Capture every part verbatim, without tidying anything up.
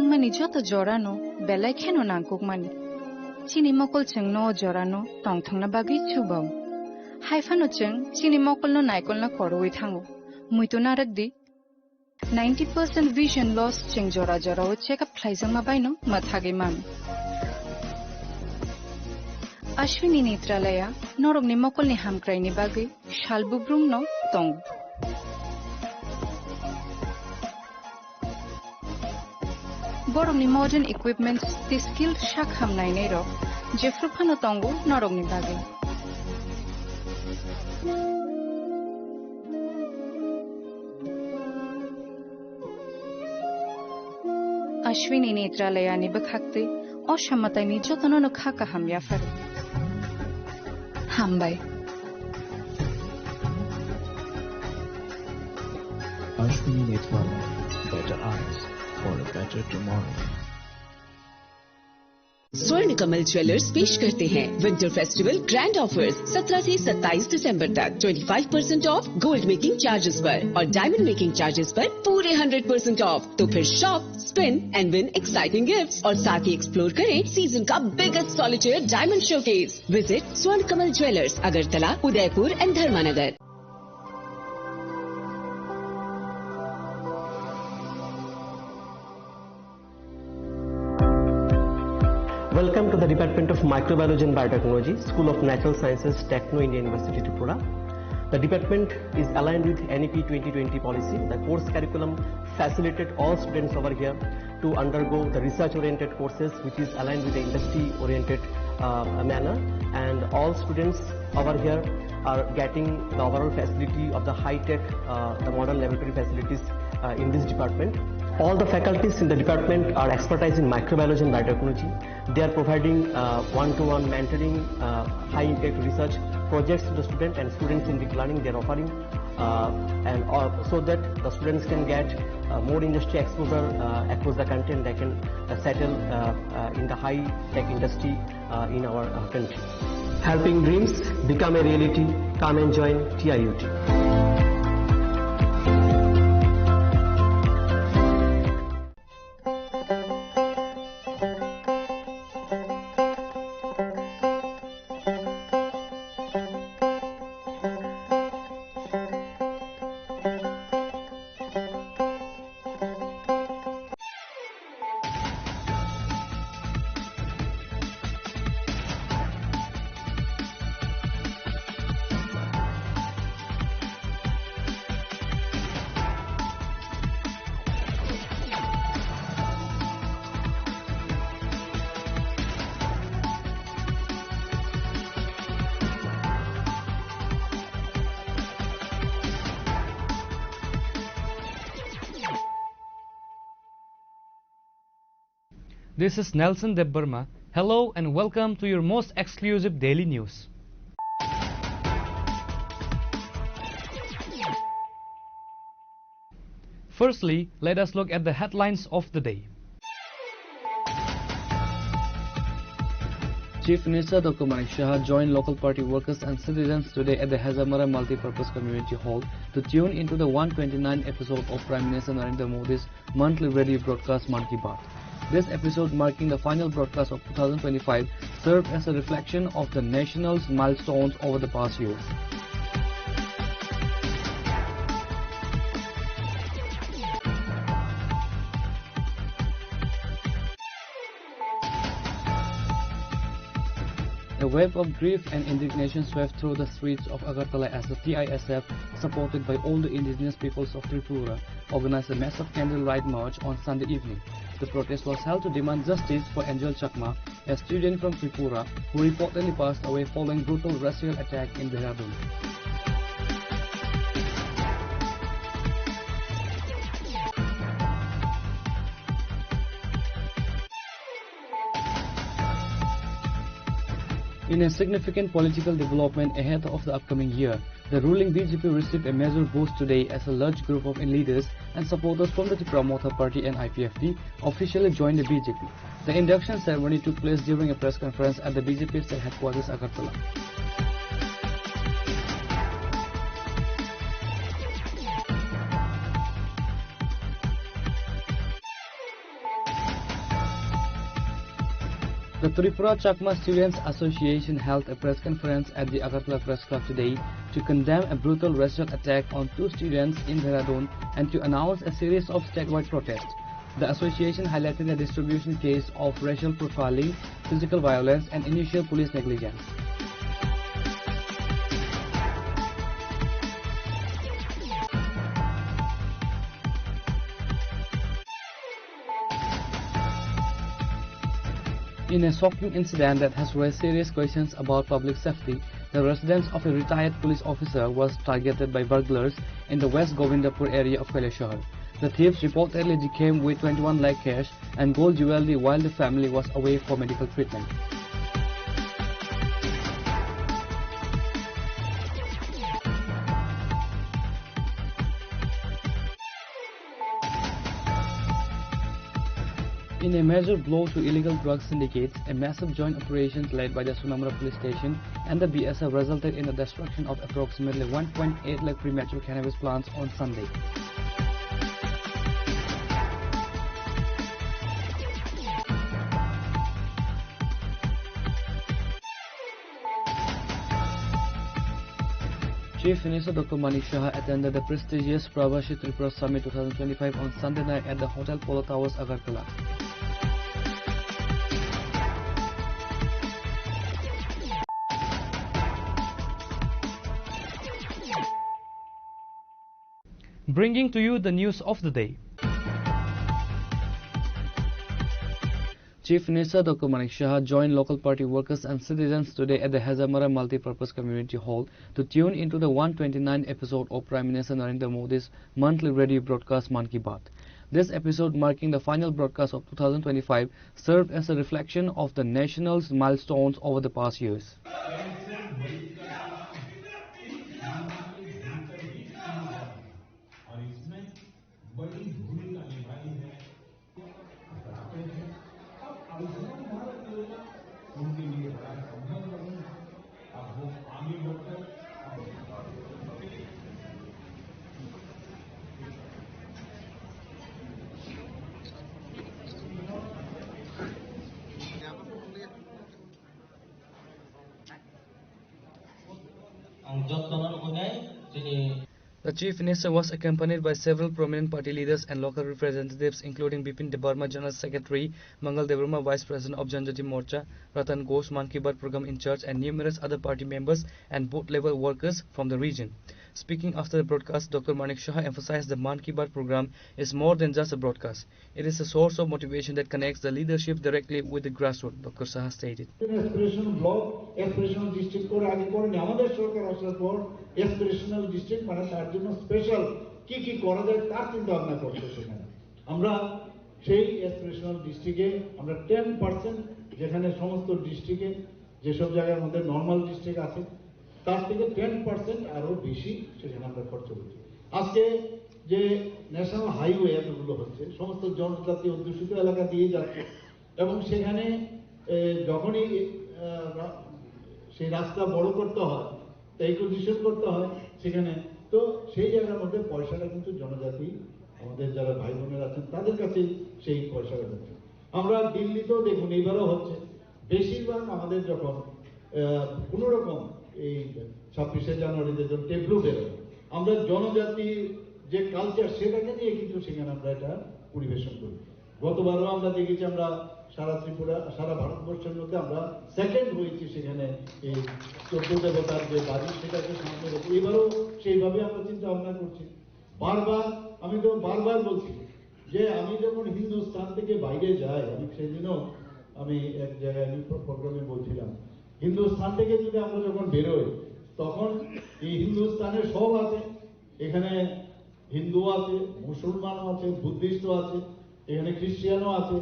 Mani joto jorano belai kheno nangkukmani. Chini mokol chwngno o jorano tongthokna bagwi chubao. Hai phano chwng chini mokolno naikolna koroui thango. Muitu narwk di, ninety percent vision loss chwng jora jorao check up khlaijakma baino mwthagwi mano. Ashwini Netralaya norokni mokolni hamkraini bagwi sal bubrumno tongo. Borokni modern equipments tei skilled sak ham nainairok jephru phano tongo norokni bagwi. Ashwini Netralayani bwkhaktwi o samataini jotono no kha kaham yapharo. Hambai. Ashwini Netralaya, better eyes for a better tomorrow. स्वर्ण कमल ज्वेलर्स पेश करते हैं winter festival grand offers. सत्रह से सत्ताईस दिसंबर तक twenty five percent of gold making charges पर और डायमंड मेकिंग चार्जेस पर पूरे हंड्रेड परसेंट ऑफ। तो फिर shop, spin and win exciting gifts और साथ ही एक्सप्लोर करें सीजन का biggest solitaire diamond showcase. Visit स्वर्ण कमल ज्वेलर्स, अगरतला, उदयपुर एंड धर्मानगर। Welcome to the Department of Microbiology and Biotechnology, School of Natural Sciences, Techno India University, Tripura. The department is aligned with N E P twenty twenty policy. The course curriculum facilitate all students over here to undergo the research-oriented courses, which is aligned with the industry-oriented, uh, manner. And all students over here are getting the overall facility of the high-tech, uh, the modern laboratory facilities, uh, in this department. All the faculties in the department are expertise in microbiology and biotechnology. They are providing, uh, one-to-one mentoring, uh, high-impact research projects to the student, and students in deep learning, they are offering, uh, and, uh, so that the students can get, uh, more industry exposure, uh, across the country, and they can, uh, settle, uh, uh, in the high-tech industry, uh, in our, uh, country. Helping dreams become a reality. Come and join T I U T. This is Nelson Debbarma. Hello and welcome to your most exclusive daily news. Firstly, let us look at the headlines of the day. Chief Minister Doctor Manik Saha joined local party workers and citizens today at the Hezamara Multipurpose Community Hall to tune into the one twenty-nine episode of Prime Minister Narendra Modi's monthly radio broadcast Mann Ki Baat. This episode, marking the final broadcast of two thousand twenty-five, served as a reflection of the nation's milestones over the past year. A wave of grief and indignation swept through the streets of Agartala as the T I S F, supported by all the indigenous peoples of Tripura, organized a massive candlelight march on Sunday evening. The protest was held to demand justice for Angel Chakma, a student from Tripura who reportedly passed away following brutal racial attack in Dehradun. In a significant political development ahead of the upcoming year, the ruling B J P received a major boost today as a large group of leaders and supporters from the Tipra Motha Party and I P F T officially joined the B J P. The induction ceremony took place during a press conference at the B J P state headquarters, Agartala. The Tripura Chakma Students Association held a press conference at the Agartala Press Club today to condemn a brutal racial attack on two students in Dehradun and to announce a series of statewide protests. The association highlighted a distribution case of racial profiling, physical violence, and initial police negligence. In a shocking incident that has raised serious questions about public safety, the residence of a retired police officer was targeted by burglars in the West Govindpur area of Kailashahar. The thieves reportedly came with twenty-one lakh cash and gold jewelry while the family was away for medical treatment. In a major blow to illegal drug syndicates, a massive joint operation led by the Sonamra Police Station and the B S F resulted in the destruction of approximately one point eight lakh premature cannabis plants on Sunday. Chief Minister Doctor Manik Saha attended the prestigious Prabasi Tripura Summit twenty twenty-five on Sunday night at the Hotel Polo Towers, Agartala. Bringing to you the news of the day. Chief Minister Doctor Manik Saha joined local party workers and citizens today at the Hezamara Multi-Purpose Community Hall to tune into the one twenty-ninth episode of Prime Minister Narendra Modi's monthly radio broadcast Mann Ki Baat. This episode, marking the final broadcast of two thousand twenty-five, served as a reflection of the nation's milestones over the past years. और इसमें बड़ी भूमिका निभाई है। अब आयुष्मान भारत योजना उनके लिए बड़ा संबल बनी है। अब वो आगे बढ़कर ang jotono nugui nai chini The Chief Minister was accompanied by several prominent party leaders and local representatives, including Bipin Debbarma, General Secretary, Mangal Debbarma, Vice President of Janjati Morcha, Ratan Ghosh, Mann Ki Baat program in charge, and numerous other party members and booth level workers from the region. Speaking after the broadcast, Doctor Manik Saha emphasized the Mann Ki Baat program is more than just a broadcast. It is a source of motivation that connects the leadership directly with the grassroots, Doctor Saha stated. Aspirational block, aspirational district করে আগে করেনি। আমাদের সরকার আসার পর aspirational district মানে তার জন্য স্পেশাল কি কি করা যায় তার চিন্তা ভাবনা করছে সেখানে। আমরা সেই অ্যাসপিরেশনাল ডিস্ট্রিক্টে আমরা টেন পার্সেন্ট, যেখানে সমস্ত ডিস্ট্রিক্টে যেসব জায়গার মধ্যে নর্মাল ডিস্ট্রিক্ট আছে তার থেকে টেন পার্সেন্ট আরও বেশি সেখানে আমরা খরচ করছি। আজকে যে ন্যাশনাল হাইওয়ে এতগুলো হচ্ছে, সমস্ত জনজাতি অধ্যুষিত এলাকা দিয়ে যাচ্ছে এবং সেখানে, এ, যখনই, এ, রা-, সেই রাস্তা বড় করতে হয়, তা অ্যাকুইজিশন করতে হয় সেখানে, তো সেই জায়গার মধ্যে পয়সাটা কিন্তু জনজাতি, আমাদের যারা ভাই বোনেরা আছেন, তাদের কাছে সেই পয়সাটা যাচ্ছে। আমরা দিল্লিতেও দেখুন, এইবারও হচ্ছে, বেশিরভাগ আমাদের যখন, আহ, কোনো রকম এই ছাব্বিশে জানুয়ারিতে যখন টেবলো বেরোয়, আমরা জনজাতির যে কালচার, সেটাকে নিয়ে কিন্তু সেখানে আমরা এটা পরিবেশন করি। গতবারও আমরা দেখেছি, আমরা সারা ত্রিপুরা, সারা ভারতবর্ষের মধ্যে আমরা সেকেন্ড হয়েছি সেখানে এই চোদ্দ দেবতার যে বাড়ি, সেটাকে সামনে রেখে। এবারও সেইভাবে আমরা চিন্তা ভাবনা করছি। বারবার, আমি তো বারবার বলছি যে আমি যখন হিন্দুস্তান থেকে বাইরে যাই, আমি সেদিনও আমি এক জায়গায় আমি প্র-, প্রোগ্রামে বলছিলাম, হিন্দুস্তান থেকে যদি আমরা যখন বেরোই, তখন এই হিন্দুস্তানে সব আছে। এখানে হিন্দু আছে, মুসলমানও আছে, বুদ্ধিস্টও আছে, এখানে খ্রিস্টিয়ানও আছে।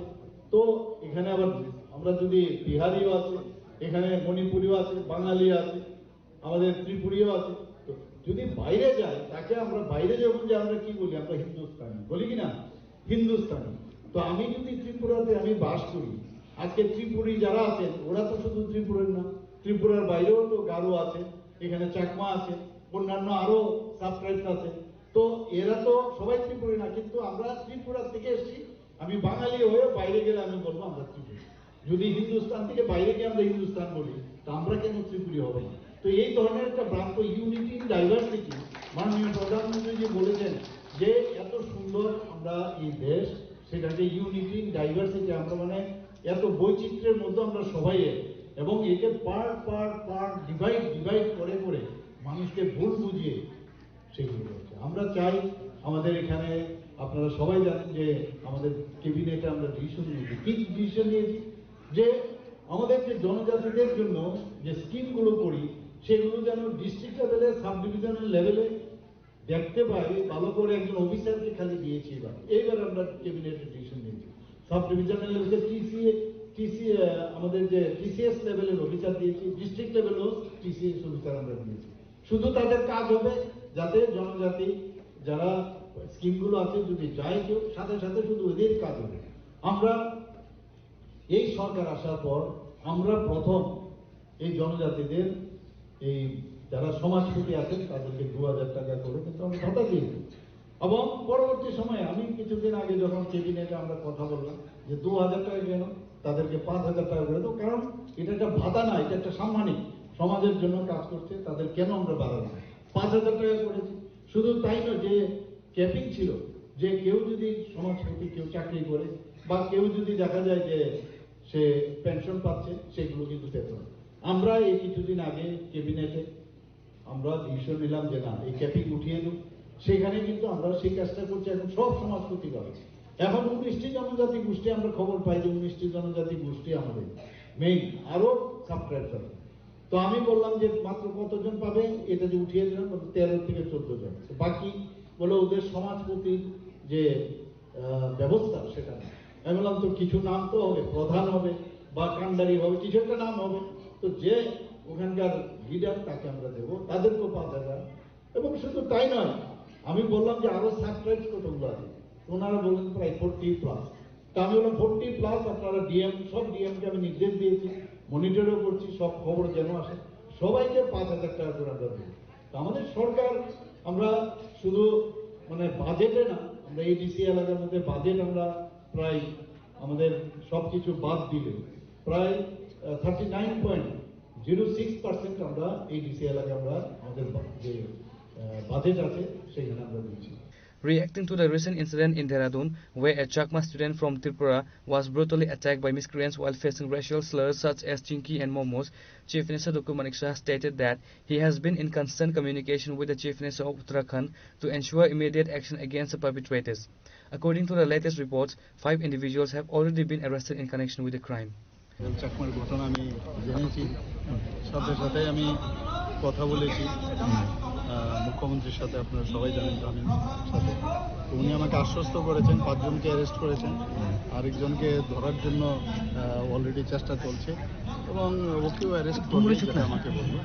তো এখানে আবার আমরা যদি বিহারিও আছে, এখানে মণিপুরিও আছে, বাঙালি আছে, আমাদের ত্রিপুরীয় আছে। তো যদি বাইরে যায়, তাকে আমরা বাইরে যখন যে আমরা কি বলি? আমরা হিন্দুস্তানি বলি কি না? হিন্দুস্তানি। তো আমি যদি ত্রিপুরাতে আমি বাস করি, আজকে ত্রিপুরী যারা আছেন, ওরা তো শুধু ত্রিপুরার না, ত্রিপুরার বাইরেও তো গারো আছে, এখানে চাকমা আছে, অন্যান্য আরো সাবট্রাইবস আছে। তো এরা তো সবাই ত্রিপুরী না, কিন্তু আমরা ত্রিপুরা থেকে এসেছি। আমি বাঙালি হয়ে বাইরে গেলে আমি বলবো আমরা ত্রিপুরী। যদি হিন্দুস্তান থেকে বাইরে গিয়ে আমরা হিন্দুস্তান বলি, তা আমরা কেন ত্রিপুরী হব না? তো এই ধরনের একটা ভ্রান্ত ইউনিটি ইন ডাইভার্সিটি, মাননীয় প্রধানমন্ত্রী যে বলেছেন যে এত সুন্দর আমরা এই দেশ, সেটাকে ইউনিটি ইন ডাইভার্সিটি আমরা মানে এত বৈচিত্র্যের মধ্যে আমরা সবাই এক। এবং একে part part part divide divide করে করে মানুষকে ভুল বুঝিয়ে সেগুলো করছে। আমরা চাই, আমাদের এখানে আপনারা সবাই জানেন যে আমাদের ক্যাবিনেটে আমরা ডিসিশন নিয়েছি। কি ডিসিশন নিয়েছি? যে আমাদের যে জনজাতিদের জন্য যে স্কিমগুলো করি, সেগুলো যেন ডিস্ট্রিক্ট লেভেলে, সাব ডিভিশনাল লেভেলে দেখতে পাই, ভালো করে একজন অফিসারকে খালি দিয়েছি এবার। এইবার আমরা ক্যাবিনেটে ডিসিশন নিয়েছি। সাব ডিভিশনাল লেভেলে টিসিএ, টিসি, আহ, আমাদের যে টিসিএস লেভেলের অফিসার দিয়েছি, ডিস্ট্রিক্ট লেভেলেও টিসিএস অফিসার আমরা দিয়েছি। শুধু তাদের কাজ হবে যাতে জনজাতি যারা স্কিমগুলো আছে যদি যায় কেউ, সাথে সাথে শুধু ওদের কাজ হবে। আমরা এই সরকার আসার পর আমরা প্রথম এই জনজাতিদের, এই যারা সমাজপতি আছেন, তাদেরকে দু হাজার টাকা করে কিন্তু আমরা ভাতা দিয়েছি। এবং পরবর্তী সময়ে আমি কিছুদিন আগে যখন ক্যাবিনেটে আমরা কথা বললাম যে দু হাজার টাকা কেন, তাদেরকে পাঁচ হাজার টাকা করে দেবো, কারণ এটা একটা ভাতা না, এটা একটা সাম্মানিক, সমাজের জন্য কাজ করছে, তাদের কেন আমরা বাড়াবো না? পাঁচ হাজার টাকা করেছি। শুধু তাই নয়, যে ক্যাপিং ছিল, যে কেউ যদি সমাজপতি কেউ চাকরি করে বা কেউ যদি দেখা যায় যে সে পেনশন পাচ্ছে, সেগুলো কিন্তু পেত না। আমরা এই কিছুদিন আগে ক্যাবিনেটে আমরা ডিসিশন নিলাম যে না, এই ক্যাপিং উঠিয়ে দিন। সেখানে কিন্তু আমরা সেই কাজটা করছি এখন সব সমাজপতি করে। এখন উনিশটি জনজাতি গোষ্ঠী, আমরা খবর পাই যে উনিশটি জনজাতি গোষ্ঠী আমাদের মেইন, আরো সাবট্রাইবস আছে। তো আমি বললাম যে মাত্র কতজন পাবে, এটা যে উঠিয়ে দিলাম, বলতে তেরো থেকে চোদ্দ জন। তো বাকি বলে ওদের সমাজপতির যে, আহ, ব্যবস্থা সেটা নেই। আমি বললাম তো কিছু নাম তো হবে, প্রধান হবে বা কান্ডারি হবে, কিছু একটা নাম হবে। তো যে ওখানকার লিডার তাকে আমরা দেবো, তাদেরকেও পাঁচ হাজার। এবং শুধু তাই নয়, আমি বললাম যে আরো সাবট্রাইবস কতগুলো আছে, ওনারা বললেন প্রায় ফোরটি প্লাস। তা আমি বললাম ফোরটি প্লাস, আপনারা ডিএম, সব ডিএমকে আমি নির্দেশ দিয়েছি, মনিটরও করছি, সব খবর যেন আসে, সবাইকে পাঁচ হাজার টাকা করে আমরা দেবো। তো আমাদের সরকার, আমরা শুধু মানে বাজেটে না, আমরা এডিসি এলাকার মধ্যে বাজেট আমরা প্রায় আমাদের সব কিছু বাদ দিলে প্রায় thirty nine point zero six percent আমরা এডিসি এলাকা আমরা আমাদের বা-, যে আহ, বাজেট আছে সেখানে আমরা দিচ্ছি। Reacting to the recent incident in Dehradun, where a Chakma student from Tripura was brutally attacked by miscreants while facing racial slurs such as Chinky and Momos, Chief Minister Doctor Manik Saha stated that he has been in constant communication with the Chief Minister of Uttarakhand to ensure immediate action against the perpetrators. According to the latest reports, five individuals have already been arrested in connection with the crime. চাকমার ঘটনা আমি জেনেছি, সাথে সাথে আমি কথা বলেছি, আহ, মুখ্যমন্ত্রীর সাথে, আপনারা সবাই জানেন, তামিম সাথে। তো উনি আমাকে আশ্বস্ত করেছেন, পাঁচজনকে অ্যারেস্ট করেছেন, আরেকজনকে ধরার জন্য, আহ, অলরেডি চেষ্টা চলছে এবং ওকেও অ্যারেস্ট করবে, যেটা আমাকে বললো।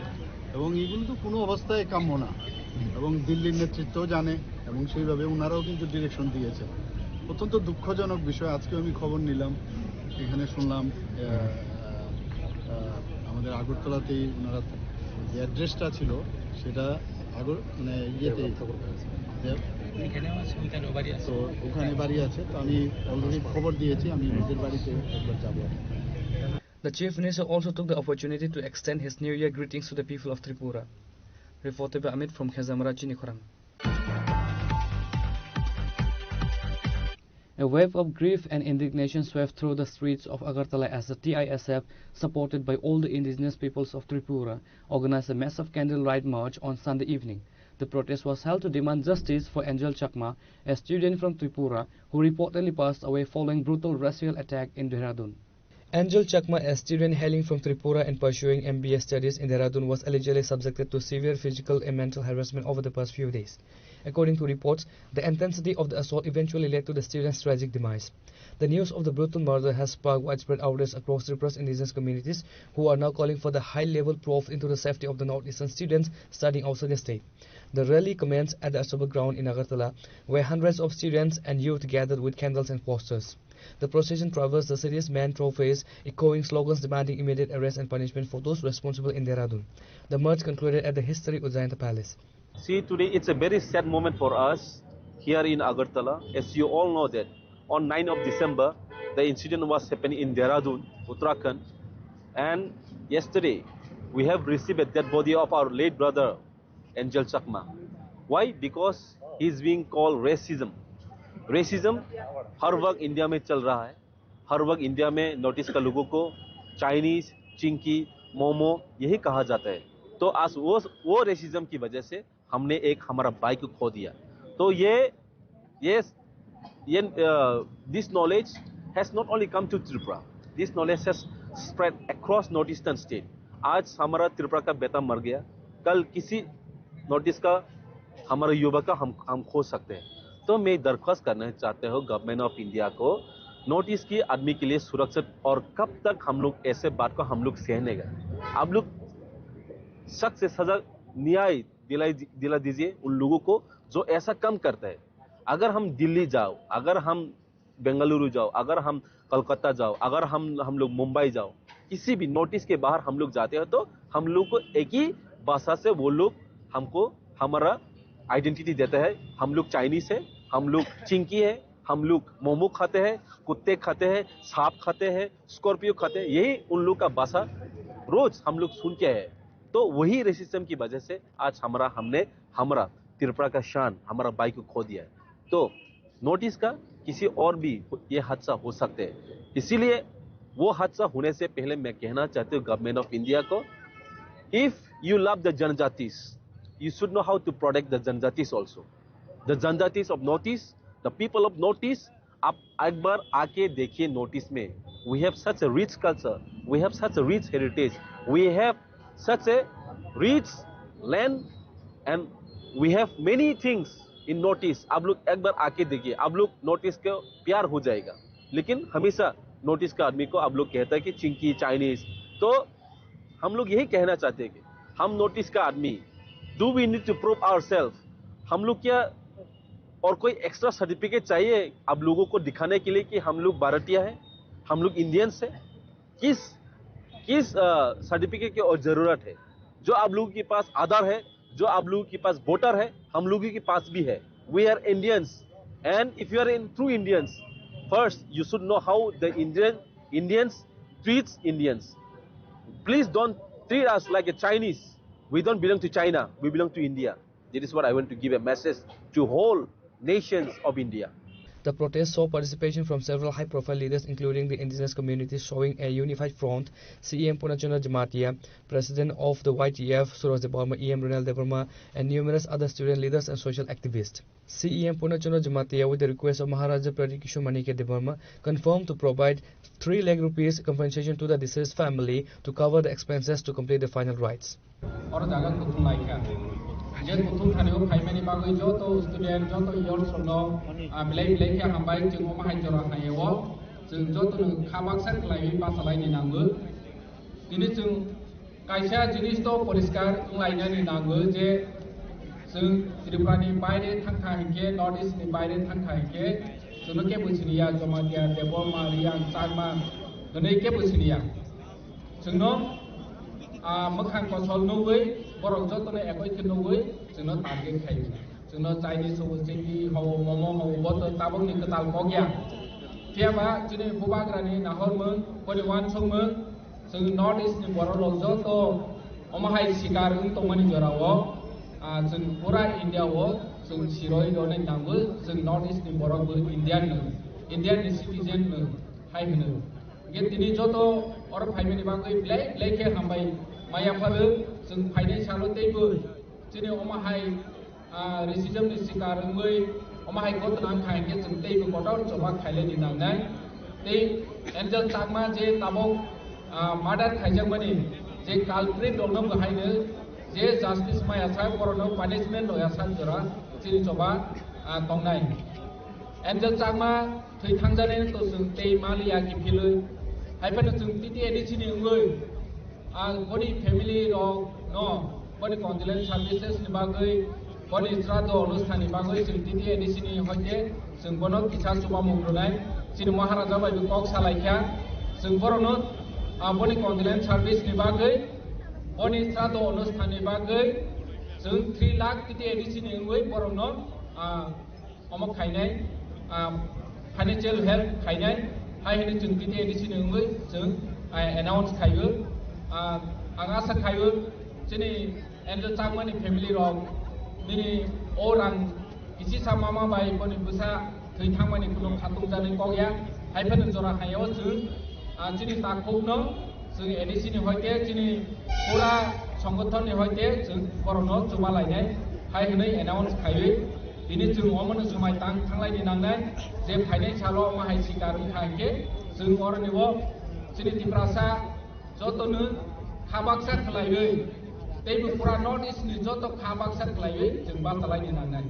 এবং এগুলো তো কোনো অবস্থায় কাম্য না, এবং দিল্লির নেতৃত্ব জানে এবং সেইভাবে ওনারাও কিন্তু ডিরেকশন দিয়েছে। অত্যন্ত দুঃখজনক বিষয়। আজকে আমি খবর নিলাম, এখানে শুনলাম, আহ, আহ, আমাদের আগরতলাতেই ওনারা যে অ্যাড্রেসটা ছিল, সেটা আগর-, মানে, ইয়েতে, দেব-, এখানেও আছে, ওইখানে বাড়ি আছে। তো ওখানে বাড়ি আছে। তো আমি অলরেডি খবর দিয়েছি, আমি নিজের বাড়িতে একবার যাবো। The Chief Minister also took the opportunity to extend his New Year greetings to the people of Tripura. Reported by Amit from Khezamara, Chinikhorang. A wave of grief and indignation swept through the streets of Agartala as the T I S F, supported by all the indigenous peoples of Tripura, organized a massive candlelight march on Sunday evening. The protest was held to demand justice for Angel Chakma, a student from Tripura who reportedly passed away following brutal racial attack in Dehradun. Angel Chakma, a student hailing from Tripura and pursuing M B A studies in Dehradun, was allegedly subjected to severe physical and mental harassment over the past few days. According to reports, the intensity of the assault eventually led to the student's tragic demise. The news of the brutal murder has sparked widespread outrage across Tripuras indigenous communities, who are now calling for the high-level probe into the safety of the northeastern students studying outside the state. The rally commenced at the Ashoka Ground in Agartala, where hundreds of students and youth gathered with candles and posters. The procession traversed the city's main thoroughfares, echoing slogans demanding immediate arrest and punishment for those responsible in Dehradun. The march concluded at the historic Ujjayanta Palace. See, today it's a very sad moment for us here in Agartala. As you all know that on ninth of December, The incident was happening in Dehradun, Uttarakhand, and yesterday we have received a dead body of our late brother Angel Chakma. Why? Because he is being called racism. Racism हर वक्त इंडिया में चल रहा है, हर वक्त इंडिया में north east का लोगों को चाइनीज, चिंकी, मोमो यही कहा जाता है। तो आज वो वो रेसिज्म की वजह से हमने एक हमारा भाई को खो दिया। तो ये ये ये this knowledge has not only come to Tripura, this knowledge has spread across North Eastern state। आज हमारा त्रिपुरा का बेटा मर गया, कल किसी नॉर्थ ईस्ट का हमारा युवा का हम हम खो सकते हैं। तो मैं दरख्वास्त करना चाहते हो गवर्नमेंट ऑफ इंडिया को, नॉर्थ ईस्ट की आदमी के लिए सुरक्षित, और कब तक हम लोग ऐसे बात को हम लोग सहने का? आप लोग सख्त से सजा, न्याय दिलाई दिला दीजिए उन लोगों को जो ऐसा काम करता है। अगर हम दिल्ली जाओ, अगर हम बेंगलुरु जाओ, अगर हम कोलकाता जाओ, अगर हम हम लोग मुंबई जाओ, किसी भी नॉर्थ ईस्ट के बाहर हम लोग जाते हैं तो हम लोग को एक ही भाषा से वो लोग हमको हमारा आइडेंटिटी देता है। हम लोग चाइनीज है, हम लोग चिंकी है, हम लोग मोमो खाते हैं, कुत्ते खाते हैं, सांप खाते हैं, स्कॉर्पियो खाते हैं, यही उन लोग का भाषा रोज हम लोग सुन के है। तो वही रेसिज्म की वजह से आज हमारा हमने हमारा त्रिपुरा का शान, हमारा भाई को खो दिया है। तो नॉर्थ ईस्ट का किसी और भी ये हादसा हो सकते हैं, इसीलिए वो हादसा होने से पहले मैं कहना चाहती हूँ गवर्नमेंट ऑफ इंडिया को, if you love the जनजातिस, you should know how to protect the जनजातिस also। The जनजातिस of North East, the people of North East, आप एक बार आके देखिए नॉर्थ ईस्ट में। We have such a rich culture, we have such a rich heritage, we have such a rich land and we have many things in North East। आप लोग एक बार आके देखिए, आप लोग नॉर्थ ईस्ट को प्यार हो जाएगा। लेकिन हमेशा नॉर्थ ईस्ट का आदमी को आप लोग कहता है कि चिंकी, चाइनीज। तो हम लोग यही कहना चाहते हैं कि हम नॉर्थ ईस्ट का आदमी, do we need to prove ourselves? हम लोग क्या और कोई एक्स्ट्रा सर्टिफिकेट चाहिए आप लोगों को दिखाने के लिए कि हम लोग भारतीय हैं, हम लोग इंडियंस हैं? किस किस सर्टिफिकेट की और जरूरत है? जो आप लोगों के पास आधार है, जो आप लोगों के पास वोटर है, हम लोगों के पास भी है। We are Indians, and if you are in true Indians, first you should know how the Indian Indians treats Indians। Please don't treat us like a Chinese। We don't belong to China, we belong to India। That is what I want to give a message to whole nations of India। The protest saw participation from several high-profile leaders, including the indigenous communities, showing a unified front. C E M Purna Chandra Jamatia, President of the Y T F, Suraj Debbarma, E M Renal Debbarma, and numerous other student leaders and social activists. C E M Purna Chandra Jamatia, with the request of Maharaja Pradyut Kishore Manikya Debbarma, confirmed to provide three lakh rupees compensation to the deceased family to cover the expenses to complete the final rites. Oro jaga kuthum laikha. Je kuthum thani o phaimani bagwi joto student, joto youth rokno, ah, belai belai khe hambai, chwng omo hai jora hai o. Chwng joto no kha baksa kwlaiwi bachalaini nango. Tini chwng kaisa jinis to poriskar wnglainani nango je chwng Tripura ni baire thangkha hinkhe, North East ni baire thangkha hinkhe, chwngno kebo siniya, Jamatia, Debbarma, Reang, Chakma, hwnwi kebo siniya. Chwngno, ah, mwkhang kosol nugwi, borok jotono ekoi khe nugwi, chwngno target khaio. Chwngno Chinese hobo, chini hobo, momo hobo, bo to tabukni kwtal mokya. Phiya ba chini bubagrani nahormung, boni uansukmung, chwng North East ni borok rok joto omo hai sikar wng tongmani jora o, ah, chwng pura India o chwng siroi rwnai nango, chwng North East ni borok bo Indian no, Indian ni citizen no hai hwno. Hingke tini joto oro phaimani bagwi belai belai khe hambai maya pharo, chwng phainai salo teibo chini omo hai, ah, racism ni sikar wngwi omo hai ghotona wngkha hinkhe chwng teibo kotor choba khaileni nangnai. Tei Angel Chakma je tabok, ah, murder khaijakmani je culprit rokno bo haino je justice maya sa, borokno punishment roya sa jora chini choba, ah, tongnai. Angel Chakma thwi thangjaknai to chwng tei maliya kiphilwi. Hai phano chwng T T A D C ni wngwi, ah, boni family rok no boni condolence services ni bagwi, boni sraddho onusthan ni bagwi chwng T T A D C ni hoite chwng bono kisa chubamung rwnai. Chini Maharaja bai bo kok salaikha, chwng borokno, ah, boni condolence service ni bagwi, boni sraddho onusthan ni bagwi chwng three lakh T T A D C ni wngwi borokno, ah, omo khainai, ah, financial help khainai. Hai hwnwi chwng T T A D C ni wngwi chwng, ah, announce khaiwi, ah, ang asa khaiwi chini Angel Chakmani family rok nini o rang kisi sa mama bai boni bwsa thwi thangmani kuno khatung jani kok ya. Hai phano jora hai o chwng, ah, chini takhukno chwng A D C ni hoite chini pura songothon ni hoite chwng borokno chuma lainai hai hwnwi announce khaiwi tini chwng omono jumai tang thanglaini nangnai je phainai salo omo hai sikar wngkha hinkhe chwng oroni o chini Tiprasa jotono kha baksa khlaiwi teibo pura North East ni joto kha baksa khlaiwi chwng bachalaini nangnai.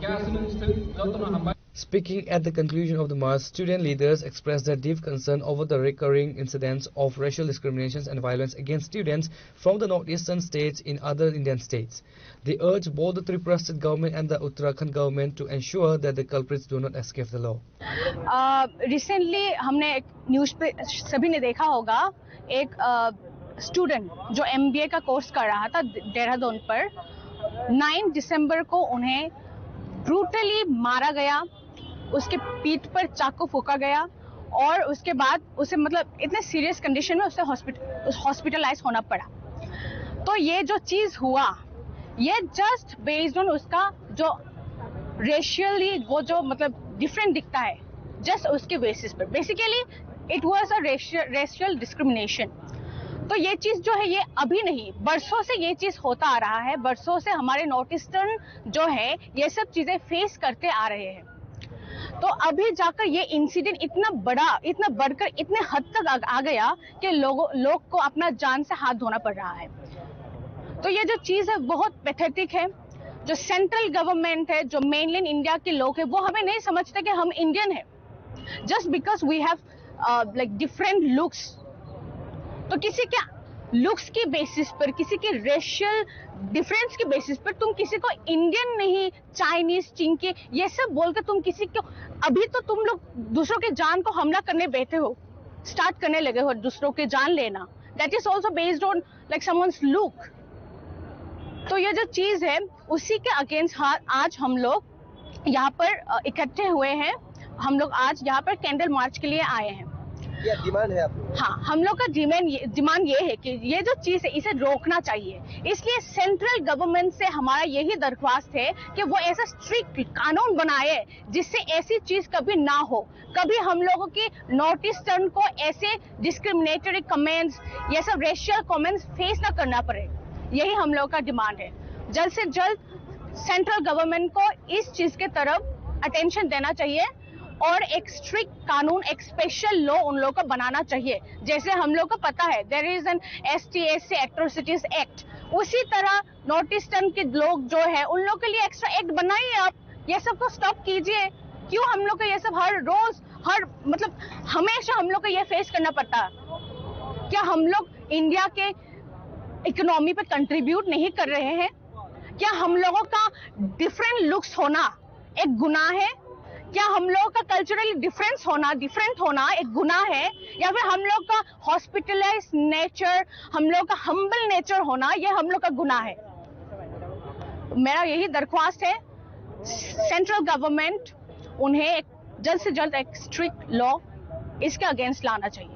Khe aswk jotono hambai. Speaking at the conclusion of the march, student leaders expressed their deep concern over the recurring incidents of racial discriminations and violence against students from the northeastern states in other Indian states. They urged both the Tripura state government and the Uttarakhand government to ensure that the culprits do not escape the law. Recently हमने एक न्यूज़ पे सभी ने देखा होगा, एक स्टूडेंट जो एमबीए का कोर्स कर रहा था देहरादून पर, नाइन दिसंबर को उन्हें ब्रूटली मारा गया, उसके पीठ पर चाकू फूंका गया और उसके बाद उसे, मतलब, इतने सीरियस कंडीशन में उसे हॉस्पिटलाइज होना पड़ा। तो ये जो चीज़ हुआ, ये जस्ट बेस्ड ऑन उसका जो रेशियली वो जो, मतलब, डिफरेंट दिखता है, जस्ट उसके बेसिस पर। Basically it was a racial discrimination. तो ये चीज़ जो है, ये अभी नहीं, बरसों से ये चीज़ होता आ रहा है। बरसों से हमारे नॉर्थ ईस्टर्न जो है, ये सब चीज़ें फेस करते आ रहे हैं। तो अभी जाकर ये इंसिडेंट इतना बड़ा, इतना बढ़कर इतने हद तक आ, आ गया कि लोगों लोग को अपना जान से हाथ धोना पड़ रहा है। तो ये जो चीज़ है, बहुत पैथेटिक है। जो सेंट्रल गवर्नमेंट है, जो मेनलैंड इंडिया के लोग हैं, वो हमें नहीं समझते कि हम इंडियन हैं। Just because we have, like, different looks, तो किसी के लुक्स की बेसिस पर, किसी के रेशियल डिफरेंस की बेसिस पर तुम किसी को इंडियन नहीं, चाइनीज, चिंकी, ये सब बोल के तुम किसी को, अभी तो तुम लोग दूसरों के जान को हमला करने बैठे हो, स्टार्ट करने लगे हो दूसरों के जान लेना। That is also based on, like, someone's look। तो ये जो चीज़ है, उसी के अगेंस्ट आज हम लोग यहाँ पर, अ, इकट्ठे हुए हैं। हम लोग आज यहाँ पर कैंडल मार्च के लिए आए हैं। क्या डिमांड है आप लोगों का? हाँ, हम लोग का डिमांड ये, डिमांड ये है कि ये जो चीज़ है, इसे रोकना चाहिए। इसलिए सेंट्रल गवर्नमेंट से हमारा यही दरख्वास्त है कि वो ऐसा स्ट्रिक्ट कानून बनाए, जिससे ऐसी चीज़ कभी ना हो, कभी हम लोगों की नॉर्थ ईस्टर्न को ऐसे डिस्क्रिमिनेटरी कमेंट्स, ये सब रेशियल कमेंट्स फेस ना करना पड़े। यही हम लोगों का डिमांड है। जल्द से जल्द सेंट्रल गवर्नमेंट को इस चीज़ के तरफ अटेंशन देना चाहिए और एक स्ट्रिक्ट कानून, एक स्पेशल लॉ उन लोगों को बनाना चाहिए। जैसे हम लोग को पता है, there is an S T S C Atrocities Act, उसी तरह नॉर्थ ईस्टर्न के लोग जो है, उन लोग के लिए एक्स्ट्रा एक्ट बनाइए आप। ये सब को स्टॉप कीजिए। क्यों हम लोग को ये सब हर रोज, हर, मतलब, हमेशा हम लोग को ये फेस करना पड़ता? क्या हम लोग इंडिया के इकोनॉमी पे कंट्रीब्यूट नहीं कर रहे हैं? क्या हम लोगों का डिफरेंट लुक्स होना एक गुनाह है? क्या हम लोगों का कल्चरली डिफरेंस होना, डिफरेंट होना एक गुनाह है, या फिर हम लोग का हॉस्पिटलाइज नेचर, हम लोग का हम्बल नेचर होना, ये हम लोग का गुनाह है? मेरा यही दरख्वास्त है सेंट्रल गवर्नमेंट, उन्हें एक जल्द से जल्द एक स्ट्रिक्ट लॉ इसके अगेंस्ट लाना चाहिए।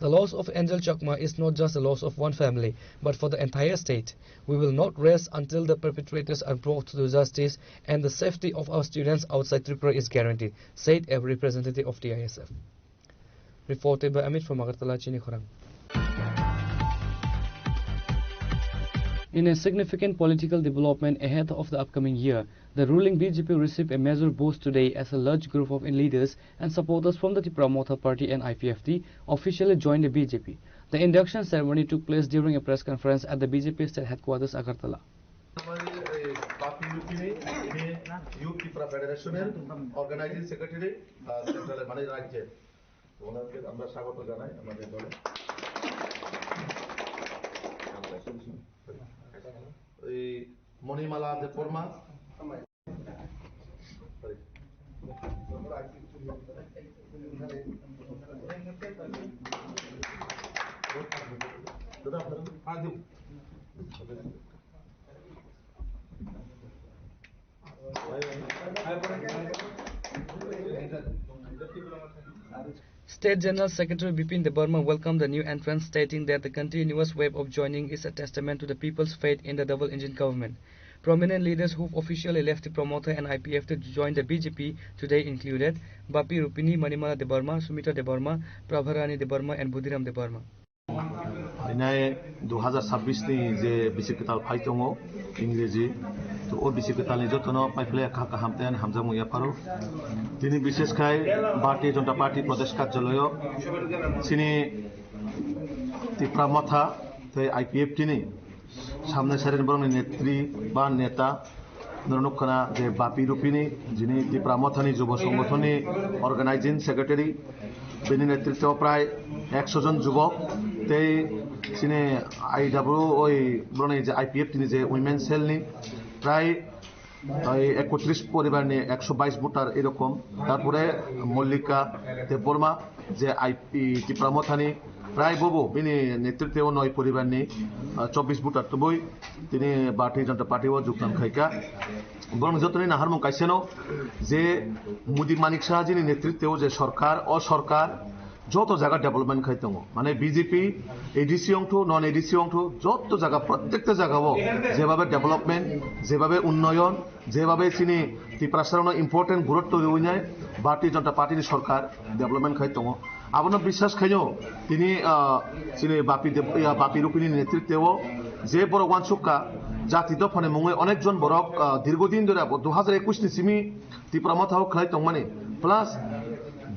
The loss of Angel Chakma is not just the loss of one family, but for the entire state. We will not rest until the perpetrators are brought to justice and the safety of our students outside Tripura is guaranteed, said a representative of T I S F. Reported by Amit from Agartala, Chini Khorang. In a significant political development ahead of the upcoming year, the ruling B J P received a major boost today as a large group of leaders and supporters from the Tipra Motha Party and I P F T officially joined the B J P. The induction ceremony took place during a press conference at the B J P state headquarters, Agartala. এই বাপি ইউপি নেই, ইনি ইউথ ত্রিপুরা ফেডারেশনের organising secretary, আহ, সেন্ট্রালের মানে রাজ্যের। তো ওনাকে আমরা স্বাগত জানাই আমাদের দলে। এই মণিমালা দেববর্মা। দাদা, আপনারা State General Secretary Bipin Debbarma welcomed the new entrants, stating that the continuous wave of joining is a testament to the people's faith in the double-engine government. Prominent leaders who've officially left Tipra Motha and I P F to join the B J P today included Bapi Rupini, Manimala Debbarma, Sumitra Debbarma, Prabharani Debbarma, and Budhiram Debbarma. Dinai dui hajar sabbish ni je bisi kwtal phai tongo, Ingreji, to o bisi kwtal ni jotono paiphle kha kaham tei ani hamjakmung yapharo. Tini bishesh khai Bharatiya Janata Party Pradesh Karjalayo chini Tipra Motha tei I P F T ni samnai sari borokni netri ba neta, norok nukha na je Bapi Rupini, jini Tipra Mothani Jubo Songothoni Organizing Secretary, bini netritwo prai ekso jon jubok tei chini I W oi borokni je I P F T ni je Women Cell ni prai tai ekotris poribar ni ekso bais voter erokom. Tarpore Mollika Debbarma je I P Tipra Mothani prai bobo bini netritwo noi poribar ni, ah, chobbish voter tubui tini Bharatiya Janata Party o jogdan khaika. Borok jotoni naharmung kaisano je Modi Manik Saha jini netritwo je sorkar, o sorkar joto jaga development khai tongo. Mane B J P, A D C ongthu, non A D C ongthu, joto jaga, prottekta jaga o jebabe development, jebabe unnoyon, jebabe chini Tiprasarokno important gurutto riwinai Bharatiya Janata Party ni sorkar development khai tongo. Abono biswas khaino tini, ah, chini Bapi Deb-, ya, Bapi Rupini netritwo je borok wansukha jati dophani mungwi onek jon borok, ah, dirgo din dhori abo dui hajar ekush ni simi Tipra Motha o khlai tongmani. Plus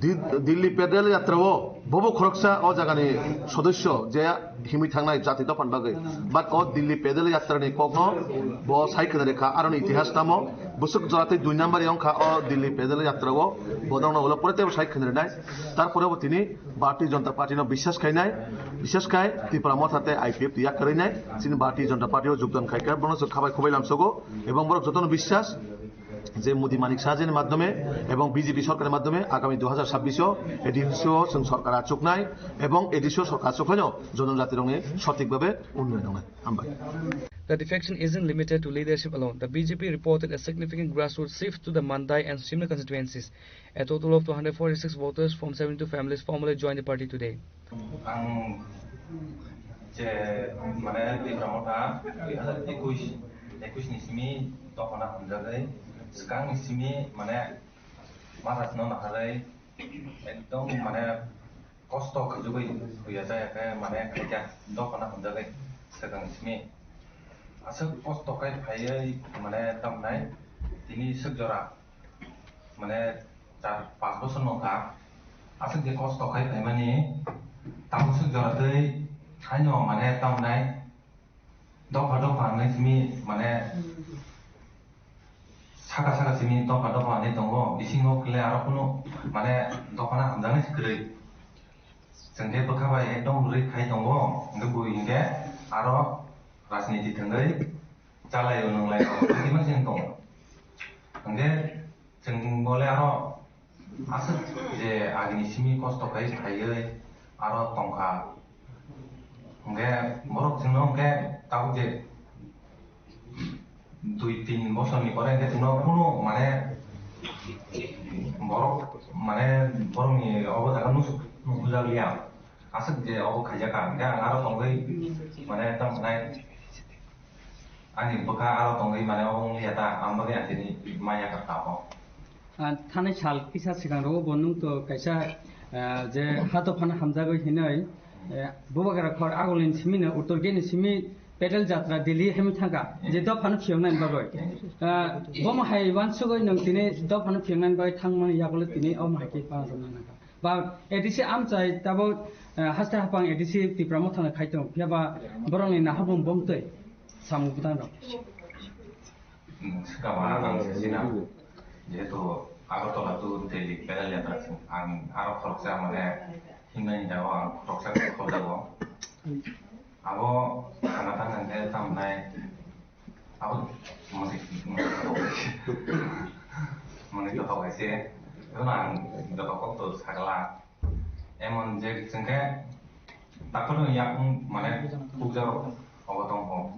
Di-, Dilli Pedal Yatra o bobo khoroksa o jagani sodosyo je himwi thangnai jati dophani bagwi. But o Dilli Pedal Yatra ni kokno bo sai khna rikha, aroni itihas tamo bwswk jora tei dui number wngkha o Dilli Pedal Yatra o, bo dongno ulo pore teibo sai khna rinai. Tarpore bo tini Bharatiya Janata Party no biswas khainai, biswas khai Tipra Motha tei I P F T yakarwi nai, chini Bharatiya Janata Party o jogdan khaikha, bono chwng khabai khubai lamsogo, ebong borok jotono biswas je Modi Manik Saha jini madhyome ebong B J P sorkarni madhyome agami dui hajar sabbish o A D C o chwng sorkar achuknai ebong A D C o sorkar achukhaino jonojatirokni sothik bhabe unnoyon wngnai. Hambai. The defection isn't limited to leadership alone. The B J P reported a significant grassroots shift to the Mandai and Simla constituencies. A total of two hundred forty-six voters from seventy-two families formally joined the party today. Ang je, mane, Tipra Motha dui hajar ekush, ekush ni simi dophano hamjagwi, swkang ni simi, mane, Maharaj no naharwi ekdom, mane, kosto khwjagwi huya jaya khe, mane, khaikha dophano hamjagwi swkang ni simi. Aswk kosto khe phaiwi, mane, tamnai tini swk jora, mane, char panch bosor no wngkha. Aswk je kosto khai phaimani, tabuk swk jora twi haino, mane, tamnai dopha dopha wngnai simi, mane, saka saka simi dopha dopha wngnai tongo. Bisingo kle aro kunu, mane, dophano hamjaknai se kwrwi. Chwng khe bwkha bai ekdom rwi khai tongo, hwnkhe bui hwnkhe aro rajniti thwngwi chalaio nwnglai rok, tei ma chwng tongo. Hwnkhe chwng bole aro aswk je agini simi kosto khai phaiwi aro tongkha. Hwnkhe borok chwngno hwnkhe tabuk je dui tin bosor ni pore hwnkhe chwngno kunu, mane, borok, mane, borokni obo jaga nus-, nukhujakliya. Aswk je obo khaijakha, hwnkhe ang aro tongwi, mane, tamo hwnai, ani bwkha aro tongwi, mane, obo wngya ta, ang bagwi ang tini maya kha ta obo. Ah, thanai sal kisa swkang rogo bo nwng to kaisa, ah, je ha dophano hamjagwi hinwi, eh, Bubagra khor agulini simi no uttor gate ni simi pedal jatra Delhi hemi thangkha, je dophano phiyoknani bagwi. Ah, bomo hai wansugwi nwng tini dophano phiyoknani bagwi thangmani yagulo tini omo hai khe pangjak nangkha. Ba A D C amchai tabuk, ah, haste haphang A D C Tipra Mothano khai tongo, phiya ba borokni naharmung bomtwi samung bwtang rok. Hmm, swkang ang sasina. Jehetu Agartala to Delhi pedal yatra se, ang aro khoroksa, mane, himnani jaga ang khoroksa khorjago. Abo khana thang hwnkhe tamo nai, abo modi, modi to tok hai se. Ebono ang joto kok to sagala. Emon je chwngkhe doctor ni yakung, mane, khukjaro obo tongkho.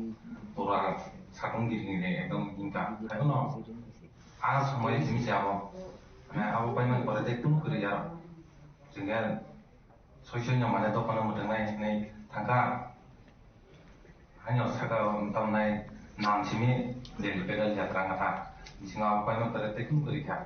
Pura sakung giri giri ekdom himka. Ebono a somoi simi se abo. Mane, abo paimani pore tei kunu kwrwi ya. Chwngkhe Soi soi no mane dophano mwthangna hinwi thangkha. Haino saka tamnai nam simi Delhi pedal jatra wngkha. Bisingo abo paima kwrwi tei kunu kwrwi kha.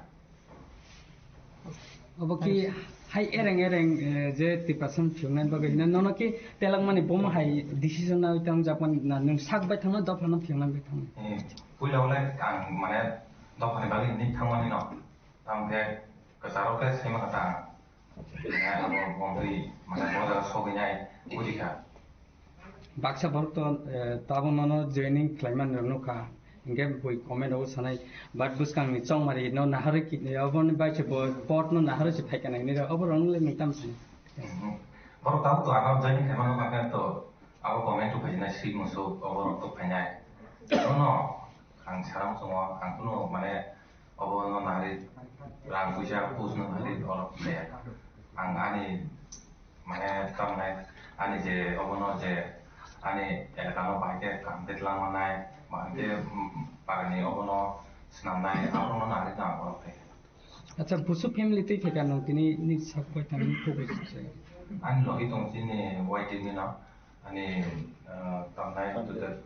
Obo ki hai ereng ereng, eh, je Tiprasa phiyoknani bagwi hino nono ki telangmani bomo hai decision na tang jakmani na nwng sak bai thangno dophano phiyoknani bai thangno? Eh, puila wle ang mane dophani bagwi hinwi thangmani no. Tamo khe kwcharo khe saima kha ta. Mane abo bongtwi mane bo jaga sogwi nai buji kha. Baksa borok to, eh, tabuk nono joining khlaimani rok nukha. Hinkhe bui comment o sanai, but bwskangni chongmari no naharwi ki-, oboni bai se bo pot no naharwi se phaikha nai hinwi rw, obo rok nokle nwng tamo sani? Mhm. Borok tabuk to ano joining khlaima nukha khe to abo comment o phainai swi musu obo rok to phainai. Bono Ang sana muchungo, ang kunu mane obo no nari rang puisa post no nari oro khe ang ani mane tamnai ani je obo no je ani elaka no bahai khe kaham khe twlang mannai, bahai khe, mm, parani obo no swnamnai, abo no nari tang oro khe. Acha, busu family twi theka nung tini ni sak bai tang ni khoboi se. Ani logi tong chini Y T ni no, ani, ah, tamnai tutor.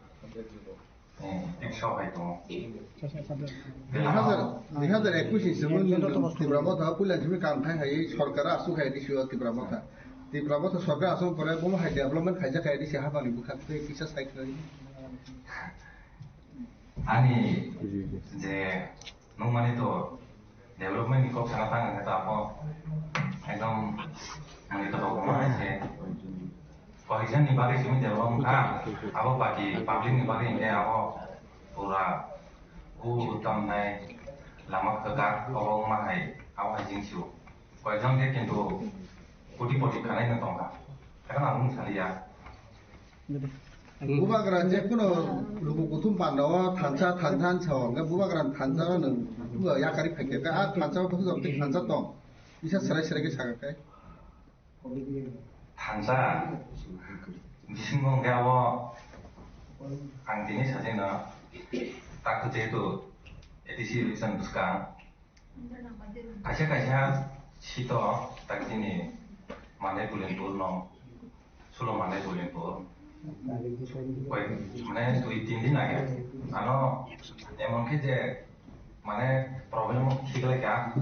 Eh, ekso hai tongo. Dui hazar, dui hazar ekush ni simi Tipra Motha puila simi kam khai hai sorkar asuk hai disi o Tipra Motha. Tipra Motha sorkar asuk pore bomo hai development khaijak hai disi hapang ni bwkha tei kisa sai khlai. Ani je nukmani to development ni kok sana tang hwnkhe to abo ekdom mani to rok ma se. Kohesion ni bagwi simi develop wngkha, abo baki public ni bagwi hinkhe abo pura o tamnai lama kwkak obo wngma hai abo hai jing sio. Koyekjon khe kintu koti poti khanai no tongkha. Ekhon ang mung saliya. Bubagra je kuno luku kuthum panda o thansa thansa hinsa o, hwnkhe bubagra thansa o nwng yakari phaikhe, a thansa o bwswk thansa tong, kisa serai serai khe sakha khe. Thansa bisingo hwnkhe abo ang tini sajeno tak jehetu A D C election bwskang kaisa kaisa sito tak chini Mandai Bulinpur no, Sulo Mandai Bulinpur. Koi, mane dui tin din age. Ano emon khe je mane problem thik lai kha.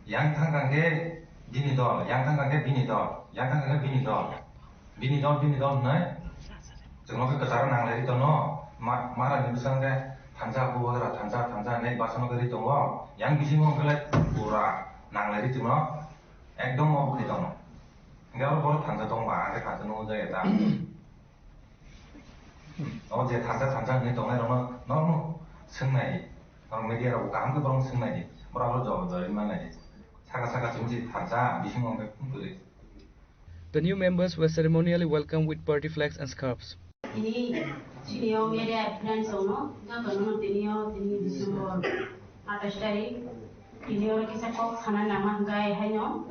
Yang thang kang khe bini dol, yang thang kang khe bini dol, yang thang kang khe bini dol. Bini dol, bini dol hwnwi chwngno khe kwcharo nanglai ri tono. Ma-, mara ni bwskango khe thansa bubagra, thansa, thansa hinwi bwskango khe ri tongo. Yang bisingo hwnkhe lai pura nanglai ri chwngno ekdom obo khe tongo. Hwnkhe oro borok thansa tongma, hwnkhe thansa nukjak ya ta. O je thansa, thansa hinwi tongnai rokno norokno swngnai, norok media rok kaham khe borokno swngnai di, borok abo jawab doi mannai di. Saka saka chwng se thansa bisingo hwnkhe phung kwrwi. The new members were ceremonially welcomed with party flags and scarves. Tini chini o media friends rokno jotono tini o tini December atais tarik tini oro kisa kok sana nangma hwnkhe haino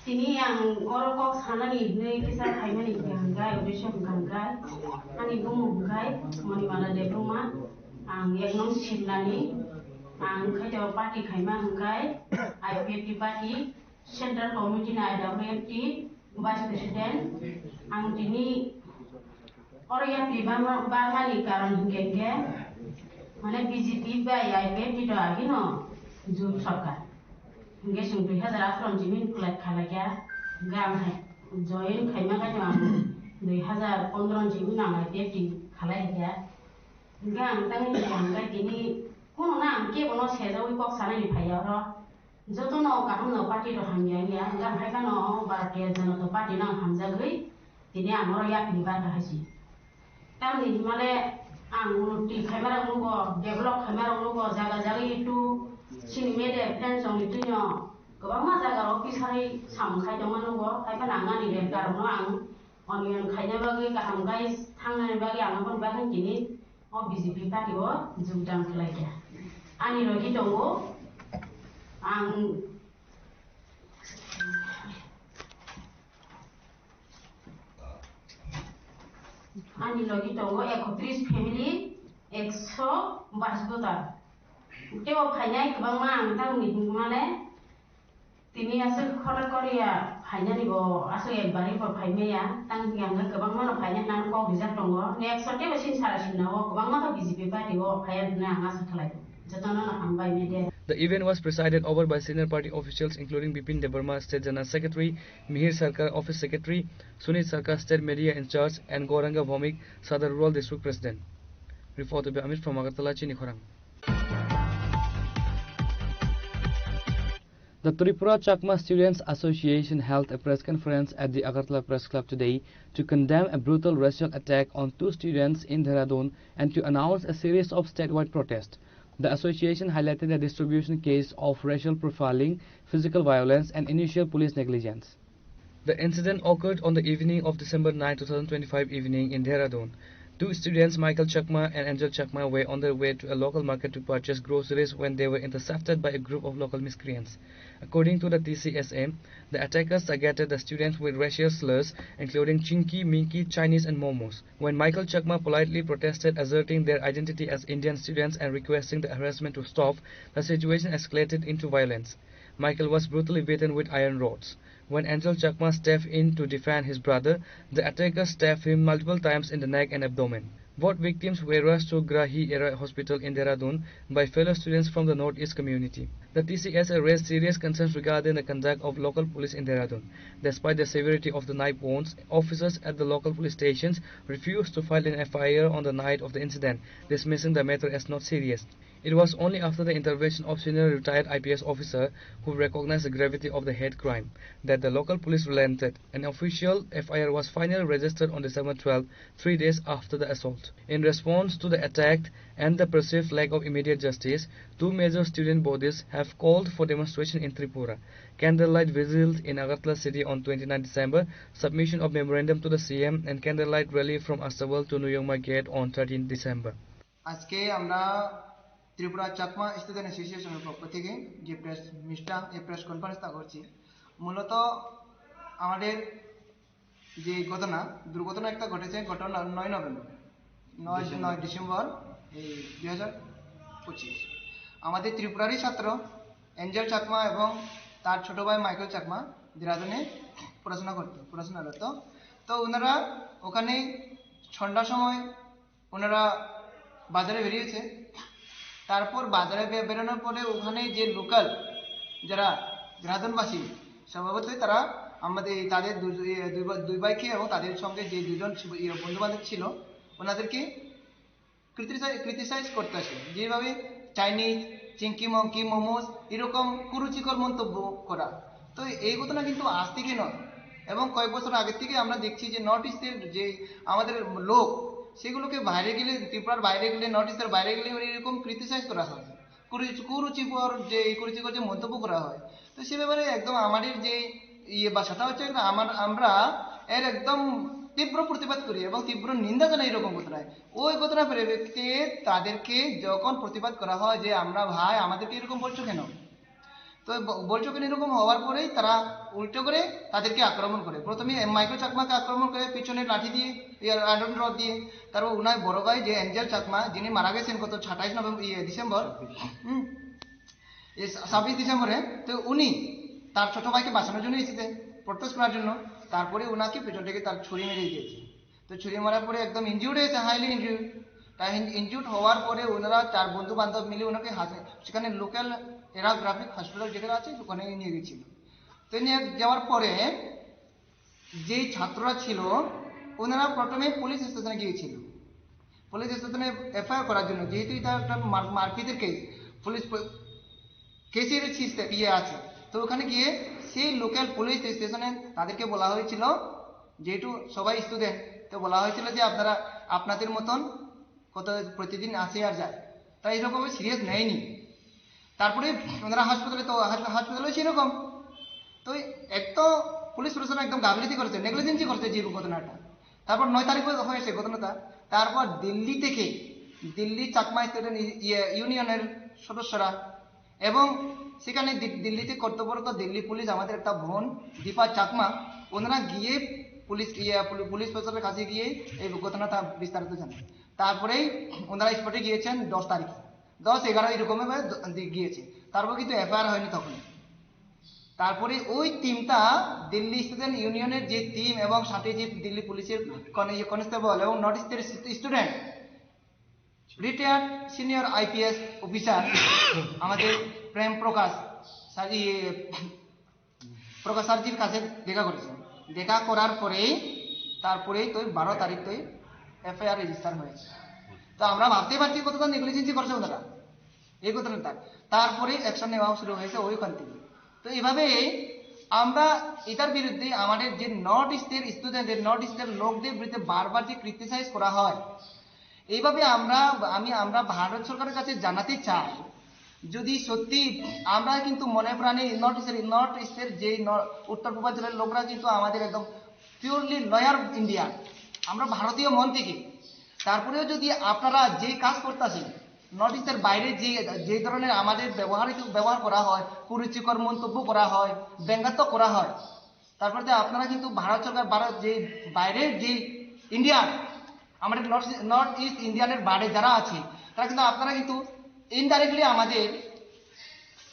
tini ang oro kok sanani hinwi kisa phaimani hwnkhe hwnkhe uddesho hwnkhe hwnkhe ani bumu hwnkhe Monimala Debbarma, ang ek nong Simlani, ang khaito party khaima hwnkhe I P F T party. Central Committee ni I W F T Vice President, ang tini oro yapri bama-, bamani karon hinkhe hinkhe, mane B J P bai I P F T to agino jut sorkar. Hinkhe chwng dui hazar atharo ni simi collect khalai kha, hinkhe ang hai join khaima khaino ang dui hazar pondro ni simi ang I P F T khalai kha. Hinkhe ang tangni hinkhe tini kuno na ang kebono sejaui kok sanani phaiya oro. Jotono kaham no party rok hamya wngya, hwnkhe ang hai phano Bharatiya Janata Party no ang hamjagwi tini ang oro yapri barkha hai se. Tamni hwnmale ang unnoti khaima rok nugo, develop khaima rok nugo, jaga jaga itu chini media friends rok ni twino kwbangma jaga rok pisari samung khai tongma nugo, hai phano ang ani rengka rok no ang onion khaina bagwi kaham khai thangnani bagwi ang aboni bagwi tini O B J P party o jogdan khlai kha. Ani logi tongo, ang, ani logi tongo ekotris family, ekso bais voter. Tei o phainai kwbangma ang tamni hwnmale, Tini aswk khotor koriya phainani bo aswk ekbari bo phaimaya, tang hwnka hwnkhe kwbangma no phaina hwnwi kok rijak tongo. Next o teibo sini sara sinna o kwbangma khe B J P party o phaiya hwnwi ang asa khlai. Jotono no hambai media. The event was presided over by senior party officials including Bipin Debbarma, State General Secretary, Mihir Sarkar, Office Secretary, Sunit Sarkar, State Media in Charge, and Gauranga Bhowmik, Sadar Rural District President. Report by Amit from Agartala, Chini Khorang. The Tripura Chakma Students Association held a press conference at the Agartala Press Club today to condemn a brutal racial attack on two students in Dehradun and to announce a series of statewide protests. The association highlighted the distribution case of racial profiling, physical violence, and initial police negligence. The incident occurred on the evening of December ninth, two thousand twenty-five evening in Dehradun. Two students, Michael Chakma and Angel Chakma, were on their way to a local market to purchase groceries when they were intercepted by a group of local miscreants. According to the T C S A, the attackers targeted the students with racial slurs, including Chinky, Minky, Chinese, and Momos. When Michael Chakma politely protested, asserting their identity as Indian students and requesting the harassment to stop, the situation escalated into violence. Michael was brutally beaten with iron rods. When Angel Chakma stepped in to defend his brother, the attacker stabbed him multiple times in the neck and abdomen. Both victims were rushed to Grahi Era Hospital in Dehradun by fellow students from the Northeast community. The T C S A raised serious concerns regarding the conduct of local police in Dehradun. Despite the severity of the knife wounds, officers at the local police stations refused to file an F I R on the night of the incident, dismissing the matter as not serious. It was only after the intervention of senior retired I P S officer who recognized the gravity of the hate crime that the local police relented. An official F I R was finally registered on December twelfth, three days after the assault. In response to the attack and the perceived lack of immediate justice, two major student bodies have called for demonstration in Tripura. Candlelight vigils in Agartala city on twenty-ninth December, submission of memorandum to the C M, and candlelight rally from Astabal to Nuyongma Gate on thirteenth December. আজকে আমরা ত্রিপুরা চাকমা স্টুডেন্ট অ্যাসোসিয়েশনের পক্ষ থেকে যে প্রেস মিটটা, এই প্রেস কনফারেন্সটা করছি, মূলত আমাদের যে ঘটনা, দুর্ঘটনা একটা ঘটেছে ঘটনা নয় নভেম্বর, নয় ডিসেম্বর। নয় ডিসেম্বর এই দুই হাজার পঁচিশ। আমাদের ত্রিপুরারই ছাত্র এঞ্জেল চাকমা এবং তার ছোট ভাই মাইকেল চাকমা দেরাদুনে পড়াশোনা করতো, পড়াশোনারত। তো ওনারা ওখানে সন্ধ্যার সময় ওনারা বাজারে বেরিয়েছে। তারপর বাজারে বে-, বেরোনোর পরে ওখানে যে লোকাল যারা দেরাদুনবাসী, স্বভাবতই তারা আমাদের এই তাদের দু-, এই দুই বা-, দুই ভাইকে এবং তাদের সঙ্গে যে দুজন ছিল, ইয়ে, বন্ধু-বান্ধব ছিল, ওনাদেরকে ক্রিটিসাই-, ক্রিটিসাইজ করতে আসে। যেভাবে চাইনিজ, চিংকি মংকি, মোমোস, এরকম কুরুচিকর মন্তব্য করা। তো এই ঘটনা কিন্তু আজ থেকে নয়, এবং কয়েক বছর আগের থেকে আমরা দেখছি যে নর্থ ইস্টের যে আমাদের লোক, সেগুলোকে বাইরে গেলে, ত্রিপুরার বাইরে গেলে, নর্থ ইস্টের বাইরে গেলে ওরা এরকম ক্রিটিসাইজ করা হয়, কুরুচি-, কুরুচিকর যে, এই কুরুচিকর যে মন্তব্য করা হয়। তো সে ব্যাপারে একদম আমাদের যে ইয়ে ভাষাটা হচ্ছে, একটা আমার, আমরা এর একদম তীব্র প্রতিবাদ করি এবং তীব্র নিন্দা জানাই এরকম ঘটনায়। ওই ঘটনার পরিপ্রেক্ষিতে তাদেরকে যখন প্রতিবাদ করা হয় যে, "আমরা ভাই, আমাদেরকে এরকম বলছো কেন?" তো ব-, বলছো কেন এরকম হওয়ার পরেই তারা উল্টো করে তাদেরকে আক্রমণ করে। প্রথমে এম মাইকেল চাকমাকে আক্রমণ করে পিছনে লাঠি দিয়ে, ইয়ে, আয়রন রড দিয়ে। তারপর উনার বড় ভাই যে এঞ্জেল চাকমা, যিনি মারা গেছেন গত সাতাইশ নভেম্বর, ইয়ে, ডিসেম্বর, হুম, এই ছা-, ছাব্বিশ ডিসেম্বরে, তো উনি তার ছোট ভাইকে বাঁচানোর জন্য এসেছে, প্রোটেস্ট করার জন্য। তারপরে উনাকে পিছন থেকে তার ছুরি মেরে দিয়েছে। তো ছুরি মারার পরে একদম ইনজিউর্ড হয়েছে, হাইলি ইনজিউর্ড। তাই ইন-, ইনজিউর্ড হওয়ার পরে ওনারা চার বন্ধু বান্ধব মিলে ওনাকে হাসে-, সেখানে লোকাল এরা গ্রাফিক হসপিটাল যেখানে আছে, ওখানে নিয়ে গেছিল। তো নিয়ে যাওয়ার পরে যেই ছাত্ররা ছিল, ওনারা প্রথমে পুলিশ স্টেশনে গিয়েছিল, পুলিশ স্টেশনে এফআইআর করার জন্য, যেহেতু এটা একটা মার-, মারপিটের কেস, পুলিশ প-, কেসের সিস্টেম ইয়ে আছে। তো ওখানে গিয়ে সেই লোকাল পুলিশ স্টেশনে তাদেরকে বলা হয়েছিল, যেহেতু সবাই স্টুডেন্ট, তো বলা হয়েছিল যে আপনারা আপনাদের মতন কত প্রতিদিন আসে আর যায়, তাই এরকম সিরিয়াস নেয়নি। তারপরে ওনারা হাসপাতালে, তো হাস-, হাসপাতালেও সেরকম। তো এই এক তো পুলিশ প্রশাসন একদম গাফিলতি করেছে, নেগলিজেন্সি করেছে যে ঘটনাটা। তারপর নয় তারিখ হয়ে-, হয়েছে ঘটনাটা। তারপর দিল্লি থেকে, দিল্লি চাকমা স্টুডেন্ট ই-, ইয়ে, ইউনিয়নের সদস্যরা এবং সেখানে দি-, দিল্লিতে কর্তব্যরত দিল্লি পুলিশ, আমাদের একটা বোন দীপা চাকমা, ওনারা গিয়ে পুলিশ, ইয়ে, পুলি-, পুলিশ প্রশাসনের কাছে গিয়ে এই ঘটনাটা বিস্তারিত জানান। তারপরেই ওনারা স্পটে গিয়েছেন দশ তারিখে, দশ এগারো এরকম ভাবে দ-, দি-, গিয়েছে। তারপর কিন্তু এফআইআর হয়নি তখন। তারপরে ওই টিমটা দিল্লি স্টুডেন্ট ইউনিয়নের যে টিম এবং সাথে যে দিল্লি পুলিশের কনে-, ইয়ে কনস্টেবল এবং নর্থ ইস্টের stew-, student, retired senior IPS officer আমাদের প্রেম প্রকাশ স্যার, ইয়ে, প্রকাশ স্যারজির কাছে দেখা করেছেন। দেখা করার পরেই তারপরেই তো বারো তারিখ তো এফআইআর রেজিস্টার হয়েছে। তো আমরা ভাবতেই পারছি কতটা নেগলিজেন্সি করছে ওনারা এই ঘটনাটা। তারপরে অ্যাকশন নেওয়া শুরু হয়েছে ওইখান থেকে। তো এইভাবে আমরা এটার বিরুদ্ধে আমাদের যে নর্থ ইস্টের স্টুডেন্টদের, নর্থ ইস্টের লোকদের বিরুদ্ধে বারবার যে ক্রিটিসাইজ করা হয়, এইভাবে আমরা, আমি, আমরা ভারত সরকারের কাছে জানাতে চাই, যদি সত্যি আমরা কিন্তু মনে প্রাণে নর্থ ইস্টের, নর্থ ইস্টের যে ন-, উত্তর পূর্বাঞ্চলের লোকরা কিন্তু আমাদের একদম পিওরলি লয়াল ইন্ডিয়ান, আমরা ভারতীয় মন থেকে। তারপরেও যদি আপনারা যে কাজ করতেছেন, নর্থ ইস্টের বাইরে যে, যে ধরনের আমাদের ব্যবহারিক ব্যবহার করা হয়, কুরুচিকর মন্তব্য করা হয়, ব্যঙ্গাত্মক করা হয়, তারপরে তো আপনারা কিন্তু ভারত সরকার, ভারত যে বাইরের যে ইন্ডিয়ান, আমাদের নর্থ, নর্থ ইস্ট ইন্ডিয়ানের বাইরে যারা আছে, তারা কিন্তু, আপনারা কিন্তু ইনডাইরেক্টলি আমাদের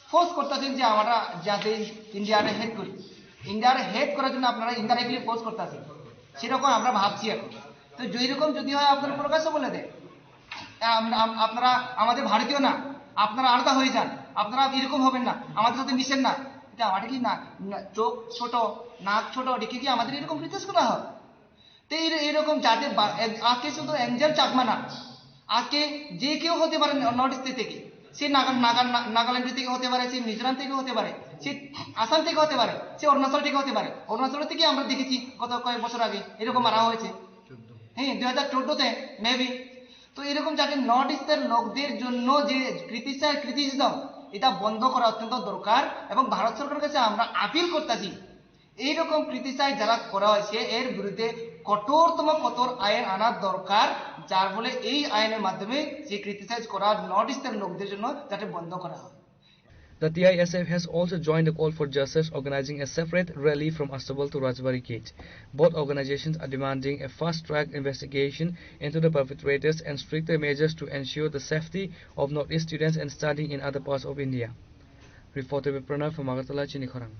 ফোর্স করতেছেন যে আমরা যাতে ইন্ডিয়ারে হেট করি। ইন্ডিয়ারে হেট করার জন্য আপনারা ইনডাইরেক্টলি ফোর্স করতেছেন, সেরকম আমরা ভাবছি এখন। তো যেই রকম যদি হয়, আপনারা প্রকাশ্যে বলে দেন, আম-, আম-, আপনারা আমাদের ভারতীয় না, আপনারা আলাদা হয়ে যান, আপনারা এরকম হবেন না, আমাদের সাথে মিশেন না। এটা আমাদের কি না, না, চোখ ছোট, নাক ছোট, দেখে কি আমাদের এরকম রিকোয়েস্ট করা হয়? তো এই, এরকম যাতে বা-, এ-, আজকে শুধু এঞ্জেল চাকমা না, আজকে যে কেউ হতে পারে ন-, নর্থ ইস্ট থেকে, সে নাগা-, নাগা-, না-, নাগাল্যান্ড থেকে হতে পারে, সে মিজোরাম থেকে হতে পারে, সে আসাম থেকে হতে পারে, সে অরুণাচল থেকে হতে পারে। অরুণাচল থেকে আমরা দেখেছি গত কয়েক বছর আগে এরকম মারা হয়েছে। হ্যাঁ, দুই হাজার চোদ্দতে মেবি। তো এরকম যাতে নর্থ ইস্টের লোকদের জন্য যে ক্রিটিসাইজ, ক্রিটিসিজম, এটা বন্ধ করা অত্যন্ত দরকার এবং ভারত সরকারের কাছে আমরা আপিল করতেছি, এইরকম ক্রিটিসাইজ যারা করা হয়েছে এর বিরুদ্ধে কঠোরতম কঠোর আইন আনার দরকার, যার ফলে এই আইনের মাধ্যমে যে ক্রিটিসাইজ করা নর্থ ইস্টের লোকদের জন্য যাতে বন্ধ করা হয়। The T I S F has also joined the call for justice, organizing a separate rally from Astabal to Rajbari Gate. Both organizations are demanding a fast-track investigation into the perpetrators and stricter measures to ensure the safety of Northeast students and studying in other parts of India. Reporter Pranav from Agartala, Chinikhorang.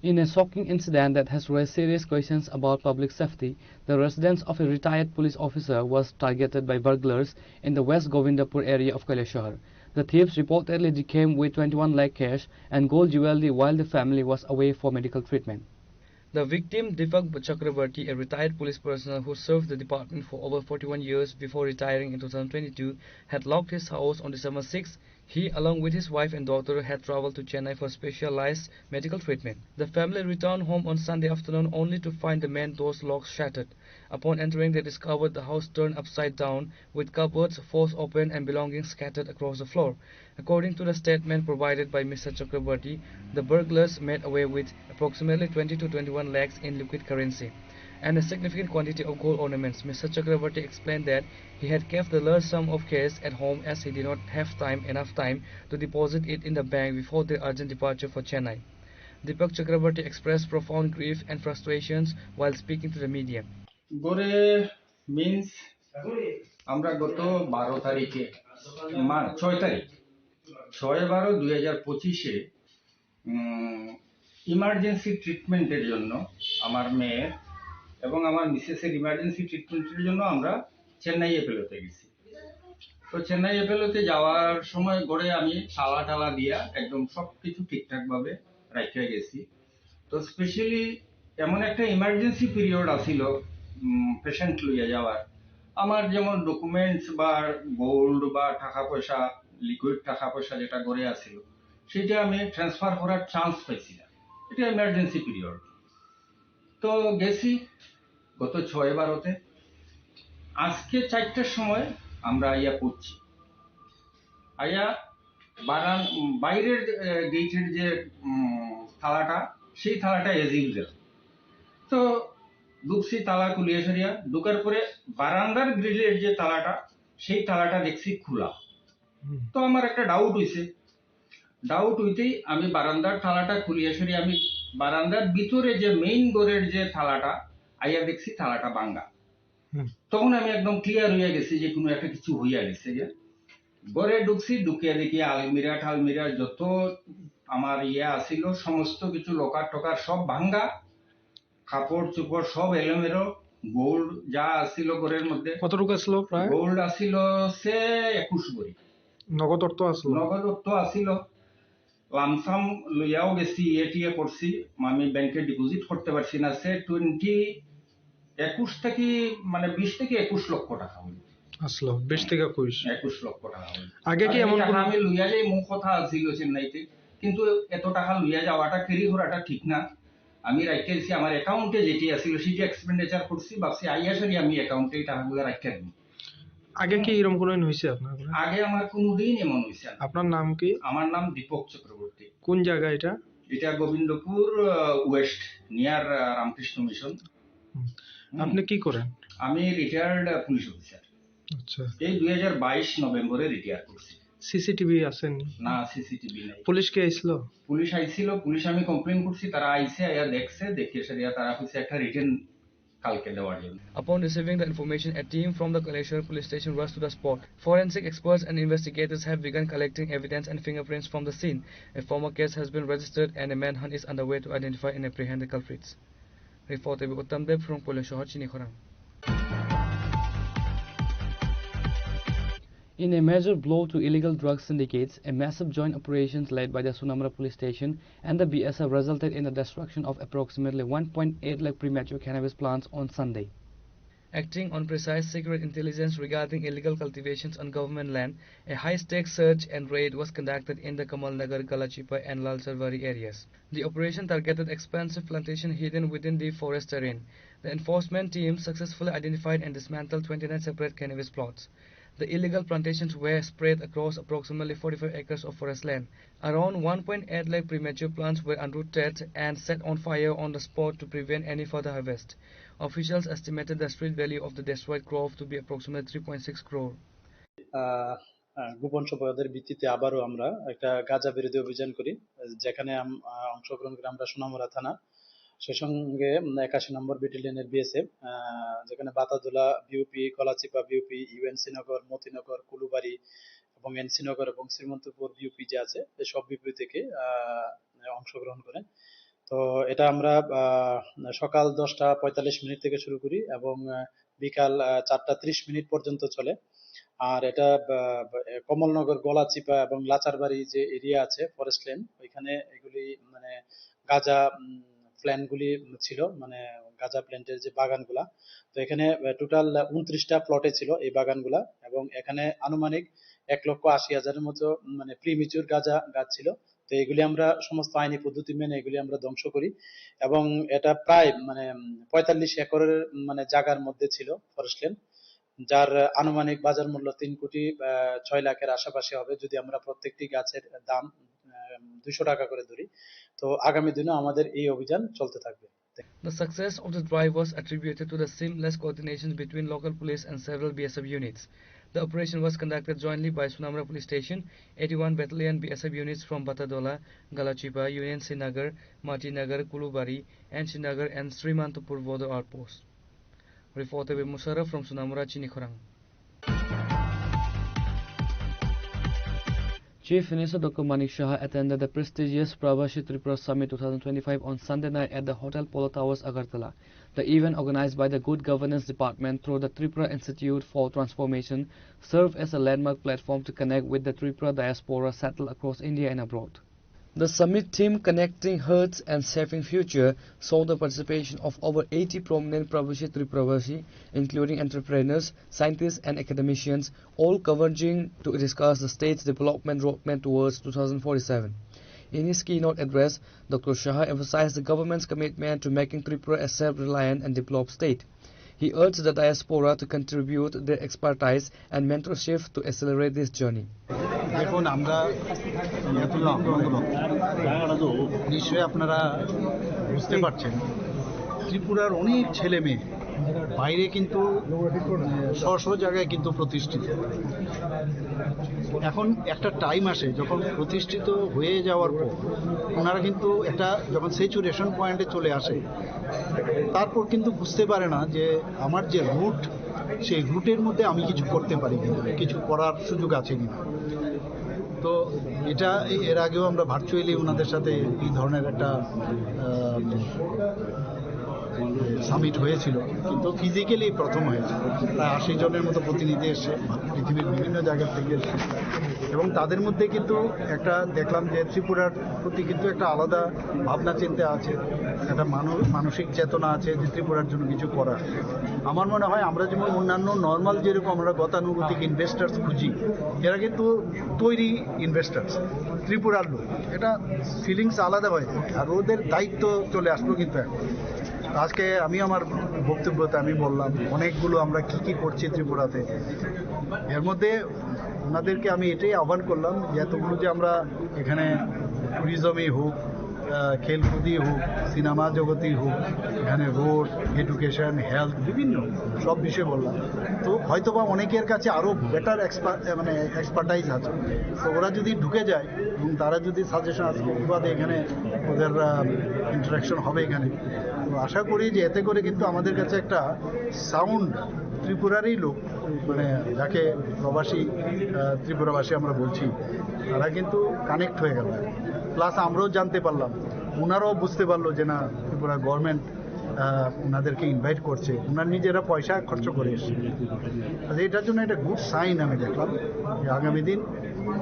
In a shocking incident that has raised serious questions about public safety, the residence of a retired police officer was targeted by burglars in the West Govindapur area of Kailashahar. The thieves reportedly came with twenty-one lakh cash and gold jewelry while the family was away for medical treatment. The victim, Deepak Chakraborty, a retired police personnel who served the department for over forty-one years before retiring in two thousand twenty-two, had locked his house on December sixth. He, along with his wife and daughter, had traveled to Chennai for specialized medical treatment. The family returned home on Sunday afternoon only to find the main door's lock shattered. Upon entering, they discovered the house turned upside down, with cupboards forced open and belongings scattered across the floor. According to the statement provided by Mister Chakraborty, the burglars made away with approximately twenty to twenty-one lakhs in liquid currency and a significant quantity of gold ornaments. Mister Chakraborty explained that he had kept the large sum of cash at home as he did not have time, enough time, to deposit it in the bank before their urgent departure for Chennai. Deepak Chakraborty expressed profound grief and frustrations while speaking to the media. Gore means আমরা গত বারো তারিখে, মা-, ছয় তারিখ, ছয় বারো দুই হাজার পঁচিশে, উম, ইমার্জেন্সি ট্রিটমেন্টের জন্য আমার মেয়ের এবং আমার মিসেসের ইমার্জেন্সি ট্রিটমেন্টের জন্য আমরা চেন্নাই অ্যাপোলোতে গেছি। তো চেন্নাই অ্যাপোলোতে যাওয়ার সময় ঘরে আমি তালা টালা দিয়া একদম সব কিছু ঠিকঠাকভাবে রাখিয়া গেছি। তো স্পেশালি এমন একটা ইমার্জেন্সি পিরিয়ড আছিল, উম, পেশেন্ট লইয়া যাওয়ার। আমার যেমন ডকুমেন্টস বা গোল্ড বা টাকা পয়সা, লিকুইড টাকা পয়সা যেটা ঘরে আছিল, সেটা আমি ট্রান্সফার করার চান্স পাইছি না। এটা ইমার্জেন্সি পিরিয়ড। তো গেছি গত ছয় বারোতে। আজকে চারটার সময় আমরা আইয়া পড়ছি। আইয়া বারান-, বাইরের, এ, গেটের যে, উম, তালাটা, সেই তালাটা এজ ইউজুয়াল। তো ঢুকছি তালা খুলিয়া সরিয়া, ঢুকার পরে বারান্দার গ্রিলের যে তালাটা, সেই তালাটা দেখছি খোলা। হুম। তো আমার একটা ডাউট হইছে, ডাউট হইতেই আমি বারান্দার তালাটা খুলিয়া সরিয়া আমি বারান্দার ভিতরে যে মেইন ডোরের যে তালাটা, আইয়া দেখছি তালাটা ভাঙ্গা। হুম। তখন আমি একদম ক্লিয়ার হইয়া গেছি যে কোনো একটা কিছু হইয়া গেছে গিয়া। ঘরে ঢুকছি, ঢুকিয়া দেখি আলমিরা টালমিরা যত আমার ইয়ে আছিল, সমস্ত কিছু লকার টকার সব ভাঙ্গা, কাপড় চোপড় সব এলোমেলো, গোল্ড যা আছিল ঘরের মধ্যে। কতটুকু আছিল প্রায়? গোল্ড আছিল সে একুশ ভরি। নগদ অর্থ আছিল? নগদ অর্থ আছিল। লামসাম লইয়াও গেছি, ইয়ে টিয়ে করছি, আমি ব্যাংকে ডিপোজিট করতে পারছি না। সে টোয়েন্টি, একুশ থেকে, মানে, বিশ থেকে একুশ লক্ষ টাকা হইল। আসলো বিশ থেকে একুশ। একুশ লক্ষ টাকা হইল। আগে কি আর এই এমন টাকা কোনো আমি লইয়া যাই, মুখ কথা আছিল চেন্নাইতে, কিন্তু এত টাকা লইয়া যাওয়াটা, ক্যারি করাটা ঠিক না। আমি রাখিয়া দিছি আমার অ্যাকাউন্টে, যেটি আছিল সেটি এক্সপেন্ডিচার করছি, ভাবছি আইয়া সারি আমি অ্যাকাউন্টে এই টাকাগুলো রাখিয়া দিই। আগে কি এরকম কোনো দিন হয়েছে আপনার ঘরে? আগে আমার কোনোদিন এমন হয়েছে না। আপনার নাম কি? আমার নাম দীপক চক্রবর্তী। কোন জায়গা এটা? এটা গোবিন্দপুর, আহ, ওয়েস্ট, নিয়ার, আহ, রামকৃষ্ণ মিশন। হুম। হুম। আপনি কি করেন? আমি রিটায়ার্ড, আহ, পুলিশ অফিসার। আচ্ছা। এই দুই হাজার বাইশ নভেম্বরে রিটায়ার করছি। সিসিটিভি আছেন? না, সিসিটিভি নাই। পুলিশ কে আইছিল? পুলিশ আইছিল, পুলিশ আমি কমপ্লেন করছি, তারা আইছে, আইয়া দেখছে, দেখে সেটা তারা হচ্ছে একটা রিটেন কালকে দেওয়ার জন্য। Upon receiving the information, a team from the Kaleshwar police station rushed to the spot. Forensic experts and investigators have begun collecting evidence and fingerprints from the scene. A formal case has been registered and a manhunt is underway to identify and apprehend the culprits. Report by Uttam Deb from Koilasahar, Chinikhorang. In a major blow to illegal drug syndicates, a massive joint operation led by the Sonamura Police Station and the B S F resulted in the destruction of approximately one point eight lakh premature cannabis plants on Sunday. Acting on precise secret intelligence regarding illegal cultivations on government land, a high-stakes search and raid was conducted in the Kamal Nagar, Galachipa and Lalcharwari areas. The operation targeted expansive plantation hidden within the forest terrain. The enforcement team successfully identified and dismantled twenty-nine separate cannabis plots. The illegal plantations were spread across approximately forty-five acres of forest land. Around one point eight lakh premature plants were uprooted and set on fire on the spot to prevent any further harvest. Officials estimated the street value of the destroyed crop to be approximately three point six crore. আহ, আহ, গোপন সংবাদের ভিত্তিতে আবারও আমরা একটা গাঁজা বিরোধী অভিযান করি, যেখানে আম-, আহ, অংশগ্রহণ করে আমরা সোনামুড়া থানা, সেই সঙ্গে, উম, একাশি নম্বর ব্যাটালিয়নের বিএসএফ, আহ, যেখানে বাতাদুলা বিওপি, কলাচিপা বিওপি, ইউএনসি নগর, মতিনগর, কুলুবাড়ি এবং এনসি নগর এবং শ্রীমন্তপুর বিওপি যে আছে, এই সব বিওপি থেকে, আহ, অংশগ্রহণ করে। তো এটা আমরা, আহ, সকাল দশটা পঁয়তাল্লিশ মিনিট থেকে শুরু করি এবং, আহ, বিকাল, আহ, চারটা ত্রিশ মিনিট পর্যন্ত চলে। আর এটা, আহ, কমলনগর, গলাচিপা এবং লাচারবাড়ি যে এরিয়া আছে, ফরেস্ট ল্যান্ড, ওইখানে এগুলি মানে গাঁজা, উম, প্ল্যান্টগুলি ছিল, মানে গাঁজা প্ল্যান্টের যে বাগানগুলা। তো এখানে, আহ, টোটাল ঊনত্রিশটা প্লটে ছিল এই বাগানগুলা এবং এখানে আনুমানিক এক লক্ষ আশি হাজারের মতো, উম, মানে প্রিমেচিউর গাঁজা গাছ ছিল। তো এগুলি আমরা সমস্ত আইনি পদ্ধতি মেনে এগুলি আমরা ধ্বংস করি এবং এটা প্রায় মানে, উম, পঁয়তাল্লিশ একরের, উম, মানে জায়গার মধ্যে ছিল ফরেস্ট ল্যান্ড, যার আনুমানিক বাজার মূল্য তিন কোটি, আহ, ছয় লাখের আশেপাশে হবে যদি আমরা প্রত্যেকটি গাছের দাম, আহ, দুইশো টাকা করে ধরি। তো আগামী দিনও আমাদের এই অভিযান চলতে থাকবে। The success of the drive was attributed to the seamless coordination between local police and several B S F units. The operation was conducted jointly by Sonamura Police Station, eighty-one Battalion B S F units from Batadola, Galachipa, Union Sinagar, Matinagar, Kulubari, and Sinagar and Srimantapur border outpost. Reporter Musharraf from Sonamura, Chinikhorang. Chief Minister Doctor Manik Saha attended the prestigious Prabashi Tripura Summit twenty twenty-five on Sunday night at the Hotel Polo Towers, Agartala. The event, organized by the Good Governance Department through the Tripura Institute for Transformation, served as a landmark platform to connect with the Tripura diaspora settled across India and abroad. The summit theme, Connecting Hearts and Shaping Future, saw the participation of over eighty prominent Prabashi Triprabasi, including entrepreneurs, scientists, and academicians, all converging to discuss the state's development roadmap towards two thousand forty-seven. In his keynote address, Doctor Saha emphasized the government's commitment to making Tripura a self-reliant and developed state. He urged the diaspora to contribute their expertise and mentorship to accelerate this journey. দেখুন, আমরা ইয়াতুল্লাহ আহমদ হক। নিশ্চয়ই আপনারা বুঝতে পারছেন, ত্রিপুরার অনেক ছেলে মেয়ে বাইরে কিন্তু, আহ, স্ব স্ব জায়গায় কিন্তু প্রতিষ্ঠিত। এখন একটা টাইম আসে যখন প্রতিষ্ঠিত হয়ে যাওয়ার পর ওনারা কিন্তু একটা, যখন স্যাচুরেশন পয়েন্টে চলে আসে, তারপর কিন্তু বুঝতে পারে না যে আমার যে রুট, সেই রুটের মধ্যে আমি কিছু করতে পারি কিনা, কিছু করার সুযোগ আছে কিনা। তো এটা এর আগেও আমরা ভার্চুয়ালি ওনাদের সাথে এই ধরনের একটা সামিট হয়েছিল, কিন্তু ফিজিক্যালি প্রথম হয়েছে। প্রায় আশি জনের মতো প্রতিনিধি এসে, পৃথিবীর বিভিন্ন জায়গা থেকে এসে, এবং তাদের মধ্যে কিন্তু একটা দেখলাম যে ত্রিপুরার প্রতি কিন্তু একটা আলাদা ভাবনা চিন্তা আছে, একটা মানু- মানসিক চেতনা আছে যে ত্রিপুরার জন্য কিছু করার। আমার মনে হয় আমরা যেমন অন্যান্য নর্মাল যেরকম আমরা গতানুগতিক ইনভেস্টার্স খুঁজি, এরা কিন্তু তৈরি ইনভেস্টার্স, ত্রিপুরার লোক, এটা ফিলিংস আলাদা হয়ে থাকে। আর ওদের দায়িত্ব চলে আসলো কিন্তু এখন। আজকে আমি আমার বক্তব্যতে আমি বললাম অনেকগুলো আমরা কি কি করছি ত্রিপুরাতে। এর মধ্যে ওনাদেরকে আমি এটাই আহ্বান করলাম যে এতগুলো যে আমরা এখানে ট্যুরিজমই হোক, আহ, খেলকুদই হোক, সিনেমা জগতই হোক, এখানে রোড, এডুকেশন, হেলথ, বিভিন্ন সব বিষয়ে বললাম। তো হয়তো বা অনেকের কাছে আরও বেটার এক্সপার্ট, মানে এক্সপার্টাইজ আছে। তো ওরা যদি ঢুকে যায় এবং তারা যদি সাজেশন, আজকে বিবাদে এখানে ওদের ইন্টারাকশন হবে এখানে, তো আশা করি যে এতে করে কিন্তু আমাদের কাছে একটা সাউন্ড ত্রিপুরারই লোক, মানে যাকে প্রবাসী আহ, ত্রিপুরাবাসী আমরা বলছি, তারা কিন্তু কানেক্ট হয়ে গেল। প্লাস আমরাও জানতে পারলাম, ওনারাও বুঝতে পারলো যে না, ত্রিপুরা গভর্নমেন্ট ওনাদেরকে ইনভাইট করছে, ওনারা নিজেরা পয়সা খরচ করে এসছে। আচ্ছা, এটার জন্য একটা গুড সাইন আমি দেখলাম যে আগামী দিন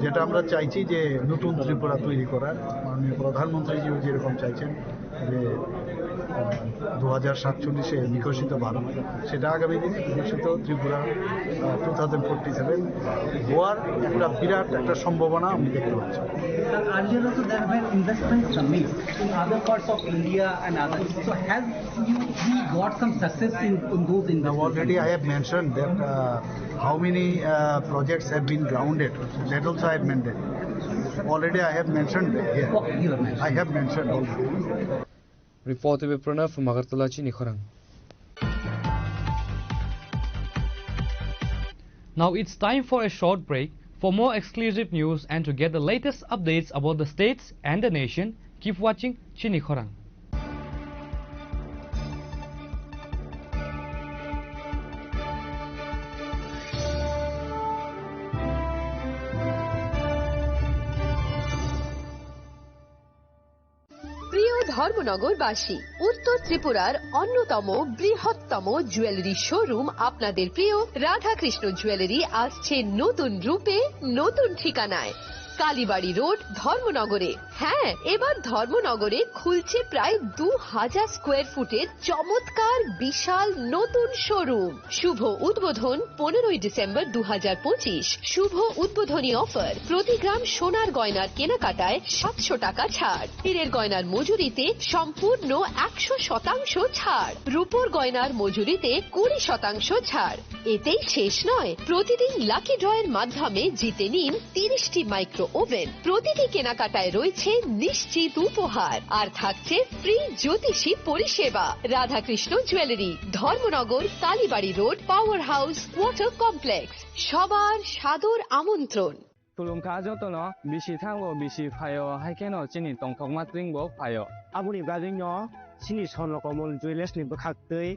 যেটা আমরা চাইছি যে নতুন ত্রিপুরা তৈরি করার, মাননীয় প্রধানমন্ত্রীজিও যেরকম চাইছেন যে দু হাজার সাতচল্লিশে বিকশিত ভারত, সেটা আগামী দিনে বিকশিত Tripura two thousand forty seven হওয়ার একটা বিরাট একটা সম্ভাবনা আমি দেখতে পাচ্ছি। Sir, earlier also there have been investment summits in other parts of India and others. So have you, we got some success in, in those investments? Already I have mentioned that uh, how many uh, projects have been grounded. That also I have mentioned. Already I have mentioned here. Okay, you have mentioned. I have mentioned already. Report by Pranav from Agartala, Chini Khorang. Now it's time for a short break. For more exclusive news and to get the latest updates about the states and the nation, keep watching Chini Khorang. প্রিয় ধর্মনগরবাসী, উত্তর ত্রিপুরার অন্যতম বৃহত্তম jewellery showroom আপনাদের প্রিয় রাধাকৃষ্ণ জুয়েলারি আসছে নতুন রূপে, নতুন ঠিকানায়। কালীবাড়ি রোড, ধর্মনগরে। হ্যাঁ, এবার ধর্মনগরে খুলছে প্রায় দু হাজার স্কোয়ার ফুটের চমৎকার বিশাল নতুন শোরুম। শুভ উদ্বোধন পনেরোই ডিসেম্বর দু হাজার পঁচিশ। শুভ উদ্বোধনী অফার, প্রতি গ্রাম সোনার গয়নার কেনাকাটায় সাতশো টাকা ছাড়, হীরের গয়নার মজুরিতে সম্পূর্ণ একশো শতাংশ ছাড়, রূপোর গয়নার মজুরিতে কুড়ি শতাংশ ছাড়। এতেই শেষ নয়, প্রতিদিন লাকি ড্রয়ের মাধ্যমে জিতে নিন তিরিশটি মাইক্রো ওভেন। প্রতিটি কেনাকাটায় রয়েছে নিশ্চিত উপহার, আর থাকছে ফ্রি জ্যোতিষী পরিষেবা। Radhakrishna jewellery, Dharmanagar, Kalibari road, power house, water complex. সবার সাদর আমন্ত্রণ। Khulumkha jotono, bisi thango, bisi phaio, hai kheno chini tongthokma tringbo phaio. Aboni bagwino chini Swarno Komol Jewellers ni bwkhaktwi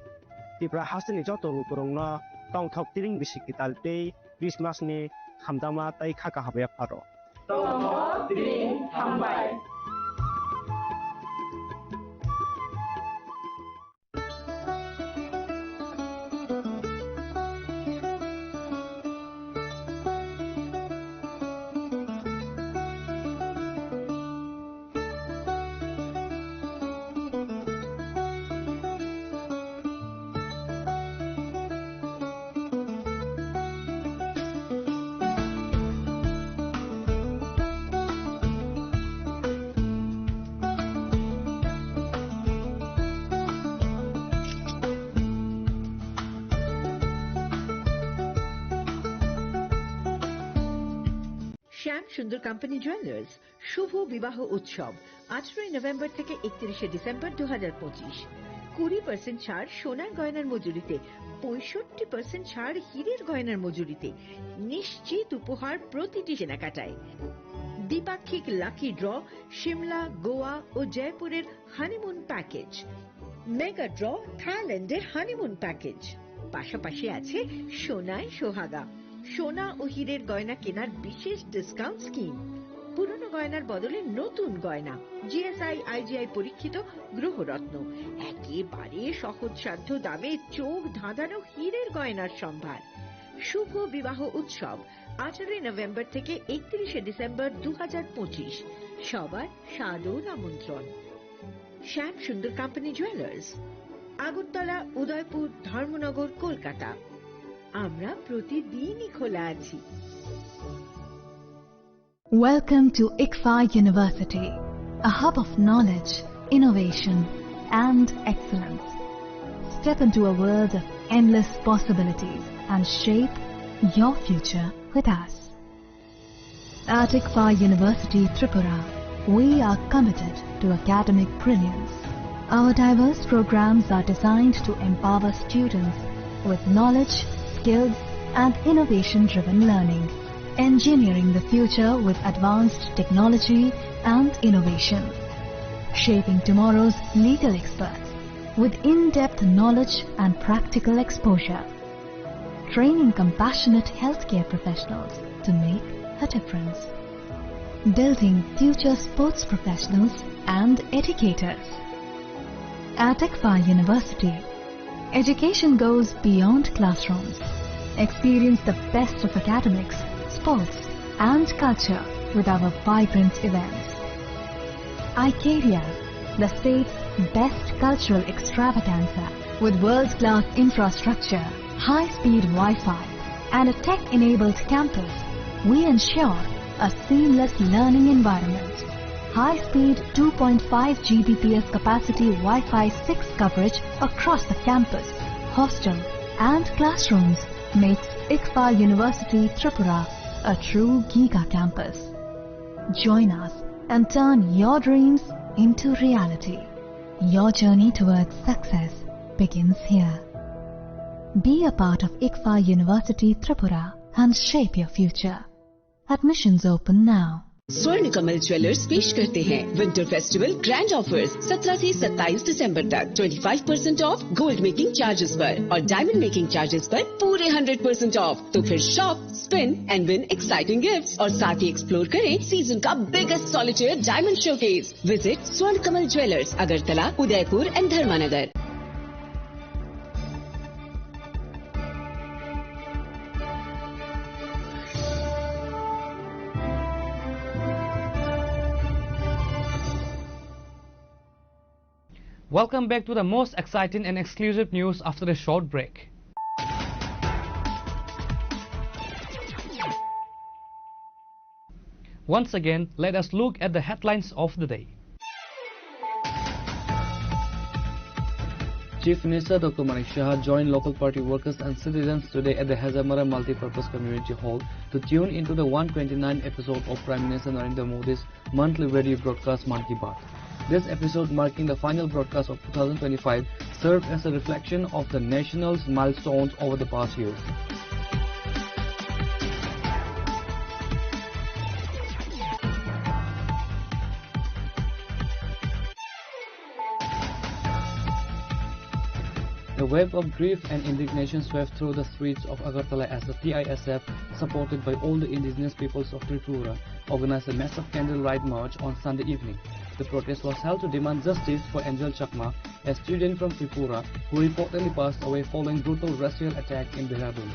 Tripura hasteni joto lukurokno tongthok tring bisi kwtal tei Christmas ni hamjakma tei kha kaham yapharo. Tongo tring hambai. শ্যাম Sundar company jewellers শুভ বিবাহ উৎসব আঠারোই নভেম্বর থেকে একত্রিশে ডিসেম্বর দু হাজার পঁচিশ। কুড়ি পার্সেন্ট ছাড় সোনার গয়নার মজুরিতে, পঁয়ষট্টি পার্সেন্ট ছাড় হীরের গয়নার মজুরিতে, নিশ্চিত উপহার প্রতিটি কেনাকাটায়। দ্বিপাক্ষিক লাকি ড্র, সিমলা, গোয়া ও জয়পুরের হানিমুন প্যাকেজ। মেগা ড্র, থাইল্যান্ডের হানিমুন প্যাকেজ। পাশাপাশি আছে সোনায় সোহাগা, সোনা ও হীরের গয়না কেনার বিশেষ ডিসকাউন্ট স্কিম, পুরনো গয়নার বদলে নতুন গয়না, জিএসআই আইজিআই পরীক্ষিত গ্রহরত্ন, একেবারে সহজসাধ্য দামে চোখ ধাঁধানো হীরের গয়নার সম্ভার। শুভ বিবাহ উৎসব আঠারোই নভেম্বর থেকে একত্রিশে ডিসেম্বর দু হাজার পঁচিশ। সবার সাদর আমন্ত্রণ। শ্যাম সুন্দর কোম্পানি জুয়েলার্স, আগরতলা, উদয়পুর, ধর্মনগর, কলকাতা। আমরা প্রতিদিনই খোলা আছি। Welcome to ICFAI University, a hub of knowledge, innovation, and excellence. Step into a world of endless possibilities and shape your future with us. At ICFAI University Tripura, we are committed to academic brilliance. Our diverse programs are designed to empower students with knowledge, skills, and innovation-driven learning, engineering the future with advanced technology and innovation, shaping tomorrow's legal experts with in-depth knowledge and practical exposure, training compassionate healthcare professionals to make a difference, building future sports professionals and educators. At ICFAI University, education goes beyond classrooms. Experience the best of academics, sports, and culture with our vibrant events. Icaria, the state's best cultural extravaganza, with world-class infrastructure, high-speed Wi-Fi, and a tech-enabled campus, we ensure a seamless learning environment. High-speed two point five G B P S capacity Wi-Fi six coverage across the campus, hostel, and classrooms makes ICFAI University Tripura a true giga campus. Join us and turn your dreams into reality. Your journey towards success begins here. Be a part of ICFAI University Tripura and shape your future. Admissions open now. स्वर्ण कमल ज्वेलर्स पेश करते हैं winter festival grand offers. सत्रह से सत्ताईस दिसंबर तक twenty five percent of gold making charges पर और डायमंड मेकिंग चार्जेस पर पूरे हंड्रेड परसेंट ऑफ। तो फिर shop, spin and win exciting gifts और साथ ही एक्सप्लोर करें सीजन का biggest solitaire diamond showcase. Visit स्वर्ण कमल ज्वेलर्स, अगरतला, उदयपुर एंड धर्मानगर। Welcome back to the most exciting and exclusive news after a short break. Once again, let us look at the headlines of the day. Chief Minister Doctor Manik Saha joined local party workers and citizens today at the Hazamara Multipurpose Community Hall to tune into the one twenty-nine episode of Prime Minister Narendra Modi's monthly radio broadcast Mann Ki Baat. This episode, marking the final broadcast of two thousand twenty-five, served as a reflection of the nation's milestones over the past year. A wave of grief and indignation swept through the streets of Agartala as the T I S F, supported by all the indigenous peoples of Tripura, organized a massive candlelight march on Sunday evening. The protest was held to demand justice for Angel Chakma, a student from Tripura who reportedly passed away following brutal racial attack in Dehradun.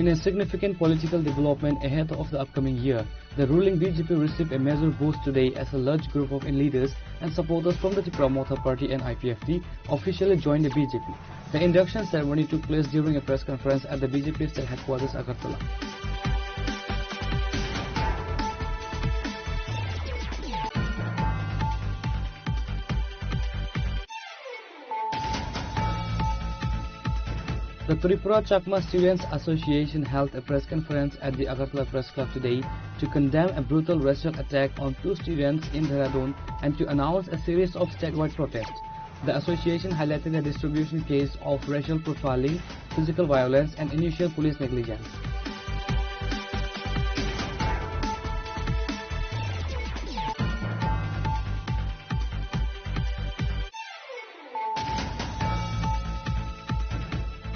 In a significant political development ahead of the upcoming year, the ruling B J P received a major boost today as a large group of leaders and supporters from the Tipra Motha Party and I P F T officially joined the B J P. The induction ceremony took place during a press conference at the B J P state headquarters, Agartala. The Tripura Chakma Students Association held a press conference at the Agartala Press Club today to condemn a brutal racial attack on two students in Dehradun and to announce a series of statewide protests. The association highlighted a distribution case of racial profiling, physical violence, and initial police negligence.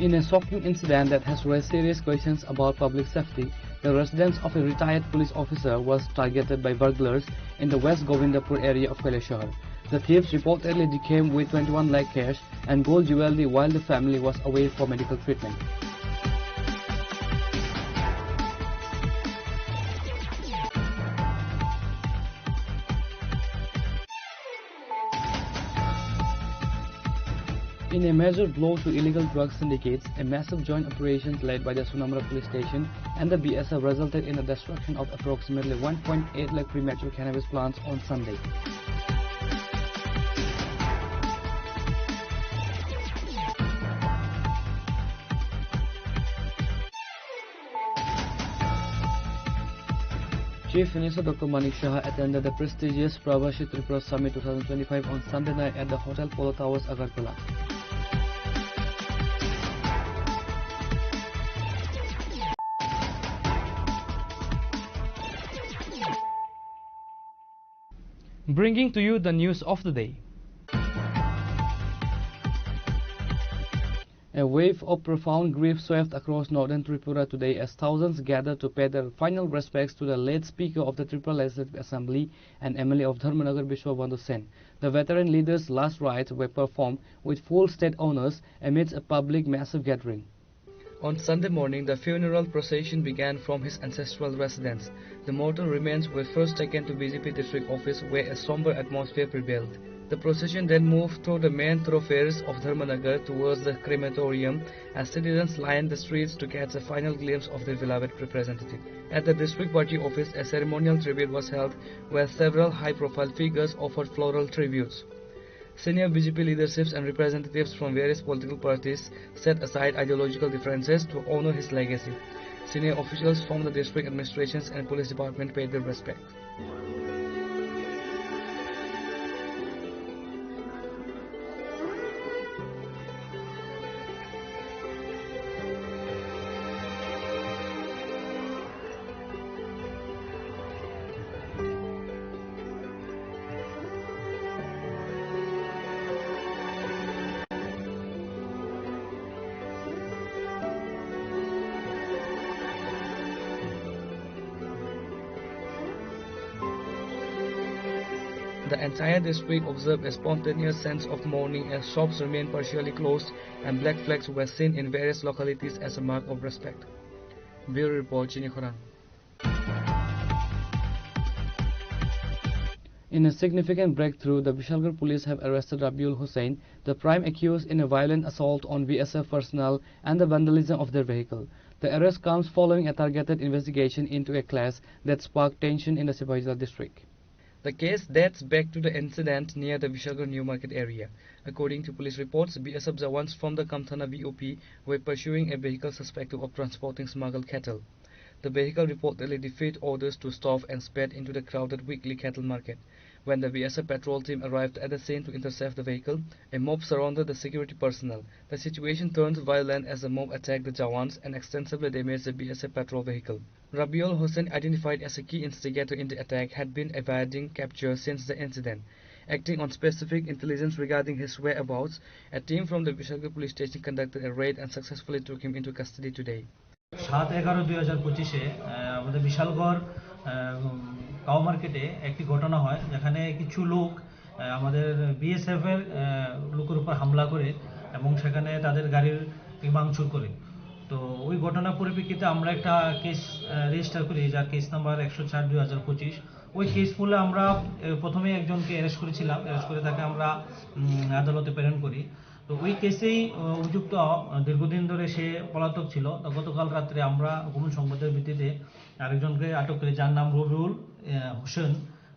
In a shocking incident that has raised serious questions about public safety, the residence of a retired police officer was targeted by burglars in the West Govindpur area of Kailashahar. The thieves reportedly came with twenty-one lakh cash and gold jewelry while the family was away for medical treatment. In a major blow to illegal drug syndicates, a massive joint operation led by the Sonamara Police Station and the B S F resulted in the destruction of approximately one point eight lakh premature cannabis plants on Sunday. Chief Minister Doctor Manik Saha attended the prestigious Prabasi Tripura Summit twenty twenty-five on Sunday night at the Hotel Polo Towers, Agartala. Bringing to you the news of the day. A wave of profound grief swept across northern Tripura today as thousands gathered to pay their final respects to the late Speaker of the Tripura Legislative Assembly and M L A of Dharmanagar, Biswabandhu Sen. The veteran leader's last rites were performed with full state honors amidst a public massive gathering. On Sunday morning, the funeral procession began from his ancestral residence. The mortal remains were first taken to B J P district office, where a somber atmosphere prevailed. The procession then moved through the main thoroughfares of Dharmanagar towards the crematorium as citizens lined the streets to catch a final glimpse of their beloved representative. At the district party office, a ceremonial tribute was held where several high-profile figures offered floral tributes. Senior B J P leaderships and representatives from various political parties set aside ideological differences to honor his legacy. Senior officials from the district administrations and police department paid their respects. The entire district observed a spontaneous sense of mourning as shops remained partially closed and black flags were seen in various localities as a mark of respect. Bureau Report, Chini Khorang. In a significant breakthrough, the Bishalgarh police have arrested Rabiul Hussain, the prime accused in a violent assault on B S F personnel and the vandalism of their vehicle. The arrest comes following a targeted investigation into a clash that sparked tension in the Sipaijala district. The case dates back to the incident near the Bishalgarh New Market area. According to police reports, B S F jawans from the Kamthana V O P were pursuing a vehicle suspected of transporting smuggled cattle. The vehicle reportedly defied orders to stop and sped into the crowded weekly cattle market. When the B S F patrol team arrived at the scene to intercept the vehicle, a mob surrounded the security personnel. The situation turned violent as the mob attacked the jawans and extensively damaged the B S F patrol vehicle. Rabiul Hussain, identified as a key instigator in the attack, had been evading capture since the incident. Acting on specific intelligence regarding his whereabouts, a team from the Bishalgarh police station conducted a raid and successfully took him into custody today. সাত এগারো দুই হাজার পঁচিশে, আহ, আমাদের বিশালগড়, আহ, উম, কাউ মার্কেটে একটি ঘটনা হয়, যেখানে কিছু লোক, আহ, আমাদের বিএসএফ এর, আহ, লোকের উপর হামলা করে এবং সেখানে তাদের গাড়ির ভাঙচুর করে। তো ওই ঘটনার পরিপ্রেক্ষিতে আমরা একটা কেস, আহ, রেজিস্টার করি, যার কেস নাম্বার একশো চার দুই হাজার পঁচিশ। ওই কেস মূলে আমরা, আহ, প্রথমে একজনকে অ্যারেস্ট করেছিলাম, অ্যারেস্ট করে তাকে আমরা, উম, আদালতে প্রেরণ করি। তো ওই কেসেই, আহ, অভিযুক্ত, আহ, দীর্ঘদিন ধরে সে পলাতক ছিল। তো গতকাল রাত্রে আমরা গোপন সংবাদের ভিত্তিতে আরেকজনকে আটক করি, যার নাম রবিউল, আহ, হোসেন,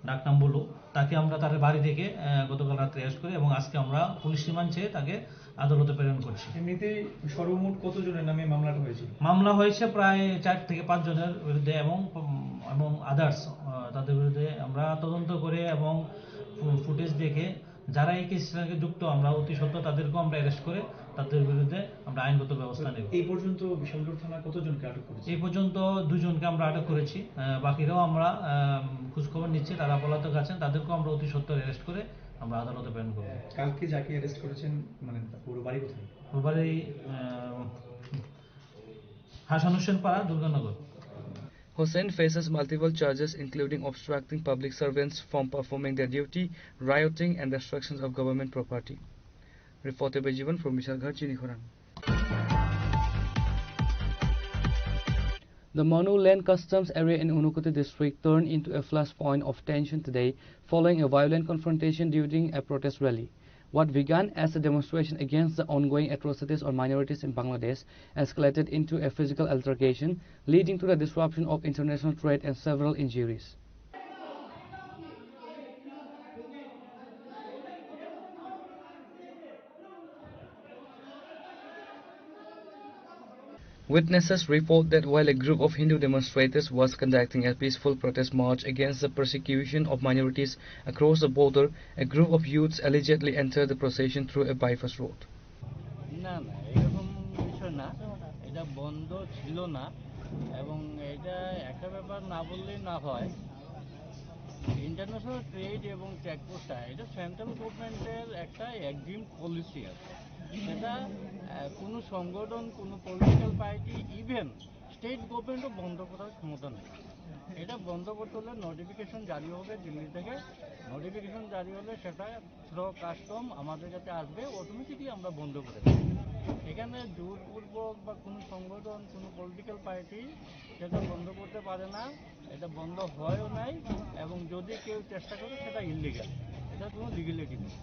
ডাকনাম বুলু। তাকে আমরা তার বাড়ি থেকে, আহ, গতকাল রাত্রে অ্যারেস্ট করি এবং আজকে আমরা পুলিশ রিমান্ড চেয়ে তাকে আদালতে প্রেরণ করছি। এমনিতেই সর্বমোট কতজনের নামে মামলাটা হয়েছিল? মামলা হয়েছে প্রায় চার থেকে পাঁচ জনের বিরুদ্ধে এবং, উম, এবং আদার্স, আহ, তাদের বিরুদ্ধে আমরা তদন্ত করে এবং ফু-, ফুটেজ দেখে যারা এই কেসের সঙ্গে যুক্ত, আমরা অতি সত্বর তাদেরকেও আমরা অ্যারেস্ট করে তাদের বিরুদ্ধে আমরা আইনগত ব্যবস্থা নেব। এই পর্যন্ত বিশালগড় থানা কতজনকে আটক করেছে? এই পর্যন্ত দুজনকে আমরা আটক করেছি, আহ, বাকিরাও আমরা, আহ, খোঁজখবর নিচ্ছি, তারা পলাতক আছেন, তাদেরকেও আমরা অতি সত্বর অ্যারেস্ট করে আমরা আদালতে প্রেরণ করব। কালকে যাকে অ্যারেস্ট করেছেন, মানে, পুরো বাড়ি কোথায়? পুরো বাড়ি, আহ, হাসান হোসেন পাড়া, Durganagar. Hussain faces multiple charges, including obstructing public servants from performing their duty, rioting, and destruction of government property. Reported by Jivan from Mishalgarh, Chinikhorang. The Manu Land Customs area in Unakoti district turned into a flashpoint of tension today following a violent confrontation during a protest rally. What began as a demonstration against the ongoing atrocities on minorities in Bangladesh escalated into a physical altercation, leading to the disruption of international trade and several injuries. Witnesses report that while a group of Hindu demonstrators was conducting a peaceful protest march against the persecution of minorities across the border, a group of youths allegedly entered the procession through a bypass road. না, না, এরকম বিষয় না। এটা বন্ধ ছিল না এবং এটা একটা ব্যাপার না বললেই না হয়। ইন্টারন্যাশনাল ট্রেড এবং চেকপোস্টটা, এটা সেন্ট্রাল গভর্নমেন্টের একটা এগ্রিম পলিসি আছে। সেটা, আহ, কোনো সংগঠন, কোনো পলিটিক্যাল পার্টি, ইভেন স্টেট গভর্নমেন্টও বন্ধ করার ক্ষমতা নেই। এটা বন্ধ করতে হলে নোটিফিকেশন জারি হবে দিল্লি থেকে। নোটিফিকেশন জারি হলে সেটা থ্রো কাস্টম আমাদের কাছে আসবে, অটোমেটিকলি আমরা বন্ধ করে দেব। এখানে জোরপূর্বক বা কোনো সংগঠন, কোনো পলিটিক্যাল পার্টি সেটা বন্ধ করতে পারে না, এটা বন্ধ হয়ও নাই, এবং যদি কেউ চেষ্টা করে সেটা ইলিগাল, এটা কোনো লিগ্যালিটি নেই।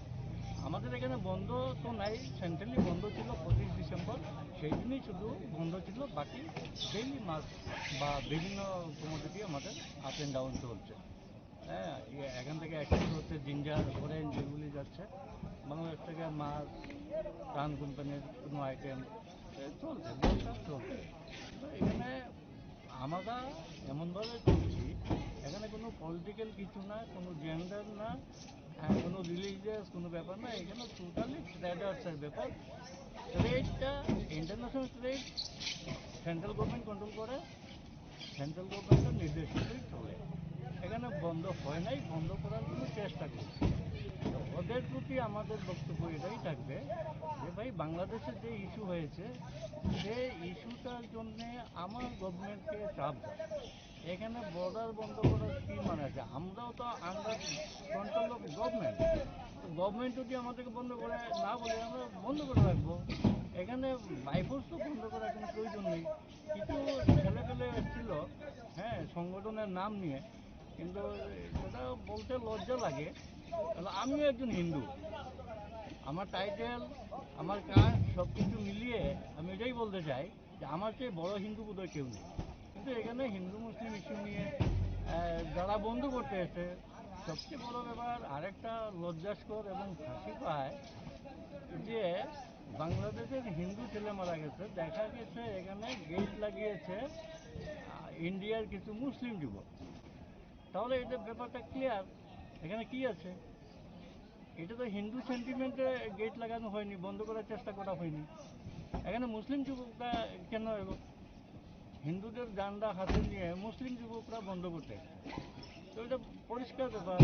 আমাদের এখানে বন্ধ তো নাই, সেন্ট্রালি বন্ধ ছিল পঁচিশ ডিসেম্বর, সেই দিনই শুধু বন্ধ ছিল, বাকি ডেইলি মাছ বা বিভিন্ন কমোডিটি আমাদের আপ অ্যান্ড ডাউন চলছে। হ্যাঁ, এ-, এখান থেকে অ্যাক্সেস হচ্ছে জিঞ্জার, অরেঞ্জ, এগুলি যাচ্ছে। বাংলাদেশ থেকে মাছ, প্রাণ কোম্পানির কোনো আইটেম, এ, চলছে, ব্যবসা চলছে। তো এখানে আমরা এমনভাবে চলছি, এখানে কোনো পলিটিক্যাল কিছু না, কোনো জেন্ডার না, হ্যাঁ, কোনো রিলিজিয়াস কোনো ব্যাপার না, এখানে টোটালি ট্রেডার্সের ব্যাপার। ট্রেডটা international trade central government control করে, সেন্ট্রাল গভর্নমেন্টের নির্দেশ অনুযায়ী চলে। এখানে বন্ধ হয় নাই, বন্ধ করার কোনো চেষ্টা করছে। তো ওদের প্রতি আমাদের বক্তব্য এটাই থাকবে যে, ভাই, বাংলাদেশের যে ইস্যু হয়েছে, সেই ইস্যুটার জন্যে আমার গভর্নমেন্টকে চাপ দেয়। এখানে বর্ডার বন্ধ করার কি মানে আছে? আমরাও তো আন্ডার কন্ট্রোল অফ গভর্নমেন্ট। তো গভর্নমেন্ট যদি আমাদেরকে বন্ধ করে না বলে, আমরা বন্ধ করে রাখবো। এখানে বাই ফোর্স তো বন্ধ করার কোনো প্রয়োজন নেই। কিছু ছেলেপেলে এসেছিল, হ্যাঁ, সংগঠনের নাম নিয়ে, কিন্তু সেটা বলতে লজ্জা লাগে। কারণ আমিও একজন হিন্দু, আমার টাইটেল, আমার কাজ, সব কিছু মিলিয়ে আমি এটাই বলতে চাই যে আমার চেয়ে বড় হিন্দু বোধহয় কেউ নেই। কিন্তু এখানে হিন্দু মুসলিম ইস্যু নিয়ে, আহ, যারা বন্ধ করতে এসে, সবচেয়ে বড় ব্যাপার আরেকটা লজ্জাস্কর এবং হাসি পায় যে বাংলাদেশের হিন্দু ছেলে মারা গেছে, দেখা গেছে এখানে গেট লাগিয়েছে, আহ, ইন্ডিয়ার কিছু মুসলিম যুবক। তাহলে এটা ব্যাপারটা ক্লিয়ার, এখানে কি আছে? এটা তো হিন্দু সেন্টিমেন্টে গেট লাগানো হয়নি, বন্ধ করার চেষ্টা করা হয়নি। এখানে মুসলিম যুবকরা কেন এলো? হিন্দুদের ঝান্ডা হাতে নিয়ে মুসলিম যুবকরা বন্ধ করতে এসছে। তো এটা পরিষ্কার ব্যাপার,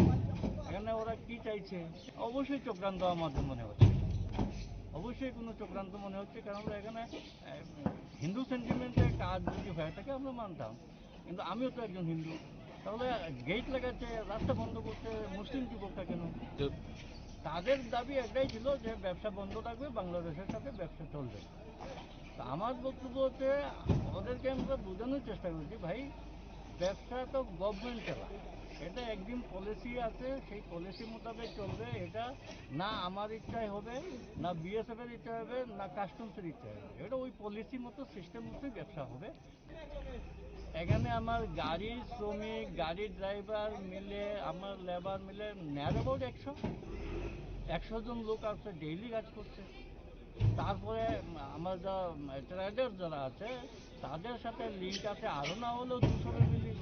এখানে ওরা কি চাইছে? অবশ্যই চক্রান্ত আমাদের মনে হচ্ছে, অবশ্যই কোনো চক্রান্ত মনে হচ্ছে, কারণ এখানে, আহ, হিন্দু সেন্টিমেন্টে কাজ যদি হয়ে থাকে আমরা মানতাম, কিন্তু আমিও তো একজন হিন্দু, তাহলে গেট লাগাচ্ছে, রাস্তা বন্ধ করছে মুসলিম যুবকটা কেন? তো তাদের দাবি একটাই ছিল যে ব্যবসা বন্ধ থাকবে, বাংলাদেশের সাথে ব্যবসা চলবে। তো আমার বক্তব্য হচ্ছে, ওদেরকে আমরা বোঝানোর চেষ্টা করছি, ভাই, ব্যবসা তো গভর্নমেন্ট চালায়, এটা একদিন পলিসি আছে, সেই পলিসি মোতাবেক চলবে। এটা না আমার ইচ্ছায় হবে, না বিএসএফ এর ইচ্ছা হবে, না কাস্টমসের ইচ্ছা হবে, এটা ওই পলিসি মতো, সিস্টেম মতোই ব্যবসা হবে। এখানে আমার গাড়ি শ্রমিক, গাড়ি ড্রাইভার মিলে, আমার লেবার মিলে নিয়ার অ্যাবাউট একশো, একশো জন লোক আছে, ডেইলি কাজ করছে। তারপরে আমার যা ট্রেডার যারা আছে, তাদের সাথে লিংক আছে আরও না হলেও দুশো ফ্যামিলি,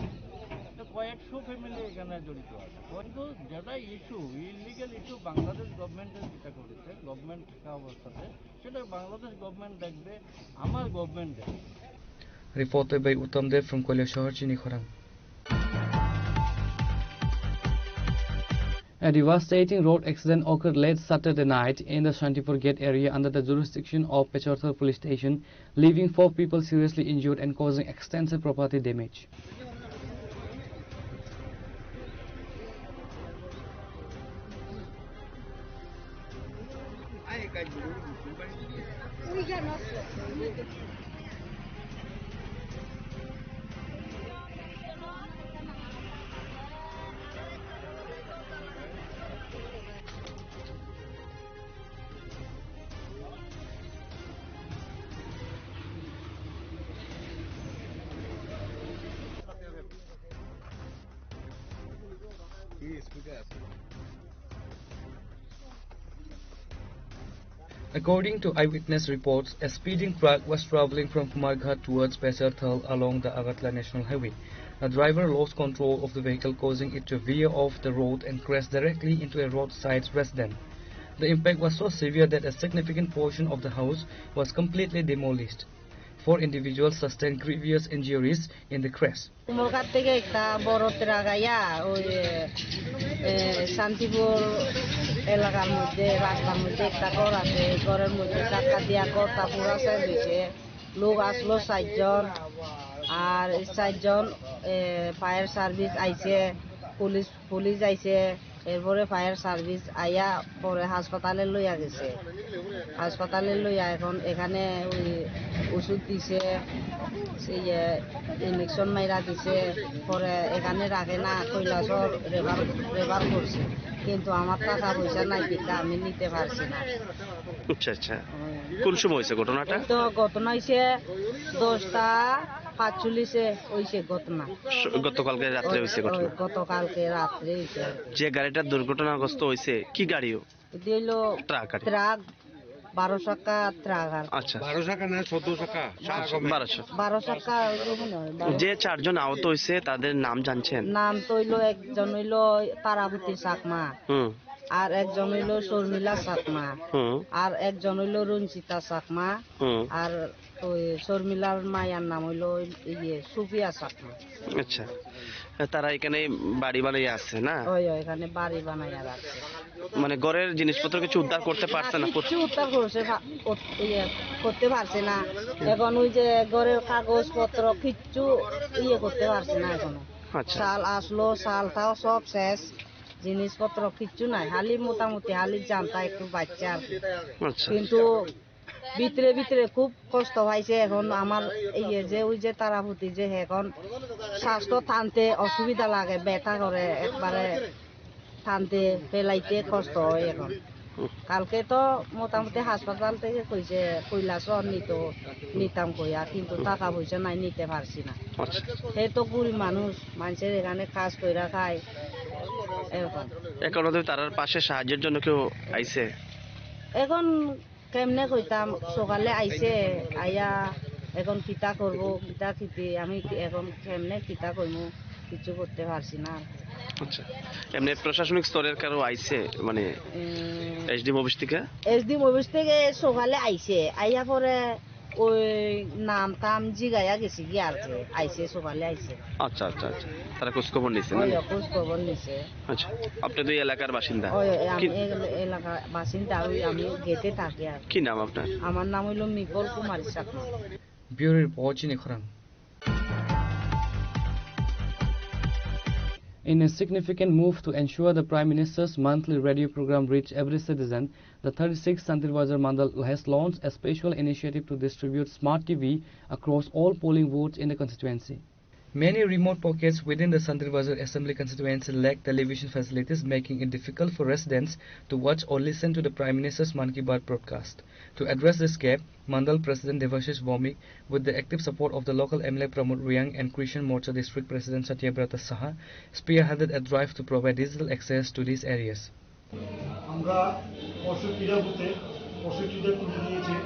তো কয়েকশো ফ্যামিলি এখানে জড়িত আছে। কিন্তু যেটা ইস্যু, ইলিগাল ইস্যু, বাংলাদেশ গভর্নমেন্টের যেটা করেছে, গভর্নমেন্ট থাকা অবস্থাতে, সেটা বাংলাদেশ গভর্নমেন্ট দেখবে, আমার গভর্নমেন্ট দেখবে। Reported by Uttam Dev from Koilashahar, Chinikhorang. A devastating road accident occurred late Saturday night in the Shantipur Gate area under the jurisdiction of Pecharthal Police Station, leaving four people seriously injured and causing extensive property damage. According to eyewitness reports, a speeding truck was traveling from Kumarghat towards Pecharthal along the Agartala National Highway. The driver lost control of the vehicle, causing it to veer off the road and crash directly into a roadside resident. The impact was so severe that a significant portion of the house was completely demolished. Four individuals sustained grievous injuries in the crash. কুমলঘাট থেকে একটা বড় ট্রাক আইয়া ওই, এ, এ, শান্তিপুর এলাকার মধ্যে, রাস্তার মধ্যে একটা ঘর আছে, এই ঘরের মধ্যে ধাক্কা দিয়া ঘরটা পুরা শেষ হয়েছে। লোক আসলো চারজন, আর এই চারজন, এ, ফায়ার সার্ভিস আইছে, পুলিশ, পুলিশ আইছে, এরপরে ফায়ার সার্ভিস আইয়া পরে হাসপাতালে লইয়া গেছে। হাসপাতালে লইয়া এখন এখানে ওই ওষুধ দিছে, সেই, এ, ইঞ্জেকশন মাইরা দিছে, পরে এখানে রাখে না, কৈলাসহর রেফার, রেফার করছে, কিন্তু আমার টাকা পয়সা নাই, কিন্তু আমি নিতে পারছি না। আচ্ছা, আচ্ছা। হুম। কোন সময় হয়েছে ঘটনাটা? তো ঘটনা হয়েছে দশটা পাঁচচল্লিশে হয়েছে ঘটনা। স-, গতকালকে রাত্রে হয়েছে ঘটনা? ওই গতকালকে রাত্রে হয়েছে। যে গাড়িটা দুর্ঘটনাগ্রস্ত হয়েছে, কি গাড়িও? এটা হইলো ট্রাক গাড়ি। ট্রাক, বারো চাকা ট্রাক আর কি। আচ্ছা। বারো চাকা না চোদ্দ চাকা? আচ্ছা, বারো চাকা। বারো চাকা ওই যে মনে হয়, বারো। যে চারজন আহত হয়েছে, তাদের নাম জানছেন? নাম তো হইলো, একজন হইলো তারাপতি চাকমা, হুম। আর একজন হইলো শর্মিলা চাকমা, হুম। আর একজন হইলো রঞ্জিতা চাকমা, হুম। আর ওই শর্মিলার মায়ার নাম হইলো ওই ইয়ে সুফিয়া চাকমা। আচ্ছা, তারা এখানে বাড়ি বানাই আছে না? ওই, ওই, এখানে বাড়ি বানাই আর আছে। মানে ঘরের জিনিসপত্র কিছু উদ্ধার করতে পারছে না? না, কিচ্ছু উদ্ধার করছে পা-, কর-, ইয়ে, করতে পারছে না। এখন ওই যে ঘরের কাগজপত্র কিচ্ছু ইয়ে করতে পারছে না এখনো। আচ্ছা। চাল আসলো, চালটাও সব শেষ, জিনিসপত্র কিচ্ছু নাই, খালি মোটামুটি খালি জানটা একটু বাচ্চা আর কি। আচ্ছা। কিন্তু ভিতরে ভিতরে খুব কষ্ট পাইছে। এখন আমার এই যে, যে ওই যে তারাপতি যে, এখন শ্বাস তো টানতে অসুবিধা লাগে, ব্যথা করে, একবারে টানতে ফেলাইতে কষ্ট হয় এখন। হুম। কালকে তো মোটামুটি হাসপাতাল থেকে কইছে কৈলাসহর নিত, নিতাম কইয়া, কিন্তু হুম। টাকা পয়সা নাই, নিতে পারছি না। আচ্ছা। সে তো গরিব মানুষ, মানুষের এখানে কাজ কইরা খায়, এরকম। এখন ওদের তারার পাশে সাহায্যের জন্য কেউ আইছে? এখন কেমনে কইতাম, সকালে আইছে, আইয়া এখন কিতা করব, কিতা কিতি, আমি কি-, এখন কেমনে কিতা কইমু, কিছু করতে পারছি না। আচ্ছা, এমনি প্রশাসনিক স্তরের কারো আইছে, মানে, এ, এসডিএম অফিস থেকে? এসডিএম অফিস থেকে সকালে আইছে, আইয়া পরে ওই নাম টাম জিগাইয়া গেছি কি আর কি, আইছে, সকালে আইছে। আচ্ছা, আচ্ছা, আচ্ছা। তারা খোঁজ খবর নিছে, না? ওই, খোঁজ খবর নিছে। আচ্ছা, আপনি তো এই এলাকার বাসিন্দা? ওই, ওই, আমি কি এই এলাকার বাসিন্দা, ওই আমি গেটে থাকি আর কি। কি নাম আপনার? আমার নাম হইল মিপল কুমারী Chakma. Bureau report, Chini Khorang. In a significant move to ensure the Prime Minister's monthly radio program reach every citizen, the thirty-six Santir Bazar Mandal has launched a special initiative to distribute smart T V across all polling booths in the constituency. Many remote pockets within the Santir Bazar Assembly constituency lack television facilities, making it difficult for residents to watch or listen to the Prime Minister's Mann Ki Baat broadcast. To address this gap, Mandal President Devashish Bhowmik, with the active support of the local M L A Pramod Reang and Krishan Morcha District President Satya Brata Saha, spearheaded a drive to provide digital access to these areas. আমরা পঁয়ষট্টিটা বুথে পঁয়ষট্টিটা টিভি দিয়েছি,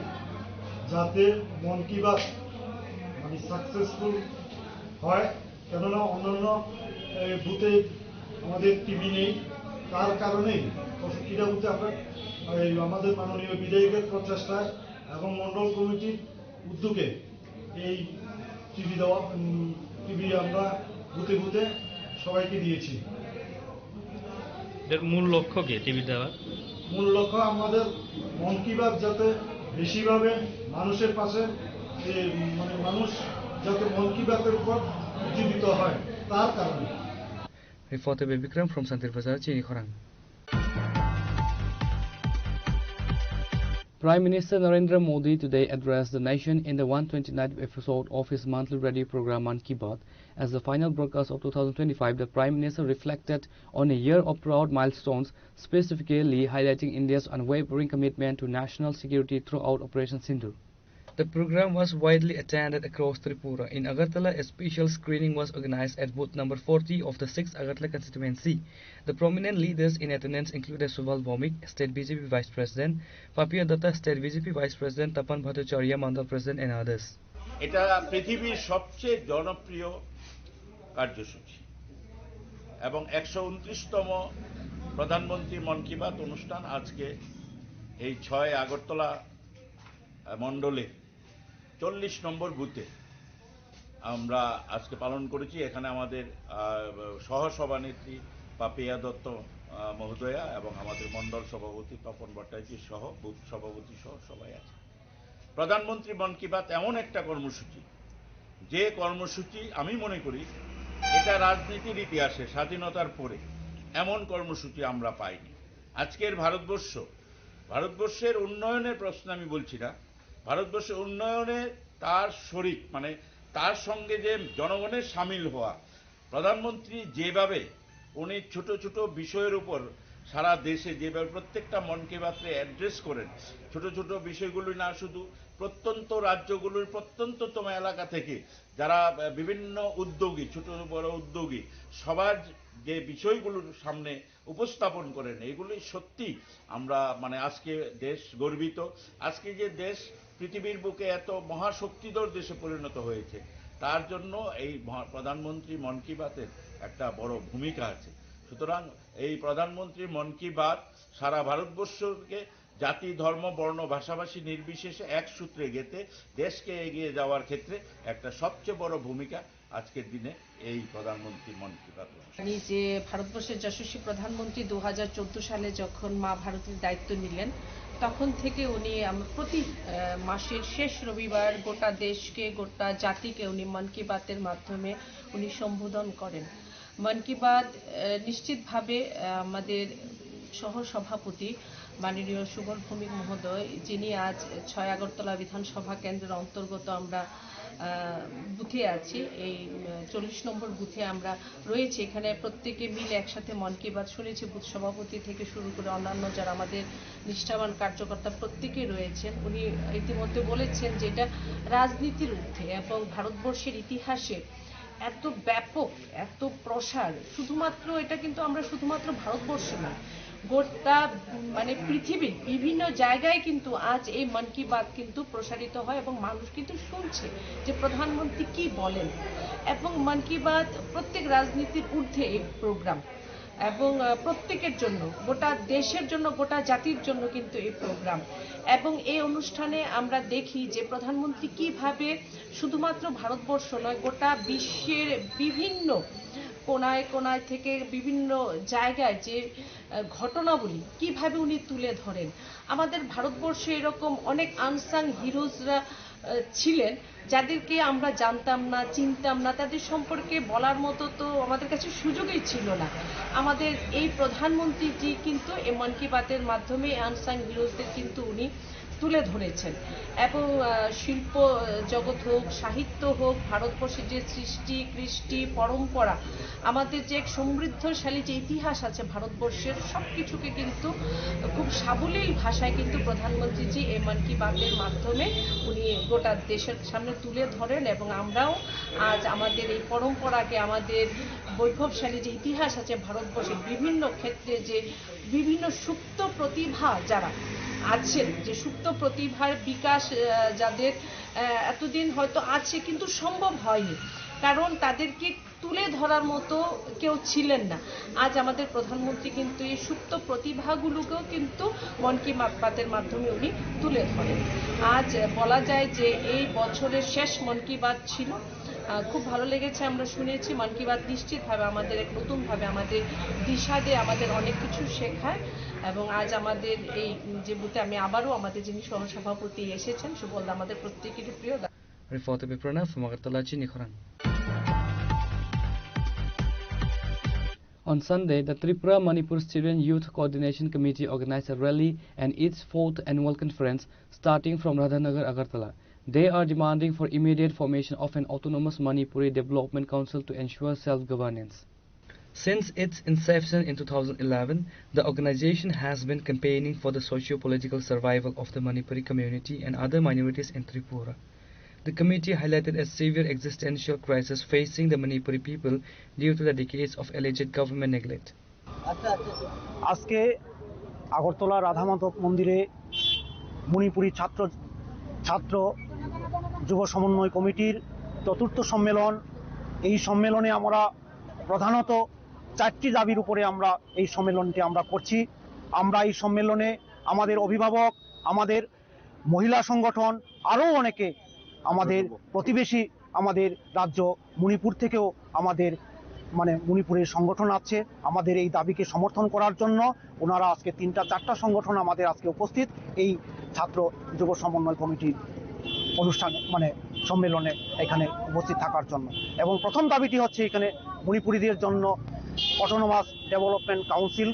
যাতে মন কি বাত মানে সাকসেসফুল হয়, কেননা অন্যান্য, এ, বুথে আমাদের টিভি নেই। তার কারণেই পঁয়ষট্টিটা বুথে আমরা এই আমাদের মাননীয় বিধায়কের প্রচেষ্টায় এবং মণ্ডল কমিটির উদ্যোগে এই টিভি দেওয়া, উম, টিভি আমরা বুথে বুথে সবাইকে দিয়েছি। এর মূল লক্ষ্য কি টিভি দেওয়ার? মূল লক্ষ্য আমাদের মন কি বাত যাতে বেশিভাবে মানুষের পাশে, এ, মানে, মানুষ যাতে মন কি বাতের উপর উজ্জীবিত হয়, তার কারণে। Reporter Bikram from Santir Bazar, Chini Khorang. Prime Minister Narendra Modi today addressed the nation in the one twenty-ninth episode of his monthly radio program Mann Ki Baat. As the final broadcast of two thousand twenty-five, the Prime Minister reflected on a year of proud milestones, specifically highlighting India's unwavering commitment to national security throughout Operation Sindoor. The program was widely attended across Tripura. In Agartala, a special screening was organized at booth number forty of the sixth Agartala constituency. The prominent leaders in attendance included Subal Bhowmik, State B J P Vice President, Papiya Datta, State B J P Vice President, Tapan Bhattacharya, Mandal President, and others. এটা পৃথিবীর সবচেয়ে জনপ্রিয় কার্যসূচি এবং একশো উনত্রিশতম প্রধানমন্ত্রী মন কি বাত অনুষ্ঠান আজকে এই ছয় আগরতলা, আহ, মণ্ডলে চল্লিশ নম্বর বুথে আমরা আজকে পালন করেছি। এখানে আমাদের, আহ, সহ সভানেত্রী পাপিয়া দত্ত, আহ, মহোদয়া এবং আমাদের মণ্ডল সভাপতি তপন ভট্টাচার্য সহ বুথ সভাপতি সহ সবাই আছে। প্রধানমন্ত্রী মন কি বাত এমন একটা কর্মসূচি, যে কর্মসূচি আমি মনে করি এটা রাজনীতির ইতিহাসে স্বাধীনতার পরে এমন কর্মসূচি আমরা পাইনি। আজকের ভারতবর্ষ, ভারতবর্ষের উন্নয়নের প্রশ্ন আমি বলছি না, ভারতবর্ষের উন্নয়নে তার শরিক, মানে, তার সঙ্গে যে জনগণের সামিল হওয়া, প্রধানমন্ত্রী যেভাবে উনি ছোট ছোট বিষয়ের উপর সারা দেশে যেভাবে প্রত্যেকটা মন কি বাতে অ্যাড্রেস করেন, ছোট ছোট বিষয়গুলি না শুধু প্রত্যন্ত রাজ্যগুলির প্রত্যন্ততম এলাকা থেকে যারা, আহ, বিভিন্ন উদ্যোগী, ছোট বড় উদ্যোগী, সবার যে বিষয়গুলোর সামনে উপস্থাপন করেন, এগুলি সত্যি আমরা, মানে, আজকে দেশ গর্বিত। আজকে যে দেশ পৃথিবীর বুকে এত মহাশক্তিধর দেশে পরিণত হয়েছে, তার জন্য এই মহা-, প্রধানমন্ত্রী মন কি বাতের একটা বড় ভূমিকা আছে। সুতরাং এই প্রধানমন্ত্রী মন কি বাত সারা ভারতবর্ষকে জাতি, ধর্ম, বর্ণ, ভাষাভাষী নির্বিশেষে এক সূত্রে গেঁথে দেশকে এগিয়ে যাওয়ার ক্ষেত্রে একটা সবচেয়ে বড় ভূমিকা আজকের দিনে এই প্রধানমন্ত্রী মন কি বাত অনুষ্ঠান। আমি যে ভারতবর্ষের যশস্বী প্রধানমন্ত্রী দু হাজার চোদ্দ সালে যখন মা ভারতীর দায়িত্ব নিলেন, তখন থেকে উনি আম-, প্রতি, আহ, মাসের শেষ রবিবার গোটা দেশকে, গোটা জাতিকে উনি মন কি বাতের মাধ্যমে উনি সম্বোধন করেন। মন কি বাত, আহ, নিশ্চিতভাবে, আহ, আমাদের সহ সভাপতি মাননীয় সুবল ভৌমিক মহোদয়, যিনি আজ ছয় আগরতলা বিধানসভা কেন্দ্রের অন্তর্গত আমরা, আহ, বুথে আছি, এই, উম, চল্লিশ নম্বর বুথে আমরা রয়েছি। এখানে প্রত্যেকে মিলে একসাথে মন কি বাত শুনেছি, বুথ সভাপতি থেকে শুরু করে অন্যান্য যারা আমাদের নিষ্ঠাবান কার্যকর্তা প্রত্যেকে রয়েছেন। উনি ইতিমধ্যে বলেছেন যে এটা রাজনীতির ঊর্ধ্বে এবং ভারতবর্ষের ইতিহাসে এত ব্যাপক, এত প্রসার, শুধুমাত্র, এটা কিন্তু আমরা শুধুমাত্র ভারতবর্ষে নয়, গোটা, উম, মানে, পৃথিবীর বিভিন্ন জায়গায় কিন্তু আজ এই মন কি বাত কিন্তু প্রসারিত হয় এবং মানুষ কিন্তু শুনছে যে প্রধানমন্ত্রী কি বলেন। এবং মন কি বাত প্রত্যেক রাজনীতির ঊর্ধ্বে এই প্রোগ্রাম এবং, আহ, প্রত্যেকের জন্য, গোটা দেশের জন্য, গোটা জাতির জন্য কিন্তু এই প্রোগ্রাম। এবং এই অনুষ্ঠানে আমরা দেখি যে প্রধানমন্ত্রী কিভাবে শুধুমাত্র ভারতবর্ষ নয়, গোটা বিশ্বের বিভিন্ন কোনায় কোনায় থেকে বিভিন্ন জায়গায় যে, আহ, ঘটনাবলী কিভাবে উনি তুলে ধরেন। আমাদের ভারতবর্ষে এরকম অনেক আনসাং হিরোজরা, আহ, ছিলেন, যাদেরকে আমরা জানতাম না, চিনতাম না, তাদের সম্পর্কে বলার মতো তো আমাদের কাছে সুযোগই ছিল না। আমাদের এই প্রধানমন্ত্রীজি কিন্তু এই মন কি বাতের মাধ্যমে আনসাং হিরোজদের কিন্তু উনি তুলে ধরেছেন। এবং, আহ, শিল্প, আহ, জগৎ হোক, সাহিত্য হোক, ভারতবর্ষের যে সৃষ্টি, কৃষ্টি, পরম্পরা, আমাদের যে এক সমৃদ্ধশালী যে ইতিহাস আছে ভারতবর্ষের, সব কিছুকে কিন্তু খুব সাবলীল ভাষায় কিন্তু প্রধানমন্ত্রীজি এই মন কি বাতের মাধ্যমে উনি গোটা দেশের সামনে তুলে ধরেন। এবং আমরাও আজ আমাদের এই পরম্পরাকে, আমাদের বৈভবশালী যে ইতিহাস আছে ভারতবর্ষের বিভিন্ন ক্ষেত্রে, যে বিভিন্ন সুপ্ত প্রতিভা যারা আছেন, যে সুপ্ত প্রতিভার বিকাশ, আহ, যাদের, আহ, এতদিন হয়তো আছে কিন্তু সম্ভব হয়নি, কারণ তাদেরকে তুলে ধরার মতো কেউ ছিলেন না। আজ আমাদের প্রধানমন্ত্রী কিন্তু এই সুপ্ত প্রতিভাগুলোকেও কিন্তু মন কি বাতের মাধ্যমে উনি তুলে ধরেন। আজ বলা যায় যে এই বছরের শেষ মন কি বাত ছিল। আহ, খুব ভালো লেগেছে, আমরা শুনেছি মন কি বাত নিশ্চিতভাবে আমাদের এক নতুনভাবে আমাদের দিশা দেয়, আমাদের অনেক কিছু শেখায়। এবং আজ আমাদের এই যে বুথে আমি আবারও আমাদের যিনি সহসভাপতি এসেছেন সুবল দা, আমাদের প্রত্যেকেরই প্রিয় দা। Report Biprana from Agartala, Chini Khorang. On Sunday, the Tripura Manipur Student Youth Coordination Committee organized a rally and its fourth annual conference starting from Radhanagar, Agartala. They are demanding for immediate formation of an autonomous Manipuri Development Council to ensure self-governance. Since its inception in two thousand eleven, the organization has been campaigning for the socio-political survival of the Manipuri community and other minorities in Tripura. The committee highlighted a severe existential crisis facing the Manipuri people due to the decades of alleged government neglect. আজকে আগরতলা রাধামাধব মন্দিরে মণিপুরী ছাত্র ছাত্র যুব সমন্বয় কমিটির চতুর্থ সম্মেলন। এই সম্মেলনে আমরা প্রধানত চারটি দাবির উপরে আমরা এই সম্মেলনটি আমরা করছি। আমরা এই সম্মেলনে আমাদের অভিভাবক, আমাদের মহিলা সংগঠন, আরও অনেকে, আমাদের প্রতিবেশী, আমাদের রাজ্য মণিপুর থেকেও আমাদের, মানে, মণিপুরের সংগঠন আছে, আমাদের এই দাবিকে সমর্থন করার জন্য। ওনারা আজকে তিনটা চারটা সংগঠন আমাদের আজকে উপস্থিত এই ছাত্র যুব সমন্বয় কমিটির অনুষ্ঠান, মানে, সম্মেলনে এখানে উপস্থিত থাকার জন্য। এবং প্রথম দাবিটি হচ্ছে এখানে মণিপুরীদের জন্য অটোনোমাস ডেভেলপমেন্ট কাউন্সিল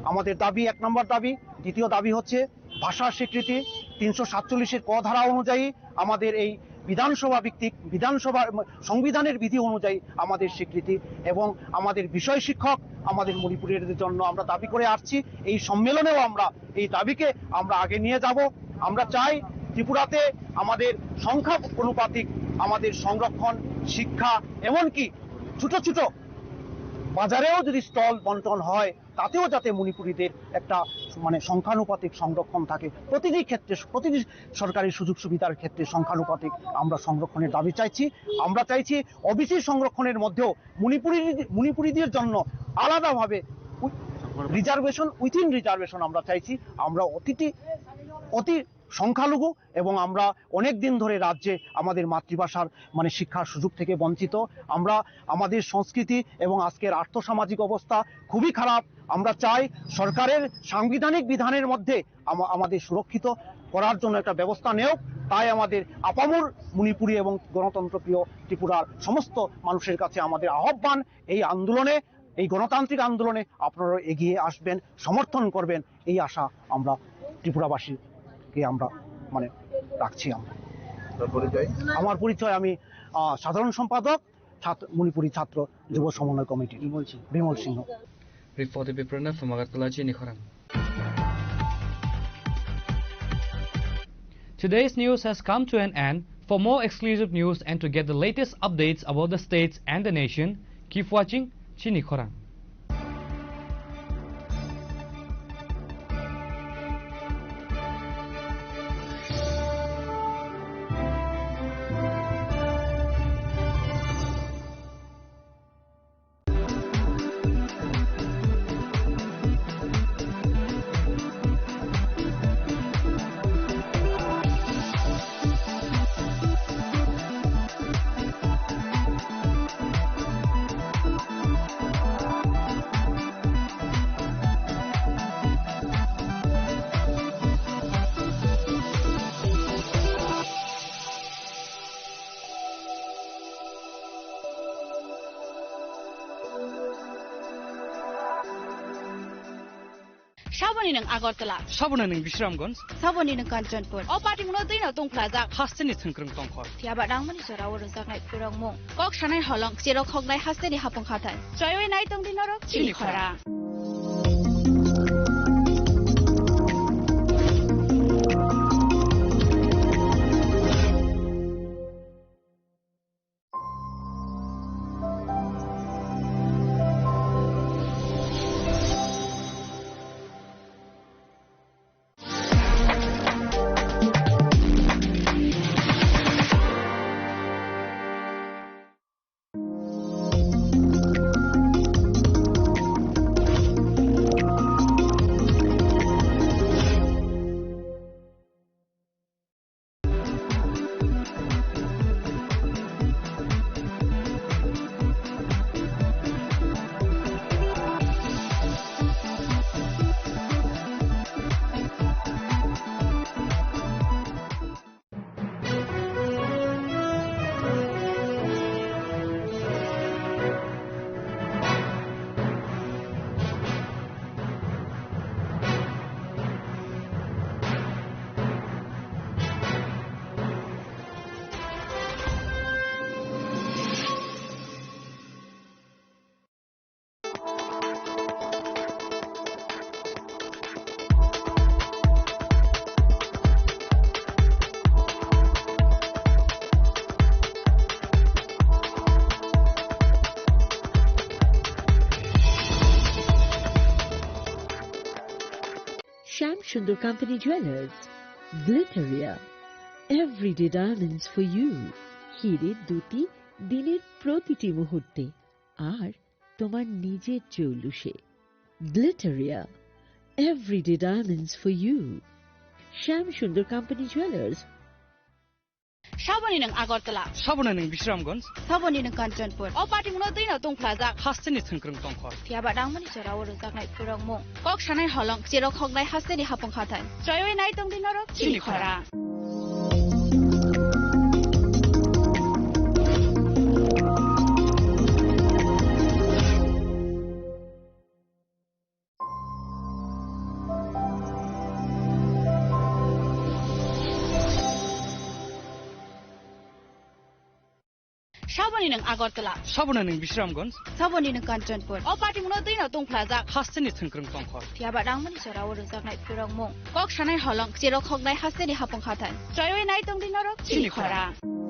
আমাদের দাবি, এক নম্বর দাবি। দ্বিতীয় দাবি হচ্ছে ভাষার স্বীকৃতি, তিনশো সাতচল্লিশের ক ধারা অনুযায়ী আমাদের এই বিধানসভা ভিত্তিক, বিধানসভা, সংবিধানের বিধি অনুযায়ী আমাদের স্বীকৃতি এবং আমাদের বিষয় শিক্ষক আমাদের মণিপুরীদের জন্য আমরা দাবি করে আসছি। এই সম্মেলনেও আমরা এই দাবিকে আমরা আগে নিয়ে যাব। আমরা চাই ত্রিপুরাতে আমাদের সংখ্যা অনুপাতিক আমাদের সংরক্ষণ, শিক্ষা, এমনকি ছোট ছোট বাজারেও যদি স্টল বন্টন হয়, তাতেও যাতে মণিপুরীদের একটা, মানে, সংখ্যানুপাতিক সংরক্ষণ থাকে। প্রতিটি ক্ষেত্রে, প্রতিটি সরকারি সুযোগ সুবিধার ক্ষেত্রে সংখ্যানুপাতিক আমরা সংরক্ষণের দাবি চাইছি। আমরা চাইছি ওবিসি সংরক্ষণের মধ্যেও মণিপুরী, মণিপুরীদের জন্য আলাদাভাবে রিজার্ভেশন, উইথিন রিজার্ভেশন আমরা চাইছি। আমরা অতিটি, অতি সংখ্যালঘু এবং আমরা অনেক দিন ধরে রাজ্যে আমাদের মাতৃভাষার, মানে, শিক্ষার সুযোগ থেকে বঞ্চিত। আমরা আমাদের সংস্কৃতি এবং আজকের আর্থসামাজিক অবস্থা খুবই খারাপ। আমরা চাই সরকারের সাংবিধানিক বিধানের মধ্যে আমা-, আমাদের সুরক্ষিত করার জন্য একটা ব্যবস্থা নেওক। তাই আমাদের আপামর মণিপুরী এবং গণতন্ত্রপ্রিয় ত্রিপুরার সমস্ত মানুষের কাছে আমাদের আহ্বান, এই আন্দোলনে, এই গণতান্ত্রিক আন্দোলনে আপনারা এগিয়ে আসবেন, সমর্থন করবেন, এই আশা আমরা ত্রিপুরাবাসীকে আমরা, মানে, রাখছি আমরা। আপনার পরিচয়? আমার পরিচয়, আমি, আহ, সাধারণ সম্পাদক, ছাত্র, মণিপুরী ছাত্র যুব সমন্বয় কমিটি। বিমল সিংহ। বিমল সিংহ। Report Biprana from Agartala, Chini Khorang. Today's news has come to an end. For more exclusive news and to get the latest updates about the states and the nation, keep watching Chini Khorang. Saboni nwng Agartala. Saboni nwng Bisramganj. Saboni nwng Kanchanpur. O patimungno twino tungkhlajak. Hasteni thwngkwrwng tongkhor. Phiyaba nangmani jorao rwjaknai phwrwngmung. Kok sanai holong, cherok hoknai hasteni hapung hathai. Choiwi nai tongdi norok chini khorang. Sundar company jewellers, Glitteria, everyday diamonds for you. হিরে দুটি দিনের প্রতিটি মুহূর্তে আর তোমার নিজের জৌলুসে। Glitteria, everyday diamonds for you. Shyam Sundar company jewellers. Saboni nwng Agartala. Saboni nwng Bisramganj. Saboni nwng Kanchanpur. O party mungno twi no tongphlajak. Hasteni thwngkwrwng tongkhor. Phiya ba nangmani jora o rwjaknai phurokmung. Kok sanai holong, cherok hoknai hasteni hapung hathai. Choiwi nai tongdi norok chini chini khorang. Saboni nwng Agartala. Saboni nwng Bisramganj. Saboni nwng Kanchanpur. O party mungno twi no tongphlajak. Hasteni thwngkwrwng tongkhor. Phiya ba nangmani jora o rwjaknai phurokmung. Kok sanai holong, cherok hoknai hasteni hapung hathai. Choiwi nai tongdi norok chini chini khorang. Khorang.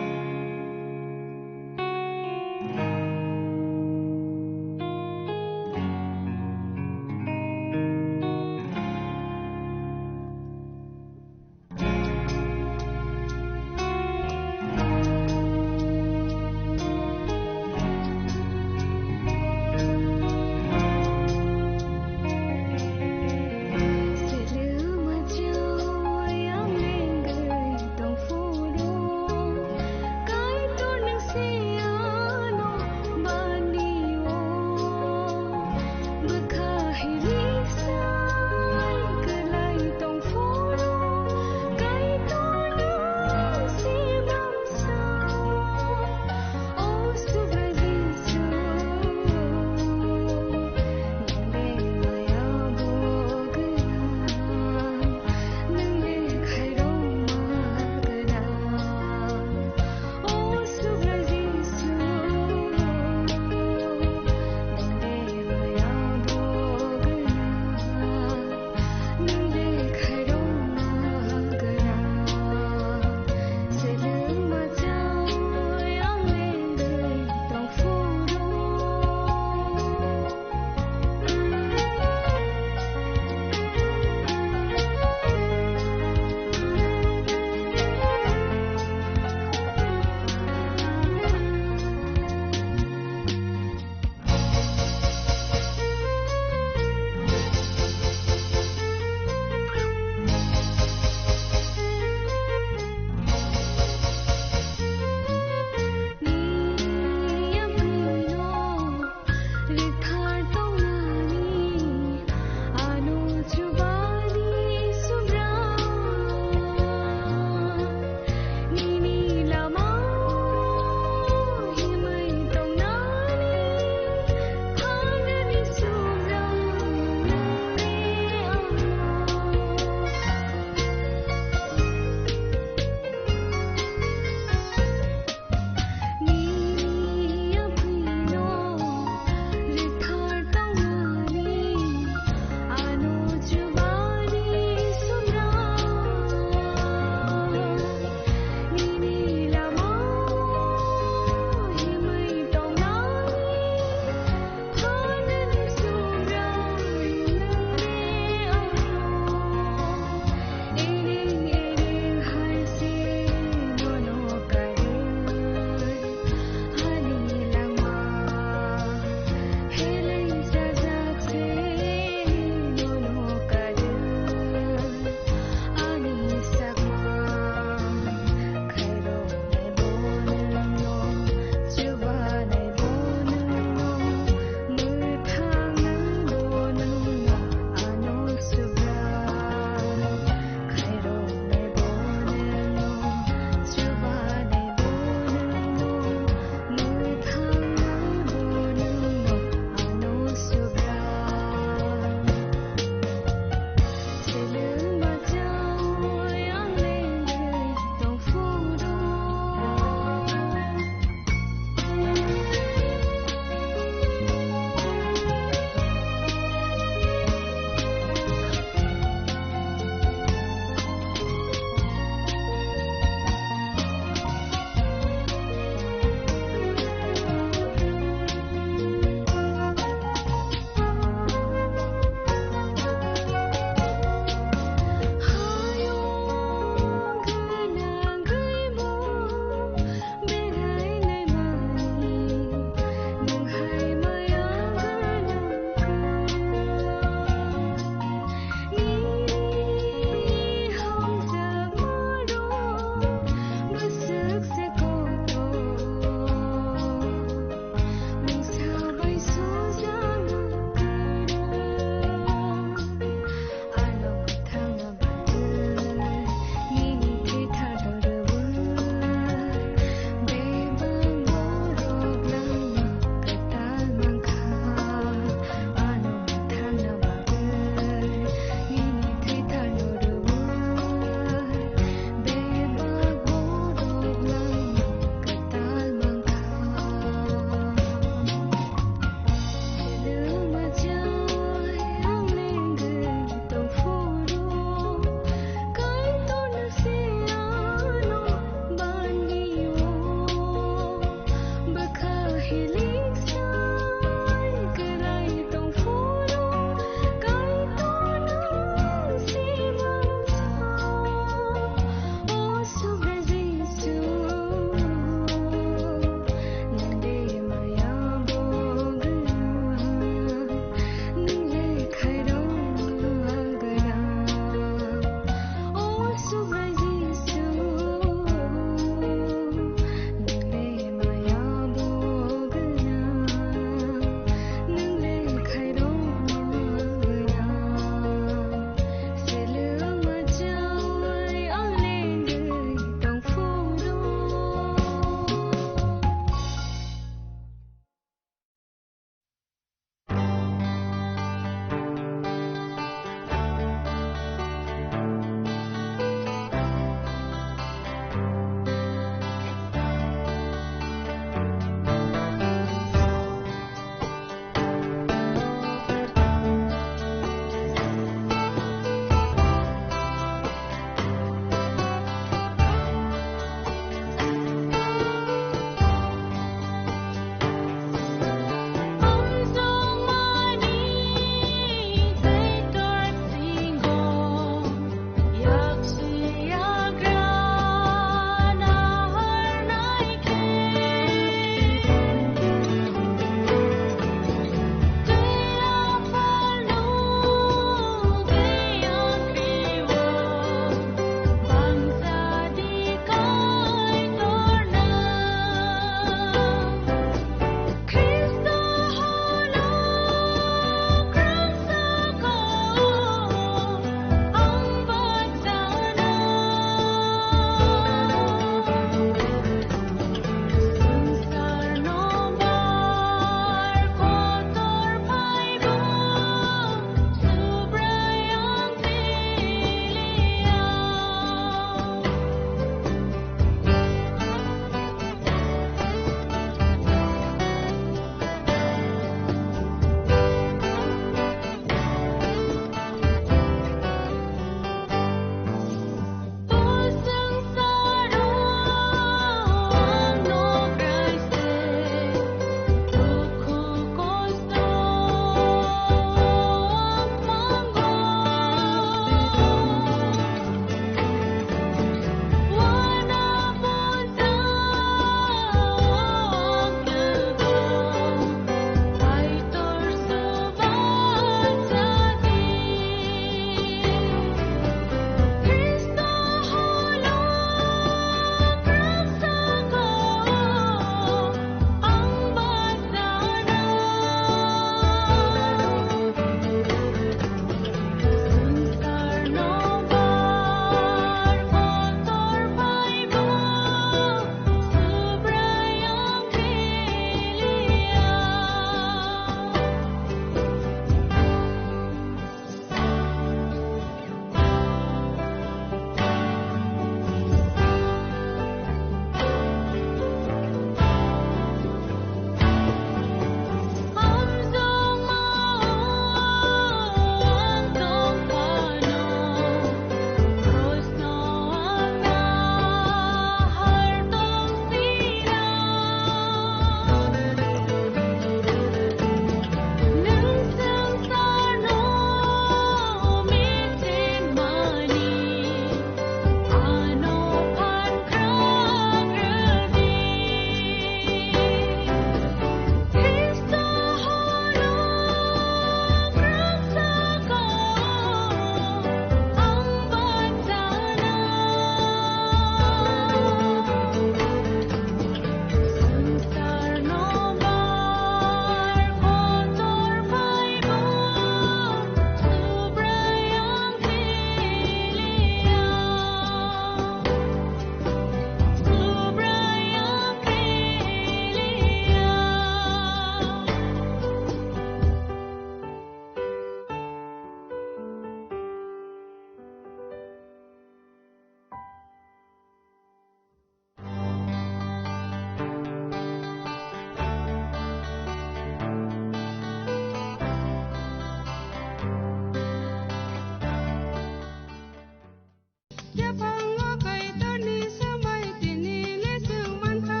Yaphango Kaitorni swmai tini le chwng mankha,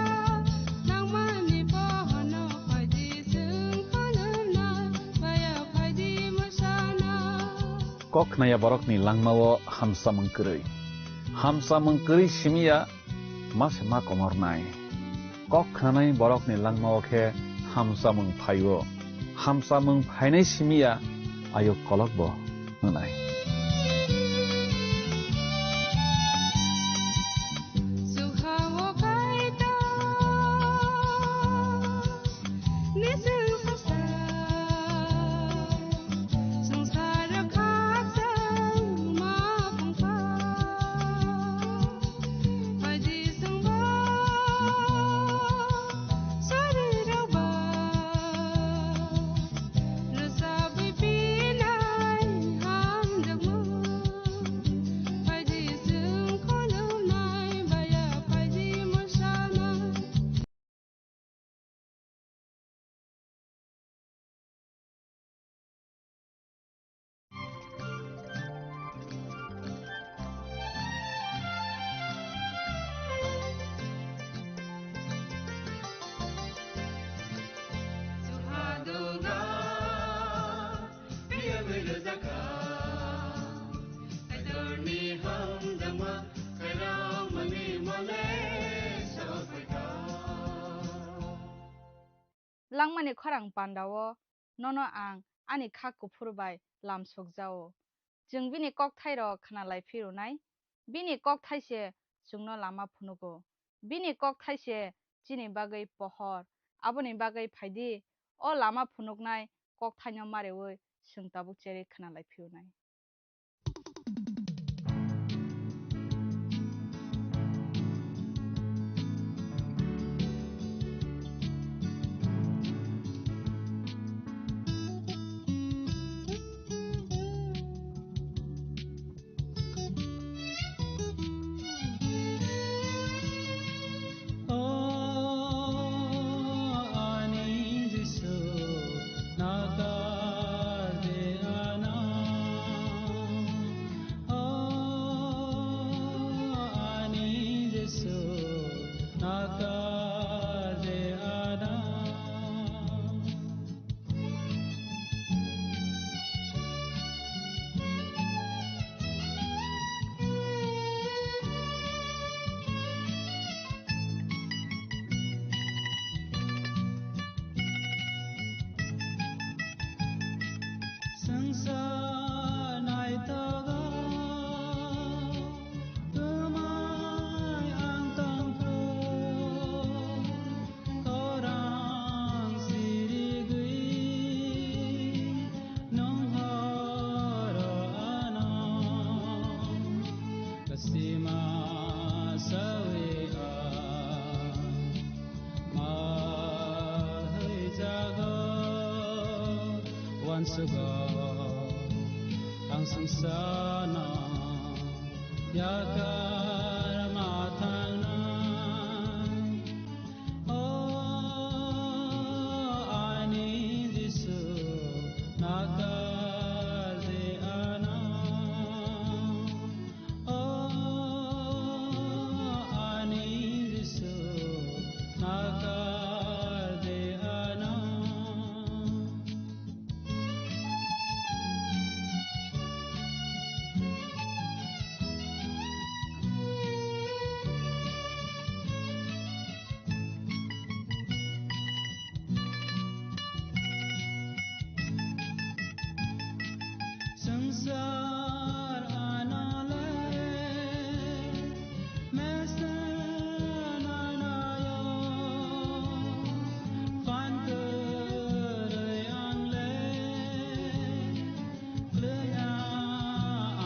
nangmani pohorno phaidi chwng khulumna, baya phaidi mwsana. Kok khnaya borokni langmao hamsamung kwrwi. Hamsamung kwrwi simiya ma se ma komornai. Kok khnanai borokni langmao khe hamsamung phaio. Hamsamung phainai simiya ayuk kolokbo hwnai. Langmani khorang pandao nono ang ani kha kuphur bai lam sokjao. Chwng bini kokthairok khna lai phirunai. Bini kokthai se chwngno lama phunugo. Bini kokthai se chini bagwi pohor. Aboni bagwi phaidi, o lama phunuknai kokthaino mareui chwng tabuk cherwi khna lai phirunai. O ani Jisu, nakar de ana. O ani Jisu, nakar de ana. Swngchar naithogo twmai ang tongkhu, khorang sirigwi nwng horo ano kwchima sawi ang. Ma haijago wansugo ang swngcharno yakar ma thangnai. O ani Jisu, nakar de ano. O ani Jisu, nakar de ano. Swngchar anole mesen anayo, phan kwrwi angle kwlwya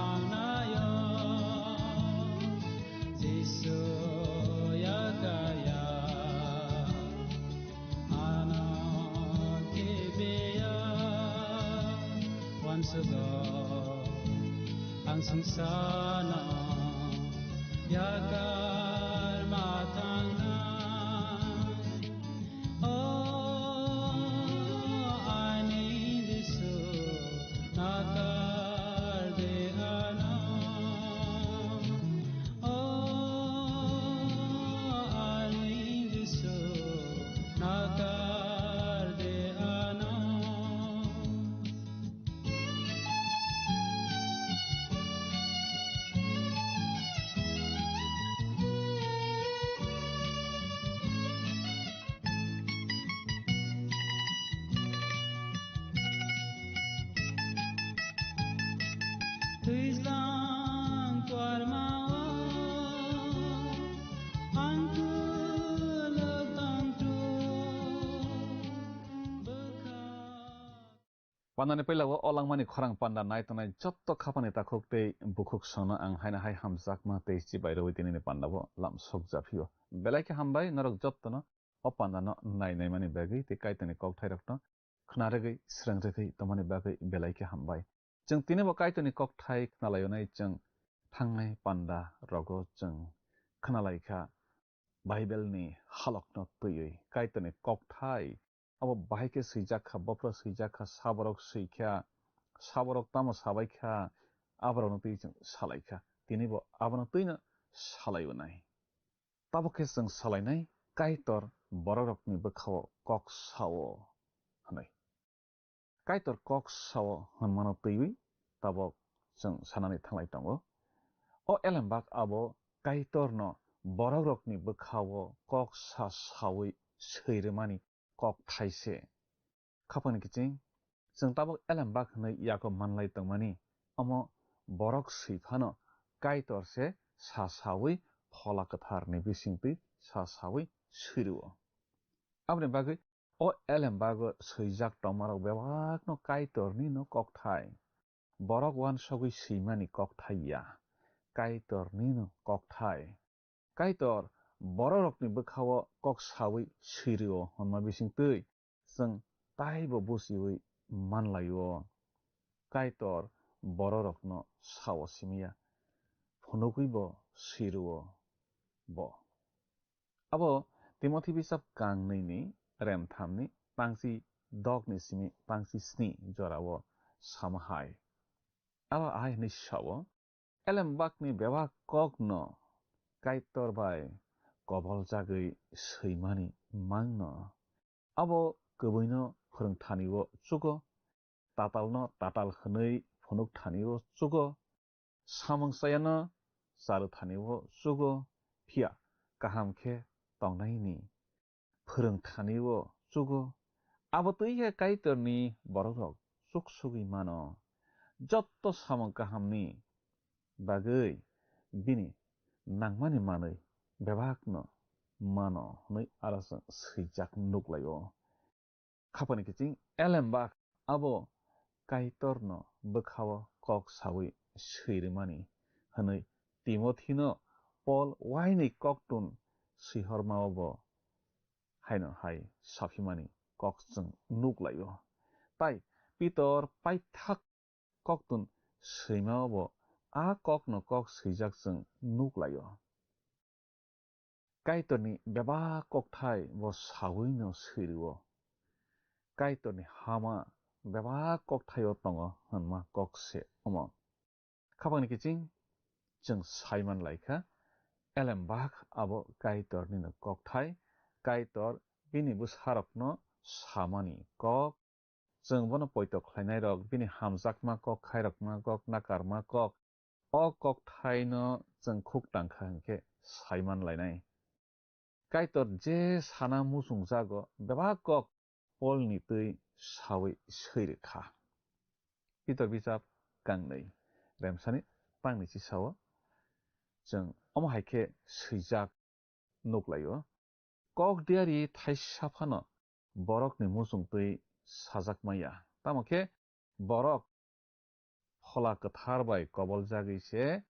angnayo, Jisu yakaya. Ano kibiya wansugo ang swngcharno yakar ma thangnai. O ani Jisu, nakar de ano. Twijlang tuarmao ang kwlwk tongthu bwkha. Pandani puila o langmani khorang panda nai tongnai jotto khapani takhuk tei bukhuk songno ang haino hai hamjakma tei chibai rwui tinini pandao lam sokjaphio. Belai khe hambai norok jottono o pandano nai naimani bagwi tei Kaitorni kokthairokno khna rwgwi, srwng rwgwi tongmani bagwi belai khe hambai. Chwng tinibo Kaitorni kokthai khnalaionai chwng thangnai panda rogo chwng khnalaikha Bible-ni halokno twiwi. Kaitorni kokthai abo bahai khe swijak kha, bophro swijak kha, saborok swi kha, saborok tamo sabai kha, aborokno twi chwng salai kha. Tinibo abono twino salaionai. Tabuk khe chwng salainai Kaitor borokrokni bwkhao kok sao hwnwi. Kaitor kok sao hwnmano twiwi tabuk chwng sanani thanglai tongo. O elembak abo Kaitorno borokrokni bwkhao kok sa saui swi rwmani kokthai se. Khapangni kiching, chwng tabuk elembak hwnwi yago manlai tongmani, omo borok swi phano Kaitor se sa saui Phola Kwtharni bisingtwi sa saui swi rwo. Aboni bagwi o elembago swijak tongmarok bebakno Kaitorni no kokthai. Borok uansugwi swimani kokthai ya, Kaitorni no kokthai. Kaitor borokrokni bwkhao kok saui swi rwo hwnma bisingtwi chwng taibo buchiui manlaio. Kaitor borokrokno sao simi ya, phunugwibo swi rwo bo. Abo Timothi bisap kang nwi ni rem tham ni pangchi dok ni simi pangchi sni jorao sama hai. Abo ahai hwnwi sao, elembakni bebak kokno Kaitor bai koboljagwi swimani mangno. Abo kwbwino phwrwngthani-o chugo, tatalno tatal hwnwi phunukthani-o chugo, samung chayano charwthani-o chugo, phiya kaham khe tongnaini phwrwngthani-o chugo. Abo twi khe Kaitorni borokrok chuksugwi mano. Jotto samung kahamni bagwi bini nangmani manwi bebakno mano hwnwi aro chwng swijak nuklaio. Khapani kiching elembak abo Kaitorno bwkhao kok saui swi rwmani hwnwi Timothino Pol wainwi koktun swihormao bo haino hai saphimani kok chwng nuklaio. Tai Pitor paithak koktun swimao bo a kokno kok swijak chwng nuklaio. Kaitorni bebak kokthai bo saui no swi rwo. Kaitorni hama bebak kokthaio tongo hwnma kok se omo. Khapangni kiching chwng saiman laikha, elembak abo Kaitorni no kokthai, Kaitor bini bwsarokno samani kok, chwng bono poito khlainairok, bini hamjakma kok, khairokma kok, nakarma kok, o kokthaino chwng khuk tangkha hinkhe saiman lainai. Kaitor je sana muchungjago, bebak kok Polni twi saui swi rwkha. Pitor bijap kangnwi, remsani tangni chisao chwng omo hai khe swijak nuklaio. Kok diari thaisa phano borokni muchung twi sajak maya. Tamo khe borok Phola Kwthar bai koboljagwi se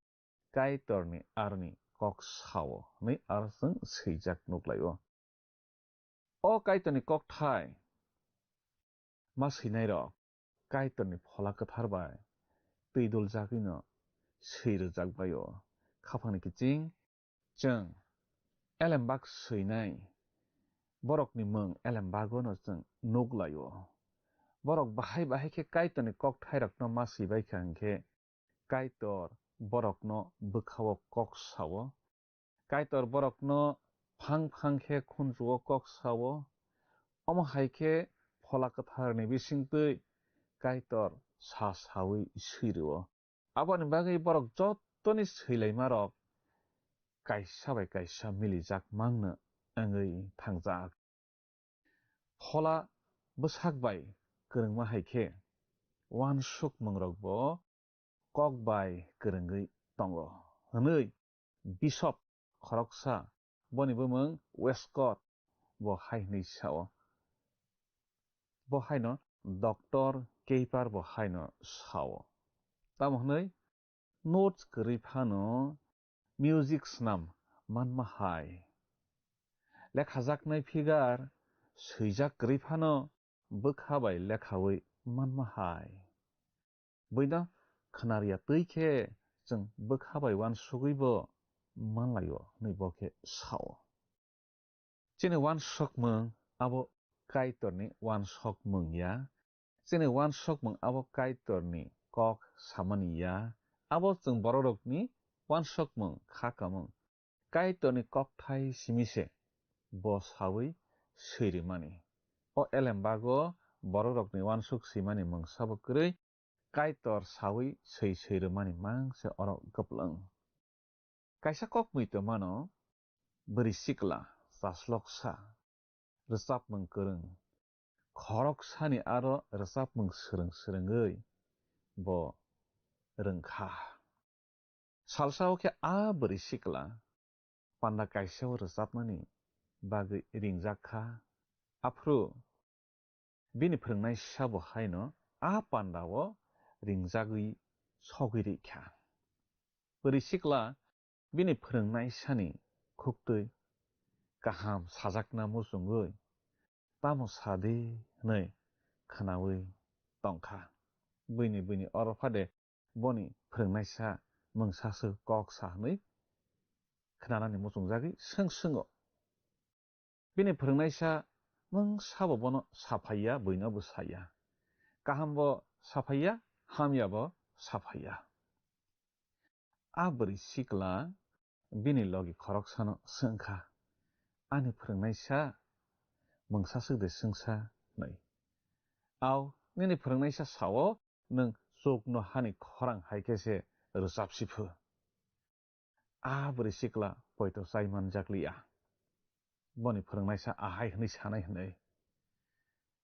Kaitorni aroni kok sao hwnwi aro chwng swijak nuklaio. O Kaitorni kokthai ma swinairok Kaitorni Phola Kwthar bai twi duljagwino swi rwjakbaio. Khaphangni kiching chwng elembak swinai borokni mung elembagono chwng nuklaio. Borok bahai bahai khe Kaitorni kokthairokno ma swibaikha hinkhe Kaitor borokno bwkhao kok sao. Kaitor borokno phang phang khe khunjuo kok sao. Omo hai khe Phola Kwtharni bisingtwi Kaitor sa saui swi rwo. Aboni bagwi borok jottoni swilaimarok kaisa bai kaisa milijak mangno wngwi thangjak. Phola bwsak bai kwrwngma hai khe uansukmungrokbo kok bai kwrwngwi tongo, hwnwi Bishop khoroksa, boni bumung Westcott, bo hai hwnwi sao, bo haino Doctor Keiper bo haino sao. Tamo hwnwi notes kwrwi phano music snam manma hai. Lekhajaknai figure swijak kwrwi phano bwkha bai lekhawi manma hai. Buino khwnariya twi khe chwng bwkha bai uansugwi bo manlaio hwnwi bo khe sao. Chini uansukmung abo Kaitorni uansukmung ya. Chini uansukmung abo Kaitorni kok samani ya. Abo chwng bororokni uansukmung kha kamung. Kaitorni kokthai simi se bo sawi swi rimani. O elembago bororokni uansuk swimani mungsa bo kwrwi, Kaitor sawi swi swi rwmani mang se oro kwplwng. Kaisa kok mui tongmano, bwrwi sikla, chasloksa, rwchapmung kwrwng, khoroksani aro rwchapmung swrwng swrwngwi bo rwngkha. Salsa o khe a bwrwi sikla panda kaisa o rwchapnani bagwi ringjak kha. Aphuru bini phwrwngnaisa bo haino a panda o ringjagwi sogwi rikha. Bwrwi sikla bini phwrwngnaisani khuktwi kaham sajakna muchungwi, "Tamo sa di," hwnwi khwnawi tongkha. Buini, buini oro phade boni phwrwngnaisa mungsaswk kok sa hwnwi khwnanani muchungjagwi swng swngw. Bini phwrwngnaisa mungsa bo bono saphaiya, buino bo saya. Kaham bo saphaiya, hamya bo saphaiya. A bwrwi sikla bini logi khoroksano swngkha, "Ani phwrwngnaisa mungsaswk de swngsa?" hwnwi. "Au, nini phwrwngnaisa sao, nwng chukno hani khorang hai khe se rwchapsi phu." A bwrwi sikla poito chai manjak liya. Boni phwrwngnaisa ahai hwnwi sanai hwnwi.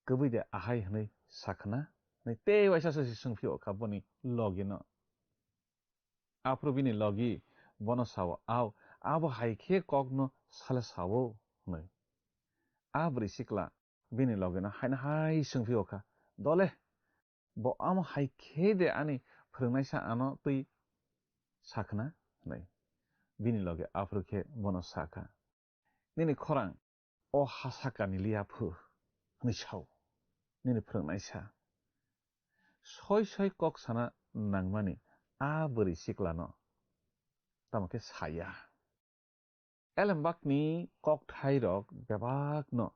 Kwbwi de ahai hwnwi sakhna? Hwnwi tei waisa se swngphi okha boni logino. Aphuru bini logi bono sao, "Au, abo hai khe kokno sale sao," hwnwi. A bwrwi sikla bini logino haino hai swngphi okha, "Dole, bo amo hai khe de ani phwrwngnaisa ano twi sakhna?" hwnwi. Bini logi aphuru khe bono sakha, "Nini khorang o ha sakani liya phu," hwnwi sao nini phwrwngnaisa. Soi soi kok sana nangmani a bwrwi siklano tamo khe saya. Elembakni kokthairok bebakno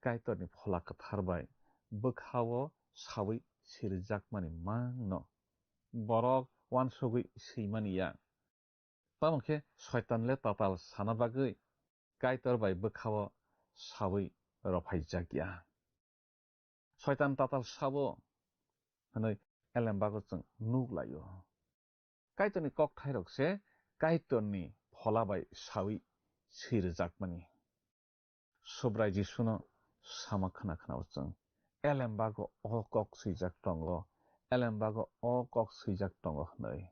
Kaitorni Phola Kwthar bai bwkha-o saui sirijakmani mangno borok uansugui swimani ya. Tamo khe Soitan le tatal sana bagwi Kaitor bai bwkha-o saui rophaijak ya. Soitan tatal sabo hwnwi elembago chwng nuk lai-o. Kaitorni kokthairok se Kaitorni Phola bai saui sirijakmani. Subrai Jisuno sama khna khna-o chwng, "Elembago o kok swijak tongo, elembago o kok swijak tongo," hwnwi.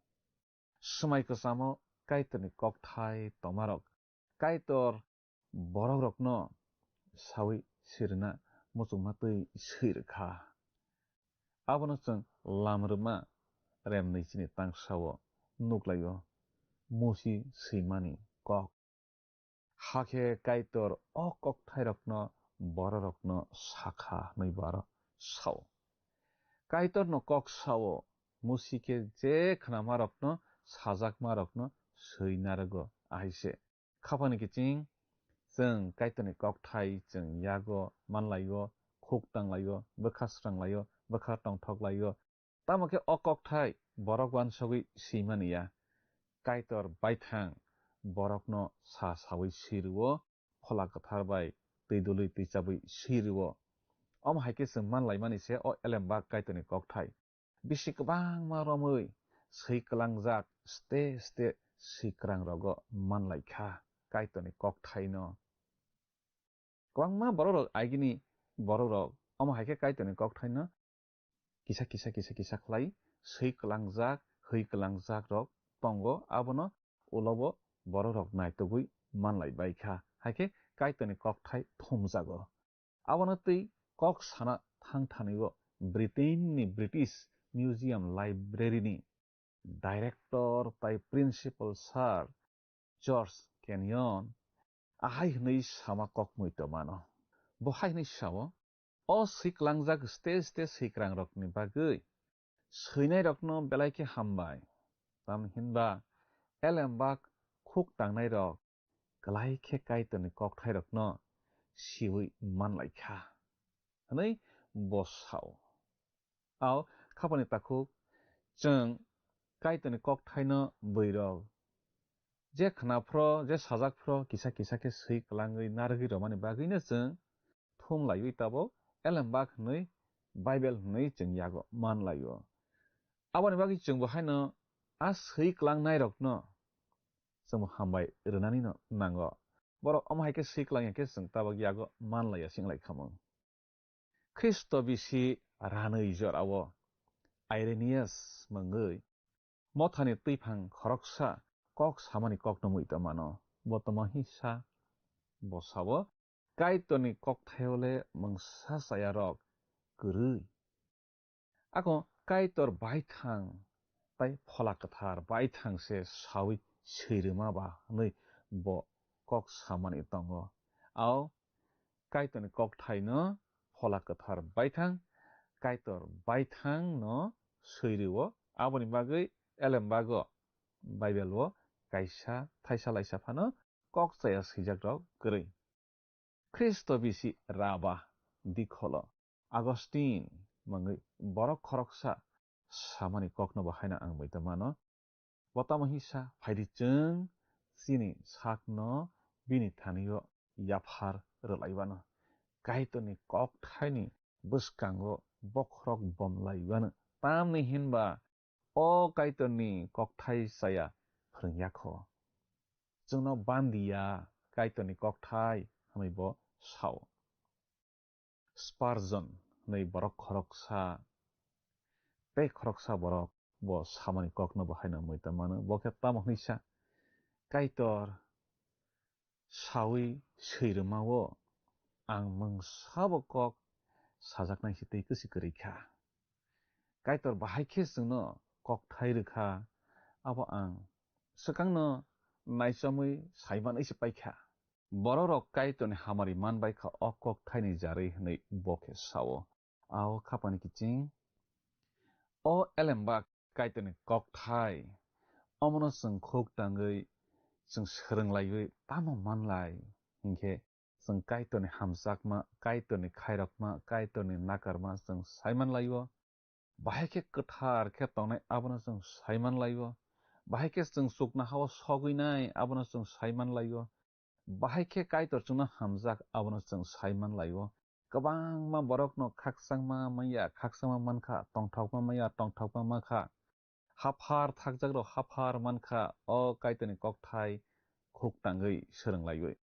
Swmai kwchamo Kaitorni kokthai tomarok Kaitor borokrokno saui sirina muchungma twi swi rwkha. Abono chwng Lam Rwma remnwi chini tangsao nuk lai-o, Musi swimani kok. Hakhe Kaitor o kokthairokno bororokno sakha hwnwi bo aro sao. Kaitorno kok sao, Musi khe je khnamarokno sajakmarokno swi narwgo, ahaise. Khapani kiching, chwng Kaitorni kokthai chwng yago manlai-o, khuk tanglai-o, bwkha sranglai-o, bwkha tongthoklai-o. Tamo khe o kokthai borok uansugui swimani ya. Kaitor baithang borokno sa saui swi rw-o, Phola Kwthar bai twi dului twi chabui swi rw-o. Omo hai khe chwng manlaimani se o elembak Kaitorni kokthai. Bisi kwbangma romwi swi kwlangjak ste ste swi kwrang rogo manlai kha Kaitorni kokthaino. Kwbangma bororok agini bororok omo hai khe Kaitorni kokthaino kisa kisa kisa kisa khlai swi kwlangjak thwi kwlangjak rok tongo, abono ulo bo borok rok naitugwi manlai bai kha, hai khe Kaitorni kokthai thumjago. Abono twi kok sana thang thani o Britain ni British Museum Library ni director tai principal sir George Kenyon ahai hwnwi sama kok muitomano. Bo hai hwnwi sao, "O swiklangjak stage stage swikrang rokni bagwi swinairokno belai khe hambai. Tamni hinba elembak khuk tangnairok klai khe Kaitorni kokthairokno siwi manlai kha," hwnwi bo sao. Ao khapani takhuk chwng Kaitorni kokthaino bwrwirok je khna phro, je sajak phro, kisa kisa khe swi kwlangwi narwgwi romani bagwino chwng thum laiwi tabuk elembak hwnwi Bible hwnwi chwng yago man laio. Aboni bagwi chwngbo haino a swi kwlang nairokno chwngbo hambai rwnanino nango. Borok omo hai khe swi kwlang ya khe chwng tabuk yago man laiya sing lai khamung. Khristo bisi ranwi jorao Irenaeus mungwi mothani twiphang khoroksa kok samani kokno muitomano. Bo tamo hisa? Bo sao, "Kaitorni kokthaio le mungsa chayarok kwrwi." Ako Kaitor baithang tai Phola Kwthar baithang se sawi swi rwma ba hwnwi bo kok samani tongo. Ao Kaitorni kokthaino Phola Kwthar baithang, Kaitor baithangno swi rwo. Aboni bagwi elembago Bible o kaisa thaisa laisa phano kok chaya swijak rok kwrwi. Khristo bisi raba dikholo Augustine mungwi borok khoroksa samani kokno bo haino ang muitomano. Bo tamo hisa? Phaidi chwng chini sakno bini thani-o yaphar rwlaiwano, Kaitorni kokthaini bwskango bokhorok bomlaiwano. Tamni hinba o Kaitorni kokthai chaya phrwngya kho. Chwngno bandiya Kaitorni kokthai hwnwi bo sao. Spurgeon hwnwi borok khoroksa, tei khoroksa borok bo samani kokno bo haino muitomano. Bo khe tamo hwnwi sa, Kaitor sawi swi rwma-o ang mungsa bo kok sajaknai se tei kwswi kwrwi kha. Kaitor bahai khe chwngno kokthai rwkha, abo ang swkangno naichamwi saimanwi se paikha. Bororok Kaitorni hamari manbaikha o kokthaini jarwi hwnwi bo khe sao. Ao khapani kiching, o elembak Kaitorni kokthai, omono chwng khuk tangwi chwng swrwng laiwi tamo manlai hinkhe chwng Kaitorni hamjakma, Kaitorni khairokma, Kaitorni nakarma chwng saiman laio. Bahai khe kwthar khe tongnai abono chwng saiman laio. Bahai khe chwng chuknoha-o sogwi nai abono chwng saiman laio. Bahai khe Kaitor chwngno hamjak abono chwng saiman laio. Kwbangma borokno khakchangma manya, khakchangma mankha, tongthokma manya, tongthokma mankha. Haphar thakjakrok haphar mankha, o Kaitorni kokthai khuk tangwi swrwng laiwi.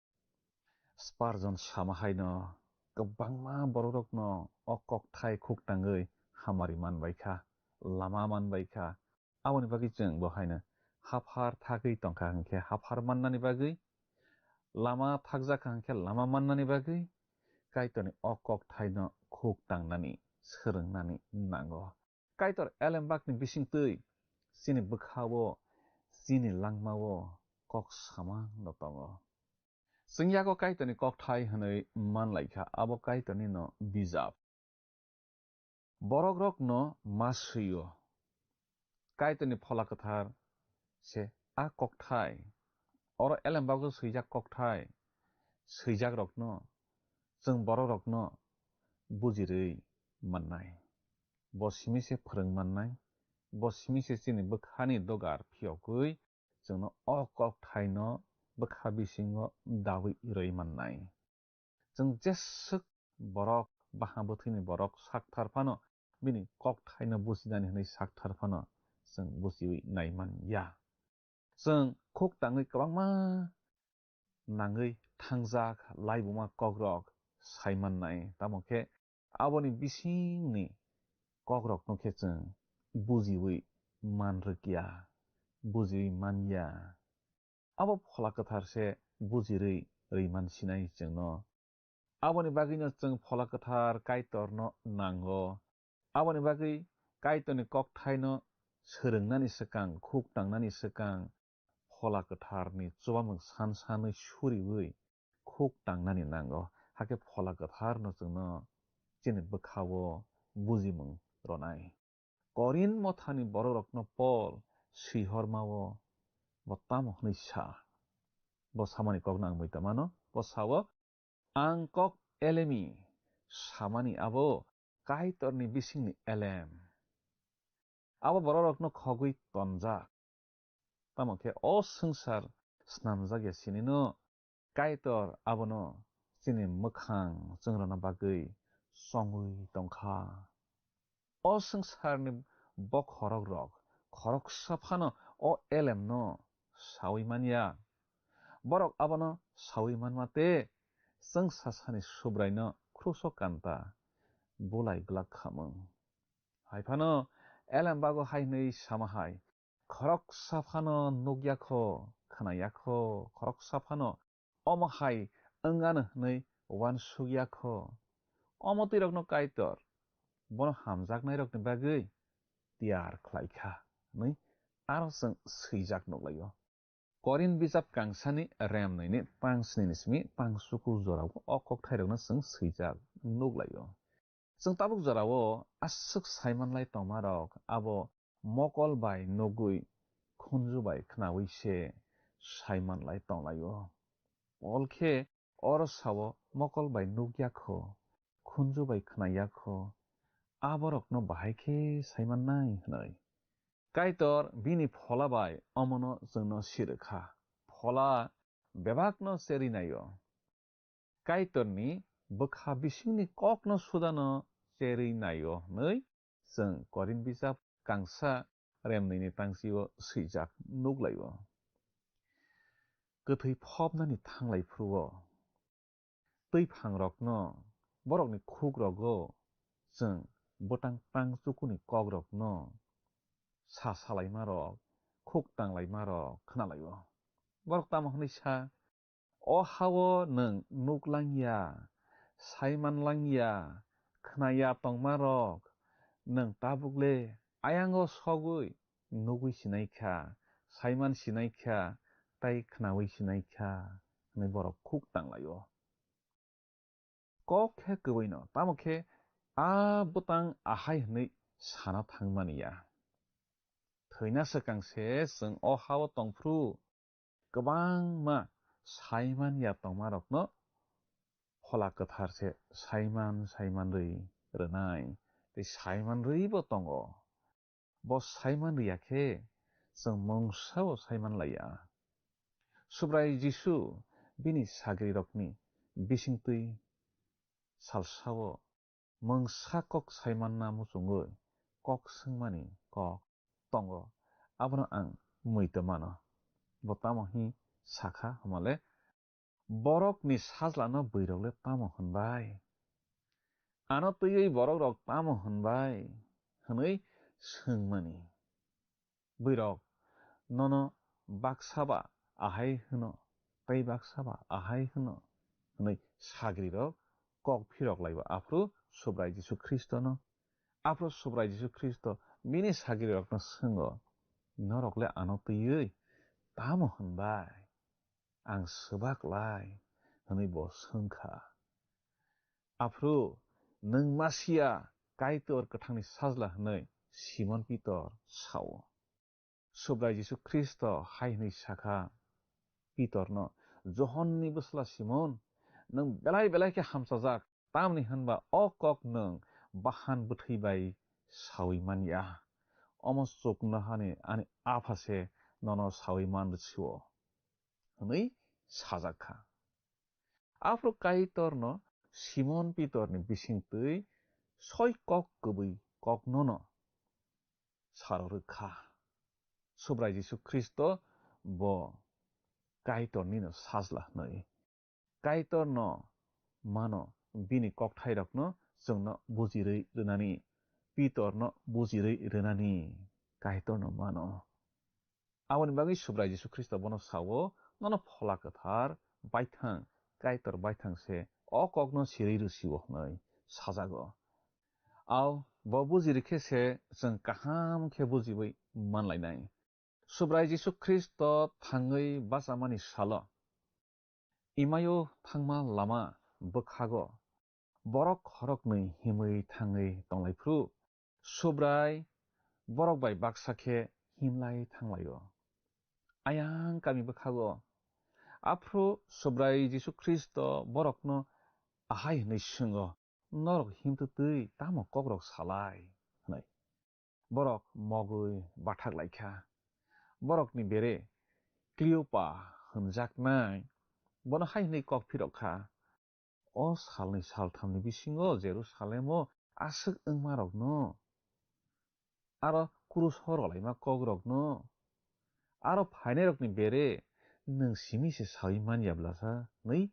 Spurgeon sama haino kwbangma bororokno o kokthai khuk tangwi hamari manbaikha, lama manbaikha. Aboni bagwi chwng bo haino haphar thagwi tongkha hinkhe haphar mannani bagwi, lama thakjakha hinkhe lama mannani bagwi Kaitorni o kokthaino khuk tangnani, swrwngnani nango. Kaitor elembakni bisingtwi chini bwkha-o, chini langma-o kok samano tongo. Chwng yago Kaitorni kokthai hwnwi man lai kha, abo Kaitornino bijap. Borokrokno ma swi-o. Kaitorni Phola Kwthar se a kokthai. Oro elembago swijak kokthai swijakrokno chwng borokrokno bujirwi mannai. Bo simi se phrwng mannai. Bo simi se chini bwkhani dogar phiyogwi chwngno o kokthaino bwkha bisingo dawi rwi mannai. Chwng jeswk borok, baha bwthwini borok sakthar phano bini kokthaino bujinani hwnwi sakthar phano chwng bujiwi nai man ya. Chwng khuk tangwi kwbangma nangwi thangjak laibuma kokrok sai mannai, tamo khe aboni bisingni kokrokno khe chwng bujiwi man rwkya, bujiui manya. Abo Phola Kwthar se bujirwi rwi man sinai chwngno. Aboni bagwino chwng Phola Kwthar Kaitorno nango. Aboni bagwi Kaitorni kokthaino swrwngnani swkang, khuk tangnani swkang, Phola Kwtharni chubamung san sanwi suriui khuk tangnani nango. Hakhe Phola Kwtharno chwngno chini bwkhao bujimung rwnai. Korinth mothani bororokno Pol swihormao bo tamo hwnwi sa? Bo samani kokno ang muita mano. Bo sao, "Ang kok elemi samani abo Kaitorni bisingni elem." Abo bororokno khogwi tonjak. Tamo khe o swngchar snamjak ya sinino Kaitor abono chini mwkhang chwngrwna bagwi chongwi tongkha. O swngcharni bokhorok rok khoroksa phano o elemno saui manya. Borok abono saui manma tei chwngsasani Subraino kruso kanta bulai glak khamung. Hai phano elem bago hai hwnwi sama hai, "Khoroksa phano nukya kho, khwnaya kho, khoroksa phano omo hai wng ano hwnwi uansukya kho." Omo twi rokno Kaitor bono hamjaknai rokni bagwi tiyar khlai kha hwnwi aro chwng swijak nuklaio. Korinth bijap kangsani remnwini tang snini simi tang suku jorao o kokthairokno chwng swijak nuklaio. Chwng tabuk jorao aswk saimanlai tongmarok abo mokol bai nugwi khunju bai khnaui se saimanlai tonglaio. Pol khe oro sao, "Mokol bai nukya kho, khunju bai khnaya kho, aborokno bahai khe saimannai," hwnwi. Kaitor bini Phola bai omono chwngno sirwkha. Phola bebakno cherwi naio. Kaitorni bwkha bisingni kokno sudano cherwi naio hwnwi chwng Korinth bijap kangsa remnwini tangsio swijak nuklaio. Kwthwi phopnani thanglai phuru-o, twi phangrokno, borokni khukrogo chwng bwtang tang chukuni kokrokno sa salaimarok, khuk tanglaimarok khnalaio. Borok tamo hwnwi sa, "O ha-o nwng nuk langya, saiman langya, khnaya tongmarok nwng tabukle ayango sogwi nugwi sinai kha, saiman sinai kha, tei khnaui sinai kha," hwnwi borok khuk tanglaio. Kok khe kwbwino, tamo khe a bwtang ahai hwnwi sana thangmani ya. Thwina swkang se chwng o ha-o tongphru kwbangma saiman ya tongmarokno Phola Kwthar se saiman saiman rwi rwnai, tei saiman rwibo tongo. Bo saiman rwya khe chwng mungsa bo saiman laiya. Subrai Jisu bini sagrirokni bisingtwi salsao mungsa kok saimanna muchungwi kok swngmani kok tongo, abono ang muitu mano. Bo tamo hwnwi sakha hwnmale, "Borokni sajlano bwrwirokle tamo hwnbai? Ano twiwi borokrok tamo hwnbai?" hwnwi swngmani. Bwrwirok nono baksa ba ahai hwno, tei baksa ba ahai hwno hwnwi sagrirok kok phirok laibo aphuru Subrai Jisu Khristono. Aphuru Subrai Jisu Khristo bini sagrirokno swngo, "Norokle ano twiwi tamo hwnbai? Ang swbak lai," hwnwi bo swngkha. Aphuru, "Nwng Masia, Kaitor kwthangni sajla," hwnwi Simon Pitor sao. Subrai Jisu Khristo hai hwnwi sakha Pitorno, "Johonni bwsla Simon, nwng belai belai khe hamchajak, tamni hwnba o kok nwng bahan bwthwi bai saui man ya. Omo chuknohani ani Apha se nono saui man rw-o," hwnwi sajak kha. Aphuru Kaitorno Simon Pitorni bisingtwi soi kok kwbwi koknono saro rwkha. Subrai Jisu Khristo bo Kaitornino sajla hwnwi. Kaitorno mano bini kokthairokno chwngno bujirwi rwnani, Pitorno bujirwi rwnani. Kaitorno mano. Aboni bagwi Subrai Jisu Khristo bono sao, "Nono Phola Kwthar baithang, Kaitor baithang se o kokno sirwi rwsio," hwnwi sajago. Ao bo buji rwkhe se chwng kaham khe bujiwi manlainai. Subrai Jisu Khristo thangwi bachamani salo Imaio thangma lama bwkhago borok khoroknwi himwi thangwi tonglaiphrw, Subrai borok bai baksa khe himlai thanglaio. Ayang kami bwkhago aphru Subrai Jisu Khristo borokno ahai hwnwi swngo, "Norok himtwtwi tamo kokrok salai?" hwnwi. Borok mogwi bathak lai kha. Borokni bere Kleopa hwnjaknai bono hai hwnwi kok phirok kha, "O salnwi salthamni bisingo Jerusalemo aswk wngmarokno, aro kruso rolaima kokrokno, aro phainairokni bere nwng simi se saui man ya bwlasa?" hwnwi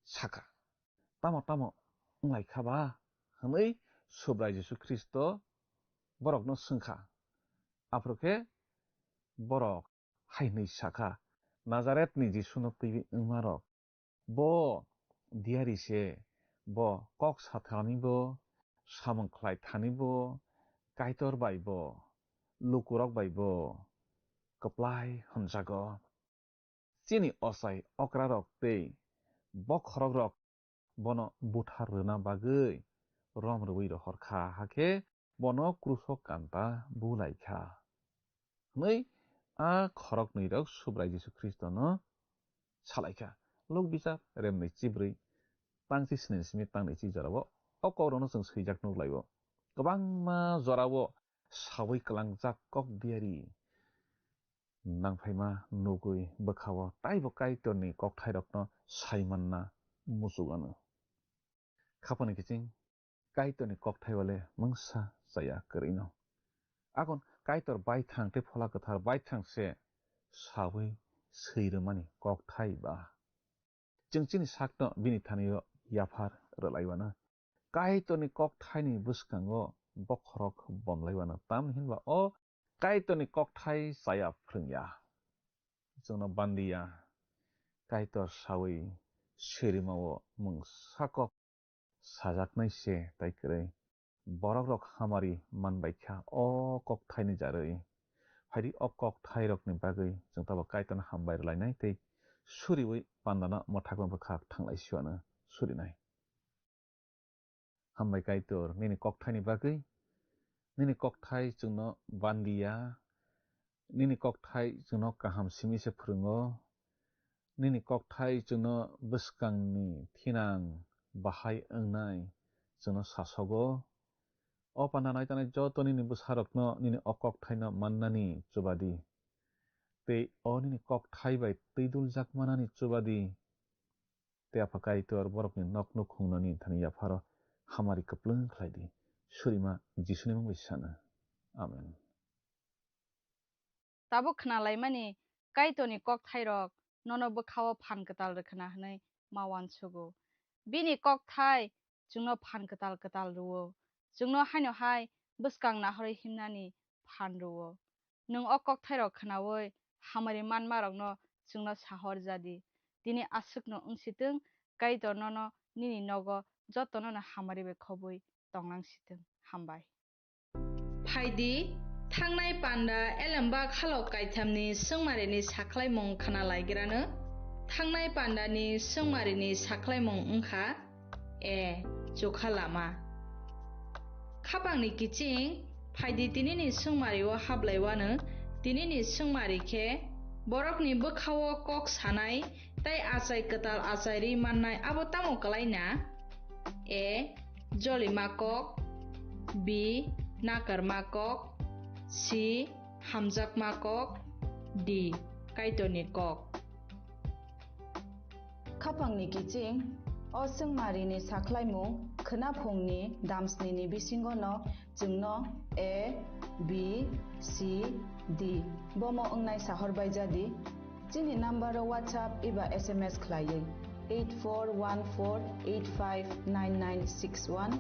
sakha. "Tamo tamo wnglaikha ba?" hwnwi Subrai Jisu Khristo borokno swngkha. Aphuru khe borok hai hwnwi sakha, "Nazaretni Jisuno twiwi wngmarok. Bo diyari se, bo kok sathanibo, samung khlai thanibo, Kaitor bai bo, lukurok bai bo kwplai hwnjago. Chini ochai okrarok tei bokhorokrok bono buthar rwna bagwi rom rwui rohor kha, hakhe bono kruso kanta bu lai kha," hwnwi a khoroknwirok Subrai Jisu Khristono sa lai kha. Luk Bijap remnwi chibrwi tangchi sni simi tangnwi chi jorao o kokrokno chwng swijak nuk lai-o. Kwbangma jorao saui kwlangjak kok diyari nangphaima nugwi bwkha-o taibo Kaitorni kokthairokno sai manna muchuk anw. Khapangni kiching Kaitorni kokthai-o le mungsa chaya kwrwino. Akon Kaitor baithang tei Phola Kwthar baithang se saui swi rwmani kokthai ba. Chwng chini sakno bini thani-o yaphar rwlaiwano. Kaitorni kokthaini bwskango bokhorok bomlaiwano. Tamni hinba o Kaitorni kokthai chaya phrwngya. Chwngno bandiya. Kaitor saui sirima-o mungsa kok sajaknai se tai kwrwi. Borokrok hamari manbai kha o kokthaini jarwi. Phaidi o kokthairokni bagwi chwng tabo Kaitorno hambai rwlainai tei suriui pandano mwthakma bwkhak thanglai siwano surinai. Hambai Kaitor, nini kokthaini bagwi. Nini kokthai chwngno bandiya. Nini kokthai chwngno kaham simi se phrwngo. Nini kokthai chwngno bwskangni thinang bahai wngnai chwngno sasogo. O panda naitanai joto nini bwsarokno nini o kokthaino mannani chubadi. Tei o nini kokthai bai twiduljak manani chubadi. Tei Apha Kaitor borokni nok nukhungno nini thani yapharo hamari kwplwng khlai di. Surima Jisuni mung bai sana. Amen. Tabuk khnalaimani Kaitorni kokthairok nono bwkhao phan kwtal rwkhwna hwnwi ma uansugo. Bini kokthai chwngno phan kwtal kwtal rw-o. Chwngno haino hai bwskang nahorwi himnani phan rw-o. Nwng o kokthairok khnaui hamari manmarokno chwngno sahor ja di. Tini aswkno wng si twng, Kaitor nono nini nogo jotonono hamari bai khobwi tong lang si twng. Hambai. Phai di, thangnai panda elembak halok kaithamni swngmarini sakhlaimung khna laigrano. Thangnai pandani swngmarini sakhlaimung wng kha, A. Chukha lama. Khapangni kiching, phai di tinini swngmari-o hablaiwano, tinini swngmari khe borokni bwkha-o kok sanai tei achai kwtal achairwi mannai abo tamo kwlai na? A. Jolima kok. B. Nakarma kok. C. Hamjakma kok. D. Kaitorni kok. Khapangni kiching, o swngmarini sakhlaimung khwnaphungni damsnini bisingono chwngno A, B, C, D bomo wngnai sahor bai ja di. Chini number-o WhatsApp eba S M S khlaiwi eight four one four eight five nine nine six one.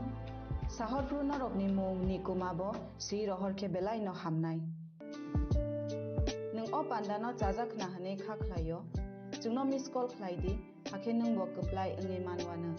Sahor phru norokni mung ni kuma bo swi rohor khe belai no hamnai. Nwng o pandano chajak khna hwnwi kha khlaio, chwngno miss call khlai di, hakhe nwngbo kwplai wngwi manwano.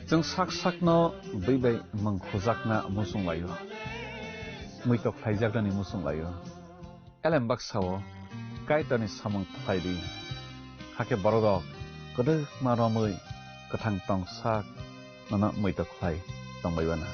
Chwng sak sakno bwi bai mwng khujakna muchung laio, muitok khlaijaknani muchung laio. Elem baksa-o Kaitorni samung khlai di, hakhe bororok kwdwkma romwi kwthang tong sak nono muitok khlai tongbai bana.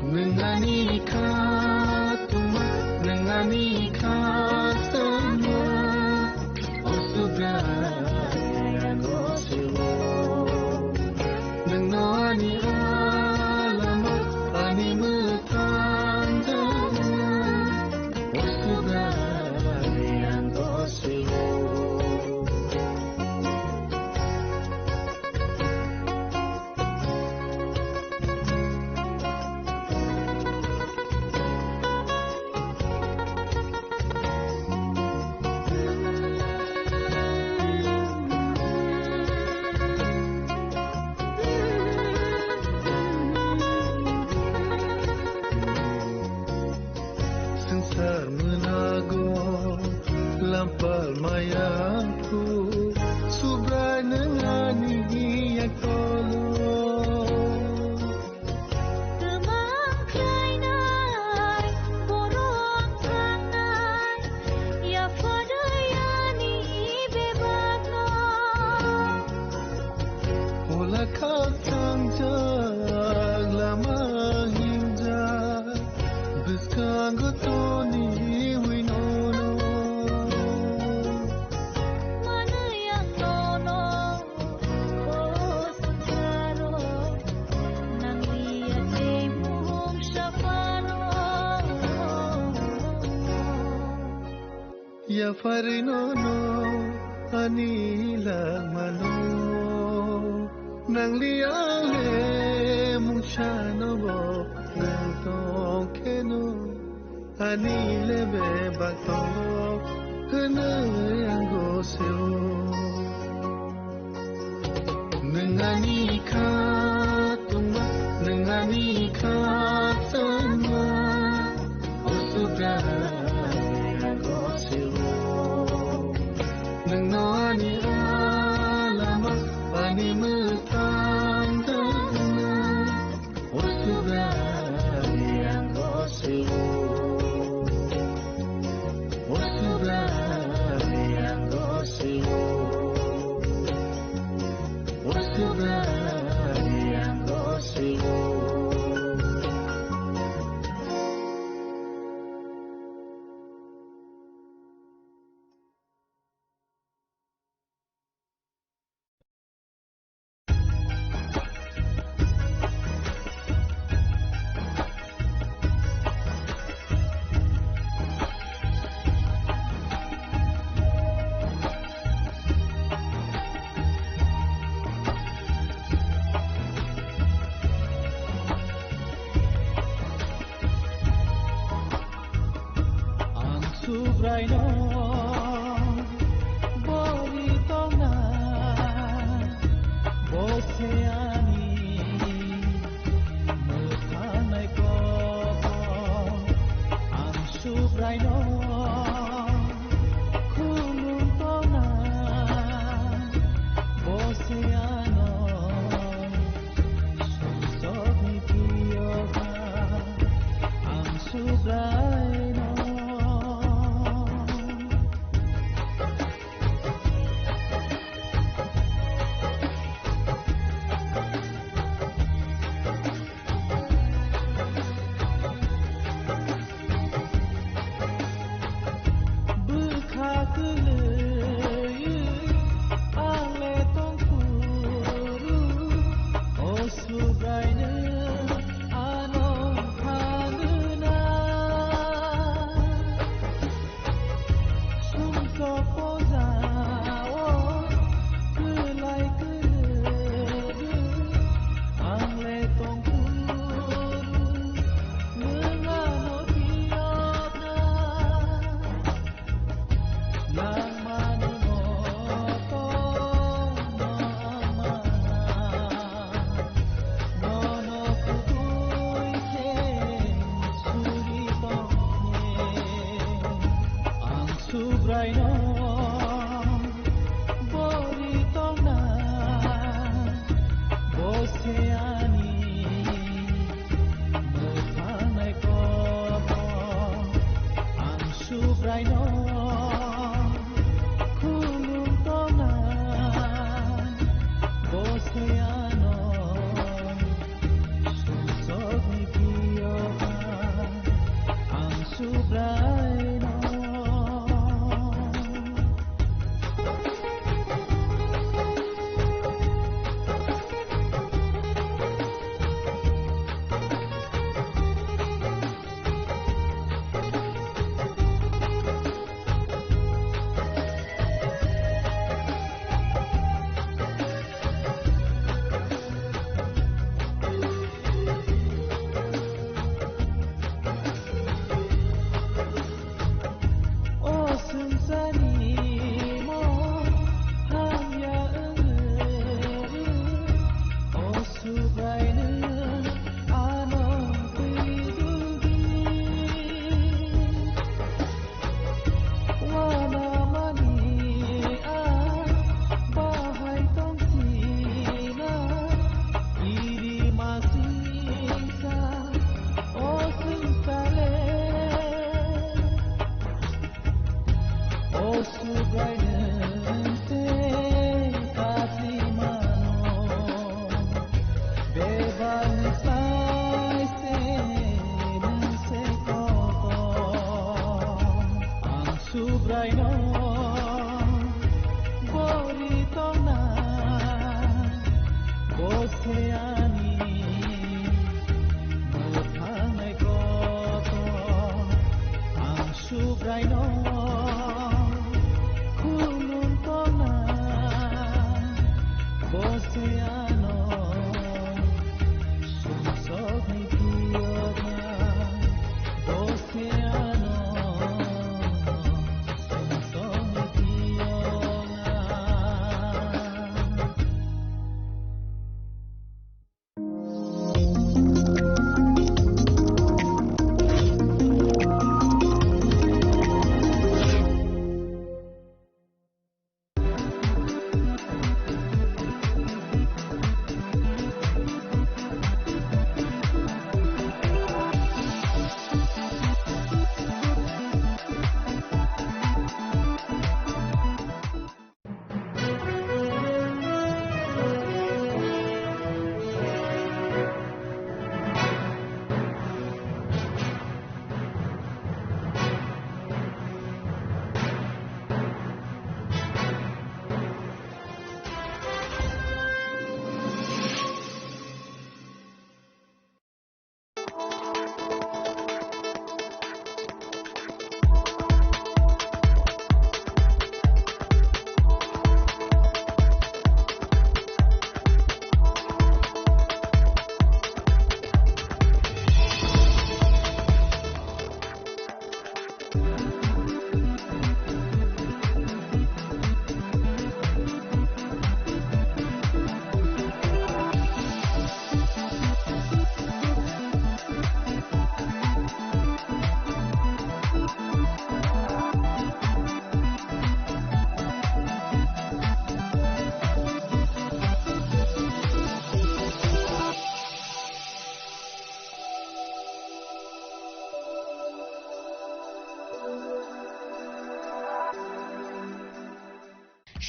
Nung ani kha tuma, nung ani kha sama, o subra yang o siwo. Nung no ani alama, ani mutang jana, o subra yang o siwo. Swngchar mwnago lampal maya phu, Subrai nung ani yak tolo. Twmang khlainai, borok thangnai, yapharwi ani bebakno. Ola khak thangjak lama hingjak. Bwskango toniwi nono. Manwi ang nono, o swngcharo, nangwi ya tei mung saphano. Yapharwi nono ani langmano, nangli ang le mungsano bo nang tong kheno, ani le bebak tongo hwnwi ang gosio. Nung ani kha tungma, nung ani kha tungma, o Subrai ang gosio. Nung no ani alama, ani mwthang tangna, o Subrai ang gosio. O Subrai ang gosio. O Subrai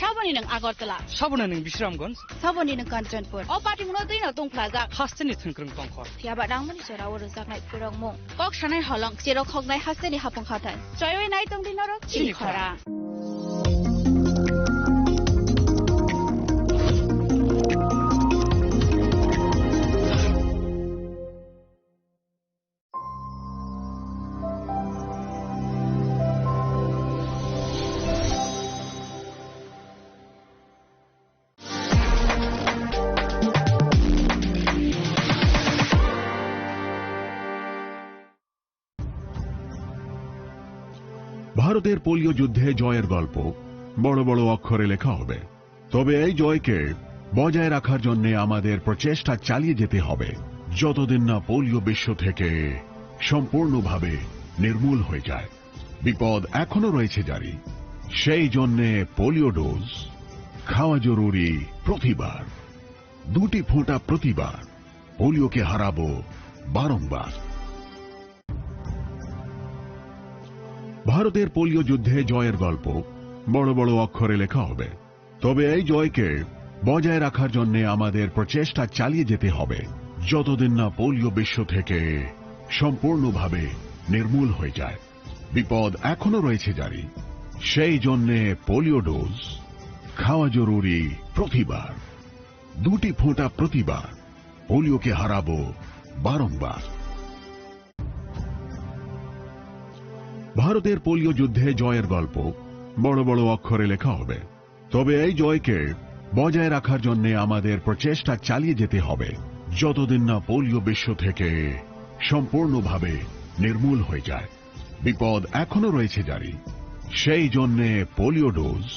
Saboni nwng Agartala. Saboni nwng Bisramganj. Saboni nwng Kanchanpur. O party muno twi no tongphlajak. Hasteni thwngkwrwng tongkhor. Phiya ba nangmani jora o rwjaknai phwrwngmung. Kok sanai holong, cherok hoknai hasteni hapung hathai. Choiwi nai tongdi norok chini Chini khorang. Khorang. ভারতের পোলিও যুদ্ধে জয়ের গল্প বড় বড় অক্ষরে লেখা হবে। তবে এই জয়কে বজায় রাখার জন্য আমাদের প্রচেষ্টা চালিয়ে যেতে হবে, যতদিন না পোলিও বিশ্ব থেকে সম্পূর্ণভাবে নির্মূল হয়ে যায়। বিপদ এখনো রয়েছে জারি। সেই জন্যে পোলিও ডোজ খাওয়া জরুরি প্রতিবার। দুটি ফোঁটা প্রতিবার। পোলিওকে হারাবো বারংবার। ভারতের পোলিও যুদ্ধে জয়ের গল্প বড় বড় অক্ষরে লেখা হবে। তবে এই জয়কে বজায় রাখার জন্য আমাদের প্রচেষ্টা চালিয়ে যেতে হবে, যতদিন না পোলিও বিশ্ব থেকে সম্পূর্ণভাবে নির্মূল হয়ে যায়। বিপদ এখনো রয়েছে জারি। সেই জন্যে পোলিও ডোজ খাওয়া জরুরি প্রতিবার। দুটি ফোঁটা প্রতিবার। পোলিওকে হারাবো বারংবার। ভারতের পোলিও যুদ্ধে জয়ের গল্প বড় বড় অক্ষরে লেখা হবে। তবে এই জয়কে বজায় রাখার জন্য আমাদের প্রচেষ্টা চালিয়ে যেতে হবে, যতদিন না পোলিও বিশ্ব থেকে সম্পূর্ণভাবে নির্মূল হয়ে যায়। বিপদ এখনো রয়েছে জারি। সেই জন্যে পোলিও ডোজ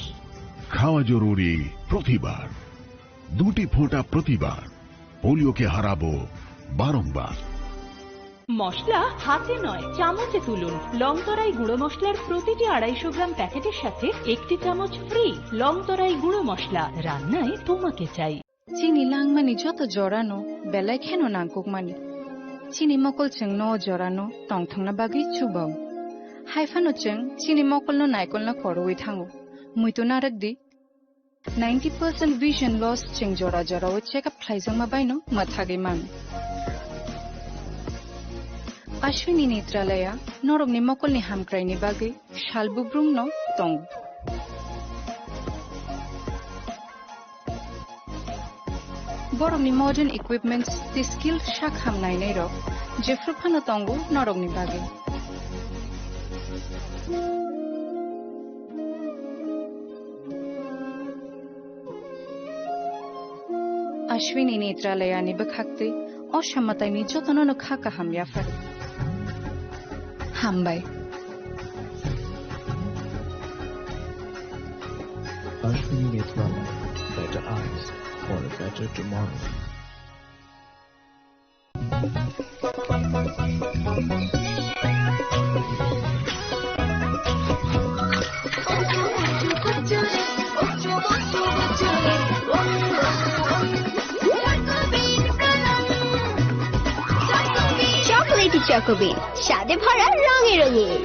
খাওয়া জরুরি প্রতিবার। দুটি ফোঁটা প্রতিবার। পোলিওকে হারাবো বারংবার। মশলা হাতে নয়, চামচে তুলুন। লংতরাই গুঁড়ো মশলার প্রতিটি আড়াইশো গ্রাম প্যাকেটের সাথে একটি চামচ ফ্রি। লংতরাই গুঁড়ো মশলা, রান্নায় তোমাকে চাই। Chini langmani joto jorano belai kheno nangkukmani. Chini mokol chwngno o jorano tongthokna bagwi chubao. Hai phano chwng chini mokolno naikolna khorwi thango. Muitu narwk di. Ninety percent vision loss chwng jora jorao check up khlaijakma baino mwthagwi mano. Ashwini Netralaya norokni mokolni hamkraini bagwi sal bubrumno tongo. Borokni modern equipments tei skilled sak ham nainairok jephru phano tongo norokni bagwi. Ashwini Netralayani bwkhaktwi o samataini jotono no kha kaham yaphar. Hambai. Ashwini Netralaya, better eyes for a better tomorrow. Chocolatey Choco Bean, স্বাদে ভরা, রঙে রঙিন।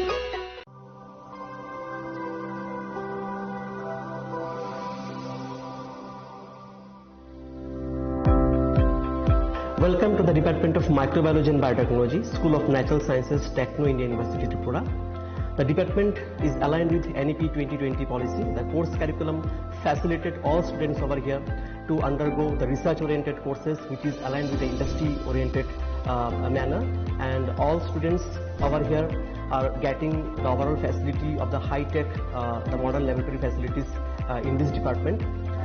Welcome to the Department of Microbiology and Biotechnology, School of Natural Sciences, Techno India University, Tripura. The department is aligned with N E P twenty twenty policy. The course curriculum facilitated all students over here to undergo the research-oriented courses, which is aligned with the industry-oriented, uh, manner. And all students over here are getting the overall facility of the high-tech, uh, the modern laboratory facilities, uh, in this department.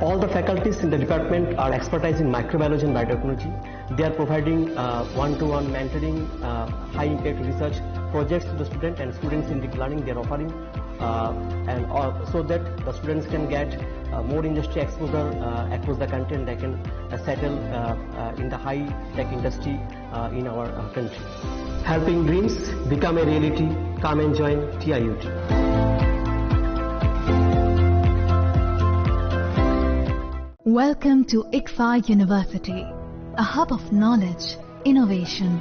All the faculties in the department are expertise in microbiology and biotechnology. They are providing, uh, one-to-one mentoring, uh, high-impact research projects to the student and students in deep learning. They are offering, uh, and, uh, so that the students can get, uh, more industry exposure, uh, across the country, and they can, uh, settle, uh, uh, in the high-tech industry, uh, in our, uh, country. Helping dreams become a reality. Come and join T I U T. Welcome to ICFAI University, a hub of knowledge, innovation,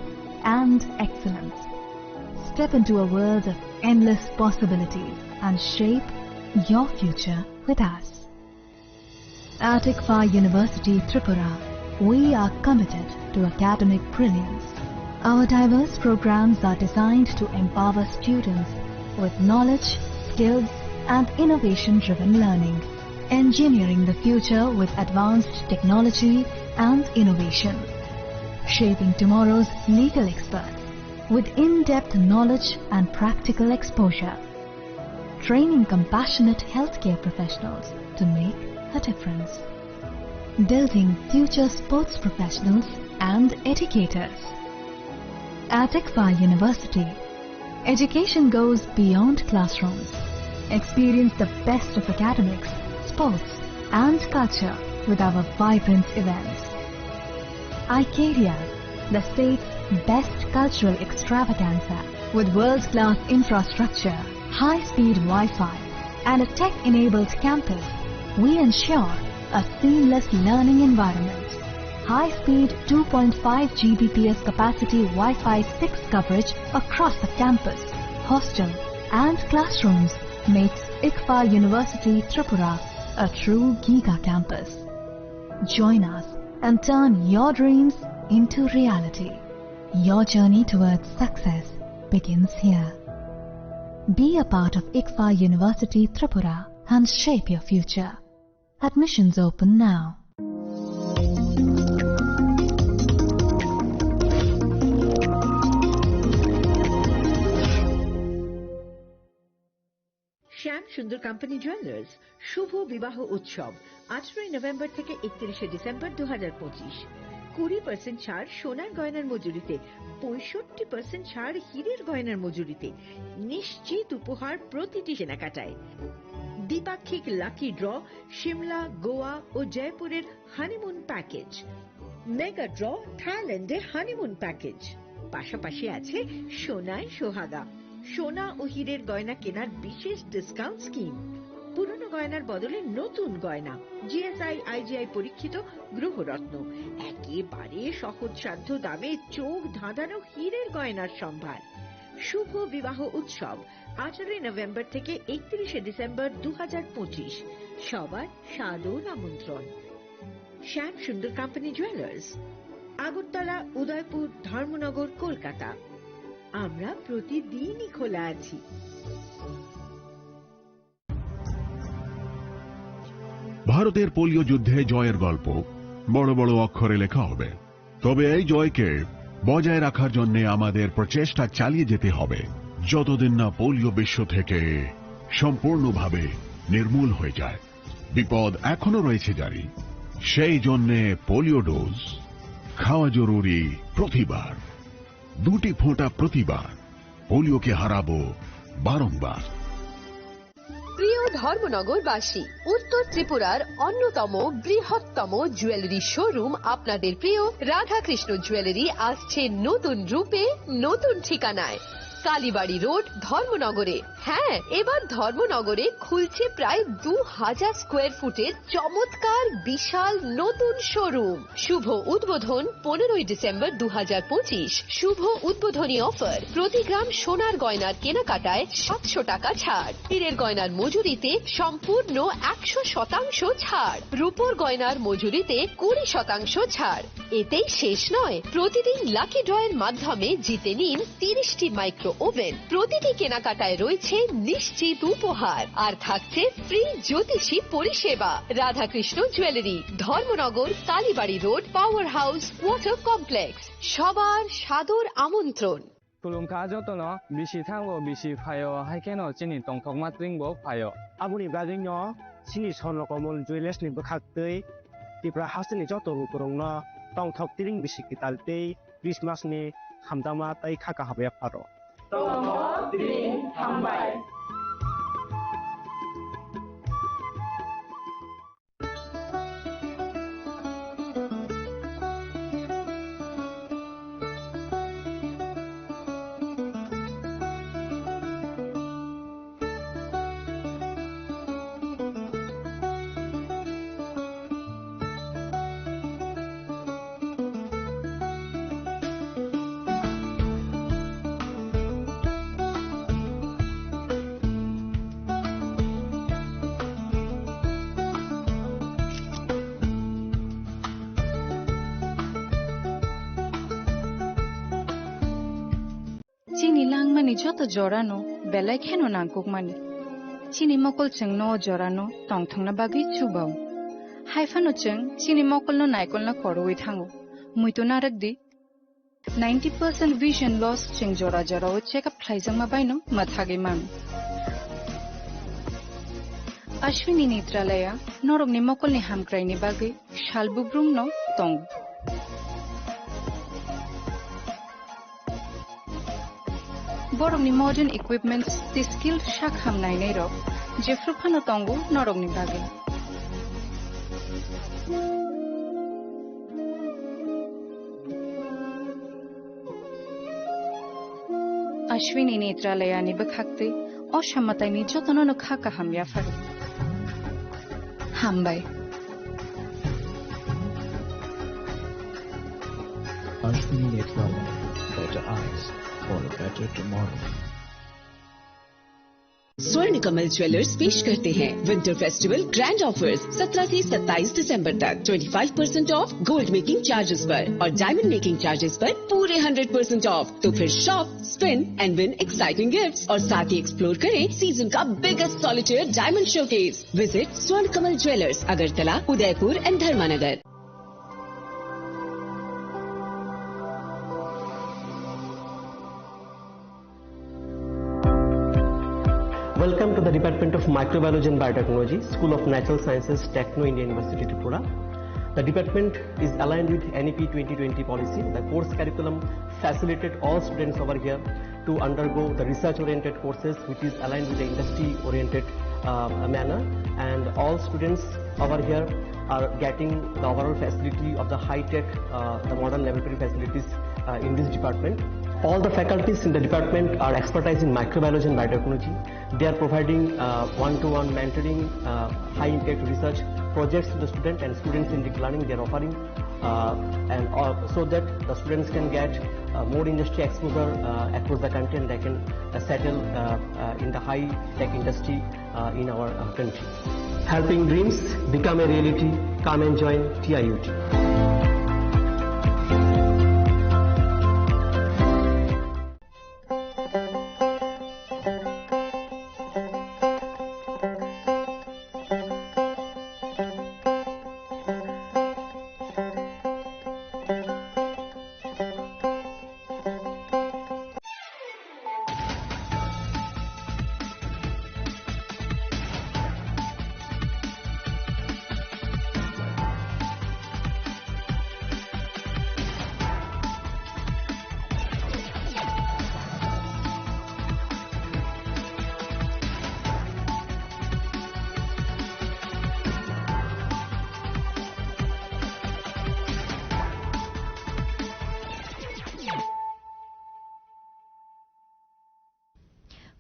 and excellence. Step into a world of endless possibilities and shape your future with us. At ICFAR University Tripura, we are committed to academic brilliance. Our diverse programs are designed to empower students with knowledge, skills, and innovation-driven learning, engineering the future with advanced technology and innovation, shaping tomorrow's legal experts with in-depth knowledge and practical exposure, training compassionate healthcare professionals to make a difference, building future sports professionals and educators. At ICFAR University, education goes beyond classrooms. Experience the best of academics, sports, and culture with our vibrant events. Icaria, the state's best cultural extravaganza. With world-class infrastructure, high-speed Wi-Fi, and a tech-enabled campus, we ensure a seamless learning environment. High-speed two point five G B P S capacity Wi-Fi six coverage across the campus, hostel, and classrooms makes ICFAR University Tripura a true giga campus. Join us and turn your dreams into reality. Your journey towards success begins here. Be a part of ICFAR University Tripura and shape your future. Admissions open now. Shyam Sundar company jewellers শুভ বিবাহ উৎসব, আঠারোই নভেম্বর থেকে একত্রিশে ডিসেম্বর দু হাজার পঁচিশ। কুড়ি পার্সেন্ট ছাড় সোনার গয়নার মজুরিতে, পঁয়ষট্টি পার্সেন্ট ছাড় হীরের গয়নার মজুরিতে। নিশ্চিত উপহার প্রতিটি কেনাকাটায়। দ্বিপাক্ষিক লাকি ড্র সিমলা, গোয়া ও জয়পুরের হানিমুন প্যাকেজ। মেগা ড্র থাইল্যান্ডে হানিমুন প্যাকেজ। পাশাপাশি আছে সোনায় সোহাগা, সোনা ও হীরের গয়না কেনার বিশেষ ডিসকাউন্ট স্কিম। পুরনো গয়নার বদলে নতুন গয়না, জিএসআই, আইজিআই পরীক্ষিত গ্রহরত্ন, একেবারে সহজসাধ্য দামে চোখ ধাঁধানো হীরের গয়নার সম্ভার। শুভ বিবাহ উৎসব, আঠারোই নভেম্বর থেকে একত্রিশে ডিসেম্বর দু হাজার পঁচিশ। সবার সাদর আমন্ত্রণ। শ্যাম সুন্দর কোম্পানি জুয়েলার্স, আগরতলা, উদয়পুর, ধর্মনগর, কলকাতা। আমরা প্রতিদিনই খোলা আছি। ভারতের পোলিও যুদ্ধে জয়ের গল্প বড় বড় অক্ষরে লেখা হবে, তবে এই জয়কে বজায় রাখার জন্য আমাদের প্রচেষ্টা চালিয়ে যেতে হবে, যতদিন না পোলিও বিশ্ব থেকে সম্পূর্ণভাবে নির্মূল হয়ে যায়। বিপদ এখনো রয়েছে জারি, সেই জন্যে পোলিও ডোজ খাওয়া জরুরি প্রতিবার, দুটি ফোঁটা প্রতিবার। পোলিওকে হারাবো বারংবার। প্রিয় ধর্মনগরবাসী, উত্তর ত্রিপুরার অন্যতম বৃহত্তম জুয়েলারি শোরুম আপনাদের প্রিয় রাধাকৃষ্ণ জুয়েলারি আসছে নতুন রূপে, নতুন ঠিকানায়। কালীবাড়ি রোড, ধর্মনগরে। হ্যাঁ, এবার ধর্মনগরে খুলছে প্রায় দু হাজার স্কোয়ার ফুটের চমৎকার বিশাল নতুন শোরুম। শুভ উদ্বোধন পনেরোই ডিসেম্বর দু হাজার পঁচিশ। শুভ উদ্বোধনী অফার, প্রতি গ্রাম সোনার গয়নার কেনাকাটায় সাতশো টাকা ছাড়, হীরের গয়নার মজুরিতে সম্পূর্ণ একশো শতাংশ ছাড়, রূপোর গয়নার মজুরিতে কুড়ি শতাংশ ছাড়। এতেই শেষ নয়, প্রতিদিন লাকি ড্রয়ের মাধ্যমে জিতে নিন তিরিশটি মাইক্রো ওভেন। প্রতিটি কেনাকাটায় রয়েছে নিশ্চিত উপহার, আর থাকছে ফ্রি জ্যোতিষী পরিষেবা। Radhakrishna jewellery, Dharmanagar, Kalibari road, power house, water complex. সবার সাদর আমন্ত্রণ। Khulumkha jotono, bisi thango, bisi phaio, hai kheno chini tongthokma tring bo phaio. Aboni bagwino chini Swarno Komol Jewellers ni bwkhak twi Tripura hasteni joto lukurokno tongthok tring bisi kwtal tei Christmas ni hamjakma tei kha kaham yapharo. Tongthok tring hambai. Chini langmani joto jorano belai kheno nangkukmani. Chini mokol chwngno o jorano tongthokna bagwi chubao. Haiphano chwng chini mokolno naikolna korowi thango. Muitu narwk di. Ninety percent vision loss chwng jora jorao check up khlaijakma baino mwthagwi mano. Ashwini Netralaya norokni mokolni hamkraini bagwi sal bubrumno tongo. Borokni modern equipments tei skilled sak ham nainairok jephru phano tongo norokni bagwi. Ashwini Netralayani bwkhaktwi o samataini jotono no kha kaham yapharo. Hambai. Ashwini Netralaya, better eyes for a better tomorrow. स्वर्ण कमल ज्वेलर्स पेश करते हैं winter festival grand offers. सत्रह से सत्ताईस दिसंबर तक twenty five percent of gold making charges पर और डायमंड मेकिंग चार्जेस पर पूरे हंड्रेड परसेंट ऑफ। तो फिर shop, spin and win exciting gifts और साथ ही एक्सप्लोर करें सीजन का biggest solitaire diamond showcase. Visit स्वर्ण कमल ज्वेलर्स, अगरतला, उदयपुर एंड धर्मानगर। Welcome to the Department of Microbiology and Biotechnology, School of Natural Sciences, Techno India University, Tripura. The department is aligned with N E P twenty twenty policy. The course curriculum facilitate all students over here to undergo the research-oriented courses, which is aligned with the industry-oriented, uh, manner. And all students over here are getting the overall facility of the high-tech, uh, the modern laboratory facilities, uh, in this department. All the faculties in the department are expertise in microbiology and biotechnology. They are providing, uh, one-to-one mentoring, uh, high-impact research projects to the student and student-centric learning they are offering, uh, and, uh, so that the students can get, uh, more industry exposure, uh, across the country, and they can, uh, settle, uh, uh, in the high-tech industry, uh, in our, uh, country. Helping dreams become a reality. Come and join T I U T.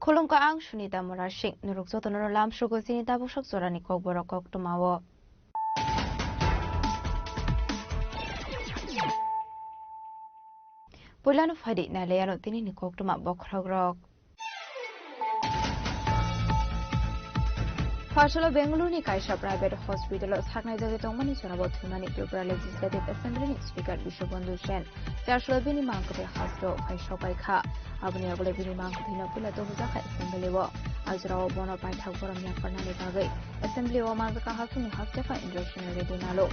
Khulumkha, ang Sunita Murasing. Norok jotono lamsugo chini tabuk sok jorani kokborok koktwmao. Puilano phaidi nailaiano tinini koktwma bokhorokrok. Phasalo Bengaluru ni kaisa private hospital o saknai jagwi tongmani jorao thwimani Tripura Legislative Assembly ni Speaker Bishwabandhu Sen. Charchalo bini mangkwthwi hasteo phai sokbai kha. Aboni yagulo bini mangkwthwino puila tubujakha assembly o. A jorao bono paithak borom yapharnani bagwi assembly o manjakha Hasingni hasteo Indrasena Reddy Nalu.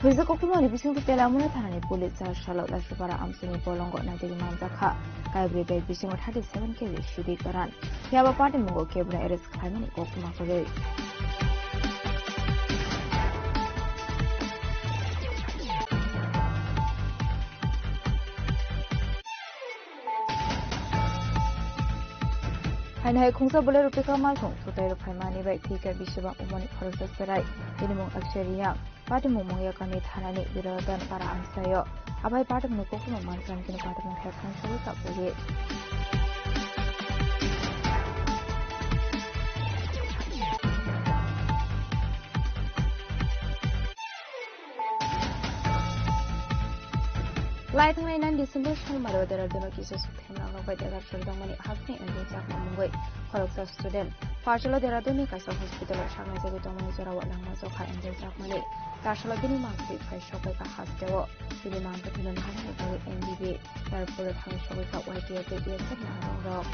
Hwijak koktwmani bisingtwi Telamuna thanani police Charchalo Laisupara amchaini bolongo naitugwi manjakha. Kaibrwi bag bisingo thirty seven K G sidi goran. Phiya ba patimungo kebra arrest khlaimani koktwma kwrwi. Haino hai khungsa bolai rupika malthung sutai rok phaimani bai thika bisibang umoni khoroksa serai. Bini mung Akshay Riang. Patimung Mungya kami thanani Birodon para amsaio. Abai patimung kokuno mankam kini patimung khe khangsawi kapogwi. Lai thangnai nine December salmaro Dehradun o kisa sukthemrang rok bai degar sordongmani hapni Andrew Chakma mungwi khoroksa student Pharshalo Dehradunni kaisa hospital-o saknaijagwi tongmani jorao langma jokha Angel Chakmani. Tarsalo bini mangtwi phai sokbaikha hasteo. Bini mangtwino naharnani bagwi M B B airport-o thangwi sokbaikha Y T F tei B S F ni arongrok.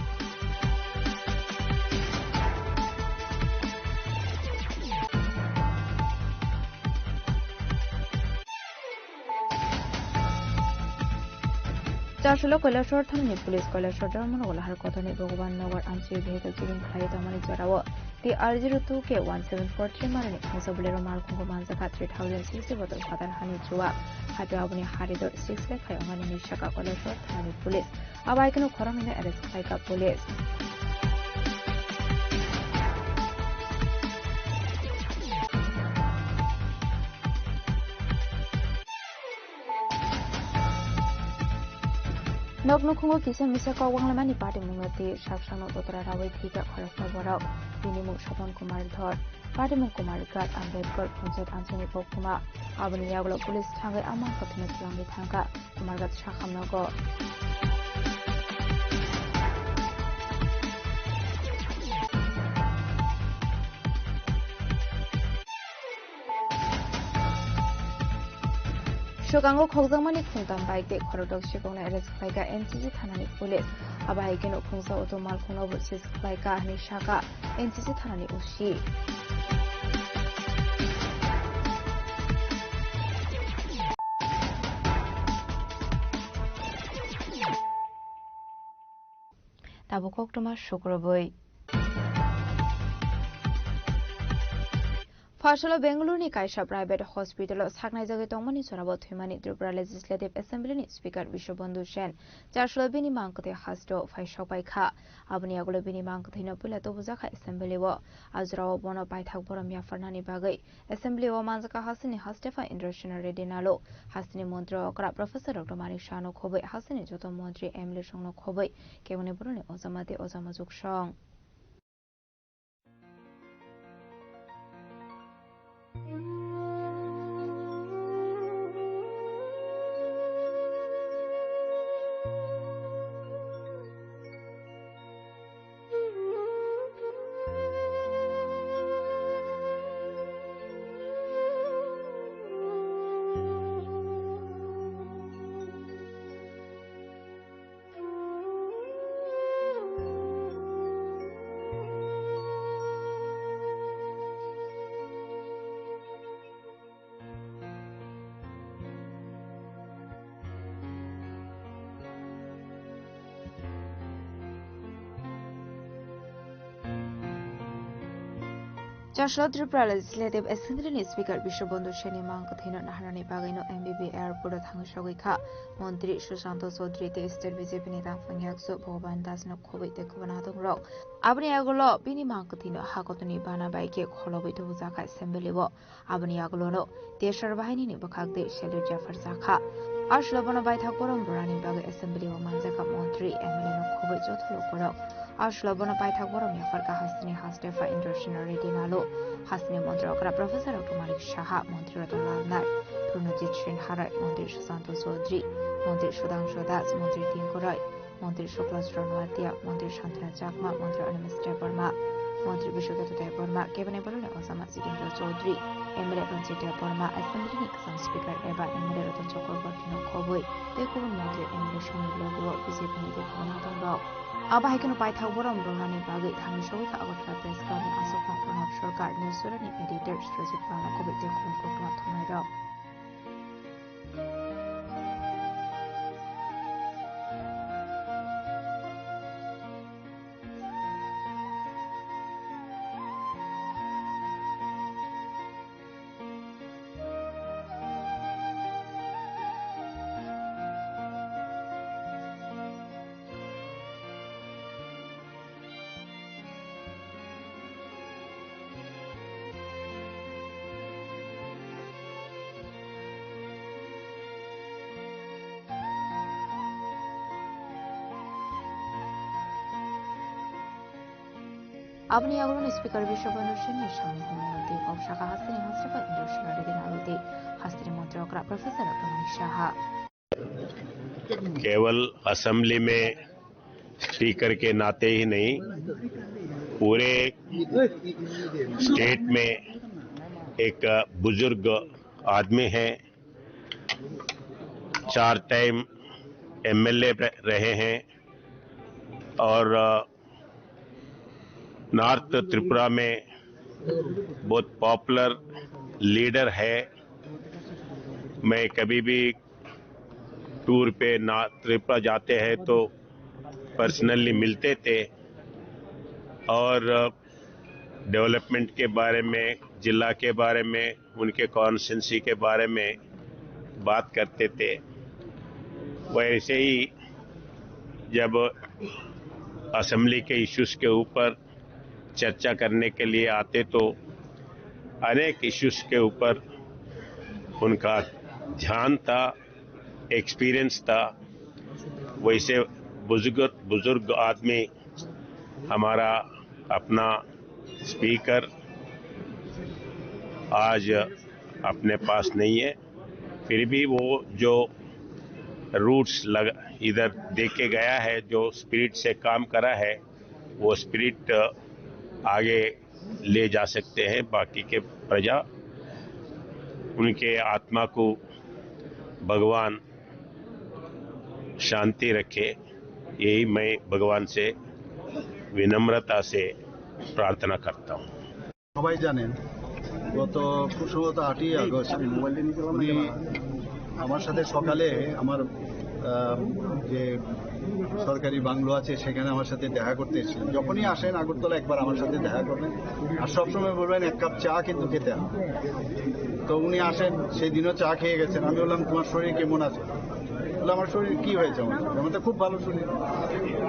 Charsulo Koilashahar thanani police Koilashahar Dharmanagar Lahar Kotorni Bhagwan Nagar amchoi vehicle checking khlai tongmani jorao T R zero two K one seven four three marani khungsa Bolero malkhungo manjakha three thousand sixty bottle phatar hani chuwa. Hati aboni hari dor six lakh khai ongani hinwi sakha Koilashahar thanani police. Abo hai kheno khoroknwino arrest khlaikha police. Nok nukhungo kisa misa kok wanglamani patimungno twi sak sakno dotra rawi thwikha khoroksa borok. Bini mung Swapan Kumar Dhor. Patimung Kumar Ghat Ambedkar Panchayat amchaini koktwma. Aboni yagulo police thangwi a mangkha thwino twlangwi thangkha. Kumarghat sakhamnogo. Swkango khokjakmani khungtam bike tei khorokdok sikokno arrest khlaikha N C C thanani police. Abo hai kheno khungsa auto malkhungnobo seize khlaikha hinwi sakha N C C thanani O C. Tabuk koktwma sukrubwi. Pharshalo Bengaluru-ni kaisa private hospital-o saknaijagwi tongmani jorao thwimani Tripura Legislative Assembly-ni Speaker Bishwabandhu Sen. Charsulo bini mangkwthwi hasteo phai sokbaikha. Aboni yagulo bini mangkwthwino puila tubujakha Assembly-o. A jorao bono paithak borom yapharnani bagwi Assembly-o manjakha hasteni Hastepha Indrasena Reddy Nalu, hasteni montri okra Professor Doctor Manik Saha no khobwi, hasteni joto montri, M L A songno khobwi, keboni borokni ojama tei ojama juksong. Charsulo Tripura Legislative Assembly ni Speaker Bishwabandhu Sen ni mangkwthwino naharnani bagwino M B B airport o thangwi sogwi kha. Montri Sushanta Chaudhary tei State B J P neta Phungyakso Bhagavan Das no khobwi tei kwbangma adongrok. Aboni yagulo bini mangkwthwino hakotoni bana bai khe kholobwi tubujakha Assembly o. Aboni yagulono Deswar bahinini bwkhak de salute yapharjakha. Aswlo bono baithak borom rwnani bagwi Assembly o manjakha montri, M L A no khobwi joto lukurok. Aswlo bono baithak borom yapharkha hasteni Hastepha Indrasena Reddy Nalu, hasteni montri okra Professor Doctor Manik Saha, montri Ratan Lal Naik, Pranajit Singh Harai, montri Sushanta Chaudhary, montri Sudhanshu Das, montri Tinku Roy, Montri Shukla Charan Noatia, Montri Shantanu Chakma, Montri Animesh Debbarma, Montri Bishwajit Debbarma, keboni borokni ojama Jitendra Chaudhary, M L A Ranjit Debbarma, Assembly ni kwcham Speaker eba M L A Ratan Chakraborty no khobwi tei kubun montri M L A songni logi o B J P ni tei kwbangma adongrok. Abo hai kheno paithak borom rwnani bagwi thangwi sogwi kha Agartala Press Club ni aswk phang Pranab Sarkar, News Bureau ni Editor Surajit Pal no khobwi tei kubun koktwma thumnairok. Aboni yagulo ni Speaker Bishwabandhu Sen ni samung hwnwi tei kok sakha hasteni Hastepha Indrasena Reddy Nalu tei hasteni montri okra Professor Doctor Manik Saha. केवल असेंबली में स्पीकर के नाते ही नहीं, पूरे स्टेट में एक बुजुर्ग आदमी है, चार टाइम एमएलए रहे हैं और नॉर्थ त्रिपुरा में बहुत पॉपुलर लीडर है। मैं कभी भी टूर पे नॉर्थ त्रिपुरा जाते हैं तो पर्सनली मिलते थे और डेवलपमेंट के बारे में, जिला के बारे में, उनके कॉन्स्टिट्यूएंसी के बारे में बात करते थे। वैसे ही जब असेंबली के इश्यूज के ऊपर चर्चा करने के लिए आते तो अनेक इश्यूज के ऊपर उनका ध्यान था, एक्सपीरियंस था। वैसे बुजुर्ग बुजुर्ग आदमी हमारा अपना स्पीकर आज अपने पास नहीं है, फिर भी वो जो रूट्स लग इधर दे के गया है, जो स्पिरिट से काम करा है, वो स्पिरिट आगे ले जा सकते हैं। बाकी के प्रजा, उनके आत्मा को भगवान शांति रखे, यही मैं भगवान से विनम्रता से प्रार्थना करता हूँ। সবাই জানেন, গত খুব সম্ভবত আটই আগস্ট উনি আমার সাথে সকালে আমার আহ, যে সরকারি বাংলো আছে সেখানে আমার সাথে দেখা করতে এসেছিলেন। যখনই আসেন আগরতলা একবার আমার সাথে দেখা করবেন, আর সবসময় বলবেন এক কাপ চা কিন্তু খেতে হবে। তো উনি আসেন, সেই দিনও চা খেয়ে গেছেন। আমি বললাম, "তোমার শরীর কেমন আছে?" বলে, "আমার শরীর কি হয়েছে আমার? আমার তো খুব ভালো শরীর।"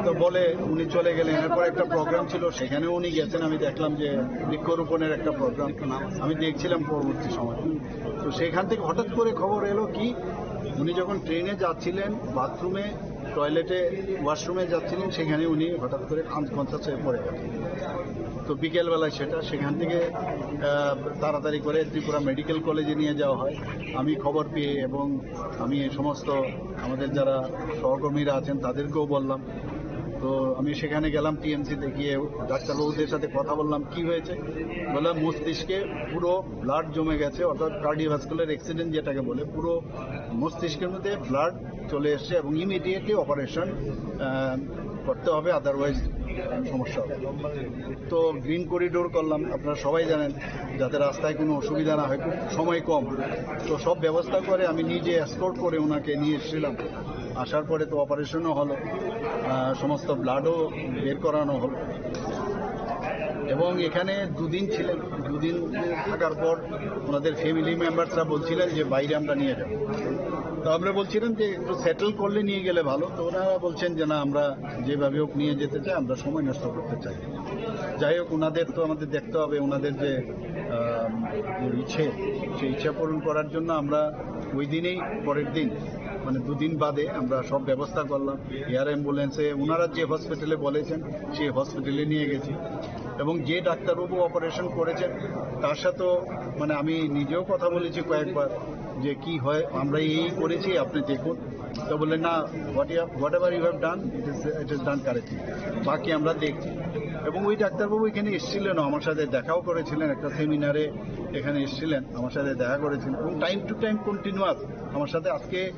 তো বলে উনি চলে গেলেন। এরপর একটা প্রোগ্রাম ছিল, সেখানেও উনি গেছেন। আমি দেখলাম যে বৃক্ষরোপণের একটা প্রোগ্রাম, আমি দেখছিলাম পরবর্তী সময়। তো সেখান থেকে হঠাৎ করে খবর এলো কি, উনি যখন ট্রেনে যাচ্ছিলেন, বাথরুমে, টয়লেটে, ওয়াশরুমে যাচ্ছিলেন, সেখানে উনি হঠাৎ করে আনকনসিয়াস হয়ে পড়ে গেলেন। তো বিকেলবেলায় সেটা, সেখান থেকে আহ, তাড়াতাড়ি করে ত্রিপুরা মেডিকেল কলেজে নিয়ে যাওয়া হয়। আমি খবর পেয়ে এবং আমি এই সমস্ত আমাদের যারা সহকর্মীরা আছেন তাদেরকেও বললাম। তো আমি সেখানে গেলাম, টিএমসিতে গিয়ে ডাক্তারবাবুদের সাথে কথা বললাম কি হয়েছে। বললাম, "মস্তিষ্কে পুরো ব্লাড জমে গেছে, অর্থাৎ কার্ডিওভাস্কুলার অ্যাক্সিডেন্ট যেটাকে বলে, পুরো মস্তিষ্কের মধ্যে ব্লাড চলে এসছে এবং ইমিডিয়েটলি অপারেশন করতে হবে, আদারওয়াইজ সমস্যা হবে।" তো গ্রিন করিডোর করলাম, আপনারা সবাই জানেন, যাতে রাস্তায় কোনো অসুবিধা না হয়। খুব সময় কম, তো সব ব্যবস্থা করে আমি নিজে এসকর্ট করে ওনাকে নিয়ে এসেছিলাম। আসার পরে তো অপারেশনও হলো, আহ, সমস্ত ব্লাডও বের করানো হলো। এবং এখানে দুদিন ছিলেন। দুদিন থাকার পর ওনাদের ফ্যামিলি মেম্বার্সরা বলছিলেন যে বাইরে আমরা নিয়ে যাব। তো আমরা বলছিলাম যে একটু সেটেল করলে নিয়ে গেলে ভালো। তো ওনারা বলছেন যে না, আমরা যেভাবে হোক নিয়ে যেতে চাই, আমরা সময় নষ্ট করতে চাই। যাই হোক, ওনাদের তো আমাদের দেখতে হবে, ওনাদের যে আহ, যে ইচ্ছে, সেই ইচ্ছা পূরণ করার জন্য আমরা ওই দিনেই, পরের দিন, মানে দুদিন বাদে আমরা সব ব্যবস্থা করলাম। এয়ার অ্যাম্বুলেন্সে ওনারা যে হসপিটালে বলেছেন সেই হসপিটালে নিয়ে গেছি। এবং যে ডাক্তারবাবু অপারেশন করেছেন তার সাথেও, মানে, আমি নিজেও কথা বলেছি কয়েকবার যে কি হয়, আমরা এই করেছি, আপনি দেখুন। তো বললেন, "না, what you have, whatever you have done, it is, it is done correctly, বাকি আমরা দেখছি।" এবং ওই ডাক্তারবাবু এখানে এসেছিলেন, আমার সাথে দেখাও করেছিলেন, একটা সেমিনারে এখানে এসেছিলেন, আমার সাথে দেখা করেছিলেন এবং টাইম টু টাইম কন্টিনিউয়াস আমার সাথে আজকে,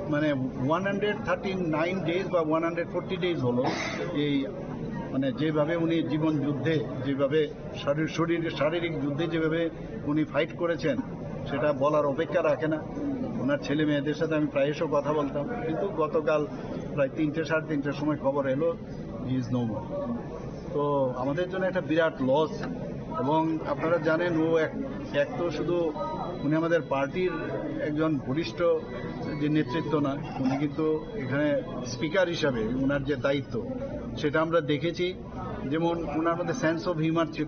মানে, one hundred thirty nine days বা ওয়ান হান্ড্রেড ফোরটি ডেজ হলো। এই, মানে, যেভাবে উনি জীবন যুদ্ধে, যেভাবে শারীর-, শরীর, শারীরিক যুদ্ধে যেভাবে উনি ফাইট করেছেন, সেটা বলার অপেক্ষা রাখে না। ওনার ছেলে মেয়েদের সাথে আমি প্রায়শ কথা বলতাম, কিন্তু গতকাল প্রায় তিনটে, সাড়ে তিনটের সময় খবর এলো, হি ইজ নো মোর। তো আমাদের জন্য একটা বিরাট লস। এবং আপনারা জানেন, ও এক, এক তো শুধু উনি আমাদের পার্টির একজন বরিষ্ঠ যে নেতৃত্ব না, উনি কিন্তু এখানে স্পিকার হিসাবে ওনার যে দায়িত্ব, সেটা আমরা দেখেছি। যেমন ওনার মধ্যে সেন্স অফ হিউমার ছিল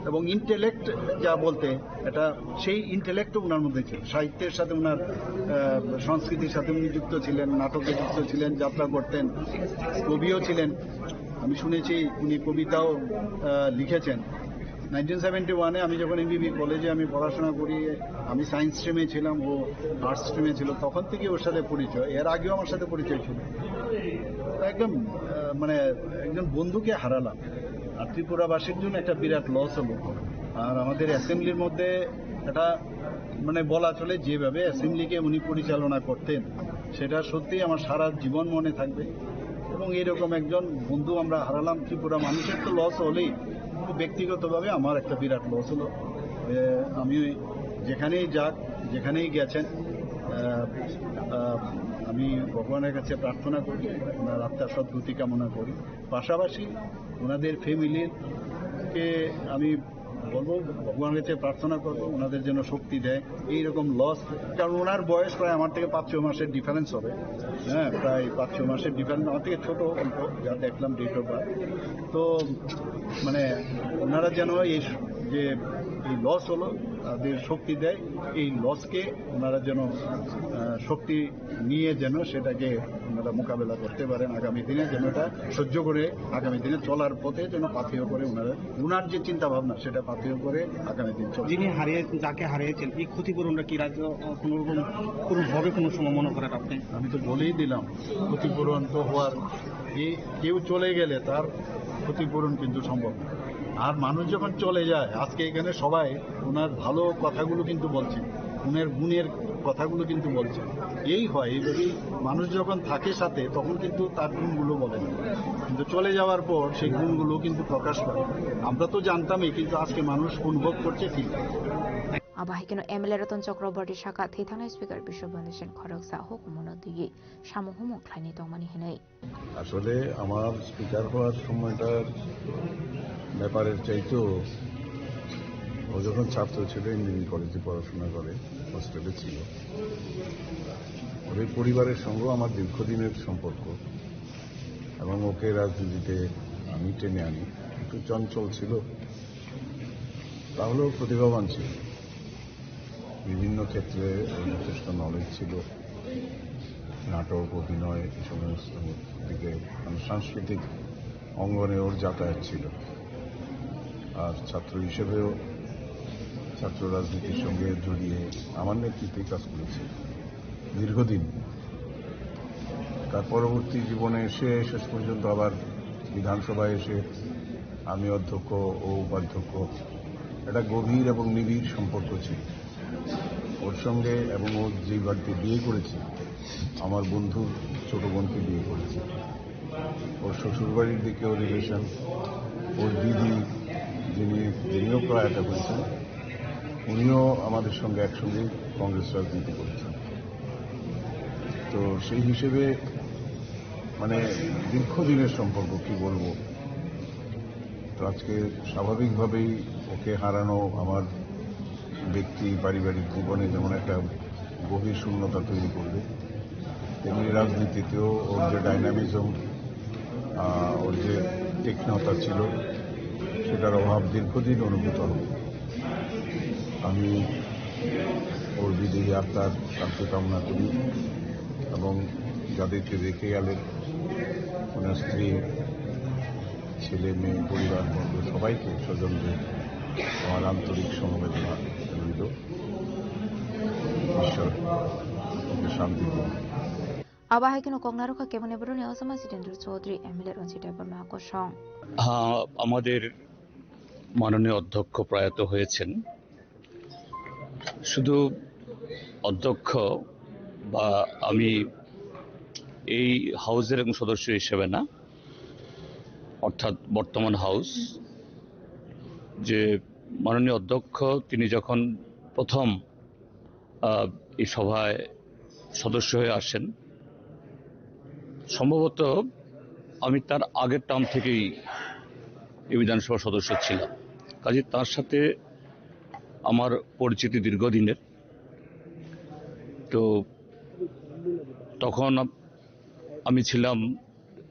এবং ইন্টেলেক্ট যা বলতে, এটা সেই ইন্টেলেক্টও ওনার মধ্যে ছিল। সাহিত্যের সাথে ওনার, আহ, সংস্কৃতির সাথে উনি যুক্ত ছিলেন, নাটকে যুক্ত ছিলেন, যাত্রা করতেন, কবিও ছিলেন। আমি শুনেছি উনি কবিতাও, আহ, লিখেছেন। নাইনটিন সেভেন্টি ওয়ানে আমি যখন এমবিবি কলেজে আমি পড়াশোনা করি, আমি সায়েন্স স্ট্রিমে ছিলাম, ও আর্টস স্ট্রিমে ছিল, তখন থেকে ওর সাথে পরিচয়। এর আগেও আমার সাথে পরিচয় ছিল। তো একদম, আহ, মানে, একজন বন্ধুকে হারালাম। আর ত্রিপুরাবাসীর জন্য একটা বিরাট লস হলো। আর আমাদের অ্যাসেম্বলির মধ্যে একটা, মানে, বলা চলে, যেভাবে অ্যাসেম্বলিকে উনি পরিচালনা করতেন, সেটা সত্যিই আমার সারা জীবন মনে থাকবে। এবং এরকম একজন বন্ধু আমরা হারালাম। ত্রিপুরা মানুষের তো লস হলেই, কিন্তু ব্যক্তিগতভাবে আমার একটা বিরাট লস হলো। এ, আমি যেখানেই যাক, যেখানেই গেছেন, আহ, আহ, আমি ভগবানের কাছে প্রার্থনা করি, ওনার আত্মার সদ্গতি কামনা করি। পাশাপাশি ওনাদের ফ্যামিলির কে আমি বলবো, ভগবানের কাছে প্রার্থনা করবো, ওনাদের জন্য শক্তি দেয়। এইরকম লস, কারণ ওনার বয়স প্রায় আমার থেকে পাঁচ ছয় মাসের ডিফারেন্স হবে। হ্যাঁ, প্রায় পাঁচ ছয় মাসের ডিফারেন্স, আমার থেকে ছোট অল্প, যা দেখলাম ডেট অফ বার্থ। তো, মানে, ওনারা যেন এই স-, যে এই লস হলো, তাদের শক্তি দেয়, এই লসকে ওনারা যেন, আহ, শক্তি নিয়ে যেন সেটাকে ওনারা মোকাবেলা করতে পারেন আগামী দিনে, যেন এটা সহ্য করে আগামী দিনে চলার পথে যেন পাথেয় করে ওনারা, ওনার যে চিন্তা ভাবনা, সেটা পাথেয় করে আগামী দিন চলে। যিনি হারিয়ে, যাকে হারিয়েছেন, এই ক্ষতিপূরণটা কি রাজ্য, আহ, কোনো রকম পূরণ হবে কোনো সময় মনে করেন আপনি? আমি তো বলেই দিলাম, ক্ষতিপূরণ তো হওয়ার, এই কেউ চলে গেলে তার ক্ষতিপূরণ কিন্তু সম্ভব না। আর মানুষ যখন চলে যায়, আজকে এখানে সবাই ওনার ভালো কথাগুলো কিন্তু বলছেন, ওনার গুণের কথাগুলো কিন্তু বলছেন। এই হয়, এইভাবেই মানুষ যখন থাকে সাথে, তখন কিন্তু তার গুণগুলো বলেন, কিন্তু চলে যাওয়ার পর সেই গুণগুলো কিন্তু প্রকাশ পায়। আমরা তো জানতামই, কিন্তু আজকে মানুষ অনুভব করছে, ফিল করছে। Abo hai kheno M L A Ratan Chakraborty saka thwi thangnai Speaker Biswabandhu Sen khoroksa hukumono twiwi samung humung khlainai tongmani hinwi. আসলে আমার স্পিকার হওয়ার সময়টার ব্যাপারের চাইতেও ও যখন ছাত্র ছিল, ইঞ্জিনিয়ারিং কলেজে পড়াশোনা করে, হোস্টেলে ছিল। ওর এই পরিবারের সঙ্গেও আমার দীর্ঘদিনের সম্পর্ক এবং ওকে রাজনীতিতে আমি টেনে আনি। একটু চঞ্চল ছিল, তাহলেও প্রতিভাবান ছিল। বিভিন্ন ক্ষেত্রে ওর যথেষ্ট নলেজ ছিল। নাটক, অভিনয়, এই সমস্ত দিকে, মানে, সাংস্কৃতিক অঙ্গনে ওর যাতায়াত ছিল। আর ছাত্র হিসেবেও ছাত্র রাজনীতির সঙ্গে জড়িয়ে আমার নেতৃত্বে কাজ করেছে দীর্ঘদিন। তার পরবর্তী জীবনে এসে শেষ পর্যন্ত আবার বিধানসভায় এসে আমি অধ্যক্ষ ও উপাধ্যক্ষ, একটা গভীর এবং নিবিড় সম্পর্ক ছিল ওর সঙ্গে। এবং ও যে বাড়িতে বিয়ে করেছে, আমার বন্ধুর ছোট বোনকে বিয়ে করেছে। ওর শ্বশুরবাড়ির দিকেও রিলেশন, ওর দিদি, যিনি, যিনিও প্রয়াত হয়েছেন, উনিও আমাদের সঙ্গে একসঙ্গে কংগ্রেস রাজনীতি করেছেন। তো সেই হিসেবে, মানে, দীর্ঘদিনের সম্পর্ক, কি বলবো। তো আজকে স্বাভাবিকভাবেই ওকে হারানো আমার ব্যক্তি পারিবারিক জীবনে যেমন একটা গভীর শূন্যতা তৈরি করবে, তেমনি রাজনীতিতেও ওর যে ডাইনামিজম, ওর যে তীক্ষ্ণতা ছিল, সেটার অভাব দীর্ঘদিন অনুভূত হবে। আমি ওর বিদেহী আত্মার শান্তি কামনা করি এবং যাদেরকে রেখে গেলেন, ওনার স্ত্রী, ছেলে, মেয়ে, পরিবারবর্গ, সবাইকে, স্বজনদের আমার আন্তরিক সমবেদনা রইল। ঈশ্বর ওকে শান্তি দিন। Abo hai kheno kok narwkha keboni boroni osama Jitendra Chaudhary, M L A Ranjit Debbarma kosong. হ্যাঁ, আমাদের মাননীয় অধ্যক্ষ প্রয়াত হয়েছেন। শুধু অধ্যক্ষ বা আমি এই হাউসের একজন সদস্য হিসেবে না, অর্থাৎ বর্তমান হাউস, যে মাননীয় অধ্যক্ষ, তিনি যখন প্রথম, আহ, এই সভায় সদস্য হয়ে আসেন, সম্ভবত আমি তার আগের টার্ম থেকেই এই বিধানসভার সদস্য ছিলাম। কাজে তার সাথে আমার পরিচিতি দীর্ঘদিনের। তো তখন আম-, আমি ছিলাম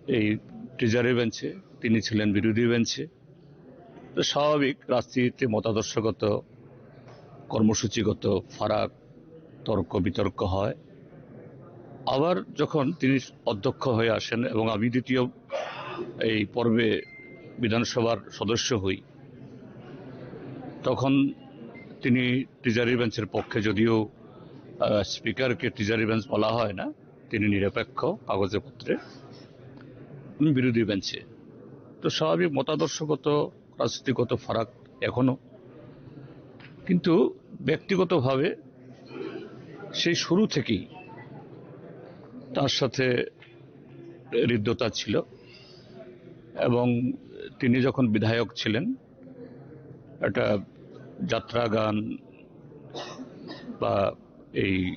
এই ট্রেজারি বেঞ্চে, তিনি ছিলেন বিরোধী বেঞ্চে। তো স্বাভাবিক, রাজনীতিতে মতাদর্শগত, কর্মসূচিগত ফারাক, তর্ক বিতর্ক হয়। আবার যখন তিনি অধ্যক্ষ হয়ে আসেন এবং আমি দ্বিতীয় এই পর্বে বিধানসভার সদস্য হই, তখন তিনি ট্রেজারি বেঞ্চের পক্ষে, যদিও, আহ, স্পিকারকে ট্রেজারি বেঞ্চ বলা হয় না, তিনি নিরপেক্ষ কাগজে পত্রে, আমি বিরোধী বেঞ্চে। তো স্বাভাবিক মতাদর্শগত, রাজনীতিগত ফারাক এখনো, কিন্তু ব্যক্তিগতভাবে সেই শুরু থেকেই তার সাথে হৃদ্যতা ছিল এবং তিনি যখন বিধায়ক ছিলেন, একটা যাত্রা গান বা এই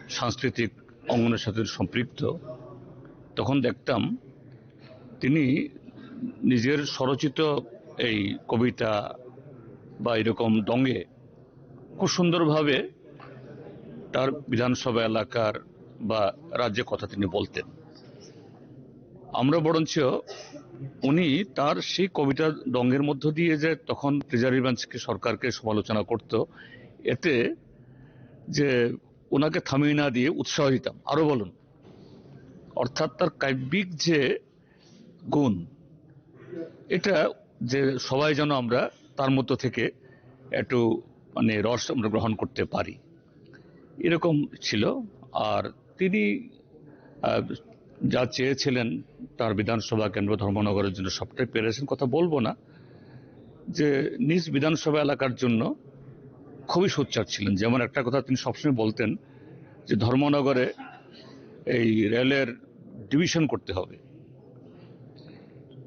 সাংস্কৃতিক অঙ্গনের সাথে সম্পৃক্ত, তখন দেখতাম তিনি নিজের স্বরচিত এই কবিতা বা এরকম ঢঙে খুব সুন্দরভাবে তার বিধানসভা এলাকার বা রাজ্যের কথা তিনি বলতেন। আমরা বরঞ্চ উনি তার সেই কবিতা ঢঙের মধ্য দিয়ে যে তখন ট্রেজারি ব্রাঞ্চকে, সরকারকে সমালোচনা করত, এতে যে ওনাকে থামিয়ে না দিয়ে উৎসাহ দিতাম, "আরো বলুন।" অর্থাৎ তার কাব্যিক যে গুণ, এটা যে সবাই যেন আমরা তার মধ্য থেকে একটু, মানে, রস আমরা গ্রহণ করতে পারি, এরকম ছিল। আর তিনি, আহ, যা চেয়েছিলেন তার বিধানসভা কেন্দ্র ধর্মনগরের জন্য, সবটাই পেরেছেন, কথা বলবো না। যে নিজ বিধানসভা এলাকার জন্য খুবই সোচ্চার ছিলেন। যেমন একটা কথা তিনি সবসময় বলতেন যে ধর্মনগরে এই রেলের ডিভিশন করতে হবে,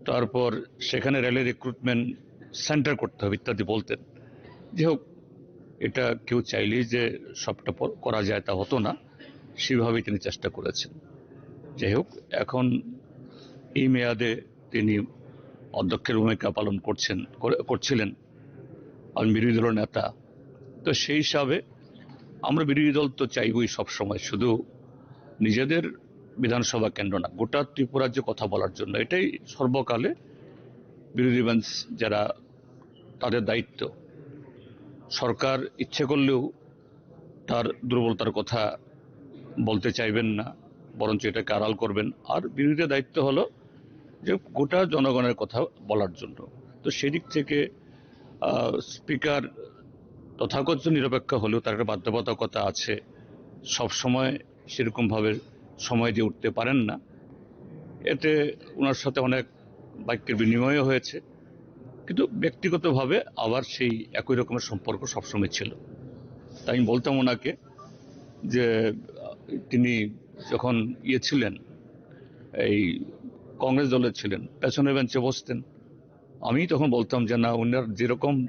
তারপর সেখানে রেলের রিক্রুটমেন্ট সেন্টার করতে হবে ইত্যাদি বলতেন। যাই হোক, এটা কেউ চাইলেই যে সবটা প-, করা যায় তা হতো না, সেভাবেই তিনি চেষ্টা করেছেন। যাই হোক, এখন এই মেয়াদে তিনি অধ্যক্ষের ভূমিকা পালন করছেন, করে-, করছিলেন। আমি বিরোধী দলের নেতা, তো সেই হিসাবে আমরা বিরোধী দল তো চাইবই সবসময় শুধু নিজেদের বিধানসভা কেন্দ্র না, গোটা ত্রিপুরার যে কথা বলার জন্য। এটাই সর্বকালে বিরোধী বেঞ্চ যারা, তাদের দায়িত্ব। সরকার ইচ্ছে করলেও তার দুর্বলতার কথা বলতে চাইবেন না, বরঞ্চ এটাকে আড়াল করবেন। আর বিরোধীদের দায়িত্ব হলো যে গোটা জনগণের কথা বলার জন্য। তো সেদিক থেকে, আহ, স্পিকার তথাকথিত নিরপেক্ষ হলেও তার একটা বাধ্যবাধকতা আছে, সব সময় সেরকমভাবে সময় দিয়ে উঠতে পারেন না। এতে ওনার সাথে অনেক বাক্যের বিনিময়ও হয়েছে, কিন্তু ব্যক্তিগতভাবে আবার সেই একই রকমের সম্পর্ক সবসময় ছিল। তাই আমি বলতাম ওনাকে যে, আহ, তিনি যখন ইয়ে ছিলেন, এই কংগ্রেস দলে ছিলেন, পেছনের বেঞ্চে বসতেন। আমি তখন বলতাম যে, "না, ওনার যেরকম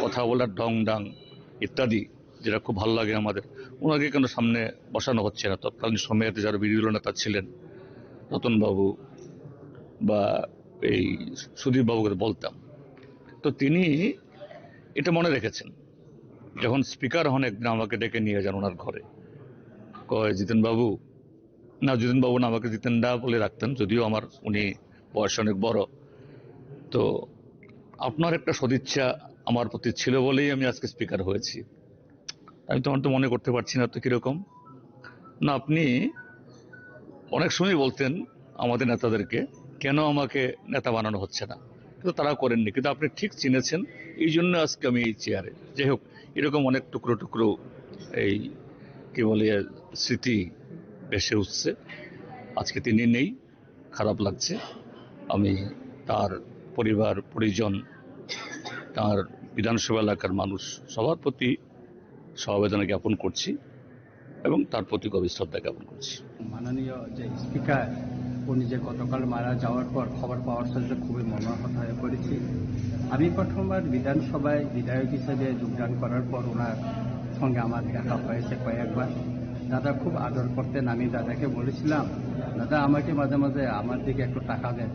কথা বলার ঢং ঢং ইত্যাদি, যেটা খুব ভালো লাগে আমাদের, ওনাকে কেন সামনে বসানো হচ্ছে না?" তৎকালীন সময়ে যারা বিরোধী দল নেতা ছিলেন, রতনবাবু বা এই সুদীপ বাবুকে বলতাম। তো তিনি এটা মনে রেখেছেন। যখন স্পিকার হন, একদিন আমাকে ডেকে নিয়ে যান ওনার ঘরে, কয়, "জিতেন বাবু," না, জিতেন বাবু না, আমাকে জিতেন দা বলে রাখতেন, যদিও আমার, উনি বয়সে অনেক বড়। "তো আপনার একটা সদিচ্ছা আমার প্রতি ছিল বলেই আমি আজকে স্পিকার হয়েছি।" আমি তখন তো মনে করতে পারছি না তো কিরকম। না, আপনি অনেক সময় বলতেন আমাদের নেতাদেরকে, "কেন আমাকে নেতা বানানো হচ্ছে না?" কিন্তু তারা করেননি, কিন্তু আপনি ঠিক চিনেছেন, এই জন্য আজকে আমি এই চেয়ারে। যাই হোক, এরকম অনেক টুকরো টুকরো এই, কি বলে, স্মৃতি ভেসে উঠছে। আজকে তিনি নেই, খারাপ লাগছে। আমি তার পরিবার পরিজন, তার বিধানসভা এলাকার মানুষ, সবার প্রতি সমবেদনা জ্ঞাপন করছি এবং তার প্রতি গভীর শ্রদ্ধা জ্ঞাপন করছি। মাননীয় যে স্পিকার, উনি যে গতকাল মারা যাওয়ার পর খবর পাওয়ার সাথে খুবই মর্মাহত হয়ে পড়েছি। আমি প্রথমবার বিধানসভায় বিধায়ক হিসেবে যোগদান করার পর ওনার সঙ্গে আমার দেখা হয়েছে কয়েকবার। দাদা খুব আদর করতেন। আমি দাদাকে বলেছিলাম, "দাদা, আমাকে মাঝে মাঝে আমার দিকে একটু তাকাবেন।"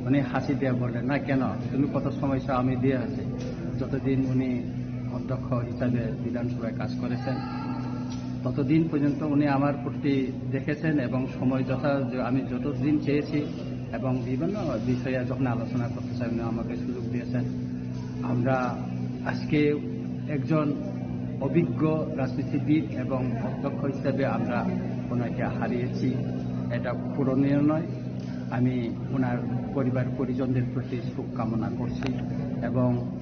উনি হাসি দিয়ে বললেন, "না, কেন? তুমি কত সময় চাও, আমি দিয়ে আছি।" যতদিন উনি অধ্যক্ষ হিসাবে বিধানসভায় কাজ করেছেন, ততদিন পর্যন্ত উনি আমার প্রতি দেখেছেন এবং সময় যথা, যে আমি যতদিন চেয়েছি এবং বিভিন্ন বিষয়ে যখন আলোচনা করতে চাই, উনি আমাকে সুযোগ দিয়েছেন। আমরা আজকে একজন অভিজ্ঞ রাজনীতিবিদ এবং অধ্যক্ষ হিসেবে আমরা ওনাকে হারিয়েছি, এটা পূরণীয় নয়। আমি ওনার পরিবার পরিজনদের প্রতি শোক কামনা করছি এবং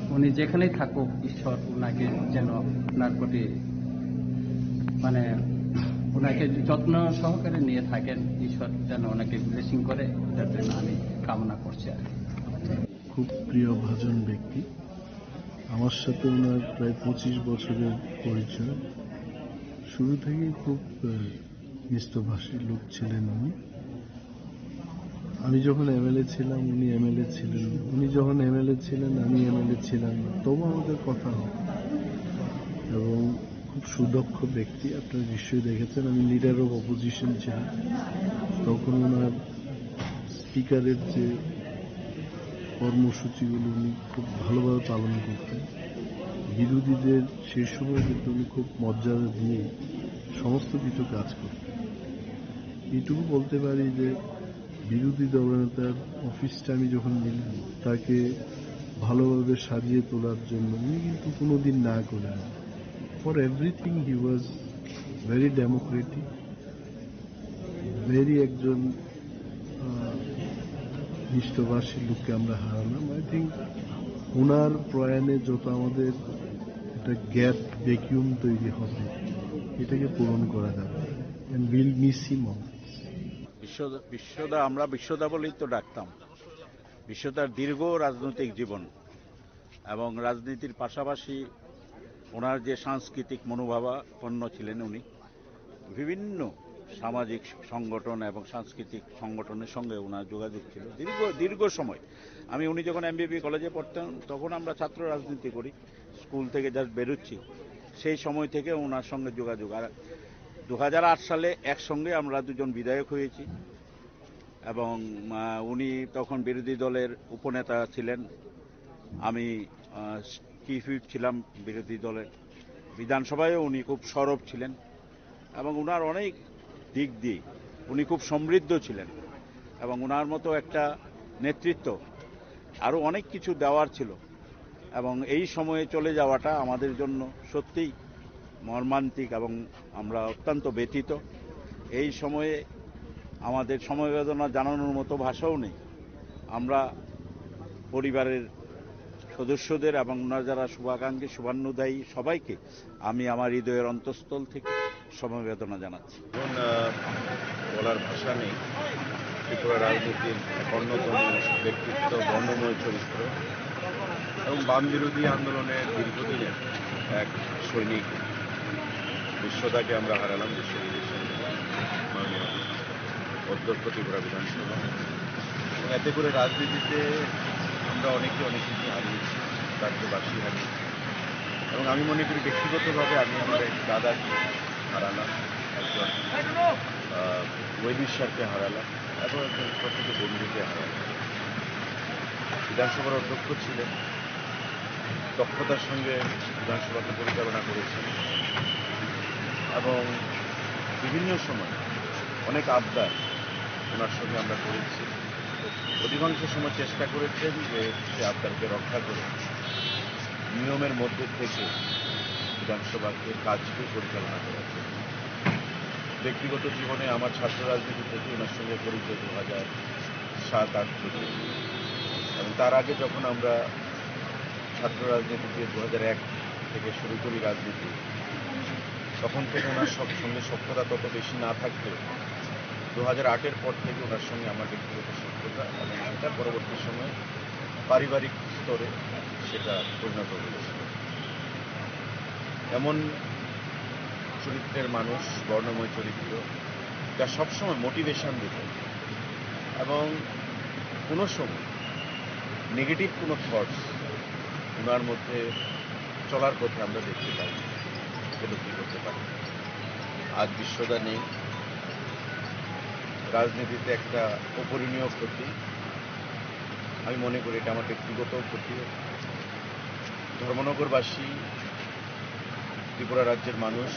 উনি যেখানেই থাকুক, ঈশ্বর ওনাকে যেন, ওনার প্রতি, মানে, ওনাকে যত্ন সহকারে নিয়ে থাকেন। ঈশ্বর যেন ওনাকে ব্লেসিং করে, এটার জন্য আমি কামনা করছি আর কি। খুব প্রিয় ভাজন ব্যক্তি। আমার সাথে ওনার প্রায় পঁচিশ বছরের পরিচয়। শুরু থেকেই খুব, আহ, মিষ্টভাষী লোক ছিলেন উনি। আমি যখন এমএলএ ছিলাম, উনি এমএলএ ছিলেন। উনি যখন এমএলএ ছিলেন, আমি এমএলএ ছিলাম না। তবু আমাদের কথা হতো। এবং খুব সুদক্ষ ব্যক্তি, আপনারা নিশ্চয়ই দেখেছেন, আমি লিডার অফ অপোজিশন ছিলাম। তখন ওনার স্পিকারের যে কর্মসূচিগুলো উনি খুব ভালোভাবে পালন করতেন। বিরোধীদের সেই সময় কিন্তু উনি খুব মর্যাদা দিয়ে সমস্ত কিছু কাজ করতেন। এইটুকু বলতে পারি যে বিরোধী দলনেতার অফিসটা আমি যখন নিলাম, তাকে ভালোভাবে সাজিয়ে তোলার জন্য উনি কিন্তু কোনোদিন না করেন। For everything he was very democratic, very একজন, আহ, মিষ্টভাষী লোককে আমরা হারালাম। আই থিঙ্ক ওনার প্রয়াণে যত আমাদের একটা গ্যাপ, ভ্যাকুয়াম তৈরি হবে, এটাকে পূরণ করা যাবে। And we'll miss him always. বিশ্বদা, বিশ্বদা, আমরা বিশ্বদা বলেই তো ডাকতাম। বিশ্বদার দীর্ঘ রাজনৈতিক জীবন এবং রাজনীতির পাশাপাশি ওনার যে সাংস্কৃতিক মনোভাবাপন্ন ছিলেন উনি, বিভিন্ন সামাজিক সংগঠন এবং সাংস্কৃতিক সংগঠনের সঙ্গে ওনার যোগাযোগ ছিল দীর্ঘ, দীর্ঘ সময়। আমি, উনি যখন এমবিবি কলেজে পড়তেন, তখন আমরা ছাত্র রাজনীতি করি, স্কুল থেকে জাস্ট বেরোচ্ছি, সেই সময় থেকে ওনার সঙ্গে যোগাযোগ। আর দু হাজার আট সালে একসঙ্গে আমরা দুজন বিধায়ক হয়েছি এবং, আহ, উনি তখন বিরোধী দলের উপনেতা ছিলেন, আমি, আহ, চিফ হুইপ ছিলাম বিরোধী দলের। বিধানসভায়ও উনি খুব সরব ছিলেন এবং ওনার অনেক দিক দিয়ে উনি খুব সমৃদ্ধ ছিলেন এবং ওনার মতো একটা নেতৃত্ব, আরও অনেক কিছু দেওয়ার ছিল এবং এই সময়ে চলে যাওয়াটা আমাদের জন্য সত্যিই মর্মান্তিক এবং আমরা অত্যন্ত ব্যথিত। এই সময়ে আমাদের সমবেদনা জানানোর মতো ভাষাও নেই। আমরা পরিবারের সদস্যদের এবং ওনার যারা শুভাকাঙ্ক্ষী, শুভান্নুদায়ী, সবাইকে আমি আমার হৃদয়ের অন্তঃস্থল থেকে সমবেদনা জানাচ্ছি। এখন, আহ, বলার ভাষা নেই। ত্রিপুরা রাজনীতির এক অন্যতম ব্যক্তিত্ব, বর্ণময় চরিত্র এবং বাম বিরোধী আন্দোলনের দীর্ঘদিনের এক সৈনিক বিশ্বদাকে আমরা হারালাম। বিশ্বজিৎ সিং, মাননীয় অধ্যক্ষ ত্রিপুরা বিধানসভা। এবং এতে করে রাজনীতিতে আমরা অনেকে অনেক কিছু হারিয়েছি, রাজ্যবাসী হারিয়েছি। এবং আমি মনে করি ব্যক্তিগতভাবে আমি আমার এক দাদাকে হারালাম, একজন, আহ, ওয়েলউইশারকে হারালাম এবং একজন প্রকৃত বন্ধুকে হারালাম। বিধানসভার অধ্যক্ষ ছিলেন, দক্ষতার সঙ্গে বিধানসভাকে পরিচালনা করেছেন এবং বিভিন্ন সময় অনেক আবদার ওনার সঙ্গে আমরা করেছি। অধিকাংশ সময় চেষ্টা করেছেন যে সে আবদারকে রক্ষা করে নিয়মের মধ্যে থেকে বিধানসভাকে কাজকে পরিচালনা করার জন্য। ব্যক্তিগত জীবনে আমার ছাত্র রাজনীতি থেকে ওনার সঙ্গে পরিচয় দু হাজার সাত আট থেকে, এবং তার আগে যখন আমরা ছাত্র রাজনীতি দিয়ে দু হাজার এক থেকে শুরু করি রাজনীতি, তখন থেকে ওনার সব সঙ্গে সখ্যতা তত বেশি না থাকলেও দু হাজার আটের পর থেকে ওনার সঙ্গে আমার ব্যক্তিগত সখ্যতা এবং সেটা পরবর্তী সময়ে পারিবারিক স্তরে সেটা পরিণত হয়েছিল। এমন চরিত্রের মানুষ, বর্ণময় চরিত্র, যা সবসময় মোটিভেশন দিত এবং কোনো সময় নেগেটিভ কোনো থটস ওনার মধ্যে চলার পথে আমরা দেখতে পাই, উপলব্ধি করতে পারি। আজ বিশ্বদা নেই, রাজনীতিতে একটা অপূরণীয় ক্ষতি। আমি মনে করি এটা আমার ব্যক্তিগত ক্ষতি। ধর্মনগরবাসী, ত্রিপুরা রাজ্যের মানুষ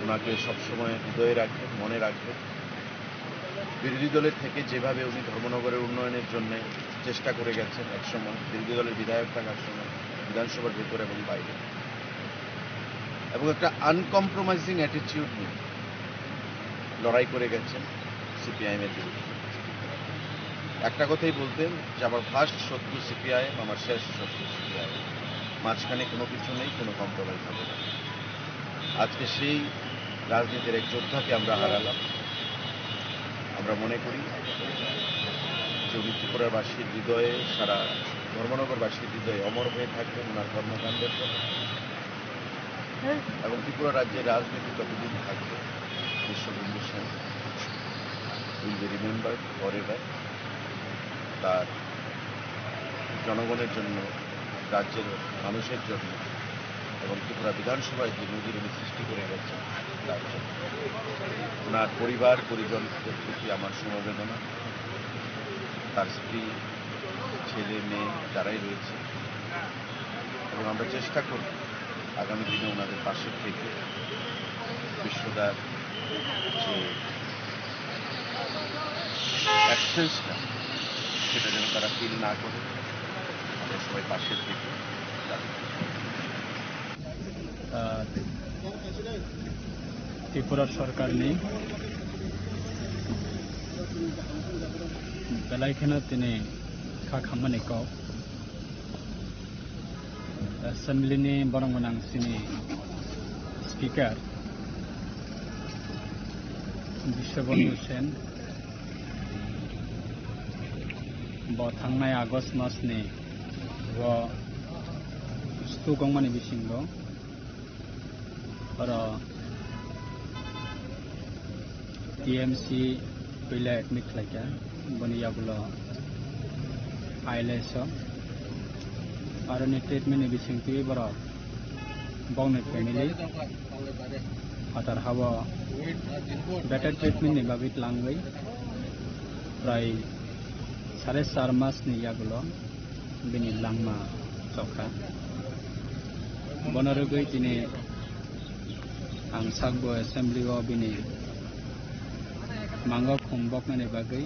ওনাকে সবসময় হৃদয়ে রাখবেন, মনে রাখবেন। বিরোধী দলের থেকে যেভাবে উনি ধর্মনগরের উন্নয়নের জন্য চেষ্টা করে গেছেন, একসময় বিরোধী দলের বিধায়ক থাকার সময় বিধানসভার ভেতরে এবং বাইরে, এবং একটা আনকম্প্রোমাইজিং অ্যাটিটিউড নিয়ে লড়াই করে গেছেন সিপিআইএম এর বিরুদ্ধে। একটা কথাই বলতেন যে আমার ফার্স্ট শত্রু সিপিআইএম, আমার শেষ শত্রু সিপিআইএম, মাঝখানে কোনো কিছু নেই, কোনো কম্প্রোমাইজ হবে না। আজকে সেই রাজনীতির এক যোদ্ধাকে আমরা হারালাম। আমরা মনে করি জমি ত্রিপুরাবাসীর হৃদয়ে, সারা ধর্মনগরবাসীর হৃদয়ে অমর হয়ে থাকবেন ওনার কর্মকাণ্ডের ফলে। এবং ত্রিপুরা রাজ্যের রাজনীতি ততদিন থাকবে, বিশ্ববন্ধু Sen will be remembered forever। তার জনগণের জন্য, রাজ্যের মানুষের জন্য এবং ত্রিপুরা বিধানসভায় যে নজির উনি সৃষ্টি করে গেছেন, তার জন্য। ওনার পরিবার পরিজনদের প্রতি আমার সমবেদনা, তার স্ত্রী, ছেলে, মেয়ে যারাই রয়েছে, এবং আমরা চেষ্টা করব আগামী দিনে ওনাদের পাশে থেকে বিশ্বদার যে অ্যাবসেন্সটা, সেটা যেন তারা ফিল না করে, আমরা সবাই পাশে থেকে তাদের আহ, ত্রিপুরা সরকারনি belai kheno tini kha khammani kok. Assembly ni borok gwnang chini Speaker Biswabandhu Sen bo thangnai August mas ni o stuk wngmani bisingo oro T M C puila admit khlaikha, boni yagulo I L S o. Aroni treatment ni bisingtwi borok bokni family phatar hao better treatment ni bagwi tlangwi prai sare char mas ni yagulo bini langma chokha. Bono rwgwi tini ang sakbo assembly o bini mango khum boknani bagwi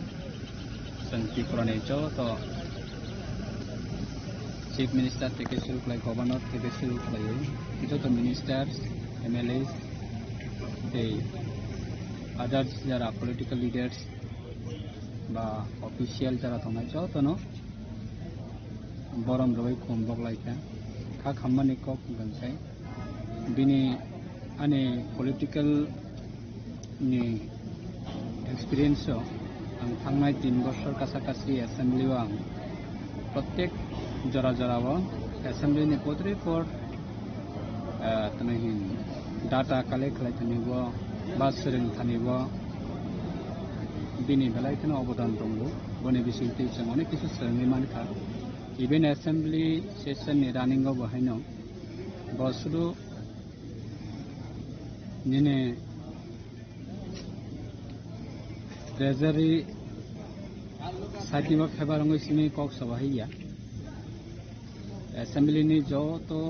chwng Tripura ni joto Chief Minister theke suru khlai, Governor theke suru khlaiwi joto ministers, M L As tei others jara political leaders ba official jara tongnai jotono borom rwui khum boklaikha. Kha khammani kok hwnkhe bini ani political ni experience o ang thangnai tin bosor kasa kasi assembly o ang protek jora jora o assembly ni potri pot, ah, tini hin data collect khlai thani bo ba swrwng thani bo bini belai kheno obodan tongo. Boni bisingtwi chwng onek kisu swrwngwi mankha. Even assembly session ni running o bo haino bo sudu nini treasury side ni bo phebar wngwi simi kok sobo hai ya. Assembly ni joto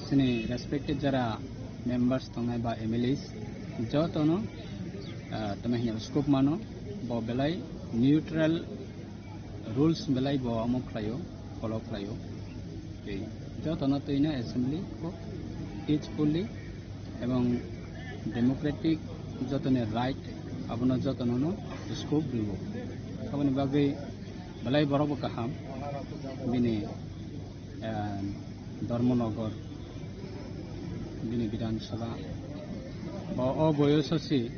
sini respected jara members tongnai ba M L As jotono, ah, tamo hino scope mano bo belai neutral rules belai bo omo khlaio, follow khlaio. Tei jotono twino assembly ko peacefully ebong democratic jotoni right abono jotono no scope rwo. Aboni bagwi belai borok bo kaham bini, eh, Dharmanagar bini Bidhan Sabha. Bo o boyoso si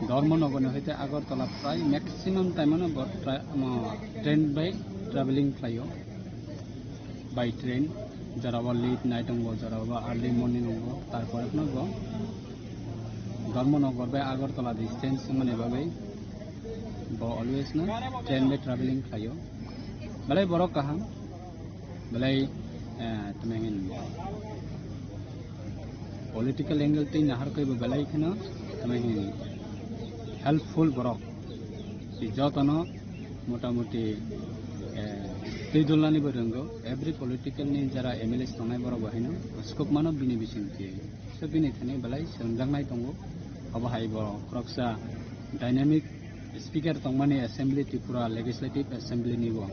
Dharmanagar ni hoite Agartala prai maximum time ano bo tra-, mo, train bai traveling khlaio. By train, jorao late night wngo, jorao early morning wngo, tarpore phano bo Dharmanagar bai Agartala distance wngmani bagwi bo always no train bai traveling khlaio. Belai borok kaham, belai, eh, tamo hin political angle twi nahar khe bo belai kheno tamo hin helpful borok. Tei jotono motamoti, eh, twi dulnani bo rwngo, every political ni jara M L As tongnai borok bo haino scope mano bini bisingtwi. So bini thani belai swrwngjaknai tongo. Obo hai bo khoroksa dynamic speaker tongmani assembly, Tripura Legislative Assembly ni bo.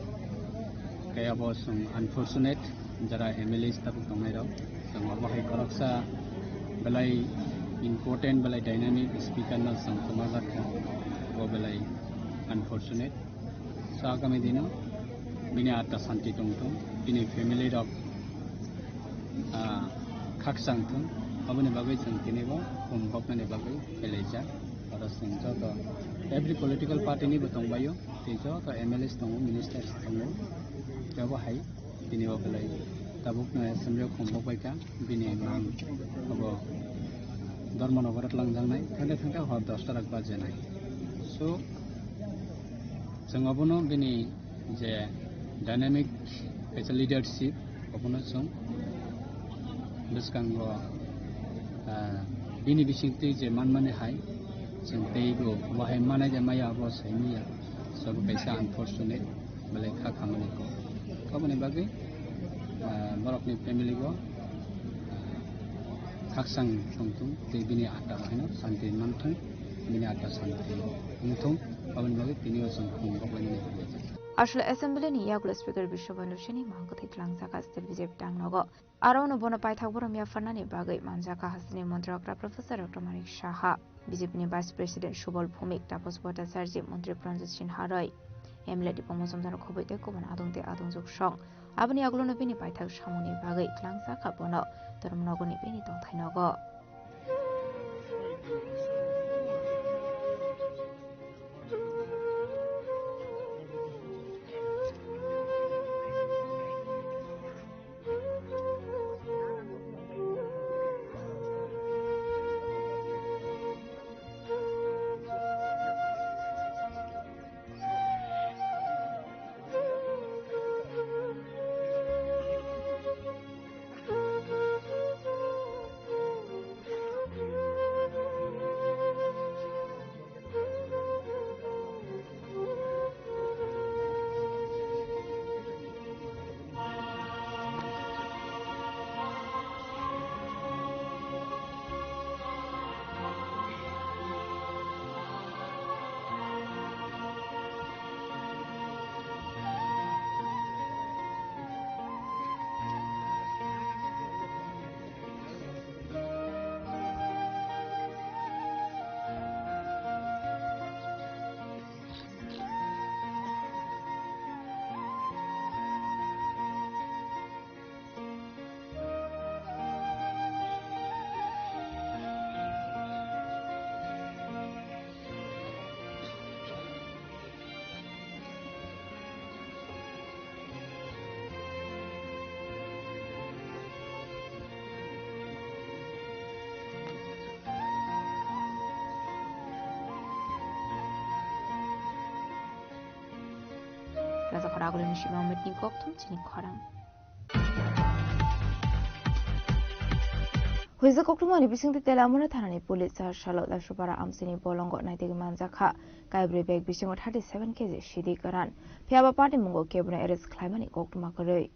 Khe abo chwng unfortunate, jara M L As tabuk tongnai rok. Chwng abo hai khoroksa belai important, belai dynamic speaker no chwng kwmajak kha. Bo belai unfortunate. So agami dino bini atta santi tongthung, bini family rok, ah, khakchang thung. Aboni bagwi chwng tini bo khum boknani bagwi khelaijak. Oro chwng joto Every political party ni bo tongbaio, tei joto M L As tongo, ministers tongo, tebo hai tini o belai tabuk no assembly o khum bok bai kha, bini mang abo dormo no borok langjaknai, thangte thangte hor dosta rak bajenai. So, chwng obono bini je dynamic kaisa leadership, obono chwng bwskango, ah, bini bisingtwi je manmani hai, chwng teibo bo hai manai de maya abo sai maya. So, bo kaisa unfortunate belai kha khamani kok. Aboni bagwi, ah, borokni family bo, ah, khakchang tongthung tei bini atma haino santi manthung, bini atma santi wngthung, aboni bagwi tini o chwng khum bok lainani. Aswk assembly ni yagulo speaker Biswabandhu Sini mang kwthwi tlangjak kha state B J P tangnogo. Aro no bono paithak borom yapharnani bagwi manjak kha hasteni montri okra Professor Doctor Manik Saha, B J P ni Vice President Subal Bhumik, Tapas Bhattacharjee, montri Pranjit Singh Haroi, M L A Dipang Mojumdar khoboi tei kubun adong tei adongjwk song. Aboni yagulo no bini paithak samungni bagwi tlangjak kha bono Dharmanagar ni bini tongthai nogo. Raja Khoragulini Shima Mitni kokthum chini khorang. Huijak koktwmani bisingtwi Teliamura thanani police char salo Dasupara amchaini bolongo naitugwi manjak kha. Kaibrwi bag bisingo thirty seven K G sidi kwran. Phiyaba patimungo kebono arrest khlaimani koktwma kwrwi.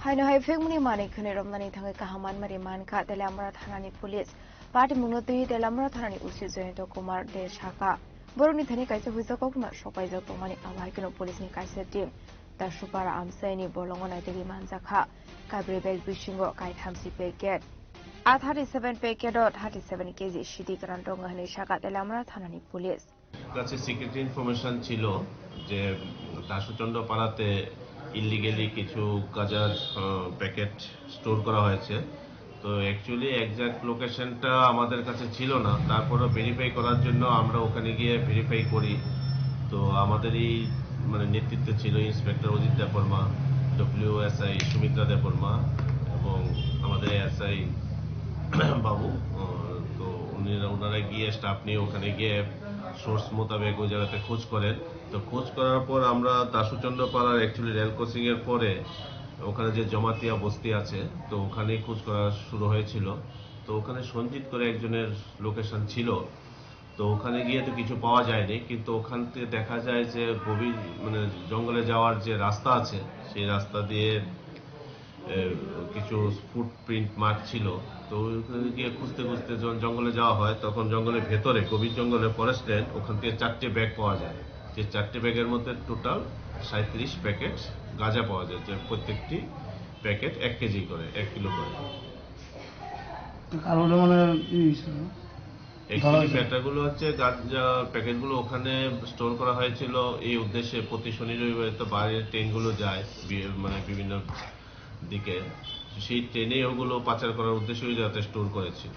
Haino hai phekmani manwi khwnwi romnani thangwi kaham manmari mankha Teliamura thanani police. Patimungno twiwi Teliamura thanani O C Jayanta Kumar De sakha. Borokni thani kaisa huijak koktwma sokpaijak tongmani, abo hai kheno police ni kaisa team Dasupara amchaini bolongo naitugwi manjak kha. Kaibrwi bag bisingo kaithamsi packet, A thirty seven packet o thirty seven K G sidi kwran tongo hwnwi sakha Teliamura thanani police. কাছে secret information ছিল যে দাসুচন্দ্র পাড়াতে ইলিগালি কিছু গাঁজার, আহ, packet store করা হয়েছে। তো অ্যাকচুয়ালি এক্স্যাক্ট লোকেশনটা আমাদের কাছে ছিল না, তারপরও ভেরিফাই করার জন্য আমরা ওখানে গিয়ে ভেরিফাই করি। তো আমাদের এই, মানে, নেতৃত্বে ছিল inspector Ajit Debbarma, W S I Sumitra Debbarma এবং আমাদের এস আই বাবু। আহ, তো উনি, ওনারা গিয়ে, স্টাফ নিয়ে ওখানে গিয়ে সোর্স মোতাবেক ওই জায়গাতে খোঁজ করেন। তো খোঁজ করার পর আমরা দাসুচন্দ্র পাড়ার, অ্যাকচুয়ালি রেল ক্রসিং এর পরে ওখানে যে জমাতিয়া বস্তি আছে, তো ওখানেই খোঁজ করা শুরু হয়েছিল। তো ওখানে সঞ্জিত করে একজনের লোকেশন ছিল। তো ওখানে গিয়ে তো কিছু পাওয়া যায়নি, কিন্তু ওখান থেকে দেখা যায় যে গভীর, মানে, জঙ্গলে যাওয়ার যে রাস্তা আছে, সেই রাস্তা দিয়ে, এ, কিছু ফুটপ্রিন্ট মার্ক ছিল। তো ওখানে গিয়ে খুঁজতে খুঁজতে যখন জঙ্গলে যাওয়া হয়, তখন জঙ্গলের ভেতরে, গভীর জঙ্গলে, ফরেস্ট ল্যান্ড, ওখান থেকে চারটে ব্যাগ পাওয়া যায়। যে চারটে ব্যাগের মধ্যে টোটাল সাঁইত্রিশ প্যাকেট গাঁজা পাওয়া যায়, যে প্রত্যেকটি প্যাকেট এক কেজি করে, এক কিলো করে। কারণ মানে ই হয়েছিল। অ্যাকচুয়ালি ম্যাটারগুলো হচ্ছে, গাঞ্জা প্যাকেটগুলো ওখানে স্টোর করা হয়েছিল এই উদ্দেশ্যে। প্রতি শনি রবিবারে তো বাইরের ট্রেনগুলো যায় বি-, মানে বিভিন্ন দিকে, সেই ট্রেনে ওগুলো পাচার করার উদ্দেশ্যেই যাতে স্টোর করেছিল।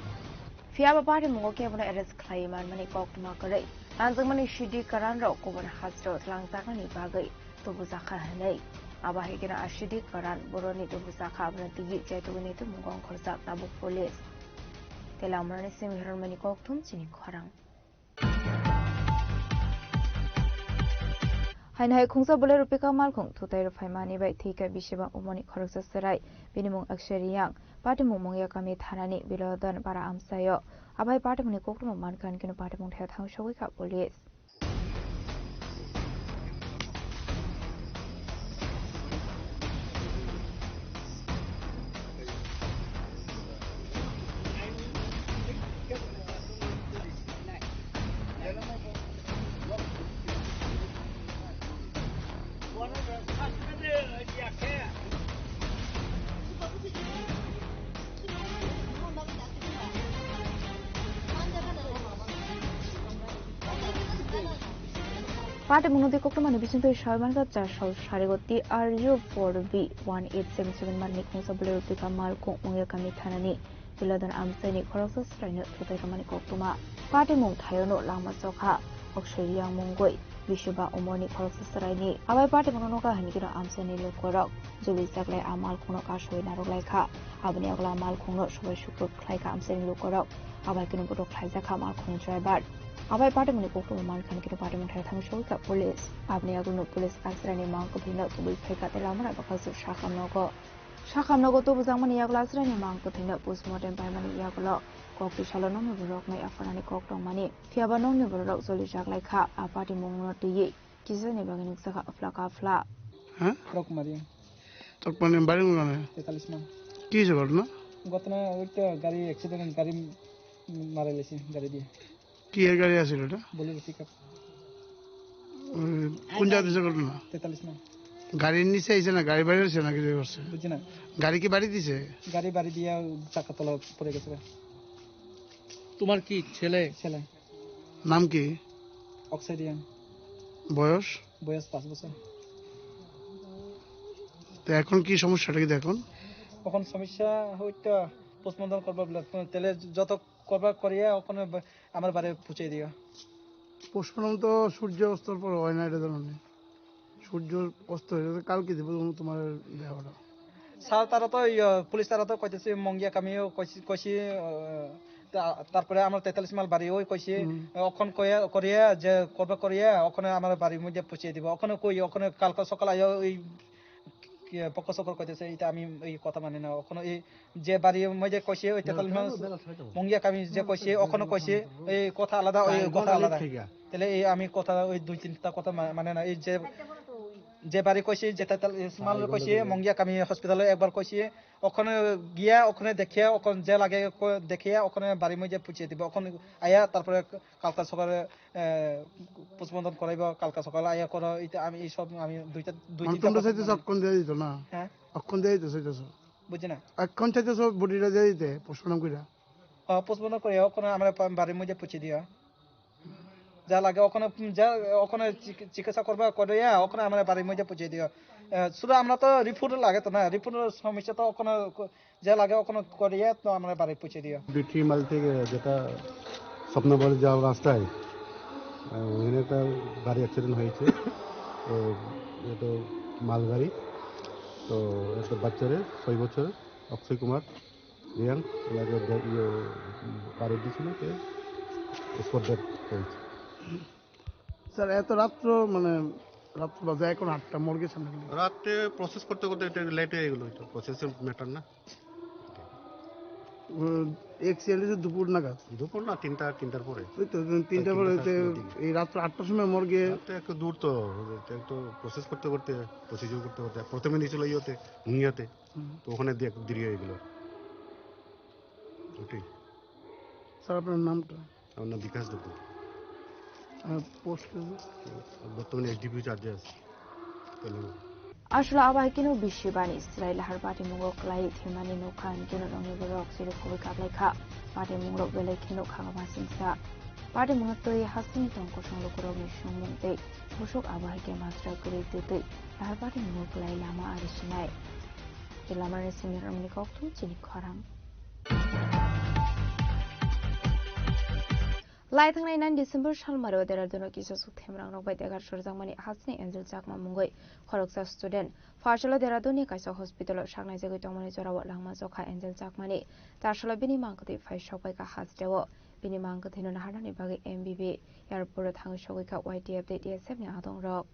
Phiya ba party mungo kebono arrest khlai manmani koktwma kwrwi. Tanjakmani C D kwran rok kubun hasteo twlangjaknani bagwi tubujakha hwnwi. Abo hai kheno a C D kwran boroni tubujakha, abono twiwi chaituguni tumung ongkhorjak tabuk police. Tei Lamrani simi hirormani kokthum chini khorang. Haino hai khungsa bolero pickup malkhung thutai rw phaimani bai thwikha bisiba umoni khoroksa chwrai. Bini mung Akshay Riyang, patimung Mungyakami thanani Bilodon para amchaio. Abai patimungni koktwma mankha, hwnkhe no patimung thaya thang sogwi kha police. Patimungno twi koktwmani bisingtwi sawi mankha, char sal sarigo T R U four B one eight seven seven marni khungsa bolero pickup malkhung Mungyakami thanani Bilodon amchaini khoroksa chwraino thutai rwmani koktwma. Patimung thaiono lama chokha Akshay Riyang mungwi bisiba umorni khoroksa chwraini. Abai patimungno nukha hwnwi kheno amchaini lukurok joli chaklai a malkhungno kasui narwk laikha. Aboni yagulo a malkhungno subai sukruk khlaikha amchaini lukurok. Abai kheno botok khlaijakha malkhungni driver. Abai patimungni koktwma mankha hwnwi kheno patimung thaya thangwi sogwikha police. Aboni yagulono police a chwraini mang kwthwino tubui phaikha tei lamara bwkhak swk sakhamnogo. Sakhamnogo tubujakmani yagulo a chwraini mang kwthwino postmortem paimani yagulo koktwi salo nokni borokno yapharnani kok tongmani. Phiyaba nokni bororok joli chaklaikha a patimungno twiwi. Kisani bagwi nukjakha aphla kaphla. হ্যাঁ? ট্রাক মারি। ট্রাক মানে বাড়ি মনে হয়। তেতাল্লিশ নং। কি হয়েছে ঘটনা? ঘটনা ওই তো গাড়ি অ্যাক্সিডেন্ট, গাড়ি মারা লেছে গাড়ি দিয়ে। কি এর গাড়ি আছিল ওটা? Bolero pickup. ওই কোন জায়গাতে হয়েছে ঘটনা? তেতাল্লিশ নং। গাড়ির নিচে আইছে না গাড়ি বাইরে আছে না কিছু করছে? বুঝছি না। গাড়ি কি বাড়ি দিছে? গাড়ি বাড়ি দিয়ে চাকা তলা পড়ে গেছে। তোমার কি ছেলে? ছেলে। নাম কি? অক্সাইডিয়ান। বয়স? বয়স পাঁচ বছর। তো এখন কি সমস্যাটা কি এখন? এখন সমস্যা হয়তো পোস্টমর্টম করবো বলে, তাহলে যত করবা করিয়া ওখানে ব-, আমার বাড়ি পৌঁছে দিও। পোস্টমর্টম তো সূর্য অস্তর পর হয় না, এটা জানো নি? সূর্য অস্ত হয়ে যাবে, কালকে দিব তোমার দেহটা। স্যার, তারা তো, ইয়ে, পুলিশ তারা তো কইতেছে মঙ্গিয়া কামিও কইছি, কইছি, আহ, তা-, তারপরে আমরা তেতাল্লিশ মাইল বাড়ি ওই কইছি, হুম। অখন কইয়া, করিয়া, যে করবে করিয়া, ওখানে আমার বাড়ির মধ্যে পৌঁছে দিব। ওখানে কই, ওখানে কালকে সকাল আইয়া ওই, কি, পক্ষ সকল কইতেছে, এটা আমি এই কথা মানি না। ওখানে এই যে বাড়ির মধ্যে কইছে, ওই তেতাল্লিশ মাইল মঙ্গিয়া কামি যে কইছে, ওখানে কইছে, এই কথা আলাদা, ওই কথা আলাদা। তাহলে এই আমি কথা, ওই দুই তিনটা কথা মা-, মানে না, এই যে যে বাড়ি কইছি, যেটা তাল-, ইসমাইল কইছি, মঙ্গিয়া কামি হসপিটালে একবার কইছি, ওখানে গিয়া, ওখানে দেখিয়া, ওখানে যে লাগে কো-, দেখিয়া, ওখানে বাড়ির মধ্যে পৌঁছে দিব। ওখানে আয়া, তারপরে কালকা সকালে, এ, পোস্টমর্টম করাইব, কালকা সকালে আয়া করো। এটা আমি এই সব, আমি দুইটা, দুই মানে তিনটা তোমরা কথা চাইতেছো মানে অক্ষণ দিয়ে দিত না? হ্যাঁ? অক্ষণ দিয়ে দিত চাইতেছো? বুঝছি না। অক্ষণ চাইতেছো বডিটা দিয়ে দিতে, পোস্টমর্টম কইরা? হ্যাঁ, পোস্টমর্টম করিয়া, ওখানে আমরা পা-, বাড়ির মধ্যে পৌঁছে দিয়া। যা লাগে ওখানে, উম, যা, ওখানে চিকি-, চিকিৎসা করবা, করিয়া ওখানে আমরা বাড়ির মধ্যে পৌঁছে দিও। আহ, শুধু আমরা তো রিপোর্ট লাগে তো না, রিপোর্টের সমস্যা তো ওখানে ক-, যা লাগে ওখানে করিয়া তো আমরা বাড়ি পৌঁছে দিও। বিটি মাল থেকে যেটা স্বপ্নবাড়ি যাওয়ার রাস্তায়, আহ, ওখানে একটা গাড়ি অ্যাক্সিডেন্ট হয়েছে। তো এটা মালগাড়ি, তো একটা বাচ্চারে, ছয় বছর, অক্ষয় কুমার, রিয়ান, ওনাকে দে-, ইয়ে, বাড়ি দিয়েছিল, তো স্পট ডেথ হয়েছে। স্যার, এত রাত্র, মানে, রাত্র বাজে এখন আটটা, মর্গে সামনে গেলে। রাতে প্রসেস করতে করতে এটা লেট হয়ে গেল, এটা প্রসেসের ম্যাটার না। উম, অ্যাক্সিডেন্ট হয়েছে দুপুর নাগাদ। দুপুর না, তিনটা, তিনটার পরে। ওই তো, তিনটার পরে তিনটা হইতে চারটার দিকে। এই রাত্র আটটার সময় মর্গে। রাতে একটু দূর তো, এটা একটু প্রসেস করতে করতে, প্রসিডিউর করতে করতে, প্রথমে নিয়েছিল ইয়েতে, মুঙ্গিয়াতে। হুম। তো ওখানে দিয়ে একটু দেরি হয়ে গেল। ওটাই। স্যার, আপনার নামটা? আমার নাম বিকাশ দেবনাথ। আর পোস্ট? বর্তমানে এসডিপিও চার্জে আছি, Telangana. Aswla abo hai kheno bisi bani chwrai lahar patimungo kwlai thwimani nukha, hinkhe norokni borok chirikhogwi kaplaikha. Patimungrok belai kheno khakma singsa. Patimungno twi hasteni tong kosong lukurokni songmung tei busuk abo hai khe masra kwrwi twtwi lahar patimungo kwlai lama ari sinai. Tei lamani simi romni kokthum chini khorang. Lai thangnai nine December salmaro Dehradun-o kisa suk themrangrok bai degar surjakmani hasteni Angel Chakma mungwi khoroksa student Phaisalo Dehradun-ni kaisa hospital-o saknaijagwi tongmani jorao langma chokha Angel Chakmani. Tarsalo bini mangkwtwi phai sokbaikha hasteo. Bini mangkwthwino naharnani bagwi M B B airport-o thangwi sogwikha Y T F tei T S F-ni adongrok.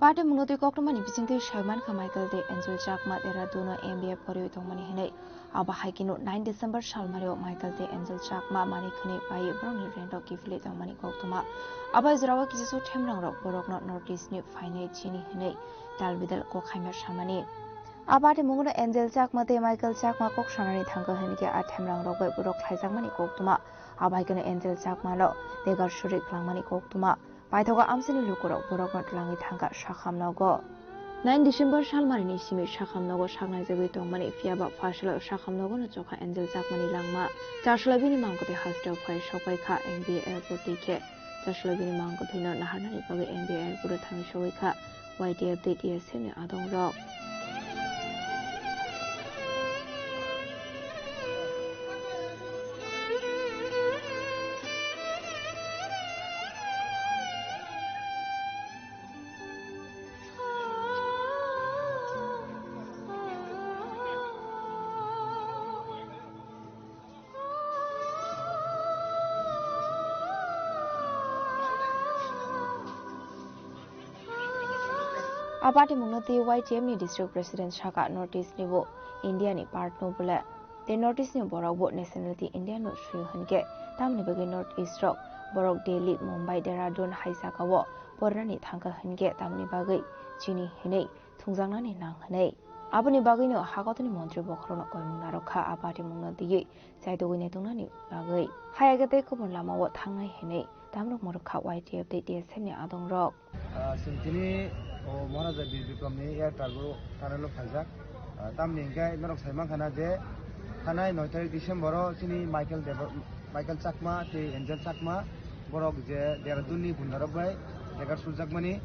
Patimungno twi koktwmani bisingtwi saimankha Michael tei Angel Chakma Dehradun-o M B A poriwi tongmani hinwi. Abo hai kheno nine December salmario Michael tei Angel Chakma manwi khwnwi paiwi borokni rent-o kiphilwi tongmani koktwma. Abo hai jorao kisa suk themrangrok borokno North East-ni phainai chini hinwi dalbidal kok khaima samani. A patimungno Angel Chakma tei Michael Chakma kok sanani thangkha hinkhe a themrangrok bai borok khlaijakmani koktwma. Abo hai kheno Angel Chakmano degar suri kwlangmani koktwma. Paithago amchaini lukurok borokno twlangwi thangkha sakham nogo. Nine December salmarini simi sakham nogo saknaijagwi tongmani, phiyaba Phaisalo sakham nogono chokha Angel Chakmani langma. Tarsalo bini mangkwtwi hasteo phai sokbaikha M B A airport twi khe. Tarsalo bini mangkwthwino naharnani bagwi M B A airport-o thangwi sogwikha Y T F tei T S F-ni adongrok. A patimungno twi Y T F ni district president saka, North East ni bo India ni part no bole. Tei North East ni borok bo nationality Indian no suyo hinkhe tamni bagwi North East rok borok Delhi, Mumbai, Dehradun hai jagao porinani thangkha hinkhe tamni bagwi chini hinwi thungjaknani nang hinwi. Aboni bagwino hakotoni montri bokhorokno koimung narwkha a patimungno twiwi chaitugwi naituknani bagwi. Hayage tei kubun lamao thangnai hinwi tamrok mwrwkha Y T F tei T S F ni adongrok. Ah, chwng tini, o, Maharaja Bir Bikramni air cargo tunnel-o phaijak. Ah, tamni hwnkhe norok sai mankha na je thanai noi tarik December-o chini Michael Debo-, Michael Chakma tei Angel Chakma borok je Dehradun-ni gundarok bai degar surjakmani,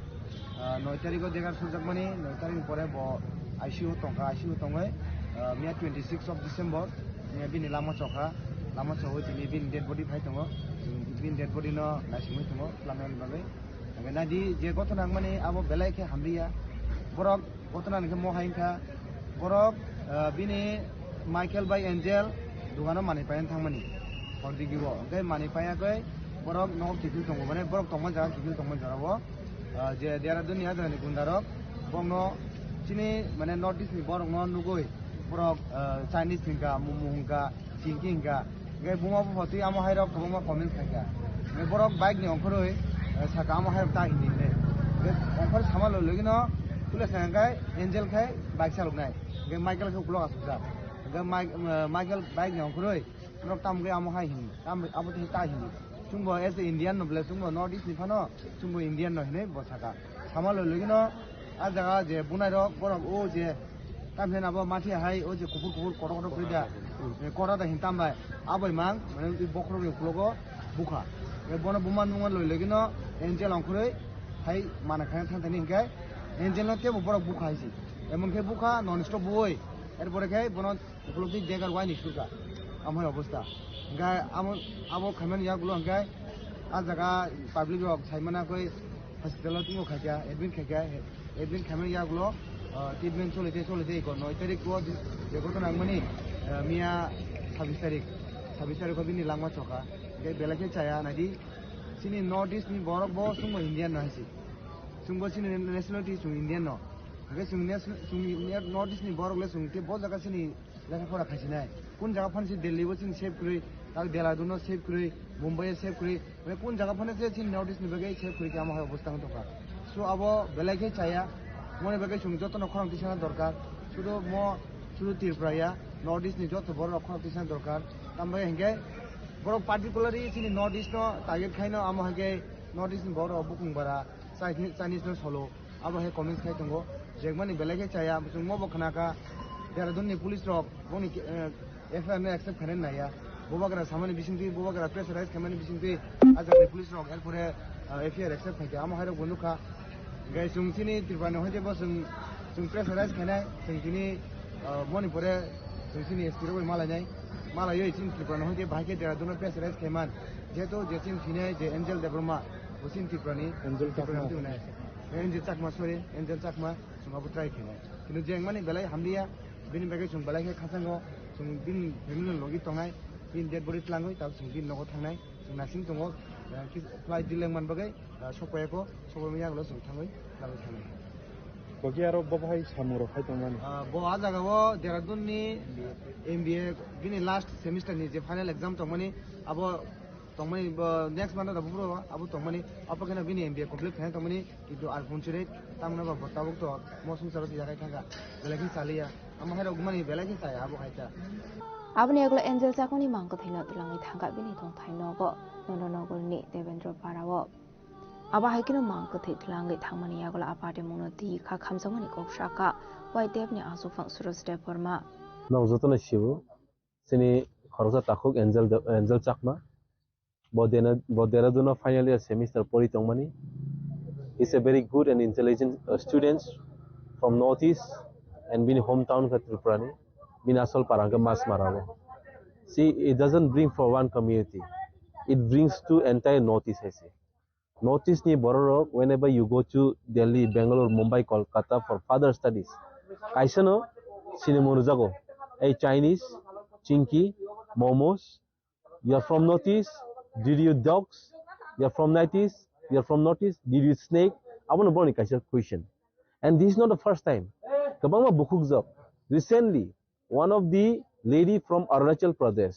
ah, noi tarik-o degar surjakmani, noi tarik ni pore bo I C U tongkha, I C U tongwi, ah, miya twenty six of December, eh, bini lama chokha, lama chogwi tini bini dead body phai tongo, bini dead body no naisingwi tongo twlangnani bagwi. Hingke nadi je gotona wngmani abo belai khe hamliya. Borok gotona hingke mo hai wngkha. Borok, ah, bini Michael bai Angel dogano manwi paina thangmani. Hor digi o. Hingke manwi paiya khe borok nogo kiphil tongo. Mane borok tongma jaga kiphil tongma jaga o. Ah, je Dehradun ni adani gunda rok. Borokno chini mane North East ni borok no nugui. Borok, ah, Chinese hingka, momo hingka, Chini hingka, hingke buma bupha twi amo hai rok kwbangma comment khaikha. Hingke borok bike ni ongkhorwi, eh, saka amo hai rok ta hindi hini. Hingke ongkhor sama loi logino, puila sa hingke Angel khai bike saloknai. Hingke Michael khe ukulok asukjak. Hingke Mike-, eh, Michael bike ni ongkhorwi, norok tamo khe amo hai hini. Tamo abo twi ta hindi. Chwngbo as a Indian no bole, chwngbo North East ni phano, chwngbo Indian no hinwi bo saka. Sama loi logino, a jaga je bunai rok, borok o je, tamhin abo mathi hai, o je kuphur kuphur kotor kotor khe da, eh, kora da hin tambai, abai mang, mane ui bokhorok ni ukulogo bukha. Eh, bono buma nungma loi logino, Angel ongkhorwi, hai mana khana thang thani hinkhe, Angel no tebo borok bukha hai si. Emon khe bukha, non stop buoi, er pore khe bono Ukulok twi degar waini surka. Amo hai obostha. Hingkhe amo, abo khaimani yagulo hingkhe a jaga public rok saimana koi hospital o tongmo khaikha, admit khaikha, admit khaimani yagulo, ah, treatment choli tei choli tei iko noi tarik o je gotona wngmani, ah, miya sabis tarik, sabis tarik o bini langma chokha. Hingkhe belai khe chaya naidi chini North East ni borok bo chwngbo Indian no hai se. Chwngbo chini nationality chwng Indian no. Hingkhe chwng nation-, chwng North East ni borok le chwng tei bo jaga chini Lekha pora khaisinai. Kun jaga phano se Delhi o chini save kwrwi, tak Dehradun o save kwrwi, Mumbai o save kwrwi, mane kun jaga phano se chini North East ni bagwi save kwrwi khe amo hai obostha wng tongkha. So abo belai khe chaya, moni bagwi chwng jotono khorang tisana dorkar. Sudu mo, sudu Tripura ya, North East ni joto borok rok khorang tisana dorkar. Tambai hinkhe borok particularly chini North East no target khaino amo hai khe North East ni borok rok bukung bara, Chinese, Chinese no solo. Abo hai comments khai tongo, jengmani belai khe chaya, chwng mo bo khna kha, Dehradun ni police rok boni, eh, F I R no accept khainani naiya, bubagra samani bisingtwi, bubagra pressurize khaimani bisingtwi, ajak ni police rok, erpore, eh, F I R accept khai kha, amo hai rok bo nukha. Hinkhe chwng chini Tripura ni hoite bo chwng, chwng pressurize khainai, chwng tini, eh, moni pore chwng chini S P rok bai malainai, malaiwi chini Tripura ni hoite bahai khe Dehradun no pressurize khaiman, jehetu je chini thinai je Angel Debbarma, bo chini Tripura ni, Angel Tripura ni Chakma. Twi hwnai. Angel Chakma, sorry, Angel Chakma, chwng abo try khainai. Kintu jengmani belai hamliya, bini bagwi chwng belai khe khachango, chwng bini family ni logi tongnai, bini dead body tlangwi, tabuk chwng bini nogo thangnai, chwng nasing tongo, eh, kis-, flight delay wngmani bagwi, eh, sokpaiya kho, sokpaiya yagulo chwng thangwi, tlangwi thangnai. Kogi aro bo bahai samung rok khai tongmani? Ah, bo a jaga o Dehradun ni M B A bini last semester ni je final exam tongmani, abo tongmani, bo next month o buphuru abo tongmani, abo kheno bini M B A complete khaina tongmani, kintu ar phunchirwi tamno ba bo tabuk to mo sungsaro se yakhai thangkha, belai khe chaliya, amo hai rok mani belai khe chaya abo hai ta. Aboni yagulo Angel Chakmani mang kwthwino twlangwi thangkha bini tongthai nogo, Nondonogor ni Devendra Para o. Abo hai kheno mang kwthwi twlangwi thangmani yagulo a party mungno twi kha khamjakmani kok sakha Y T F ni aswkphang Suraj Debbarma. Nwng jotono sibo, chini khoroksa takhuk Angel De-, Angel Chakma. Bo Dena-, bo Dehradun o final year semester pori tongmani. He's a very good and intelligent, uh, student from North East and bini hometown kha Tripura ni. Bini asol para hwnkhe Masmara o. See, it doesn't bring for one community. It brings to entire North East hai se. North East ni borok rok, whenever you go to Delhi, Bangalore, Mumbai, Kolkata for further studies, kaisa no sinimo rwjago, ei Chinese, Chinky, momos, you are from North East, did you dogs? You are from North East, you are from North East, did you snake? Abono borokni kaisa question. And this is not the first time. Kwbangma bukhukjak. Recently, one of the lady from Arunachal Pradesh,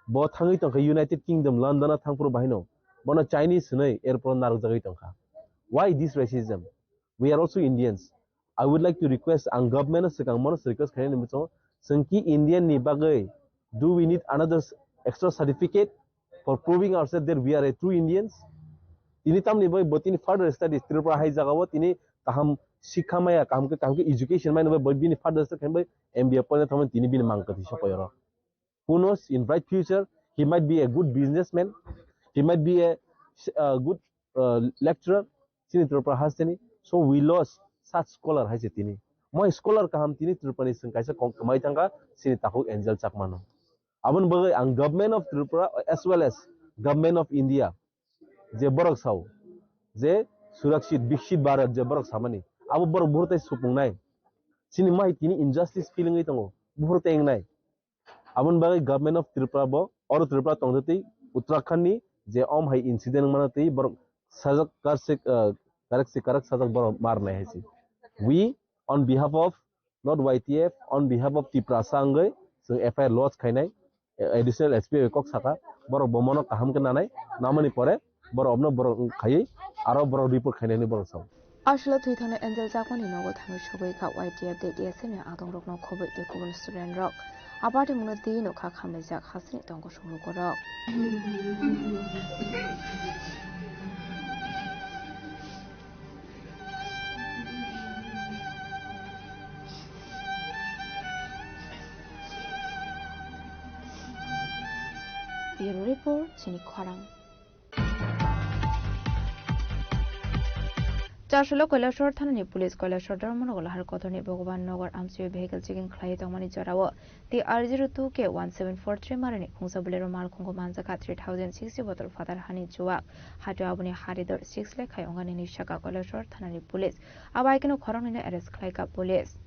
bo thangwi tongkha United Kingdom, London o thangphuru bahino. Bono Chinese hwnwi airport o narwkjagwi tongkha. Why this racism? We are also Indians. I would like to request, ang government o swkang mono request khainani muchungo, chwng ki Indian ni bagwi, do we need another s-, extra certificate for proving ourselves that we are a true Indians? Tini tamni bai bo tini further studies Tripura hai jaga o tini kaham sikha maya, kaham khe, kaham khe education maya bai bo bini further studies khainai bai M B A porina thangmani tini bini mang kwthwi sokoyoro. Who knows, in bright future, he might be a good businessman, he might be a, a good, uh, lecturer, chini Tripura hasteni. So we lost such scholar hai se tini. Moi scholar kaham tini Tripura ni swng kaisa kok kwmai thangkha, chini takhuk Angel Chakmano. Aboni bagwi ang Government of Tripura as well as Government of India je borok sao, je Surakshit Viksit Bharat je borok samani, abo borok buphuru tei supungnai. Chini mai tini injustice feeling wi tongo, buphuru tei wngnai. Aboni bagwi Government of Tripura bo oro Tripura tongtwi Uttarakhand ni je om hai incident wngmano twi borok sajak karsik, ah, karak si karak sajak borok marnai hai se. We on behalf of not Y T F, on behalf of Tiprasa wngwi chwng F I R lodge khainai, eh, additional S P bai kok saka, borok bo mono kaham khe nanai, namani pore borok obno borok khaiwi aro borok report khainani borok sao. Aswkno thwi thangna Angel Chakmani nogo thangwi sogwi kha Y T F tei T S F ni adongrokno khobwi tei kubun student rok. A party mungno twi nokha khamlaijak hasteni tongo songlukurok. Bureau Report, chini khorang. Chasolo Kailasor thanani police Kailasor Dharmanagar Lahar Kotorni Bhagwan Nagar amchio vehicle checking khlaiwi tongmani jorao T R zero two K one seven four three marini khungsa Bolero malkhungo manjakha three thousand sixty bottle phatar hani chuwak. Hatio aboni haridor six lakh hai ongani hinwi sakha Kailasor thanani police. Abo hai kheno khoroknwino arrest khlaikha police.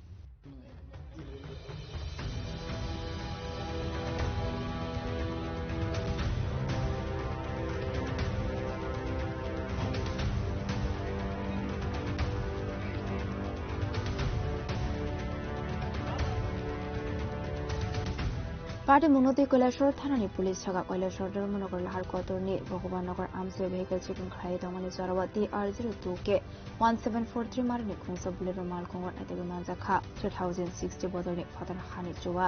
Patimungno twi Kailasor thanani police saka Kailasor Dharmanagar Lahar Kotorni Bhagwan Nagar amchai vehicle chikung khlai tongmani jorao T R zero two K one seven four three marni khungsa Bolero mal kongor naitagwi manjakha three thousand sixty bodolni photon hani chuwa.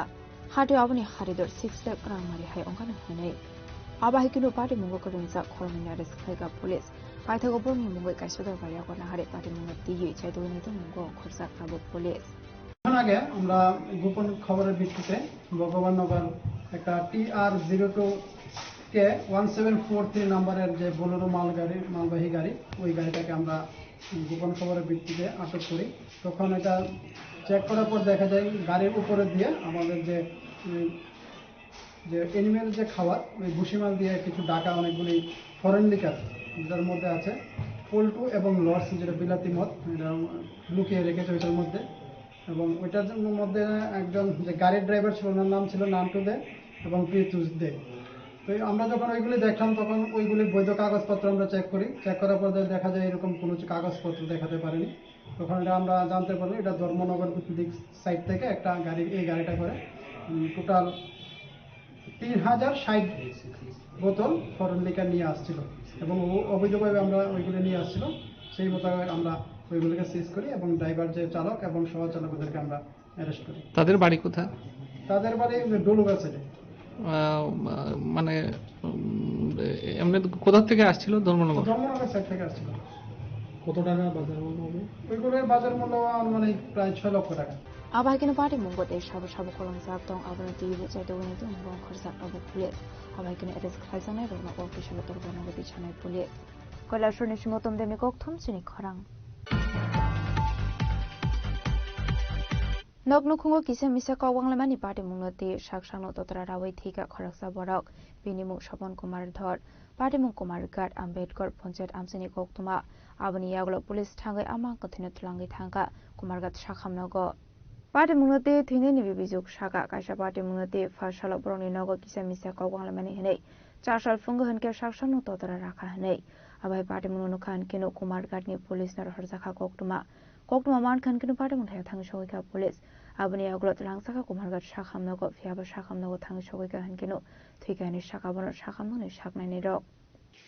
Hatio aboni haridor six lakh rang mari hai ongkhani hwnwi. Abo hai kheno patimungo kwrwngjak khoroknwini arrest khlaikha police. Paithago borokni mungwi kaisa dorbar yago nahari patimungno twiwi chaitugwini tongmungo khorjak abo police. কিছুক্ষণ আগে আমরা গোপন খবরের ভিত্তিতে ভগবাননগর একটা টি আর zero two কে one seven four three নাম্বারের যে বোলেরো মালগাড়ি, মালবাহী গাড়ি, ওই গাড়িটাকে আমরা গোপন খবরের ভিত্তিতে আটক করি। তখন এটা চেক করার পর দেখা যায় গাড়ির উপরে দিয়ে আমাদের যে, উম, যে অ্যানিমেল যে খাবার, ওই ভুসিমাল দিয়ে কিছু ডাকা অনেকগুলি ফরেন লিকার, যেটার মধ্যে আছে পল্টু এবং লর্ডস, যেটা বিলাতি মদ, এটা লুকিয়ে রেখেছে ওইটার মধ্যে। এবং ওইটার জন্য মধ্যে একজন যে গাড়ির ড্রাইভার ছিল, ওনার নাম ছিল নান্টু দে এবং প্রীতুষ দে। তো এই আমরা যখন ওইগুলি দেখলাম, তখন ওইগুলি বৈধ কাগজপত্র আমরা চেক করি। চেক করার পর দেখা যায় এরকম কোনো কিছু কাগজপত্র দেখাতে পারেনি। তখন এটা আমরা জানতে পারলাম, এটা ধর্মনগর ভিত্তিক সাইট থেকে একটা গাড়ি, এই গাড়িটা করে, উম, টোটাল তিন হাজার ষাট বোতল ফরেন লিকার নিয়ে আসছিল। এবং ও-, অবৈধভাবে আমরা ওইগুলো নিয়ে আসছিল। সেই মোতাবেক আমরা ওইগুলোকে সিজ করি এবং ড্রাইভার, যে চালক এবং সহ চালক, ওদেরকে আমরা অ্যারেস্ট করি। তাদের বাড়ি কোথায়? তাদের বাড়ি ডলুগা সাইডে। আহ, মানে, উম, এমনি কোথা থেকে আসছিল? ধর্মনগর? ধর্মনগর সাইড থেকে আসছিল। কত টাকা বাজার মূল্য হবে? ওইগুলোর বাজার মূল্য আনুমানিক প্রায় ছয় লক্ষ টাকা। Abo hai kheno patimungo tei sabo sabo khoroknwjak tong, abono twiwi chaitugwini tongmungo khorjak abo police. Abo hai kheno arrest khlaijaknairokno o kisa botor bono bichanai police. Kailasorni simotom demni kokthom chini khorang. Nok nukhungo kisa misa kok wanglaimani patimungno twi sak sakno totra raui thwikha khoroksa borok. Bini mung Sopon Kumar Dhor, patimung Kumar Ghat, Ambedkar Panchayat amchaini koktwma. Aboni yagulo police thangwi a mang kwthwino twlangwi thangkha Kumar Ghat sakhamnogo. Patimungno twi thwinaini bibijwk saka kaisa patimungno twi pha salo borokni nogo kisa misa kok wanglaimani hwnwi. Char sal phungo hwnkhe sak sakno totra rakha hwnwi. Abo hai patimungno nukha hwnkhe no Kumar Ghatni police no rohorjakha koktwma. Koktwma mankha hwnkhe no patimung thaio thangwi sogwikha police. Aboni yagulo twlangsakha Kumar Ghat sakhamnogo, phiyaba sakhamnogo thangwi sogwikha hwnkhe no thwikha hwnwi saka bono sakhamnokni saknainirok.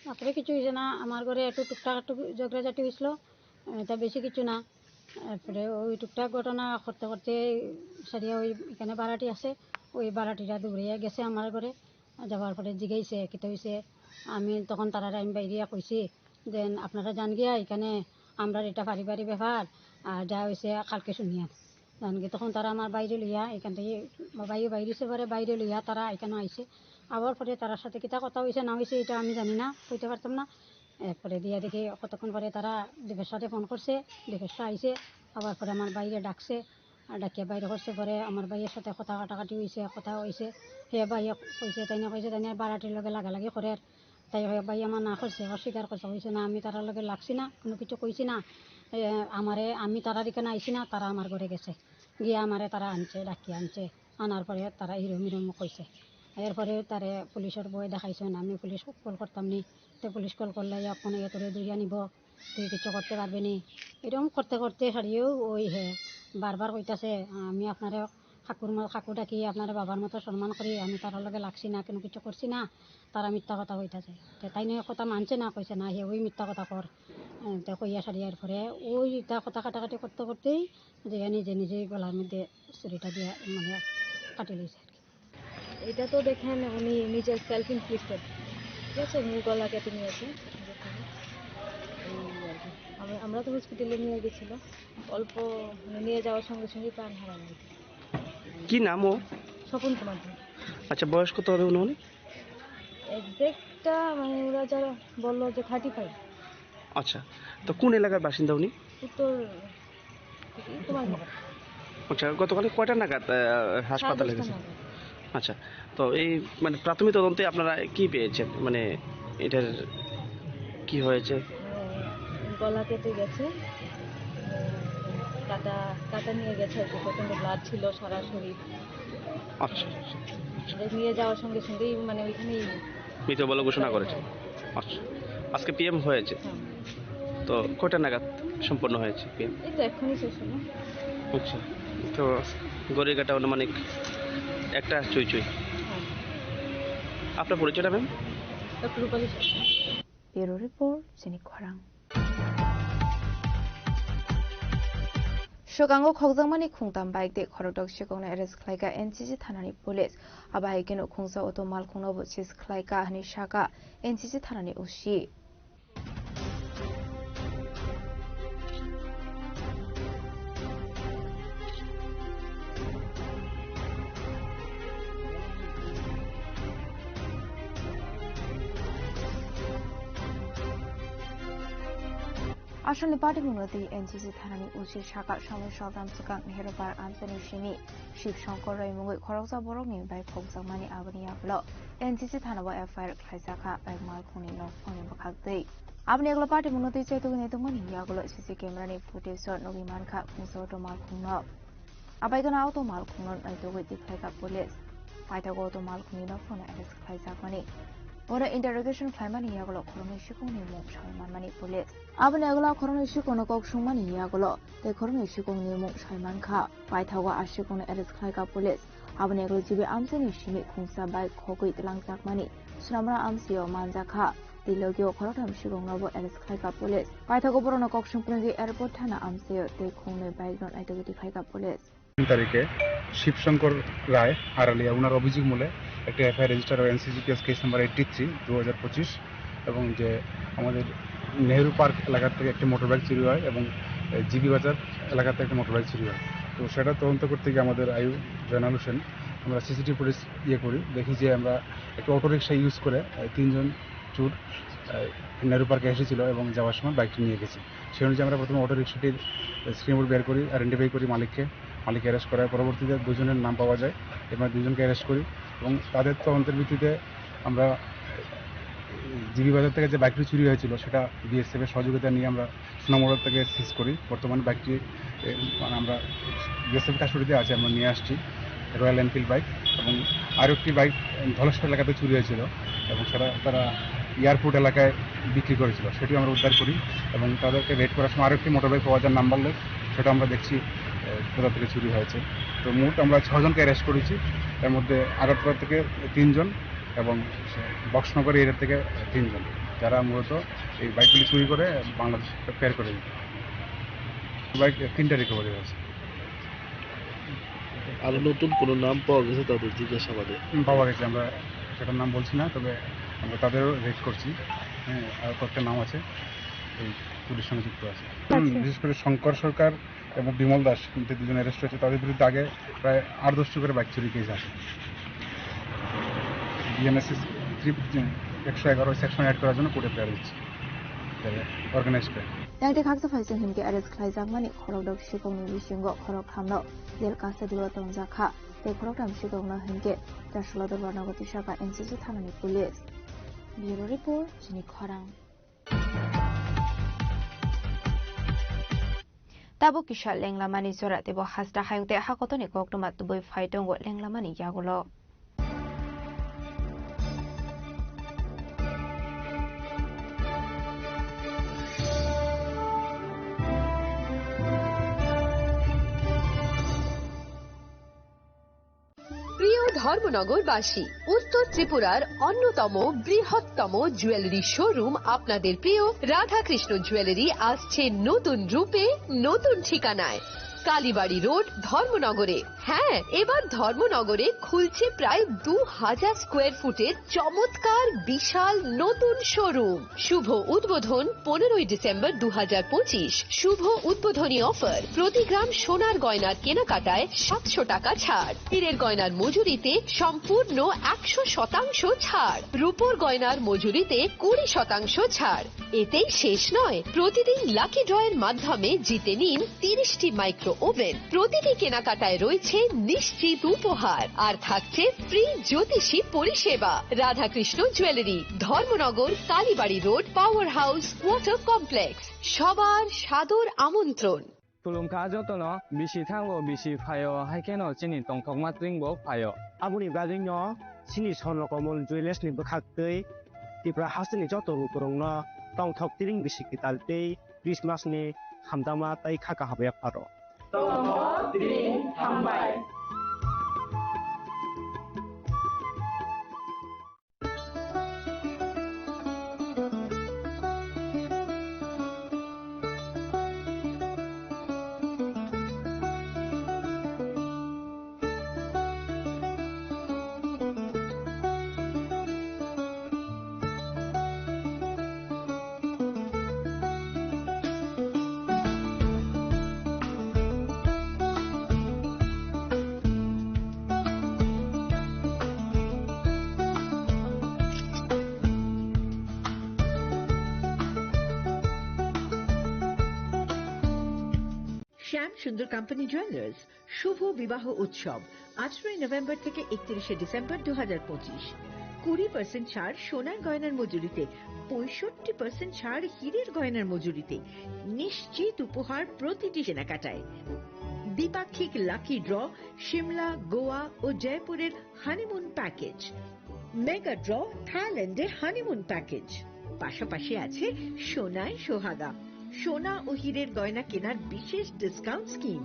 তারপরে কিছু হয়েছে না, আমার ঘরে একটু টুকটাক একটু ঝগড়াঝাটি হয়েছিল, এটা বেশি কিছু না। তারপরে ওই টুকটাক ঘটনা করতে করতে সারিয়া ওই এখানে ভাড়াটি আছে, ওই ভাড়াটিরা দৌড়ে গেছে আমার ঘরে। যাওয়ার পরে জিগাইছে, "কিতা হইছে?" আমি তখন তারারে আমি বাইরিয়া কইছি, "যেন আপনারা যান গিয়া, এখানে আমরার এটা পারিবারিক ব্যাপার, আর যা হইছে কালকে শুনিয়া।" যান গিয়া তখন তারা আমার বাইরে লইয়া, এখান থেকে বাইরে বাইরে সে পরে বাইরে লইয়া তারা এখানে আইছে। আবার পরে তারার সাথে কিতা কথা হইছে না হইছে, এটা আমি জানি না, কইতে পারতাম না। এরপরে দিয়া দেখি কতক্ষণ পরে তারা দীপেশ্বরে ফোন করছে, দীপেশ্বর আইছে, আবার পরে আমার বাইরে ডাকছে। আর ডাকিয়া বাইরে করছে, পরে আমার ভাইয়ের সাথে কথা কাটাকাটি হইছে, কথা হইছে। হে ভাইয়ে কইছে, তাই না কইছে, তাই না বাড়াটির লগে লাগালাগি করে। তাই হে ভাই আমার না করছে, অস্বীকার করছে, কইছে, "না, আমি তারার লগে লাগছি না, কোনো কিছু কইছি না। এ, আমারে, আমি তারার এখানে আইছি না, তারা আমার ঘরে গেছে। গিয়ে আমারে তারা আনছে, ডাকিয়ে আনছে। আনার পরে তারা হিরো মিরো কইছে।" এরপরে তারে পুলিশের বই দেখাইছেন, আমি পুলিশ কল করতাম নি। তো পুলিশ কল করলে এখন এ তোরে ধরিয়া নিব, তুই কিছু করতে পারবি নি। এরকম করতে করতে হারিয়েও ওই হে বারবার কইতাছে, "আমি আপনারে কাকুর ম-, কাকু ডাকি আপনারে বাবার মতো সম্মান করি, আমি তার লগে লাগছি না, কোনো কিছু করছি না।" তারা মিথ্যা কথা কইতাছে। তো তাই নিয়ে কথা মানছে না, কইছে, "না, হে ওই মিথ্যা কথা কর।" এ, তো কইয়া সারিয়ার পরে ওই তা কথা কাটাকাটি করতে করতেই যে নিজে নিজেই গলার মধ্যে ছুরিটা দিয়ে মানে কাটি লইছে আর কি। এটা তো দেখেন উনি নিজের সেলফ ইনফ্লিক্টেড, ঠিক আছে? উনি গলা কেটে নিয়েছে। এই আর কি। আমরা, আমরা তো হসপিটালে নিয়ে গেছিল, অল্প মানে নিয়ে যাওয়ার সঙ্গে সঙ্গেই প্রাণ হারান আর কি। কি নাম ও? স্বপন কুমার দে। আচ্ছা, বয়স কত হবে অনুমানিক? এক্সাক্টটা মানে ওরা যারা বললো যে থার্টি ফাইভ। আচ্ছা, তো কোন এলাকার বাসিন্দা উনি? উত্তর, এই তোমার ঘর। আচ্ছা, গতকাল কয়টা নাগাদ, আহ, হাসপাতালে সাড়ে দশটা গেছে? নাগাদ। আচ্ছা, তো এই মানে প্রাথমিক তদন্তে আপনারা কি পেয়েছেন? মানে এটার কি হয়েছে? মানে গলা কেটে গেছে, কাটা, কাটা নিয়ে গেছে আর কি, প্রচণ্ড ব্লাড ছিল সারা শরীর। আচ্ছা। ওদের নিয়ে যাওয়ার সঙ্গে সঙ্গেই মানে ওইখানেই মৃত বলে ঘোষণা করেছে। আচ্ছা, আজকে পিএম হয়েছে। হ্যাঁ। তো কয়টা নাগাদ সম্পন্ন হয়েছে পিএম? এই তো এক্ষুনি শেষ হলো। আচ্ছা, তো ঘড়ির কাঁটা আনুমানিক একটা চুই চুই। আপনার পরিচয়টা, ma'am? Doctor Rupali Sarkar. Bureau report, chini khorang. Swkango khokjakmani khungtam bike tei khorokdok sikongno arrest khlaika N C C thanani police. Abo hai kheno khungsa auto malkhungnobo seize khlaika hwnwi saka N C C thanani O C. Asalni patimungno twi N C C thanani O C saka Somoy Saltam swkang Nehru Park amchaini simi Shiv Shankar Roy mungwi khoroksa borokni bike khokjakmani aboni yagulo N C C thanao F I R khlaijakha bike malkhungni nokphangni bwkhaktwi. Aboni yagulo patimungno twi chaitugwi naitugmani yagulo C C camera ni footage o nugwi mankha khungsa auto malkhungno. Abaikano auto malkhungno naitugwi tikhlaika police. Paithago auto malkhungni nokphangno arrest khlaijakmani. Bono interrogation khlaimani yagulo khoroknwi sikungni mung sawi manmani police. Aboni yagulo khoroknwi sikungno kok sungmani yagulo tei khoroknwi sikungni mung sawi mankha. Paithago a sikungno arrest khlaika police. Aboni yagulo G B amchaini simi khungsa bike khogwi twlangjakmani Swnamra amchaio manjakha. Tei logio khoroktham sikungnobo arrest khlaika police. Paithago borokno kok sung phunugwi airport thana amchaio tei khungnwi bike no naitugwi tikhlaika police. তিন তারিখে শিবশঙ্কর রায় আড়ালিয়া ওনার অভিযোগ মূলে একটা FIR register হয় NCC case, case number eighty three দু হাজার পঁচিশ, এবং যে আমাদের নেহেরু পার্ক এলাকা থেকে একটা মোটর বাইক চুরি হয় এবং জিবি বাজার এলাকা থেকে একটা মোটর বাইক চুরি হয়। তো সেটা তদন্ত করতে গিয়ে আমাদের আইউ জয়নাল হোসেন, আমরা সিসিটিভি ফুটেজ ইয়ে করি, দেখি যে আমরা একটা অটোরিকশা ইউজ করে আহ, তিনজন চোর আহ, নেহেরু পার্কে এসেছিল এবং যাওয়ার সময় বাইকটি নিয়ে গেছে। সেই অনুযায়ী আমরা প্রথমে অটো রিক্সাটির স্ক্রিনবোর্ড বের করি, আইডেন্টিফাই করি মালিককে। মালিক অ্যারেস্ট করার পরবর্তীতে দুজনের নাম পাওয়া যায়। এবার দুজনকে অ্যারেস্ট করি এবং তাদের তদন্তের ভিত্তিতে আমরা জিবি বাজার থেকে যে বাইকটি চুরি হয়েছিল, সেটা বিএসএফ এর সহযোগিতা নিয়ে আমরা সুনামগড় থেকে সিজ করি। বর্তমানে বাইকটি, এ, মানে, আমরা বিএসএফ কাস্টডিতে আছে, আমরা নিয়ে আসছি রয়্যাল এনফিল্ড বাইক। এবং আরও একটি বাইক ধলেশ্বর এলাকাতে চুরি হয়েছিল এবং সেটা তারা এয়ারপোর্ট এলাকায় বিক্রি করেছিল, সেটিও আমরা উদ্ধার করি এবং তাদেরকে রেড করার সময় আরও একটি মোটর বাইক পাওয়া যায় নাম্বারলেস, সেটা আমরা দেখছি, এ, কোথা থেকে চুরি হয়েছে। তো মোট আমরা ছজনকে অ্যারেস্ট করেছি, এর মধ্যে আগরতলা থেকে তিনজন এবং বক্সনগর এরিয়া থেকে তিনজন, যারা মূলত এই বাইকগুলি চুরি করে বাংলাদেশ ফের করে দিত। বাইক তিনটা রিকভারি হয়েছে। আর নতুন কোনো নাম পাওয়া গেছে তাদের জিজ্ঞাসাবাদে? হুম, পাওয়া গেছে, আমরা সেটার নাম বলছি না, তবে আমরা তাদেরও রেড করছি। হ্যাঁ, আর কয়েকটা নাম আছে এই চুরির সঙ্গে যুক্ত আছে। হুম, আচ্ছা। বিশেষ করে শঙ্কর সরকার এবং বিমল দাস, কিন্তু দুজন অ্যারেস্ট হয়েছে, তাদের বিরুদ্ধে আগে প্রায় আট দশটি করে বাইক চুরি কেস আছে। বিএনএসএস থ্রি, একশো এগারো সেকশন অ্যাড করার জন্য কোর্টে প্রেয়ার দিচ্ছি, অর্গানাইজ করে। Yang tei khaksa phaising hinkhe arrest khlaijakmani khorokdok sikokni bisingo khorokthamno jail custody-o tongjak kha, tei khoroktham sikokno hinkhe Jasula Dorbar nogo tisaka N C C thanani police. Bureau report, chini khorang. Tabuk kisa lenglamani jora teibo hasta hayung tei hakotoni koktwma tubui phai tongo lenglamani yagulo. প্রিয় ধর্মনগরবাসী, উত্তর ত্রিপুরার অন্যতম বৃহত্তম jewellery showroom আপনাদের প্রিয় রাধাকৃষ্ণ জুয়েলারি আসছে নতুন রূপে, নতুন ঠিকানায়, কালীবাড়ি রোড, ধর্মনগরে। হ্যাঁ, এবার ধর্মনগরে খুলছে প্রায় দু হাজার স্কোয়ার ফুটের চমৎকার বিশাল নতুন শোরুম। শুভ উদ্বোধন পনেরোই ডিসেম্বর দু হাজার পঁচিশ। শুভ উদ্বোধনী অফার, প্রতি গ্রাম সোনার গয়নার কেনাকাটায় সাতশো টাকা ছাড়, হীরের গয়নার মজুরিতে সম্পূর্ণ একশো শতাংশ ছাড়, রূপোর গয়নার মজুরিতে কুড়ি শতাংশ ছাড়। এতেই শেষ নয়, প্রতিদিন লাকি ড্রয়ের মাধ্যমে জিতে নিন তিরিশটি মাইক্রো ওভেন। প্রতিটি কেনাকাটায় রয়েছে নিশ্চিত উপহার, আর থাকছে ফ্রি জ্যোতিষী পরিষেবা। Radhakrishna jewellery, Dharmanagar, Kalibari road, power house, water complex. সবার সাদর আমন্ত্রণ। Khulumkha jotono, bisi thango, bisi phaio, hai kheno chini tongthokma tring bo phaio. Aboni bagwino chini Swarno Komol Jewellers ni bwkhaktwi Tripura hasteni joto lukurokno tongthok tring bisi kwtal tei Christmas ni hamjakma tei kha kaham yapharo. Tongthok tring hambai. শ্যাম Sundar company jewellers শুভ বিবাহ উৎসব, আঠারোই নভেম্বর থেকে একত্রিশে ডিসেম্বর দু হাজার পঁচিশ। কুড়ি পার্সেন্ট ছাড় সোনার গয়নার মজুরিতে, পঁয়ষট্টি পার্সেন্ট ছাড় হীরের গয়নার মজুরিতে। নিশ্চিত উপহার প্রতিটি কেনাকাটায়। দ্বিপাক্ষিক লাকি ড্র, সিমলা, গোয়া ও জয়পুরের হানিমুন প্যাকেজ। মেগা ড্র, থাইল্যান্ডে হানিমুন প্যাকেজ। পাশাপাশি আছে সোনায় সোহাগা, সোনা ও হীরের গয়না কেনার বিশেষ ডিসকাউন্ট স্কিম।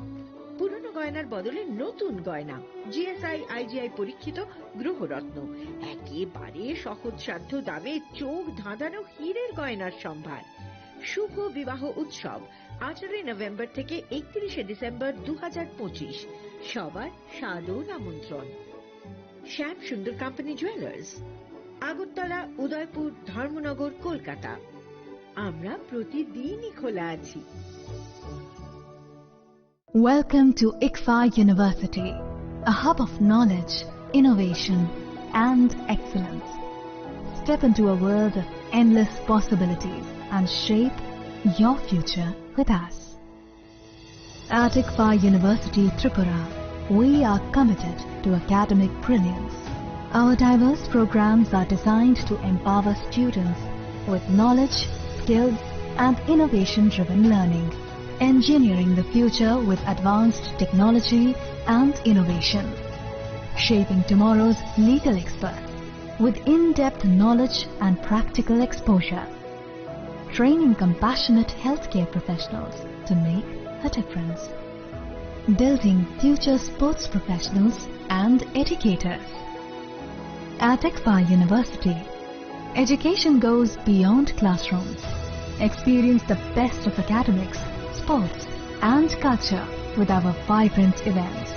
পুরনো গয়নার বদলে নতুন গয়না, জিএসআই, আইজিআই পরীক্ষিত গ্রহরত্ন, একেবারে সহজসাধ্য দামে চোখ ধাঁধানো হীরের গয়নার সম্ভার। শুভ বিবাহ উৎসব, আঠারোই নভেম্বর থেকে একত্রিশে ডিসেম্বর দু হাজার পঁচিশ। সবার সাদর আমন্ত্রণ। শ্যাম সুন্দর কোম্পানি জুয়েলার্স, আগরতলা, উদয়পুর, ধর্মনগর, কলকাতা। আমরা প্রতিদিনই খোলা আছি। Welcome to ICFA University, a hub of knowledge, innovation, and excellence. Step into a world of endless possibilities and shape your future with us. At ICFA University Tripura, we are committed to academic brilliance. Our diverse programs are designed to empower students with knowledge, skills, and innovation-driven learning, engineering the future with advanced technology and innovation, shaping tomorrow's legal experts with in-depth knowledge and practical exposure, training compassionate healthcare professionals to make a difference, building future sports professionals and educators. At ICFA University, education goes beyond classrooms. Experience the best of academics, sports, and culture with our vibrant events.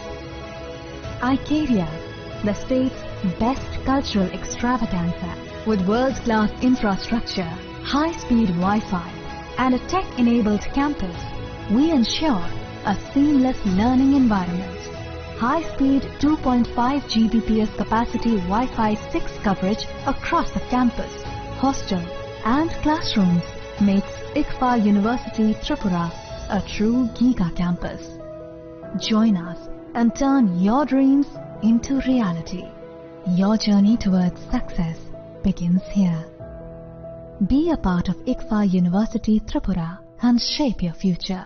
Icaria, the state's best cultural extravaganza. With world-class infrastructure, high-speed Wi-Fi, and a tech-enabled campus, we ensure a seamless learning environment. High-speed two point five G B P S capacity Wi-Fi six coverage across the campus, hostel, and classrooms makes ICFA University Tripura a true giga campus. Join us and turn your dreams into reality. Your journey towards success begins here. Be a part of ICFA University Tripura and shape your future.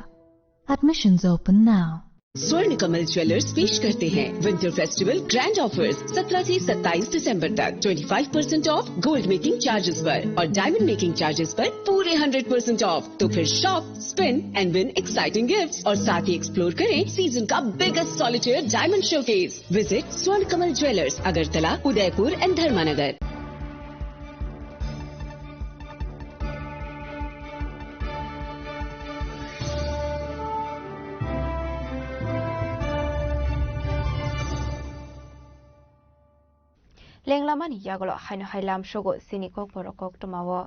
Admissions open now. स्वर्ण कमल ज्वेलर्स पेश करते हैं winter festival grand offers, सत्रह से सत्ताईस दिसंबर तक। Twenty five percent of gold making charges पर और डायमंड मेकिंग चार्जेस पर पूरे हंड्रेड परसेंट ऑफ। तो फिर shop, spin and win exciting gifts और साथ ही एक्सप्लोर करें सीजन का biggest solitaire diamond showcase. Visit स्वर्ण कमल ज्वेलर्स, अगरतला, उदयपुर एंड धर्मानगर। Lenglamani yagulo haino hai lamsogo chini kokborok koktwmao.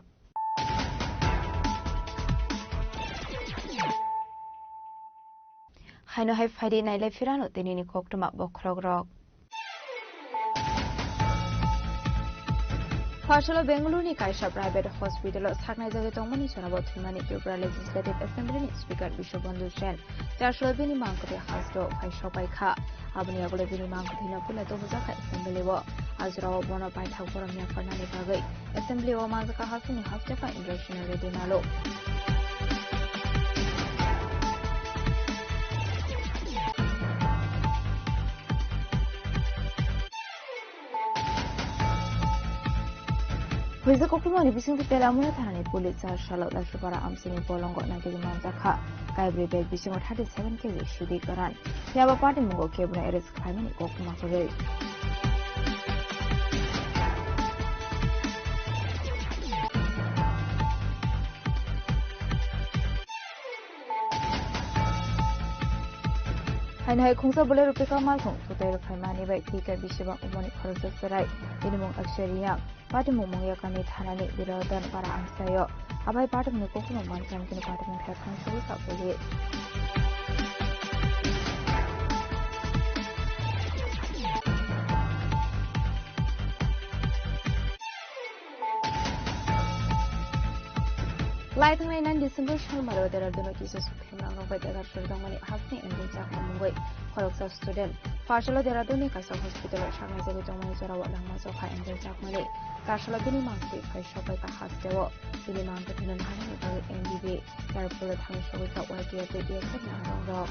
Haino hai phaidi nailai phirano tinini koktwma bokhorokrok. Phasalo Bengaluru ni kaisa private hospital o saknai jagwi tongmani chorao thwimani Tripura Legislative Assembly ni Speaker Biswabandhu Sen. Char salo bini mangkwthwi hasteo phai sopai kha. Aboni yagulo bini mangkwthwino puila tubujak kha assembly o. A jorao bono paithak borok yapharnani bagwi assembly o manjakha hasteni hasteka Indrasena Reddy Malu. Hwijak koktwmani bisingtwi Telamura thanani police char salo Laisupara amchini bolongo naitugwi manjakha. Kaibrwi bag bisingo thirty seven K G sidi goran. Phiya ba patimungo kebono arrest khlaimani koktwma kwrwi. Haino hai khungsa bolai rupika malkhung sutai rwphaimani bai thika bisibang umoni khoroksa chwrai. Bini mung Akshay Reang. Patimung Mungyakani thanani Birodhan para amchaio. Abai patimungni koktwma mankhai kini patimung khe thangsawi sakbaidi. Lai thangnai nine December salmaro Dehradun o kisa sukthimrang rok bai dega suri tongmani hasteni engine chakma mungwi khoroksa student Pharshalo Dehradun ni kaisa hospital o saknai jagwi tongmani jorao langma jokha engine chakmani karsalo bini mangtwi phai sokbai ka hasteo bini mangtwi thwinani bagwi N D B Airport o thangwi sogwi kha Y T F tei B S F ni arong rok.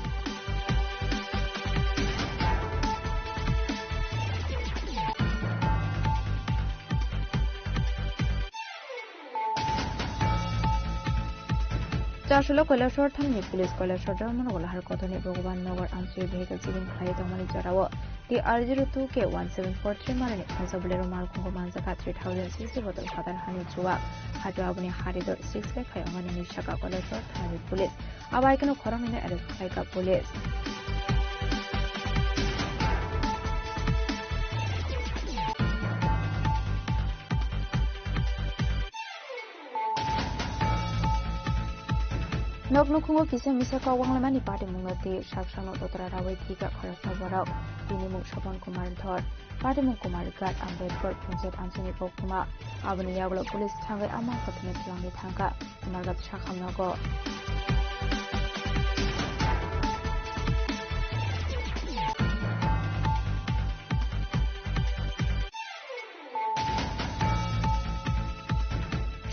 Chasolo Kailasor thani police Kailasor Dharmanagar Lahar Kothoni Bhagwan Nagar Amsui vehicle chibin khlai tongmani jorao T R zero two K one seven four three marani khungsa bolero malkhungo manjakha three thousand sixty bottle hadar hani chuwak. Hato aboni hari dor six lakh phai ongani hinwi sakha Kailasor thani police. Abo hai kheno khoroknwino arrest khlaikha police. Nok nukhungo kisa misa kok wanglaimani patimungno twi sak sakno totra raui thwikha khoroksa borok. Bini mung Sopon Kumar Dhor. Patimung Kumar Ghat Ambedkar Panchayat Amchaini koktwma. Aboni yagulo police thangwi a mangkha thwngwi twlangwi thangkha Kumarghat sakham nogo.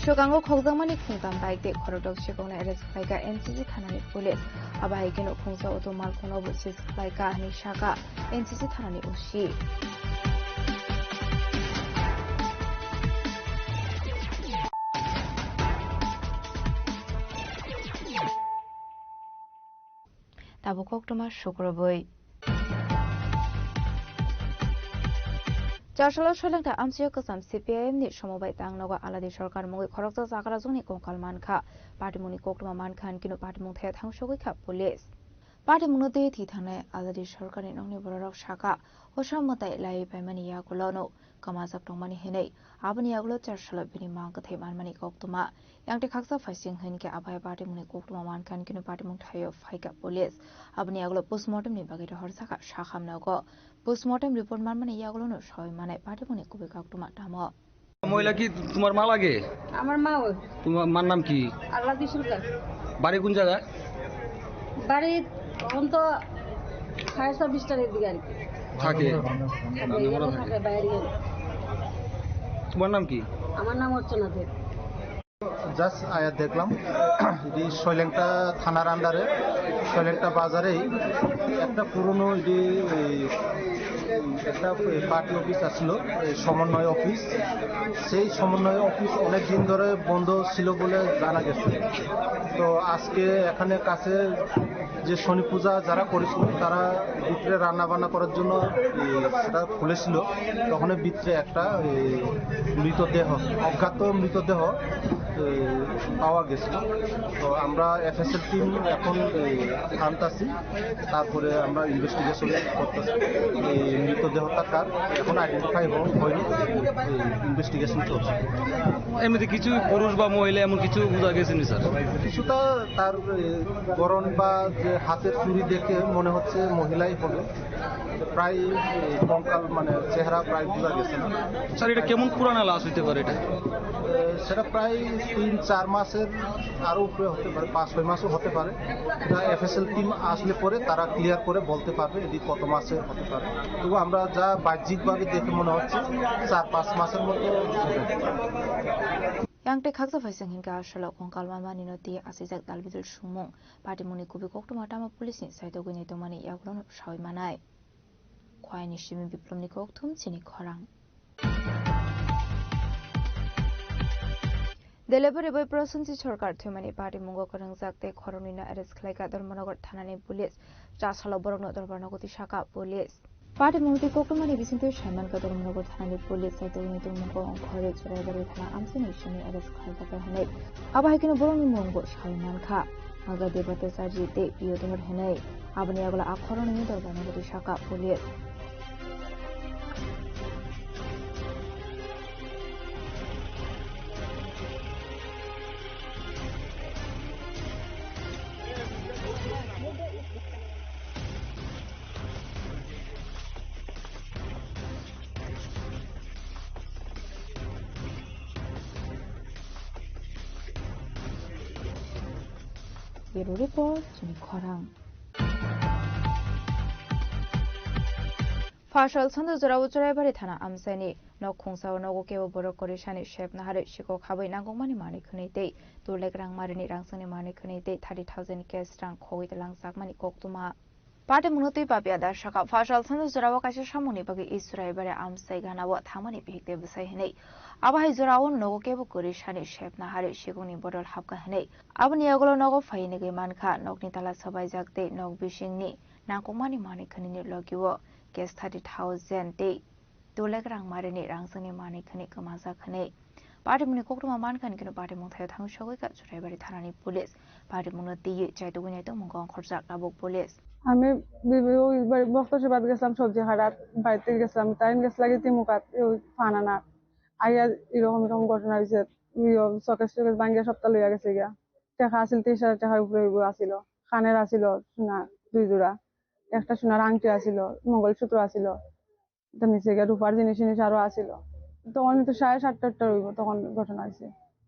Swkango khokjakmani khungtam bike tei khorokdok sikokno arrest khlaikha N C C thanani police. Abo hai kheno khungsa auto malkhungnobo seize khlaikha hinwi sakha N C C thanani O C. Tabuk koktwma sukrubwi. Chasalo soilangta amchaio kwcham C P I M ni somo bai tang nogo aladi sorkar mungwi khoroksa chakrajwkni kongkal mankha. Patimungni koktwma mankha hinkhe no patimung thaya thangsogwi kha police. Patimungno twi thwi thangnai aladi sorkarni nokni bororok sakha, hosa mwtai laiwi paimani yagulono kwmajak tongmani hinwi. Aboni yagulo chasalo bini mang kwthwi manmani koktwma. Yang tei khaksa phaising hinkhe abo hai patimungni koktwma mankha hinkhe no patimung thaio phaikha police. Aboni yagulo postmortem ni bagwi rohor sakha sakham nogo. Postmortem report manmani yagulono sawi manai patimungni kubui koktwma tamo. মহিলা কি তোমার মা লাগে? আমার মা ওই। তোমার মার নাম কি? আল্লাদি সরকার। বাড়ি কোন জায়গায়? বাড়ি এখন তো সাড়ে ছাব্বিশটার দিকে আর কি। থাকে? থাকে, এখানে থাকে বাইরে। তোমার নাম কি? আমার নাম অর্চনা দেব। জাস্ট আয়া দেখলাম, এটি সৈলেংটা থানার আন্ডারে সৈলেংটা বাজারেই একটা পুরনো, এটি এই, একটা পার্টি অফিস আসলো, এই সমন্বয় অফিস। সেই সমন্বয় অফিস অনেক দিন ধরে বন্ধ ছিল বলে জানা গেছে। তো আজকে এখানে কাছে যে শনি পূজা যারা করেছিল, তারা ভিতরে রান্না বান্না করার জন্য, এই, সেটা খুলেছিল। তখন ভিতরে একটা, এই, মৃতদেহ, অজ্ঞাত মৃতদেহ, এই, পাওয়া গেছে। তো আমরা এফএসএল টিম এখন, এই, আনতাছি, তারপরে আমরা ইনভেস্টিগেশন করতেছি। এই মৃতদেহটা কার, এখন আইডেন্টিফাই হয়নি, এই, ইনভেস্টিগেশন চলছে। এমনিতে কিছু পুরুষ বা মহিলা এমন কিছু বোঝা গেছে নি, স্যার? কিছুটা তার, এ, গড়ন বা যে হাতের চুড়ি দেখে মনে হচ্ছে মহিলাই হবে। প্রায়, এ, কঙ্কাল, মানে, চেহারা প্রায় বোঝা গেছে না। স্যার, এটা কেমন পুরানা লাশ হইতে পারে এটা? এ, সেটা প্রায় তিন চার মাসের আরও উপরে হতে পারে, পাঁচ ছয় মাসও হতে পারে। এটা এফএসএল টিম আসলে পরে তারা ক্লিয়ার করে বলতে পারবে এটি কত মাসের হতে পারে। তবু আমরা যা বাহ্যিকভাবে দেখে মনে হচ্ছে চার পাঁচ মাসের মতো হবে। Yang tei khaksa phaising hinkhe a salo kongkal manmani no twi asijak dalbidal sumung. Patimungni kubui koktwma tamo police ni saitogwi nai tongmani yagulono sawi manai. Khwai ni simi Biplomni kokthum chini khorang. Delivery boy Prosenjit Sarkar thwimani patimungo kwrwngjak tei khoroknwino arrest khlaikha Dharmanagar thanani police. Chasalo borokno dorbarno goti sakha police. Patimung tei koktwmani bisingtwi saimankha Dharmanagar thanani police, saitogwi tongmung kok wngkhorwi Churaibari thana amchaini simi arrest khlaijakha hwnwi. Abo hai kheno borokni mungbo sawi mankha. Aga Debata Charji tei Piyodor hinwi. Aboni yagulo a khoroknwini dorbarno goti sakha police. Bureau Report, chini khorang. Phasal sando jorao Churaibari thana amchaini nok khungsao nogo kebo borok korisani sep naharwi sikok habwi nangkukmani manwi khwnwi tei two lakh rang marini rangchakni manwi khwnwi tei thirty thousand cash rang khogwi langjakmani koktwma. Patimungno twi papya da saka phasal sando jorao kaisa samungni bagwi Israel bare amsai ganao thangmani bihik tei bwsai hinwi. Abo hai jorao nogo kebo kwrwi sani sep naharwi sikokni bodol hapkha hinwi. Aboni yagulo nogo phai hinwi mankha, nokni tala sobaijak tei nok bisingni nangkukmani manwi khwnwini logio cash thirty thousand tei two lakh rang marini rangchakni manwi khwnwi kwmajak hinwi. Patimungni koktwma mankha hinwi kheno patimung thaio thangwi sogwi kha Churaibari thanani police. Patimungno twiwi chaitugwi naitongmung kong khorjak tabuk police. আমি B-, B-, ওই বাড়ি বক্তসে বাদ গেছিলাম সবজি হাটাত, বাড়িতে গেছিলাম, টাইম গেছে লাগে তিমুকাত, ওই ফান আনা। আইয়া এরকম এরকম ঘটনা হয়েছে, ইয়ে, শোকেস টোকেস ভাঙিয়া সবটা লইয়া গেছে গিয়া। টাকা আছিল তিরিশ হাজার টাকার উপরে হইব আছিল, কানের আছিল সোনা দুই জোড়া, একটা সোনার আংটি আছিল, মঙ্গলসূত্র আছিল। তো নিচে গিয়া রূপার জিনিস জিনিস আরো আছিল। তখন তো সাড়ে সাতটা আটটা হইব, তখন ঘটনা হয়েছে।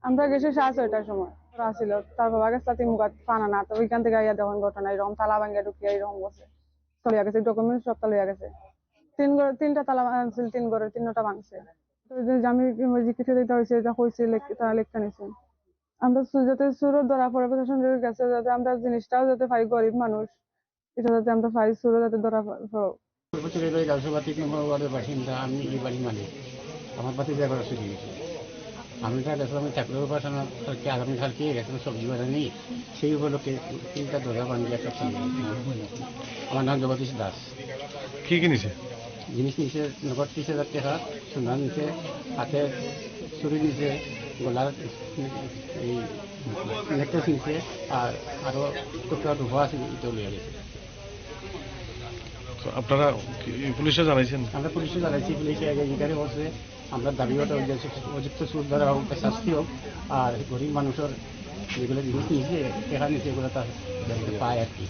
আমরা গেছি সাড়ে ছয়টার সময়। ওরা আছিল, তার বাবা গেছে তিমুকাত ফান আনা, তো ওইখান থেকে আইয়া দেখুন ঘটনা, এরকম তালা ভাঙিয়া ঢুকিয়া এরকম করছে। চলিয়া গেছে, ডকুমেন্টস সবটা লইয়া গেছে। তিন ঘর, তিনটা তালা আছিল, তিন ঘরের তিনটা ভাঙছে। তো ওই যে আমি ওই যে কিছু দিতে হয়েছে, এটা হয়েছে, লেখ-, তারা লেখা নিছে। আমরা সু-, যাতে চুরও ধরা পড়ে, প্রশাসনের কাছে যাতে আমরা জিনিসটাও যাতে পাই, গরিব মানুষ, এটা যাতে আমরা পাই, চুরও যাতে ধরা প-, পড়ুক। পূর্ব চুরিবাড়ি লালসভা তিন নম্বর ওয়ার্ডের বাসিন্দা, আমি এই বাড়ির মালিক। আমার ভাতিজা ঘরে চুরি হয়েছে। আমি তার গেছিলাম ওই ঠাকুরের উপাসনা করতে, আগামী কালকে গেছিলাম সবজি বাজারে নিয়ে। সেই উপলক্ষে তিনটা দরজা ভাঙিয়ে একটা চুরি হয়েছে। আমার নাম জগদীশ দাস। কি কি নিছে? জিনিস নিছে নগদ তিরিশ হাজার টাকা, সোনা নিছে, হাতে চুড়ি নিছে, গলার এই নেকলেস নিছে, আর আরো টুকরা রূপা আছে, এটাও লইয়া গেছে। তো আপনারা কি পুলিশে জানাইছেন? আমরা পুলিশে জানাইছি, পুলিশে এনকোয়ারি করছে। আমরা দাবি ওটা ওই যে উপযুক্ত সুদ ধরা হোক, শাস্তি হোক, আর গরিব মানুষের যেগুলো জিনিস নিয়েছে, টাকা নিয়েছে, এগুলো তার যাতে পায় আর কি।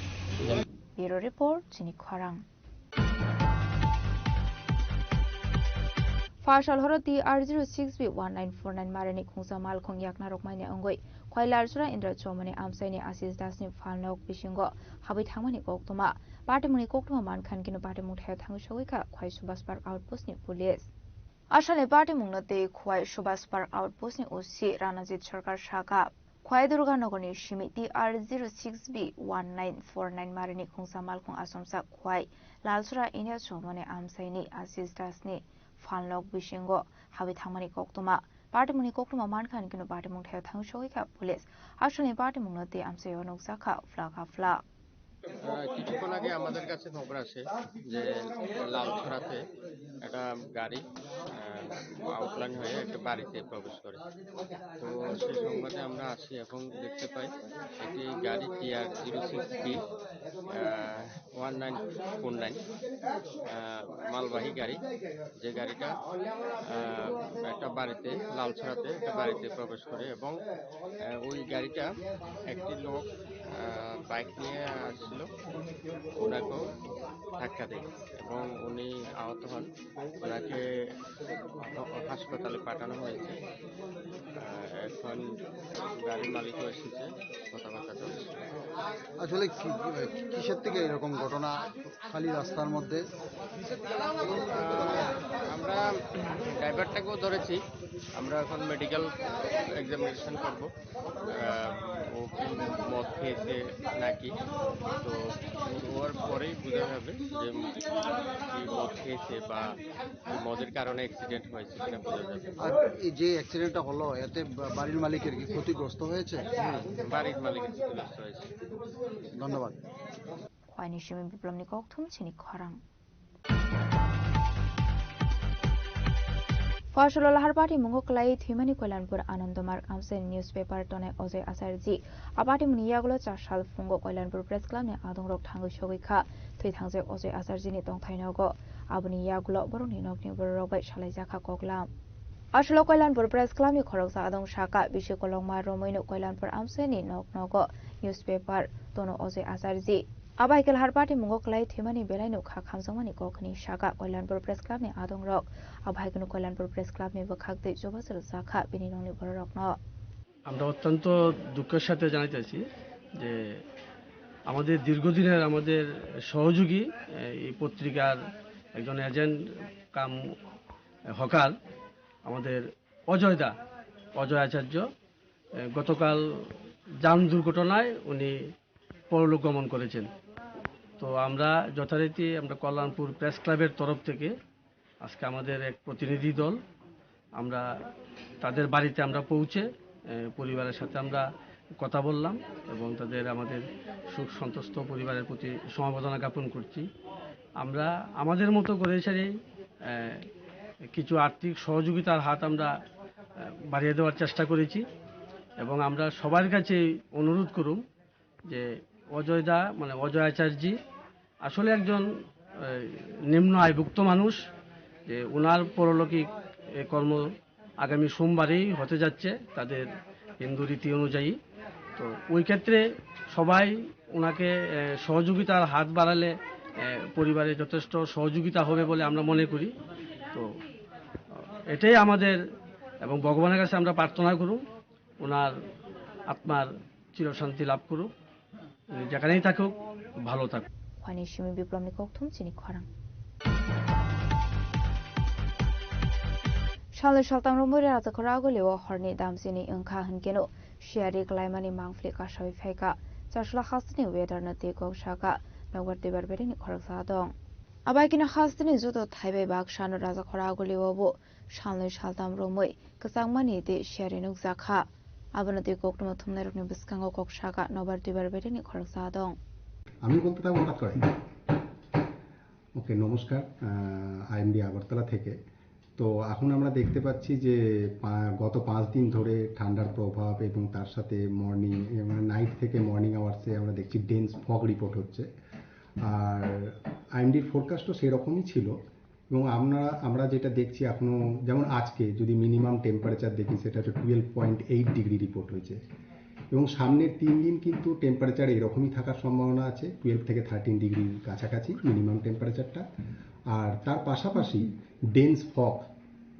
Bureau Report, chini khorang. Phasal horo T R zero six B one nine four nine marini khungsa malkhung yakna rokmani wngwi Khwailal Sura Indra Chomani amchaini Ashish Das ni phalnok bisingo habwi thangmani koktwma. Patimungni koktwma mankha hinkhe patimung thaio thangwi sogwi kha Khwai Subhash Park Outpost ni police. Asalni patimungno tei Khwai Subhash Park Outpost ni O C Ranajit Sarkar sakha. Khwai Durganagarni simi T R zero six B one nine four nine marini khungsa malkhung asomsa Khwai Lalsora India Chomoni amsaini Ashish Das ni phalnok bisingo habwi thangmani koktwma. Patimungni koktwma mankha hinkhe patimung thaio thangwi sogwi kha police. Asalni patimungno tei amsaio nukjakha phlak ha phlak. আহ, কিছুক্ষণ আগে আমাদের কাছে খবর আসে যে লালছড়াতে একটা গাড়ি, আহ, আউটলাইন হয়ে একটা বাড়িতে প্রবেশ করে। তো সেই সংবাদে আমরা আসি এবং দেখতে পাই একটি গাড়ি T R zero six B, আহ, one nine four nine, আহ, মালবাহী গাড়ি, যে গাড়িটা, আহ, একটা বাড়িতে, লালছড়াতে একটা বাড়িতে প্রবেশ করে এবং, আহ, ওই গাড়িটা একটি লোক, আহ, বাইক নিয়ে আসছিল, ওনাকেও ধাক্কা দেয় এবং উনি আহত হন। ওনাকে হ-, হাসপাতালে পাঠানো হয়েছে। আহ, এখন গাড়ির মালিকও এসেছে, কথাবার্তা চলছে। আসলে কি, কিসের থেকে এরকম ঘটনা? খালি রাস্তার মধ্যে? আহ, আমরা ড্রাইভারটাকেও ধরেছি, আমরা এখন মেডিকেল এক্সামিনেশন করব। আহ, ও কি মদ খেয়েছে নাকি, তো ওর পরেই বোঝা যাবে যে কি মদ খেয়েছে বা কি মদের কারণে অ্যাক্সিডেন্ট হয়েছে কিনা বোঝা যাবে। আর এই যে অ্যাক্সিডেন্টটা হলো, এতে বা-, বাড়ির মালিকের কি ক্ষতিগ্রস্ত হয়েছে? হুম, বাড়ির মালিকের ক্ষতিগ্রস্ত হয়েছে। ধন্যবাদ। Khwaini simi biplomni kokthum chini khorang. Phasalo lahar party mungo kwlai thwimani Koilanpur Anandomarg amchaini newspaper tonai Ojoi Acharji. A party mungni yagulo chasal phungo Koilanpur Press Club ni adongrok thangwi sogwi kha. Thwi thangjak Ojoi Acharji ni tongthai nogo. Aboni yagulo borokni nokni bororok bai salaijakha koklam. Aswlo Koilanpur Press Club ni khoroksa adong saka, bisi kolokma romwino Koilanpur amchaini nok nogo newspaper tono Ojoi Acharji. Abo hai khe lahar party mungo kwlai thwimani belai no kha khamjakmani kok hwnwi saka Koilanpur Press Club ni adongrok. Abo hai kheno Koilanpur Press Club ni bwkhak twi chubachu rwchak kha bini nokni bororokno. আমরা অত্যন্ত দুঃখের সাথে জানাইতেছি যে আমাদের দীর্ঘদিনের আমাদের সহযোগী, এই পত্রিকার একজন এজেন্ট কাম হকার, আমাদের অজয় দা, অজয় আচার্য, এ, গতকাল যান দুর্ঘটনায় উনি পরলোক গমন করেছেন। তো আমরা যথারীতি আমরা কল্যাণপুর প্রেস ক্লাবের তরফ থেকে আজকে আমাদের এক প্রতিনিধি দল, আমরা তাদের বাড়িতে আমরা পৌঁছে, এ, পরিবারের সাথে আমরা কথা বললাম এবং তাদের আমাদের শোক সন্তপ্ত পরিবারের প্রতি সমবেদনা জ্ঞাপন করছি। আমরা আমাদের মতো করে এছাড়াই, এ, কিছু আর্থিক সহযোগিতার হাত আমরা, এ, বাড়িয়ে দেওয়ার চেষ্টা করেছি এবং আমরা সবার কাছে অনুরোধ করুম যে অজয় দা, মানে অজয় আচার্যজি আসলে একজন, এ, নিম্ন আয়ভুক্ত মানুষ, যে ওনার পরলৌকিক, এ, কর্ম আগামী সোমবারেই হতে যাচ্ছে তাদের হিন্দু রীতি অনুযায়ী। তো ওই ক্ষেত্রে সবাই ওনাকে, এ, সহযোগিতার হাত বাড়ালে, এ, পরিবারে যথেষ্ট সহযোগিতা হবে বলে আমরা মনে করি। তো, এ, এটাই আমাদের এবং ভগবানের কাছে আমরা প্রার্থনা করুন ওনার আত্মার চিরশান্তি লাভ করুক, উনি যেখানেই থাকুক, ভালো থাকুক। Khwani simi biplomni kokthum chini khorang. Salnwi saltam romwi rajakhor agulio horni damsini wngkha hwnkeno siyari klaimani mangpili kasawi phaikha. Chasla hasteni weather no twi kok saka, nokbar twibar berini khoroksa dong. Abaikino hasteni joto thaibai baksano rajakhor agulio bo salnwi saltam romwi kwchangmani tei siyari nukjakha. Abono twi koktwma thumnairokni bwskango kok saka nobar twibar betini khoroksa dong. আমি বলতে থাকবো হঠাৎ করে। ওকে, নমস্কার। আইএমডি আগরতলা থেকে। তো এখন আমরা দেখতে পাচ্ছি যে পা- গত পাঁচ দিন ধরে ঠান্ডার প্রভাব এবং তার সাথে মর্নিং, মানে নাইট থেকে মর্নিং আওয়ার্সে আমরা দেখছি ডেন্স ফগ রিপোর্ট হচ্ছে। আর আইএমডির ফোরকাস্টও সেরকমই ছিল। এবং আমরা আমরা যেটা দেখছি এখনও, যেমন আজকে যদি মিনিমাম টেম্পারেচার দেখি, সেটা হচ্ছে twelve point eight degree report হয়েছে। এবং সামনের তিন দিন কিন্তু টেম্পারেচার এরকমই থাকার সম্ভাবনা আছে, টুয়েলভ থেকে থার্টিন ডিগ্রির কাছাকাছি মিনিমাম টেম্পারেচারটা। আর তার পাশাপাশি ডেন্স ফগ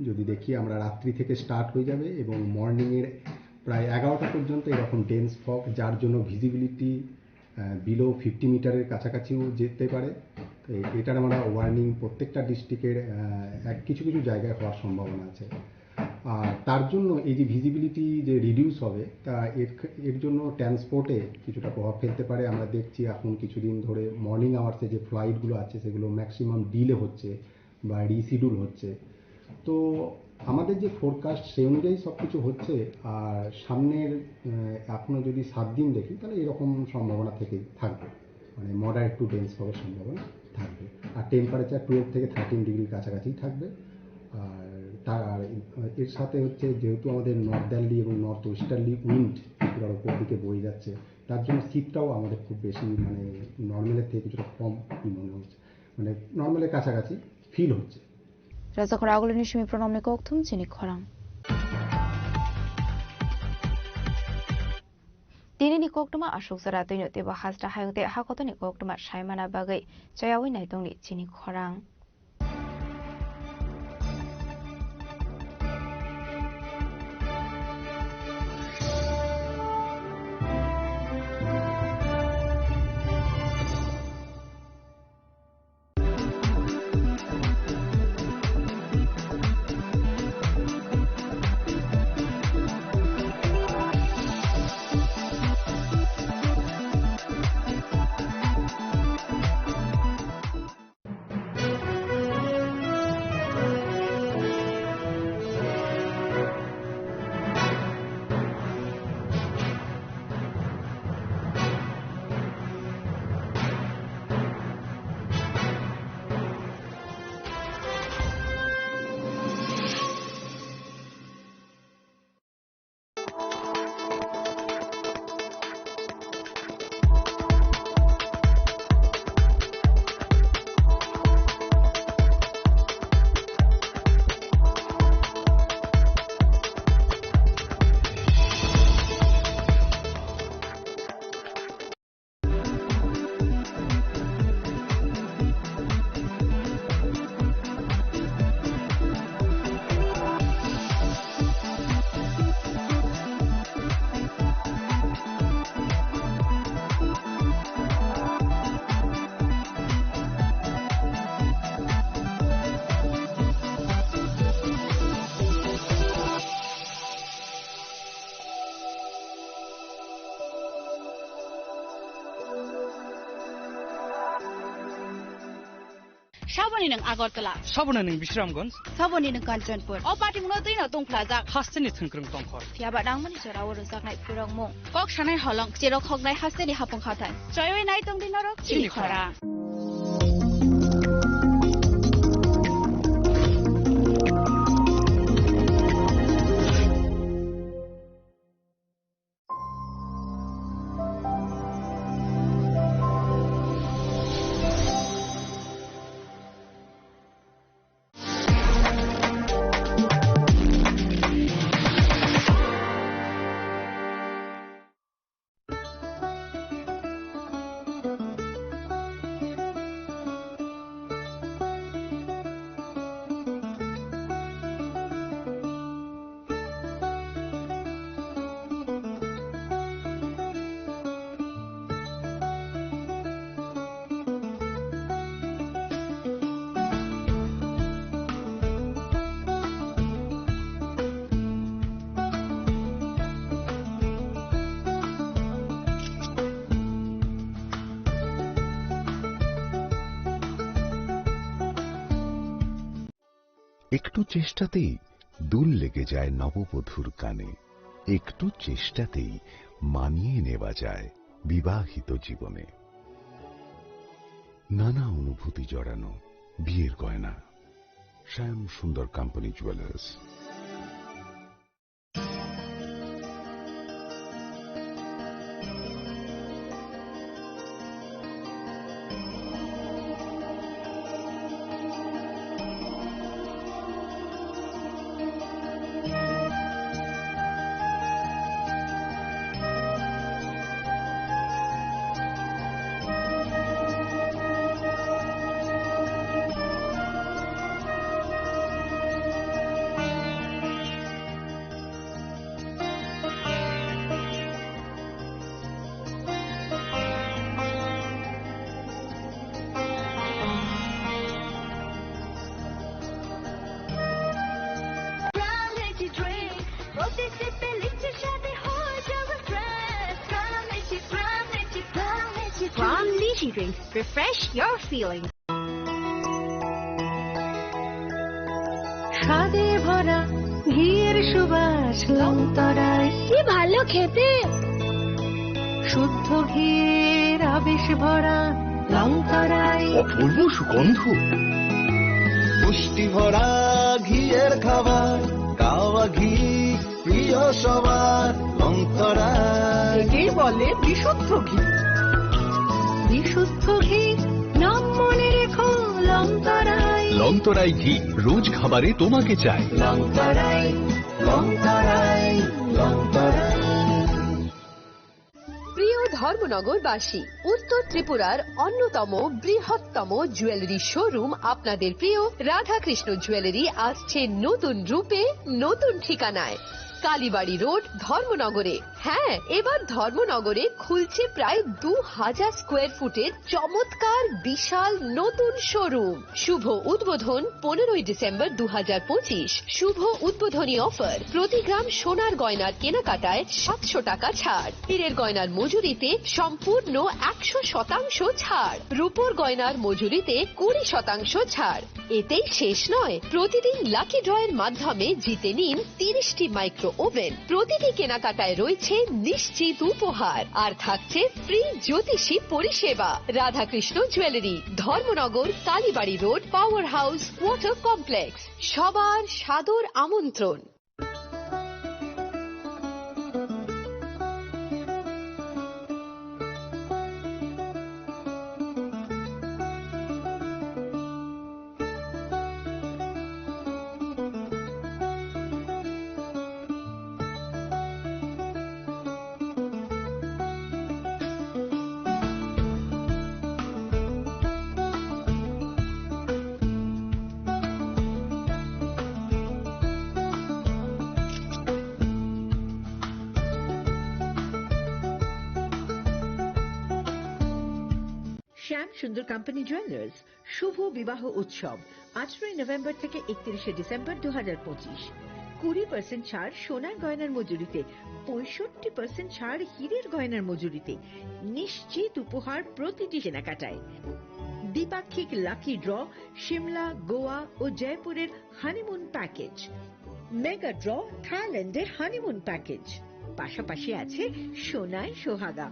যদি দেখি আমরা, রাত্রি থেকে স্টার্ট হয়ে যাবে এবং মর্নিংয়ের প্রায় এগারোটা পর্যন্ত এরকম ডেন্স ফগ, যার জন্য ভিজিবিলিটি বিলো ফিফটি মিটারের কাছাকাছিও যেতে পারে। তো এ- এটার আমরা ওয়ার্নিং প্রত্যেকটা ডিস্ট্রিক্টের এক কিছু কিছু জায়গায় হওয়ার সম্ভাবনা আছে। আর তার জন্য এই যে ভিজিবিলিটি যে রিডিউস হবে, তা এর এর জন্য ট্রান্সপোর্টে কিছুটা প্রভাব ফেলতে পারে। আমরা দেখছি এখন কিছুদিন ধরে মর্নিং আওয়ার্সে যে ফ্লাইটগুলো আছে, সেগুলো ম্যাক্সিমাম ডিলে হচ্ছে বা রিশিডিউল হচ্ছে। তো আমাদের যে ফোরকাস্ট, সেই অনুযায়ী সব কিছু হচ্ছে। আর সামনের আহ, এখনো যদি সাত দিন দেখি, তাহলে এরকম সম্ভাবনা থেকে থাকবে, মানে মডারেট টু ডেন্স হওয়ার সম্ভাবনা থাকবে। আর টেম্পারেচার টুয়েলভ থেকে থার্টিন ডিগ্রির কাছাকাছি থাকবে। আর তার এর সাথে হচ্ছে, যেহেতু আমাদের নর্দার্লি এবং নর্থ ওয়েস্টার্লি উইন্ড ত্রিপুরার উপর দিকে বয়ে যাচ্ছে, তার জন্য শীতটাও আমাদের খুব বেশি, মানে নর্মালের থেকে কিছুটা কম মনে হচ্ছে, মানে নর্মালের কাছাকাছি ফিল হচ্ছে। Rajakhor agulini simi pronomni kokthum chini khorang. Tinini koktwma aswk jora twino teibo hasta hayung tei hakotoni koktwma saimana bagwi chayawi naitongni chini khorang. Saboni nwng Agartala. Saboni nwng Bisramganj. Saboni nwng Kanchanpur. O patimungno twino tungphlajak. Hasteni thwngkwrwng tongkhor. Phiyaba nangmani jorao rwjaknai phwrwngmung. Kok sanai holong, cherok hoknai hasteni hapung hathai. Choiwi nai tongdi norok chini chini khorang. Khorang. একটু চেষ্টাতেই দোল লেগে যায় নববধূর কানে। একটু চেষ্টাতেই মানিয়ে নেওয়া যায় বিবাহিত জীবনে। নানা অনুভূতি জড়ানো বিয়ের গয়না। শ্যাম Sundar company jewellers. Pram Lychee Drink. Refresh your feeling. স্বাদে ভরা ঘিয়ের সুবাস লংতরায়। কি ভালো খেতে। শুদ্ধ ঘিয়ের আবেশ ভরা লংতরায়। অপূর্ব সুগন্ধ। পুষ্টি ভরা ঘিয়ের খাবার, কাওয়া ঘি প্রিয় সবার লংতরায়। একেই বলে বিশুদ্ধ ঘি। বিশুদ্ধ ঘি, নাম মনে রেখো লংতরায়। লংতরাই ঘি রোজ খাবারে তোমাকে চাই। লংতরাই, লংতরাই, লংতরাই। প্রিয় ধর্মনগরবাসী, উত্তর ত্রিপুরার অন্যতম বৃহত্তম জুয়েলারি শোরুম আপনাদের প্রিয় রাধাকৃষ্ণ জুয়েলারি আসছে নতুন রূপে, নতুন ঠিকানায়। কালীবাড়ি রোড, ধর্মনগরে। হ্যাঁ, এবার ধর্মনগরে খুলছে প্রায় দু হাজার স্কোয়ার ফুটের চমৎকার বিশাল নতুন শোরুম। শুভ উদ্বোধন পনেরোই ডিসেম্বর দু হাজার পঁচিশ। শুভ উদ্বোধনী অফার, প্রতি গ্রাম সোনার গয়নার কেনাকাটায় সাতশো টাকা ছাড়, হীরের গয়নার মজুরিতে সম্পূর্ণ একশো শতাংশ ছাড়, রূপোর গয়নার মজুরিতে কুড়ি শতাংশ ছাড়। এতেই শেষ নয়, প্রতিদিন লাকি ড্রয়ের মাধ্যমে জিতে নিন তিরিশটি মাইক্রো ওভেন। প্রতিটি কেনাকাটায় রয়েছে নিশ্চিত উপহার, আর থাকছে ফ্রি জ্যোতিষী পরিষেবা। Radhakrishna jewellery, Dharmanagar, Kalibari road, power house, water complex. সবার সাদর আমন্ত্রণ। শ্যাম সুন্দর কোম্পানি জুয়েলার্স শুভ বিবাহ উৎসব, আঠারোই নভেম্বর থেকে একত্রিশে ডিসেম্বর দু হাজার পঁচিশ। কুড়ি পার্সেন্ট ছাড় সোনার গয়নার মজুরিতে, পঁয়ষট্টি পার্সেন্ট ছাড় হীরের গয়নার মজুরিতে, নিশ্চিত উপহার প্রতিটি কেনাকাটায়। দ্বিপাক্ষিক লাকি ড্র, সিমলা, গোয়া ও জয়পুরের হানিমুন প্যাকেজ, মেগা ড্র, থাইল্যান্ডের হানিমুন প্যাকেজ, পাশাপাশি আছে সোনায় সোহাগা,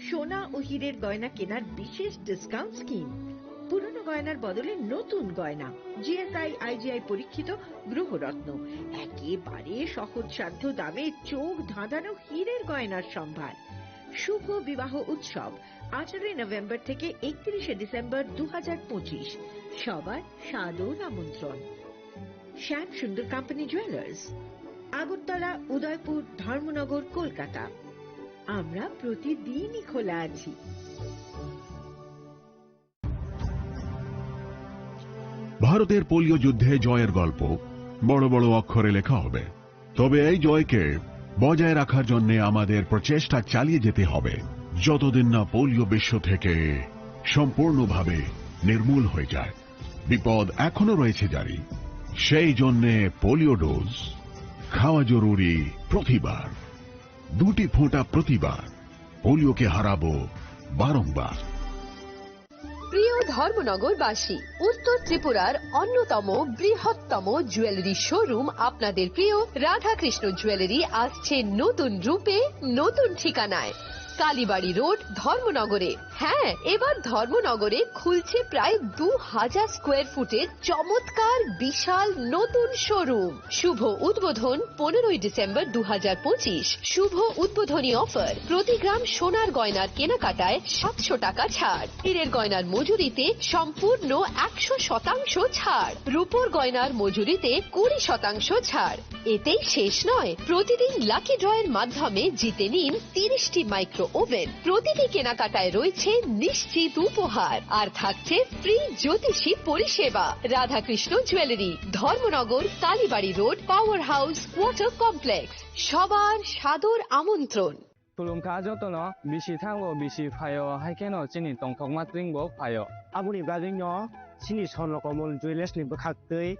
সোনা ও হীরের গয়না কেনার বিশেষ ডিসকাউন্ট স্কিম, পুরনো গয়নার বদলে নতুন গয়না, জিএসআই আইজিআই পরীক্ষিত গ্রহরত্ন, একেবারে সহজসাধ্য দামে চোখ ধাঁধানো হীরের গয়নার সম্ভার। শুভ বিবাহ উৎসব আঠারোই নভেম্বর থেকে একত্রিশে ডিসেম্বর দু হাজার পঁচিশ। সবার সাদর আমন্ত্রণ। শ্যাম সুন্দর কোম্পানি জুয়েলার্স, আগরতলা, উদয়পুর, ধর্মনগর, কলকাতা। আমরা প্রতিদিনই খোলা আছি। ভারতের পোলিও যুদ্ধে জয়ের গল্প বড় বড় অক্ষরে লেখা হবে। তবে এই জয়কে বজায় রাখার জন্য আমাদের প্রচেষ্টা চালিয়ে যেতে হবে, যতদিন না পোলিও বিশ্ব থেকে সম্পূর্ণভাবে নির্মূল হয়ে যায়। বিপদ এখনো রয়েছে জারি। সেই জন্যে পোলিও ডোজ খাওয়া জরুরি প্রতিবার, দুটি ফোঁটা প্রতিবার। পোলিওকে হারাবো বারংবার। প্রিয় ধর্মনগরবাসী, উত্তর ত্রিপুরার অন্যতম বৃহত্তম জুয়েলারি শোরুম আপনাদের প্রিয় রাধাকৃষ্ণ জুয়েলারি আসছে নতুন রূপে, নতুন ঠিকানায়, কালীবাড়ি রোড, ধর্মনগরে। হ্যাঁ, এবার ধর্মনগরে খুলছে প্রায় দু হাজার স্কোয়ার ফুটের চমৎকার বিশাল নতুন শোরুম। শুভ উদ্বোধন পনেরোই ডিসেম্বর দু হাজার পঁচিশ। শুভ উদ্বোধনী অফার, প্রতি গ্রাম সোনার গয়নার কেনাকাটায় সাতশো টাকা ছাড়, হীরের গয়নার মজুরিতে সম্পূর্ণ একশো শতাংশ ছাড়, রূপোর গয়নার মজুরিতে কুড়ি শতাংশ ছাড়। এতেই শেষ নয়, প্রতিদিন লাকি ড্রয়ের মাধ্যমে জিতে নিন তিরিশটি মাইক্রো ওভেন। প্রতিটি কেনাকাটায় রয়েছে নিশ্চিত উপহার, আর থাকছে ফ্রি জ্যোতিষী পরিষেবা। Radhakrishna jewellery, Dharmanagar, Kalibari road, power house, water complex. সবার সাদর আমন্ত্রণ। Khulumkha jotono, bisi thango bisi phaio, hai kheno chini tongthokma tringbo phaio. Aboni bagwino chini Swarnakamol Jewellers ni bwkhaktwi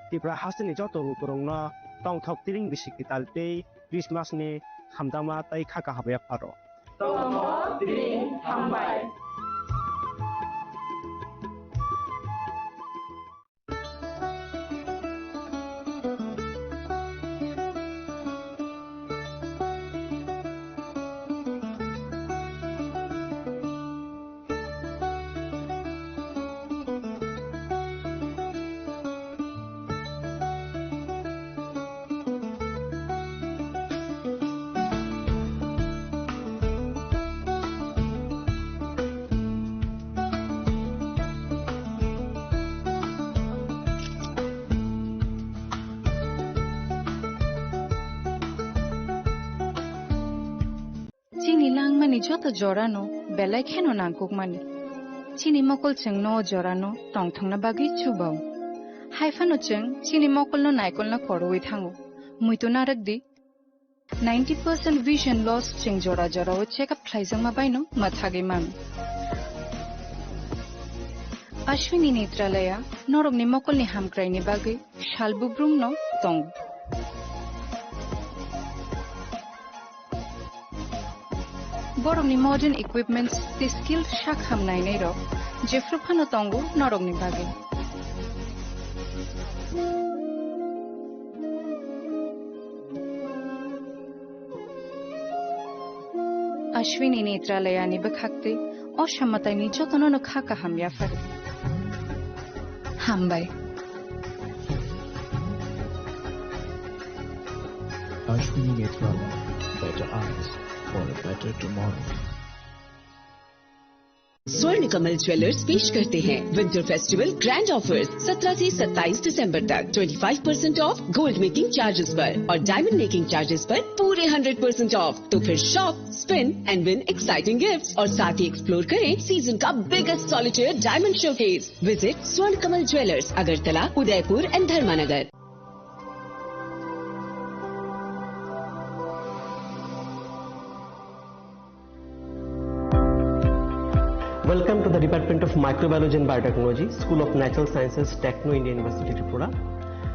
Tripura hasteni joto lukurokno tongthok tring bisi kwtal tei Christmas ni hamjakma tei kha kaham yapharo. Tongthok tring hambai. Chini langmani joto jorano belai kheno nangkukmani. Chini mokol chwngno o jorano tongthokna bagwi chubao. Hai phano chwng chini mokolno naikolna koroui thango. Muitu narwk di. Ninety percent vision loss chwng jora jorao check up khlaijakma baino mwthagwi mano. Ashwini Netralaya norokni mokolni hamkraini bagwi sal bubrumno tongo. Borokni modern equipments tei skilled sak ham nainairok jephru phano tongo norokni bagwi. Ashwini Netralayani bwkhaktwi o samataini jotono no kha kaham yaphar. Hambai. Ashwini Netralaya, better eyes for a better tomorrow. स्वर्ण कमल ज्वेलर्स पेश करते हैं winter festival grand offers. सत्रह से सत्ताईस दिसंबर तक twenty five percent of gold making charges पर और डायमंड मेकिंग चार्जेस पर पूरे हंड्रेड परसेंट ऑफ। तो फिर shop, spin and win exciting gifts और साथ ही एक्सप्लोर करें सीजन का biggest solitaire diamond showcase. Visit स्वर्ण कमल ज्वेलर्स, अगरतला, उदयपुर एंड धर्मानगर। Welcome to the Department of Microbiology and Biotechnology, School of Natural Sciences, Techno India University, Tripura.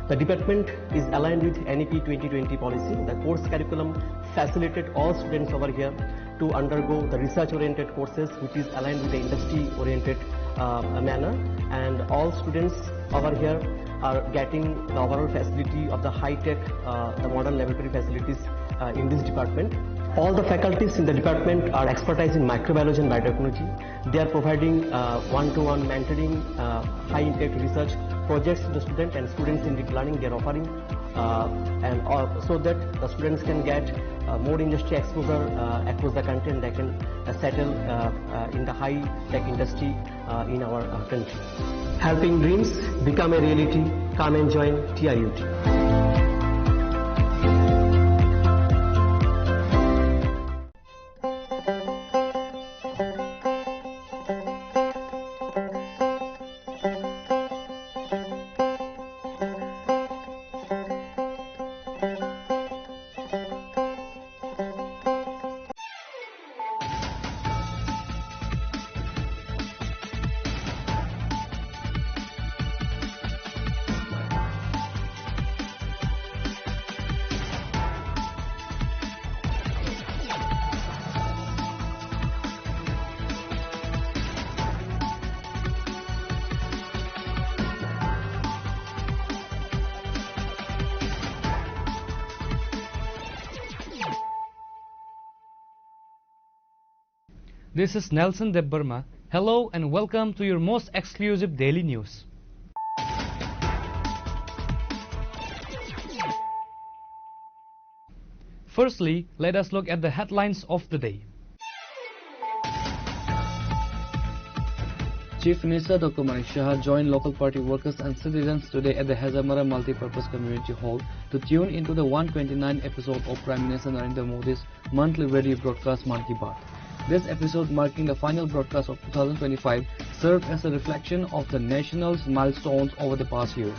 The department is aligned with N E P twenty twenty policy. The course curriculum facilitated all students over here to undergo the research-oriented courses, which is aligned with the industry-oriented uh, manner, and all students over here are getting the overall facility of the high-tech, uh, the modern laboratory facilities, uh, in this department. All the faculties in the department are expertise in microbiology and biotechnology. They are providing, uh, one-to-one mentoring, uh, high-impact research projects to the student, and students in deep learning they are offering, uh, and, uh, so that the students can get, uh, more industry exposure, uh, across the country, and they can, uh, settle, uh, uh, in the high-tech industry, uh, in our, uh, country. Helping dreams become a reality. Come and join T R U T. This is Nelson Debbarma. Hello and welcome to your most exclusive daily news. Firstly, let us look at the headlines of the day. Chief Minister Doctor Manik Saha joined local party workers and citizens today at the Hezamara Multipurpose Community Hall to tune into the one twenty-nine episode of Prime Minister Narendra Modi's monthly radio broadcast Mann Ki Baat. This episode, marking the final broadcast of two thousand twenty-five, served as a reflection of the nation's milestones over the past year.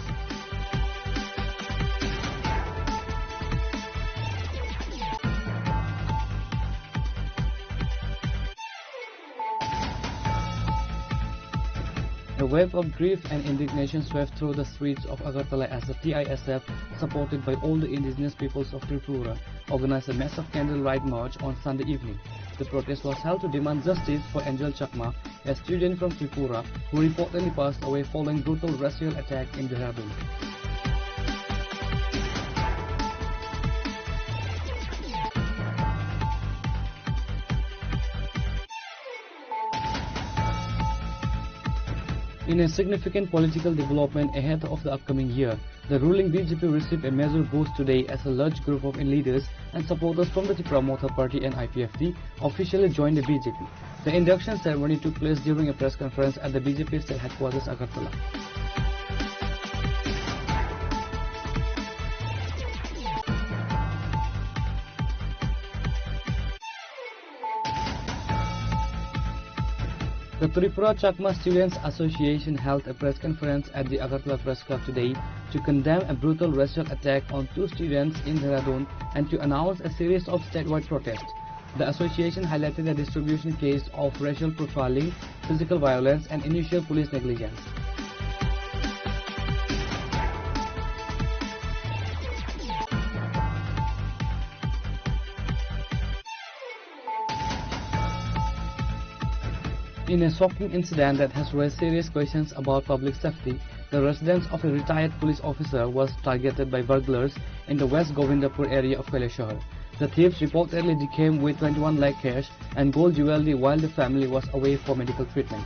A wave of grief and indignation swept through the streets of Agartala as the T I S F, supported by all the indigenous peoples of Tripura, organized a massive candlelight march on Sunday evening. The protest was held to demand justice for Angel Chakma, a student from Tripura, who reportedly passed away following brutal racial attack in Dehradun. In a significant political development ahead of the upcoming year, the ruling B J P received a major boost today as a large group of leaders and supporters from the Tipra Motha Party and I P F T officially joined the B J P. The induction ceremony took place during a press conference at the B J P state headquarters, Agartala. The Tripura Chakma Students Association held a press conference at the Agartala Press Club today to condemn a brutal racial attack on two students in Dehradun and to announce a series of statewide protests. The association highlighted the distribution case of racial profiling, physical violence, and initial police negligence. In a shocking incident that has raised serious questions about public safety, the residence of a retired police officer was targeted by burglars in the West Govindpur area of Kailashahar. The thieves reportedly came with twenty-one lakh cash and gold jewelry while the family was away for medical treatment.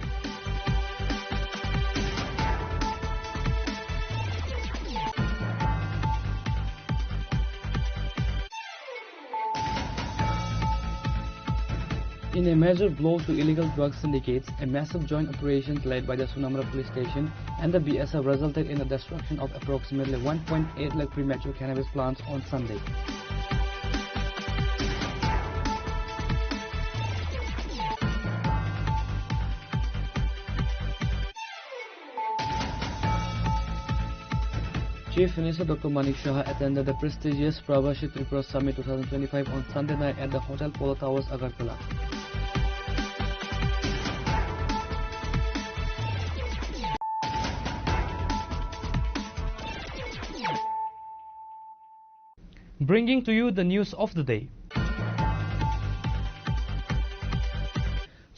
In a major blow to illegal drug syndicates, a massive joint operation led by the Sonamara Police Station and the B S F resulted in the destruction of approximately one point eight lakh premature cannabis plants on Sunday. Chief Minister Doctor Manik Saha attended the prestigious Prabasi Tripura Summit two thousand twenty-five on Sunday night at the Hotel Polo Towers, Agartala. Bringing to you the news of the day.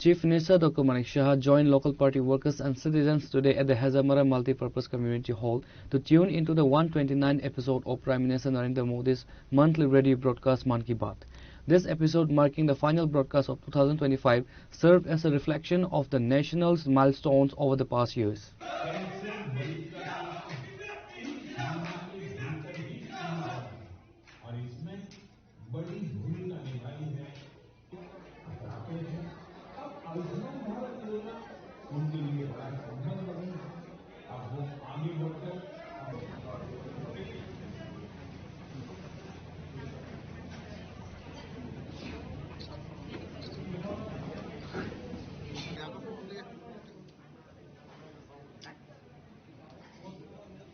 Chief Minister Doctor Manik Saha joined local party workers and citizens today at the Hezamara Multi-Purpose Community Hall to tune into the one twenty-ninth episode of Prime Minister Narendra Modi's monthly radio broadcast Mann Ki Baat. This episode, marking the final broadcast of two thousand twenty-five, served as a reflection of the nation's milestones over the past years. और इसमें बड़ी भूमिका निभाई है। अब आते हैं, अब आयुष्मान भारत योजना उनके लिए बड़ा संबल बनी है। अब वो आगे बढ़कर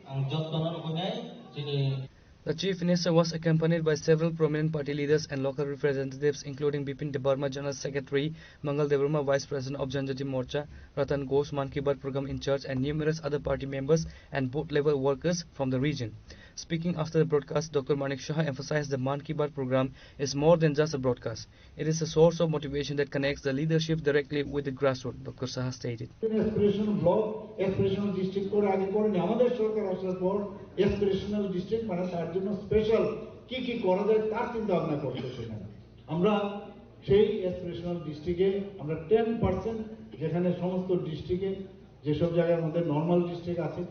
Ang jotono rwgwinai chini The Chief Minister was accompanied by several prominent party leaders and local representatives, including Bipin Debbarma, General Secretary, Mangal Debbarma, Vice President of Janjati Morcha, Ratan Ghosh, Mann Ki Baat program in charge, and numerous other party members and booth level workers from the region. Speaking after the broadcast, Doctor Manik Saha emphasized the Mann Ki Baat program is more than just a broadcast. It is a source of motivation that connects the leadership directly with the grassroots, Doctor Saha stated. Aspirational block, aspirational district করে আগে করেনি। আমাদের সরকার আসার পর aspirational district মানে তার জন্য স্পেশাল কি কি করা যায় তার চিন্তা ভাবনা করছে সেখানে। আমরা সেই অ্যাসপিরেশনাল ডিস্ট্রিক্টে আমরা টেন পার্সেন্ট, যেখানে সমস্ত ডিস্ট্রিক্টে যেসব জায়গার মধ্যে নর্মাল ডিস্ট্রিক্ট আছে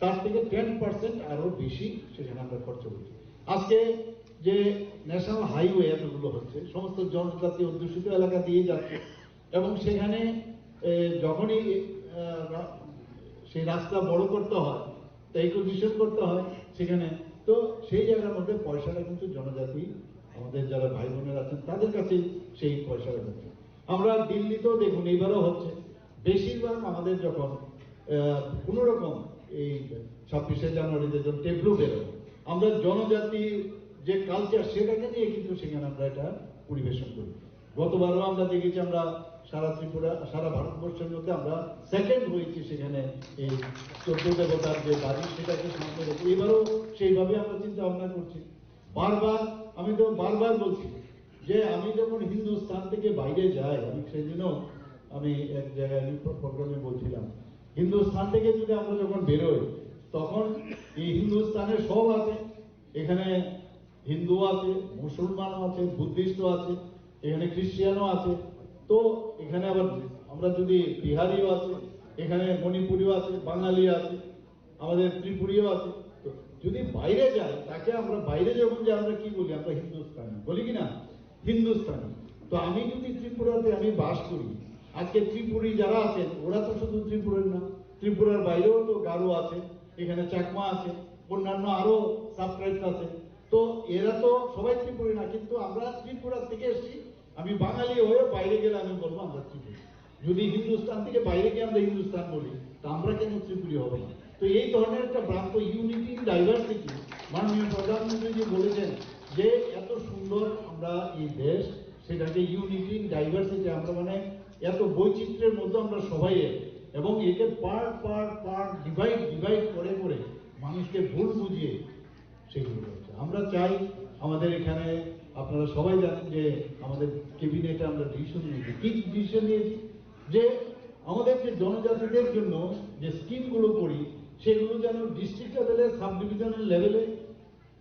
তার থেকে টেন পার্সেন্ট আরও বেশি সেখানে আমরা খরচ করছি। আজকে যে ন্যাশনাল হাইওয়ে এতগুলো হচ্ছে, সমস্ত জনজাতি অধ্যুষিত এলাকা দিয়ে যাচ্ছে এবং সেখানে এ, যখনই এ, আহ, রা- সেই রাস্তা বড় করতে হয়, তা অ্যাকুইজিশন করতে হয় সেখানে, তো সেই জায়গার মধ্যে পয়সাটা কিন্তু জনজাতি, আমাদের যারা ভাই বোনেরা আছেন তাদের কাছেই সেই পয়সাটা যাচ্ছে। আমরা দিল্লিতেও দেখুন, এইবারও হচ্ছে, বেশিরভাগ আমাদের যখন আহ, কোনো রকম এই ছাব্বিশে জানুয়ারিতে যখন টেবলু বেরোয়, আমরা জনজাতির যে কালচার সেটাকে নিয়ে কিন্তু সেখানে আমরা এটা পরিবেশন করি। গতবারও আমরা দেখেছি, আমরা সারা ত্রিপুরা, সারা ভারতবর্ষের মধ্যে আমরা সেকেন্ড হয়েছি সেখানে এই চোদ্দ দেবতার যে বাড়ি সেটাকে সামনে রেখে। এবারও সেইভাবে আমরা চিন্তা ভাবনা করছি। বারবার, আমি তো বারবার বলছি যে আমি যখন হিন্দুস্তান থেকে বাইরে যাই, আমি সেদিনও আমি এক জায়গায় আমি প্রো-, প্রোগ্রামে বলছিলাম, হিন্দুস্তান থেকে যদি আমরা যখন বেরোই তখন এই হিন্দুস্তানের সব আছে, এখানে হিন্দু আছে, মুসলমানও আছে, বুদ্ধিস্টও আছে, এখানে খ্রিস্টিয়ানও আছে। তো এখানে আবার আমরা যদি বিহারিও আছে, এখানে মণিপুরিও আছে, বাঙালি আছে, আমাদের ত্রিপুরীও আছে। তো যদি বাইরে যায়, তাকে আমরা বাইরে যখন যে আমরা কি বলি, আমরা হিন্দুস্তানি বলি কি না? হিন্দুস্তানি। তো আমি যদি ত্রিপুরাতে আমি বাস করি, আজকে ত্রিপুরী যারা আছেন ওরা তো শুধু ত্রিপুরার না, ত্রিপুরার বাইরেও তো গারো আছে, এখানে চাকমা আছে, অন্যান্য আরো সাবট্রাইবস আছে। তো এরা তো সবাই ত্রিপুরী না, কিন্তু আমরা ত্রিপুরা থেকে এসেছি। আমি বাঙালি হয়ে বাইরে গেলে আমি বলবো আমরা ত্রিপুরী। যদি হিন্দুস্তান থেকে বাইরে গিয়ে আমরা হিন্দুস্তান বলি, তা আমরা কেন ত্রিপুরী হব না? তো এই ধরনের একটা ভ্রান্ত ইউনিটি ইন ডাইভার্সিটি, মাননীয় প্রধানমন্ত্রী যে বলেছেন যে এত সুন্দর আমরা এই দেশ, সেটাকে ইউনিটি ইন ডাইভার্সিটি, আমরা মানে এত বৈচিত্র্যের মধ্যে আমরা সবাই এক, এবং একে part part part, divide divide করে করে মানুষকে ভুল বুঝিয়ে সেগুলো করছে। আমরা চাই আমাদের এখানে, আপনারা সবাই জানেন যে আমাদের ক্যাবিনেটে আমরা ডিসিশন নিয়েছি। কি ডিসিশন নিয়েছি? যে আমাদের যে জনজাতিদের জন্য যে স্কিমগুলো করি, সেগুলো যেন ডিস্ট্রিক্ট লেভেলে, সাব ডিভিশনাল লেভেলে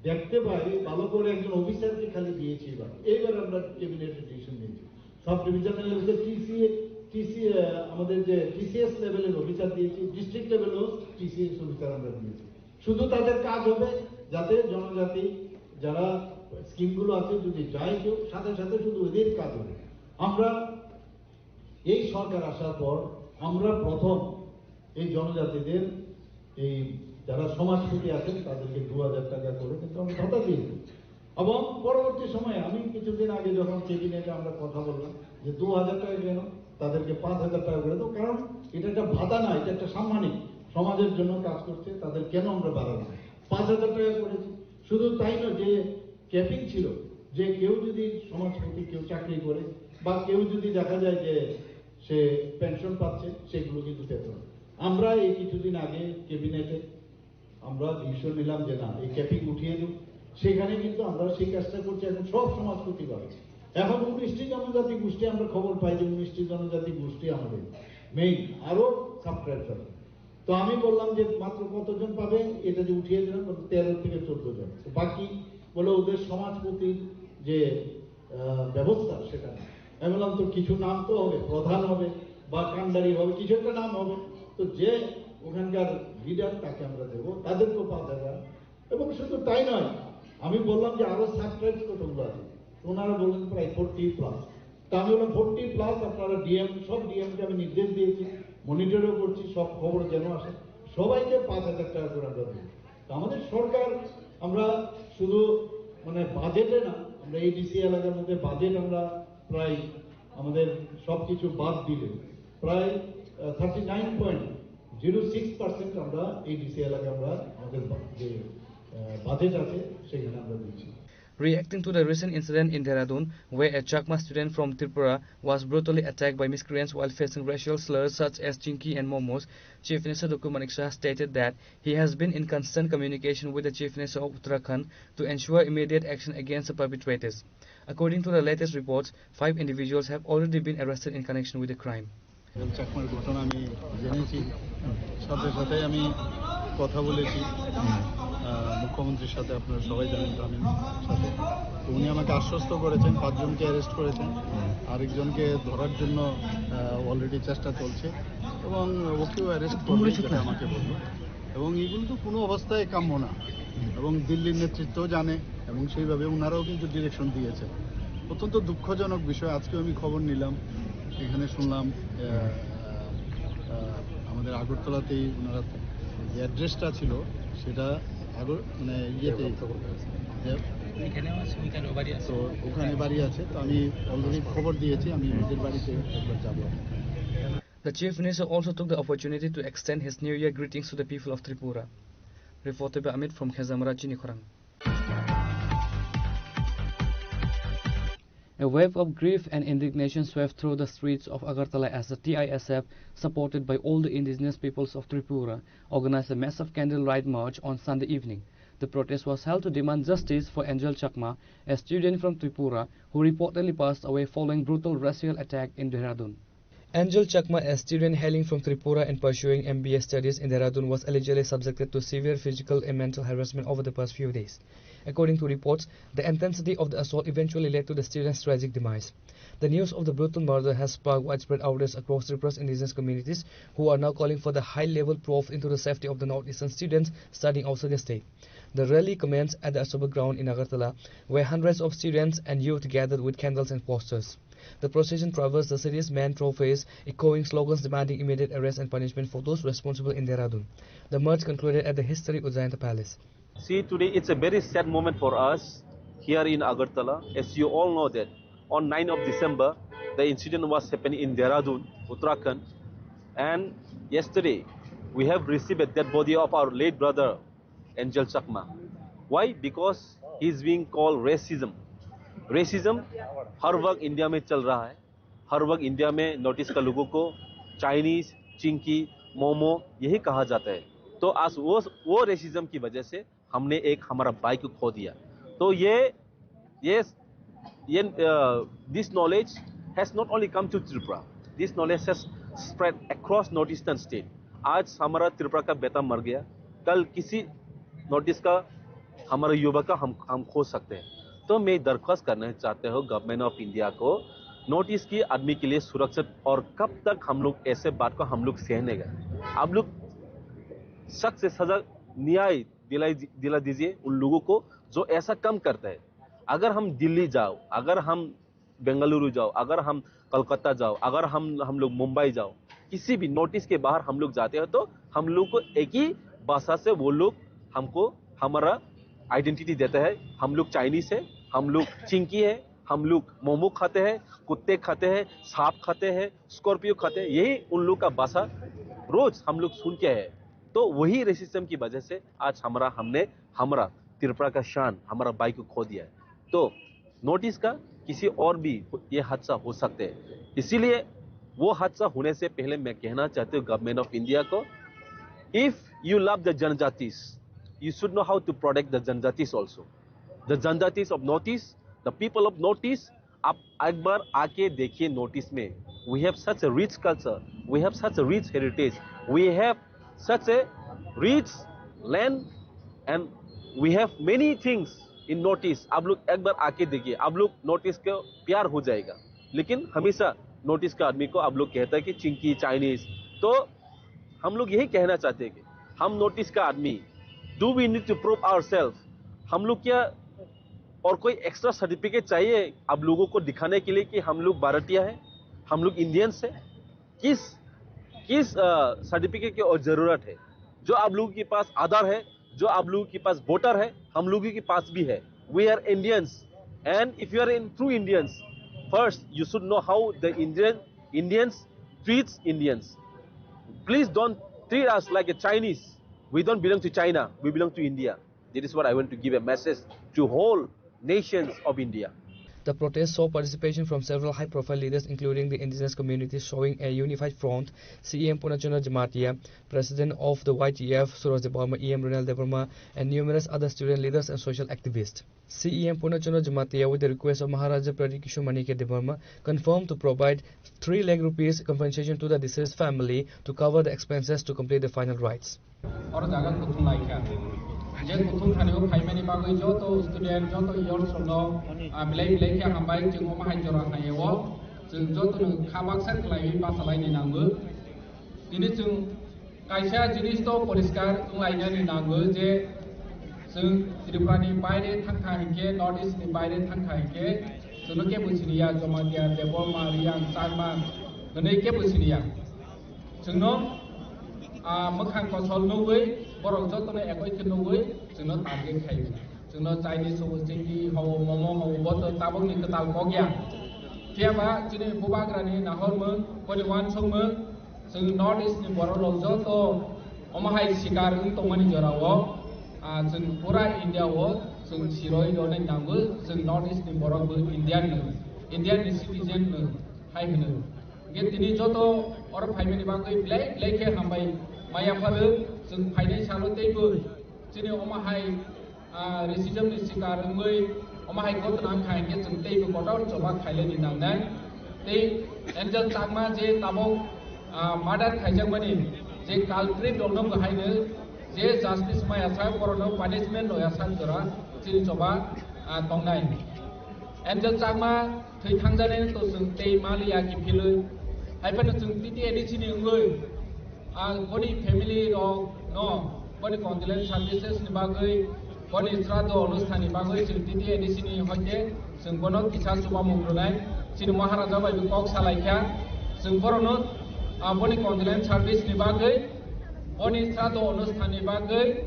দেখতে পাই, ভালো করে একজন অফিসারকে খালি দিয়েছি এবার। এইবার আমরা ক্যাবিনেটে ডিসিশন নিয়েছি। সাব ডিভিশনাল লেভেলে টিসিএ, টিসি, আহ, আমাদের যে টিসিএস লেভেলের অফিসার দিয়েছি, ডিস্ট্রিক্ট লেভেলেও টিসিএস অফিসার আমরা দিয়েছি। শুধু তাদের কাজ হবে যাতে জনজাতি যারা স্কিমগুলো আছে যদি যায় কেউ, সাথে সাথে শুধু ওদের কাজ হবে। আমরা এই সরকার আসার পর আমরা প্রথম এই জনজাতিদের, এই যারা সমাজপতি আছেন তাদেরকে দু হাজার টাকা করে কিন্তু আমরা ভাতা দিয়েছি। এবং পরবর্তী সময়ে আমি কিছুদিন আগে যখন ক্যাবিনেটে আমরা কথা বললাম যে দু হাজার টাকা কেন, তাদেরকে পাঁচ হাজার টাকা করে দাও, কারণ এটা একটা ভাতা না, এটা একটা সাম্মানিক, সমাজের জন্য কাজ করছে, তাদের কেন আমরা বাড়াবো না? পাঁচ হাজার টাকা করেছি। শুধু তাই নয়, যে ক্যাপিং ছিল যে কেউ যদি সমাজপতি কেউ চাকরি করে বা কেউ যদি দেখা যায় যে সে পেনশন পাচ্ছে, সেগুলো কিন্তু পেত না। আমরা এই কিছুদিন আগে ক্যাবিনেটে আমরা ডিসিশন নিলাম যে না, এই ক্যাপিং উঠিয়ে দিন। সেখানে কিন্তু আমরা সেই কাজটা করছি এখন সব সমাজপতি বাড়ি। এখন উনিশটি জনজাতি গোষ্ঠী আমরা খবর পাই যে উনিশটি জনজাতি গোষ্ঠী আমাদের মেইন, আরো সাবট্রাইবস আছে। তো আমি বললাম যে মাত্র কতজন পাবে, এটা যে উঠিয়ে দিলাম, বললো তেরো থেকে চোদ্দ জন। তো বাকি বলে ওদের সমাজপতির যে আহ, ব্যবস্থা সেটা নেই। আমি বললাম তো কিছু নাম তো হবে, প্রধান হবে বা কান্ডারি হবে, কিছু একটা নাম হবে। তো যে ওখানকার লিডার তাকে আমরা দেবো, তাদেরকেও পাঁচ হাজার। এবং শুধু তাই নয়, আমি বললাম যে আরো সাবট্রাইবস কতগুলো আছে, ওনারা বললেন প্রায় ফোরটি প্লাস। তা আমি বললাম ফোরটি প্লাস, আপনারা ডিএম, সব ডিএমকে আমি নির্দেশ দিয়েছি, মনিটরও করছি, সব খবর যেন আসে, সবাইকে পাঁচ হাজার টাকা করে আমরা দিই। তো আমাদের সরকার, আমরা শুধু মানে বাজেটে না, আমরা এডিসি এলাকার মধ্যে বাজেট আমরা প্রায় আমাদের সবকিছু বাদ দিলে প্রায় thirty nine point zero six percent আমরা এডিসি এলাকা আমরা আমাদের বা- যে বাজেট আছে সেখানে আমরা দিচ্ছি। Reacting to the recent incident in Dehradun, where a Chakma student from Tripura was brutally attacked by miscreants while facing racial slurs such as Chinki and Momos, Chief Minister Doku Manik Saha stated that he has been in constant communication with the Chief Minister of Uttarakhand to ensure immediate action against the perpetrators. According to the latest reports, five individuals have already been arrested in connection with the crime. চাকমার ঘটনা আমি জেনেছি, সাথে সাথে আমি কথা বলেছি মুখ্যমন্ত্রীর সাথে। আপনারা সবাই জানেন, গ্রামীণ সাথে। তো উনি আমাকে আশ্বস্ত করেছেন, পাঁচজনকে অ্যারেস্ট করেছেন, আরেকজনকে ধরার জন্য অলরেডি চেষ্টা চলছে এবং ওকেও অ্যারেস্ট করবে, যেটা আমাকে বললো। এবং এগুলো তো কোনো অবস্থায় কাম্য না, এবং দিল্লির নেতৃত্ব জানে এবং সেইভাবে ওনারাও কিন্তু ডিরেকশন দিয়েছে। অত্যন্ত দুঃখজনক বিষয়। আজকে আমি খবর নিলাম, এখানে শুনলাম আমাদের আগরতলাতেই ওনারা যে অ্যাড্রেসটা ছিল সেটা আগর মানে ইয়েতে তো ওখানে বাড়ি আছে। তো আমি অলরেডি খবর দিয়েছি, আমি নিজের বাড়িতে একবার যাবো। The Chief Minister also took the opportunity to extend his New Year greetings to the people of Tripura. Reported by Amit from Khezamara, Chinikhorang. A wave of grief and indignation swept through the streets of Agartala as the T I S F, supported by all the indigenous peoples of Tripura, organized a massive candlelight march on Sunday evening. The protest was held to demand justice for Angel Chakma, a student from Tripura who reportedly passed away following brutal racial attack in Dehradun. Angel Chakma, a student hailing from Tripura and pursuing M B A studies in Dehradun, was allegedly subjected to severe physical and mental harassment over the past few days. According to reports, the intensity of the assault eventually led to the student's tragic demise. The news of the brutal murder has sparked widespread outrage across Tripura's indigenous communities, who are now calling for the high-level probe into the safety of the northeastern students studying outside the state. The rally commenced at the Ashoka ground in Agartala, where hundreds of students and youth gathered with candles and posters. The procession traversed the city's main thoroughfares, echoing slogans demanding immediate arrest and punishment for those responsible in Dehradun. The march concluded at the historic Ujjayanta Palace. See, today it's a very sad moment for us here in Agartala. As you all know that on ninth of December, the incident was happening in Dehradun, Uttarakhand. And yesterday, we have received a dead body of our late brother, Angel Chakma. Why? Because he is being called racism. Racism, हर वक्त इंडिया में चल रहा है। हर वक्त इंडिया में north east का लोगों को चाइनीज, चिंकी, मोमो यही कहा जाता है। तो आज वो वो रेसिज्म की वजह से हमने एक हमारा भाई को खो दिया। तो ये ये ये this knowledge has not only come to Tripura, this knowledge has spread across north eastern state। आज हमारा त्रिपुरा का बेटा मर गया, कल किसी नॉर्थ ईस्ट का हमारा युवा का हम हम खो सकते हैं। तो मैं दरख्वास्त करना चाहते हो गवर्नमेंट ऑफ इंडिया को, नॉर्थ ईस्ट की आदमी के लिए सुरक्षित, और कब तक हम लोग ऐसे बात को हम लोग सहने का? आप लोग सख्त से सजा न्याय दिलाई दिला दीजिए उन लोगों को जो ऐसा काम करता है। अगर हम दिल्ली जाओ, अगर हम बेंगलुरु जाओ, अगर हम कोलकाता जाओ, अगर हम हम लोग मुंबई जाओ, किसी भी नॉर्थ ईस्ट के बाहर हम लोग जाते हैं तो हम लोग को एक ही भाषा से वो लोग हमको हमारा आइडेंटिटी देता है। हम लोग चाइनीज है, हम लोग चिंकी है, हम लोग मोमो खाते हैं, कुत्ते खाते हैं, सांप खाते हैं, स्कॉर्पियो खाते हैं। यही उन लोग का भाषा रोज हम लोग सुन के है। तो वही रेसिज्म की वजह से आज हमारा हमने हमारा त्रिपुरा का शान, हमारा भाई को खो दिया है। तो नॉर्थ ईस्ट का किसी और भी ये हादसा हो सकते हैं। इसीलिए वो हादसा होने से पहले मैं कहना चाहती हूँ गवर्नमेंट ऑफ इंडिया को, if you love the जनजातिस, you should know how to protect the जनजातिस also। The जनजातिस of North East, the people of North East आप एक बार आके देखिए नॉर्थ ईस्ट में, we have such a rich culture, we have such a rich heritage, we have such a rich land and we have many things in North East. आप लोग एक बार आके देखिए, आप लोग नॉर्थ ईस्ट को प्यार हो जाएगा। लेकिन हमेशा नॉर्थ ईस्ट का आदमी को आप लोग कहता है कि चिंकी, चाइनीज। तो हम लोग यही कहना चाहते हैं कि हम नॉर्थ ईस्ट का आदमी, do we need to prove ourselves? हम लोग क्या और कोई एक्स्ट्रा सर्टिफिकेट चाहिए आप लोगों को दिखाने के लिए कि हम लोग भारतीय हैं, हम लोग इंडियंस हैं? किस किस सर्टिफिकेट की और जरूरत है? जो आप लोगों के पास आधार है, जो आप लोगों के पास वोटर है, हम लोगों के पास भी है। We are Indians, and if you are in true Indians, first you should know how the Indian Indians treats Indians. Please don't treat us like a Chinese. We don't belong to China. We belong to India. That is what I want to give a message to whole nations of India. The protest saw participation from several high-profile leaders, including the indigenous communities, showing a unified front. C E M Purna Chandra Jamatia, President of the Y T F, Suraj Debbarma, E M Renal Debbarma, and numerous other student leaders and social activists. C E M Purna Chandra Jamatia, with the request of Maharaja Pradyut Kishore Manikya Debbarma, confirmed to provide three lakh rupees compensation to the deceased family to cover the expenses to complete the final rites. Oro jaga kuthum lai kha. Je kuthum thani o phaimani bagwi joto student, joto youth rokno, ah, belai belai khe hambai, chwng omo hai jora khlai o. Chwng joto no kha baksa khlaiwi bachalaini nango. Tini chwng kaisa jinis to poriskar wnglainani nango je chwng Tripura ni baire thangkha hinkhe, North East ni baire thangkha hinkhe, chwngno kebo siniya, Jamatia, Debbarma, Reang, Chakma hwnwi kebo siniya. Chwngno, ah, mwkhang kosol nugwi, borok jotono ekoi khe nugwi chwngno target khaio. Chwngno Chinese hobo, chingki hobo, momo hobo, bo to tabukni kwtal kok ya. Phiya ba chini bubagrani nahormung, boni uansukmung, chwng North East ni borok rok joto omo hai sikar wng tongmani jorao, ah, chwng pura India o chwng siroi rwnai nango, chwng North East ni borok bo Indian no, Indian ni citizen no hai hwno. Hingke tini joto oro phaimani bagwi belai belai khe hambai maya pharo, chwng phainai salo teibo chini omo hai, ah, racism ni sikar wngwi omo hai ghotona wngkha hinkhe chwng teibo kotor choba khailaini nangnai. Tei Angel Chakma je tabuk, ah, murder khaijakmani je culprit rokno bo haino je justice maya sa borokno punishment roya sa jora chini choba, ah, tongnai. Angel Chakma thwi thangjaknai to chwng tei maliya kiphilwi. Hai phano chwng T T A D C ni wngwi, ah, boni family rok no, boni condolence services ni bagwi, boni sraddho onusthan ni bagwi chwng T T A D C ni hoite chwng bono kisa chubamung rwnai. Chini Maharaja bai bo kok salai kha. Chwng borokno, ah, boni condolence service ni bagwi, boni sraddho onusthan ni bagwi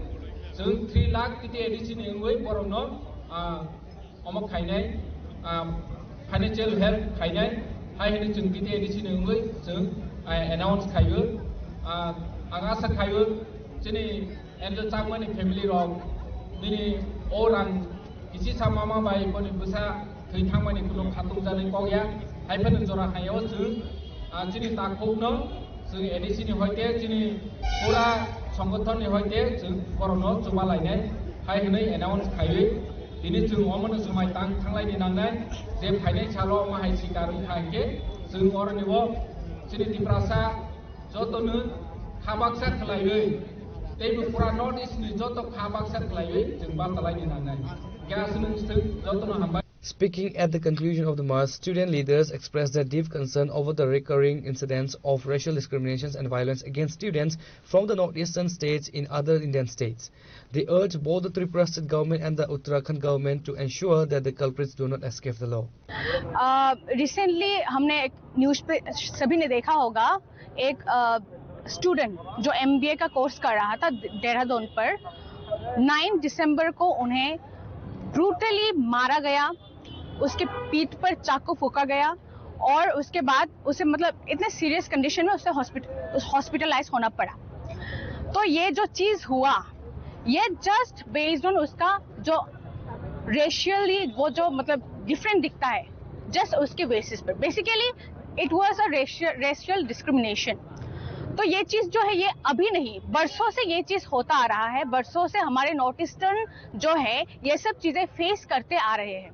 chwng three lakh T T A D C ni wngwi borokno, ah, omo khainai, ah, financial help khainai, hai hwnwi chwng T T A D C ni wngwi chwng, ah, announce khaio. Ah, ang asa khaio chini Angel Chakmani family rok nini o rang kisi sa mama bai boni bwsa thwi thangmani kuno khatung jani kok ya, hai phano jora hai o chwng, ah, chini takhukno chwng A D C ni hoite chini pura songothon ni hoite chwng borokno chuba lainai hai hwnwi announce khaiwi tini chwng omono swmai tang thanglaini nangnai je phainai salo omo hai sikar wngkha hinkhe chwng oroni o chini Tiprasa jotono kha baksa khlaiwi teibo pura North East ni joto kha baksa khlaiwi chwng bachalaini nangnai. Khe aswk nwng swk jotono hambai. Speaking at the conclusion of the march, student leaders expressed their deep concern over the recurring incidents of racial discriminations and violence against students from the northeastern states in other Indian states. They urged both the Tripura state government and the Uttarakhand government to ensure that the culprits do not escape the law. Recently हमने एक न्यूज़ पे सभी ने देखा होगा, एक स्टूडेंट जो एमबीए का कोर्स कर रहा था देहरादून पर, नाइन दिसंबर को उन्हें ब्रूटली मारा गया, उसके पीठ पर चाकू फूंका गया और उसके बाद उसे, मतलब, इतने सीरियस कंडीशन में उसे हॉस्पिटल हॉस्पिटलाइज होना पड़ा। तो ये जो चीज़ हुआ, ये जस्ट बेस्ड ऑन उसका जो रेशियली वो जो, मतलब, डिफरेंट दिखता है, जस्ट उसके बेसिस पर। Basically it was a racial discrimination. तो ये चीज़ जो है, ये अभी नहीं, बरसों से ये चीज़ होता आ रहा है। बरसों से हमारे नॉर्थ ईस्टर्न जो है, ये सब चीज़ें फेस करते आ रहे हैं।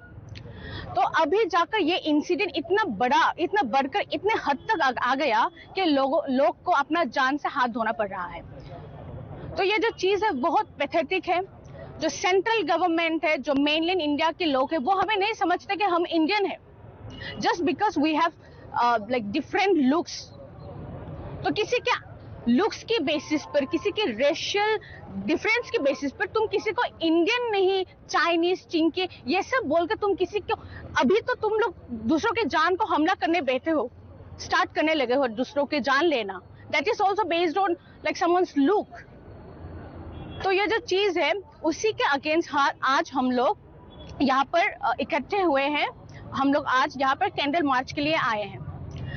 तो अभी जाकर ये इंसिडेंट इतना बड़ा, इतना बढ़कर इतने हद तक आ, आ गया कि लोगों लोग को अपना जान से हाथ धोना पड़ रहा है। तो ये जो चीज़ है बहुत पैथेटिक है। जो सेंट्रल गवर्नमेंट है, जो मेनलैंड इंडिया के लोग हैं, वो हमें नहीं समझते कि हम इंडियन हैं। Just because we have like different looks, तो किसी के लुक्स के बेसिस पर, किसी के रेशियल डिफरेंस के बेसिस पर तुम किसी को इंडियन नहीं, चाइनीज, चिंकी, ये सब बोल के तुम किसी को, अभी तो तुम लोग दूसरों के जान को हमला करने बैठे हो, स्टार्ट करने लगे हो दूसरों के जान लेना। That is also based on like someone's look। तो ये जो चीज है, उसी के अगेंस्ट आज हम लोग यहाँ पर अ, इकट्ठे हुए हैं। हम लोग आज यहाँ पर कैंडल मार्च के लिए आए हैं।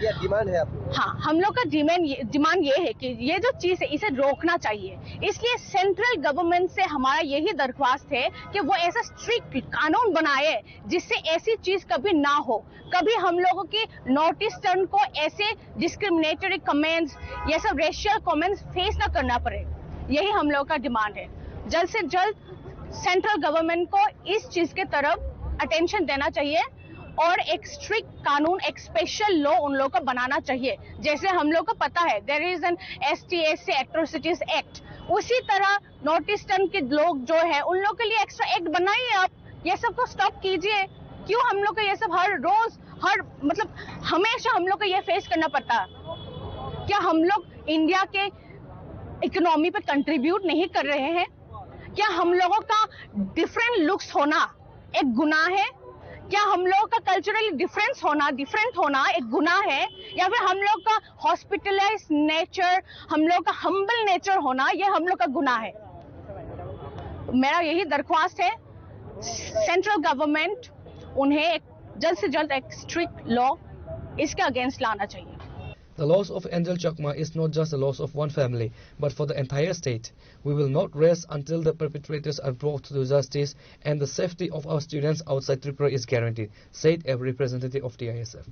क्या डिमांड है आपको? हाँ, हम लोग का डिमांड ये, डिमांड ये है कि ये जो चीज है, इसे रोकना चाहिए। इसलिए सेंट्रल गवर्नमेंट से हमारा यही दरख्वास्त है कि वो ऐसा स्ट्रिक्ट कानून बनाए जिससे ऐसी चीज कभी ना हो, कभी हम लोगों की नॉर्थ ईस्टर्न को ऐसे डिस्क्रिमिनेटरी कमेंट्स, ये सब रेशियल कमेंट्स फेस ना करना पड़े। यही हम लोग का डिमांड है। जल्द से जल्द सेंट्रल गवर्नमेंट को इस चीज के तरफ अटेंशन देना चाहिए और एक स्ट्रिक्ट कानून, एक स्पेशल लॉ उन लोगों का बनाना चाहिए। जैसे हम लोग को पता है, there is an S T S C Atrocities Act, उसी तरह नॉर्थ ईस्टर्न के लोग जो है, उन लोग के लिए एक्स्ट्रा एक्ट बनाइए आप। ये सब को स्टॉप कीजिए। क्यों हम लोग को ये सब हर रोज, हर मतलब हमेशा हम लोग को ये फेस करना पड़ता है? क्या हम लोग इंडिया के इकोनॉमी पे कंट्रीब्यूट नहीं कर रहे हैं? क्या हम लोगों का डिफरेंट लुक्स होना एक गुनाह है? क्या हम लोगों का कल्चरली डिफरेंस होना, डिफरेंट होना एक गुनाह है, या फिर हम लोग का हॉस्पिटलाइज नेचर, हम लोग का हम्बल नेचर होना, ये हम लोग का गुनाह है? मेरा यही दरख्वास्त है, सेंट्रल गवर्नमेंट उन्हें एक जल्द से जल्द एक स्ट्रिक्ट लॉ इसके अगेंस्ट लाना चाहिए। The loss of Angel Chakma is not just the loss of one family, but for the entire state. We will not rest until the perpetrators are brought to justice and the safety of our students outside Tripura is guaranteed, said a representative of T I S F.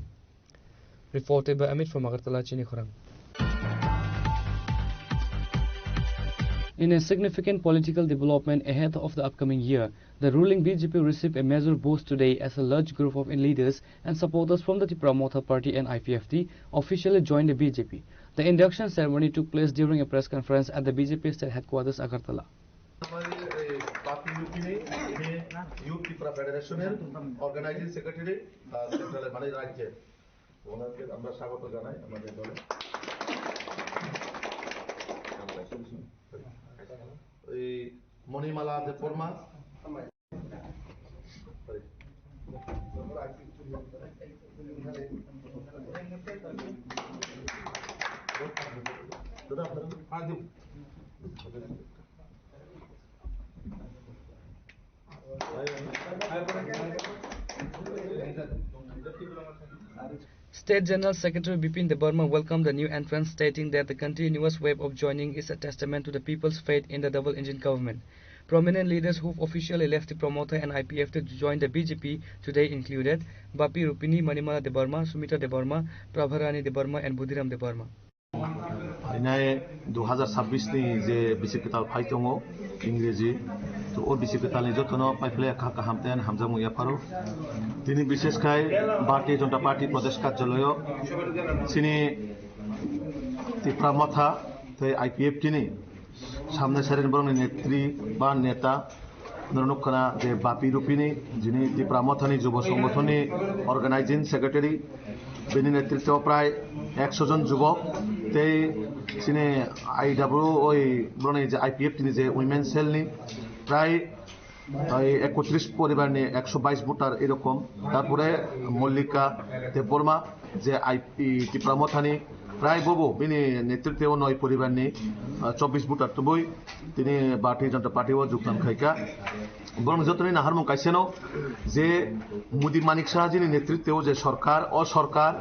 Reported by Amit from Agartala, Chini Khorang. In a significant political development ahead of the upcoming year, the ruling B J P received a major boost today as a large group of leaders and supporters from the Tipra Motha Party and I P F T officially joined the B J P. The induction ceremony took place during a press conference at the B J P state headquarters, Agartala. আমাদের এই বাপি ইউপি নেই, ইনি ইউথ ত্রিপুরা ফেডারেশনের organising secretary, আহ, সেন্ট্রালের মানে রাজ্যের। ওনাকে আমরা স্বাগত জানাই আমাদের দলে। এই মণিমালা Debbarma. State General Secretary Bipin Debbarma welcomed the new entrants, stating that the continuous wave of joining is a testament to the people's faith in the double-engine government. Prominent leaders who've officially left the Tipra Motha and I P F T to join the B J P today included Bapi Rupini, Manimala Debbarma, Sumita Debbarma, Prabharani Debbarma, and Budhiram Debbarma. Hainai dui hazar sabbish ni je bisi kwtal phai tongo Ingreji, to o bisi kwtal ni jotono paiphlai kha kaham tei hamjakmung yapharo. Tini bishesh khai Bharatiya Janata Party Pradesh Karjalayo chini Tipra Motha tei I P F T ni samnai saren borokni netri ba neta Norok nukha na je Bapi Rupini, jini Tipra Mothani Jubo Songothonni Organizing Secretary, bini netritwo prai ekso jon jubok, tei chini I W O, oi, boroni je I P F T ni je Women Cell ni prai, oi, ekotris poribar ni ekso bais voter erokom. Tarpore Mollika Debbarma, je I P, Tipra Mothani prai bobo bini netritwo noi poribar ni, ah, chobbish voter tubui tini Bharatiya Janata Party o jogdan khaikha. Borok jotoni naharmung kaisano je Modi Manik Saha jini netritwo je sorkar, o sorkar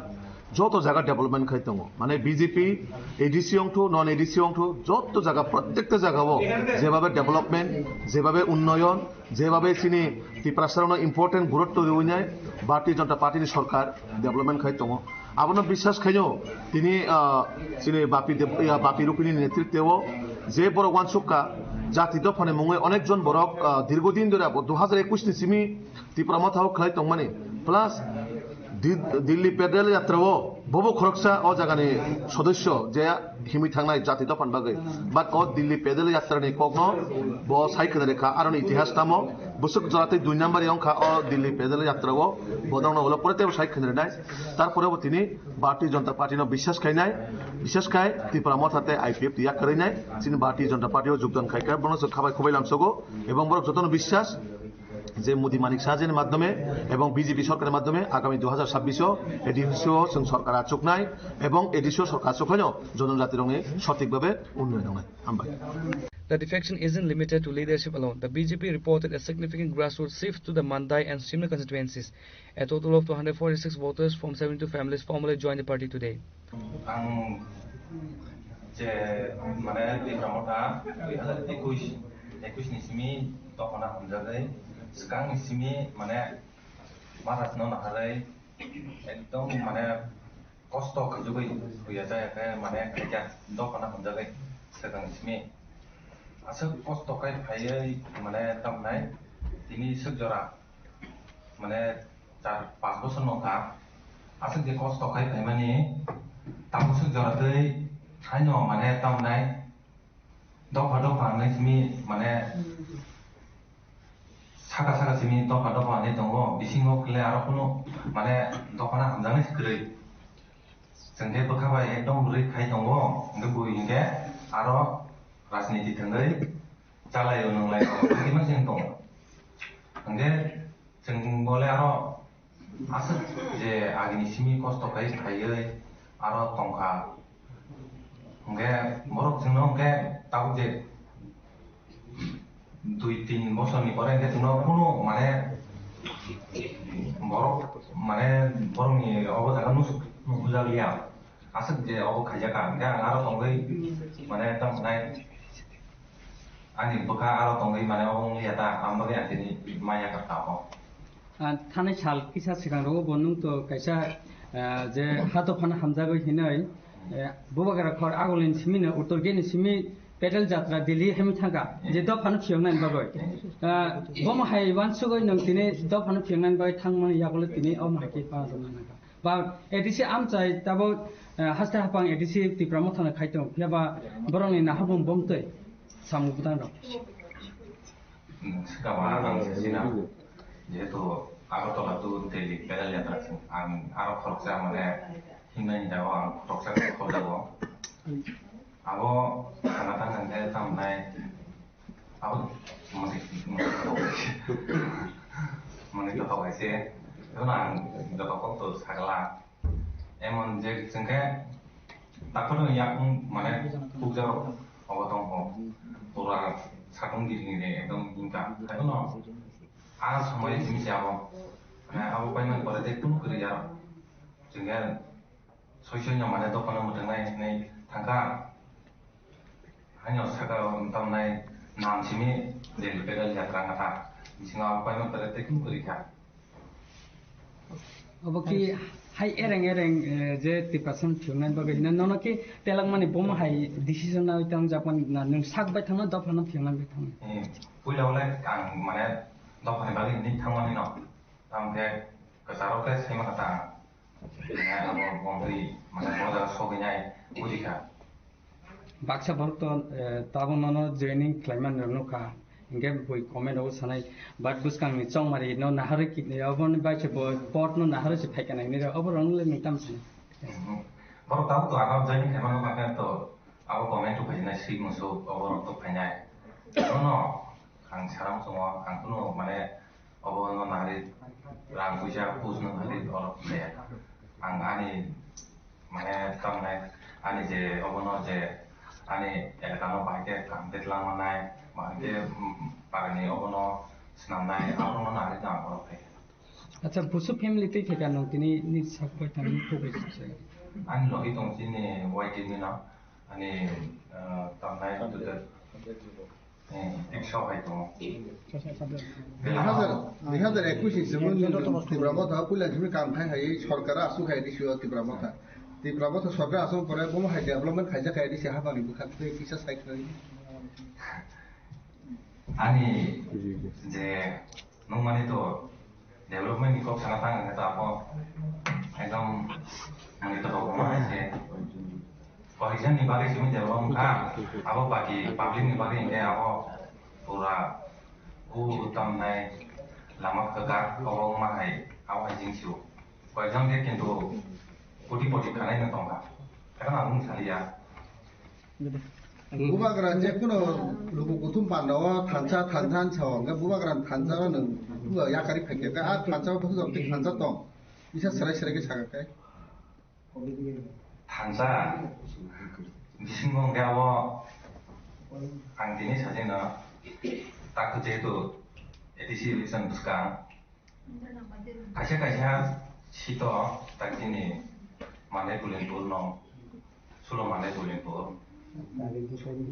joto jaga development khai tongo. Mane B J P, A D C ongthu, non A D C ongthu, joto jaga, prottekta jaga o jebabe development, jebabe unnoyon, jebabe chini Tiprasarokno important gurutto riwi nai Bharatiya Janata Party ni sorkar development khai tongo. Abono biswas khaino tini, ah, chini Bapi Deb-, ya, Bapi Rupini ni netritwo je borok uansukha jati dophani mungwi onek jon borok, ah, dirgo din dhori abo dui hazar ekush ni simi Tipra Motha o khlai tongmani. Plus Di-, Dilli Pedal Yatra o bobo khoroksa o jagani sodosyo je himwi thangnai jati dophani bagwi. But o Dilli Pedal Yatra ni kokno bo sai khna rikha, aroni itihas tamo bwswk jora tei dui number wngkha o Dilli Pedal Yatra o, bo dongno ulo pore teibo sai khna rinai. Tarpore bo tini Bharatiya Janata Party no biswas khainai, biswas khai Tipra Motha tei I P F T yak kwrwinai, chini Bharatiya Janata Party o jogdan khaikha, bono chwng khabai khubai lamsogo, ebong borok jotono biswas, je Modi Manik Saha jini madhyome ebong B J P sorkarni madhyome agami dui hajar chabbish o A D C o chwng sorkar achuknai ebong A D C o sorkar achukhaino jonojatirokni sothik bhabe unnoyon wngnai. Hambai. The defection isn't limited to leadership alone. The B J P reported a significant grassroots shift to the Mandai and Simla constituencies. A total of two hundred forty-six voters from seventy-two families formally joined the party today. Ang je mane Tipra Motha dui hajar ekush, ekush ni simi dophano hamjagwi, swkang ni simi mane marasno naharwi ekdom mane kosto khajagwi huya jaya khe mane khaikya dophano hamjagwi swkang ni simi aswk kosto khai phaiwi mane tamnai tini swk jora mane char panch bochor no wngkha. Aswk je kosto khai phaimani, tabuk swk jora tei haino mane tamnai dopha dopha hinwi simi mane saka saka simi dopha dopha hinwi tongo. Bisingo kle aro kunu mane dophano hamjaknai se kwrwi. Chwng khe bwkha bai ekdom bwrwi khai tongo, hwnkhe bui hinkhe aro rajniti thwngwi chalaio nwnglai tongo, tei ma chwng tongo. Hwnkhe chwng bole aro aswk je agini simi kosto khai khaiwi aro tongkha. Hwnkhe borok chwngno hwnkhe tabuk je dui tin bosorni pore hwnkhe chwngno kunu mane borok mane borokni obo jaga nus-, nukjakliya. Aswk je obo khaijak kha, hwnkhe ang aro tongwi mane tamo nai ani bwkha aro tongwi mane obo wng liya ta, ang bagwi ang tini maya kha ta obo. Ah, thanai sal kisa swkang rogo bo nwng to kaisa, ah, je ha dophano hamjagwi hinwi, eh, Bubagra khor agulini simi no Uttor Gate ni simi Pedal Jatra Delhi hemi thangkha, je dophano phiyoknani bagwi. Ah, bomo hai wansugwi nwng tini dophano phiyoknani bagwi thangmani yagulo tini omo hai khe panajak nangkha. Ba A D C amchai tabuk, eh, haste hapang A D C Tipra Mothano khai tongo, phiya ba borokni nahabung bomtwi samung bwtang rok. Hmm, swkang ang sina, jehetu Agartala to Delhi pedal yatra sing, ang aro khoroksa mane himnani jaga ang khoroksa khobjago. Abo khana tang hwnkhe tamo nai Abo mani, mani to hok hai se. Ebo na joto kok to sagala. Emon je chwngke takor yakung mane pukjaro obo tong ho. Pura satung diri ni ekdom hingka. Ebo no. A somoi simi se abo. Mane abo pai man pore de tun kuri ya. Chwngke Soi soi no mane dophano mwthangwi hinwi thangkha. Haino saka tamnai nam simi Delhi pedal yatra wngkha. Bisingo abo paimani pore tei kunu kwrwi kha. Obo ki hai ereng ereng, eh, je Tiprasa no phiyoknani bagwi hino nono ki telakmani bomo hai decision nawi tang jakmani na nwng sak bai thangno dophano phiyoknani bai thangno. Eh, puila wle ang mane dophani bagwi hinwi thangmani no. Tamo khe kwcharo khe saima kha ta. Mane abo bongtwi mane bo jaga sogwi nai buji kha. Baksa borok to, eh, tabuk nono joining khlaimani rok nukha. Hinkhe bui comment rogo sanai, but bwskangni chongmari no naharwi ki-, oboni bai se bo board no naharwi se phaikha nai hinwi rw, oborok no le nwng tamo sanai. Mhm. Borok tabuk to ano joining khlaimani nukha khe to abo comment rok phainai swi musu oborok to phainai. Nono ang sana muchungo ang kunu mane Obo no nari rang puisa pus no nari oro kaya. Ang ani mane tamne ani je obo no je ani elaka no bahai khe complete lang manai, bahai khe, mm, parani obo no swnam nai, abo no nari tang oro kaya. Acha, busu family tei theka nung tini ni sak bai tang ni khoboi sa. Ani logi tong chini Y T ni no, ani, eh, tamnai tutor. Dui hajar, dui hajar ekush ni simi Tipra Motha puila simi kam khai hai sorkar asuk hai di sio Tipra Motha. Tipra Motha sorkar asuk pore bomo hai development khaijak hai di si hapani bwkha tei kisa sai khai. Ani je nungmani to Development ni kok sana tang hwnkhe ta abo ekdom mani to kok ma se. Cohesion ni bagwi simi develop wngkha, abo baki public ni bagwi hwnkhe abo pura u utam nai lama kwkar obo wngma hai abo hai jing sio. Koi jang khe kintu koti poti khanai no tongkha. Ekha na wng saliya. Bubagra je kuno luku kuthum panda o thansa thansa hinsa o hwnkhe bubagra thansa o nwng bubagra yakari phaikhe a thansa o bwswk thansa tong. Isa serai serai khe sakha khe. Thansa bisingo hwnkhe abo ang tini sajeno tak jehetu A D C election bwskang kaisa kaisa sito tak chini Malai Bulinpur no sulo Malai Bulinpur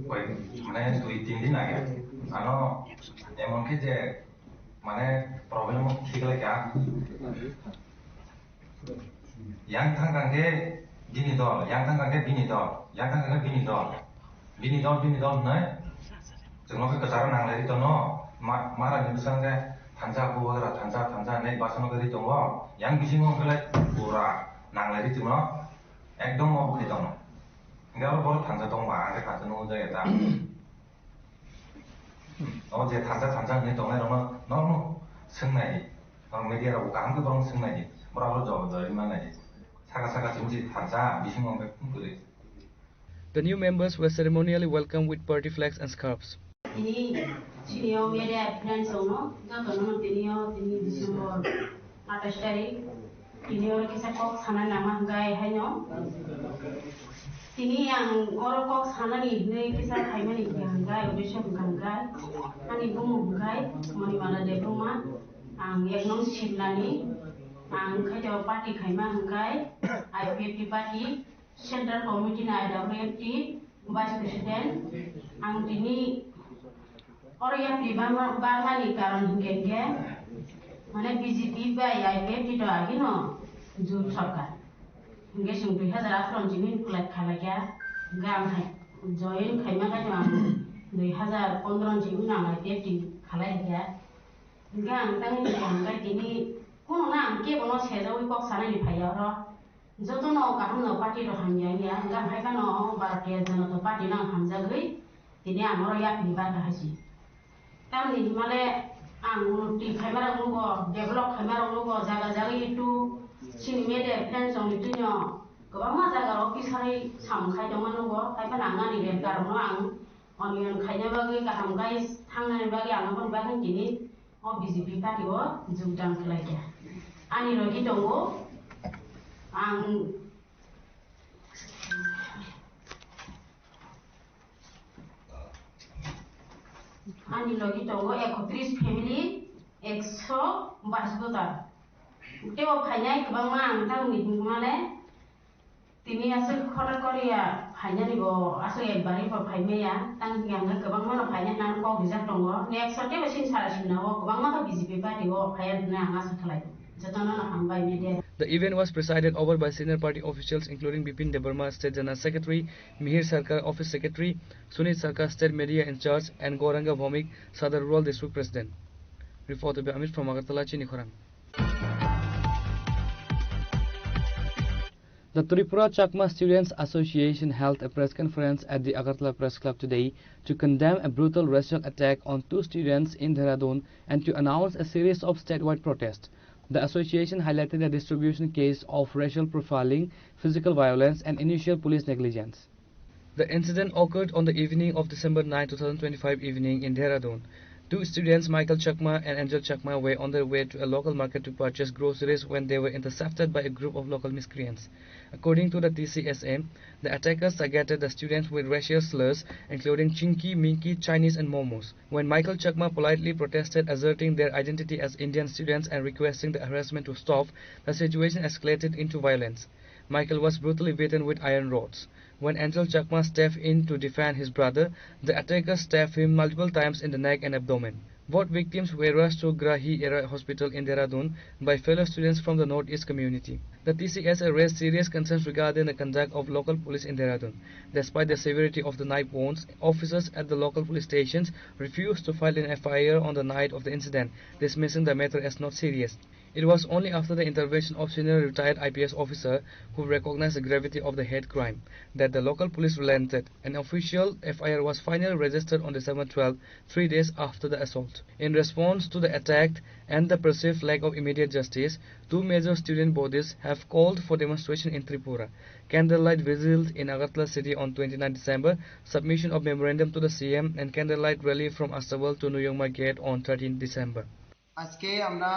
koi mane dui tin din age ano emon khe je mane problem o thik lai kha. Yang thang thang khe bini dol, yang thang thang khe bini dol, yang thang thang khe bini dol, bini dol, bini dol hwnwi chwngno khe kwcharo nang lai ri tono. Ma-, mara ni bwskango khe thansa bubagra, thansa, thansa hinwi bwskango khe ri tongo. Yang bisingo khe lai pura nang lai ri chwngno ekdom obo khai tongo. Hingke abo borok thansa tongma, ang khe thansa nukjak ya ta. O je thansa thansa hinwi tongnai rokno norokno swngnai di. Norok media rok kaham khe borok swngnai di. Borok abo jawab dawai mannai di. Saka saka chwng si thansa bisingo hwnkhe kwrwi. The new members were ceremonially welcomed with party flags and scarves. Tini chini o media friends rokno jotono tini o tini December atais tarik. Tini oro kisa kok sana nangma hwnkhe haino. Tini ang oro kok sanani hinwi kisa phaimani hwnkhe hwnkhe, uddesho hwnkhe hwnkhe ani bumung hwnkhe Monimala Debbarma. Ang ek nong Simlani. Ang khaito party khaima hwnkhe I P F T party, Central Committee ni I W F T Vice President. Ang tini oro yapri bangma, bangmani karon hwnkhe hwnkhe, mane B J P bai I P F T to agino jut sarkar. Hwnkhe chwng dui hajar atharo ni simi collect khalai kha, hwnkhe ang hai join khaima khe ang dui hajar pondro ni simi ang I P F T khalai kha. Hwnkhe ang tangni hwnkhe tini kuno na ang kebono sejawi kok sanani phaiya oro. Jotono kaham no party rok hamya wngya, hwnkhe ang hai phano Bharatiya Janata Party no ang hamjagwi tini ang oro yapri barkha hai se. Tamni himale ang unnoti khaima rok nugo, develop khaima rok nugo, jaga jaga itu chini media friends rok ni twino kwbangma jaga rok pisari samung khai tongma nugo, hai phano ang ani red card rok no ang onion khaina bagwi kaham khai thangnani bagwi ang aboni bagwi tini o B J P party o jogdan khlai kha. Ani logi tongo, ang, ani logi tongo ekotris family, ekso bais voter. Tei o phainai kwbangma ang tamni hwnmale. Tini aswk khotor koriya phainani bo aswk ekbar bo phaimaya, tang hingke ang kwbangma no phaina hinwi kok rijak tongo. Next o teibo sini sara simna o kwbangma khe B J P party o phaiya hinwi ang asa khlai. Jotono no hambai media. The event was presided over by senior party officials including Bipin Debbarma, State General Secretary, Mihir Sarkar, Office Secretary, Sunit Sarkar, State Media in Charge, and Gauranga Bhowmik, Sadar Rural District President. Report by Amit from Agartala, Chini Khorang. The Tripura Chakma Students Association held a press conference at the Agartala Press Club today to condemn a brutal racial attack on two students in Dehradun and to announce a series of statewide protests. The association highlighted the distribution case of racial profiling, physical violence, and initial police negligence. The incident occurred on the evening of December ninth, two thousand twenty-five evening in Dehradun. Two students, Michael Chakma and Angel Chakma, were on their way to a local market to purchase groceries when they were intercepted by a group of local miscreants. According to the T C S A, the attackers targeted the students with racial slurs, including Chinky, Minky, Chinese, and Momos. When Michael Chakma politely protested, asserting their identity as Indian students and requesting the harassment to stop, the situation escalated into violence. Michael was brutally beaten with iron rods. When Angel Chakma stepped in to defend his brother, the attackers stabbed him multiple times in the neck and abdomen. Both victims were rushed to Grahi Era Hospital in Dehradun by fellow students from the Northeast community. The T C S A raised serious concerns regarding the conduct of local police in Dehradun. Despite the severity of the knife wounds, officers at the local police stations refused to file an F I R on the night of the incident, dismissing the matter as not serious. It was only after the intervention of senior retired I P S officer who recognized the gravity of the hate crime that the local police relented. An official F I R was finally registered on December twelfth, three days after the assault. In response to the attack and the perceived lack of immediate justice, two major student bodies have called for demonstration in Tripura. Candlelight vigil in Agartala city on twenty-ninth December, submission of memorandum to the C M, and candlelight rally from Astabal to Nuyungma Gate on thirteenth December. আজকে আমরা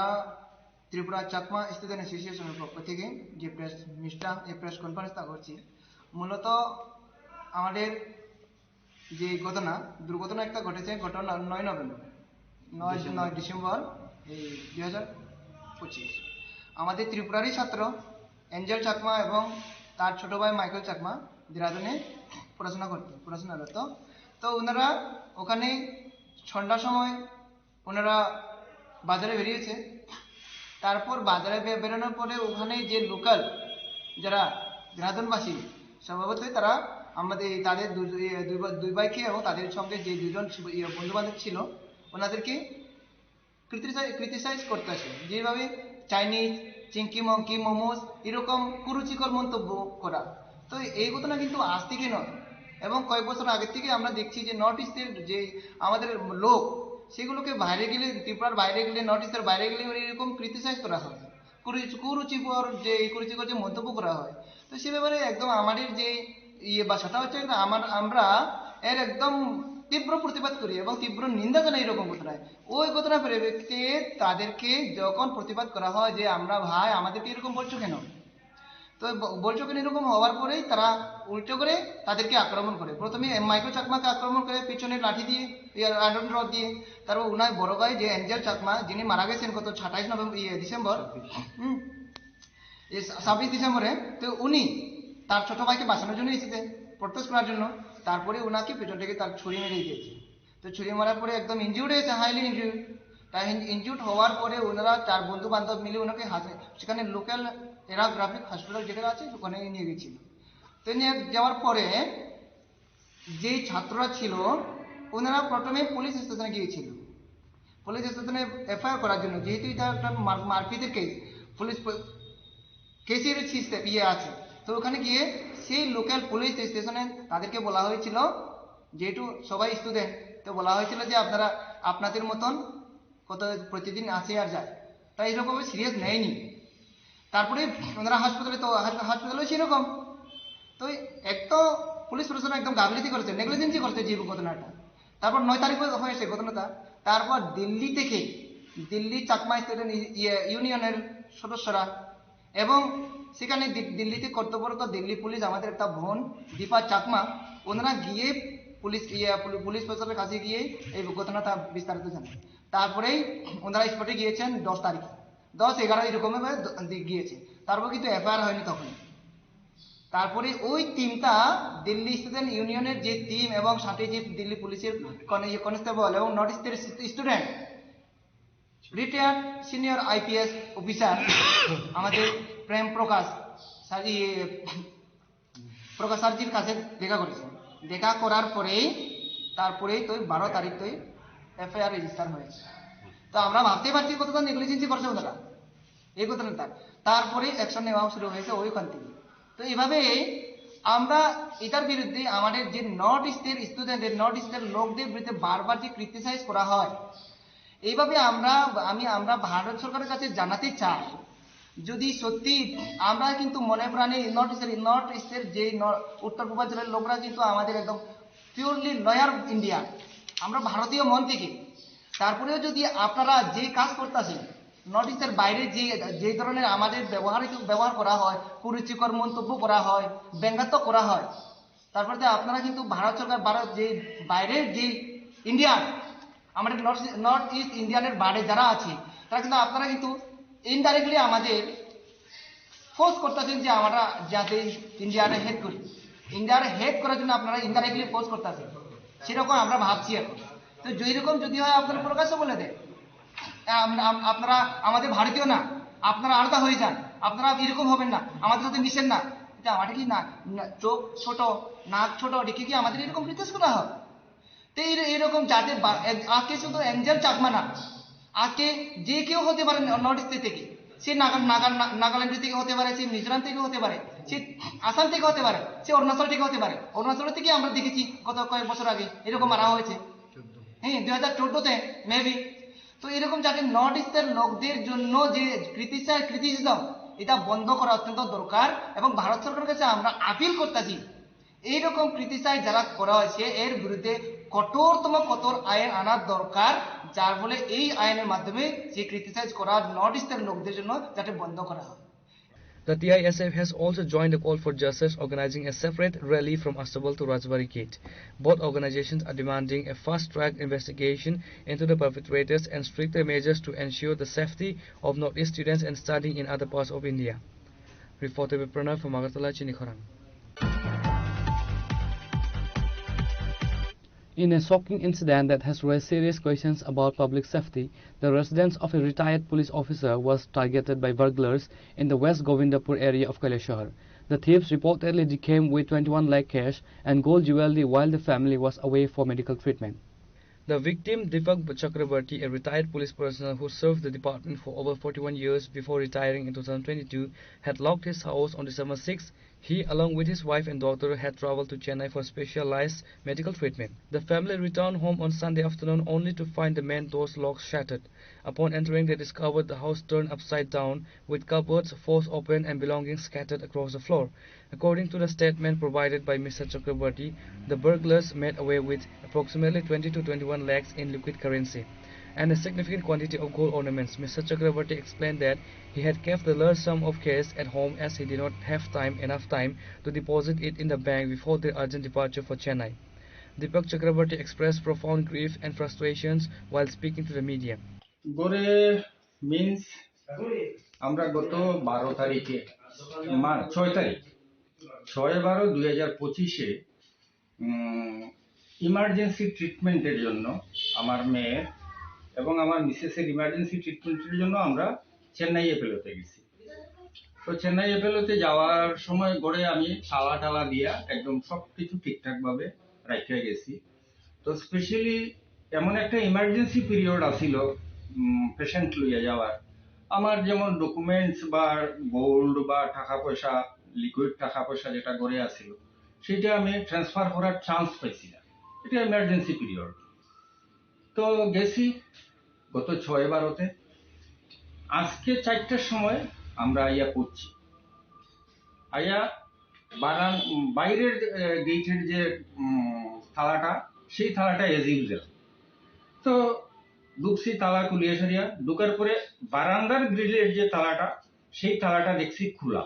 ত্রিপুরা চাকমা স্টুডেন্ট অ্যাসোসিয়েশনের পক্ষ থেকে যে প্রেস মিটটা, এই প্রেস কনফারেন্সটা করছি, মূলত আমাদের যে ঘটনা, দুর্ঘটনা একটা ঘটেছে গত ন-, নয় নভেম্বর, নয়, নয় ডিসেম্বর, এই দুই হাজার পঁচিশ। আমাদের ত্রিপুরারই ছাত্র অ্যাঞ্জেল চাকমা এবং তার ছোট ভাই মাইকেল চাকমা দেরাদুনে পড়াশোনা করতো, পড়াশোনারত। তো ওনারা ওখানে সন্ধ্যার সময় ওনারা বাজারে বেরিয়েছে। তারপর বাজারে বে-, বেরোনোর পরে ওখানে যে লোকাল যারা দেরাদুনবাসী, স্বভাবতই তারা আমাদের এই তাদের দু-, ইয়ে, দুই বা-, দুই ভাইকে এবং তাদের সঙ্গে যে দুজন বন্ধু বান্ধব ছিল, ওনাদেরকে ক্রিটিসাইজ করতেছে, যেভাবে চাইনিজ, চিংকি মংকি, মোমোস, এরকম কুরুচিকর মন্তব্য করা। তো এই ঘটনা কিন্তু আজ থেকে নয়, এবং কয়েক বছর আগের থেকে আমরা দেখছি যে নর্থ ইস্টের যে আমাদের লোক, সেগুলোকে বাইরে গেলে, ত্রিপুরার বাইরে গেলে, নর্থ ইস্টের বাইরে গেলে এরকম ক্রিটিসাইজ করা হয়, কুরুচি-, কুরুচিকর যে, কুরুচিকর যে মন্তব্য করা হয়। তো সে ব্যাপারে একদম আমাদের যে ইয়ে ভাষাটা হচ্ছে, একটা আমার, আমরা এর একদম তীব্র প্রতিবাদ করি এবং তীব্র নিন্দা জানাই এরকম ঘটনায়। ওই ঘটনার পরিপ্রেক্ষিতে তাদেরকে যখন প্রতিবাদ করা হয় যে, "আমরা ভাই, আমাদেরকে এরকম বলছো কেন?" তো ব-, বলছো কেন এরকম হওয়ার পরেই তারা উল্টো করে তাদেরকে আক্রমণ করে। প্রথমে মাইকেল চাকমাকে আক্রমণ করে পিছনে লাঠি দিয়ে, ইয়ে, আয়রন রড দিয়ে। তারপর উনার বড় ভাই যে অ্যাঞ্জেল চাকমা, যিনি মারা গেছেন গত সাতাইশ নভেম্বর, ইয়ে, ডিসেম্বর, হুম, এই ছা-, ছাব্বিশ ডিসেম্বরে, তো উনি তার ছোট ভাইকে বাঁচানোর জন্য এসেছে, প্রোটেস্ট করার জন্য। তারপরে উনাকে পিছন থেকে তার ছুরি মেরে দিয়েছে। তো ছুরি মারার পরে একদম ইনজিউর্ড হয়েছে, হাইলি ইনজিউর্ড। তাই ইন-, ইনজিউর্ড হওয়ার পরে ওনারা চার বন্ধু বান্ধব মিলে ওনাকে হাসে-, সেখানে লোকাল এরা গ্রাফিক হসপিটাল যেটা আছে ওখানে নিয়ে গেছিল। তো নিয়ে যাওয়ার পরে যেই ছাত্ররা ছিল ওনারা প্রথমে পুলিশ স্টেশনে গিয়েছিল, পুলিশ স্টেশনে এফআইআর করার জন্য, যেহেতু এটা একটা মার-, মারপিটের কেস, পুলিশ প-, কেসের সিস্টেম ইয়ে আছে। তো ওখানে গিয়ে সেই লোকাল পুলিশ স্টেশনে তাদেরকে বলা হয়েছিল, যেহেতু সবাই স্টুডেন্ট, তো বলা হয়েছিল যে আপনারা আপনাদের মতন কত প্রতিদিন আসে আর যায়, তাই এরকম সিরিয়াস নেয়নি। তারপরে ওনারা হাসপাতালে, তো হাস-, হাসপাতালেও সেরকম। তো এক তো পুলিশ প্রশাসন একদম গাফিলতি করেছে, নেগলিজেন্সি করেছে যে ঘটনাটা। তারপর নয় তারিখ হয়েছে ঘটনাটা। তারপর দিল্লি থেকে, দিল্লি চাকমা স্টুডেন্ট ই-, ইয়ে, ইউনিয়নের সদস্যরা এবং সেখানে দি-, দিল্লিতে কর্তব্যরত দিল্লি পুলিশ, আমাদের একটা বোন দীপা চাকমা, ওনারা গিয়ে পুলিশ, ইয়ে, পুলি-, পুলিশ প্রশাসনের কাছে গিয়ে এই ঘটনাটা বিস্তারিত জানান। তারপরেই ওনারা স্পটে গিয়েছেন দশ তারিখ, দশ এগারো এরকম ভাবে দ-, দি-, গিয়েছে। তারপর কিন্তু এফআইআর হয়নি তখন। তারপরে ওই টিমটা, দিল্লি স্টুডেন্ট ইউনিয়নের যে টিম এবং সাথে যে দিল্লি পুলিশের কনে-, ইয়ে, কনস্টেবল এবং নর্থ ইস্টের stew-, student, retired senior IPS officer আমাদের প্রেম প্রকাশ স্যার, ইয়ে, প্রকাশ স্যারজির কাছে দেখা করেছে। দেখা করার পরেই, তারপরেই তো বারো তারিখ তো এফআইআর রেজিস্টার হয়েছে। তো আমরা ভাবতেই পারছি কতটা নেগলিজেন্সি করছে ওনারা, এই ঘটনাটা। তারপরে অ্যাকশন নেওয়া শুরু হয়েছে ওইখান থেকে। তো এইভাবে আমরা এটার বিরুদ্ধে আমাদের যে নর্থ ইস্টের স্টুডেন্টদের, নর্থ ইস্টের লোকদের বিরুদ্ধে বারবার যে ক্রিটিসাইজ করা হয়, এইভাবে আমরা, আমি, আমরা ভারত সরকারের কাছে জানাতে চাই, যদি সত্যি আমরা কিন্তু মনে প্রাণে নর্থ ইস্টের, নর্থ ইস্টের যে ন-, উত্তর পূর্বাঞ্চলের লোকরা কিন্তু আমাদের একদম পিওরলি লয়াল ইন্ডিয়া, আমরা ভারতীয় মন থেকে। তারপরেও যদি আপনারা যে কাজ করতেছেন, নর্থ ইস্টের বাইরে যে, যে ধরনের আমাদের ব্যবহারিক ব্যবহার করা হয়, কুরুচিকর মন্তব্য করা হয়, ব্যঙ্গাত্মক করা হয়, তারপরে তো আপনারা কিন্তু ভারত সরকার, ভারত যে বাইরের যে ইন্ডিয়ান, আমাদের নর্থ, নর্থ ইস্ট ইন্ডিয়ানের বাইরে যারা আছে, তারা কিন্তু, আপনারা কিন্তু ইনডাইরেক্টলি আমাদের ফোর্স করতেছেন যে আমরা যাতে ইন্ডিয়ারে হেট করি। ইন্ডিয়ারে হেট করার জন্য আপনারা ইনডাইরেক্টলি ফোর্স করতেছেন, সেরকম আমরা ভাবছি এখন। তো যেই রকম যদি হয়, আপনারা প্রকাশ্যে বলে দেন, আম-, আম-, আপনারা আমাদের ভারতীয় না, আপনারা আলাদা হয়ে যান, আপনারা এরকম হবেন না, আমাদের সাথে মিশেন না। এটা আমাদের কি না, না, চোখ ছোট, নাক ছোট, দেখে কি আমাদের এরকম রিকোয়েস্ট করা হয়? তো এই, এরকম যাতে বা-, এ-, আজকে শুধু অ্যাঞ্জেল চাকমা না, আজকে যে কেউ হতে পারে নর্থ ইস্ট থেকে, সে নাগা-, নাগা-, না-, নাগাল্যান্ড থেকে হতে পারে, সে মিজোরাম থেকে হতে পারে, সে আসাম থেকে হতে পারে, সে অরুণাচল থেকে হতে পারে। অরুণাচল থেকে আমরা দেখেছি গত কয়েক বছর আগে এরকম মারা হয়েছে। হ্যাঁ, দুই হাজার চোদ্দতে মেবি। তো এরকম যাতে নর্থ ইস্টের লোকদের জন্য যে ক্রিটিসাইজ, ক্রিটিসিজম, এটা বন্ধ করা অত্যন্ত দরকার। এবং ভারত সরকারের কাছে আমরা আপিল করতেছি, এইরকম ক্রিটিসাইজ যারা করা হয়েছে এর বিরুদ্ধে কঠোরতম কঠোর আইন আনার দরকার, যার ফলে এই আইনের মাধ্যমে যে ক্রিটিসাইজ করা নর্থ ইস্টের লোকদের জন্য যাতে বন্ধ করা হয়। The T I S F has also joined the call for justice, organizing a separate rally from Astabal to Rajbari Gate. Both organizations are demanding a fast-track investigation into the perpetrators and stricter measures to ensure the safety of Northeast students and studying in other parts of India. Reporter Pranav from Agartala, Chinikhorang. In a shocking incident that has raised serious questions about public safety, the residence of a retired police officer was targeted by burglars in the West Govindapur area of Kailashahar. The thieves reportedly came with twenty-one lakh cash and gold jewelry while the family was away for medical treatment. The victim, Deepak Chakraborty, a retired police personnel who served the department for over forty-one years before retiring in two thousand twenty-two, had locked his house on December sixth. He, along with his wife and daughter, had traveled to Chennai for specialized medical treatment. The family returned home on Sunday afternoon only to find the main door's lock shattered. Upon entering, they discovered the house turned upside down, with cupboards forced open and belongings scattered across the floor. According to the statement provided by Mister Chakraborty, the burglars made away with approximately twenty to twenty-one lakhs in liquid currency and a significant quantity of gold ornaments. Mister Chakraborty explained that he had kept the large sum of cash at home as he did not have time, enough time, to deposit it in the bank before their urgent departure for Chennai. Deepak Chakraborty expressed profound grief and frustrations while speaking to the media. Gore means আমরা গত বারো তারিখে, মার্চ ছয় তারিখ, ছয় বারো দুই হাজার পঁচিশে ইমার্জেন্সি ট্রিটমেন্টের জন্য আমার মেয়ের এবং আমার মিসেসের ইমার্জেন্সি ট্রিটমেন্টের জন্য আমরা চেন্নাই অ্যাপোলোতে গেছি। তো চেন্নাই অ্যাপোলোতে যাওয়ার সময় ঘরে আমি তালা টালা দিয়া একদম সব কিছু ঠিকঠাকভাবে রাখিয়া গেছি। তো স্পেশালি এমন একটা ইমার্জেন্সি পিরিয়ড আসিল পেশেন্ট লইয়া যাওয়ার। আমার যেমন ডকুমেন্টস বা গোল্ড বা টাকা পয়সা, লিকুইড টাকা পয়সা যেটা ঘরে আসিল, সেটা আমি ট্রান্সফার করার চান্স পাইছি না। এটা ইমার্জেন্সি পিরিয়ড। তো গেছি গত ছয় বারোতে। আজকে চারটার সময় আমরা আইয়া পড়ছি। আইয়া বারান-, বাইরের, এ, গেটের যে, উম, তালাটা, সেই তালাটা এজ ইউজুয়াল। তো ঢুকছি তালা খুলিয়া সরিয়া, ঢুকার পরে বারান্দার গ্রিলের যে তালাটা, সেই তালাটা দেখছি খোলা।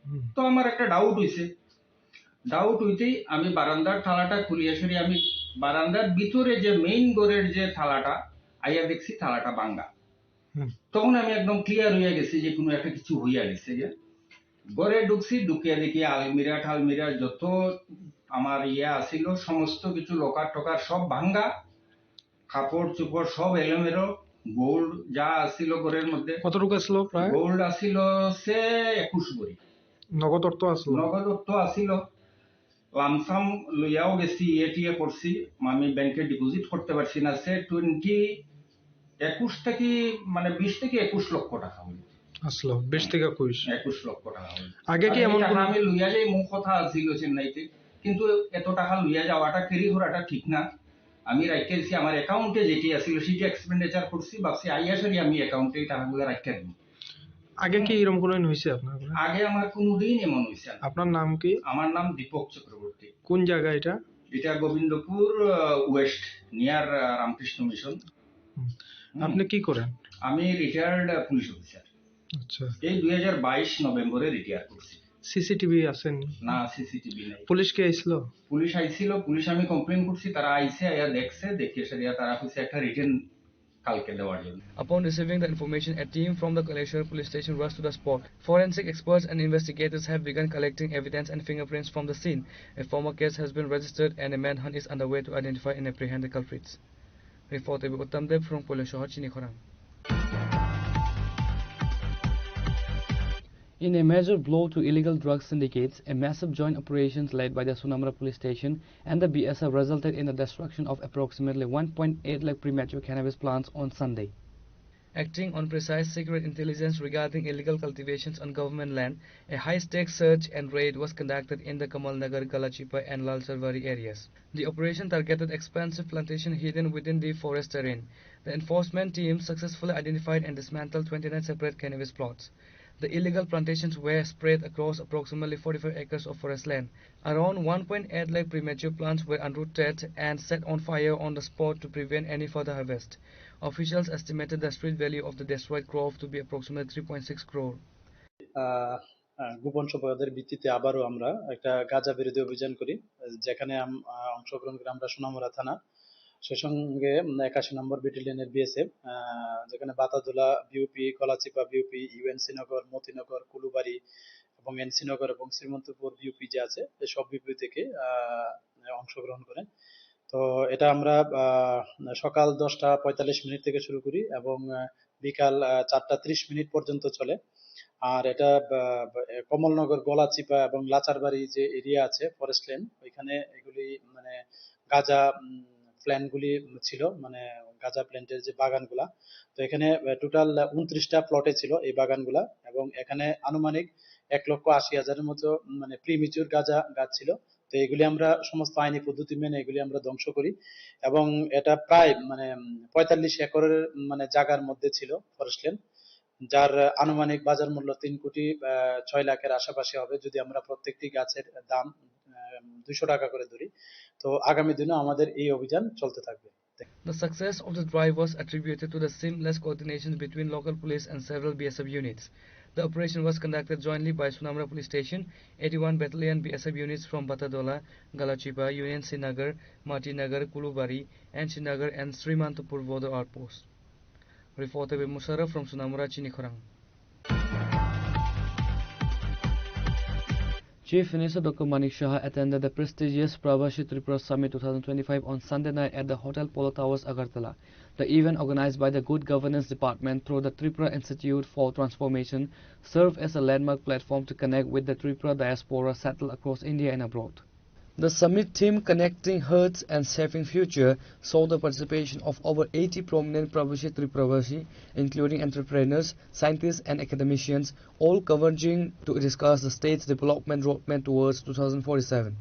হুম। তো আমার একটা ডাউট হইছে, ডাউট হইতেই আমি বারান্দার তালাটা খুলিয়া সরিয়া আমি বারান্দার ভিতরে যে মেইন ঘরের যে তালাটা, আইয়া দেখছি তালাটা ভাঙ্গা। হুম। তখন আমি একদম ক্লিয়ার হইয়া গেছি যে কোনো একটা কিছু হইয়া গেছে গিয়া। ঘরে ঢুকছি, ঢুকিয়া দেখি আলমিরা টালমিরা যত আমার ইয়ে আছিল, সমস্ত কিছু লকার টকার সব ভাঙ্গা, কাপড় চোপড় সব এলোমেলো, গোল্ড যা আছিল ঘরের মধ্যে। কতটুকু আছিল প্রায়? গোল্ড আছিল সে একুশ ভরি। নগদ অর্থ আছিল? নগদ অর্থ আছিল। লামসাম লইয়াও গেছি, ইয়ে টিয়ে করছি, আমি ব্যাংকে ডিপোজিট করতে পারছি না। সে টোয়েন্টি, একুশ থেকে, মানে, বিশ থেকে একুশ লক্ষ টাকা হইল। আসলো, বিশ থেকে একুশ। একুশ লক্ষ টাকা হইল। আগে কি আর এই এমন টাকা কোনো আমি লইয়া যাই, মো কথা আছিল চেন্নাইতে, কিন্তু এত টাকা লইয়া যাওয়াটা, ক্যারি করাটা ঠিক না। আমি রাখিয়া দিছি, আমার অ্যাকাউন্টে যেটি আছিল, সেটি এক্সপেন্ডিচার করছি, ভাবছি আইয়া সরি আমি অ্যাকাউন্টে এই টাকাগুলো রাখিয়া দিব। আগে কি এরকম কোনো দিন হয়েছে আপনার ঘরে? আগে আমার কোনোদিন এমন হয়েছে না। আপনার নাম কি? আমার নাম দীপক চক্রবর্তী। কোন জায়গা এটা? এটা গোবিন্দপুর, আহ, ওয়েস্ট, নিয়ার, আহ, রামকৃষ্ণ মিশন। হুম। হুম। আপনি কি করেন? আমি রিটায়ার্ড, আহ, পুলিশ অফিসার। আচ্ছা। এই দুই হাজার বাইশ নভেম্বরে রিটায়ার করছি। সিসিটিভি আছেন? না, সিসিটিভি নাই। পুলিশ কে আইছিল? পুলিশ আইছিল, পুলিশ আমি কমপ্লেন করছি, তারা আইছে, আইয়া দেখছে, দেখে সেটা তারা হচ্ছে একটা রিটেন কালকে দেওয়ার জন্য। Upon receiving the information, a team from the Kaleshwar police station rushed to the spot. Forensic experts and investigators have begun collecting evidence and fingerprints from the scene. A formal case has been registered and a manhunt is underway to identify and apprehend the culprits. Reporter Uttam Deb from Kaleshwar, Chinikhorang. In a major blow to illegal drug syndicates, a massive joint operations led by the Sonamra Police Station and the B S F resulted in the destruction of approximately one point eight lakh premature cannabis plants on Sunday. Acting on precise secret intelligence regarding illegal cultivations on government land, a high-stakes search and raid was conducted in the Kamalnagar, Galachipa and Lalcharwari areas. The operation targeted expansive plantation hidden within the forest terrain. The enforcement team successfully identified and dismantled twenty-nine separate cannabis plots. The illegal plantations were spread across approximately forty-five acres of forest land. Around one point eight lakh premature plants were uprooted and set on fire on the spot to prevent any further harvest. Officials estimated the street value of the destroyed crop to be approximately three point six crore. আহ, আহ, গোপন সংবাদের ভিত্তিতে আবারও আমরা একটা গাঁজা বিরোধী অভিযান করি, যেখানে আম-, আহ, অংশগ্রহণ করি আমরা সোনামুড়া থানা, সে সঙ্গে, উম, একাশি নম্বর ব্যাটালিয়নের বিএসএফ, আহ, যেখানে বাতাদুলা বিওপি, কলাচিপা বিওপি, ইউএনসি নগর, মতিনগর, কুলুবাড়ি এবং এনসি নগর এবং শ্রীমন্তপুর বিওপি যে আছে, এই সব বিওপি থেকে, আহ, অংশগ্রহণ করে। তো এটা আমরা, আহ, সকাল দশটা পঁয়তাল্লিশ মিনিট থেকে শুরু করি এবং, আহ, বিকাল, আহ, চারটা ত্রিশ মিনিট পর্যন্ত চলে। আর এটা, আহ, কমলনগর, গলাচিপা এবং লাচারবাড়ি যে এরিয়া আছে, ফরেস্ট ল্যান্ড, ওইখানে এগুলি মানে গাঁজা, উম, প্ল্যান্টগুলি ছিল, মানে গাঁজা প্ল্যান্টের যে বাগানগুলা। তো এখানে, আহ, টোটাল ঊনত্রিশটা প্লটে ছিল এই বাগানগুলা এবং এখানে আনুমানিক এক লক্ষ আশি হাজারের মতো, উম, মানে প্রিমেচিউর গাঁজা গাছ ছিল। তো এগুলি আমরা সমস্ত আইনি পদ্ধতি মেনে এগুলি আমরা ধ্বংস করি এবং এটা প্রায় মানে, উম, পঁয়তাল্লিশ একরের মানে জায়গার মধ্যে ছিল ফরেস্ট ল্যান্ড, যার আনুমানিক বাজার মূল্য তিন কোটি, আহ, ছয় লাখের আশেপাশে হবে যদি আমরা প্রত্যেকটি গাছের দাম, আহ, দুইশো টাকা করে ধরি। তো আগামী দিনও আমাদের এই অভিযান চলতে থাকবে। The success of the drive was attributed to the seamless coordination between local police and several B S F units. The operation was conducted jointly by Sunamura Police Station, eighty-one Battalion B S F units from Batadola, Galachipa, Union Sinagar, Matinagar, Kulubari, N C Nagar, and Srimantapur border outpost. Reporter by Musharraf from Sunamura, Chinikhorang. Chief Minister Doctor Manik Saha attended the prestigious Prabashi Tripura Summit twenty twenty-five on Sunday night at the Hotel Polo Towers, Agartala. The event, organized by the Good Governance Department through the Tripura Institute for Transformation, served as a landmark platform to connect with the Tripura diaspora settled across India and abroad. The summit theme, Connecting Hearts and Shaping Future, saw the participation of over eighty prominent Prabashi Tripuravasi, including entrepreneurs, scientists, and academicians, all converging to discuss the state's development roadmap towards two thousand forty-seven.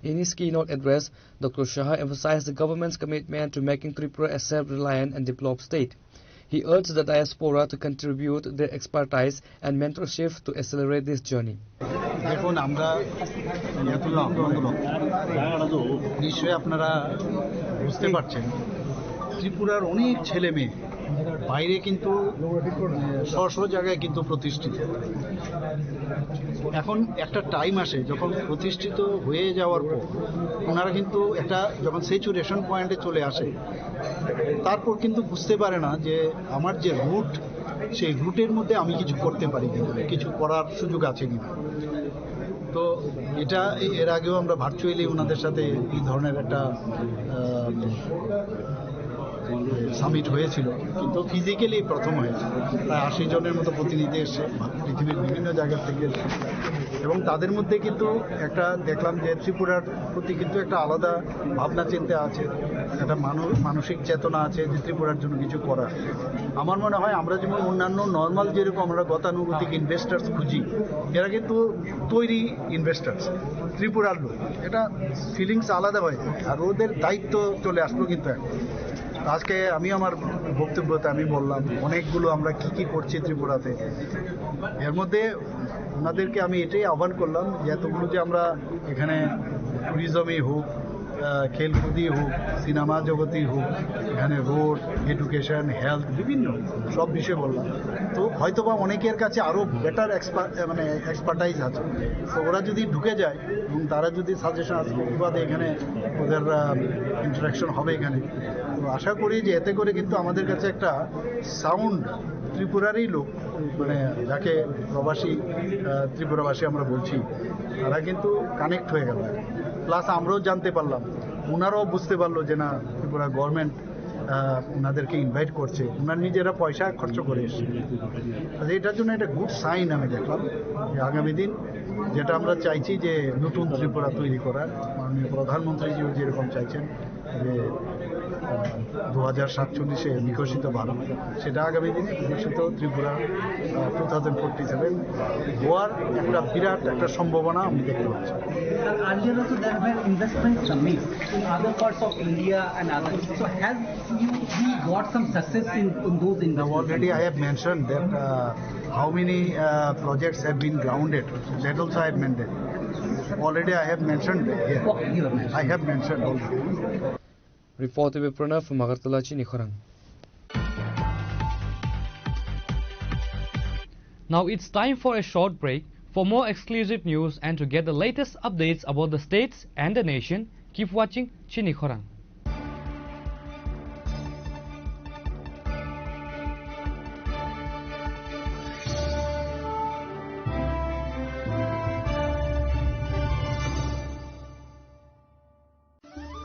In his keynote address, Doctor Saha emphasized the government's commitment to making Tripura a self-reliant and developed state. He urged the diaspora to contribute their expertise and mentorship to accelerate this journey. দেখুন, আমরা এত লক্ষ, নিশ্চয়ই আপনারা বুঝতে পারছেন, ত্রিপুরার অনেক ছেলে মেয়ে বাইরে কিন্তু, আহ, স্ব স্ব জায়গায় কিন্তু প্রতিষ্ঠিত। এখন একটা টাইম আসে যখন প্রতিষ্ঠিত হয়ে যাওয়ার পর ওনারা কিন্তু একটা, যখন স্যাচুরেশন পয়েন্টে চলে আসে, তারপর কিন্তু বুঝতে পারে না যে আমার যে রুট, সেই রুটের মধ্যে আমি কিছু করতে পারি কিনা, কিছু করার সুযোগ আছে কিনা। তো এটা এ-, এর আগেও আমরা ভার্চুয়ালি ওনাদের সাথে এই ধরনের একটা, আহ, সামিট হয়েছিল, কিন্তু ফিজিক্যালি প্রথম হয়েছে। প্রায় আশি জনের মতো প্রতিনিধি এসে, পৃথিবীর বিভিন্ন জায়গা থেকে এসে, এবং তাদের মধ্যে কিন্তু একটা দেখলাম যে ত্রিপুরার প্রতি কিন্তু একটা আলাদা ভাবনা চিন্তা আছে, একটা মানু-, মানসিক চেতনা আছে যে ত্রিপুরার জন্য কিছু করার। আমার মনে হয় আমরা যেমন অন্যান্য নর্মাল যেরকম আমরা গতানুগতিক ইনভেস্টার্স খুঁজি, এরা কিন্তু তৈরি ইনভেস্টার্স, ত্রিপুরার লোক, এটা ফিলিংস আলাদা হয়ে যায়। আর ওদের দায়িত্ব চলে আসলো কিন্তু এখন। আজকে আমি আমার বক্তব্যতে আমি বললাম অনেকগুলো আমরা কি কি করছি ত্রিপুরাতে। এর মধ্যে ওনাদেরকে আমি এটাই আহ্বান করলাম যে এতগুলো যে আমরা এখানে ট্যুরিজমই হোক, আহ, খেলকুদই হোক, সিনেমা জগতই হোক, এখানে রোড, এডুকেশন, হেলথ, বিভিন্ন সব বিষয়ে বললাম। তো হয়তো বা অনেকের কাছে আরও বেটার এক্সপার্ট, মানে এক্সপার্টাইজ আছে, তো ওরা যদি ঢুকে যায় এবং তারা যদি সাজেশন আসবে, বাদে এখানে ওদের ইন্টারাকশন হবে এখানে। তো আশা করি যে এতে করে কিন্তু আমাদের কাছে একটা সাউন্ড ত্রিপুরারই লোক, মানে যাকে প্রবাসী, আহ, ত্রিপুরাবাসী আমরা বলছি, তারা কিন্তু কানেক্ট হয়ে গেল। প্লাস আমরাও জানতে পারলাম, ওনারাও বুঝতে পারলো যে না, ত্রিপুরা গভর্নমেন্ট, আহ, ওনাদেরকে ইনভাইট করছে, ওনারা নিজেরা পয়সা খরচ করে এসছে। কাজে এটার জন্য একটা গুড সাইন আমি দেখলাম যে আগামী দিন যেটা আমরা চাইছি যে নতুন ত্রিপুরা তৈরি করার, মাননীয় প্রধানমন্ত্রীজিও যেরকম চাইছেন যে দু হাজার সাতচল্লিশে বিকশিত ভারত, সেটা আগামী দিনে বিকশিত Tripura two thousand forty seven হওয়ার একটা বিরাট একটা সম্ভাবনা আমি দেখতে পাচ্ছি। Earlier also there were investment summits in other parts of India and others. So have you we got some success in, in those investments? Now already I have mentioned that uh, how many uh, projects have been grounded. That also I have mentioned. Already I have mentioned here. Okay, you have mentioned. I have mentioned already. Report by Pranav from Agartala, Chini Khorang. Now it's time for a short break. For more exclusive news and to get the latest updates about the states and the nation, keep watching Chini Khorang.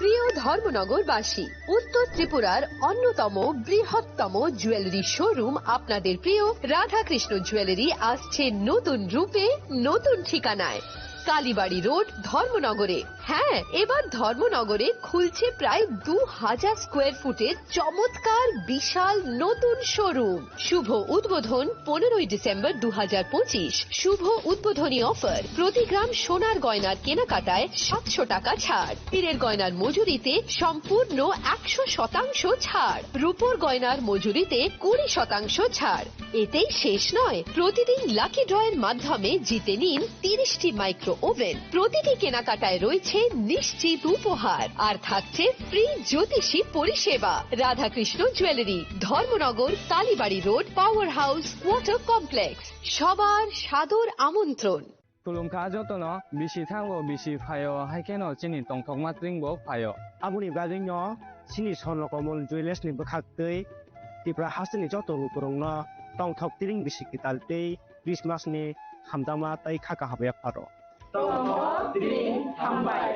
প্রিয় ধর্মনগরবাসী, উত্তর ত্রিপুরার অন্যতম বৃহত্তম jewellery showroom আপনাদের প্রিয় রাধাকৃষ্ণ জুয়েলারি আসছে নতুন রূপে, নতুন ঠিকানায়। কালীবাড়ি রোড, ধর্মনগরে। হ্যাঁ, এবার ধর্মনগরে খুলছে প্রায় দু হাজার স্কোয়ার ফুটের চমৎকার বিশাল নতুন শোরুম। শুভ উদ্বোধন পনেরোই ডিসেম্বর দু হাজার পঁচিশ। শুভ উদ্বোধনী অফার, প্রতি গ্রাম সোনার গয়নার কেনাকাটায় সাতশো টাকা ছাড়, হীরের গয়নার মজুরিতে সম্পূর্ণ একশো শতাংশ ছাড়, রূপোর গয়নার মজুরিতে কুড়ি শতাংশ ছাড়। এতেই শেষ নয়, প্রতিদিন লাকি ড্রয়ের মাধ্যমে জিতে নিন তিরিশটি মাইক্রো ওভেন। প্রতিটি কেনাকাটায় রয়েছে নিশ্চিত উপহার, আর থাকছে ফ্রি জ্যোতিষী পরিষেবা। Radhakrishna jewellery, Dharmanagar, Kalibari road, power house, water complex. সবার সাদর আমন্ত্রণ। Khulumkha jotono, bisi thango bisi phaio, haikheno chini tongthokma tringbo phaio. Aboni bagwino chini Swarnakamol Jewellers ni bwkhak twi Tripura hasteni joto lukurokno tongthok tring bisi kwtal tei Christmas ni hamjakma tei kha kaham yapharo. Tongo tring hambai.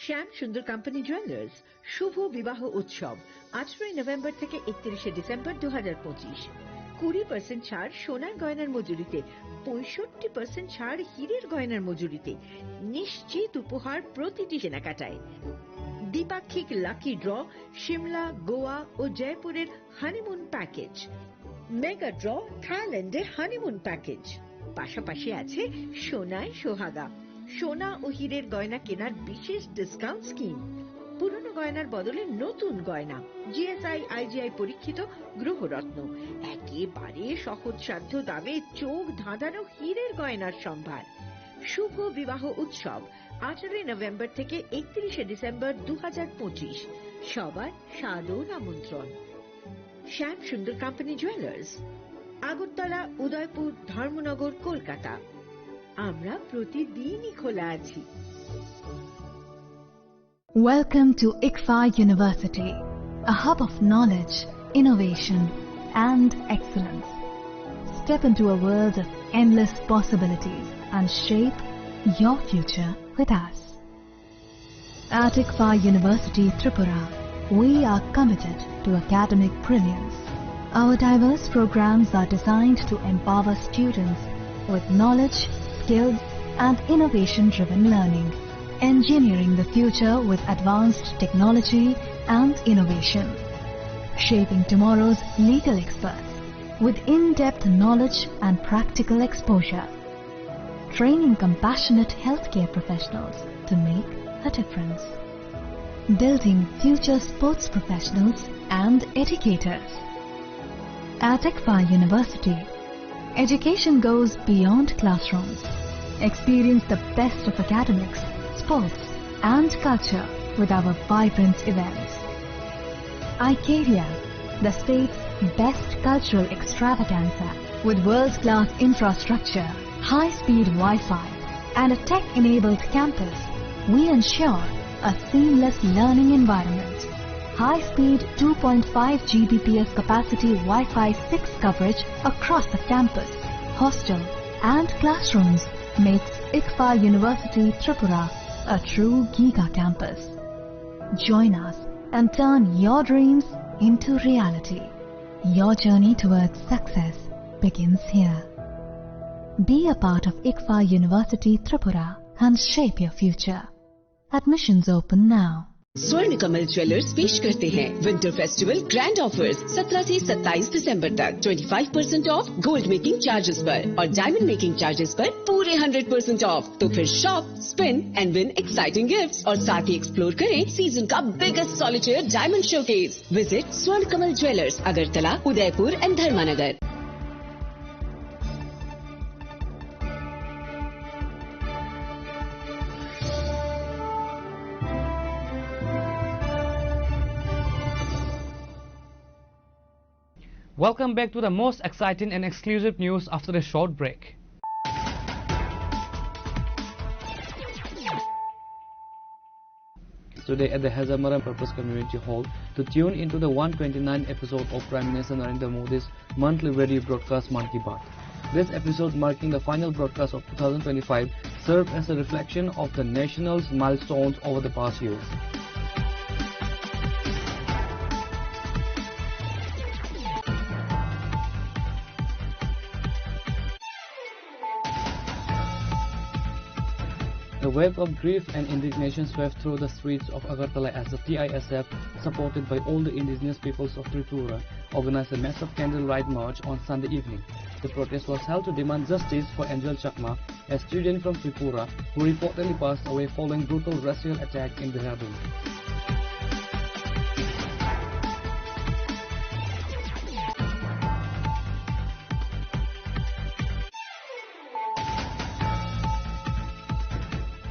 শ্যাম Sundar company jewellers শুভ বিবাহ উৎসব আঠারোই নভেম্বর থেকে একত্রিশে ডিসেম্বর দু হাজার পঁচিশ। কুড়ি পার্সেন্ট ছাড় সোনার গয়নার মজুরিতে, পঁয়ষট্টি পার্সেন্ট ছাড় হীরের গয়নার মজুরিতে, নিশ্চিত উপহার প্রতিটি কেনাকাটায়। দ্বিপাক্ষিক লাকি ড্র, সিমলা, গোয়া ও জয়পুরের হানিমুন প্যাকেজ, মেগা ড্র, থাইল্যান্ডে হানিমুন প্যাকেজ, পাশাপাশি আছে সোনায় সোহাগা, সোনা ও হীরের গয়না কেনার বিশেষ ডিসকাউন্ট স্কিম, পুরনো গয়নার বদলে নতুন গয়না, জিএসআই আইজিআই পরীক্ষিত গ্রহরত্ন, একেবারে সহজসাধ্য দামে চোখ ধাঁধানো হীরের গয়নার সম্ভার। শুভ বিবাহ উৎসব আঠারোই নভেম্বর থেকে একত্রিশে ডিসেম্বর দু হাজার পঁচিশ। সবার সাদর আমন্ত্রণ। শ্যাম সুন্দর কোম্পানি জুয়েলার্স, আগরতলা, উদয়পুর, ধর্মনগর, কলকাতা। আমরা প্রতিদিনই খোলা আছি। Welcome to ICFAI University, a hub of knowledge, innovation, and excellence. Step into a world of endless possibilities and shape your future with us. At ICFAI University Tripura, we are committed to academic brilliance. Our diverse programs are designed to empower students with knowledge, skills, and innovation-driven learning, engineering the future with advanced technology and innovation, shaping tomorrow's legal experts with in-depth knowledge and practical exposure, training compassionate healthcare professionals to make a difference, building future sports professionals and educators. At ICFAI University, education goes beyond classrooms. Experience the best of academics, sports, and culture with our vibrant events. iCareer, the state's best cultural extravaganza. With world-class infrastructure, high-speed Wi-Fi, and a tech-enabled campus, we ensure a seamless learning environment. High-speed two point five G B P S capacity Wi-Fi six coverage across the campus, hostel, and classrooms makes ICFAR University Tripura a true giga campus. Join us and turn your dreams into reality. Your journey towards success begins here. Be a part of ICFAR University Tripura and shape your future. Admissions open now. स्वर्ण कमल ज्वेलर्स पेश करते हैं winter festival grand offers. सत्रह से सत्ताईस दिसंबर तक twenty five percent of gold making charges पर और डायमंड मेकिंग चार्जेस पर पूरे हंड्रेड परसेंट ऑफ। तो फिर shop, spin and win exciting gifts और साथ ही एक्सप्लोर करें सीजन का biggest solitaire diamond showcase. Visit स्वर्ण कमल ज्वेलर्स, अगरतला, उदयपुर एंड धर्मानगर। Welcome back to the most exciting and exclusive news after a short break. Today at the Hazamara Purpose Community Hall to tune into the one twenty-nine episode of Prime Minister Narendra Modi's monthly radio broadcast Mann Ki Baat. This episode, marking the final broadcast of two thousand twenty-five, served as a reflection of the nation's milestones over the past years. A wave of grief and indignation swept through the streets of Agartala as the T I S F, supported by all the indigenous peoples of Tripura, organized a massive candlelight march on Sunday evening. The protest was held to demand justice for Angel Chakma, a student from Tripura who reportedly passed away following brutal racial attack in Dehradun.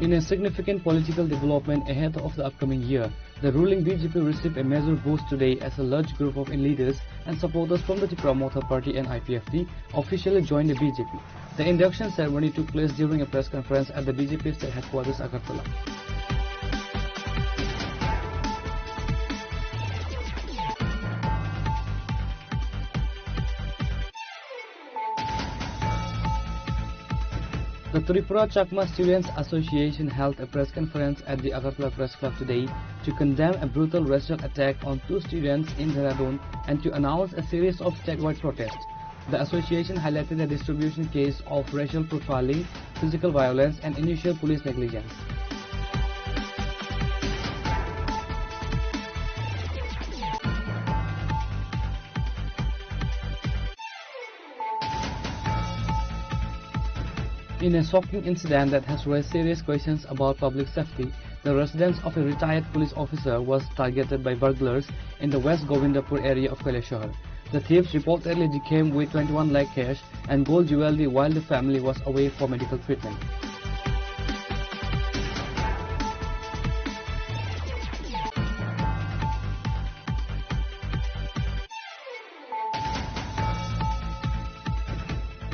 In a significant political development ahead of the upcoming year, the ruling B J P received a major boost today as a large group of leaders and supporters from the Tipra Motha Party and I P F T officially joined the B J P. The induction ceremony took place during a press conference at the B J P state headquarters, Agartala. The Tripura Chakma Students Association held a press conference at the Agartala Press Club today to condemn a brutal racial attack on two students in Dehradun and to announce a series of statewide protests. The association highlighted the distribution case of racial profiling, physical violence, and initial police negligence. In a shocking incident that has raised serious questions about public safety, the residence of a retired police officer was targeted by burglars in the West Govindpur area of Kailashahar. The thieves reportedly came with twenty-one lakh cash and gold jewelry while the family was away for medical treatment.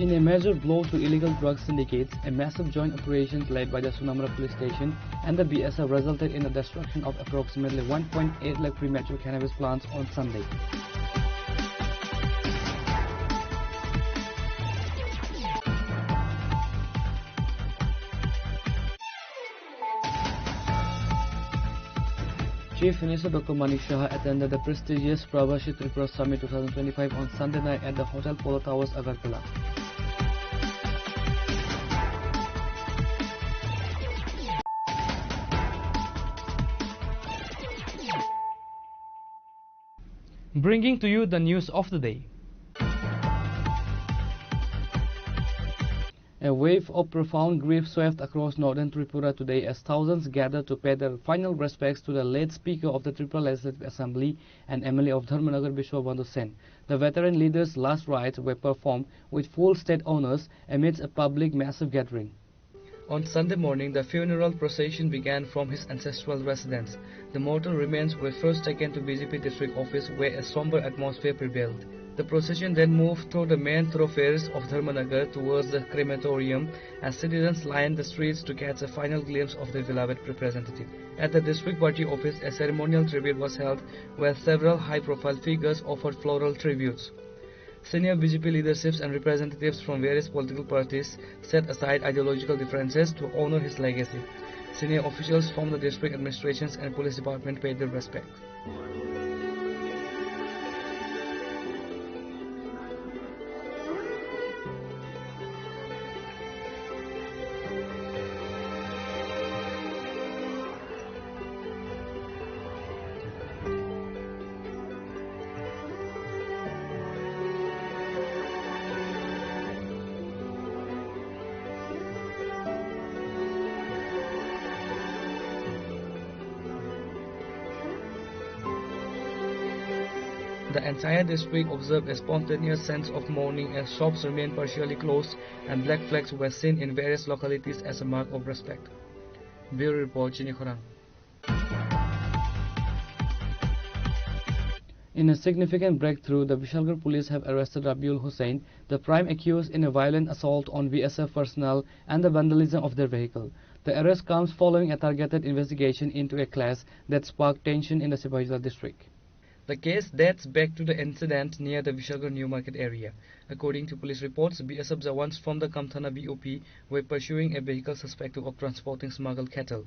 In a major blow to illegal drug syndicates, a massive joint operation led by the Sonamara Police Station and the B S F resulted in the destruction of approximately one point eight lakh premature cannabis plants on Sunday. Chief Minister Doctor Manik Saha attended the prestigious Prabasi Tripura Summit twenty twenty-five on Sunday night at the Hotel Polo Towers, Agartala. Bringing to you the news of the day. A wave of profound grief swept across northern Tripura today as thousands gathered to pay their final respects to the late Speaker of the Tripura Legislative Assembly and M L A of Dharmanagar, Biswa Bandhu Sen. The veteran leader's last rites were performed with full state honors amidst a public massive gathering. On Sunday morning, the funeral procession began from his ancestral residence, The mortal remains were first taken to B J P district office, where a somber atmosphere prevailed. The procession then moved through the main thoroughfares of Dharmanagar towards the crematorium, as citizens lined the streets to catch a final glimpse of their beloved representative. At the district party office, a ceremonial tribute was held, where several high-profile figures offered floral tributes. Senior B J P leaderships and representatives from various political parties set aside ideological differences to honor his legacy. Senior officials from the district administrations and police department paid their respects. The entire district observed a spontaneous sense of mourning as shops remained partially closed and black flags were seen in various localities as a mark of respect. Bureau Report, Chini Khorang. In a significant breakthrough, the Bishalgarh police have arrested Rabiul Hussain, the prime accused in a violent assault on B S F personnel and the vandalism of their vehicle. The arrest comes following a targeted investigation into a clash that sparked tension in the Sipahijala district. The case dates back to the incident near the Bishalgarh New Market area. According to police reports, B S F jawans from the Khamthana B O P were pursuing a vehicle suspected of transporting smuggled cattle.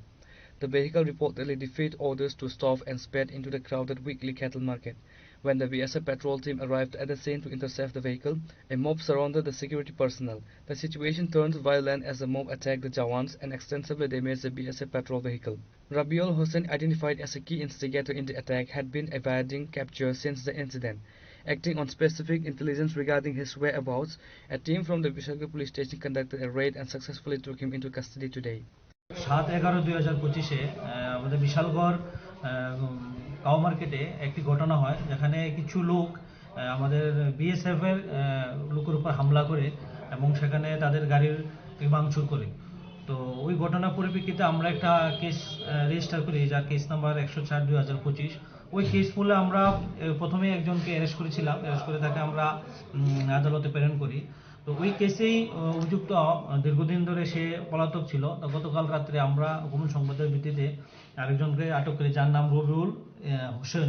The vehicle reportedly defied orders to stop and sped into the crowded weekly cattle market. When the B S F patrol team arrived at the scene to intercept the vehicle, a mob surrounded the security personnel. The situation turned violent as the mob attacked the jawans and extensively damaged the B S F patrol vehicle. Rabiul Hussain, identified as a key instigator in the attack, had been evading capture since the incident. Acting on specific intelligence regarding his whereabouts, a team from the Bishalgarh police station conducted a raid and successfully took him into custody today. সাত এগারো দুই হাজার পঁচিশে, আহ, আমাদের বিশালগড়, আহ, উম, কাউ মার্কেটে একটি ঘটনা হয়, যেখানে কিছু লোক, আহ, আমাদের বিএসএফ এর, আহ, লোকের উপর হামলা করে এবং সেখানে তাদের গাড়ির ভাঙচুর করে। তো ওই ঘটনার পরিপ্রেক্ষিতে আমরা একটা কেস, আহ, রেজিস্টার করি, যার কেস নাম্বার একশো চার দুই হাজার পঁচিশ। ওই কেস মূলে আমরা, আহ, প্রথমে একজনকে অ্যারেস্ট করেছিলাম, অ্যারেস্ট করে তাকে আমরা, উম, আদালতে প্রেরণ করি। তো ওই কেসেই, আহ, অভিযুক্ত, আহ, দীর্ঘদিন ধরে সে পলাতক ছিল। তো গতকাল রাত্রে আমরা গোপন সংবাদের ভিত্তিতে আরেকজনকে আটক করি, যার নাম রবিউল, আহ, হোসেন,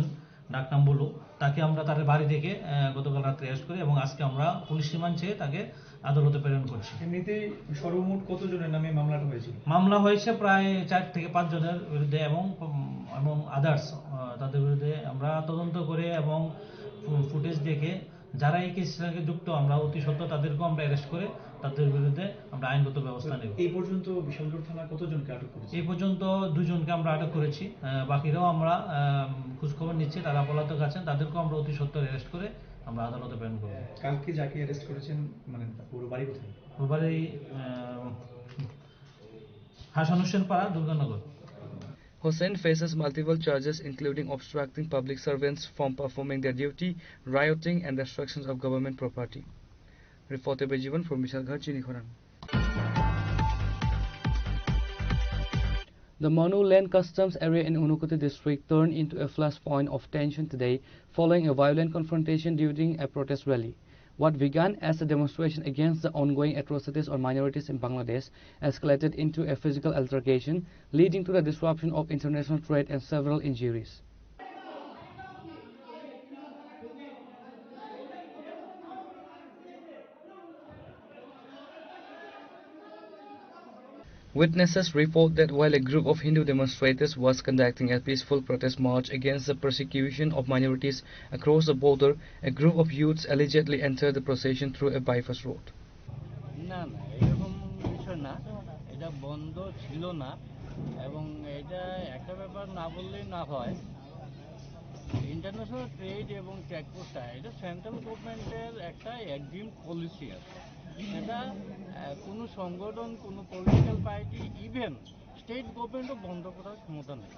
ডাকনাম বুলু। তাকে আমরা তার বাড়ি থেকে, আহ, গতকাল রাত্রে অ্যারেস্ট করি এবং আজকে আমরা পুলিশ রিমান্ড চেয়ে তাকে আদালতে প্রেরণ করছি। এমনিতেই সর্বমোট কতজনের নামে মামলাটা হয়েছিল? মামলা হয়েছে প্রায় চার থেকে পাঁচ জনের বিরুদ্ধে এবং, উম, এবং আদার্স, আহ, তাদের বিরুদ্ধে আমরা তদন্ত করে এবং ফু-, ফুটেজ দেখে যারা এই কেসের সঙ্গে যুক্ত, আমরা অতি সত্বর তাদেরকেও আমরা অ্যারেস্ট করে তাদের বিরুদ্ধে আমরা আইনগত ব্যবস্থা নেব। এই পর্যন্ত বিশালগড় থানা কতজনকে আটক করেছে? এই পর্যন্ত দুজনকে আমরা আটক করেছি। আহ, বাকিরাও আমরা, আহ, খোঁজখবর নিচ্ছি, তারা পলাতক আছেন, তাদেরকেও আমরা অতি সত্বর অ্যারেস্ট করে আমরা আদালতে প্রেরণ করব। কালকে যাকে অ্যারেস্ট করেছেন, মানে, ওর বাড়ি কোথায়? ওর বাড়ি, আহ, হাসান হোসেন পাড়া, Durganagar. Hussain faces multiple charges, including obstructing public servants from performing their duty, rioting, and destruction of government property. Reporter by Jivan from Bishalgarh, Chinikhorang. The Manu Land Customs area in Unakoti district turned into a flashpoint of tension today following a violent confrontation during a protest rally. What began as a demonstration against the ongoing atrocities on minorities in Bangladesh escalated into a physical altercation, leading to the disruption of international trade and several injuries. Witnesses report that while a group of Hindu demonstrators was conducting a peaceful protest march against the persecution of minorities across the border, a group of youths allegedly entered the procession through a bypass road. না, না, এরকম বিষয় না, এটা বন্ধ ছিল না। এবং এটা একটা ব্যাপার না বললেই না হয়। ইন্টারন্যাশনাল ট্রেড এবং চেকপোস্ট, এটা সেন্ট্রাল গভর্নমেন্টের একটা এগ্রিম পলিসি আছে। এটা, আহ, কোনো সংগঠন, কোনো পলিটিক্যাল পার্টি, ইভেন স্টেট গভর্নমেন্টও বন্ধ করার ক্ষমতা নেই।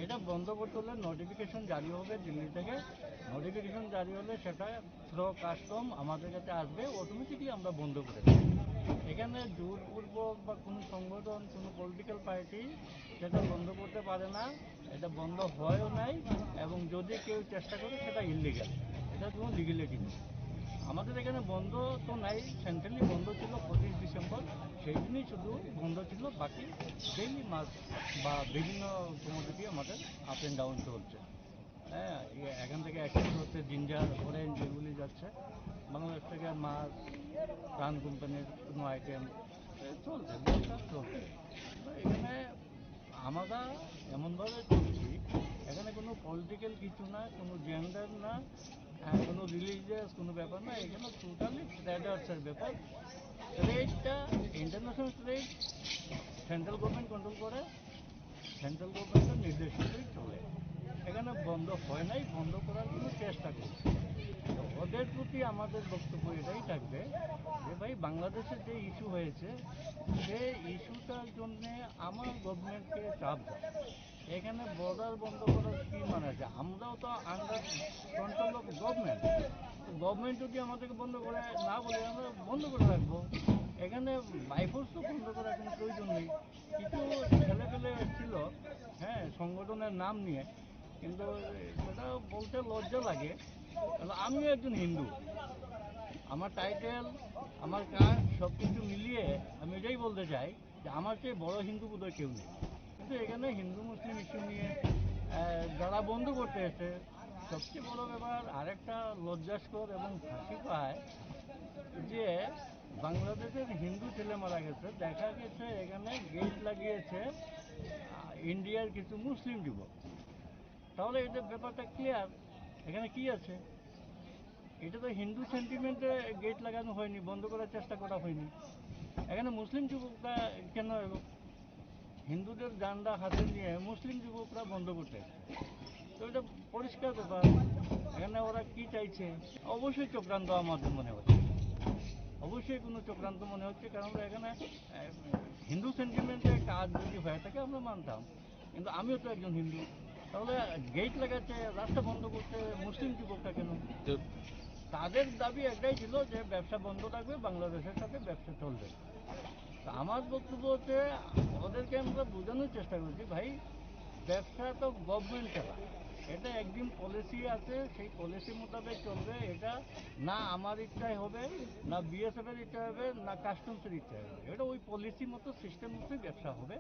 এটা বন্ধ করতে হলে নোটিফিকেশন জারি হবে দিল্লি থেকে। নোটিফিকেশন জারি হলে সেটা থ্রো কাস্টম আমাদের কাছে আসবে, অটোমেটিকলি আমরা বন্ধ করে দেব। এখানে জোরপূর্বক বা কোনো সংগঠন, কোনো পলিটিক্যাল পার্টি সেটা বন্ধ করতে পারে না, এটা বন্ধ হয়ও নাই, এবং যদি কেউ চেষ্টা করে সেটা ইলিগাল, এটা কোনো লিগ্যালিটি নেই। আমাদের এখানে বন্ধ তো নাই, সেন্ট্রালি বন্ধ ছিল পঁচিশ ডিসেম্বর, সেই দিনই শুধু বন্ধ ছিল, বাকি ডেইলি মাছ বা বিভিন্ন কমোডিটি আমাদের আপ অ্যান্ড ডাউন চলছে। হ্যাঁ, এ-, এখান থেকে এক্সপোর্ট হচ্ছে জিঞ্জার, অরেঞ্জ, এগুলি যাচ্ছে। বাংলাদেশ থেকে মাছ, প্রাণ কোম্পানির কোনো আইটেম, এ, চলছে, ব্যবসা চলছে। তো এখানে আমরা এমনভাবে চলছি, এখানে কোনো পলিটিক্যাল কিছু না, কোনো জেন্ডার না, আহ, কোনো রিলিজিয়াস কোনো ব্যাপার না, এখানে টোটালি ট্রেডার্সের ব্যাপার। ট্রেডটা, international trade central government control করে, সেন্ট্রাল গভর্নমেন্টের নির্দেশ অনুযায়ী চলে। এখানে বন্ধ হয় নাই, বন্ধ করার কোনো চেষ্টা করছে। তো ওদের প্রতি আমাদের বক্তব্য এটাই থাকবে যে ভাই, বাংলাদেশের যে ইস্যু হয়েছে, সেই ইস্যুটার জন্যে আমার গভর্নমেন্টকে চাপ দেয়। এখানে বর্ডার বন্ধ করার কি মানে আছে? আমরাও তো under control of government. Government যদি আমাদেরকে বন্ধ করে না বলে, আমরা বন্ধ করে রাখবো। এখানে বাই ফোর্স তো বন্ধ করার কোনো প্রয়োজন নেই। কিছু ছেলেপেলে ছিল, হ্যাঁ, সংগঠনের নাম নিয়ে, কিন্তু সেটা বলতে লজ্জা লাগে। কারণ আমিও একজন হিন্দু, আমার টাইটেল, আমার কাস্ট, সব কিছু মিলিয়ে আমি এটাই বলতে চাই যে আমার চেয়ে বড় হিন্দু বোধহয় কেউ নেই। কিন্তু এখানে হিন্দু মুসলিম ইস্যু নিয়ে, আহ, যারা বন্ধ করতে এসে, সবচেয়ে বড় ব্যাপার, আরেকটা লজ্জাস্কর এবং হাসি পায় যে বাংলাদেশের হিন্দু ছেলে মারা গেছে, দেখা গেছে এখানে গেট লাগিয়েছে, আহ, ইন্ডিয়ার কিছু মুসলিম যুবক। তাহলে এটা ব্যাপারটা ক্লিয়ার, এখানে কি আছে? এটা তো হিন্দু সেন্টিমেন্টে গেট লাগানো হয়নি, বন্ধ করার চেষ্টা করা হয়নি। এখানে মুসলিম যুবকরা কেন এলো? হিন্দুদের ঝান্ডা হাতে নিয়ে মুসলিম যুবকরা বন্ধ করতে এসে। তো এটা পরিষ্কার ব্যাপার, এখানে ওরা কি চাইছে? অবশ্যই চক্রান্ত আমাদের মনে হচ্ছে, অবশ্যই কোনো চক্রান্ত মনে হচ্ছে, কারণ এখানে, আহ, হিন্দু সেন্টিমেন্টে কাজ যদি হয়ে থাকে আমরা মানতাম, কিন্তু আমিও তো একজন হিন্দু, তাহলে গেট লাগাচ্ছে, রাস্তা বন্ধ করছে মুসলিম যুবকরা কেন? তো তাদের দাবি একটাই ছিল যে ব্যবসা বন্ধ থাকবে, বাংলাদেশের সাথে ব্যবসা চলবে। তো আমার বক্তব্য হচ্ছে, ওদেরকে আমরা বোঝানোর চেষ্টা করছি, ভাই, ব্যবসা তো গভর্নমেন্ট চালায়, এটা একদিন পলিসি আছে, সেই পলিসি মোতাবেক চলবে। এটা না আমার ইচ্ছায় হবে, না বিএসএফ এর ইচ্ছা হবে, না কাস্টমসের ইচ্ছা হবে, এটা ওই পলিসি মতো, সিস্টেম মতোই ব্যবসা হবে।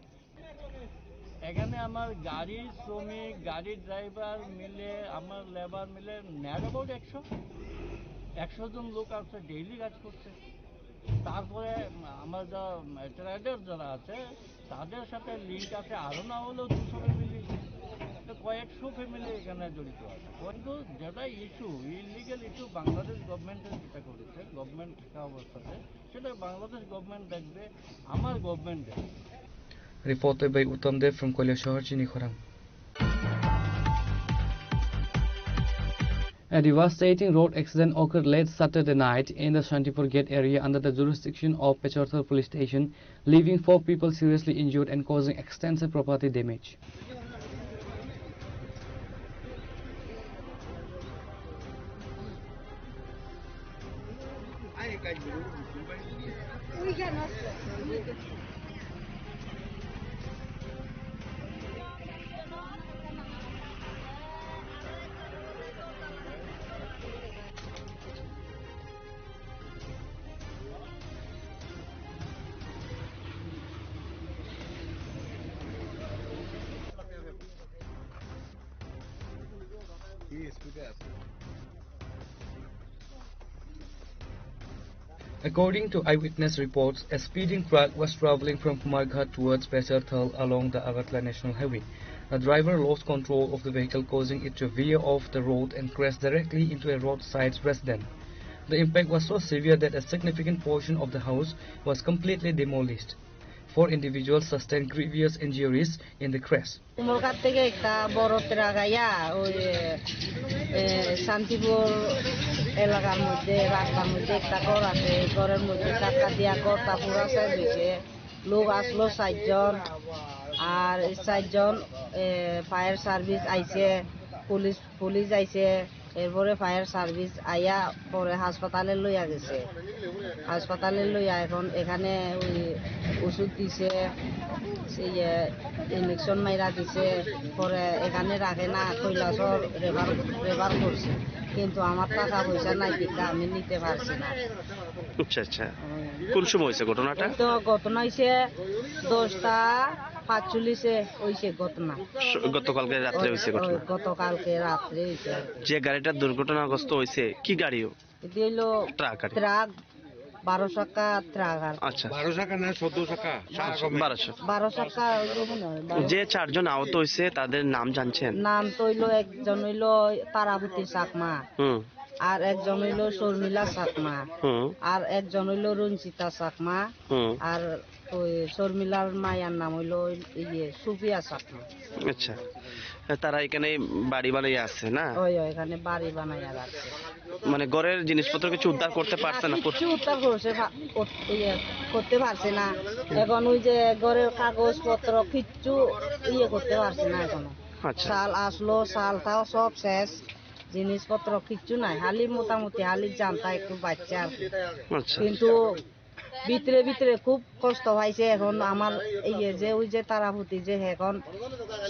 এখানে আমার গাড়ি শ্রমিক, গাড়ি ড্রাইভার মিলে, আমার লেবার মিলে নিয়ার অ্যাবাউট একশো, একশো জন লোক আছে, ডেইলি কাজ করছে। তারপরে আমার যা ট্রেডার যারা আছে, তাদের সাথে লিঙ্ক আছে, আরও না হলেও দুশো ফ্যামিলি, তো কয়েকশো ফ্যামিলি এখানে জড়িত আছে। কিন্তু যেটা ইস্যু, ইলিগাল ইস্যু, বাংলাদেশ গভর্নমেন্টের যেটা করেছে, গভর্নমেন্ট থাকা অবস্থাতে, সেটা বাংলাদেশ গভর্নমেন্ট দেখবে, আমার গভর্নমেন্ট দেখবে। Reported by Uttam Dev from Koilashahar, Chinikhorang. A devastating road accident occurred late Saturday night in the Shantipur Gate area under the jurisdiction of Pecharthal Police Station, leaving four people seriously injured and causing extensive property damage. According to eyewitness reports, a speeding truck was traveling from Kumarghat towards Pecharthal along the Agartala National Highway. The driver lost control of the vehicle, causing it to veer off the road and crash directly into a roadside resident. The impact was so severe that a significant portion of the house was completely demolished. Four individuals sustained grievous injuries in the crash. কুমলঘাট থেকে একটা বড় ট্রাক আইয়া ওই, এ, শান্তিপুর এলাকার মধ্যে রাস্তার মধ্যে একটা ঘর আছে, এই ঘরের মধ্যে ধাক্কা দিয়া ঘরটা পুরা শেষ হয়েছে। লোক আসলো চারজন, আর এই চারজন, এ, ফায়ার সার্ভিস আইছে, পুলিশ, পুলিশ আইছে, এরপরে ফায়ার সার্ভিস আইয়া পরে হাসপাতালে লইয়া গেছে। হাসপাতালে লইয়া এখন এখানে ওই ওষুধ দিছে, সেই, ইয়ে, ইঞ্জেকশন মাইরা দিছে। পরে এখানে রাখে না, কৈলাসহর রেফার, রেফার করছে। কিন্তু আমার টাকা পয়সা নাই, টিকা আমি নিতে পারছি না। আচ্ছা, আচ্ছা। হুম। কোন সময় হয়েছে ঘটনাটা? এই তো ঘটনা হয়েছে দশটা পাঁচচল্লিশে হয়েছে ঘটনা। স-, গতকালকে রাত্রে হয়েছে ঘটনা? ওই গতকালকে রাত্রে হয়েছে আর কি। যে গাড়িটা দুর্ঘটনাগ্রস্ত হয়েছে, কি গাড়িও? এটি হইলো ট্রাক আর কি। ট্রাক, বারো চাকা ট্রাক আর কি। আচ্ছা। বারো চাকা না চোদ্দ চাকা? বারো চাকা। বারো চাকা হইলো মনে হয়, বারো। যে চারজন আহত হয়েছে, তাদের নাম জানছেন? নাম তো হইলো, একজন হইলো তারাপতি চাকমা, হুম। আর একজন হইলো শর্মিলা চাকমা, হুম। আর একজন হইলো রঞ্জিতা চাকমা, হুম। আর ওই শর্মিলার মায়ার নাম হইলো, ইয়ে, সুফিয়া চাকমা। আচ্ছা, তারা এখানে বাড়ি বানাই আছে না? ওই, ওই, এখানে বাড়ি বানাই আর আছে। মানে, ঘরের জিনিসপত্র কিছু উদ্ধার করতে পারছে না? না, কিচ্ছু উদ্ধার করছে পা-, কর-, ইয়ে, করতে পারছে না। এখন ওই যে ঘরের কাগজপত্র কিচ্ছু ইয়ে করতে পারছে না এখনো। আচ্ছা। চাল আসলো, চালটাও সব শেষ, জিনিসপত্র কিচ্ছু নাই, খালি মোটামুটি খালি জানটা একটু বাচ্চা আর কি। আচ্ছা। কিন্তু ভিতরে ভিতরে খুব কষ্ট পাইছে। এখন আমার এই যে, যে ওই যে তারাপতি যে, এখন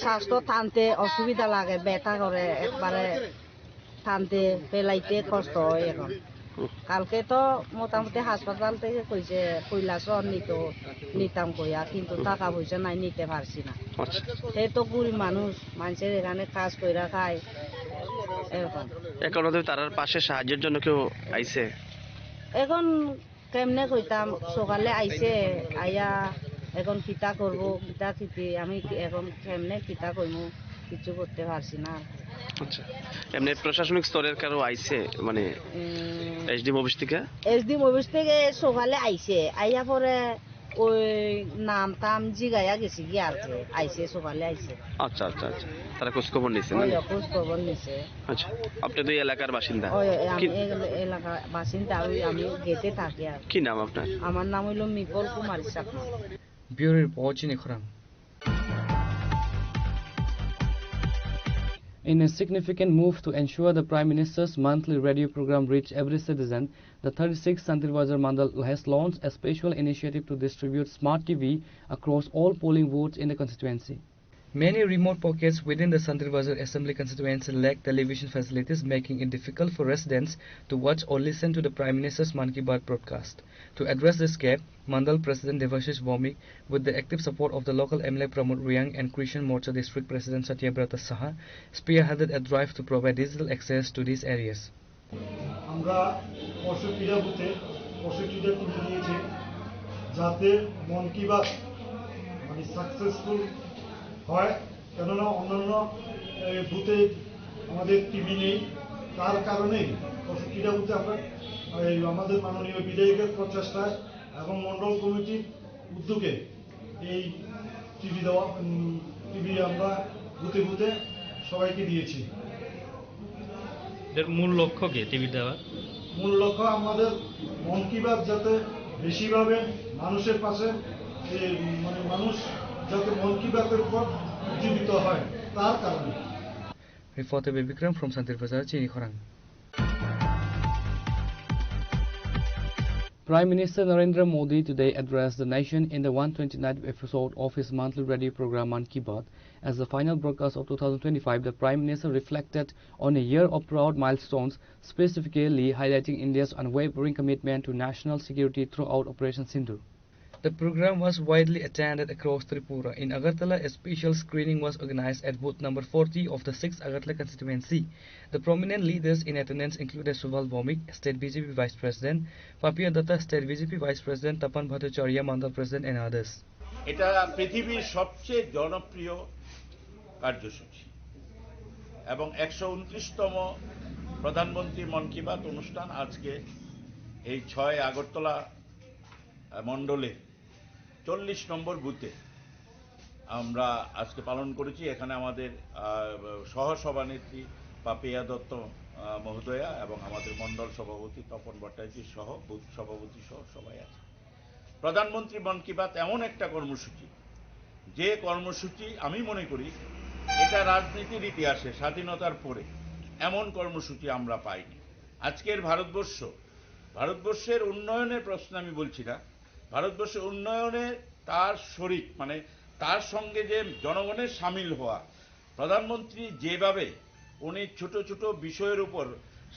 শ্বাস তো টানতে অসুবিধা লাগে, ব্যথা করে, একবারে টানতে ফেলাইতে কষ্ট হয় এখন। হুম। কালকে তো মোটামুটি হাসপাতাল থেকে কইছে কৈলাসহর নিত, নিতাম কইয়া, কিন্তু টাকা পয়সা নাই, নিতে পারছি না। আচ্ছা। সে তো গরিব মানুষ, মানুষের এখানে কাজ কইরা খায়, এরকম। এখন ওদের তারার পাশে সাহায্যের জন্য কেউ আইছে? এখন কেমনে কইতাম, সকালে আইছে, আইয়া এখন কিতা করব, কিতা কিতি, আমি কি-, এখন কেমনে কিতা কইমু, কিছু করতে পারছি না। আচ্ছা, এমনি প্রশাসনিক স্তরের কারো আইছে, মানে, উম, এসডিএম অফিস থেকে? এসডিএম অফিস থেকে সকালে আইছে, আইয়া পরে ওই নাম টাম জিগাইয়া গেছে কি আর কি, আইছে, সকালে আইছে। আচ্ছা, আচ্ছা, আচ্ছা। তারা খোঁজ খবর নিছে, না? ওই খোঁজ খবর নিছে। আচ্ছা, আপনি তো এই এলাকার বাসিন্দা। ওই, ওই, আমি কি এই এলাকার বাসিন্দা, ওই আমি গেটে থাকি আর কি। কি নাম আপনার? আমার নাম হইলো মিপল কুমারী Chakma. Bureau report, Chini Khorang. In a significant move to ensure the Prime Minister's monthly radio program reach every citizen, the thirty-sixth Santirbazar Mandal has launched a special initiative to distribute smart T V across all polling booths in the constituency. Many remote pockets within the Santirbazar Assembly constituency lack television facilities, making it difficult for residents to watch or listen to the Prime Minister's Mann Ki Baat broadcast. To address this gap, Mandal President Devashish Bhowmik, with the active support of the local M L A Pramod Reang and Krishan Morcha District President Satya Brata Saha, spearheaded a drive to provide digital access to these areas. আমরা পঁয়ষট্টিটা বুথে পঁয়ষট্টিটা টিভি দিয়েছি, যাতে মন কি বাত মানে সাকসেসফুল হয়, কেননা অন্যান্য, এ, বুথে আমাদের টিভি নেই। তার কারণেই পঁয়ষট্টিটা বুথে আমরা এই আমাদের মাননীয় বিধায়কের প্রচেষ্টায় এবং মণ্ডল কমিটির উদ্যোগে এই টিভি দেওয়া, উম, টিভি আমরা বুথে বুথে সবাইকে দিয়েছি। এর মূল লক্ষ্য কি টিভি দেওয়ার? মূল লক্ষ্য আমাদের মন কি বাত যাতে বেশিভাবে মানুষের পাশে, এ, মানে, মানুষ যাতে মন কি বাতের উপর উজ্জীবিত হয়, তার কারণে। Reporter Bibikram from Santir Bazar, Chini Khorang. Prime Minister Narendra Modi today addressed the nation in the one twenty-ninth episode of his monthly radio program Mann Ki Baat. As the final broadcast of two thousand twenty-five, the Prime Minister reflected on a year of proud milestones, specifically highlighting India's unwavering commitment to national security throughout Operation Sindoor. The program was widely attended across Tripura. In Agartala, a special screening was organized at booth number forty of the sixth Agartala constituency. The prominent leaders in attendance included Subal Bhowmik, State B J P Vice President, Papiya Datta, State B J P Vice President, Tapan Bhattacharya, Mandal President, and others. এটা পৃথিবীর সবচেয়ে জনপ্রিয় কার্যসূচি এবং একশো উনত্রিশতম প্রধানমন্ত্রী মন কি বাত অনুষ্ঠান আজকে এই ছয় আগরতলা, আহ, মণ্ডলে চল্লিশ নম্বর বুথে আমরা আজকে পালন করেছি। এখানে আমাদের, আহ, সহ সভানেত্রী পাপিয়া দত্ত, আহ, মহোদয়া এবং আমাদের মণ্ডল সভাপতি তপন ভট্টাচার্য সহ বুথ সভাপতি সহ সবাই আছে। প্রধানমন্ত্রী মন কি বাত এমন একটা কর্মসূচি, যে কর্মসূচি আমি মনে করি এটা রাজনীতির ইতিহাসে স্বাধীনতার পরে এমন কর্মসূচি আমরা পাইনি। আজকের ভারতবর্ষ, ভারতবর্ষের উন্নয়নের প্রশ্ন আমি বলছি না, ভারতবর্ষের উন্নয়নে তার শরিক, মানে তার সঙ্গে যে জনগণের সামিল হওয়া, প্রধানমন্ত্রী যেভাবে উনি ছোট ছোট বিষয়ের উপর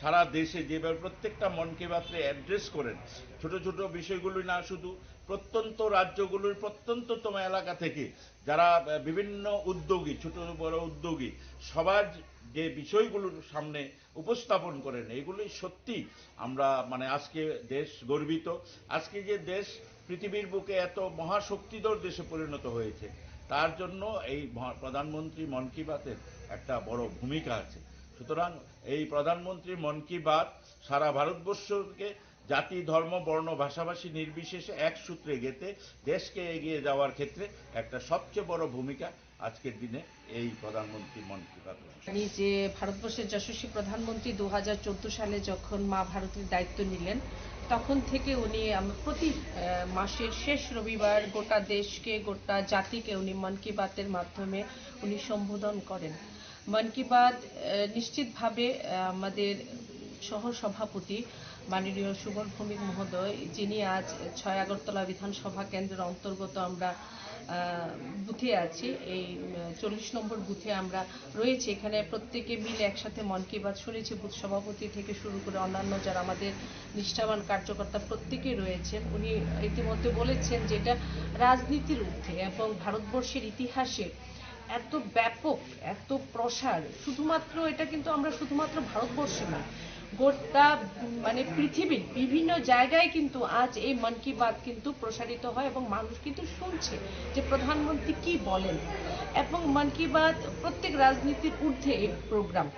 সারা দেশে যেভাবে প্রত্যেকটা মন কি বাতরে অ্যাড্রেস করেন, ছোট ছোট বিষয়গুলি না শুধু প্রত্যন্ত রাজ্যগুলির প্রত্যন্ততম এলাকা থেকে যারা, আহ, বিভিন্ন উদ্যোগী, ছোট বড় উদ্যোগী, সবার যে বিষয়গুলোর সামনে উপস্থাপন করেন, এগুলি সত্যি আমরা, মানে, আজকে দেশ গর্বিত। আজকে যে দেশ পৃথিবীর বুকে এত মহাশক্তিধর দেশে পরিণত হয়েছে, তার জন্য এই মহা-, প্রধানমন্ত্রী মন কি বাতের একটা বড় ভূমিকা আছে। সুতরাং এই প্রধানমন্ত্রী মন কি বাত সারা ভারতবর্ষকে জাতি, ধর্ম, বর্ণ, ভাষাভাষী নির্বিশেষে এক সূত্রে গেঁথে দেশকে এগিয়ে যাওয়ার ক্ষেত্রে একটা সবচেয়ে বড় ভূমিকা আজকের দিনে এই প্রধানমন্ত্রী মন কি বাত অনুষ্ঠান। আমি যে ভারতবর্ষের যশস্বী প্রধানমন্ত্রী দু হাজার চোদ্দ সালে যখন মা ভারতীর দায়িত্ব নিলেন, তখন থেকে উনি আম-, প্রতি, আহ, মাসের শেষ রবিবার গোটা দেশকে, গোটা জাতিকে উনি মন কি বাতের মাধ্যমে উনি সম্বোধন করেন। মন কি বাত, আহ, নিশ্চিতভাবে, আহ, আমাদের সহ সভাপতি মাননীয় সুবল ভৌমিক মহোদয়, যিনি আজ ছয় আগরতলা বিধানসভা কেন্দ্রের অন্তর্গত আমরা, আহ, বুথে আছি, এই, উম, চল্লিশ নম্বর বুথে আমরা রয়েছি। এখানে প্রত্যেকে মিলে একসাথে মন কি বাত শুনেছি, বুথ সভাপতি থেকে শুরু করে অন্যান্য যারা আমাদের নিষ্ঠাবান কার্যকর্তা প্রত্যেকে রয়েছেন। উনি ইতিমধ্যে বলেছেন যে এটা রাজনীতির ঊর্ধ্বে এবং ভারতবর্ষের ইতিহাসে এত ব্যাপক, এত প্রসার, শুধুমাত্র এটা কিন্তু আমরা শুধুমাত্র ভারতবর্ষে নয়, গোটা, উম, মানে পৃথিবীর বিভিন্ন জায়গায় কিন্তু আজ এই মন কি বাত কিন্তু প্রসারিত হয় এবং মানুষ কিন্তু শুনছে যে প্রধানমন্ত্রী কি বলেন। এবং মন কি বাত প্রত্যেক রাজনীতির ঊর্ধ্বে এই প্রোগ্রাম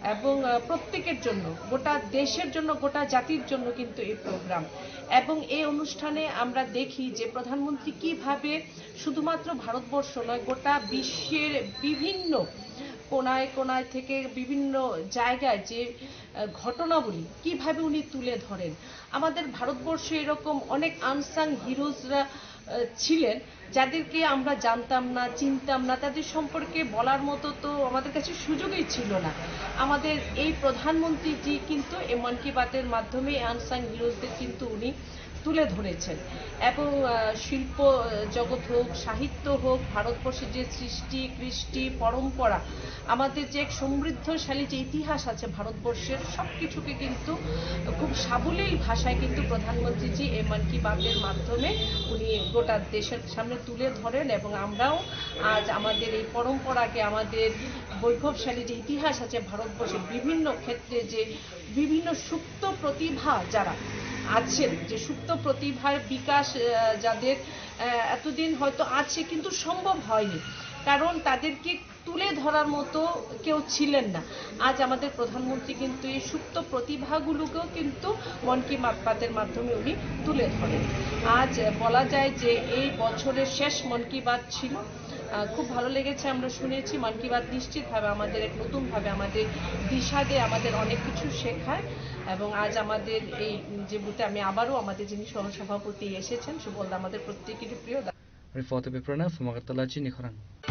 এবং, আহ, প্রত্যেকের জন্য, গোটা দেশের জন্য, গোটা জাতির জন্য কিন্তু এই প্রোগ্রাম। এবং এই অনুষ্ঠানে আমরা দেখি যে প্রধানমন্ত্রী কিভাবে শুধুমাত্র ভারতবর্ষ নয়, গোটা বিশ্বের বিভিন্ন কোনায় কোনায় থেকে বিভিন্ন জায়গায় যে, আহ, ঘটনাবলী কিভাবে উনি তুলে ধরেন। আমাদের ভারতবর্ষে এরকম অনেক আনসাং হিরোজরা, আহ, ছিলেন, যাদেরকে আমরা জানতাম না, চিনতাম না, তাদের সম্পর্কে বলার মতো তো আমাদের কাছে সুযোগই ছিল না। আমাদের এই প্রধানমন্ত্রীজি কিন্তু এই মন কি বাতের মাধ্যমে আনসাং হিরোজদের কিন্তু উনি তুলে ধরেছেন। এবং, আহ, শিল্প, আহ, জগৎ হোক, সাহিত্য হোক, ভারতবর্ষের যে সৃষ্টি, কৃষ্টি, পরম্পরা, আমাদের যে এক সমৃদ্ধশালী যে ইতিহাস আছে ভারতবর্ষের, সব কিছুকে কিন্তু খুব সাবলীল ভাষায় কিন্তু প্রধানমন্ত্রীজি এই মন কি বাতের মাধ্যমে উনি গোটা দেশের সামনে তুলে ধরেন। এবং আমরাও আজ আমাদের এই পরম্পরাকে, আমাদের বৈভবশালী যে ইতিহাস আছে ভারতবর্ষের বিভিন্ন ক্ষেত্রে, যে বিভিন্ন সুপ্ত প্রতিভা যারা আছেন, যে সুপ্ত প্রতিভার বিকাশ, আহ, যাদের, আহ, এতদিন হয়তো আছে কিন্তু সম্ভব হয়নি, কারণ তাদেরকে তুলে ধরার মতো কেউ ছিলেন না। আজ আমাদের প্রধানমন্ত্রী কিন্তু এই সুপ্ত প্রতিভাগুলোকেও কিন্তু মন কি বাতের মাধ্যমে উনি তুলে ধরেন। আজ বলা যায় যে এই বছরের শেষ মন কি বাত ছিল। আহ, খুব ভালো লেগেছে, আমরা শুনেছি। মন কি বাত নিশ্চিতভাবে আমাদের এক নতুনভাবে আমাদের দিশা দেয়, আমাদের অনেক কিছু শেখায়। এবং আজ আমাদের এই যে বুথে আমি আবারও আমাদের যিনি সহসভাপতি এসেছেন, সুবলদা, আমাদের প্রত্যেকেরই প্রিয় দা- Report by Pranav from Agartala, Chini Khorang.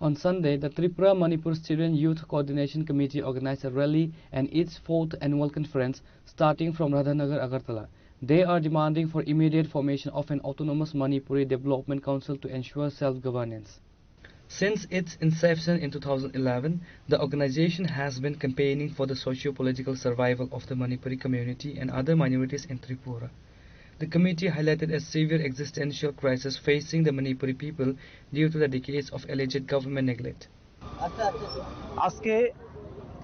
On Sunday, the Tripura Manipur Student Youth Coordination Committee organized a rally and its fourth annual conference starting from Radhanagar, Agartala. They are demanding for immediate formation of an autonomous Manipuri Development Council to ensure self-governance. Since its inception in two thousand eleven, the organization has been campaigning for the socio-political survival of the Manipuri community and other minorities in Tripura. The committee highlighted a severe existential crisis facing the Manipuri people due to the decades of alleged government neglect. আজকে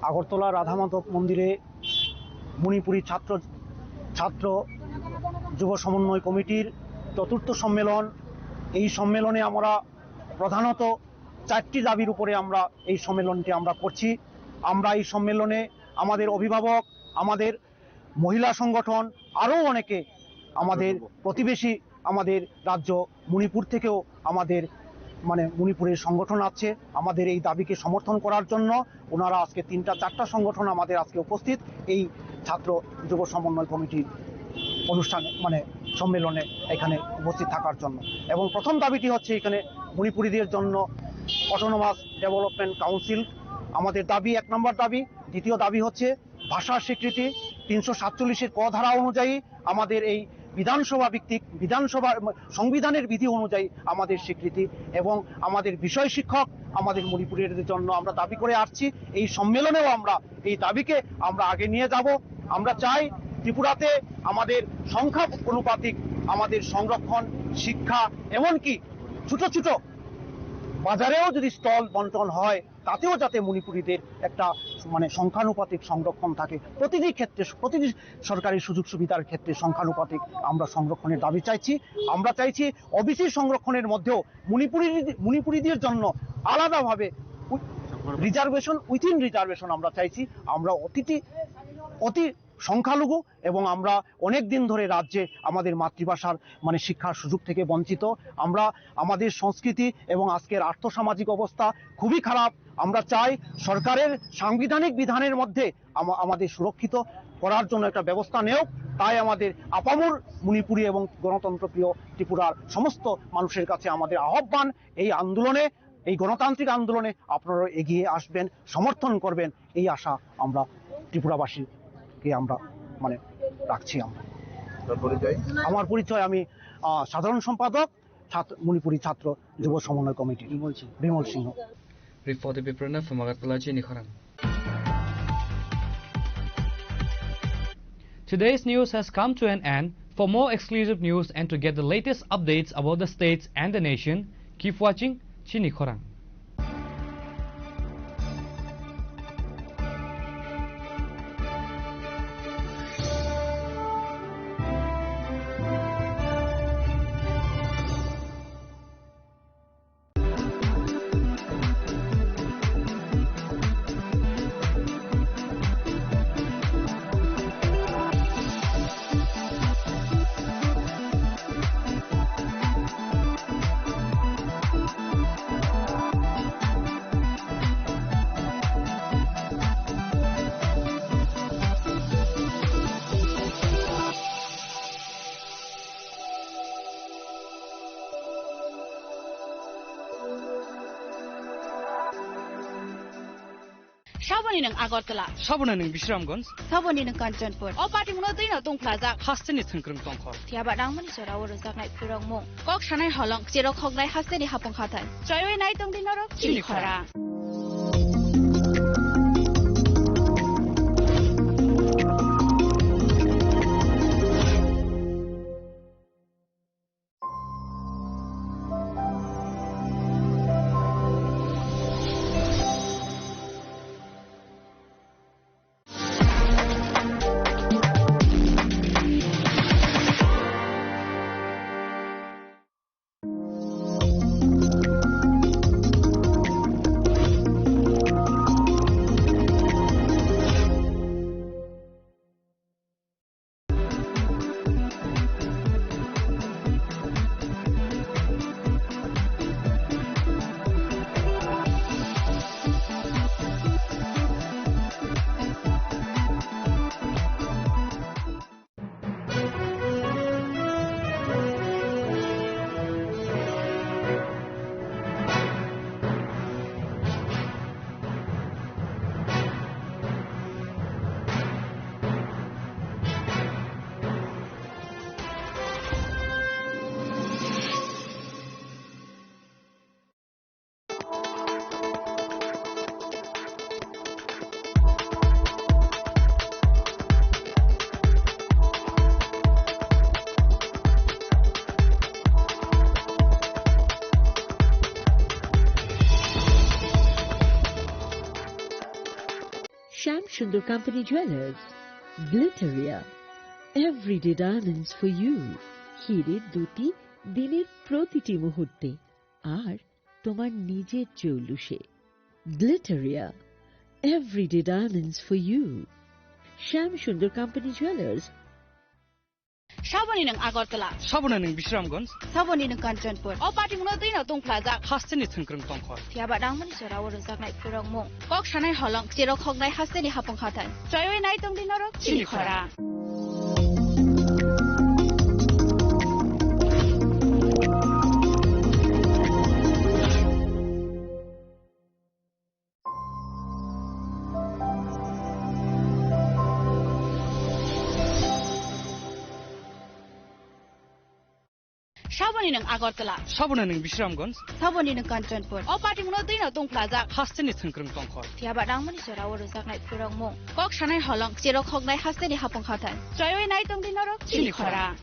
আগরতলা রাধামাধব মন্দিরে মণিপুরী ছাত্র, ছাত্র যুব সমন্বয় কমিটির চতুর্থ সম্মেলন। এই সম্মেলনে আমরা প্রধানত চারটি দাবির উপরে আমরা এই সম্মেলনটি আমরা করছি। আমরা এই সম্মেলনে আমাদের অভিভাবক, আমাদের মহিলা সংগঠন, আরও অনেকে, আমাদের প্রতিবেশী, আমাদের রাজ্য মণিপুর থেকেও আমাদের, মানে, মণিপুরের সংগঠন আছে আমাদের এই দাবিকে সমর্থন করার জন্য। ওনারা আজকে তিনটা চারটা সংগঠন আমাদের আজকে উপস্থিত এই ছাত্র যুব সমন্বয় কমিটির অনুষ্ঠানে, মানে, সম্মেলনে এখানে উপস্থিত থাকার জন্য। এবং প্রথম দাবিটি হচ্ছে এখানে মণিপুরীদের জন্য অটোনোমাস ডেভেলপমেন্ট কাউন্সিল। আমাদের দাবি, এক নম্বর দাবি। দ্বিতীয় দাবি হচ্ছে ভাষার স্বীকৃতি। তিনশো সাতচল্লিশের ক ধারা অনুযায়ী আমাদের এই বিধানসভা ভিত্তিক, বিধানসভার, সংবিধানের বিধি অনুযায়ী আমাদের স্বীকৃতি এবং আমাদের বিষয় শিক্ষক আমাদের মণিপুরীদের জন্য আমরা দাবি করে আসছি। এই সম্মেলনেও আমরা এই দাবিকে আমরা আগে নিয়ে যাব। আমরা চাই ত্রিপুরাতে আমাদের সংখ্যা অনুপাতিক আমাদের সংরক্ষণ, শিক্ষা, এমনকি ছোট ছোট বাজারেও যদি স্টল বন্টন হয়, তাতেও যাতে মণিপুরীদের একটা, মানে, সংখ্যানুপাতিক সংরক্ষণ থাকে। প্রতিটি ক্ষেত্রে, প্রতিটি সরকারি সুযোগ সুবিধার ক্ষেত্রে সংখ্যানুপাতিক আমরা সংরক্ষণের দাবি চাইছি। আমরা চাইছি ওবিসি সংরক্ষণের মধ্যেও মণিপুরী, মণিপুরীদের জন্য আলাদাভাবে উ-, রিজার্ভেশন, উইথিন রিজার্ভেশন আমরা চাইছি। আমরা অতিটি, অতি সংখ্যালঘু এবং আমরা অনেক দিন ধরে রাজ্যে আমাদের মাতৃভাষার, মানে, শিক্ষার সুযোগ থেকে বঞ্চিত। আমরা আমাদের সংস্কৃতি এবং আজকের আর্থসামাজিক অবস্থা খুবই খারাপ। আমরা চাই সরকারের সাংবিধানিক বিধানের মধ্যে আমা-, আমাদের সুরক্ষিত করার জন্য একটা ব্যবস্থা নেওক। তাই আমাদের আপামর মণিপুরী এবং গণতন্ত্রপ্রিয় ত্রিপুরার সমস্ত মানুষের কাছে আমাদের আহ্বান, এই আন্দোলনে, এই গণতান্ত্রিক আন্দোলনে আপনারা এগিয়ে আসবেন, সমর্থন করবেন, এই আশা আমরা ত্রিপুরাবাসীকে আমরা, মানে, রাখছি আমরা। আপনার পরিচয়? আমার পরিচয়, আমি, আহ, সাধারণ সম্পাদক, ছাত্র, মণিপুরী ছাত্র যুব সমন্বয় কমিটি। বিমল সিংহ। বিমল সিংহ। Report Biprana from Agartala, Chini Khorang. Today's news has come to an end. For more exclusive news and to get the latest updates about the states and the nation, keep watching Chini Khorang. Saboni nwng Agartala. Saboni nwng Bisramganj. Saboni nwng Kanchanpur. O party mungno twi no tongphlajak. Hasteni thwngkwrwng tongkhor. Phiya ba nangmani jora o rwjaknai phwrwngmung. Kok sanai holong, cherok hoknai hasteni hapung hathai. Choiwi nai tongdi norok. Chini Chini Khorang. Khorang. Shyam Sundar Company Jewelers, Glitteria, everyday diamonds for you, হিরে দ্যুতি দিনের প্রতিটি মুহূর্তে, আর তোমার নিজের জৌলুসে। Glitteria, everyday diamonds for you. Shyam Sundar Company Jewelers. Saboni nwng Agartala. Saboni nwng Bisramganj. Saboni nwng Kanchanpur. O party mungno twi no tongphlajak. Hasteni thwngkwrwng tongkhor. Phiya ba nangmani jora o rwjaknai phwrwngmung. Kok sanai holong, cherok hoknai hasteni hapung hathai. Choiwi nai tongdi norok. Chini Chini Khorang. Khorang. Saboni nwng Agartala. Saboni nwng Bisramganj. Saboni nwng Kanchanpur. O party mungno twi no tong plajak. Hasteni thwngkrwng tongkhor. Phiya ba nangmani jora o rwjaknai phwrwngmung. Kok sanai holong, cherok hoknai hasteni hapung hathan. Chayoi nai tong di norok chini khorang.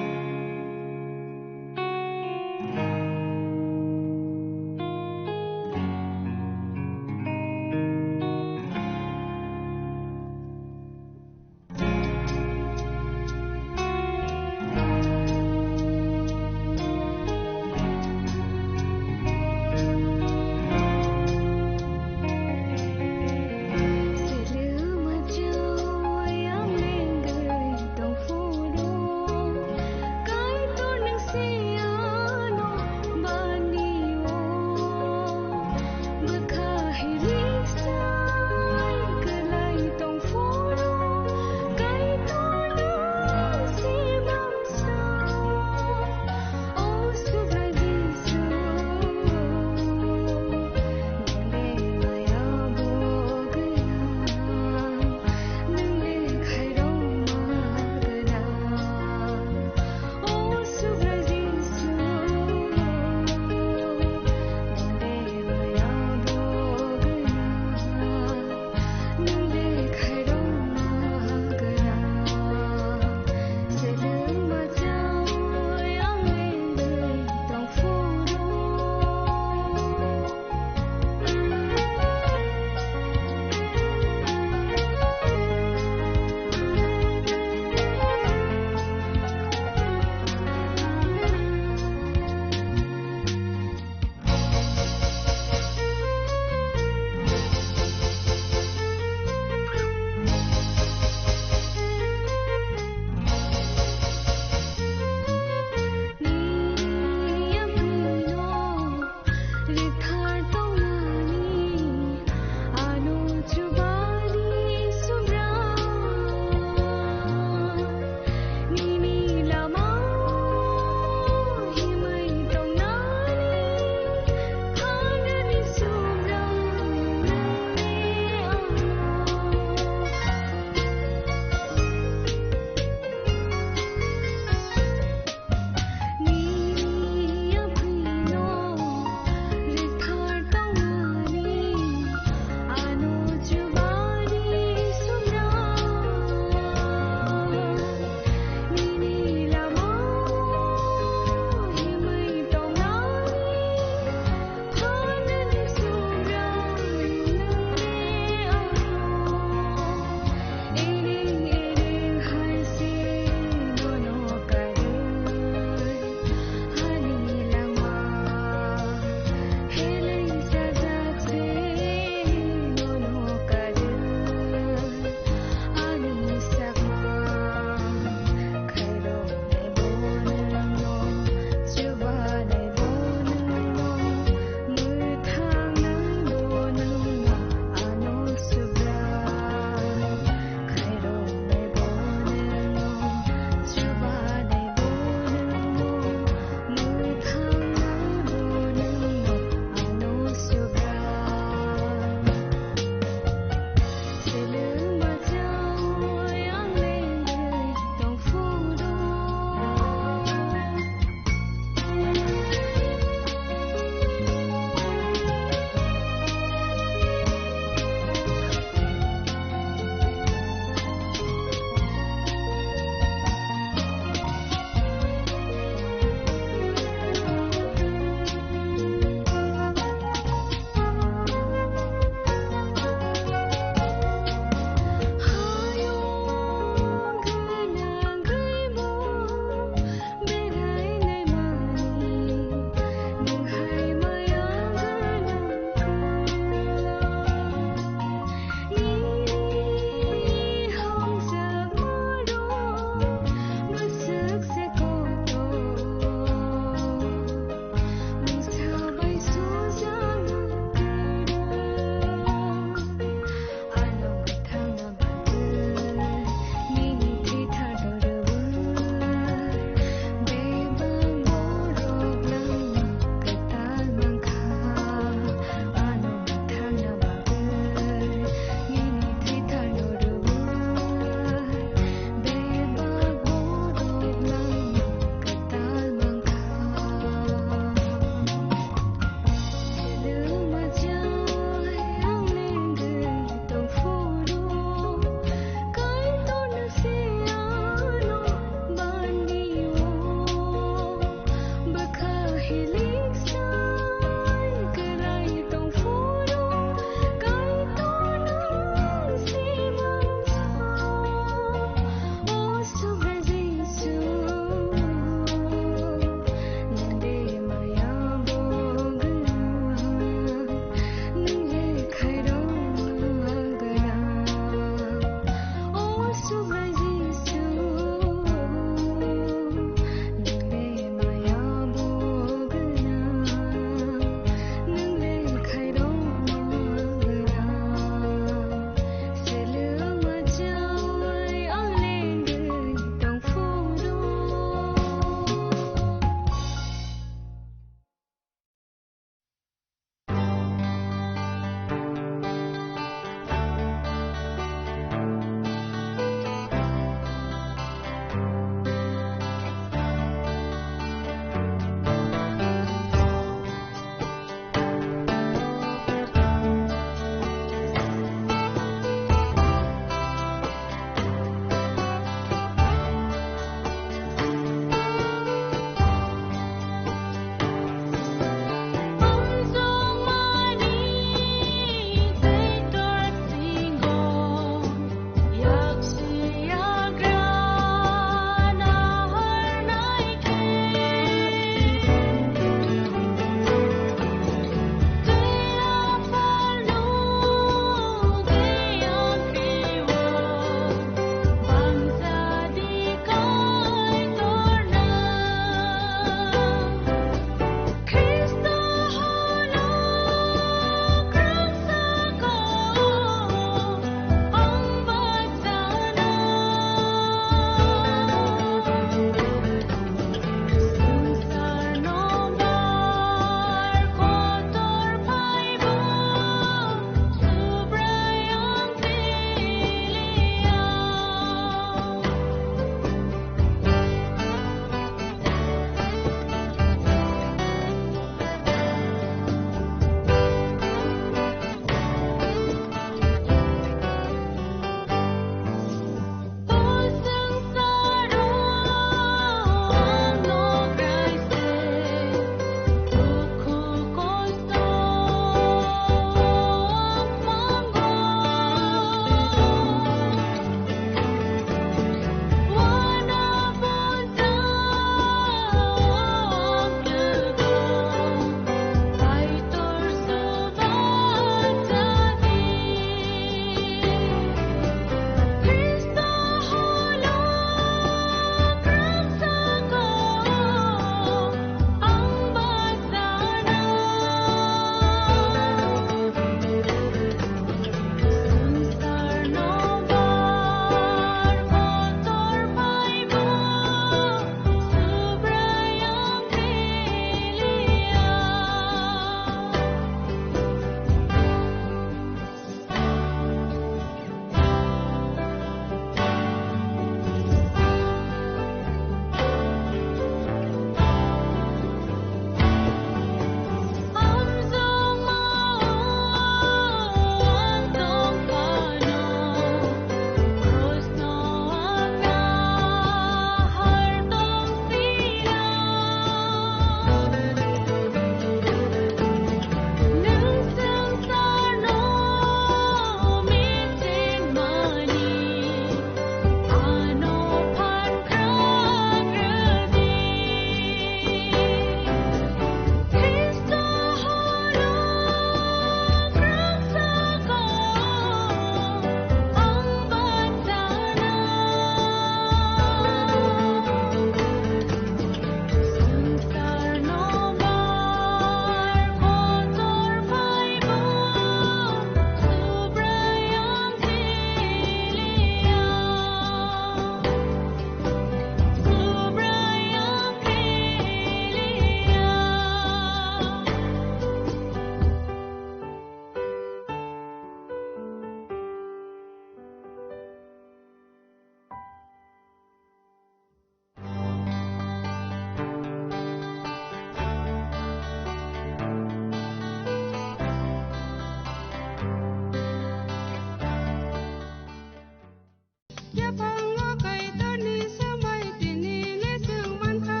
Yaphango Kaitorni swmai tini le chwng mankha,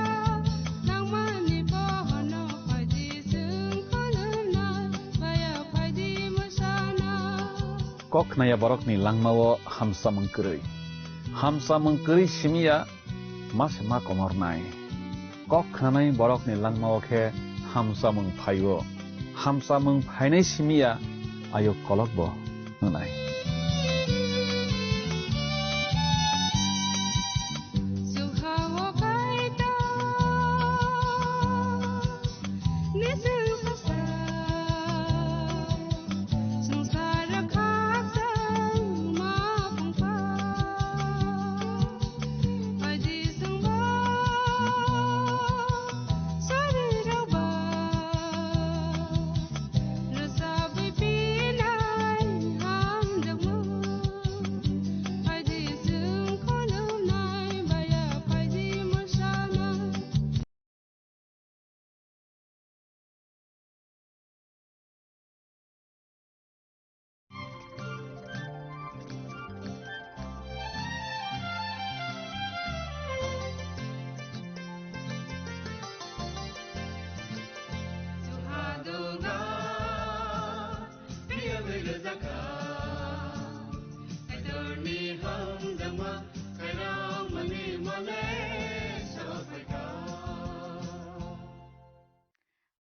nangmani bohono phaidi chwng khulumnai, baya phaidi mwsana. Kok khnaya borokni langmao hamsamung kwrwi. Hamsamung kwrwi simiya ma se ma komornai. Kok khnanai borokni langmao khe hamsamung phaio. Hamsamung phainai simiya ayuk kolokbo wngnai.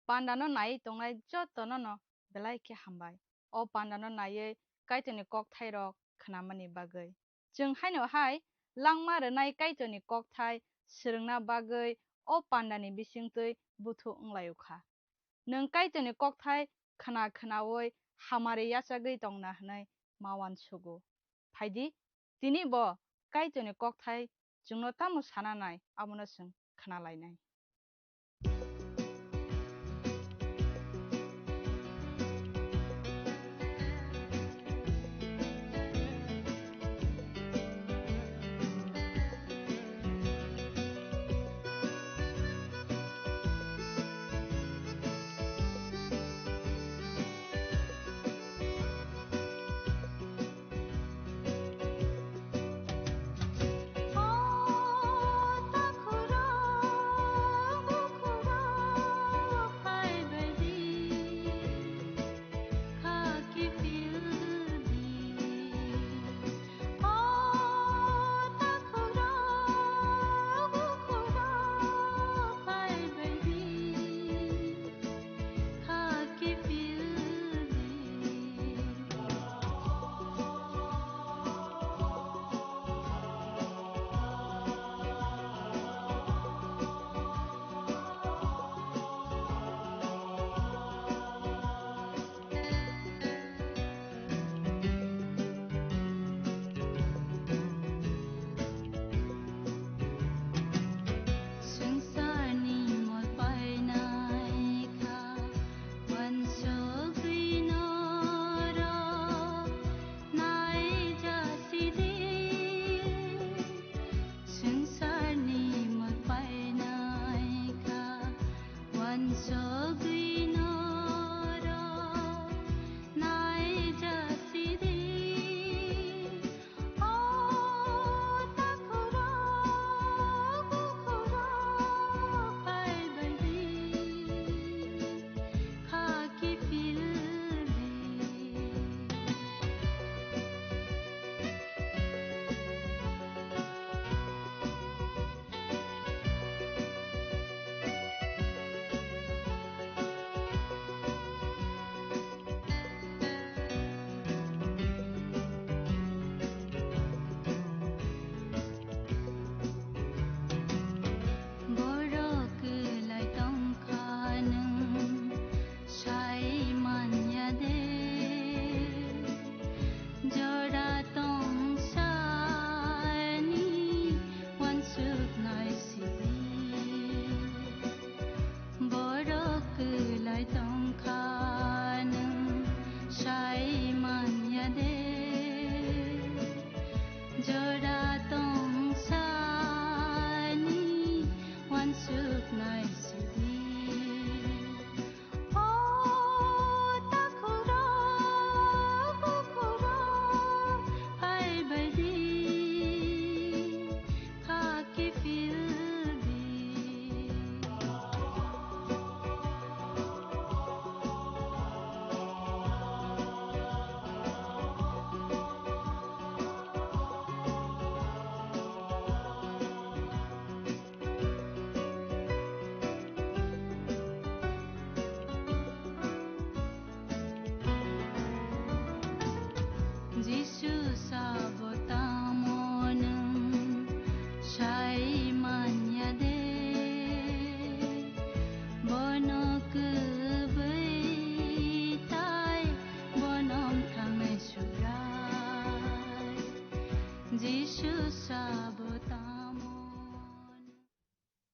Pandano naiwi tongnai jotono no belai khe hambai. O pandano naiwi Kaitorni kokthairok khnamani bagwi. Chwng haino hai langma rwnai Kaitorni kokthai swrwngna bagwi o pandani bisingtwi buthu wnglaio kha. Nwng Kaitorni kokthai khna khnaui hamari yachagwi tongna hwnwi ma uansugo. Phaidi, tini bo Kaitorni kokthai chwngno tamo sana nai, abono chwng khna lainai.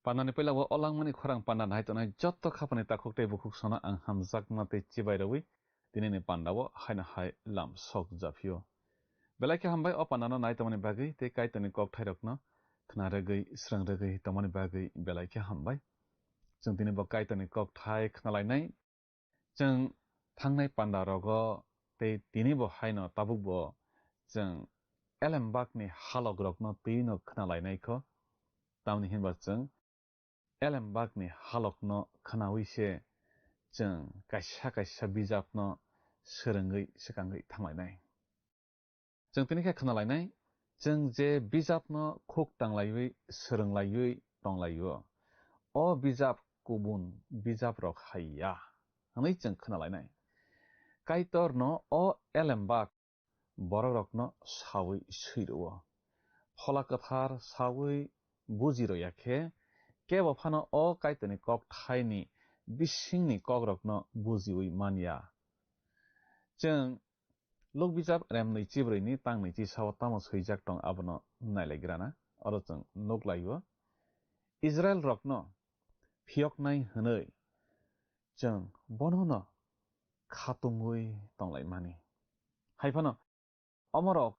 Pandani puila o langmani khorang panda nai tongnai jotto khapani takhuk tei bukhuk sono ang hamjakma tei chibai rwi tinini panda o haino hai lam sok japhio. Belai khe hambai o pandano nai tongmani bagwi tei Kaitorni kokthairokno khna rwgwi srwng rwgwi tongmani bagwi belai khe hambai. Chwng tini bo Kaitorni kokthai khnalainai. Chwng thangnai panda rogo tei tini bo haino tabuk bo chwng elembakni halok rokno twi no khna lainai kho. Tamni hinba chwng elembakni halok no khnawi se chwng kaisa kaisa bijap no swrwngwi swkangwi thanglainai. Chwng tini khe khna lainai, chwng je bijapno khuk tanglaiwi, swrwnglaiwi tonglaio, o bijap kubun bijaprok hai ya hwnwi chwng khna lainai. Kaitorno o elembak borokrokno sawi swi rwo. Phola Kwthar sawi buji rwya khe, kebo phano o Kaitorni kokthaini bisingni kokrokno bujiwi man ya. Chwng Luk bijap rem nwi chibrwi ni tang nwi chi sao tamo swijak tong abono nailaigrana. Oro chwng nuk laio, Israel rokno phiyoknai hwnwi chwng bono no khatungwi tonglaimani. Hai phano omorok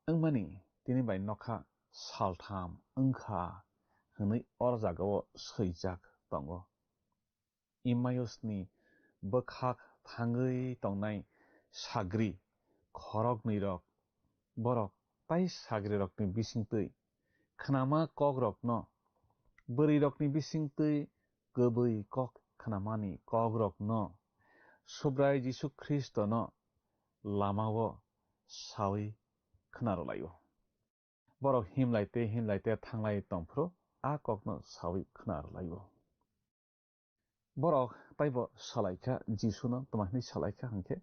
wngmani tini bai nokha saltham wngkha hwnwi or jagao swijak tongo. Emmausni bwkhak thangwi tongnai sagri khoroknwirok, borok tai sagrirokni bisingtwi khnama kokrokno, bwrwirokni bisingtwi kwbwi kok khnamani kokrokno Subrai Jisu Khristono lamao sawi khna rwlaio. Borok himlai tei himlai tei thanglai tongphuru a kokno sawi khna rwlaio. Borok taibo salaikha, Jisuno tma hwnwi salaikha hwnkhe,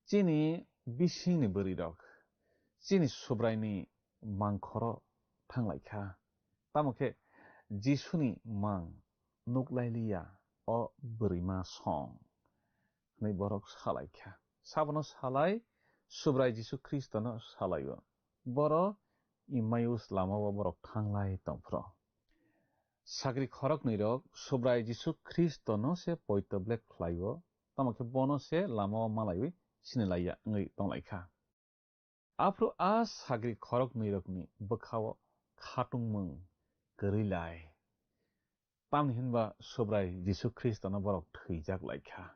chini bisingni bwrwirok chini Subraini mangkhoro thanglaikha. Tamo khe Jisuni mang nuklailiya o bwrwima song, hwnwi borok salaikha. Sabono salai, Subrai Jisu Khristono salaio. Boro Emmaus lamao borok thanglai tongphuru. Sagri khoroknwirok Subrai Jisu Khristono se poito ble khlaio, tamo khe bono se lamao malaiwi sinilaiya wngwi tonglaikha. Aphuru a sagri khoroknwirokni bwkhao khatungmung kwrwi lai. Tamni hinba Subrai Jisu Khristono borok thwijak laikha.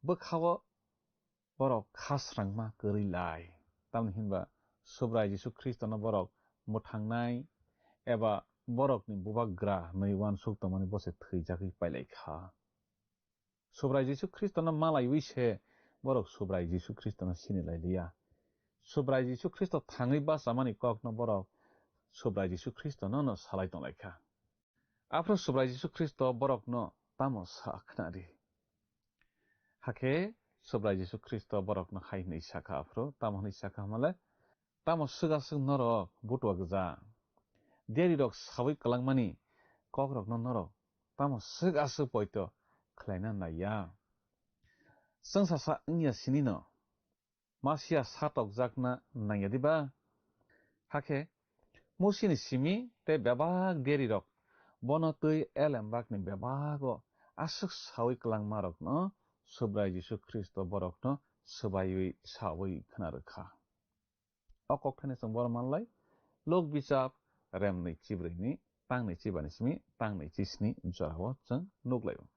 Bwkhao borok khasrangma kwrwi lai. Tamni hinba Subrai Jisu Khristono borok mwthangnai eba borokni bubagra hwnwi uansuk tongmani bo se thwijagwi pailaikha. Subrai Jisu Khristono malaiwi se borok Subrai Jisu Khristono sinilailiya. Subrai Jisu Khristo thangwi bachamani kokno borok Subrai Jisu Khristono no salai tonglaikha. Aphuru Subrai Jisu Khristo borokno tamo sa khnari? Hakhe Subrai Jisu Khristo borokno hai hwnwi sakha aphuru, tamo hwnwi sakha hwnmale, tamo swk aswk norok butua gwja? Diarirok sawi kwlangmani kokrokno norok tamo swk aswk poito khlaina naiya? Chwngsasa wngya sinino Masia satokjakna nangya diba? Hakhe Musini simi tei bebak derirok bono twi elembakni bebago aswk sawi kwlangmarokno Subrai Jisu Khristo borokno swbaiwi sawi khna rwkha. O kokthaino chwng boro manlai, Luk bichap remnwi chibrwini tangnwi chibani simi tangnwi chisni jorao chwng nuklaio.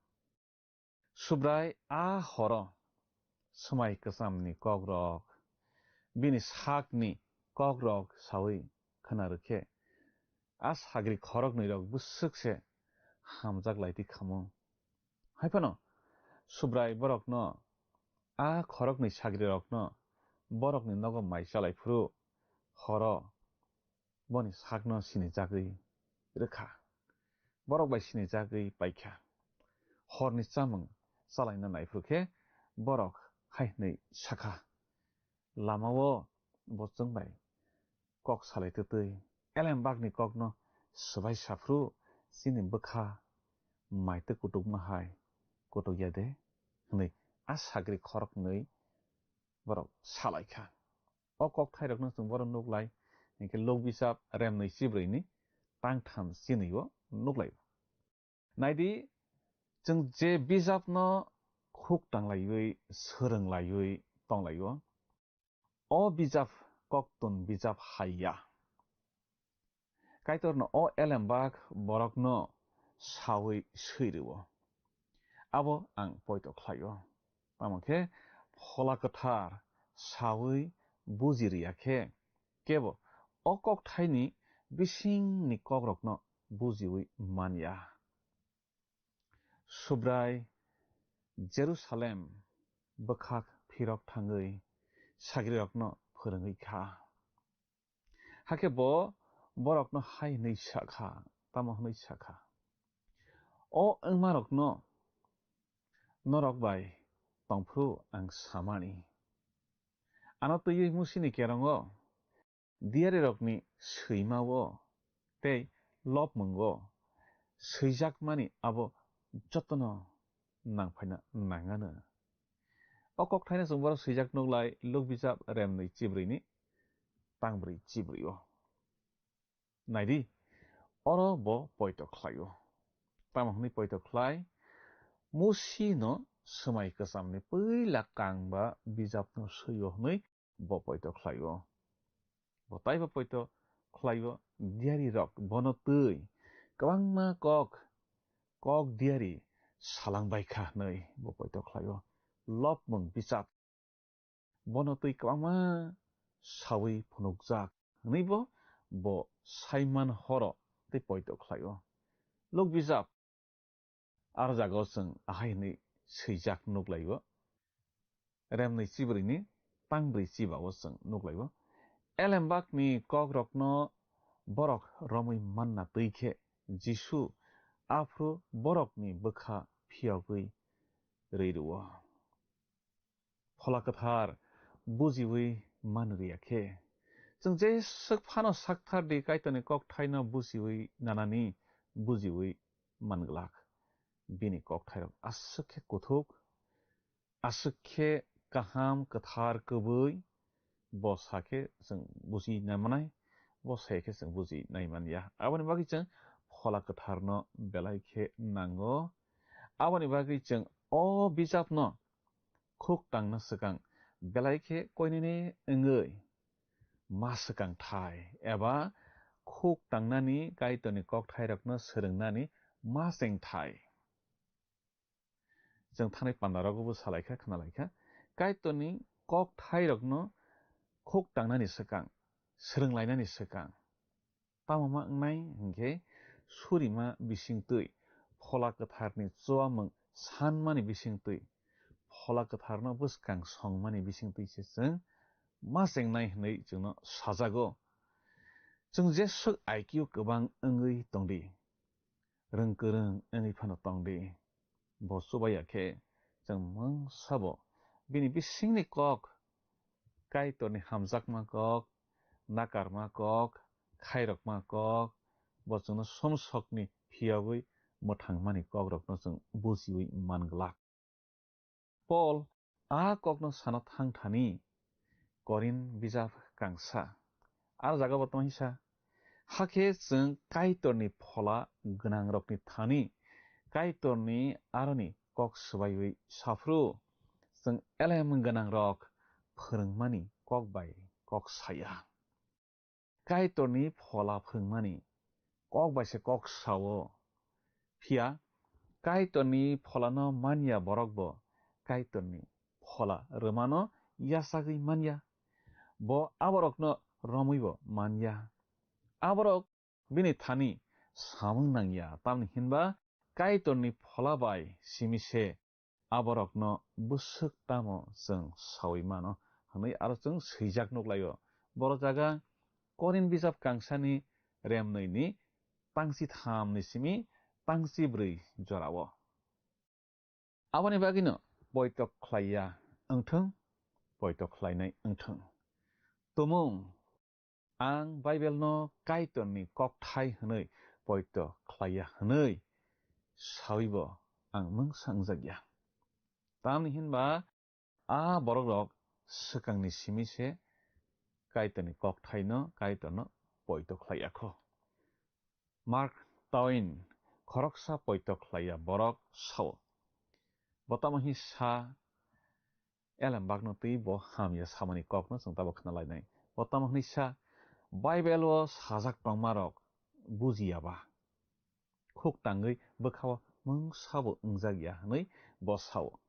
Subrai a horo swmai kwchamni kokrok, bini sakni kokrok sawi khna rwkhe, a sagri khoroknwirok bwswk se hamjak lai twi khamu. Hai phano Subrai borokno, a khoroknwi sagrirokno borokni nogo mai chalai phuru horo boni sakno sinijagwi rwkha. Borok bai sinijagwi paikha. Horni chamung chalaina naiphuru khe borok hai hwnwi sakha, "Lamao bo chwng bai kok salai twtwi elembakni kokno swbai saphuru chini bwkha mai twi kutukma hai kutukya de?" hwnwi a sagri khoroknwi borok salaikha. O kokthairokno chwng boro nuklai, hinkhe Luk bichap remnwi chibrwini tangtham chinwi-o nuklai. Naidi, chwng je bijapno khuk tanglaiwi, swrwnglaiwi tonglaio, o bijap koktun bijap hai ya. Kaitorno o elembak borokno sawi swi rwo. Abo ang poito khlaio. Tamo khe Phola Kwthar sawi buji rwya khe, kebo o kokthaini bisingni kokrokno bujiwi man ya. Subrai Jerusalem bwkhak phirok thangwi sagrirokno phwrwngwi kha. Hakhe bo borokno hai hwnwi sa kha, tamo hwnwi sa kha, "O wngmarokno norok bai tongphuru ang samani. Ano twiwi Musini kerongo, diyarirokni swimao tei lobmungo swijakmani abo jotono nangphaina nangano." O kokthaino chwng borok swijak nuklai Luk bijap remnwi chibrwini tangbrwi chibrwi o. Naidi, oro bo poito khlaio. Tamo hwnwi poito khlai? Musino swmai kwchamni puila kangba bijapno swio hwnwi bo poito khlaio. Bo taibo poito khlaio, diyarirok bono twi kwbangma kok, kok diyari salangbaikha hwnwi bo poito khlaio. Lobmung bijap bono twi kwbangma sawi phunukjak hwnwi bo, bo saiman horo tei poito khlaio. Luk bijap ar jagao chwng ahai hwnwi swijak nuklaio. Remnwi chibrwini tangbrwi chibao chwng nuklaio. Elembakni kokrokno borok romwi manna twi khe Jisu aphuru borokni bwkha phiyogwi rwi rwo. Phola Kwthar bujiwi man rwya khe, chwng jeswk phano sakthar di Kaitorni kokthaino bujiwi nanani, bujiwi man glak. Bini kokthairok aswk khe kuthuk, aswk khe kaham, kwthar, kwbwi, bo sa khe chwng buji nai manai, bo sa khe chwng buji nai man ya. Aboni bagwi chwng Phola Kwtharno belai khe nango. Aboni bagwi chwng o bijapno khuk tangna swkang belai khe koinene wngwi ma swkang thai eba khuk tangnani Kaitorni kokthairokno swrwngnani ma cheng thai. Chwng thanai pandarogo bo salaikha, khnalaikha, Kaitorni kokthairokno khuk tangnani swkang, swrwnglainani swkang. Tamo ma wngnai hinkhe surima bisingtwi, Phola Kwtharni chuamung sanmani bisingtwi, Phola Kwtharno bwskang songmani bisingtwi se chwng ma chengnai hwnwi chwngno sajago. Chwng jeswk I Q kwbang wngwi tongdi, rwng kwrwng wngwi phano tongdi, bo chubaiya khe chwng mungsa bo bini bisingni kok, Kaitorni hamjakma kok, nakarma kok, khairokma kok, bo chwngno sumsokni phiyogwi mwthangmani kokrokno chwng bujiwi man glak. Paul a kokno sana thang thani Korin bijap kangsa. Ar jaga bo tongsa, hakhe chwng Kaitorni Phola gwnangrokni thani Kaitorni aroni kok swbaiwi saphru, chwng elem gwnangrok phwrwngmani kok bai kok saya. Kaitorni Phola phwrwngmani kok bai se kok sao. Phiya Kaitorni Pholano manya borok bo Kaitorni Phola rwmano yachagwi manya. Bo aborokno romwi bo manya. Aborok bini thani samung nangya, tamni hinba Kaitorni Phola bai simi se aborokno bwswk tamo chwng saui mano hwnwi aro chwng swijak nuklaio. Boro jaga Korin bijap kangsani remnwini tangchi thamni simi tangchi bwrwi jorao. Aboni bagwino poito khlaiya wngthwng, poito khlainai wngthwng. Tumung, ang Bible no Kaitorni kokthai hwnwi poito khlaiya hwnwi sawibo ang mungsa wngjakya. Tamni hinba a borokrok swkangni simi se Kaitorni kokthaino, Kaitorno poito khlaiya kho. Mark Twain khoroksa poito khlaiya borok sao. Bo tamo hwnwi sa, elembakno twi bo hamya samani kokno chwng tabok khna lainai. Bo tamo hwnwi sa, Bible-o sajak tongmarok bujiya ba, khuk tangwi bwkha-o mungsa bo wngjak ya hwnwi bo sao.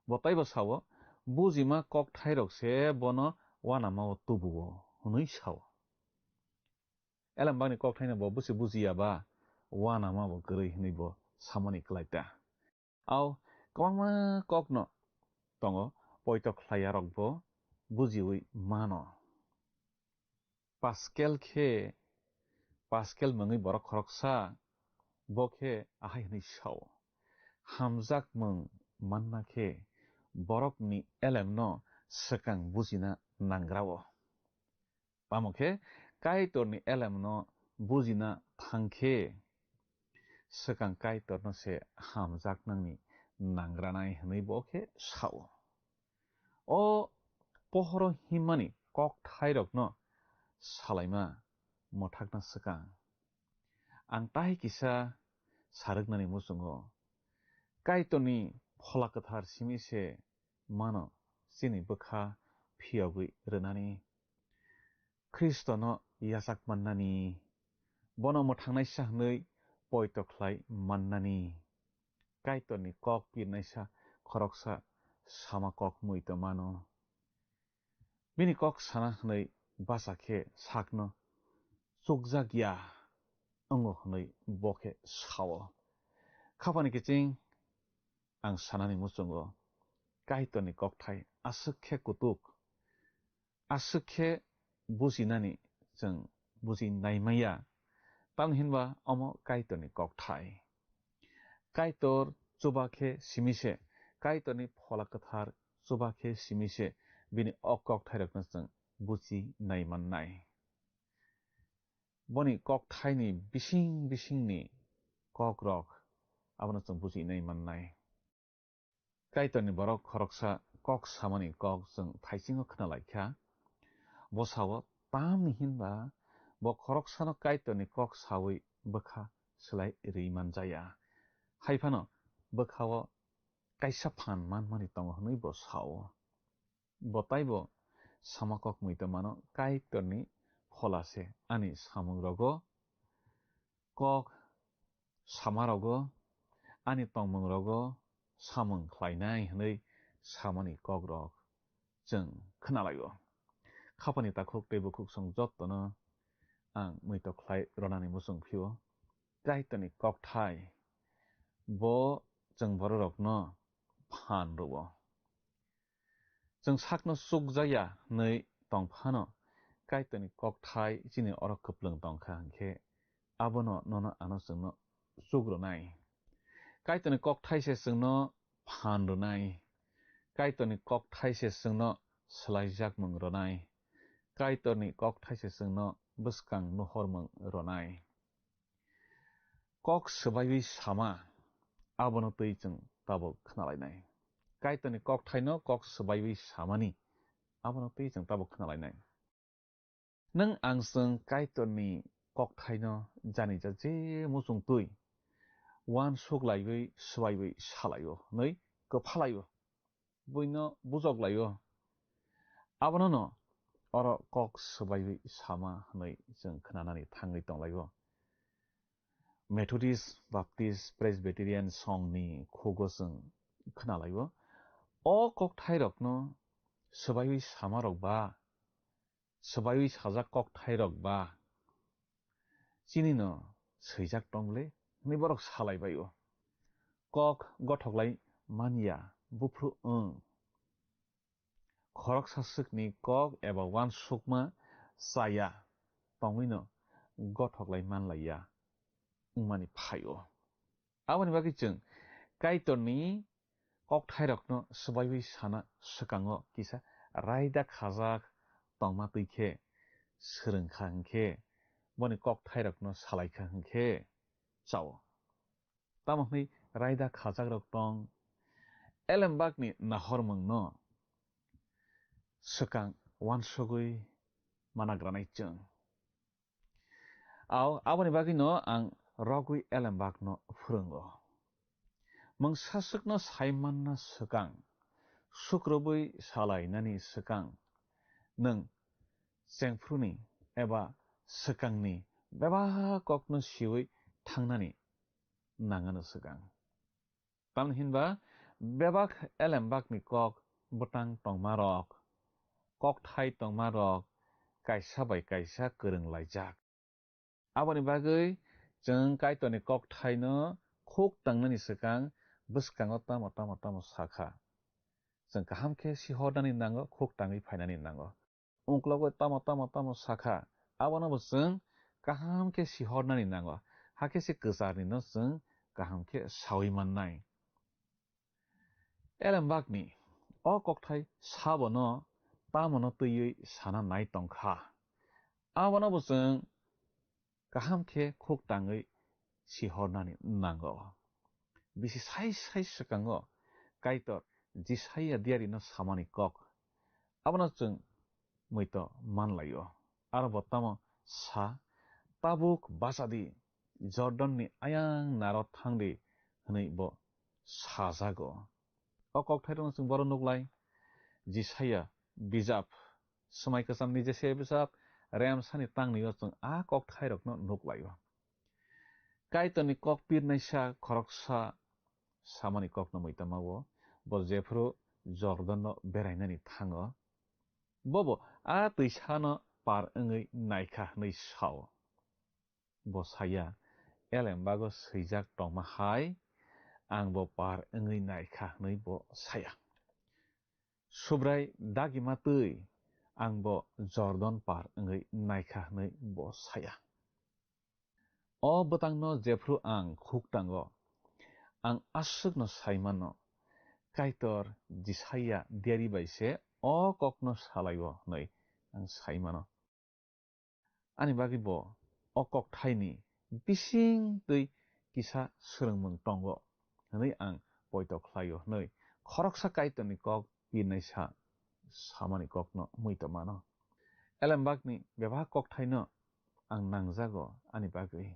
Bo taibo sao, bujima kokthairok se bono uanama-o tubu-o hwnwi sao. Elembakni kokthaino bo busi bujiya ba, uanama bo kwrwi hwnwi bo samani kwlai ta. Ao kwbangma kokno tongo, poito khlaiyarok bo bujiwi mano. Pascal khe, Pascal mungwi borok khoroksa, bo khe ahai hwnwi sao, hamjakmung manna khe borokni elemno swkang bujina nangrao. Tamo khe Kaitorni elemno bujina thang khe, swkang Kaitorno se hamjaknani nangranai hwnwi bo khe sao. O pohoro himmani kokthairokno salaima mwthakna swkang, ang tai kisa sarwknani muchungo Kaitorni Phola Kwthar simi se mano chini bwkha phiyogwi rwnani. Khristono yachak mannani, bono mwthangnaisa hwnwi poito khlai mannani, Kaitorni kok pirnaisa khoroksa sama kok muitu mano. Bini kok sana hwnwi bacha khe sakno chukjak ya wngo hwnwi bo khe sao. Khapani kiching ang sanani muchungo Kaitorni kokthai aswk khe kutuk. Aswk khe bujinani chwng bujinai maya, tamni hinba omo Kaitorni kokthai. Kaitor chuba khe simi se, Kaitorni Phola Kwthar chuba khe simi se, bini o kokthairokno chwng bujinai mannai. Boni kokthaini bising bisingni kokrok abono chwng bujinai mannai. Kaitorni borok khoroksa kok samani kok chwng thaisingo khna lai kha. Bo sao, tamni hinba bo khoroksano Kaitorni kok saui bwkha swlai rwi man jaya. Hai phano bwkhao kaisa phan manmani tongo hwnwi bo sao. Bo taibo sama kok muitu mano, Kaitorni Phola se ani samung rogo kok sama rogo, ani tongmung rogo samung khlainai hwnwi samani kok rok chwng khna lai-o. Khapani takhuk tei bukhuk song jottono ang muitu khlai ronani muchung phio. Kaitorni kokthai bo chwng bororokno phan rwo. Chwng sakno chukjaya hwnwi tong phano, Kaitorni kokthai chini oro kwplwng tong kha hwn khe, abono nono ano chwngno chuk rwnai. Kaitorni kokthai se chwngno phan rwnai. Kaitorni kokthai se chwngno swlaijakmung rwnai. Kaitorni kokthai se chwngno bwskang nuhormung rwnai. Kok swbaiwi sama, abono twi chwng tabuk khna lainai. Kaitorni kokthaino kok swbaiwi samani, abono twi chwng tabuk khna lainai. Nwng ang chwng Kaitorni kokthaino jani ja je muchung twi uansuk laiwi swbaiwi sa lai-o hwnwi kwpha lai-o. Buino bujok lai-o. Abono no oro kok swbaiwi sama hwnwi chwng khnanani thangwi tong lai-o. Methodist, Baptist, Presbyterian songni khugo chwng khna lai-o. O kokthairokno swbaiwi samarok ba swbaiwi sajak kokthairok ba chini no swijak tong le hwnwi borok sa lai bai-o. Kok gothok lai man ya, buphru wng. Khoroksa swkni kok eba uansukma cha ya tongwi no gothok lai man lai ya wngmani phai-o. Aboni bagwi chwng Kaitorni kokthairokno swbaiwi sana swkango kisa raida khajak tongma twi khe, swrwng kha hwn khe, boni kokthairokno salai kha hwn khe chao. Tamo hwnwi raida khajakrok tong, elembakni nahormungno swkang uansugwi managranai chwng. Ao, aboni bagwino ang rogwi elembakno phwrwngo. Mungsa swkno saimanna swkang, sukrubwi salainani swkang, nwng chengphruni eba swkangni bebak kokno siwi thangnani nangano swkang. Tamni hinba bebak elembakni kok bwtang tongmarok, kokthai tongmarok kaisa bai kaisa kwrwng laijak. Aboni bagwi chwng Kaitorni kokthaino khuk tangnani swkang bwskango tamo tamo tamo sakha. Chwng kaham khe sihornani nango, khuk tangwi phainani nango. Ungklogo tamo tamo tamo sakha, abono bo chwng kaham khe sihornani nango, hakhe se kwcharnino chwng kaham khe sawi mannai. Elembakni o kokthai sabono tamono twiwi sana nai tongkha, abono bo chwng kaham khe khuk tangwi sihornani nango. Bisi sai sai swkango Kaitor Jisaiya diarino samani kok, abono chwng muitu manlaio. Aro bo tamo sa, "Tabuk bachadi, Jordanni ayang naro thangdi," hwnwi bo sajago. O kokthairokno chwng boro nuklai, Jisaiya bijap, Swmai Kwchamni Jisaiya bijap, remsani tangnio chwng a kokthairokno nuklaio. Kaitorni kok pirnaisa khoroksa samani kokno muitu mao, bo jephru Jordanno berainani thango, bobo a twisano par wngwi naikha hwnwi sao. Bo saya, "Elembago swijak tongma hai, ang bo par wngwi naikha," hwnwi bo saya. "Subrai dagima twi, ang bo Jordan par wngwi naikha," hwnwi bo saya. O bwtangno jephru ang khuk tango, ang aswkno sai mano, Kaitor Jisaiya diari bai se o kokno salaio hwnwi ang sai mano. Ani bagwi bo o kokthaini bising twi kisa swrwngmung tongo hwnwi ang poito khlaio hwnwi khoroksa Kaitorni kok pirnaisa samani kokno muitu mano. Elembakni bebak kokthaino ang nangjago ani bagwi.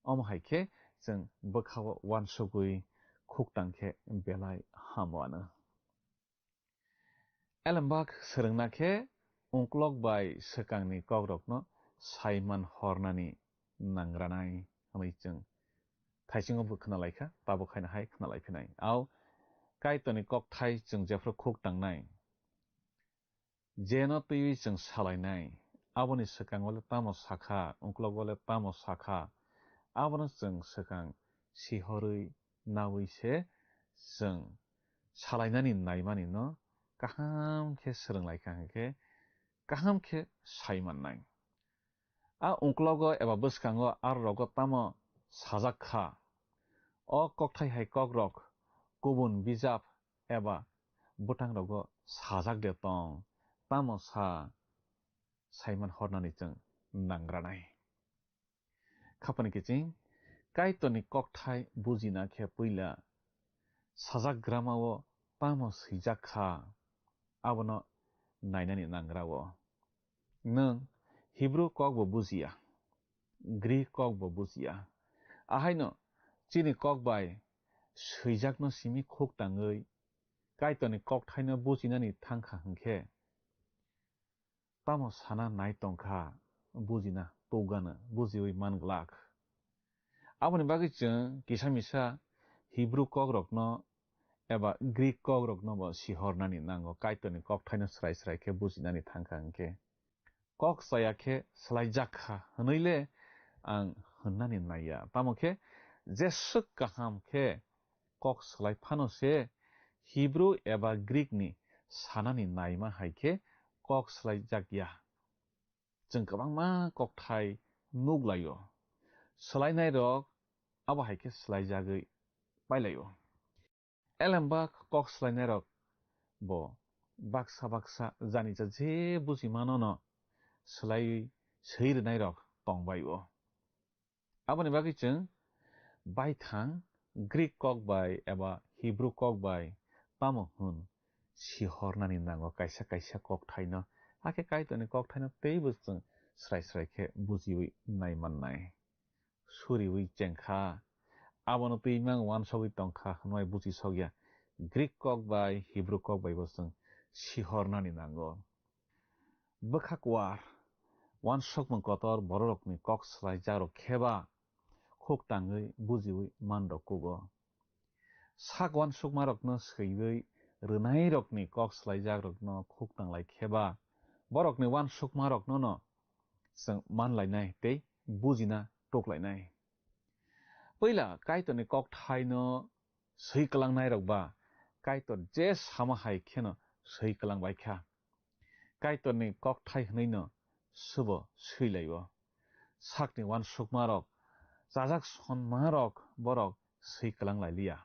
Omo hai khe chwng bwkhao uansugwi khuk tang khe belai hamo ano. Elembak swrwngna khe ungklok bai swkangni kokrokno saiman hornani nangranai hwnwi chwng thaisingo bo khwnalaikha, tabuk haino hai khwnalaiphinai. Au Kaitorni kokthai chwng jephru khuk tangnai, jeno twiwi chwng salainai, aboni swkango le tamo sakha, ungklogo le tamo sakha, abono chwng swkang sihorwi nawi se chwng salainani naimanino kaham khe swrwnglaikha hwnkhe kaham khe sai mannai. A ungklogo eba bwskango arorogo tamo sajak kha? O kokthai hai kokrok kubun bijap eba bwtangrogo sajak de tong, tamo sa saiman hornani chwng nangranai. Khapani kiching, Kaitorni kokthai bujina khe puila sajak gramao tamo swijak kha, abono nainani nangrao. Nwng Hebrew kok bo bujiya, Greek kok bo bujiya. Ahaino chini kok bai swijakno simi khuk tangwi Kaitorni kokthaino bujinani thangkha hwnkhe, tamo sana nai tongkha, bujina tugano, bujiwi man glak. Aboni bagwi chwng kisa misa Hebrew kokrokno eba Greek kokrokno bo sihornani nango, Kaitorni kokthaino srai srai khe bujinani thangkha hwnkhe. Kok chaya khe swlaijak kha hwnwi le ang hwnnani naiya. Tamo khe jeswk kaham khe kok swlai phano se Hebrew eba Greek ni sanani naima hai khe kok swlaijak ya. Chwng kwbangma kokthai nuk lai-o. Swlainairok abo hai khe swlaijagwi pailai-o. Elembak kok swlainairok bo baksa baksa janisa je buji manono swlaiwi swi rwnairok tong bai-o. Aboni bagwi chwng baithang Greek kok bai eba Hebrew kok bai tamo hwn sihornani nango kaisa kaisa kokthaino, hakhe Kaitorni kokthaino teibo chwng srai srai khe bujiwi nai mannai. suriwi chengkha. Abono twi mang uansogwi tongkha hwnwi buchisokya. Greek kok bai Hebrew kok bai bo chwng sihornani nango. Bwkha kuar, uansukmung kotor bororokni kok swlaijakrok kheba khuk tangwi bujiwi manrok kugo. Sak uansukmarokno swiwi rwnairokni kok swlaijakrokno khuk tanglai kheba borokni uansukmaroknono chwng manlainai tei bujina tuklainai. Puila Kaitorni kokthaino swi kwlangnairok ba Kaitor je sama hai kheno swi kwlangbaikha. Kaitorni kokthai hwnwino subo swilaio. Sakni uansukmarok, chajak sonmarok borok swi kwlanglailiya.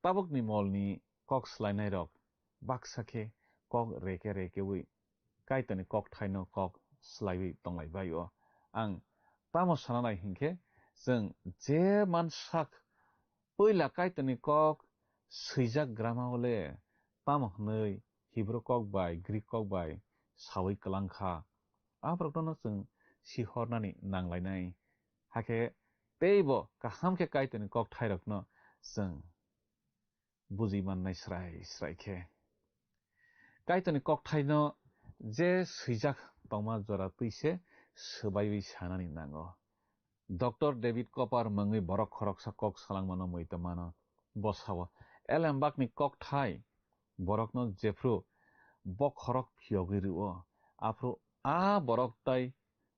Tabukni molni kok swlainairok baksa khe kok reke rekewi Kaitorni kokthaino kok swlaiwi tonglaibaio. Ang tamo sana nai hinkhe, chwng je mansak puila Kaitorni kok swijak grama ole tamo hwnwi Hebrew kok bai Greek kok bai sawi kwlangkha, aborokno chwng sihornani nanglainai. Hakhe teibo kaham khe Kaitorni kokthairokno chwng buji mannai srai srai khe. Kaitorni kokthaino je swijak tongma jora twi se swbaiwi sanani nango. Doctor David Cooper mungwi borok khoroksa kok salangmano muitu mano. Bo sao, Elembakni kokthai borokno jephru bokhorok phiyogwi rw-o, aphru a borok tai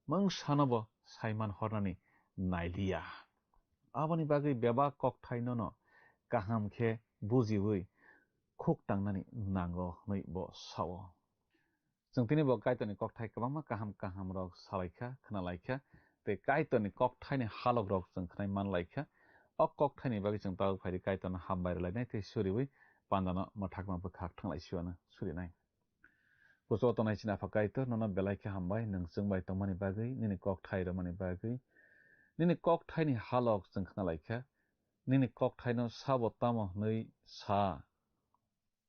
mungsano bo saiman hornani nailiya. Aboni bagwi bebak kokthai nono kaham khe bujiwi khuk tangnani nango hwnwi bo sao. Chwng tini bo Kaitorni kokthai kwbangma kaham kaham rok salaikha, khnalaikha, tei Kaitorni kokthaini halok rok chwng khnai manlaikha. O kokthaini bagwi chwng tabuk phaidi Kaitorno hambai rwlainai tei suriwi pandano mwthakma bwkhak thanglaisio ano surinai. Kuchugo tongnai chini Apha Kaitor, nono belai khe hambai, nwng chwng bai tongmani bagwi, nini kokthai romani bagwi. Nini kokthaini halok chwng khna lai kha. Nini kokthaino sabo tamo hwnwi sa,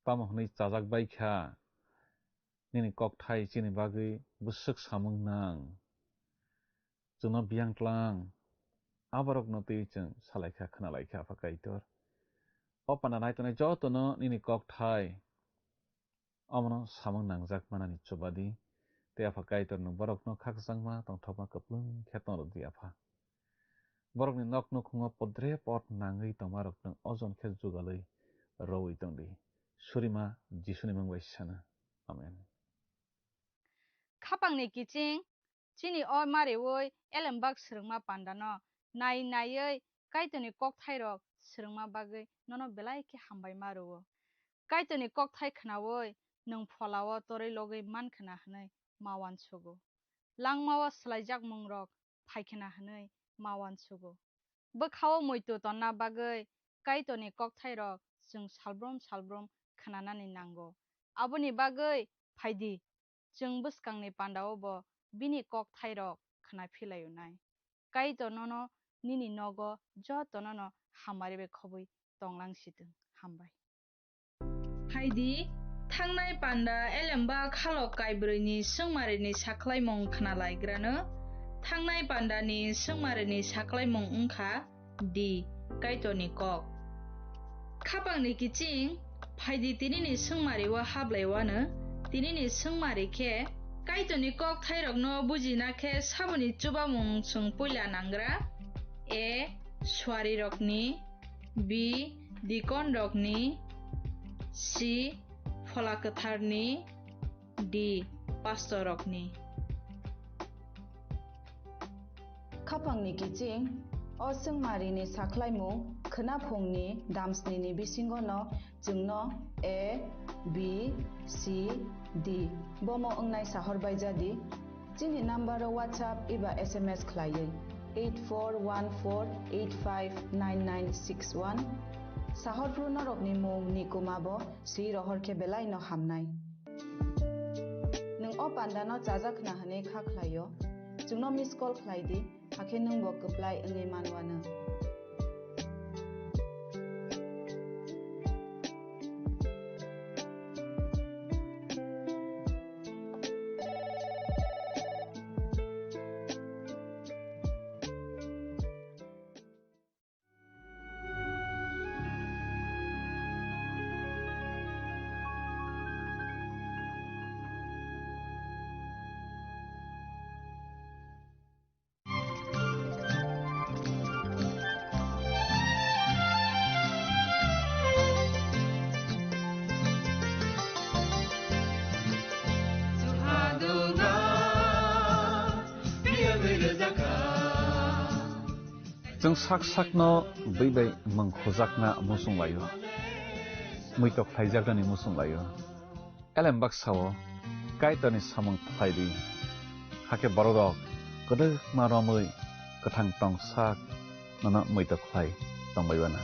tamo hwnwi chajak bai kha. Nini kokthai chini bagwi bwswk samung nang. Chwngno biyang tlang. Aborokno twi chwng sa lai kha, khna lai kha, Apha Kaitor. O panda nai tongnai jotono nini kokthai omono samung nangjak manani chuba di. Tei Apha Kaitor, nwng borokno khakchangma tongthokma kwplwng khe tong rw di, Apha. Borokni nok nukhungo podre pod nangwi tongmarok nwng ojon khe jugalwi rowi tong di. Surima Jisuni mung bai sana. Amen. Khapangni kiching, chini o mariwi elembak swrwngma pandano nai naiwi Kaitorni kokthairok swrwngma bagwi nono belai khe hambai ma rwo. Kaitorni kokthai khnaui nwng pholao torwi logwi man khna hwnwi ma uansugo. Langmao swlaijak mungrok phai khna hwnwi ma uansugo. Bwkhao muitu tonna bagwi Kaitorni kokthairok chwng salbrum salbrum khnanani nango. Aboni bagwi phai di, chwng bwskangni pandao bo bini kokthairok khna philaio nai. Kaitor nono nini nogo jotonono hamari bai khobwi tonglang sitwng. Hambai. Hai di, thangnai panda elembak halok kaibrwini swngmarini sakhlaimung khna laigrano. Thangnai pandani swngmarini sakhlaimung wngkha D, Kaitorni kok. Khapangni kiching, phai di tinini swngmari o hablai wano, tinini swngmari khe, Kaitorni kok thairokno bujina khe saboni chubamung chwng puila nangra, A, suarirokni, B, dikonrokni, C, phola kwtharni, D, pastorrokni. Khapangni kiching, o swngmarini sakhlaimung khwnaphungni damsnini bisingono chwngno A, B, C, D bomo wngnai sahor bai jadi. Chini number o WhatsApp eba S M S khlaiwi eight four one four eight five nine nine six one. Sahorphru norokni mung ni kuma bo swi rohor khe belai no hamnai. Nwng o panda no chajak khna hwnwi kha khlaio, chwngno miss call khlai di, hakhe nwng bo kwplai wngwi man uanw. Chwng sak sakno bwi bai mwng khujakna muchung laio, muitok khlaijaknani muchung laio. Elem baksa-o Kaitorni samung khlai di, hakhe bororok kwdwkma romwi kwthang tong sak nono muitok khlai tongbai uana.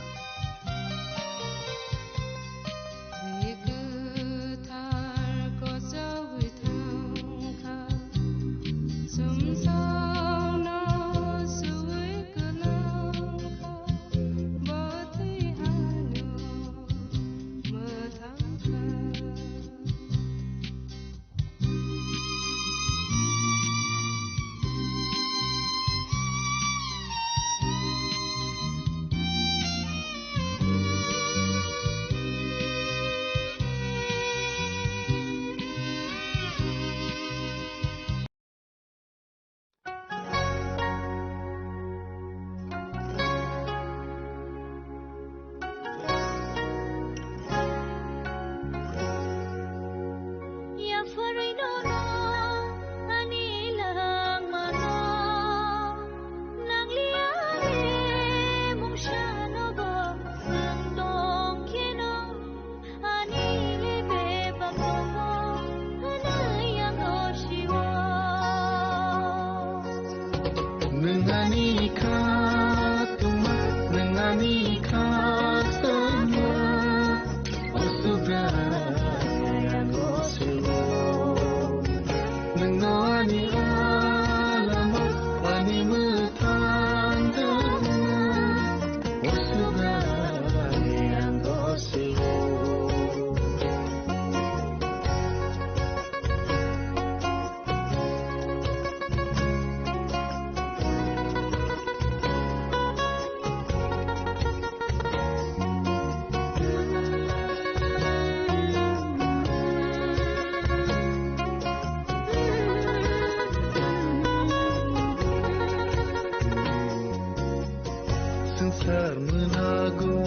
Ani le bebak tongo, hwnwi ang gosio. Nwng ani kha tongma, nwng ani kha tongma, o Subrai ang gosio. Nwngno ani alama, ani mwthang tongma, o Subrai ang gosio. Swngchar mwnago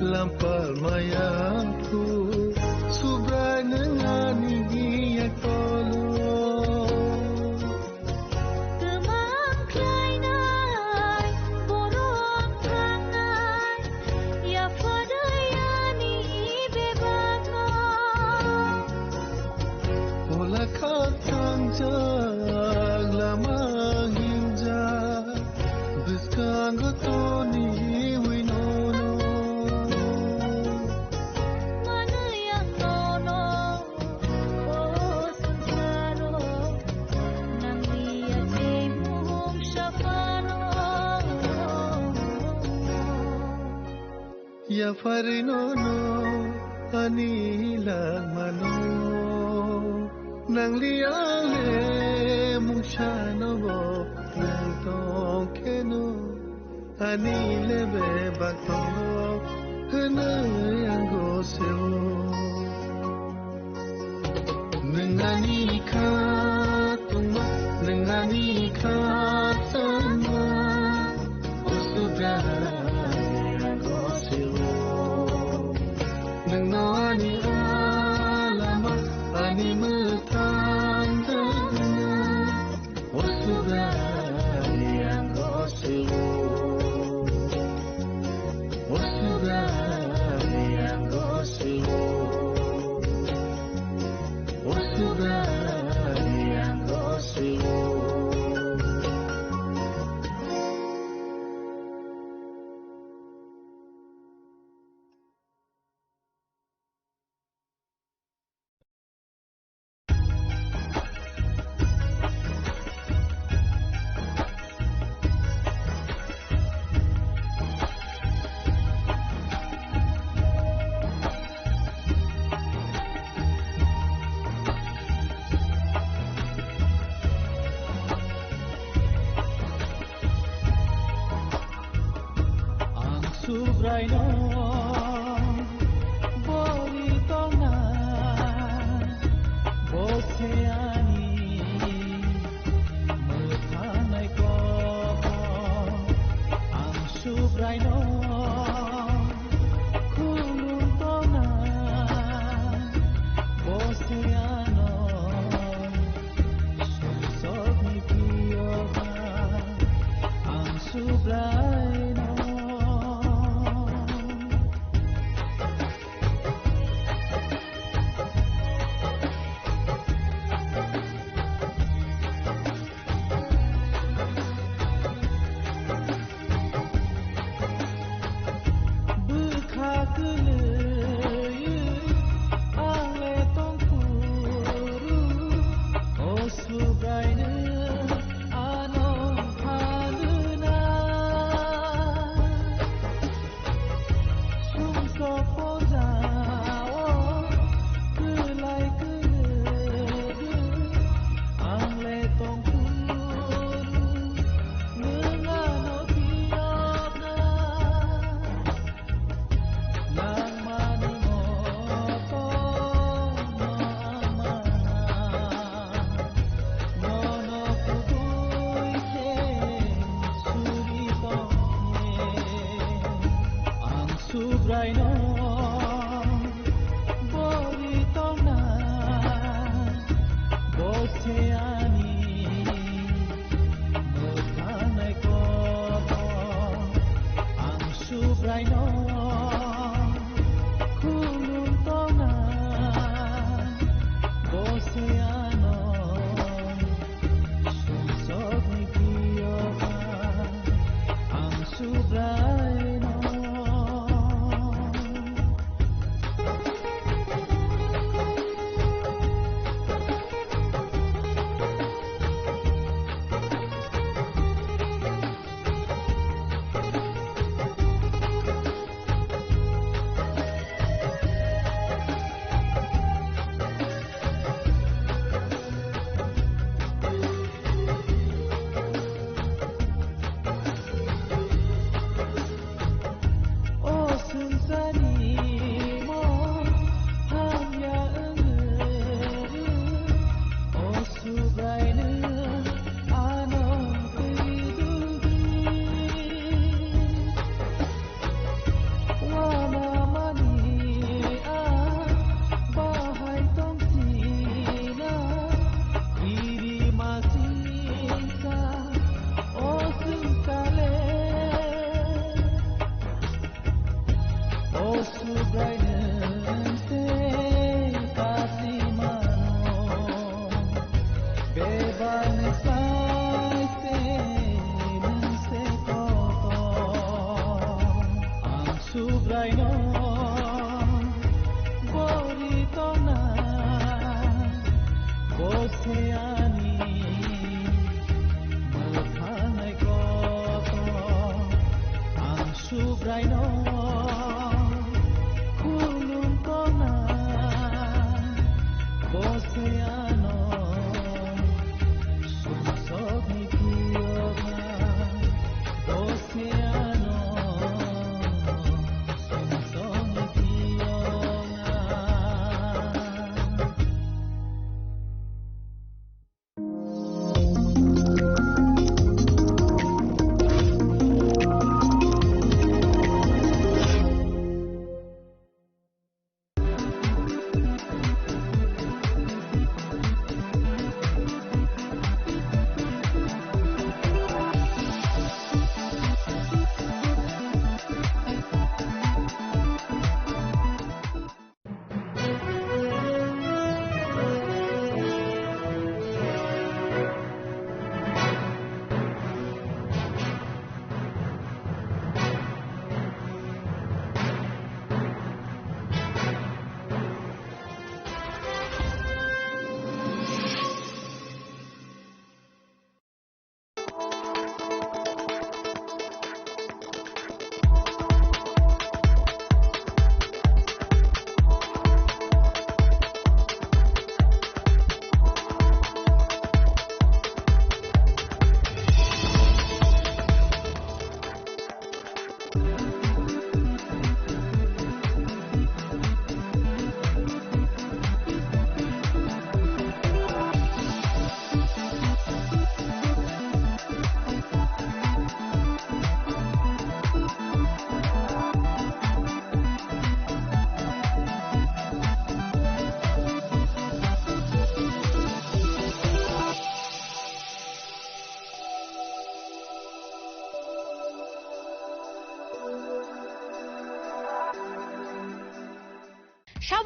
lampal maya phu, Subrai nwng ani yak tolo. Twmang khlainai, borok thangnai, yapharwi ani bebakno. Ola kha thangjak lama hingjak. Bwskango toniwi nono. Manwi ang nono, o swngcharo, nangni yakni mung saphano. Yapharwi nono ani langmano, nangli ale mungsano bo nang tongkheno, ani le bebak tongo hwnwi ang gosio. Nwng ani kha tongma, nwng ani kha tongma, o Subrai ang gosio. Nwngno ani alama, ani mwthang tongma, o Subrai ang gosio. O Subrai ang gosio. O Subrai ang gosio. Ang Subraino bori tongna, bo se ani mwthangnai kok. Ang Subraino khulum tongna, bo se ano sumsokni phiyoba. Ang Subrai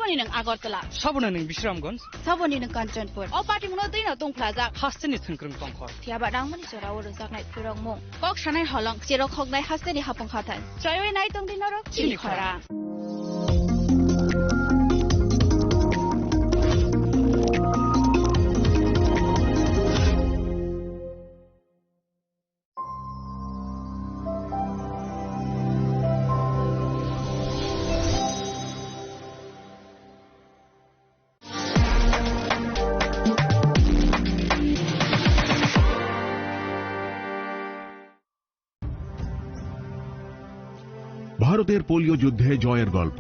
Saboni nwng Agartala. Saboni nwng Bisramganj. Saboni nwng Kanchanpur. O party mungno twi no tongphlajak. Hasteni thwngkwrwng tongkhor. Phiya ba nangmani jora o rwjaknai phwrwngmung. Kok sanai holong, cherok hoknai hasteni hapung hathai. Chaiwi nai tongdi norok chini khorang. ভারতের পোলিও যুদ্ধে জয়ের গল্প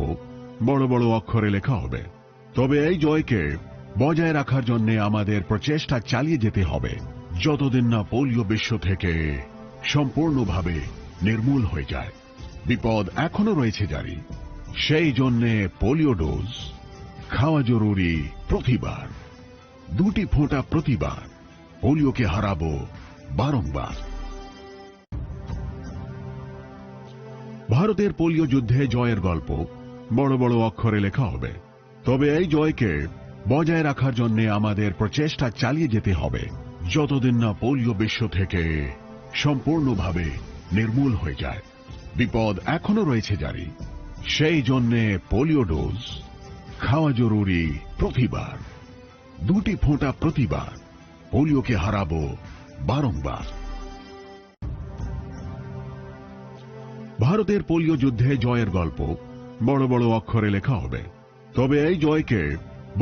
বড় বড় অক্ষরে লেখা হবে। তবে এই জয়কে বজায় রাখার জন্য আমাদের প্রচেষ্টা চালিয়ে যেতে হবে, যতদিন না পোলিও বিশ্ব থেকে সম্পূর্ণভাবে নির্মূল হয়ে যায়। বিপদ এখনো রয়েছে জারি। সেই জন্যে পোলিও ডোজ খাওয়া জরুরি প্রতিবার। দুটি ফোঁটা প্রতিবার। পোলিওকে হারাবো বারংবার। ভারতের পোলিও যুদ্ধে জয়ের গল্প বড় বড় অক্ষরে লেখা হবে। তবে এই জয়কে বজায় রাখার জন্য আমাদের প্রচেষ্টা চালিয়ে যেতে হবে, যতদিন না পোলিও বিশ্ব থেকে সম্পূর্ণভাবে নির্মূল হয়ে যায়। বিপদ এখনো রয়েছে জারি। সেই জন্যে পোলিও ডোজ খাওয়া জরুরি প্রতিবার। দুটি ফোঁটা প্রতিবার। পোলিওকে হারাবো বারংবার। ভারতের পোলিও যুদ্ধে জয়ের গল্প বড় বড় অক্ষরে লেখা হবে। তবে এই জয়কে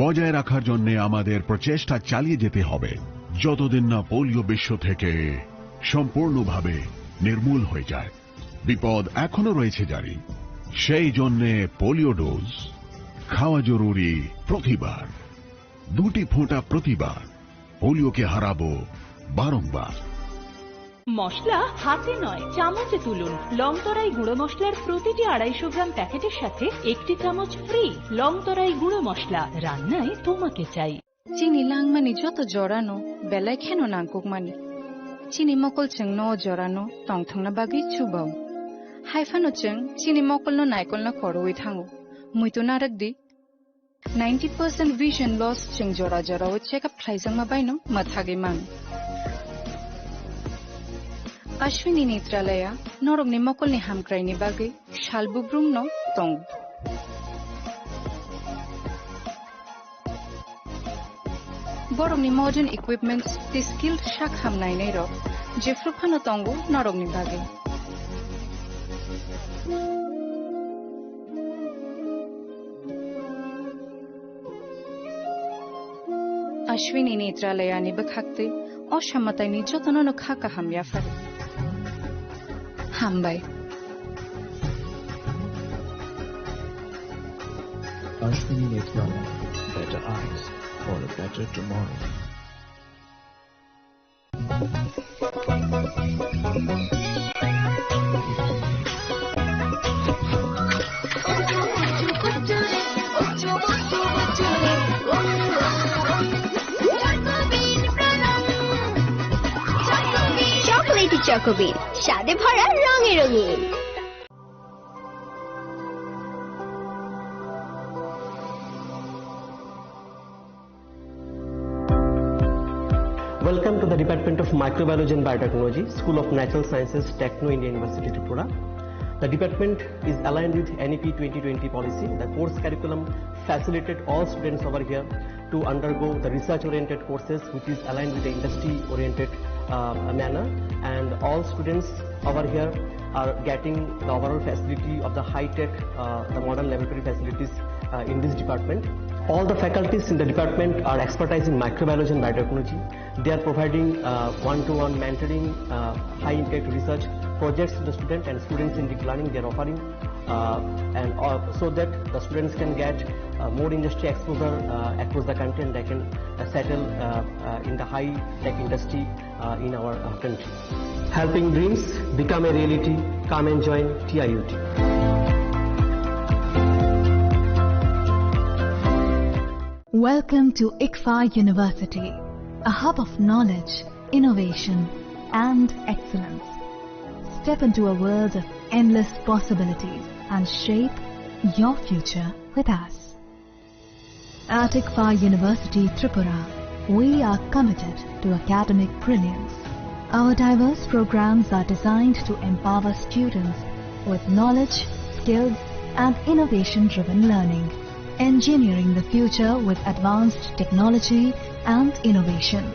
বজায় রাখার জন্য আমাদের প্রচেষ্টা চালিয়ে যেতে হবে, যতদিন না পোলিও বিশ্ব থেকে সম্পূর্ণভাবে নির্মূল হয়ে যায়। বিপদ এখনো রয়েছে জারি। সেই জন্যে পোলিও ডোজ খাওয়া জরুরি প্রতিবার। দুটি ফোঁটা প্রতিবার। পোলিওকে হারাবো বারংবার। মশলা হাতে নয়, চামচে তুলুন। লংতরাই গুঁড়ো মশলার প্রতিটি আড়াইশো গ্রাম প্যাকেটের সাথে একটি চামচ ফ্রি। লংতরাই গুঁড়ো মশলা, রান্নায় তোমাকে চাই। Chini langmani joto jorano belai kheno nangkukmani. Chini mokol chwngno o jorano tongthokna bagwi chubao. Haiphano chwng chini mokolno naikolno khorwi thango. Muitu narwkdi. Ninety percent vision loss chwng jora jorao check up khlaijakma baino mwthagwi mano. Ashwini Netralaya norokni mokolni hamkraini bagwi sal bugrumno tongo. Borokni modern equipments tei skilled sak ham nainairok jephru phano tongo norokni bagwi. Ashwini Netralayani bwkhaktwi o samataini jotono no kha kaham yaphar. Hambai. Ashwini Netralaya, better eyes for a better tomorrow. Chocolatey Choco Bean, স্বাদে ভরা রঙে রঙিন। Welcome to the Department of Microbiology and Biotechnology, School of Natural Sciences, Techno India University, Tripura. The department is aligned with N E P twenty twenty policy. The course curriculum facilitated all students over here to undergo the research-oriented courses, which is aligned with the industry-oriented, uh, manner. And all students over here are getting the overall facility of the high-tech, uh, the modern laboratory facilities, uh, in this department. All the faculties in the department are expertise in microbiology and biotechnology. They are providing, uh, one-to-one mentoring, uh, high-impact research projects to the student and students in deep learning. They are offering, uh, and, uh, so that the students can get, uh, more industry exposure, uh, across the country, and they can, uh, settle, uh, uh, in the high-tech industry, uh, in our, uh, country. Helping dreams become a reality. Come and join T I U T. Welcome to ICFAI University, a hub of knowledge, innovation, and excellence. Step into a world of endless possibilities and shape your future with us. At ICFAR University Tripura, we are committed to academic brilliance. Our diverse programs are designed to empower students with knowledge, skills, and innovation-driven learning, engineering the future with advanced technology and innovation,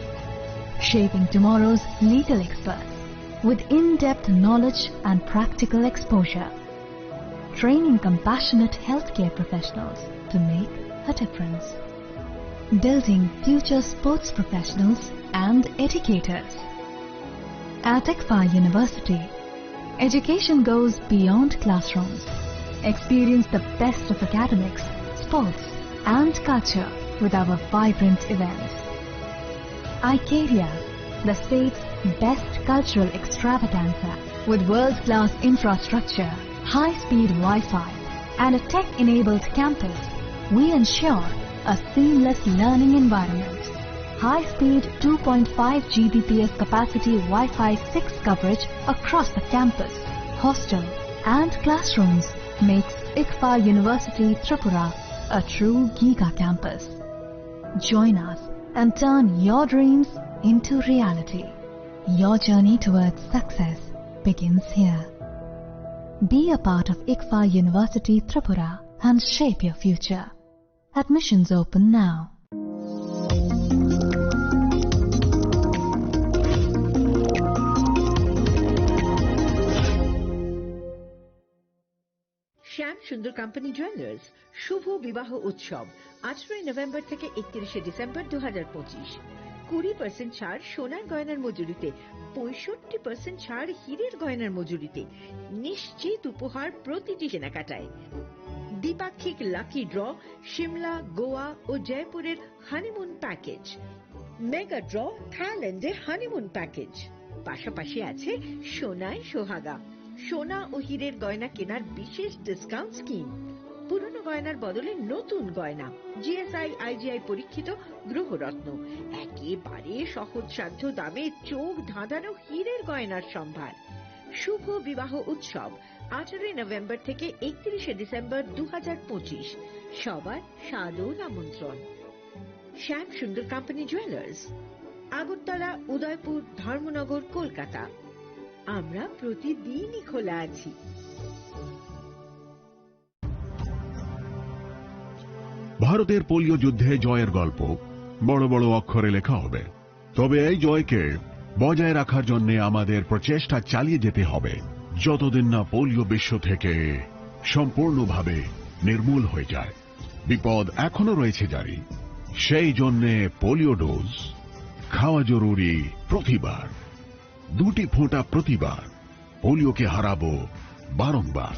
shaping tomorrow's legal experts with in-depth knowledge and practical exposure, training compassionate healthcare professionals to make a difference, building future sports professionals and educators. At ICFAR University, education goes beyond classrooms. Experience the best of academics, sports, and culture with our vibrant events. Icaria, the state's best cultural extravaganza. With world-class infrastructure, high-speed Wi-Fi, and a tech-enabled campus, we ensure a seamless learning environment. High-speed two point five G B P S capacity Wi-Fi six coverage across the campus, hostel, and classrooms makes ICFAR University Tripura a true giga campus. Join us and turn your dreams into reality. Your journey towards success begins here. Be a part of ICFAR University Tripura and shape your future. Admissions open now. Shyam Sundar company jewellers শুভ বিবাহ উৎসব, আঠারোই নভেম্বর থেকে একত্রিশে ডিসেম্বর দু হাজার পঁচিশ। কুড়ি পার্সেন্ট ছাড় সোনার গয়নার মজুরিতে, পঁয়ষট্টি পার্সেন্ট ছাড় হীরের গয়নার মজুরিতে, নিশ্চিত উপহার প্রতিটি কেনাকাটায়। দ্বিপাক্ষিক লাকি ড্র, সিমলা, গোয়া ও জয়পুরের হানিমুন প্যাকেজ, মেগা ড্র, থাইল্যান্ডে হানিমুন প্যাকেজ, পাশাপাশি আছে সোনায় সোহাগা, সোনা ও হীরের গয়না কেনার বিশেষ ডিসকাউন্ট স্কিম, পুরনো গয়নার বদলে নতুন গয়না, জিএসআই আইজিআই পরীক্ষিত গ্রহরত্ন, একেবারে সহজসাধ্য দামে চোখ ধাঁধানো হীরের গয়নার সম্ভার। শুভ বিবাহ উৎসব, আঠারোই নভেম্বর থেকে একত্রিশে ডিসেম্বর দু হাজার পঁচিশ। সবার সাদর আমন্ত্রণ। শ্যাম সুন্দর কোম্পানি জুয়েলার্স, আগরতলা, উদয়পুর, ধর্মনগর, কলকাতা। আমরা প্রতিদিনই খোলা আছি। ভারতের পোলিও যুদ্ধে জয়ের গল্প বড় বড় অক্ষরে লেখা হবে, তবে এই জয়কে বজায় রাখার জন্য আমাদের প্রচেষ্টা চালিয়ে যেতে হবে, যতদিন না পোলিও বিশ্ব থেকে সম্পূর্ণভাবে নির্মূল হয়ে যায়। বিপদ এখনো রয়েছে জারি, সেই জন্যে পোলিও ডোজ খাওয়া জরুরি প্রতিবার, দুটি ফোঁটা প্রতিবার। পোলিওকে হারাবো বারংবার।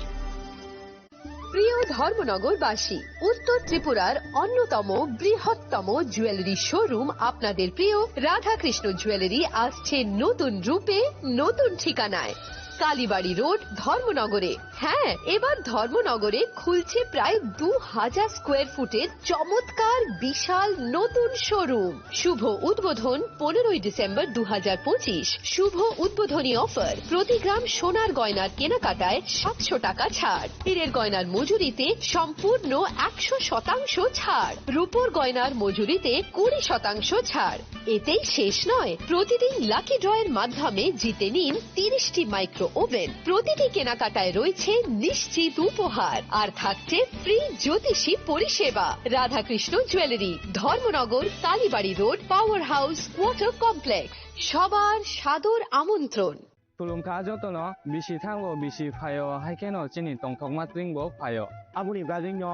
প্রিয় ধর্মনগরবাসী, উত্তর ত্রিপুরার অন্যতম বৃহত্তম জুয়েলারি শোরুম আপনাদের প্রিয় রাধাকৃষ্ণ জুয়েলারি আসছে নতুন রূপে, নতুন ঠিকানায়। কালীবাড়ি রোড, ধর্মনগরে। হ্যাঁ, এবার ধর্মনগরে খুলছে প্রায় দু হাজার স্কোয়ার ফুটের চমৎকার বিশাল নতুন শোরুম। শুভ উদ্বোধন পনেরোই ডিসেম্বর দু হাজার পঁচিশ। শুভ উদ্বোধনী অফার, প্রতি গ্রাম সোনার গয়নার কেনাকাটায় সাতশো টাকা ছাড়, হীরের গয়নার মজুরিতে সম্পূর্ণ একশো শতাংশ ছাড়, রূপোর গয়নার মজুরিতে কুড়ি শতাংশ ছাড়। এতেই শেষ নয়, প্রতিদিন লাকি ড্রয়ের মাধ্যমে জিতে নিন তিরিশটি মাইক্রো ওভেন। প্রতিটি কেনাকাটায় রয়েছে নিশ্চিত উপহার, আর থাকছে ফ্রি জ্যোতিষী পরিষেবা। Radhakrishna jewellery, Dharmanagar, Kalibari road, power house, water complex. সবার সাদর আমন্ত্রণ। Khulumkha jotono, bisi thango, bisi phaio, hai kheno chini tongthokma tring bo phaio. Aboni bagwino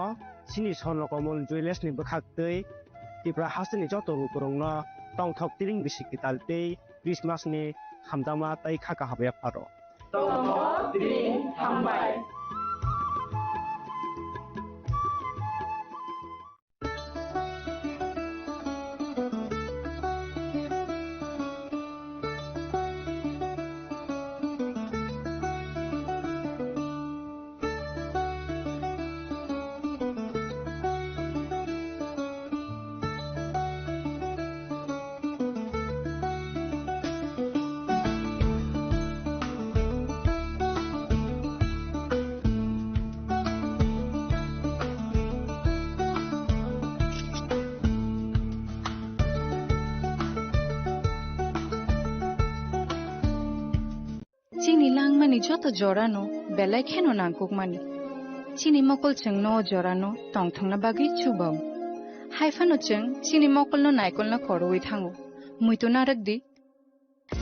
chini Swarno Komol Jewellers ni bwkhak twi Tripura hasteni joto lukurokno tongthok tring bisi kwtal tei Christmas ni hamjakma tei kha kaham yapharo. Tongthok tring hambai. Chini langmani joto jorano belai kheno nangkukmani. Chini mokol chwngno o jorano tongthokna bagwi chubao. Haiphano chwng chini mokolno naikolna khorwi thango. Muitu narwk di,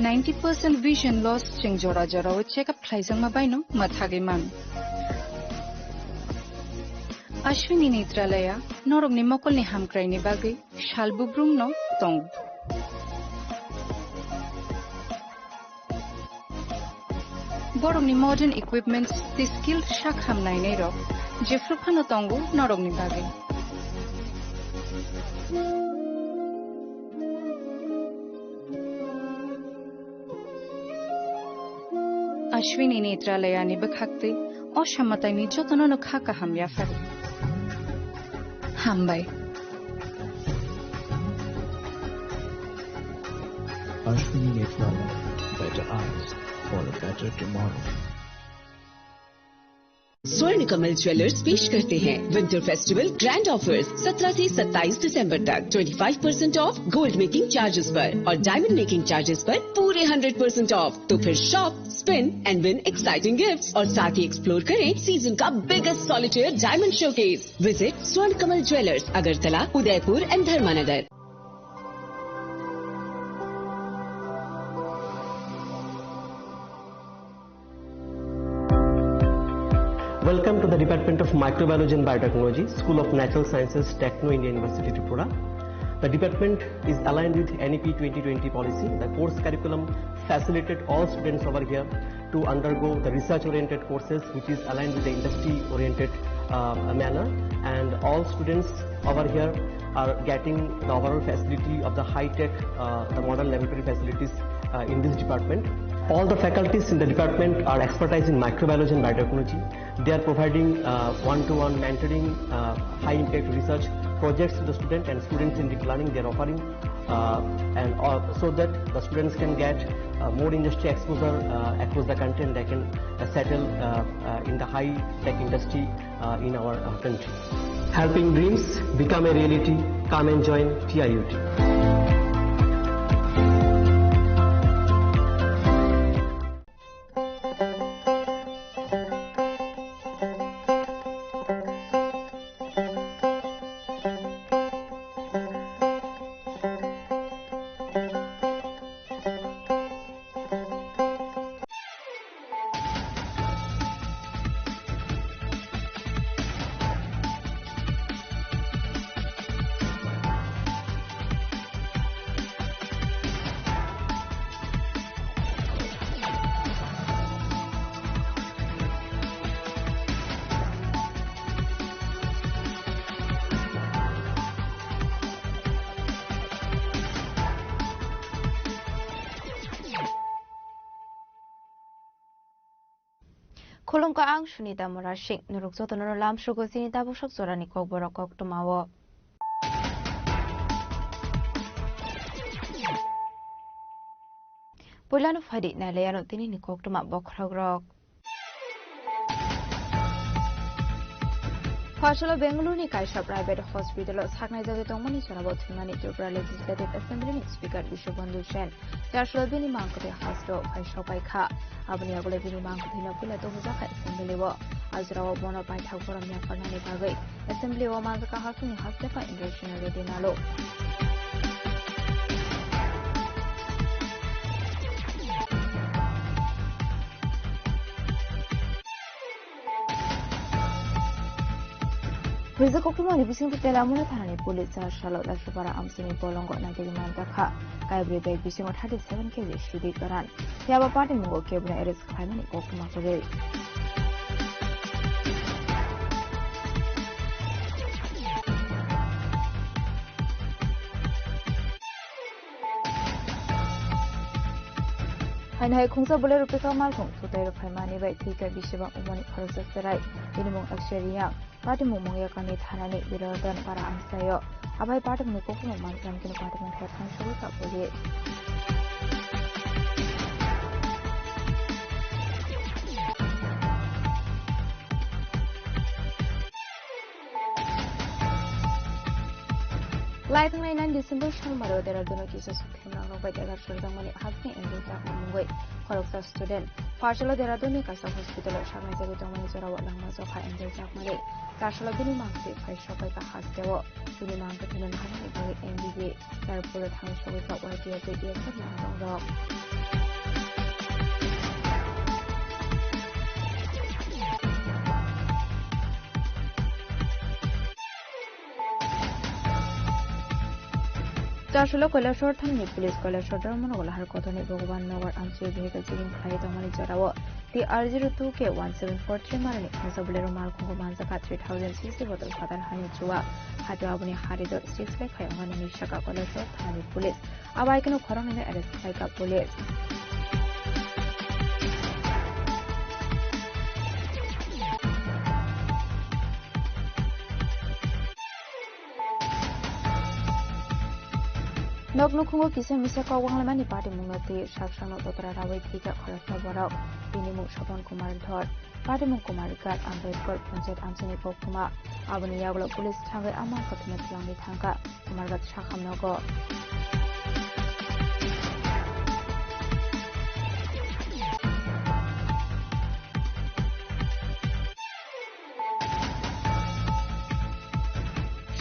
ninety percent vision loss chwng jora jorao check up khlaijakma baino mwthagwi mano. Ashwini Netralaya norokni mokolni hamkraini bagwi sal bubrumno tongo. Borokni modern equipments tei skilled sak ham nainairok jephru phano tongo norokni bagwi. Ashwini Netralayani bwkhaktwi o samataini jotono no kha kaham yapharo. Hambai. Ashwini Netralaya, better eyes for a better tomorrow. स्वर्ण कमल ज्वेलर्स पेश करते हैं winter festival grand offers. सत्रह से सत्ताईस दिसंबर तक twenty five percent of gold making charges पर और डायमंड मेकिंग चार्जेस पर पूरे हंड्रेड परसेंट ऑफ। तो फिर shop, spin and win exciting gifts और साथ ही एक्सप्लोर करें सीजन का biggest solitaire diamond showcase. Visit स्वर्ण कमल ज्वेलर्स, अगरतला, उदयपुर एंड धर्मानगर। Welcome to the Department of Microbiology and Biotechnology, School of Natural Sciences, Techno India University, Tripura. The department is aligned with N E P twenty twenty policy. The course curriculum facilitated all students over here to undergo the research-oriented courses, which is aligned with the industry-oriented, uh, manner. And all students over here are getting the overall facility of the high-tech, uh, the modern laboratory facilities, uh, in this department. All the faculties in the department are expertise in microbiology and biotechnology. They are providing, uh, one-to-one mentoring, uh, high-impact research projects to the student and students in deep learning. They are offering, uh, and, uh, so that the students can get, uh, more industry exposure, uh, across the country, and they can, uh, settle, uh, uh, in the high-tech industry, uh, in our, uh, country. Helping dreams become a reality. Come and join T I U T. Khulumkha, ang Sunita Murasing. Norok jotono lamsogo chini tabuk sok jorani kokborok koktwmao. Puilano phaidi nailaiano tinini koktwma bokhorokrok. Phasalo Bengaluru ni kaisa private hospital o saknai jagwi tongmani jorao thwimani Tripura Legislative Assembly ni Speaker Bishwabandhu Sen. Phasalo bini mangkwthwi hasto phai sopai kha. Aboni yagulo bini mangkwthwino puila tubujakha Assembly o. A jorao bono paithak borom yapharnani bagwi Assembly o manjakha Hasingni Hastepha Indrajit Reddy Nalu. Rijak koktwmani bisingtwi Telamura thanani police char salo Lasupara amchini bolongo naitugwi manjakha. Kaibrwi bag bisingo thirty seven K G sidi karan. Phiya ba party mungo kebuna arrest khlaimani koktwma kwrwi. Haino hai khungsa Bolero pickup malkhung sutai rwphaimani bai thwikha bisibang umani khoroksa chwrai. Bini mung Akshay Reang. Patimung Mungyakani thanani Birodhan para amchaio. Abai patimungni koktwma manjak kino patimung khe thangsugwi kha police. Lai thangnai nine December salmaro Dehradun o kisa sukthimrangrok bai dega swijak mani hakni Andrew Chakma mungwi khoroksa student Pharsalo Dehradunni kaisa hospital-o saknai jagwi tongmani jorao langma jokha M D jakmani. Tarsalo bini mangtwi phai sokbai ka hasteo. Bini mangtwi thwino naharnani bagwi M B B Airport-o thangwi sogwi kha Y T F bai E S F ni adongrok. Tarsalo Kailasor thanani police Kailasor Dharmanagar lahar kotorni Bhagwan Nagar amchai vehicle checking khlai tongmani jorao T R zero two K one seven four three marani khungsa Bolero malkhungo manjakha three thousand sixty bottle phatar hani chuwa. Hatio aboni hari dor six lakh hai ongani saka Kailasor thanani police. Abo hai kheno khoroknwino arrest khlaikha police. Nok nukhungo kisa misa kok wanglaimani patimungno twi sak sakno dotra rawi thwikha khoroksa borok. Bini mung Sopon Kumar Dhor, Patimung Kumar Ghat, Ambedkar Panchayat amchaini koktwma. Aboni yagulo police thangwi a mangkha thwngna twlangwi thangkha Kumar Ghat sakham nogo.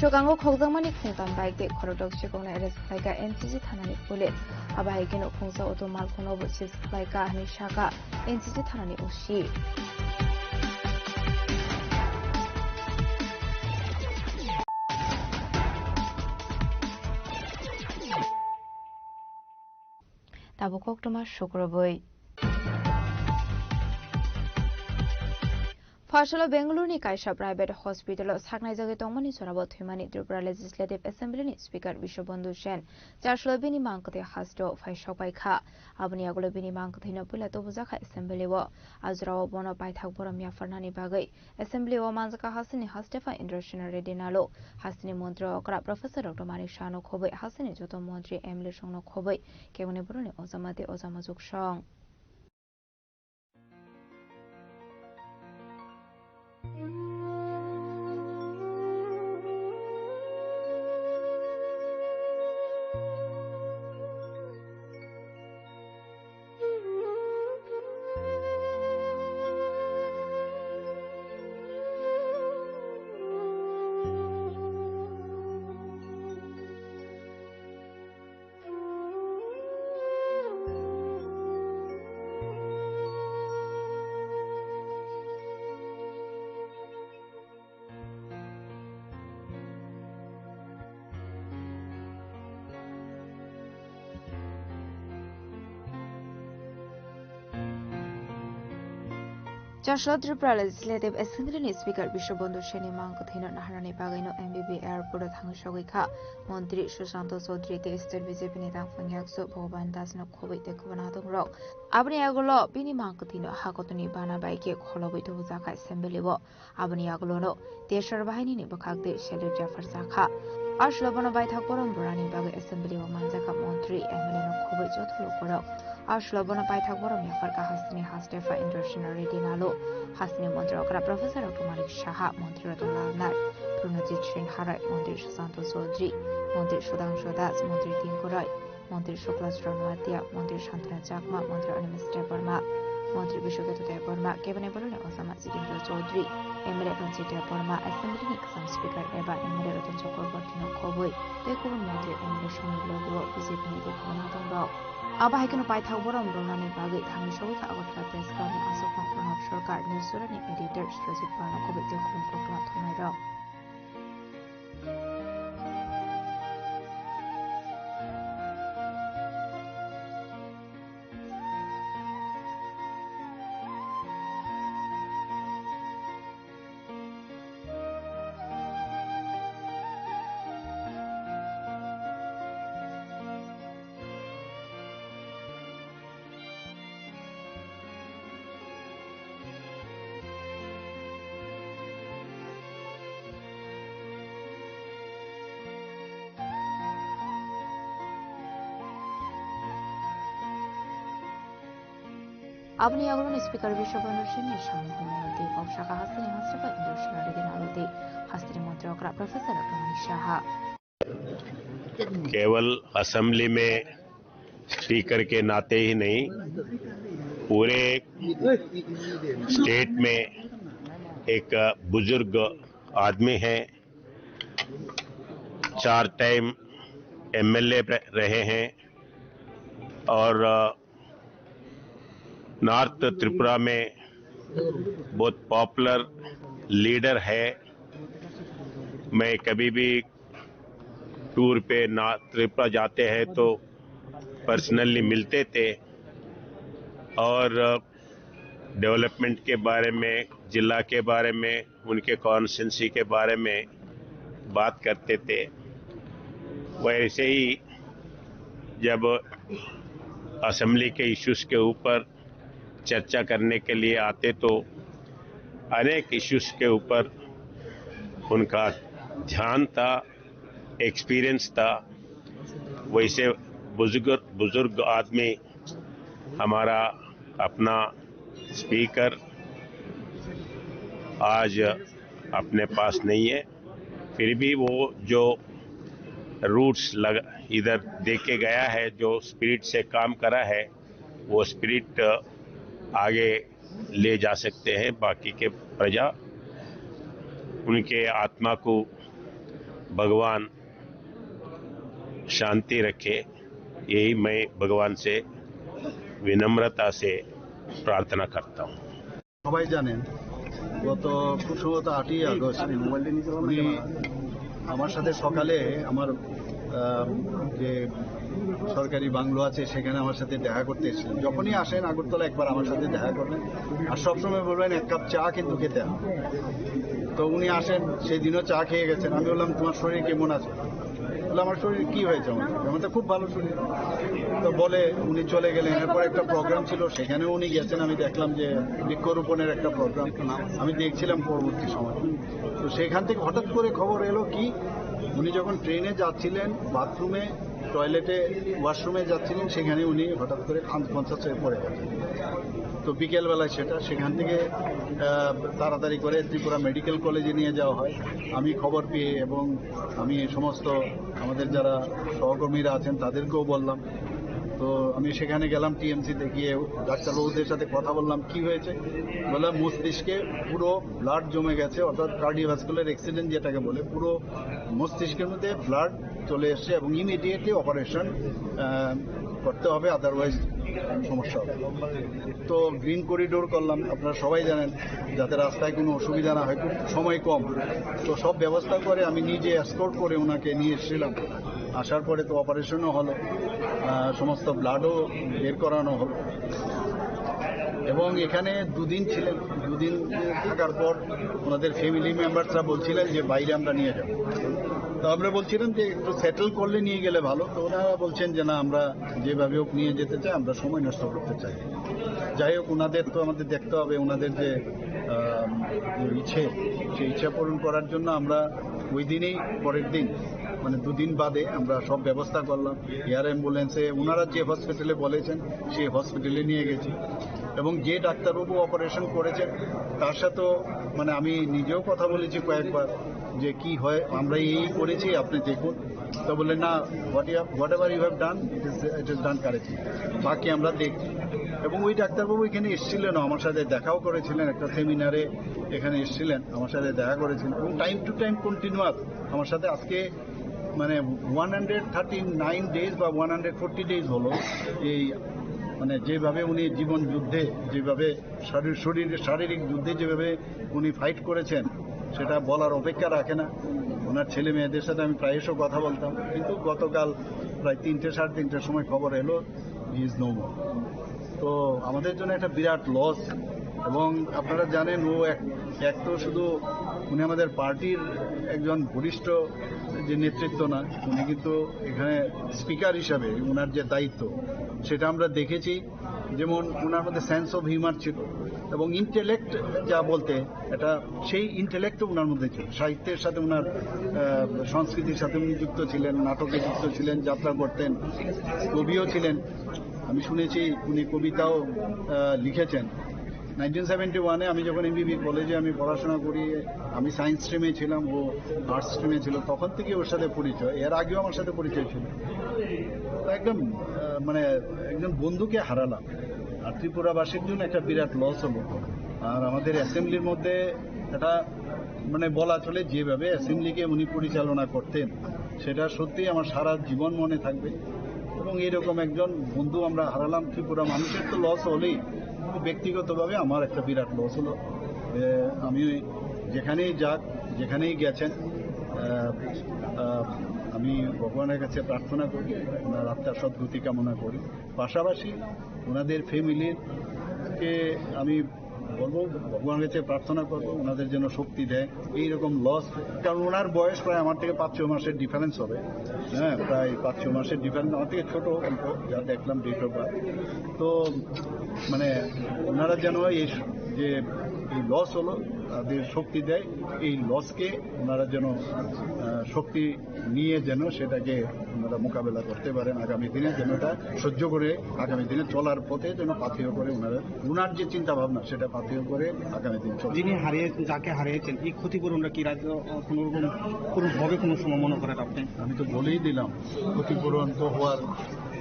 Swkango khokjakmani khungtam bike tei khorokdok chikokno arrest khlaikha N C C thanani police. Abo hai kheno khungsa auto malkhungnobo seize khlaikha hinwi sakha N C C thanani O C. Tabuk koktwma sukrubwi. Pharsalo Bengaluru-ni kaisa private hospital-o saknai jagwi tongmani jorao thwimani Tripura Legislative Assembly-ni Speaker Bishwabandhu Sen. Tarsalo bini mangkwthwi hasteo phai sokbai kha. Aboni yagulo bini mangkwthwino puila tubujakha Assembly-o. A jorao bono paithak borom yapharnani bagwi Assembly-o manjakha hasteni Hastefa Indrasena Reddy Nalu, hasteni montri okra Professor Doctor Manik Saha no khobwi, hasteni joto montri, M L A songno khobwi, keboni borokni ojama tei ojama juksong. Chasla Tripura Legislative Assembly ni Speaker Bishwabandhu Sen ni mangkwthwino naharnani bagwino M B B Airport o thangwi sogwi kha Montri Sushanta Chaudhary tei State B J P ni tangphung yaksu Bhagavan Das no khobwi tei kubun adongrok. Aboni yagulo bini mangkwthwino hakotoni bana bai khe kholobwi tubujakha Assembly o. Aboni yagulono Desor bahainini bwkhak twi salute yapharjakha. Aswlo bono baithak borom rwnani bagwi Assembly o manjakha montri, M L A no khobwi joto lukurok. Aswlo bono baithak borom yapharkha hasteni Hastefa Indrasena Reddy Nalu, hasteni montri okra Professor Doctor Manik Saha, montri Ratan Lal Nath, Pranajit Singh Harai, montri Sushanta Chaudhary, montri Sudhanshu Das, montri Tinku Roy, Montri Suklas Ranwatia, Montri Shantanu Chakma, Montri Animesh Debbarma, Montri Bishwadutta Debbarma, keboni borokni ojama Jitendra Chaudhary, M L A Ranjit Debbarma, Assembly ni kwcham Speaker eba M L A Ratan Chakraborty no khobwi tei kubun montri M L A songni logi o B J P ni tei kubun adongrok. Abo hai kheno paithak borom rwnani bagwi thangwi sogwi kha Agartala Press Club ni aswkmang Pranab Sarkar, News Jora ni Editor Surajit Pal no khobwi tei kubun koktwma thumnairok. Aboni yagulo ni Speaker Bishwabandhu Sen ni samung humano tei kok saka hasteni Hastefa Indrasena Reddy Nalu tei hasteni montri okra Professor Doctor Manik Saha. केवल असेंबली में स्पीकर के नाते ही नहीं, पूरे स्टेट में एक बुजुर्ग आदमी है, चार टाइम एमएलए रहे हैं और नॉर्थ त्रिपुरा में बहुत पॉपुलर लीडर है। मैं कभी भी टूर पे नॉर्थ त्रिपुरा जाते हैं तो पर्सनली मिलते थे और डेवलपमेंट के बारे में, जिला के बारे में, उनके कॉन्स्टिट्यूंसी के बारे में बात करते थे। वैसे ही जब असेंबली के इश्यूज के ऊपर चर्चा करने के लिए आते तो अनेक इश्यूज के ऊपर उनका ध्यान था, एक्सपीरियंस था। वैसे बुजुर्ग बुजुर्ग आदमी हमारा अपना स्पीकर आज अपने पास नहीं है, फिर भी वो जो रूट्स लग इधर दे के गया है, जो स्पिरिट से काम करा है, वो स्पिरिट आगे ले जा सकते हैं। बाकी के प्रजा, उनके आत्मा को भगवान शांति रखे, यही मैं भगवान से विनम्रता से प्रार्थना करता हूँ। সবাই জানেন, গত খুব সম্ভবত আটই আগস্ট উনি আমার সাথে সকালে আমার আহ, যে সরকারি বাংলো আছে সেখানে আমার সাথে দেখা করতে এসেছিলেন। যখনই আসেন আগরতলা একবার আমার সাথে দেখা করবেন, আর সবসময় বলবেন এক কাপ চা কিন্তু খেতে হবে। তো উনি আসেন, সেই দিনও চা খেয়ে গেছেন। আমি বললাম, "তোমার শরীর কেমন আছে?" বলে, "আমার শরীর কি হয়েছে আমার? আমার তো খুব ভালো শরীর।" তো বলে উনি চলে গেলেন। এরপর একটা প্রোগ্রাম ছিল, সেখানেও উনি গেছেন। আমি দেখলাম যে বৃক্ষরোপণের একটা প্রোগ্রাম, আমি দেখছিলাম পরবর্তী সময়। তো সেখান থেকে হঠাৎ করে খবর এলো কি, উনি যখন ট্রেনে যাচ্ছিলেন, বাথরুমে, টয়লেটে, ওয়াশরুমে যাচ্ছিলেন, সেখানে উনি হঠাৎ করে আনকনসিয়াস হয়ে পড়ে গেছেন। তো বিকেলবেলায় সেটা, সেখান থেকে আহ, তাড়াতাড়ি করে ত্রিপুরা মেডিকেল কলেজে নিয়ে যাওয়া হয়। আমি খবর পেয়ে এবং আমি এই সমস্ত আমাদের যারা সহকর্মীরা আছেন তাদেরকেও বললাম। তো আমি সেখানে গেলাম, টিএমসিতে গিয়ে ডাক্তারবাবুদের সাথে কথা বললাম, "কি হয়েছে?" বললাম, "মস্তিষ্কে পুরো ব্লাড জমে গেছে, অর্থাৎ কার্ডিওভাস্কুলার অ্যাক্সিডেন্ট যেটাকে বলে, পুরো মস্তিষ্কের মধ্যে ব্লাড চলে এসছে এবং ইমিডিয়েটলি অপারেশন করতে হবে, আদারওয়াইজ সমস্যা হবে।" তো গ্রিন করিডোর করলাম, আপনারা সবাই জানেন, যাতে রাস্তায় কোনো অসুবিধা না হয়, খুব সময় কম। তো সব ব্যবস্থা করে আমি নিজে এসকর্ট করে ওনাকে নিয়ে এসেছিলাম। আসার পরে তো অপারেশনও হলো, আহ, সমস্ত ব্লাডও বের করানো হলো। এবং এখানে দুদিন ছিলেন, দুদিন থাকার পর ওনাদের ফ্যামিলি মেম্বারসরা বলছিলেন যে বাইরে আমরা নিয়ে যাব। তো আমরা বলছিলাম যে একটু সেটেল করলে নিয়ে গেলে ভালো। তো ওনারা বলছেন যে না, আমরা যেভাবে হোক নিয়ে যেতে চাই, আমরা সময় নষ্ট করতে চাই। যাই হোক, ওনাদের তো আমাদের দেখতে হবে, ওনাদের যে আহ, যে ইচ্ছে, সেই ইচ্ছা পূরণ করার জন্য আমরা ওই দিনেই, পরের দিন, মানে দুদিন বাদে আমরা সব ব্যবস্থা করলাম। এয়ার অ্যাম্বুলেন্সে ওনারা যে হসপিটালে বলেছেন সেই হসপিটালে নিয়ে গেছি। এবং যে ডাক্তারবাবু অপারেশন করেছেন তার সাথেও, মানে, আমি নিজেও কথা বলেছি কয়েকবার যে কি হয়, আমরা এই করেছি, আপনি দেখুন। তো বললেন, "না, what you have, whatever you have done, it is, it is done correctly, বাকি আমরা দেখছি।" এবং ওই ডাক্তারবাবু এখানে এসেছিলেন, আমার সাথে দেখাও করেছিলেন, একটা সেমিনারে এখানে এসেছিলেন, আমার সাথে দেখা করেছিলেন এবং টাইম টু টাইম কন্টিনিউয়াস আমার সাথে আজকে, মানে, one hundred thirty nine days বা ওয়ান হান্ড্রেড ফোরটি ডেজ হলো। এই, মানে, যেভাবে উনি জীবন যুদ্ধে, যেভাবে শারীর-, শরীর, শারীরিক যুদ্ধে যেভাবে উনি ফাইট করেছেন, সেটা বলার অপেক্ষা রাখে না। ওনার ছেলে মেয়েদের সাথে আমি প্রায়শ কথা বলতাম, কিন্তু গতকাল প্রায় তিনটে, সাড়ে তিনটের সময় খবর এলো, হি ইজ নো মোর। তো আমাদের জন্য একটা বিরাট লস। এবং আপনারা জানেন, ও এক, এক তো শুধু উনি আমাদের পার্টির একজন বরিষ্ঠ যে নেতৃত্ব না, উনি কিন্তু এখানে স্পিকার হিসাবে ওনার যে দায়িত্ব, সেটা আমরা দেখেছি। যেমন ওনার মধ্যে সেন্স অফ হিউমার ছিল এবং ইন্টেলেক্ট যা বলতে, এটা সেই ইন্টেলেক্ট ওনার মধ্যে ছিল। সাহিত্যের সাথে ওনার, আহ, সংস্কৃতির সাথে উনি যুক্ত ছিলেন, নাটকে যুক্ত ছিলেন, যাত্রা করতেন, কবিও ছিলেন। আমি শুনেছি উনি কবিতাও, আহ, লিখেছেন। নাইনটিন সেভেন্টি ওয়ানে আমি যখন এমবিবি কলেজে আমি পড়াশোনা করি, আমি সায়েন্স স্ট্রিমে ছিলাম, ও আর্টস স্ট্রিমে ছিল, তখন থেকে ওর সাথে পরিচয়। এর আগেও আমার সাথে পরিচয় ছিল। তো একদম, আহ, মানে, একজন বন্ধুকে হারালাম। আর ত্রিপুরাবাসীর জন্য একটা বিরাট লস হলো। আর আমাদের অ্যাসেম্বলির মধ্যে এটা, মানে, বলা চলে, যেভাবে অ্যাসেম্বলিকে উনি পরিচালনা করতেন, সেটা সত্যিই আমার সারা জীবন মনে থাকবে। এবং এইরকম একজন বন্ধু আমরা হারালাম। ত্রিপুরা মানুষের তো লস হলেই, ব্যক্তিগতভাবে আমার একটা বিরাট লস হলো। এ, আমি যেখানেই যাক, যেখানেই গেছেন, আহ, আহ, আমি ভগবানের কাছে প্রার্থনা করি, ওনার আত্মার সদ্গতি কামনা করি। পাশাপাশি ওনাদের ফ্যামিলির কে আমি বলবো, ভগবানের কাছে প্রার্থনা করবো, ওনাদের যেন শক্তি দেয়। এইরকম লস, কারণ ওনার বয়স প্রায় আমার থেকে পাঁচ ছয় মাসের ডিফারেন্স হবে। হ্যাঁ, প্রায় পাঁচ ছয় মাসের ডিফারেন্স, আমার থেকে ছোট অল্প, যা দেখলাম ডেট অফ বার্থ। তো, মানে, ওনারা যেন এই স-, যে এই লস হলো, তাদের শক্তি দেয়, এই লসকে ওনারা যেন, আহ, শক্তি নিয়ে যেন সেটাকে ওনারা মোকাবেলা করতে পারেন আগামী দিনে, যেন এটা সহ্য করে আগামী দিনে চলার পথে যেন পাথেয় করে ওনারা, ওনার যে চিন্তা ভাবনা, সেটা পাথেয় করে আগামী দিন চলে। যিনি হারিয়ে, যাকে হারিয়েছেন, এই ক্ষতিপূরণটা কি রাজ্য, আহ, কোনো রকম, কোনো ভাবে কোনো সময় মনে করেন আপনি? আমি তো বলেই দিলাম, ক্ষতিপূরণ তো হওয়ার,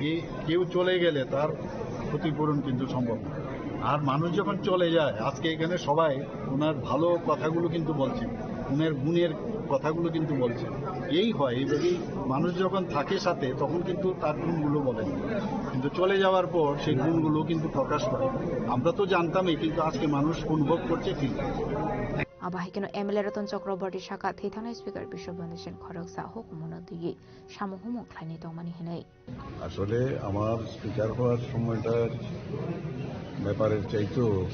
এই কেউ চলে গেলে তার ক্ষতিপূরণ কিন্তু সম্ভব না। আর মানুষ যখন চলে যায়, আজকে এখানে সবাই ওনার ভালো কথাগুলো কিন্তু বলছেন, ওনার গুণের কথাগুলো কিন্তু বলছেন। এই হয়, এইভাবেই মানুষ যখন থাকে সাথে, তখন কিন্তু তার গুণগুলো বলেন, কিন্তু চলে যাওয়ার পর সেই গুণগুলো কিন্তু প্রকাশ পায়। আমরা তো জানতামই, কিন্তু আজকে মানুষ অনুভব করছে, ফিল করছে। Abo hai kheno M L A Ratan Chakraborty sakha thwi thangnai Speaker Biswabandhu Sen khoroksa hukumu no twiwi samung humung khlainai tongmani hinwi. আসলে আমার স্পিকার হওয়ার সময়টার ব্যাপারের চাইতেও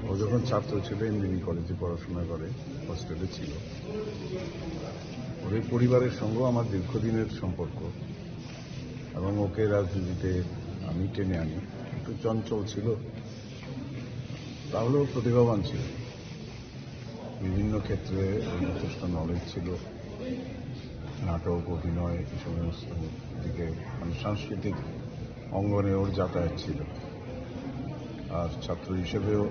ও যখন ছাত্র ছিল, এমবিবি কলেজে পড়াশোনা করে, হস্টেলে ছিল। ওর এই পরিবারের সঙ্গেও আমার দীর্ঘদিনের সম্পর্ক এবং ওকে রাজনীতিতে আমি টেনে আনি। একটু চঞ্চল ছিল, তাহলেও প্রতিভাবান ছিল। বিভিন্ন ক্ষেত্রে ওর যথেষ্ট নলেজ ছিল, নাটক, অভিনয়, এই সমস্ত দিকে, মানে, সাংস্কৃতিক অঙ্গনে ওর যাতায়াত ছিল। আর ছাত্র হিসেবেও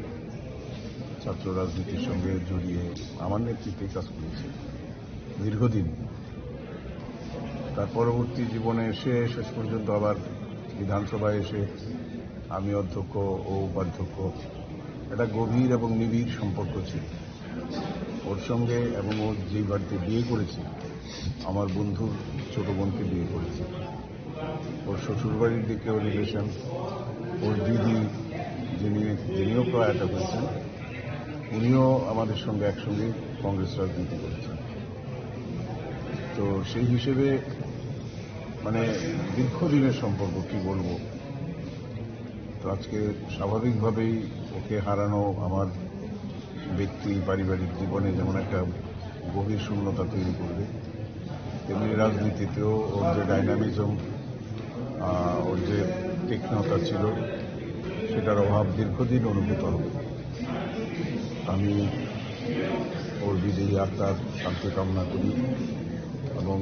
ছাত্র রাজনীতির সঙ্গে জড়িয়ে আমার নেতৃত্বে কাজ করেছে দীর্ঘদিন। তার পরবর্তী জীবনে এসে শেষ পর্যন্ত আবার বিধানসভায় এসে আমি অধ্যক্ষ ও উপাধ্যক্ষ, একটা গভীর এবং নিবিড় সম্পর্ক ছিল ওর সঙ্গে। এবং ও যেই বাড়িতে বিয়ে করেছে, আমার বন্ধুর ছোট বোনকে বিয়ে করেছে। ওর শ্বশুরবাড়ির দিকেও রিলেশন, ওর দিদি, যিনি, যিনিও প্রয়াত হয়েছেন, উনিও আমাদের সঙ্গে একসঙ্গে কংগ্রেস রাজনীতি করেছেন। তো সেই হিসেবে, মানে, দীর্ঘদিনের সম্পর্ক, কি বলবো। তো আজকে স্বাভাবিকভাবেই ওকে হারানো আমার ব্যক্তি পারিবারিক জীবনে যেমন একটা গভীর শূন্যতা তৈরি করবে, তেমনি রাজনীতিতেও ওর যে ডাইনামিজম, ওর যে তীক্ষ্ণতা ছিল, সেটার অভাব দীর্ঘদিন অনুভূত হবে। আমি ওর বিদেহী আত্মার শান্তি কামনা করি এবং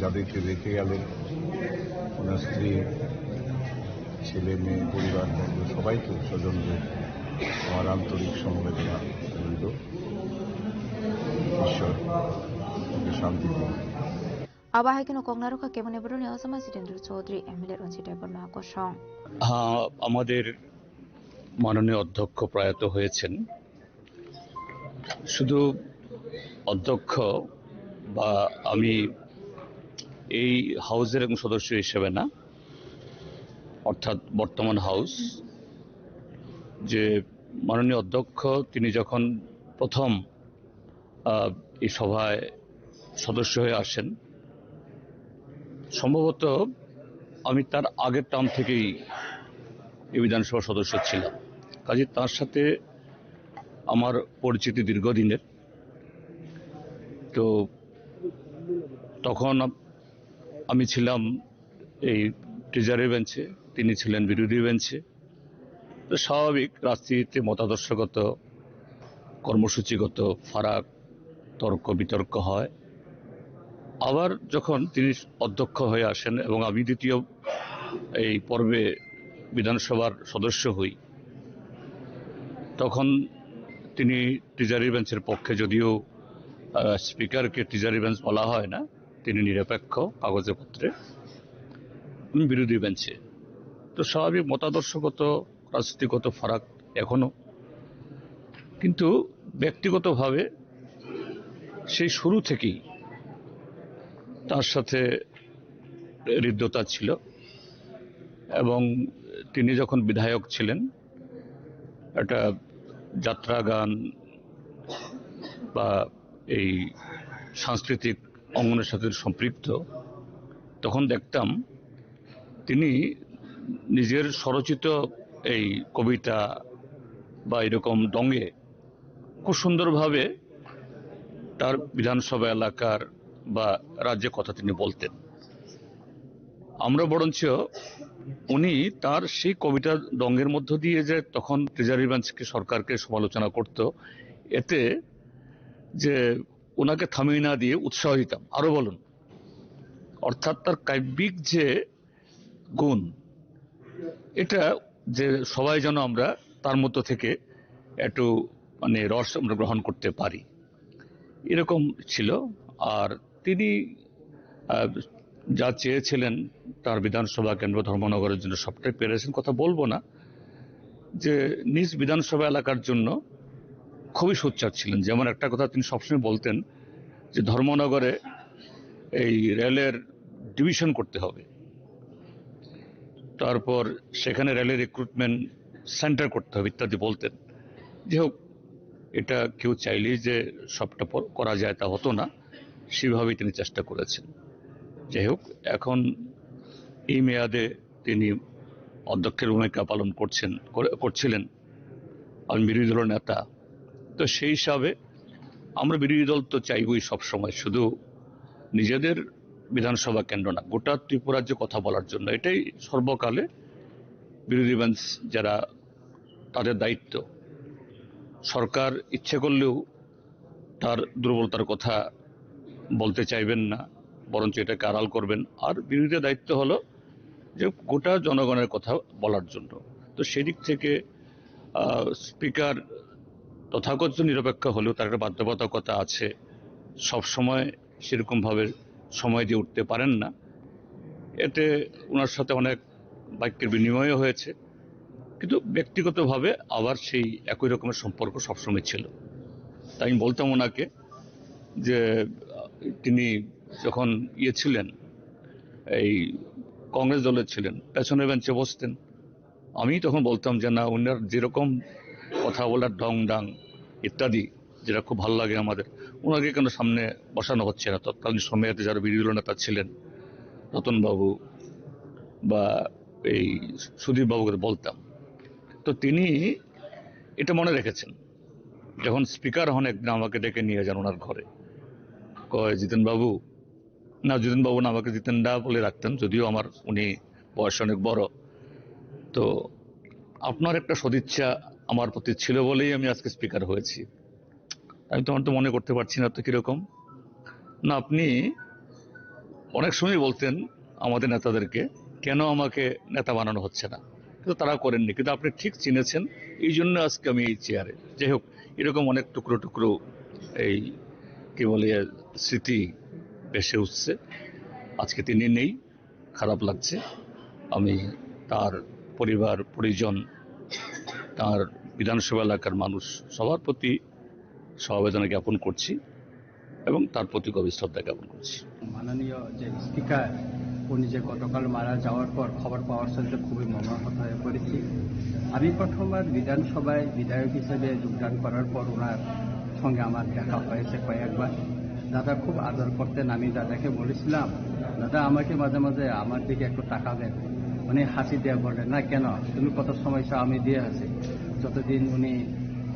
যাদেরকে রেখে গেলেন, ওনার স্ত্রী, ছেলে, মেয়ে, পরিবারবর্গ, সবাইকে, স্বজনদের আমার আন্তরিক সমবেদনা রইল। ঈশ্বর ওকে শান্তি দিন। Abo hai kheno kok narwkha keboni borokni osama Jitendra Chaudhary, M L A Ranjit Debbarma kosong. হ্যাঁ, আমাদের মাননীয় অধ্যক্ষ প্রয়াত হয়েছেন। শুধু অধ্যক্ষ বা আমি এই হাউসের একজন সদস্য হিসেবে না, অর্থাৎ বর্তমান হাউস, যে মাননীয় অধ্যক্ষ, তিনি যখন প্রথম, আহ, এই সভায় সদস্য হয়ে আসেন, সম্ভবত আমি তার আগের টার্ম থেকেই এই বিধানসভার সদস্য ছিলাম। কাজে তার সাথে আমার পরিচিতি দীর্ঘদিনের। তো তখন আম-, আমি ছিলাম এই ট্রেজারি বেঞ্চে, তিনি ছিলেন বিরোধী বেঞ্চে। তো স্বাভাবিক, রাজনীতিতে মতাদর্শগত, কর্মসূচিগত ফারাক, তর্ক বিতর্ক হয়। আবার যখন তিনি অধ্যক্ষ হয়ে আসেন এবং আমি দ্বিতীয় এই পর্বে বিধানসভার সদস্য হই, তখন তিনি ট্রেজারি বেঞ্চের পক্ষে, যদিও, আহ, স্পিকারকে ট্রেজারি বেঞ্চ বলা হয় না, তিনি নিরপেক্ষ কাগজে পত্রে, আমি বিরোধী বেঞ্চে। তো স্বাভাবিক মতাদর্শগত, রাজনীতিগত ফারাক এখনো, কিন্তু ব্যক্তিগতভাবে সেই শুরু থেকেই তার সাথে হৃদ্যতা ছিল এবং তিনি যখন বিধায়ক ছিলেন, একটা যাত্রা গান বা এই সাংস্কৃতিক অঙ্গনের সাথে সম্পৃক্ত, তখন দেখতাম তিনি নিজের স্বরচিত এই কবিতা বা এরকম ঢঙে খুব সুন্দরভাবে তার বিধানসভা এলাকার বা রাজ্যের কথা তিনি বলতেন। আমরা বরঞ্চ উনি তার সেই কবিতা ঢঙের মধ্য দিয়ে যে তখন ট্রেজারি ব্রাঞ্চকে, সরকারকে সমালোচনা করত, এতে যে ওনাকে থামিয়ে না দিয়ে উৎসাহ দিতাম, "আরো বলুন।" অর্থাৎ তার কাব্যিক যে গুণ, এটা যে সবাই যেন আমরা তার মধ্য থেকে একটু, মানে, রস আমরা গ্রহণ করতে পারি, এরকম ছিল। আর তিনি, আহ, যা চেয়েছিলেন তার বিধানসভা কেন্দ্র ধর্মনগরের জন্য, সবটাই পেরেছেন, কথা বলবো না। যে নিজ বিধানসভা এলাকার জন্য খুবই সোচ্চার ছিলেন। যেমন একটা কথা তিনি সবসময় বলতেন যে ধর্মনগরে এই রেলের ডিভিশন করতে হবে, তারপর সেখানে রেলের রিক্রুটমেন্ট সেন্টার করতে হবে ইত্যাদি বলতেন। যাই হোক, এটা কেউ চাইলেই যে সবটা প-, করা যায় তা হতো না, সেভাবেই তিনি চেষ্টা করেছেন। যাই হোক, এখন এই মেয়াদে তিনি অধ্যক্ষের ভূমিকা পালন করছেন, করে-, করছিলেন। আমি বিরোধী দলের নেতা, তো সেই হিসাবে আমরা বিরোধী দল তো চাইবই সবসময় শুধু নিজেদের বিধানসভা কেন্দ্র না, গোটা ত্রিপুরার যে কথা বলার জন্য। এটাই সর্বকালে বিরোধী বেঞ্চ যারা, তাদের দায়িত্ব। সরকার ইচ্ছে করলেও তার দুর্বলতার কথা বলতে চাইবেন না, বরঞ্চ এটাকে আড়াল করবেন। আর বিরোধীদের দায়িত্ব হলো যে গোটা জনগণের কথা বলার জন্য। তো সেদিক থেকে, আহ, স্পিকার তথাকথিত নিরপেক্ষ হলেও তার একটা বাধ্যবাধকতা আছে, সব সময় সেরকমভাবে সময় দিয়ে উঠতে পারেন না। এতে ওনার সাথে অনেক বাক্যের বিনিময়ও হয়েছে, কিন্তু ব্যক্তিগতভাবে আবার সেই একই রকমের সম্পর্ক সবসময় ছিল। তাই আমি বলতাম ওনাকে যে, আহ, তিনি যখন ইয়ে ছিলেন, এই কংগ্রেস দলের ছিলেন, পেছনের বেঞ্চে বসতেন। আমি তখন বলতাম যে, "না, ওনার যেরকম কথা বলার ঢং ঢং ইত্যাদি, যেটা খুব ভালো লাগে আমাদের, ওনাকে কেন সামনে বসানো হচ্ছে না?" তৎকালীন সময়ে যারা বিরোধী দল নেতা ছিলেন, রতনবাবু বা এই সুদীপ বাবুকে বলতাম। তো তিনি এটা মনে রেখেছেন। যখন স্পিকার হন, একদিন আমাকে ডেকে নিয়ে যান ওনার ঘরে, কয়, "জিতেন বাবু," না, জিতেন বাবু না, আমাকে জিতেন দা বলে রাখতেন, যদিও আমার, উনি বয়সে অনেক বড়। "তো আপনার একটা সদিচ্ছা আমার প্রতি ছিল বলেই আমি আজকে স্পিকার হয়েছি।" আমি তখন তো মনে করতে পারছি না তো কিরকম। না, আপনি অনেক সময় বলতেন আমাদের নেতাদেরকে, "কেন আমাকে নেতা বানানো হচ্ছে না?" কিন্তু তারা করেননি, কিন্তু আপনি ঠিক চিনেছেন, এই জন্য আজকে আমি এই চেয়ারে। যাই হোক, এরকম অনেক টুকরো টুকরো এই, কি বলে, স্মৃতি ভেসে উঠছে। আজকে তিনি নেই, খারাপ লাগছে। আমি তার পরিবার পরিজন, তার বিধানসভা এলাকার মানুষ, সবার প্রতি সমবেদনা জ্ঞাপন করছি এবং তার প্রতি গভীর শ্রদ্ধা জ্ঞাপন করছি। মাননীয় যে স্পিকার, উনি যে গতকাল মারা যাওয়ার পর খবর পাওয়ার সাথে খুবই মর্মাহত হয়ে পড়েছি। আমি প্রথমবার বিধানসভায় বিধায়ক হিসেবে যোগদান করার পর ওনার সঙ্গে আমার দেখা হয়েছে কয়েকবার। দাদা খুব আদর করতেন। আমি দাদাকে বলেছিলাম, "দাদা, আমাকে মাঝে মাঝে আমার দিকে একটু তাকাবেন।" উনি হাসি দিয়ে বললেন, "না, কেন? তুমি কত সময় চাও, আমি দিয়ে আছি।" যতদিন উনি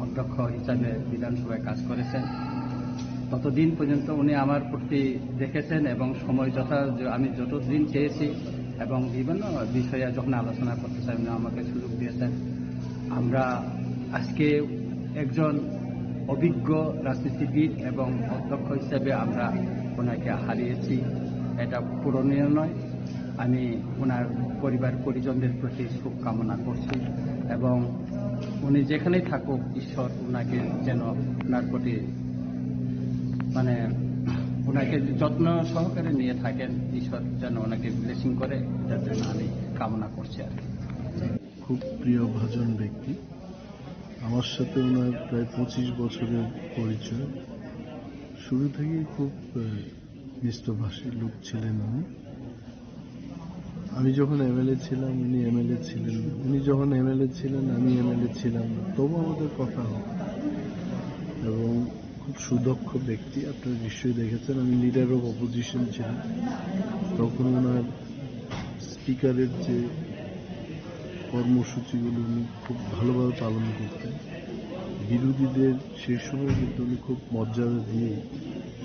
অধ্যক্ষ হিসাবে বিধানসভায় কাজ করেছেন, ততদিন পর্যন্ত উনি আমার প্রতি দেখেছেন এবং সময় যথা, আমি যতদিন চেয়েছি এবং বিভিন্ন বিষয়ে যখন আলোচনা করতে চাই, উনি আমাকে সুযোগ দিয়েছেন। আমরা আজকে একজন অভিজ্ঞ রাজনীতিবিদ এবং অধ্যক্ষ হিসেবে আমরা ওনাকে হারিয়েছি, এটা পূরণীয় নয়। আমি ওনার পরিবার পরিজনদের প্রতি শুভকামনা করছি এবং উনি যেখানেই থাকুক, ঈশ্বর ওনাকে যেন, ওনার প্রতি, মানে, ওনাকে যত্ন সহকারে নিয়ে থাকেন, ঈশ্বর যেন ওনাকে ব্লেসিং করে, এটার জন্য আমি কামনা করছি আর কি। খুব প্রিয়ভাজন ব্যক্তি। আমার সাথে ওনার প্রায় পঁচিশ বছরের পরিচয়। শুরু থেকেই খুব, আহ, মিষ্টভাষী লোক ছিলেন উনি। আমি যখন এমএলএ ছিলাম, উনি এমএলএ ছিলেন না। উনি যখন এমএলএ ছিলেন, আমি এমএলএ ছিলাম না। তবু আমাদের কথা হয়। এবং খুব সুদক্ষ ব্যক্তি, আপনারা নিশ্চয়ই দেখেছেন, আমি লিডার অফ অপোজিশন ছিলাম। তখন ওনার স্পিকারের যে কর্মসূচিগুলো উনি খুব ভালোভাবে পালন করতেন। বিরোধীদের সেই সময় কিন্তু উনি খুব মর্যাদা দিয়ে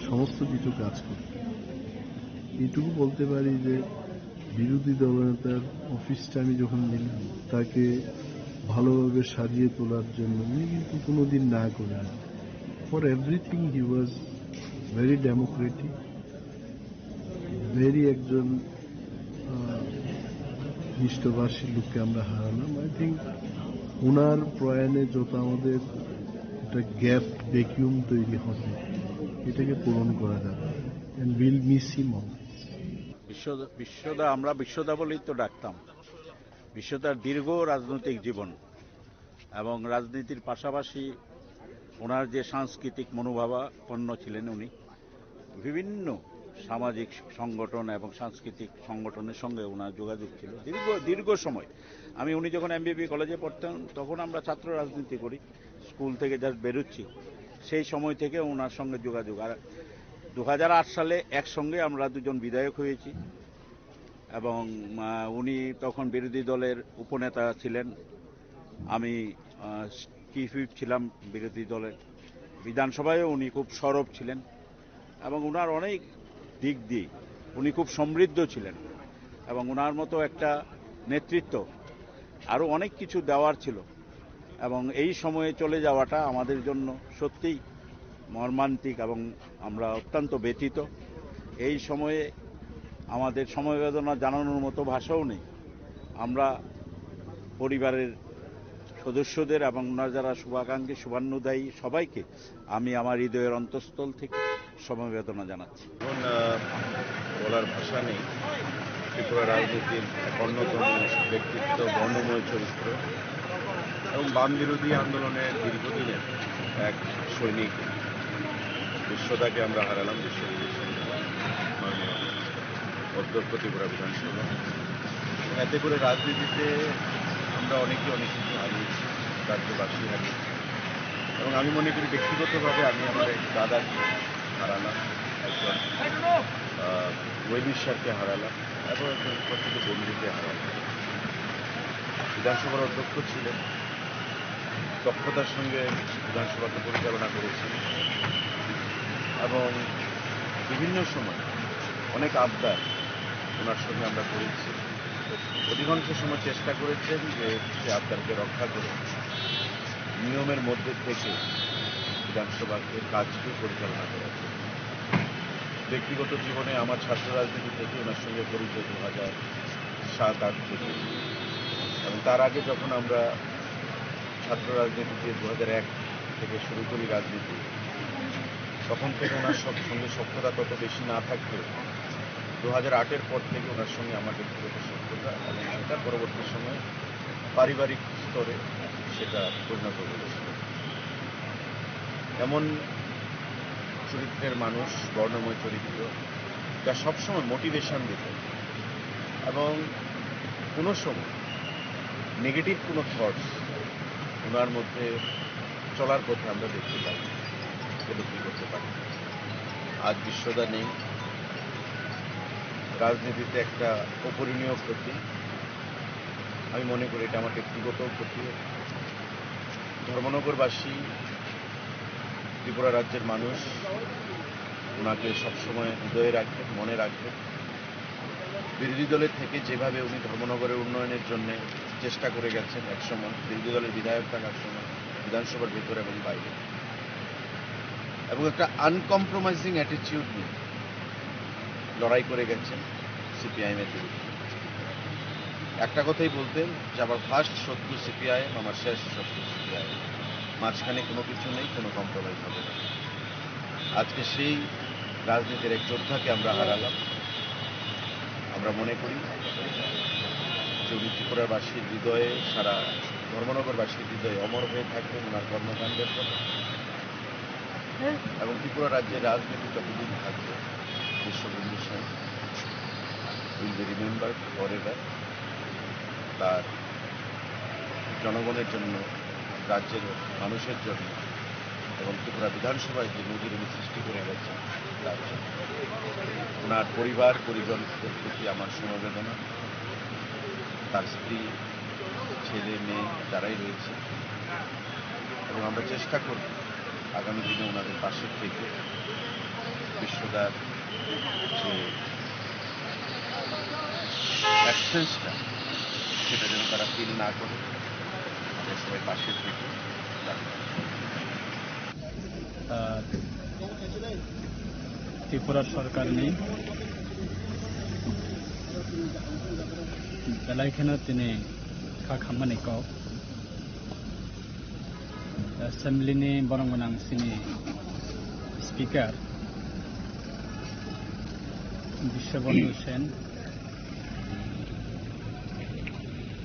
সমস্ত কিছু কাজ করতেন। এইটুকু বলতে পারি যে বিরোধী দলনেতার অফিসটা আমি যখন নিলাম, তাকে ভালোভাবে সাজিয়ে তোলার জন্য উনি কিন্তু কোনোদিন না করেন। For everything he was very democratic, very একজন, আহ, মিষ্টভাষী লোককে আমরা হারালাম। আই থিঙ্ক ওনার প্রয়াণে যত আমাদের একটা গ্যাপ, ভ্যাকুয়াম তৈরি হবে, এটাকে পূরণ করা যাবে। And we'll miss him always. বিশ্বদা বিশ্বদা আমরা বিশ্বদা বলেই তো ডাকতাম। বিশ্বদার দীর্ঘ রাজনৈতিক জীবন এবং রাজনীতির পাশাপাশি ওনার যে সাংস্কৃতিক মনোভাবাপন্ন ছিলেন উনি, বিভিন্ন সামাজিক সংগঠন এবং সাংস্কৃতিক সংগঠনের সঙ্গে ওনার যোগাযোগ ছিল দীর্ঘ দীর্ঘ সময়। আমি উনি যখন এমবিবি কলেজে পড়তেন তখন আমরা ছাত্র রাজনীতি করি, স্কুল থেকে জাস্ট বেরোচ্ছি, সেই সময় থেকে ওনার সঙ্গে যোগাযোগ। আর দু হাজার আট সালে একসঙ্গে আমরা দুজন বিধায়ক হয়েছি এবং আহ, উনি তখন বিরোধী দলের উপনেতা ছিলেন। আমি চিফ হুইপ ছিলাম বিরোধী দলের, বিধানসভায়ও উনি খুব সরব ছিলেন এবং ওনার অনেক দিক দিয়ে উনি খুব সমৃদ্ধ ছিলেন এবং ওনার মতো একটা নেতৃত্ব আরও অনেক কিছু দেওয়ার ছিল এবং এই সময়ে চলে যাওয়াটা আমাদের জন্য সত্যিই মর্মান্তিক এবং আমরা অত্যন্ত ব্যথিত। এই সময়ে আমাদের সমবেদনা জানানোর মতো ভাষাও নেই। আমরা পরিবারের সদস্যদের এবং ওনার যারা শুভাকাঙ্ক্ষী, শুভান্নুদায়ী সবাইকে আমি আমার হৃদয়ের অন্তঃস্থল থেকে সমবেদনা জানাচ্ছি। এখন আহ, বলার ভাষা নেই। ত্রিপুরা রাজনীতির এক অন্যতম ব্যক্তিত্ব, বর্ণময় চরিত্র এবং বাম বিরোধী আন্দোলনের দীর্ঘদিনের এক সৈনিক বিশ্বদাকে আমরা হারালাম। বিশ্বজিৎ সিংহ, মাননীয় অধ্যক্ষ ত্রিপুরা বিধানসভা। এবং এতে করে রাজনীতিতে আমরা অনেকেই অনেক কিছু হারিয়েছি, রাজ্যবাসী হারিয়েছি। এবং আমি মনে করি ব্যক্তিগতভাবে আমি আমার এক দাদাকে হারালাম, একজন ওয়েলউইশারকে হারালাম এবং একজন প্রকৃত বন্ধুকে হারালাম। বিধানসভার অধ্যক্ষ ছিলেন, দক্ষতার সঙ্গে বিধানসভাকে পরিচালনা করেছেন এবং বিভিন্ন সময় অনেক আবদার ওনার সঙ্গে আমরা করেছি। অধিকাংশ সময় চেষ্টা করেছেন যে সে আবদারকে রক্ষা করে নিয়মের মধ্যে থেকে বিধানসভাকে কাজকে পরিচালনা করার জন্য। ব্যক্তিগত জীবনে আমার ছাত্র রাজনীতি থেকে ওনার সঙ্গে পরিচয় দু হাজার সাত আট থেকে, এবং তার আগে যখন আমরা ছাত্র রাজনীতিতে দু হাজার এক থেকে শুরু করি রাজনীতি, তখন থেকে ওনার সব সঙ্গে সখ্যতা তত বেশি না থাকলেও দু হাজার আটের পর থেকে ওনার সঙ্গে আমার ব্যক্তিগত সখ্যতা এবং সেটা পরবর্তী সময়ে পারিবারিক স্তরে সেটা পরিণত হয়েছিল। এমন চরিত্রের মানুষ, বর্ণময় চরিত্র, যা সবসময় মোটিভেশন দিত এবং কোনো সময় নেগেটিভ কোনো থটস ওনার মধ্যে চলার পথে আমরা দেখতে পাই, উপলব্ধি করতে পারি। আজ বিশ্বদা নেই, রাজনীতিতে একটা অপূরণীয় ক্ষতি। আমি মনে করি এটা আমার ব্যক্তিগত ক্ষতি। ধর্মনগরবাসী, ত্রিপুরা রাজ্যের মানুষ ওনাকে সবসময় হৃদয়ে রাখবেন, মনে রাখবেন। বিরোধী দলের থেকে যেভাবে উনি ধর্মনগরের উন্নয়নের জন্য চেষ্টা করে গেছেন, একসময় বিরোধী দলের বিধায়ক থাকার সময় বিধানসভার ভেতরে এবং বাইরে, এবং একটা আনকম্প্রোমাইজিং অ্যাটিটিউড নিয়ে লড়াই করে গেছেন সিপিআইএম এর বিরুদ্ধে। একটা কথাই বলতেন যে আমার ফার্স্ট শত্রু সিপিআইএম, আমার শেষ শত্রু সিপিআইএম, মাঝখানে কোনো কিছু নেই, কোনো কম্প্রোমাইজ হবে না। আজকে সেই রাজনীতির এক যোদ্ধাকে আমরা হারালাম। আমরা মনে করি যদি ত্রিপুরাবাসীর হৃদয়ে, সারা ধর্মনগরবাসীর হৃদয়ে অমর হয়ে থাকবেন ওনার কর্মকাণ্ডের ফলে। এবং ত্রিপুরা রাজ্যের রাজনীতি যতদিন থাকবে, বিশ্ববন্ধু Sen will be remembered forever। তার জনগণের জন্য, রাজ্যের মানুষের জন্য এবং ত্রিপুরা বিধানসভায় যে নজির উনি সৃষ্টি করে গেছেন, তার জন্য। ওনার পরিবার পরিজনদের প্রতি আমার সমবেদনা। তার স্ত্রী, ছেলে, মেয়ে যারাই রয়েছে, এবং আমরা চেষ্টা করব আগামী দিনে ওনাদের পাশে থেকে বিশ্বদার যে অ্যাবসেন্সটা, সেটা যেন তারা ফিল না করে, আমরা সবাই পাশে থেকে তার আহ, ত্রিপুরা সরকারনি belai kheno tini kha khammani kok. Assembly ni borong gwnang sini Speaker Biswabandhu Sen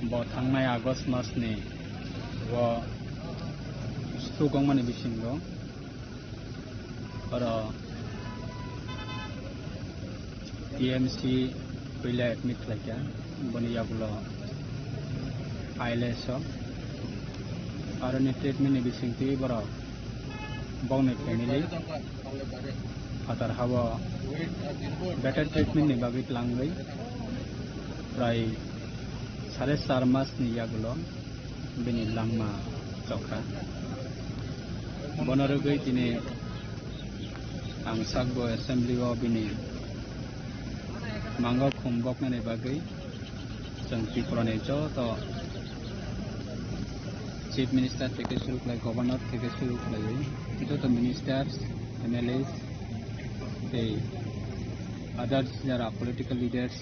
bo thangnai August mas ni o stroke wngmani bisingo oro T M C puila admit khlaikha, boni yagulo I L S o. Aroni treatment ni bisingtwi borok bokni family phatar hao better treatment ni bagwi tlangwi prai sare char mas ni yagulo bini langma chokha. Bono rwgwi tini ang sakbo assembly o bini mango khum boknani bagwi chwng Tripura ni joto Chief Minister theke suru khlai, Governor theke suru khlaiwi joto ministers, M L As tei others jara political leaders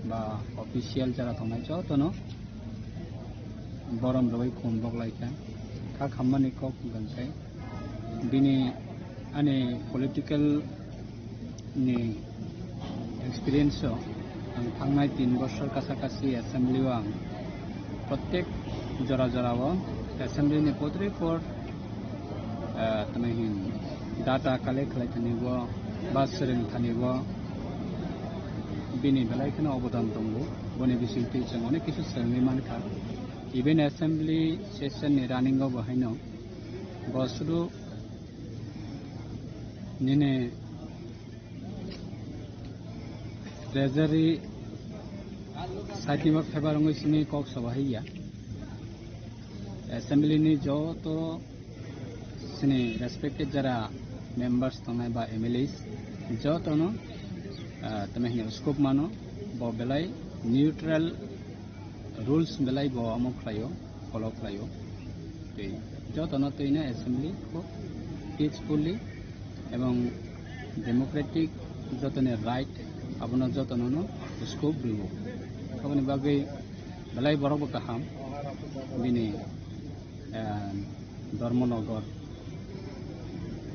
ba official jara tongnai jotono borom rwui khum boklaikha. Kha khammani kok hwnkhe bini ani political ni experience o ang thangnai tin bosor kasa kasi assembly o ang protek jora jora o assembly ni podre pod ah, tamo hin data collect khlai thani bo, ba swrwng thani bo, bini belai kheno obodan tongo. Boni bisingtwi chwng onek kisu swrwngwi mankha. Even assembly session ni running o bo haino bo sudu nini treasury side ni bo favor wngwi simi kok soba haiya. Assembly ni joto sini respected jara members tongnai ba M L As jotono, ah, tamo hino scope mano, bo belai neutral rules belai bo omo khlaio, follow khlaio. Tei jotono twino assembly kho peacefully ebong democratic jotoni right abono jotono no scope rwo. Aboni bagwi belai borok bo kaham bini, eh, Dharmanagar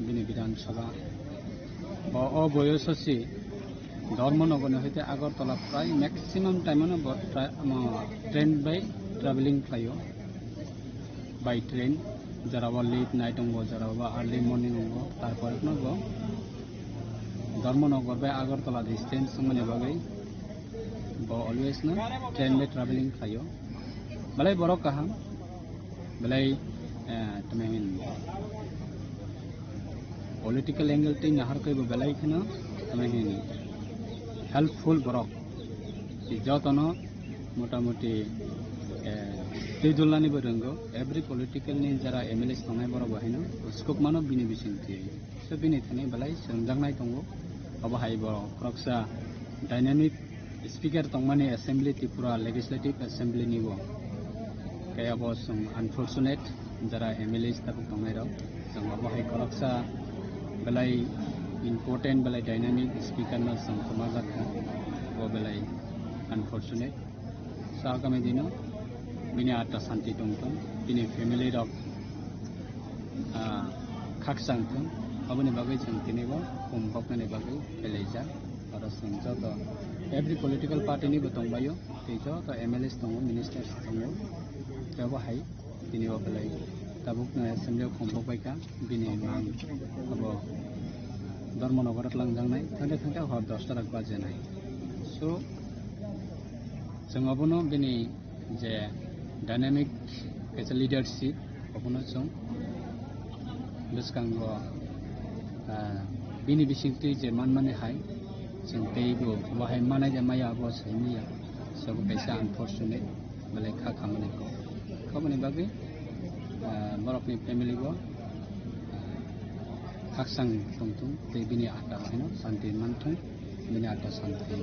bini Bidhan Sabha. O, o boyoso si Dharmanagar ni hoite Agartala prai maximum time ano bo tra-, mo, train bai traveling khlaio. By train, jora o late night wngo, jora o early morning wngo, tarpore no bo Dharmanagar bai Agartala distance wngmani bagwi bo always no train bai traveling khlaio. Belai borok kaham, belai, eh, tamo hin political angle tei nahar khe bo belai kheno tamo hin helpful borok. Tei jotono motamoti, eh, twi dulnani bo rwngo, every political ni jara M L As tongnai borok bo haino scope mano bini bisingtwi. So bini thani belai swrwngjaknai tongo. Obo hai bo khoroksa dynamic speaker tongmani assembly, Tripura Legislative Assembly ni bo. Kaya bo chwng unfortunate jara M L As tabuk tongnai rok. Chwng obo hai khoroksa belai important, belai dynamic speaker no chwng kwmajakha. Bo belai unfortunate. So agami dino bini atma santi tongthung, bini family rok, ah, khakchang thung, aboni bagwi chwng tini bo khum boknani bagwi phelaijak. Oro chwng joto every political party ni bo tongbaio, Tei joto M L As tongo, ministers tongo, tei bo hai tini o belai tabuk no assembly o khum pok bai kha, bini mang abo Dharmanagar o twlang jaknai, thangte thangte hor dosta rok bajenai. So, chwng obono bini je dynamic kaisa leadership, obono chwng bwskango, ah, bini bisingtwi je manmani hai, chwng teibo bo hai manai de maya abo sai maya, so bo kaisa unfortunate, belai kha khamani kok. Khamani bagwi, ah, borokni family bo, ah, khakchang tongthung tei bini ata haino santi manthung, bini ata santi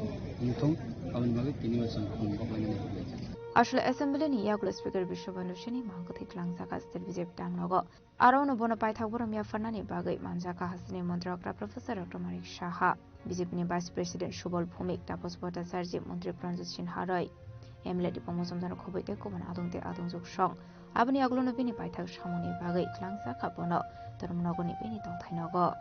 wngthung, aboni bagwi tini o chwng khum boklainani. Aswk assembly ni yagulo speaker Biswabandhu Sini mangkwthwi tlangjak state B J P tangnogo. Aro no bono paithak borom yapharnani bagwi manjak hasteni montri okra Professor Doctor Manik Saha, B J P ni Vice President Subal Bhumik, Tapas Bhattacharjee, Montri Pranjot Sinha roi, M L A Dipang Mojumdar khoboi tei kubun adung tei adungjwk song. Aboni yagulo no bini paithak samungni bagwi tlangjak bono Dharmanagar ni bini tongthai nogo.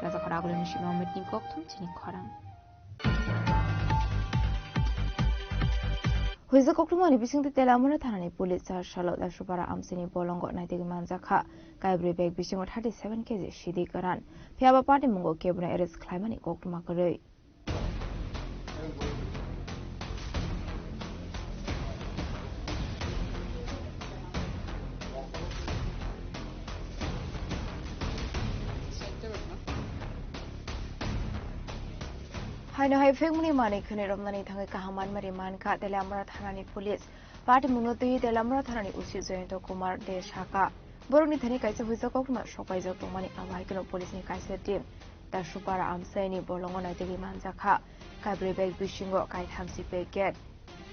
Raja khorang agulini simi Amit ni kok thum chini khorang. Huijak koktwmani bisingtwi Teliamura thanani police char salo Dasupara amchaini bolongo naitugwi manjakha. Kaibrwi bag bisingo thirty seven K G sidi kwran. Phiyaba patimungo kebono arrest khlaimani koktwma kwrwi. Haino hai phekmani manwi khwnwi romnani thangwi kaham manmari mankha Teliamura thanani police. Patimungno twiwi Teliamura thanani O C Jayanta Kumar De sakha. Borokni thani kaisa huijak koktwma sokpaijak tongmani, abo hai kheno police ni kaisa team Dasupara amchaini bolongo naitugwi manjakha. Kaibrwi bag bisingo kaithamsi packet.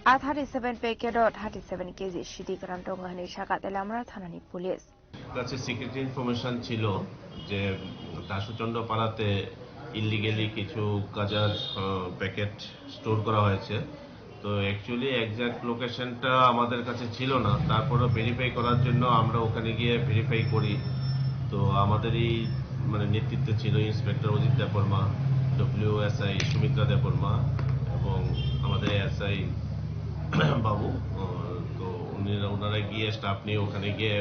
A thirty seven packet o thirty seven K G sidi kwran tongo hinwi sakha Teliamura thanani police. কাছে secret information ছিল যে দাসুচন্দ্র পাড়াতে ইলিগালি কিছু গাঁজার, আহ, packet store করা হয়েছে। তো অ্যাকচুয়ালি এক্স্যাক্ট লোকেশনটা আমাদের কাছে ছিল না, তারপরও ভেরিফাই করার জন্য আমরা ওখানে গিয়ে ভেরিফাই করি। তো আমাদের এই, মানে, নেতৃত্বে ছিল inspector Ajit Debbarma, W S I Sumitra Debbarma এবং আমাদের এস আই বাবু। আহ, তো উনি, ওনারা গিয়ে, স্টাফ নিয়ে ওখানে গিয়ে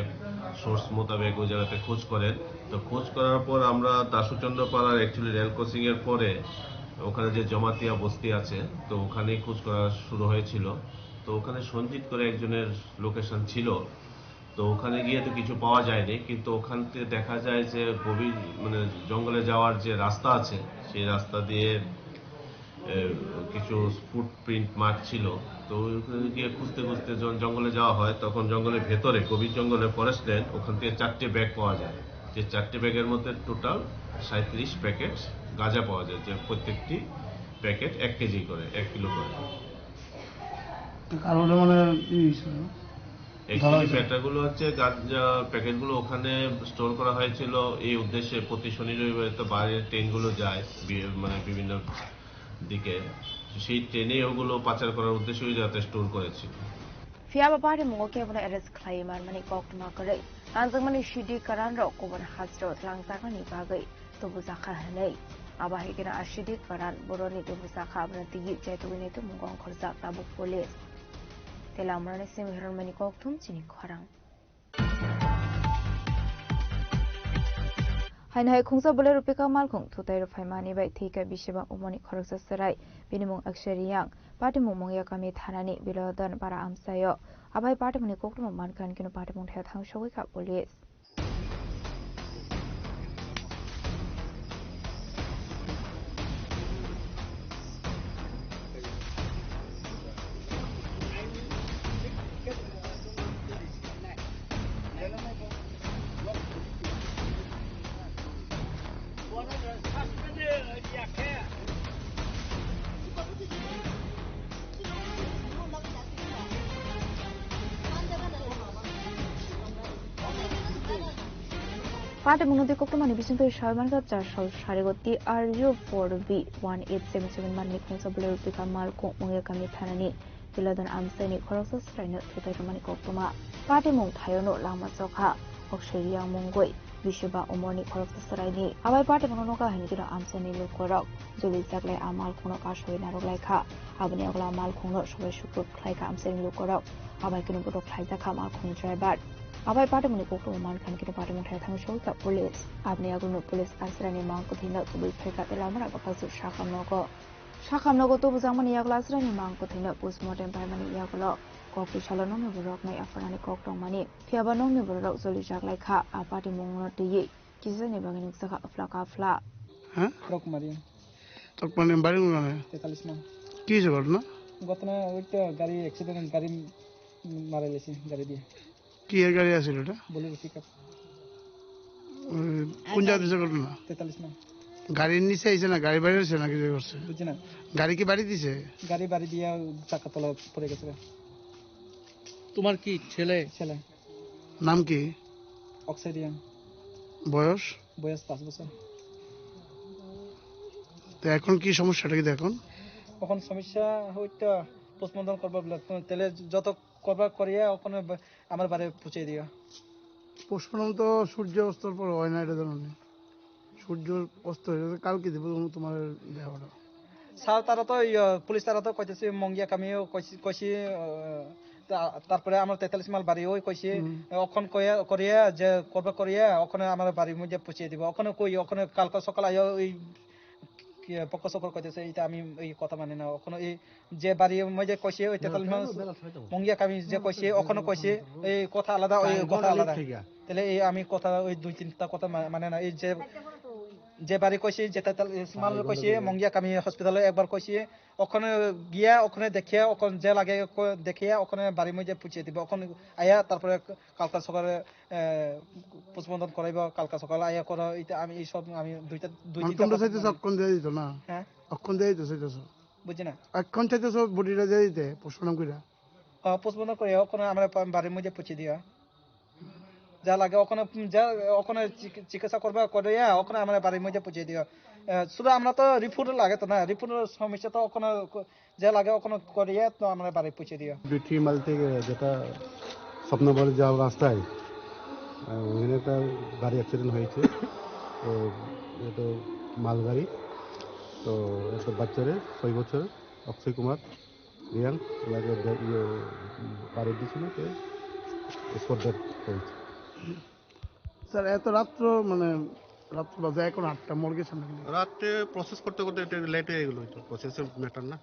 সোর্স মোতাবেক ওই জায়গাতে খোঁজ করেন। তো খোঁজ করার পর আমরা দাসুচন্দ্র পাড়ার অ্যাকচুয়ালি রেল ক্রসিং এর পরে ওখানে যে জমাতিয়া বস্তি আছে, তো ওখানেই খোঁজ করা শুরু হয়েছিল। তো ওখানে সঞ্জিত করে একজনের লোকেশন ছিল, তো ওখানে গিয়ে তো কিছু পাওয়া যায়নি, কিন্তু ওখান থেকে দেখা যায় যে গভীর, মানে, জঙ্গলে যাওয়ার যে রাস্তা আছে, সেই রাস্তা দিয়ে, এ, কিছু ফুটপ্রিন্ট মার্ক ছিল। তো ওখানে গিয়ে খুঁজতে খুঁজতে যখন জঙ্গলে যাওয়া হয়, তখন জঙ্গলের ভেতরে, গভীর জঙ্গলে, ফরেস্ট ল্যান্ড, ওখান থেকে চারটে ব্যাগ পাওয়া যায়। যে চারটে ব্যাগের মধ্যে টোটাল সাঁইত্রিশ প্যাকেট গাঁজা পাওয়া যায়, যে প্রত্যেকটি প্যাকেট এক কেজি করে, এক কিলো করে। তো কার বলে মানে ই হয়েছিল? অ্যাকচুয়ালি প্যাটাগুলো হচ্ছে গাঁজা প্যাকেটগুলো ওখানে স্টোর করা হয়েছিল এই উদ্দেশ্যে। প্রতি শনি রবিবারে তো বাইরে ট্রেনগুলো যায় বি- মানে বিভিন্ন দিকে, তো সেই ট্রেনে ওগুলো পাচার করার উদ্দেশ্যেই যাতে স্টোর করেছিল। Phiya ba party mungo kebono arrest khlai manmani koktwma kwrwi. Kanjakmani C D karan rok kubun hasteo twlangjaknani bagwi tubujakha hwnwi. Abo hai kheno a C D karan boroni tubujakha, abono twiwi chaitugwi naitukmung ongkhorjak tabuk police. Tei lamarani simi hwnmani kokthum chini khorang. Haino hai khungsa bolero pickup malkhung thutai rw phaimani bai thwikha biseba umoni khoroksa chwrai. Bini mung Akshay Riyang. Patimung Mungya kami thanani Bilodon para amchaio. Abai patimungni koktwma mankha, hwnkhe no patimung thaya thangsogwi kha police. Patimungno twi koktwmani bisingtwi sawi mankha, char sal sarigo T R U four B one eight seven seven manwi khungsa bolero pickup malkhung Mungya kami thanani Bilodon amchaini khoroksa chwraino thutai rwmani koktwma. Patimung thaiono lama chokha, Akshay Riyang mungwi biseba umorni khoroksa chwraini. Abai patimungno nukha hwnwi kheno amchaini lukurok jolijaklai a malkhungno kasui naroklaikha. Aboni yagulo a malkhungno sobai sukrut khlaikha amchaini lukurok. Abai kheno bohrok khlaijakha malkhungni driver. Abai patimungni koktwma mankha hwnwi kheno patimung thaya thangwi sogwikha police. Aboni yagulono police aswrani mang kwthwino tubui phaikha tei lamara bwkhakjwk sakhamnogo. Sakhamnogo tubujakmani yagulo aswrani mang kwthwino postmortem paimani yagulo kok twi salo nokni borok nai apharnani kok tongmani. Phiyaba nokni bororok jolijaklaikha a patimungno twiwi kisani bagwi nukjakha aphla kaphla. হ্যাঁ? ট্রাক মারি। ট্রাক মানে বাড়ি কোনখানে? তেতাল্লিশ নং। কি হয়েছে ঘটনা? ঘটনা ওই তো গাড়ি অ্যাক্সিডেন্ট, গাড়ি মারা গেছে গাড়ি দিয়ে। কি এর গাড়ি আছিল ওটা? Bolero pickup. উম, কোন জায়গা দিছে ঘটনা? তেতাল্লিশ নং। গাড়ির নিচে আইছে না গাড়ি বাইরে হচ্ছে না কিছু করছে? বুঝছি না। গাড়ি কি বাড়ি দিছে? গাড়ি বাড়ি দিয়ে চাকা তলা পড়ে গেছে। তোমার কি ছেলে? ছেলে। নাম কি? অক্সাইডিয়ান। বয়স? বয়স পাঁচ বছর। তো এখন কি সমস্যাটা কি এখন? এখন সমস্যা হয়তো পোস্টমর্টম করবো বলে, তো তাহলে যত করবা করিয়া ওখানে ব-, আমার বাড়ি পৌঁছে দিও। পোস্টমর্টম তো সূর্য অস্তর পর হয় না, এটা জানো না? সূর্য অস্ত হয়ে গেছে, কালকে দিব তোমার দেহটা। স্যার, তারা তো ইয়ে, পুলিশ তারা তো কইতেছে মঙ্গিয়া কামিও কইছি, কইছি, আহ, তা-, তারপরে আমার তেতাল্লিশ মাইল বাড়ি ওই কইছি, হুম। অখন কইয়া, করিয়া যে করবে করিয়া ওখানে আমার বাড়ির মধ্যে পৌঁছে দিব। ওখানে কই, ওখানে কালকে সকাল আইয়া ওই কি, পক্ষ সকল কইতেছে এটা আমি এই কথা মানি না। ওখানে এই যে বাড়ির মধ্যে কইছে ওই না, তেতাল্লিশ মাইল বেলা, বেলা ছয়টা মতো। মঙ্গিয়া কামি যে কইছে ওখানে কইছে এই কথা আলাদা, ওই কথা আলাদা। তাহলে এই আমি কথা ওই দুই তিনটা কথা মা-, মানে না। এই যে, যে বাড়ি কইছি, যেটা তাহলে স্মল কইছি, মঙ্গিয়া কামি হসপিটালে একবার কইছি, ওখানে গিয়া, ওখানে দেখিয়া, ওখানে যে লাগে, কো-, দেখিয়া, ওখানে বাড়ির মধ্যে পৌঁছে দিব। ওখানে আয়া, তারপরে কালকা সকালে, এ, পোস্টমর্টম করাইব, কালকা সকালে আয়া করো। এটা আমি এই সব, আমি দুইটা, দুই মানে তিনটা তোমরা কথা চাইতেছো মানে অক্ষণ দিয়ে দিত না? হ্যাঁ? অক্ষণ দিয়ে দিত চাইতেছো? বুঝছি না। অক্ষণ চাইতেছো বডিটা দিয়ে দিতে, পোস্টমর্টম কইরা? হ্যাঁ, পোস্টমর্টম করে, ওখানে আমরা পা-, বাড়ির মধ্যে পৌঁছে দিও। যা লাগে ওখানে, উম, যা, ওখানে চিকি-, চিকিৎসা করবা, করিয়া ওখানে আমরা বাড়ির মধ্যে পৌঁছে দিও। আহ, শুধু আমরা তো রিপোর্ট লাগে তো না, রিপোর্টের সমস্যা তো ওখানে ক-, যা লাগে ওখানে করিয়া তো আমরা বাড়ি পৌঁছে দিও। দুইটি মাইল থেকে যেটা স্বপ্নবাড়ি যাওয়ার রাস্তায়, আহ, ওখানে একটা গাড়ি অ্যাক্সিডেন্ট হয়েছে। তো এটা মালগাড়ি, তো একটা বাচ্চারে, ছয় বছর, অক্ষয় কুমার, রিয়ান, ওনাকে দে-, ইয়ে, বাড়ি দিয়েছিল, তো স্পট ডেথ হয়েছে। স্যার, এত রাত্র, মানে, রাত্র বাজে এখন আটটা, মর্গের সামনে গেলে। রাতে প্রসেস করতে করতে এটা লেট হয়ে গেল, তো প্রসেসের ম্যাটার না।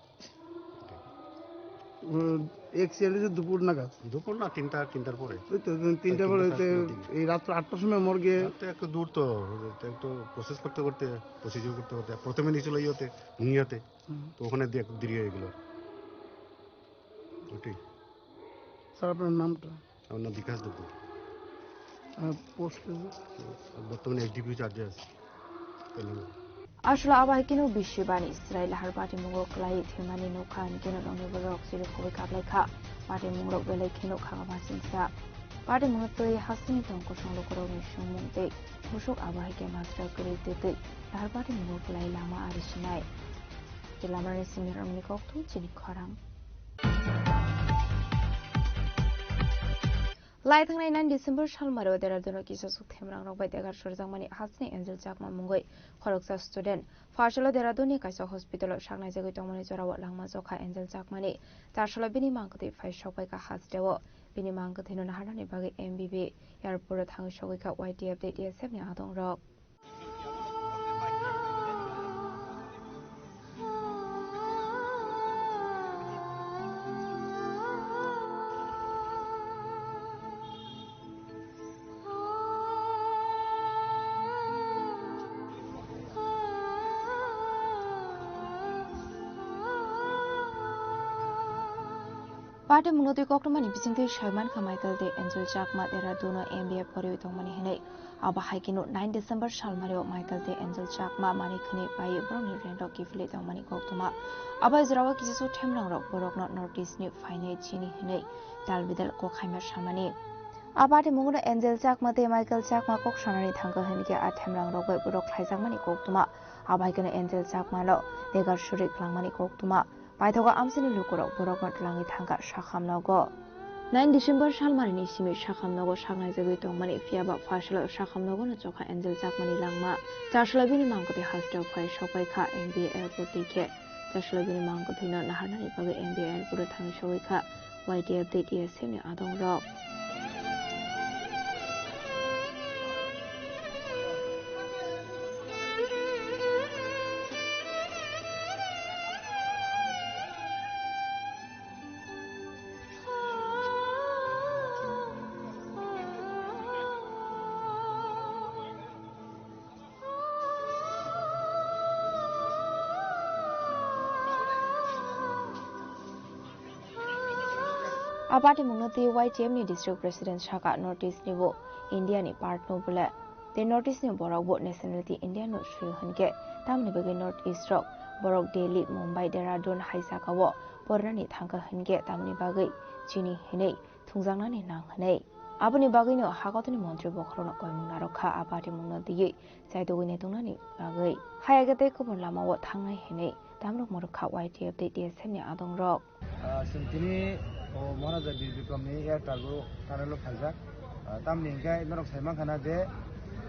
উম, অ্যাক্সিডেন্ট হয়েছে দুপুর নাগাদ। দুপুর না, তিনটা, তিনটার পরে। ওই তো, তিনটার পরে। তিনটা, তো চারটার দিকে। এই রাত্র আটটার সময় মর্গে। রাতে একটু দূর তো, একটু প্রসেস করতে করতে, প্রসিডিউর করতে করতে, প্রথমে নিয়েছিল ইয়েতে, মুঙ্গিয়াতে। হুম। তো ওখানে দে-, দেরি হয়ে গেল। ওটাই। স্যার, আপনার নামটা? আমার নাম বিকাশ দেববর্মা। আর পোস্ট? বর্তমানে এসডিপিও চার্জে আছি, Telangana. Aswla abo hai kheno bisi bani chwrai lahar patimungo kwlaiwi thwimani nukha, hinkhe nokni borok chirikhogwi kaplaikha. Patimungrok belai kheno khagama singsa. Patimungno twi hasteni tong kosong lukurokni songmung tei busuk abo hai khe masra kwrwi twtwi lahar patimungo kwlai lama ari sinai. Tei lamarani simirokni kokthum chini khorang. Lai thangnai nine December salmari o Dehradun o kisa suk themrang rok bai degar surjakmani hasteni Angel Chakma mungwi khoroksa student. Pharsalo Dehradun ni kaisa hospital o saknaijagwi tongmani jorao langma chokha Angel Chakmani. Tarsalo bini mang kwthwi phai sokbaikha hasteo. Bini mang kwthwino naharnani bagwi M B B airport o thangwi sogwikha Y T F tei T S F ni adongrok. Patimungno twi koktwmani bisingtwi saimankha Michael tei Angel Chakma Dehradun o M B A poriwi tongmani hinwi. Abo hai kheno nine December salmario Michael tei Angel Chakma manwi khwnwi bai borokni rent rok kiphilwi tongmani koktwma. Abo hai jorao kisa suk themrang rok borokno North East ni phainai chini hinwi dal bidal kok khaima samani. A patimungo Angel Chakma tei Michael Chakma kok sanani thangkha hinkhe a themrang rok bai borok khlaijakmani koktwma. Abo hai kheno Angel Chakma no degar suri kwlangmani koktwma. Paithago amchaini lukurok borokno twlangwi thangkha sakham nogo. Nine December salmarini simi sakham nogo saknaijagwi tongmani, phiyaba pharsalo sakham nogono chokha Angel Chakmani langma. Tarsalo bini mang kwthwi hasteo phai sokbaikha M B A airport twi khe. Tarsalo bini mang kwthwino naharnani bagwi M B A airport o thangwi sogwi kha Y T F tei T S F ni adongrok. A patimungno twi Y T F ni district president saka, North East ni bo India ni part no bole. Tei North East ni borok bo nationality Indian no suyo hinkhe tamoni bagwi North East rok borok Delhi, Mumbai, Dehradun hai jagao porinani thangkha hinkhe tamoni bagwi chini hinwi thungjaknani nang hinwi. Aboni bagwino hakotoni montri bokhorokno koimung narwkha a patimungno twiwi chaitugwi naituknani bagwi. Hayage tei kubun lamao thangnai hinwi tamrok mwrwkha Y T F tei T S F ni adongrok. Ah, chwng tini o Maharaja Bir Bikramni air cargo tunnel-o phaijak. Ah, tamni hinkhe norok sai mankha na je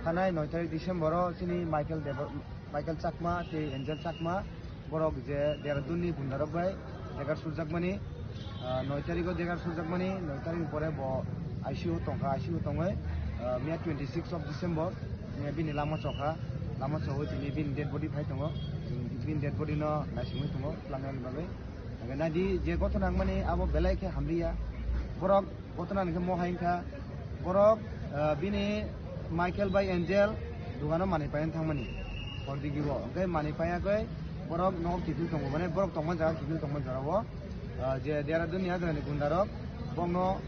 thanai noi tarik December-o chini Michael Debo-, Michael Chakma tei Angel Chakma borok je Dehradun-ni gundarok bai degar surjakmani, ah, noi tarik-o degar surjakmani, noi tarik-ni pore bo I C U tongkha, I C U tongwi, ah, miya twenty six of December, miya bini lama chokha, lama chogwi tini bini dead body phai tongo, bini dead body-no naisingwi tongo twlangnani bagwi. Hingke naidi je gotona wngmani abo belai khe hamliya. Borok gotona hingke mo hai wngkha. Borok, ah, bini Michael bai Angel dogano manwi paina thangmani. Hordigi bo. Hingke manwi paiya khe borok nogo kiphil tongo. Mane borok tongma jaga kiphil tongma jaga o. Ah, je Dehradun ni adra ni gunda rok. Bongno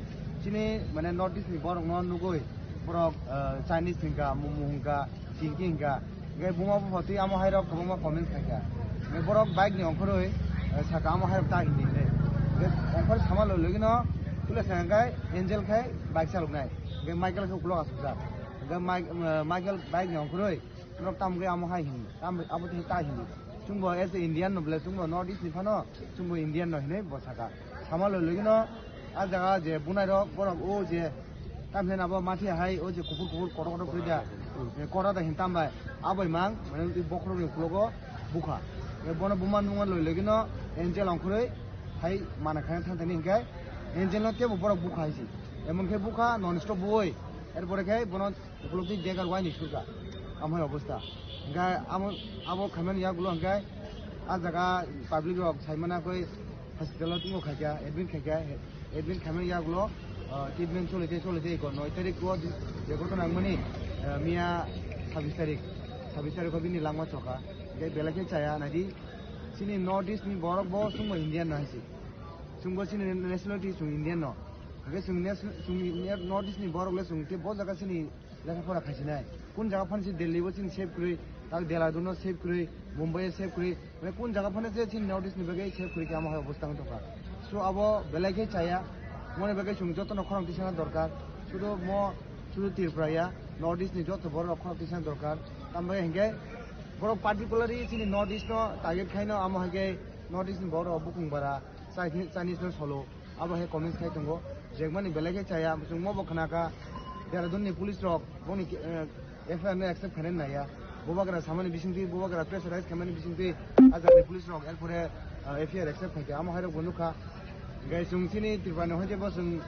chini mane North East ni borok no nugui. Borok, ah, Chinese hingka, Momo hingka, Chinki hingka. Hingke buma bupha twi amo hai rok kwbangma comments khaikha. Hingke borok bike ni ongkhorwi, eh, saka amo hai rok ta hindi hinwi. Hingke ongkhor sama loi logino tula sa hingke Angel khai bike chaloknai. Hingke Michael khe ukulok asukjak. Hingke Mike-, eh, Michael bike ni ongkhorwi norok tamo khe amo hai hindi. Tamo abo twi ta hindi. Chwngbo as a Indian no bole chwngbo North East ni phano chwngbo Indian no hinwi bo saka. Sama loi logino a jaga je bunai rok borok o je tamni abo mathi hai o je kuphur kuphur kotor kotor kori da. E, kora da hin tambai. Abai mang mane i bokhorok ni ukulogo bukha. E, bono buma nungma loi logino Angel ongkhorwi hai mana khaina thang thani hinkhe Angel no tebo borok bukha hai si. Emon khe bukha non stop bui. Er pore khe bono Ukulok twi degar waini surka. Amhai obostha. Hingkha amo, abo khaimani yagulo hingkha a jaga public rok saimana koi hospital o tungo khaikha, admit khaikha, admit khaimani yagulo, ah, treatment choli tei choli tei ko noi tarik o di-, je gotona wngmani, ah, miya sabis tarik, sabis tarik o bini langma chokha. Hingkhe belai khe chaya naidi. Chini North East ni borok bo chwngbo Indian no hai se. Chwngbo chini nationality chwng Indian no. Hingkhe chwng nation-, chwng North East ni borok le chwng tei bo jaga chini lekha pora khaisinai. Kun jaga phan si Delhi bo chini save kwrwi, Tak Dehradun no save kwrwi, Mumbai o save kwrwi, mane kun jaga phano je chini North East ni bagwi save kwrwi khe amo hai obostha wng tongkha. So abo belai khe chaya, moni bagwi chwng jotono khorang tisana dorkar. Sudu mo, sudu Tripura ya, North East ni joto borok rok khorang tisana dorkar. Tambai hinkhe borok particularly chini North East no target khaino amo hai khe North East ni borok rok bukung bara, Chinese, Chinese no solo. Abo hai comments khai tongo, jekmani belai khe chaya, chwng mo bo khna kha, Dehradun ni police rok boni, eh, F I R no accept khainani naiya, bubagra samani bisingtwi, bubagra pressurize khaimani bisingtwi, ajak ni police rok, erpore, eh, F I R accept khaikha, amo hai rok bo nukha. Hinkhe chwng chini Tripura ni hoite bo chwng,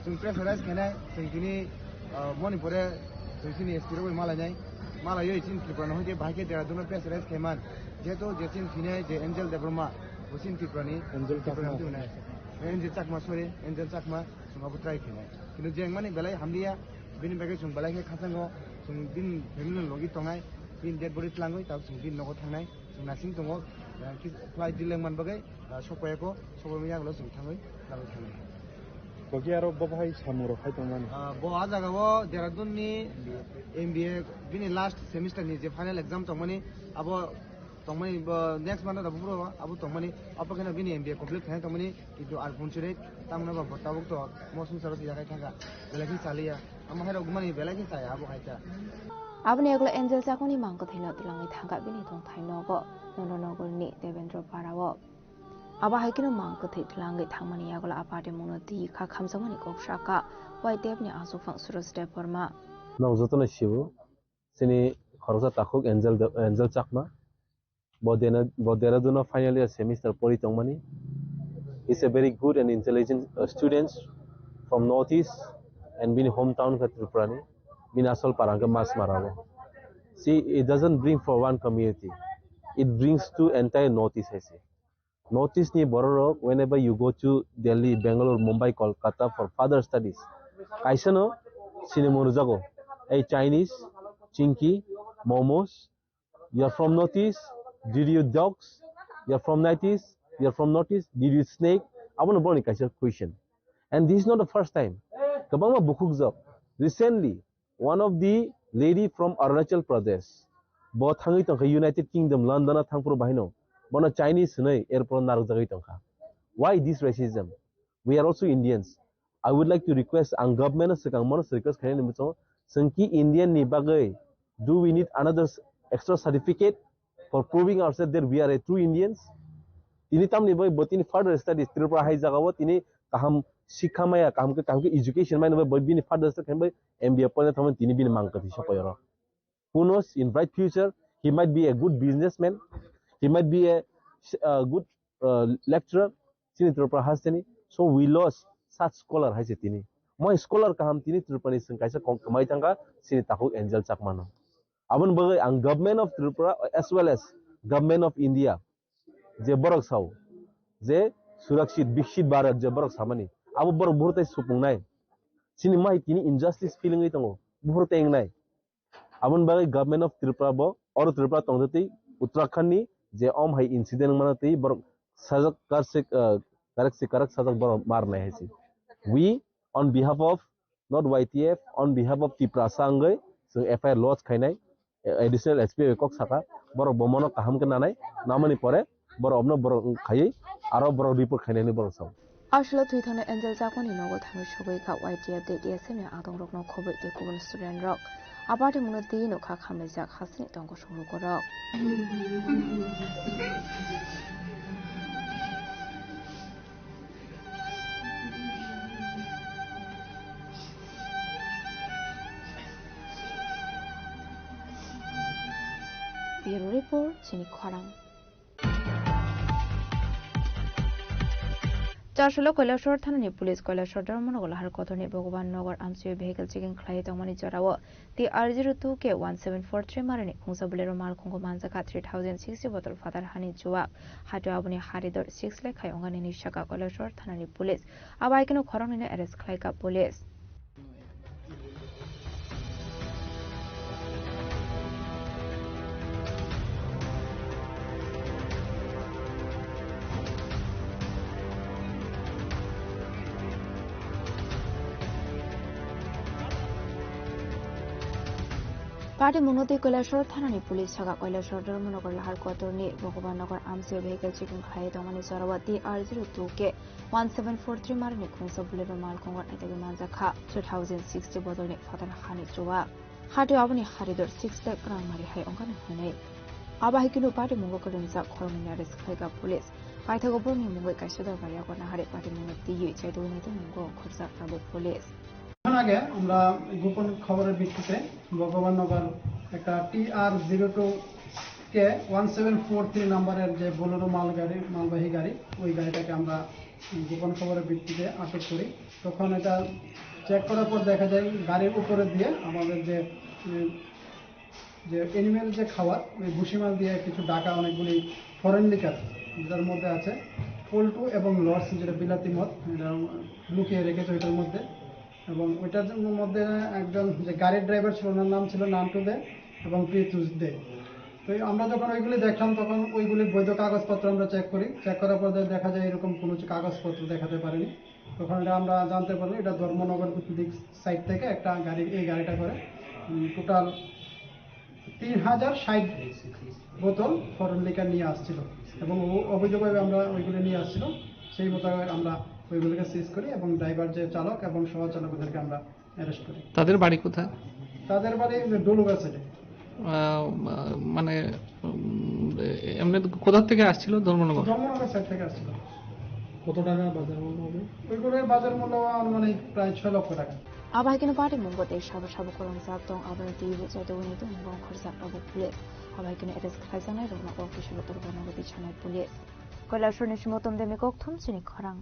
chwng pressurize khainai, chwng tini, eh, moni pore chwng chini S P rok bai malainai, malaiwi chini Tripura ni hoite bahai khe Dehradun no pressurize khaiman, jehetu je chini sinai je Angel Debbarma, bo chini Tripura ni, Angel Tripura Chakma. Ni hoite mane. Angel Chakma, sorry, Angel Chakma, chwng abo try khainai. Kintu je wngmani belai hamliya, bini bagwi chwng belai khe khachango, chwng bini family ni logi tongnai, bini dead body twlangwi tabuk chwng bini nogo thangnai, chwng nasing tongo, ah, ki-, flight delay wngmani bagwi, ah, sokpaiya kho, sokpaiya yagulo chwng thangwi, nangwi thangnai. Kogi aro bo bahai samung rok hai tongmani? Ah, bo ah jaga o Dehradun ni M B A bini last semester ni je final exam tongmani, abo tongmani, bo next month o buphuru abo tongmani, abo kheno bini M B A complete khaina tongmani, kintu ar punchuri tamno ba bo tabuk to mo sungsaro se yakai thangkha, belai khe chaliya, amo hai rok mani belai khe chaya abo hai ta. Aboni yagulo Angel Chakmani mang kwthwino twlangwi thangkha bini tongthai nogo, Nondonogor ni Devendra Para o. Abo hai kheno mang kwthwi twlangwi thangmani yagulo a party mungno twi kha khamjakmani kok sakha, Y T F ni achukphang Suraj Debbarma. Nok jotono sibo, chini khoroksa takhuk Angel De-, Angel Chakma. Bo dena-, bo Dehradun o final year semester pori tongmani. He's a very good and intelligent, uh, student from North East and bini hometown khe Tripura ni. Bini asol para khe Masmara o. See, it doesn't bring for one community. It brings to entire North East, I say. North East ni borok rok, whenever you go to Delhi, Bangalore, Mumbai, Kolkata for further studies, kaisa no sinimo rwjago, ei Chinese, Chinky, momos, you are from North East, did you eat dogs? You are from North East, you are from North East, did you eat snake? Abono borokni kaisa question. And this is not the first time. Kwbangma bukhukjak. Recently, one of the lady from Arunachal Pradesh, bo thangwi tongkha United Kingdom, London o thangphuru bahaino. Bono Chinese hwnwi airport o narwkjagwi tongkha. Why this racism? We are also Indians. I would like to request, ang government no swkang mono request khainani muchungo, chwng ki Indian ni bagwi, do we need another s-, extra certificate for proving ourselves that we are a true Indians? Tini tamni bai bo tini further studies Tripura hai jagao tini kaham sikha maya, kaham khe, kaham khe education maya bai bini further study khainai bai M B A poina thangmani tini bini mang kwthwi sokoyoro. Who knows, in bright future, he might be a good businessman, he might be a, a good, uh, lecturer, chini Tripura hasteni. So we lost such scholar hai se tini. Moi scholar kaham tini Tripura ni chwng kaisa kok kwmai thangkha, chini takhuk Angel Chakma no. Aboni bagwi ang Government of Tripura as well as Government of India je borok sao je Surakshit Viksit Bharat je borok samani, abo borok buphuru tei supungnai. Chini mai tini injustice feeling wi tongo, buphuru tei wngnai. Aboni bagwi Government of Tripura bo, oro Tripura tongtwi twi Uttarakhand ni je om hai incident wngmano twi borok sajak karsik, ah, karak si karak sajak borok marnai hai se. We on behalf of not Y T F, on behalf of Tiprasa wngwi chwng F I R lodge khainai, eh, additional S P bai kok sakha, borok bo mono kaham khe nanai, namani pore borok obno borok khaiwi aro borok report khainai hinwi borok sao. Aswkno thwi thangna Angel Chakmani nogo thangwi sogwi kha Y T F tei A S M ni adongrokno khobwi tei kubun student rok. Abarni mungno twi nokha khamlaijak hasteni tongo songlukurok. Bureau Report, chini khorang. Chasolo Kailasor thanani police Kailasor Dharmanagar Lahar Kotorni Bhagwan Nagar amchio vehicle checking khlai tongmani jorao T R zero two K one seven four three marini khungsa Bolero malkhungo manjakha three thousand sixty bottle phatar hani chuwak. Hato aboni hari dor six lakh khai ongani hinwi sakha Kailasor thanani police. Abo hai kheno khoroknwino arrest khlaikha police. Patimungno twi Kailasor thanani police saka Kailasor Dharmanagar Lahar Kotorni Bhagwan Nagar amchai vehicle checking khlai tongmani jorao T R zero two K one seven four three marani khungsa Bolero malkhungo naitugwi manjakha two thousand sixty bodolni photona hani chuwa. Hatwi aboni haridor six lakh rang mari hai wngkha hwnwi. Abo hai kheno patimungo kwrwngjak khoroknwi arrest khlaikha police. Paithago borokni mungwi kaisa dorbar yago nahari patimungno twiwi chaitugwi naitugwi mungo khorjak tabuk police. কিছুক্ষণ আগে আমরা গোপন খবরের ভিত্তিতে ভগবাননগর একটা টি আর zero two কে one seven four three নাম্বারের যে বোলেরো মাল গাড়ি, মালবাহী গাড়ি, ওই গাড়িটাকে আমরা গোপন খবরের ভিত্তিতে আটক করি। তখন এটা চেক করার পর দেখা যায় গাড়ির উপরে দিয়ে আমাদের যে, উম, যে এনিমেল যে খাবার, ওই ভুসিমাল দিয়ে কিছু ডাকা অনেকগুলি ফরেন লিকার, যেটার মধ্যে আছে পল্টু এবং লর্ডস, যেটা বিলাতি মদ, এটা লুকিয়ে রেখেছে ওইটার মধ্যে। এবং ওইটার জন্য মধ্যে একজন যে গাড়ির ড্রাইভার ছিল, ওনার নাম ছিল নান্টু দে এবং পিতুস দে। তো এই আমরা যখন ওইগুলি দেখলাম, তখন ওইগুলির বৈধ কাগজপত্র আমরা চেক করি। চেক করার পর দেখা যায় এরকম কোনো কিছু কাগজপত্র দেখাতে পারেনি। তখন এটা আমরা জানতে পারলাম, এটা ধর্মনগর ভিত্তিক সাইট থেকে একটা গাড়ি, এই গাড়িটা করে, উম, টোটাল তিন হাজার ষাট বোতল ফরেন লিকার নিয়ে আসছিল। এবং ও অবৈধভাবে আমরা ওইগুলো নিয়ে আসছিল, সেই মোতাবেক আমরা ওইগুলোকে সিজ করি এবং ড্রাইভার যে চালক এবং সহ চালক ওদেরকে আমরা অ্যারেস্ট করি। তাদের বাড়ি কোথায়? তাদের বাড়ি ডলুগা সাইডে। আহ, মানে, উম, এমনি কোথা থেকে আসছিল? ধর্মনগর? ধর্মনগর সাইড থেকে আসছিল। কত টাকা বাজার মূল্য হবে? ওইগুলোর বাজার মূল্য আনুমানিক প্রায় ছয় লক্ষ টাকা। Abo hai kheno patimungo tei sabo sabo kwrwngjak tong, abono twiwi chaitugwi naitugwi mungo khorjak tabuk police. Abo hai kheno arrest khlaijaknai rokno o kisa botor gana goti sanai police. Kailasorni Simotom Demi kokthum chini khorang.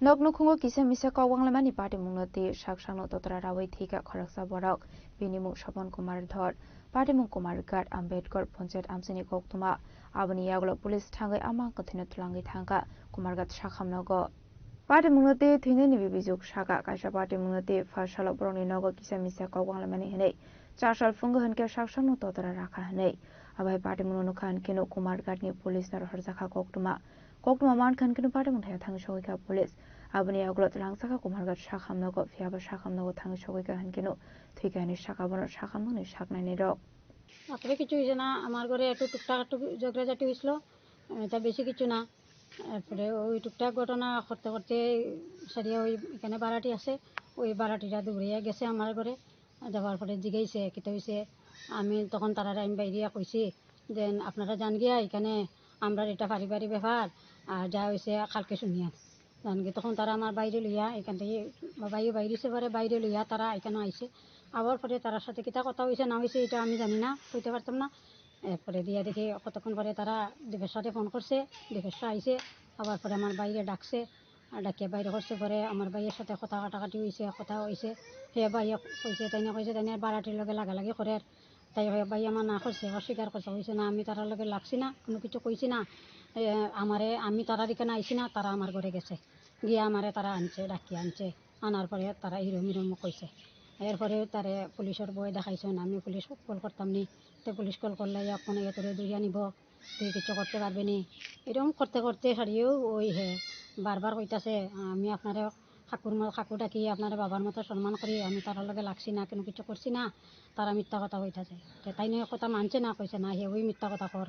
Nok nukhungo kisa misa kok wanglaimani patimungno twi sak sakno totra rawi thwikha khoroksa borok. Bini mung Sopon Kumar Dhor, patimung Kumar Ghat, Ambedkar Panchayat amchaini koktwma. Aboni yagulo police thangwi a mang kwthwino twlangwi thangkha Kumar Ghat sakhamnogo. Patimungno twi thwinaini bibijwk saka kaisa patimungno twi pha salo borokni nogo kisa misa kok wanglaimani hwnwi. Char sal phungo hwnkhe sak sakno totra rakha hwnwi. Abo hai patimungno nukha hwnkhe nuk Kumar Ghatni police no rohorjakha koktwma. Koktwma mankha hwnkhe patimung thaya thangwi sogwikha police. Aboni yagulo twlangjakha Kumar Ghat sakhamnogo, phiyaba sakhamnogo thangwi sogwikha hwnkhe thwikha hwnwi saka bono sakhamnokni saknainirok. আসলে কিছু হয়েছে না, আমার ঘরে একটু টুকটাক একটু ঝগড়াঝাটি হয়েছিল, এটা বেশি কিছু না। এরপরে ওই টুকটাক ঘটনা করতে করতে সারিয়া ওই এখানে ভাড়াটি আছে, ওই ভাড়াটিটা দৌড়িয়া গেছে আমার ঘরে। যাওয়ার পরে জিগাইছে, "কিতা হইছে?" আমি তখন তারারে আমি বাইরে কইছি যে, "আপনারা যান গিয়া, এখানে আমরার এটা পারিবারিক ব্যাপার, আর যা হইছে কালকে শুনিয়া।" যান গিয়া তখন তারা আমার বাইরে লইয়া, এখান থেকে বাইরে বাইরে সে পারে বাইরে লইয়া তারা এখানে আইছে। আবার পরে তারার সাথে কিতা কথা হইছে না হইছে এটা আমি জানি না, কইতে পারতাম না। এরপরে দিয়া দেখি কতক্ষণ পরে তারা দীপেশ্বরে ফোন করছে, দীপেশ্বর আইছে। আবার পরে আমার বাইরে ডাকছে, আর ডাকিয়া বাইরে করছে পরে আমার ভাইয়ের সাথে কথা কাটাকাটি হইছে, কথা হইছে। হে ভাইয়ে কইছে, তাই না কইছে, তাই না বাড়াটির লগে লাগালাগি করে। তাই হে ভাই আমার না করছে, অস্বীকার করছে, কইছে, "না, আমি তারার লগে লাগছি না, কোনো কিছু কইছি না। এ, আমারে, আমি তারার এখানে আইছি না, তারা আমার ঘরে গেছে। গিয়া আমারে তারা আনছে, ডাকিয়া আনছে। আনার পরে তারা এরম এরম কইছে।" এরপরে তারে পুলিশের ভয় দেখাইছেন, আমি পুলিশ কল করতাম নি। তো পুলিশ কল করলে এখন এ তোরে ধরিয়া নিব। তুই কিচ্ছু করতে পারবি নি। এরকম করতে করতে হারিয়েও ওই হে বারবার কইতাছে, "আমি আপনারে কাকুর ম-, কাকু ডাকি আপনারে বাবার মতো সম্মান করি, আমি তারার লগে লাগছি না, কোনো কিছু করছি না।" তারা মিথ্যা কথা কইতাছে। তে তাই নিয়ে কথা মানছে না, কইছে না, "হে ওই মিথ্যা কথা কর।"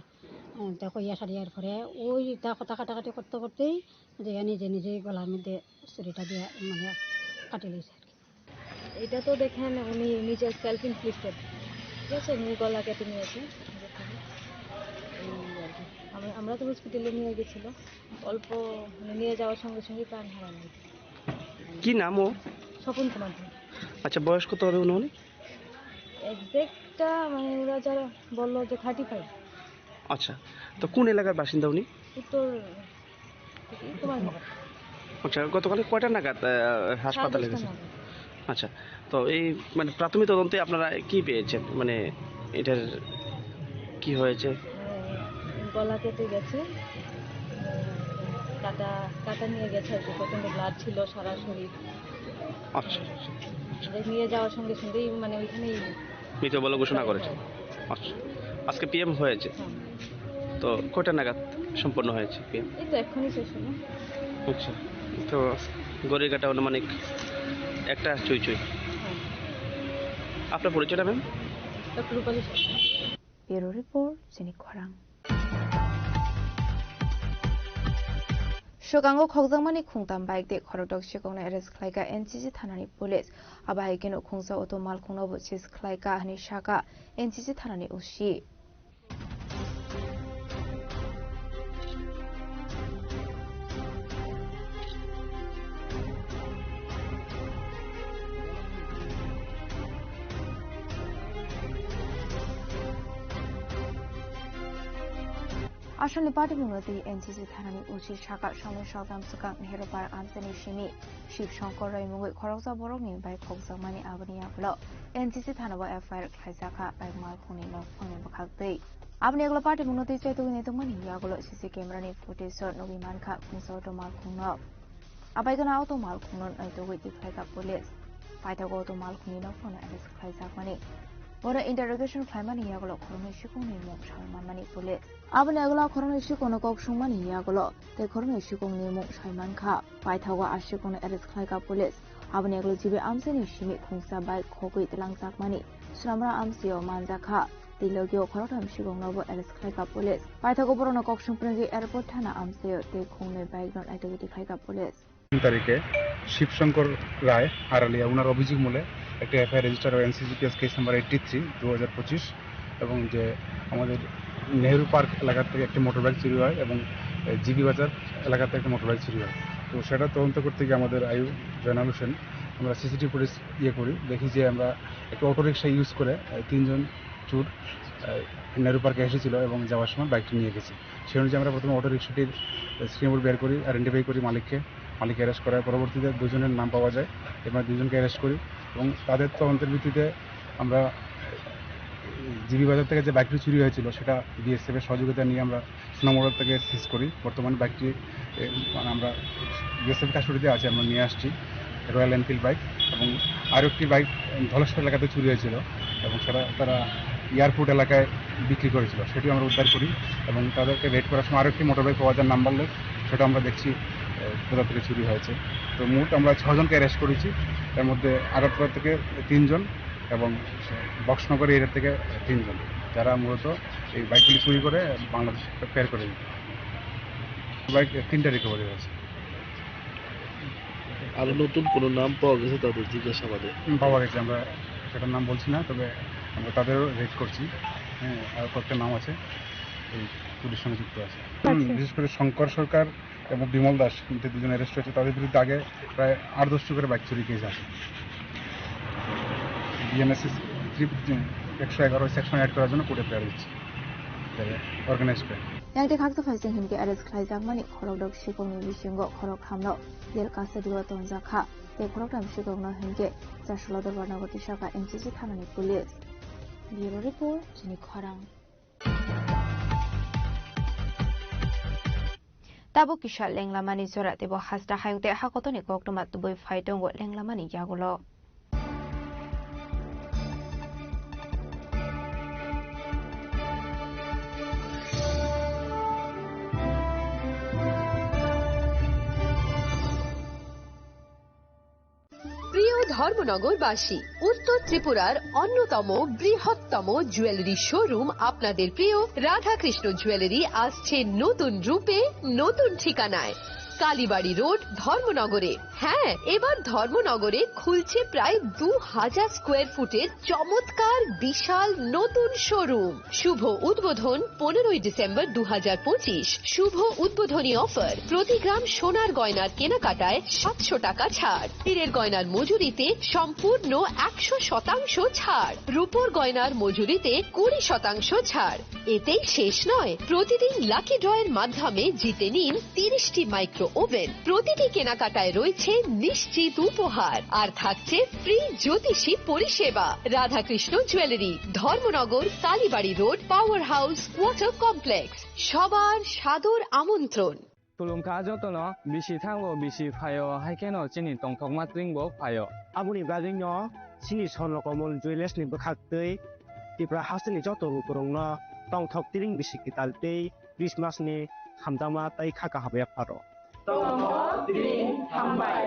এ, তে কইয়া সারিয়ার পরে ওই ইতা কথা কাটাকাটি করতে করতেই যে নিজে নিজেই গলার মধ্যে ছুরিটা দিয়ে মানে কাটি লইছে আর কি। এটা তো দেখেন উনি নিজের সেলফ ইনফ্লিক্টেড, ঠিক আছে, উনি গলা কেটে নিয়েছে। এই আর কি। আমরা, আমরা তো হসপিটালে নিয়ে গেছিল, অল্প মানে নিয়ে যাওয়ার সঙ্গে সঙ্গে প্রাণ হারানো। কি নাম ও? স্বপন কুমার ধর। আচ্ছা, বয়স কত হবে অনুমানিক? এক্সাক্টটা মানে ওরা যারা বললো যে থার্টি ফাইভ। আচ্ছা, তো কোন এলাকার বাসিন্দা উনি? উত্তর, এই তোমার ঘর। আচ্ছা, গতকাল কয়টা নাগাদ, আহ, হাসপাতালে সাড়ে দশটা গেছে? নাগাদ। আচ্ছা, তো এই মানে প্রাথমিক তদন্তে আপনারা কি পেয়েছেন? মানে এটার কি হয়েছে? মানে গলা কেটে গেছে, কাটা, কাটা নিয়ে গেছে আর কি, প্রচণ্ড ব্লাড ছিল সারা শরীর। আচ্ছা, আচ্ছা, আচ্ছা। যে নিয়ে যাওয়ার সঙ্গে সঙ্গেই মানে ওইখানেই মৃত বলে ঘোষণা করেছে। আচ্ছা, আজকে পিএম হয়েছে। হ্যাঁ। তো কয়টা নাগাদ সম্পন্ন হয়েছে পিএম? এই তো এক্ষুনি শেষ হলো। আচ্ছা, তো ঘড়ির কাঁটা আনুমানিক একটা চুই চুই। আপনার পরিচয়টা, ma'am? Doctor Rupali Sarma. Bureau Report, Chini Khorang. Swkango khokjakmani khungtam bike tei khorokdok sikokno arrest khlaikha N C C thanani police. Abo hai kheno khungsa auto malkhungnobo seize khlaikha hwnwi sakha N C C thanani O C. Asalni patimungno twi N C C thanani O C sakha, somoi soktam swkang Nehru Park amchaini simi Shiv Shankar Rai mungwi khoroksa borokni bike khokjakmani, aboni yagulo N C C thana o F I R khlaijakha, bike malkhungni nokphangni bwkhaktwi. Aboni yagulo patimungno twi chaitugwi naitokmani yagulo C C camera ni footage o nugwi mankha khungsa auto malkhungno. Abaikhe auto malkhungno naitugwi tikhlaikha police. Paithago auto malkhungni nokphangno arrest khlaijakmani. Bono interrogation khlaimani yagulo khoroknwi sikungni mung sawi manmani police. Aboni yagulo khoroknwi sikungno kok sungmani yagulo tei khoroknwi sikungni mung sawi mankha. Paithago a sikungno arrest khlaikha police. Aboni yagulo G B amchaini simi khungsa bike khogwi twlangjakmani Swnamra amchaio manjakha. Tei logio khoroktham sikungnobo arrest khlaikha police. Paithago borokno kok sungpringwi airport thana amchaio tei khungnwi bike no naitugwi tikhlaikha police. তিন তারিখে শিবশঙ্কর রায় আরালিয়া ওনার অভিযোগ মূলে একটা FIR register হয়, এনসিসিপিএস case number eighty three দু হাজার পঁচিশ, এবং যে আমাদের নেহেরু পার্ক এলাকা থেকে একটি মোটর বাইক চুরি হয় এবং জিবি বাজার এলাকা থেকে একটা মোটর বাইক চুরি হয়। তো সেটা তদন্ত করতে গিয়ে আমাদের আইউ জয়নাল হোসেন, আমরা সিসিটিভি ফুটেজ ইয়ে করি, দেখি যে আমরা একটা অটোরিকশা ইউজ করে আহ, তিনজন চোর আহ, নেহেরু পার্কে এসেছিল এবং যাওয়ার সময় বাইকটি নিয়ে গেছে। সেই অনুযায়ী আমরা প্রথমে অটো রিক্সাটির স্ক্রিনবোর্ড বের করি, আইডেন্টিফাই করি মালিককে। মালিক অ্যারেস্ট করার পরবর্তীতে দুজনের নাম পাওয়া যায়। এবার দুজনকে অ্যারেস্ট করি এবং তাদের তদন্তের ভিত্তিতে আমরা জিবি বাজার থেকে যে বাইকটি চুরি হয়েছিল, সেটা বিএসএফ এর সহযোগিতা নিয়ে আমরা সুনামগড় থেকে সিজ করি। বর্তমানে বাইকটি, এ, মানে, আমরা বিএসএফ কাস্টডিতে আছে, আমরা নিয়ে আসছি রয়্যাল এনফিল্ড বাইক। এবং আরও একটি বাইক ধলেশ্বর এলাকাতে চুরি হয়েছিল এবং সেটা তারা এয়ারপোর্ট এলাকায় বিক্রি করেছিল, সেটিও আমরা উদ্ধার করি এবং তাদেরকে রেড করার সময় আরও একটি মোটর বাইক পাওয়া যায় নাম্বারলেস, সেটা আমরা দেখছি, এ, কোথা থেকে চুরি হয়েছে। তো মোট আমরা ছজনকে অ্যারেস্ট করেছি, এর মধ্যে আগরতলা থেকে তিনজন এবং বক্সনগর এরিয়া থেকে তিনজন, যারা মূলত এই বাইকগুলি চুরি করে বাংলাদেশ ফের করে দিত। বাইক তিনটা রিকভারি হয়েছে। আর নতুন কোনো নাম পাওয়া গেছে তাদের জিজ্ঞাসাবাদে? হুম, পাওয়া গেছে, আমরা সেটার নাম বলছি না, তবে আমরা তাদেরও রেড করছি। হ্যাঁ, আর কয়েকটা নাম আছে এই চুরির সঙ্গে যুক্ত আছে। হুম, আচ্ছা। বিশেষ করে শঙ্কর সরকার এবং বিমল দাস, কিন্তু দুজন অ্যারেস্ট হয়েছে, তাদের বিরুদ্ধে আগে প্রায় আট দশটি করে বাইক চুরি কেস আছে। বিএনএসএস একশো এগারো সেকশন অ্যাড করার জন্য কোর্টে প্রেয়ার দিচ্ছি, অর্গানাইজ করে। Yang tei khaksa phaising hinkhe arrest khlaijakmani khorokdok sikokni bisingo khoroktham no jail custody o tonjak kha, tei khoroktham sikokno hinkhe Chasula Dorbar Nagar tisaka N C C thanani police. Bureau Report, Chini Khorang. Tabuk kisa lenglamani jora teibo hasta hayung tei hakotoni koktwma tubui phai tongo lenglamani yagulo. প্রিয় ধর্মনগরবাসী, উত্তর ত্রিপুরার অন্যতম বৃহত্তম jewellery showroom আপনাদের প্রিয় রাধাকৃষ্ণ জুয়েলারি আসছে নতুন রূপে, নতুন ঠিকানায়। কালীবাড়ি রোড, ধর্মনগরে। হ্যাঁ, এবার ধর্মনগরে খুলছে প্রায় দু হাজার স্কোয়ার ফুটের চমৎকার বিশাল নতুন শোরুম। শুভ উদ্বোধন পনেরোই ডিসেম্বর দু হাজার পঁচিশ। শুভ উদ্বোধনী অফার, প্রতি গ্রাম সোনার গয়নার কেনাকাটায় সাতশো টাকা ছাড়, হীরের গয়নার মজুরিতে সম্পূর্ণ একশো শতাংশ ছাড়, রূপোর গয়নার মজুরিতে কুড়ি শতাংশ ছাড়। এতেই শেষ নয়, প্রতিদিন লাকি ড্রয়ের মাধ্যমে জিতে নিন তিরিশটি মাইক্রো ওভেন। প্রতিটি কেনাকাটায় রয়েছে নিশ্চিত উপহার, আর থাকছে ফ্রি জ্যোতিষী পরিষেবা। Radhakrishna jewellery, Dharmanagar, Kalibari road, power house, water complex. সবার সাদর আমন্ত্রণ। Khulumkha jotono, bisi thango, bisi phaio, hai kheno chini tongthokma tring bo phaio. Aboni bagwino chini Swarno Komol Jewellers ni bwkhaktwi Tripura hasteni joto lukurokno tongthok tring bisi kwtal tei Christmas ni hamjakma tei kha kaham yapharok. Tongthok tring hambai.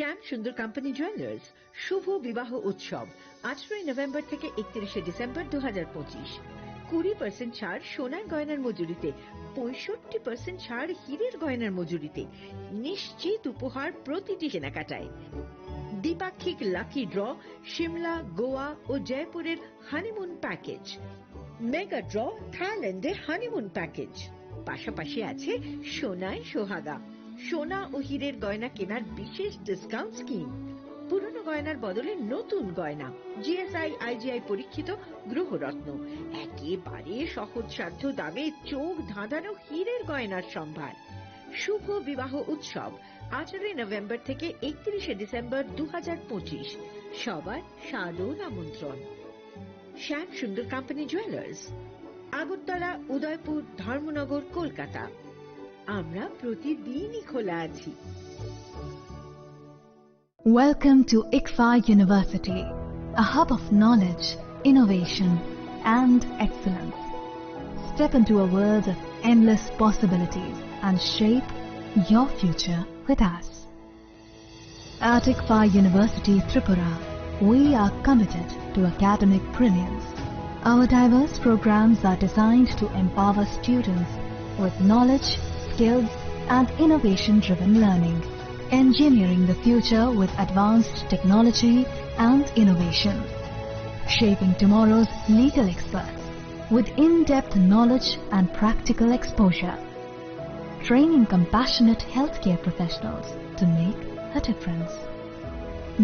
শ্যাম Sundar company jewellers, শুভ বিবাহ উৎসব, আঠারোই নভেম্বর থেকে একত্রিশে ডিসেম্বর দু হাজার পঁচিশ। কুড়ি পার্সেন্ট ছাড় সোনার গয়নার মজুরিতে, পঁয়ষট্টি পার্সেন্ট ছাড় হীরের গয়নার মজুরিতে, নিশ্চিত উপহার প্রতিটি কেনাকাটায়। দ্বিপাক্ষিক লাকি ড্র, সিমলা, গোয়া ও জয়পুরের হানিমুন প্যাকেজ, মেগা ড্র, থাইল্যান্ডে হানিমুন প্যাকেজ, পাশাপাশি আছে সোনায় সোহাগা, সোনা ও হীরের গয়না কেনার বিশেষ ডিসকাউন্ট স্কিম, পুরনো গয়নার বদলে নতুন গয়না, জিএসআই আইজিআই পরীক্ষিত গ্রহরত্ন, একেবারে সহজসাধ্য দামে চোখ ধাঁধানো হীরের গয়নার সম্ভার। শুভ বিবাহ উৎসব, আঠারোই নভেম্বর থেকে একত্রিশে ডিসেম্বর দু হাজার পঁচিশ। সবার সাদর আমন্ত্রণ। শ্যাম সুন্দর কোম্পানি জুয়েলার্স, আগরতলা, উদয়পুর, ধর্মনগর, কলকাতা। আমরা প্রতিদিনই খোলা আছি। Welcome to ICFAI University, a hub of knowledge, innovation, and excellence. Step into a world of endless possibilities and shape your future with us. At ICFAI University Tripura, we are committed to academic brilliance. Our diverse programs are designed to empower students with knowledge, skills, and innovation-driven learning, engineering the future with advanced technology and innovation, shaping tomorrow's legal experts with in-depth knowledge and practical exposure, training compassionate healthcare professionals to make a difference,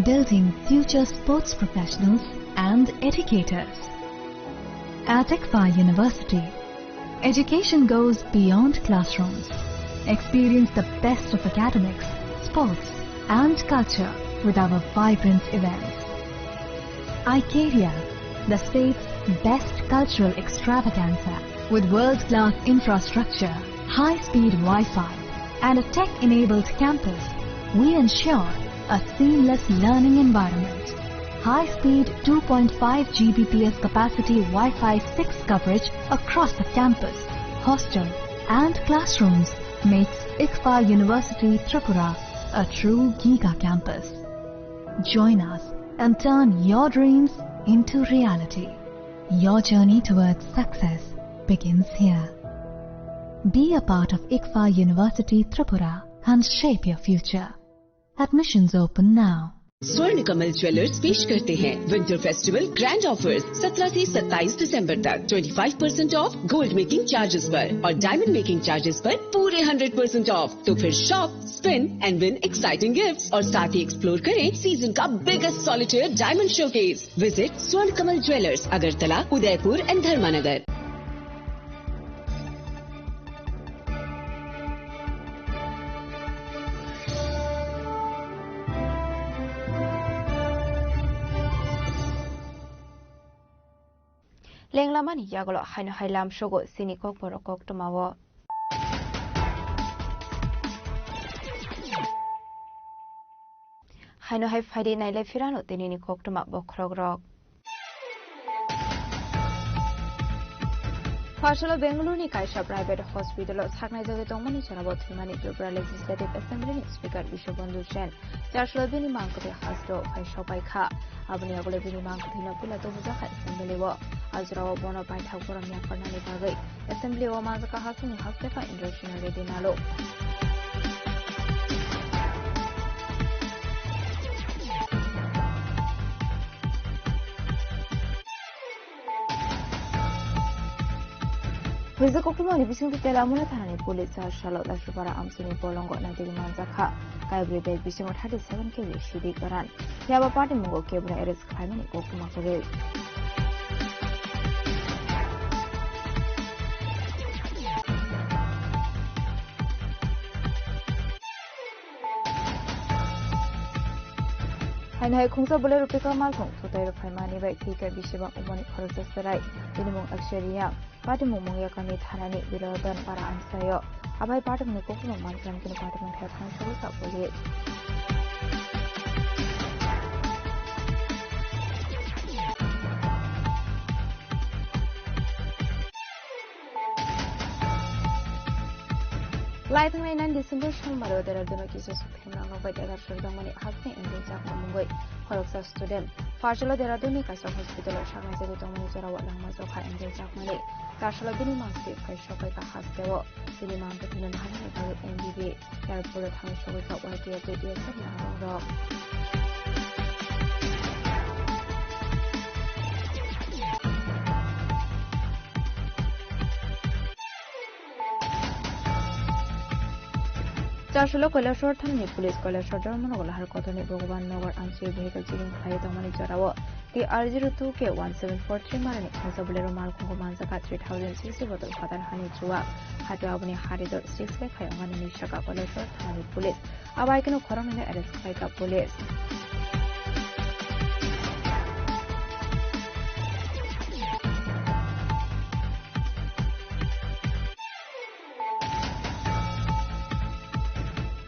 building future sports professionals and educators. At ICFAI University, education goes beyond classrooms. Experience the best of academics, sports, and culture with our vibrant events. Icaria, the state's best cultural extravaganza, with world-class infrastructure, high-speed Wi-Fi, and a tech-enabled campus, we ensure a seamless learning environment. High-speed two point five G B P S capacity Wi-Fi six coverage across the campus, hostel, and classrooms makes ICFAI University Tripura a true giga campus. Join us and turn your dreams into reality. Your journey towards success begins here. Be a part of ICFAI University Tripura and shape your future. Admissions open now. स्वर्ण कमल ज्वेलर्स पेश करते हैं winter festival grand offers. सत्रह से सत्ताईस दिसंबर तक twenty five percent of gold making charges पर और डायमंड मेकिंग चार्जेस पर पूरे हंड्रेड परसेंट ऑफ। तो फिर shop, spin and win exciting gifts और साथ ही एक्सप्लोर करें सीजन का biggest solitaire diamond showcase. Visit स्वर्ण कमल ज्वेलर्स, अगरतला, उदयपुर एंड धर्मानगर। Lenglamani yagulo haino hai lamsogo chini kokborok koktwmao. Haino hai phaidi nailai phirano tinini koktwma bokhorokrok. Phasalo Bengaluru ni kaisa private hospital o saknai jagwi tongmani jorao thwimani Tripura Legislative Assembly ni Speaker Biswabandhu Sen. Charchalo bini mangkwthwi hasteo phai sopai kha. Aboni yagulo bini mangkwthwino puila tubujak kha assembly o. A jorao bono paithak borom yapharnani bagwi assembly o manjakha hasteni hastepha Indrasena Reddy Nalo. Rijak koktwmani bisingtwi Telamura thanani police Charchalo Dasupara amchini bolongo naitugwi manjakha. Kaibrwi bag bisingo thirty seven kg sidi goran. Phiya ba patimungo kebra arrest khlaimani koktwma kwrwi. Haino hai khungsa bolai rupika malthung sutai rok phaimani bai thika bisibang umoni khoroksa chwrai. Bini mung Akshay Reang. Patimung Mungyakani thanani Bilodan para amchaio. Abai patimungni koktwma manjak kini patimung thai phan sabo sa police. Lai thangnai nine December Salmaro Dehradun o kisa sukthimrang rok bai dega sordongmani hasteni N J Chakma mungwi khoroksa student. Pharshalo Dehradun ni kaisa hospital o saknai jagwi tongmani jorao langma jokha N J Chakmani. Tarsalo bini mangsi phai sokbai ka hasteo. Bini mangsi thwino naharmani bagwi M B B. Yarphulo thani sogwi kha Y T F J D S F ni arongrok. Chasolo Kailasor thanani police Kailasor Dharmanagar Lahar Kotorni Bhagwan Nagar amchai vehicle checking khlai tongmani jorao T R zero two K one seven four three marani khungsa bolero malkhungo manjaka three thousand sixty bottle phatar hani chuwa. Hato aboni hari dor six lakh khai ongani ni saka Kailasor thanani police. Abo hai kheno khoroknwino arrest khlaikha police.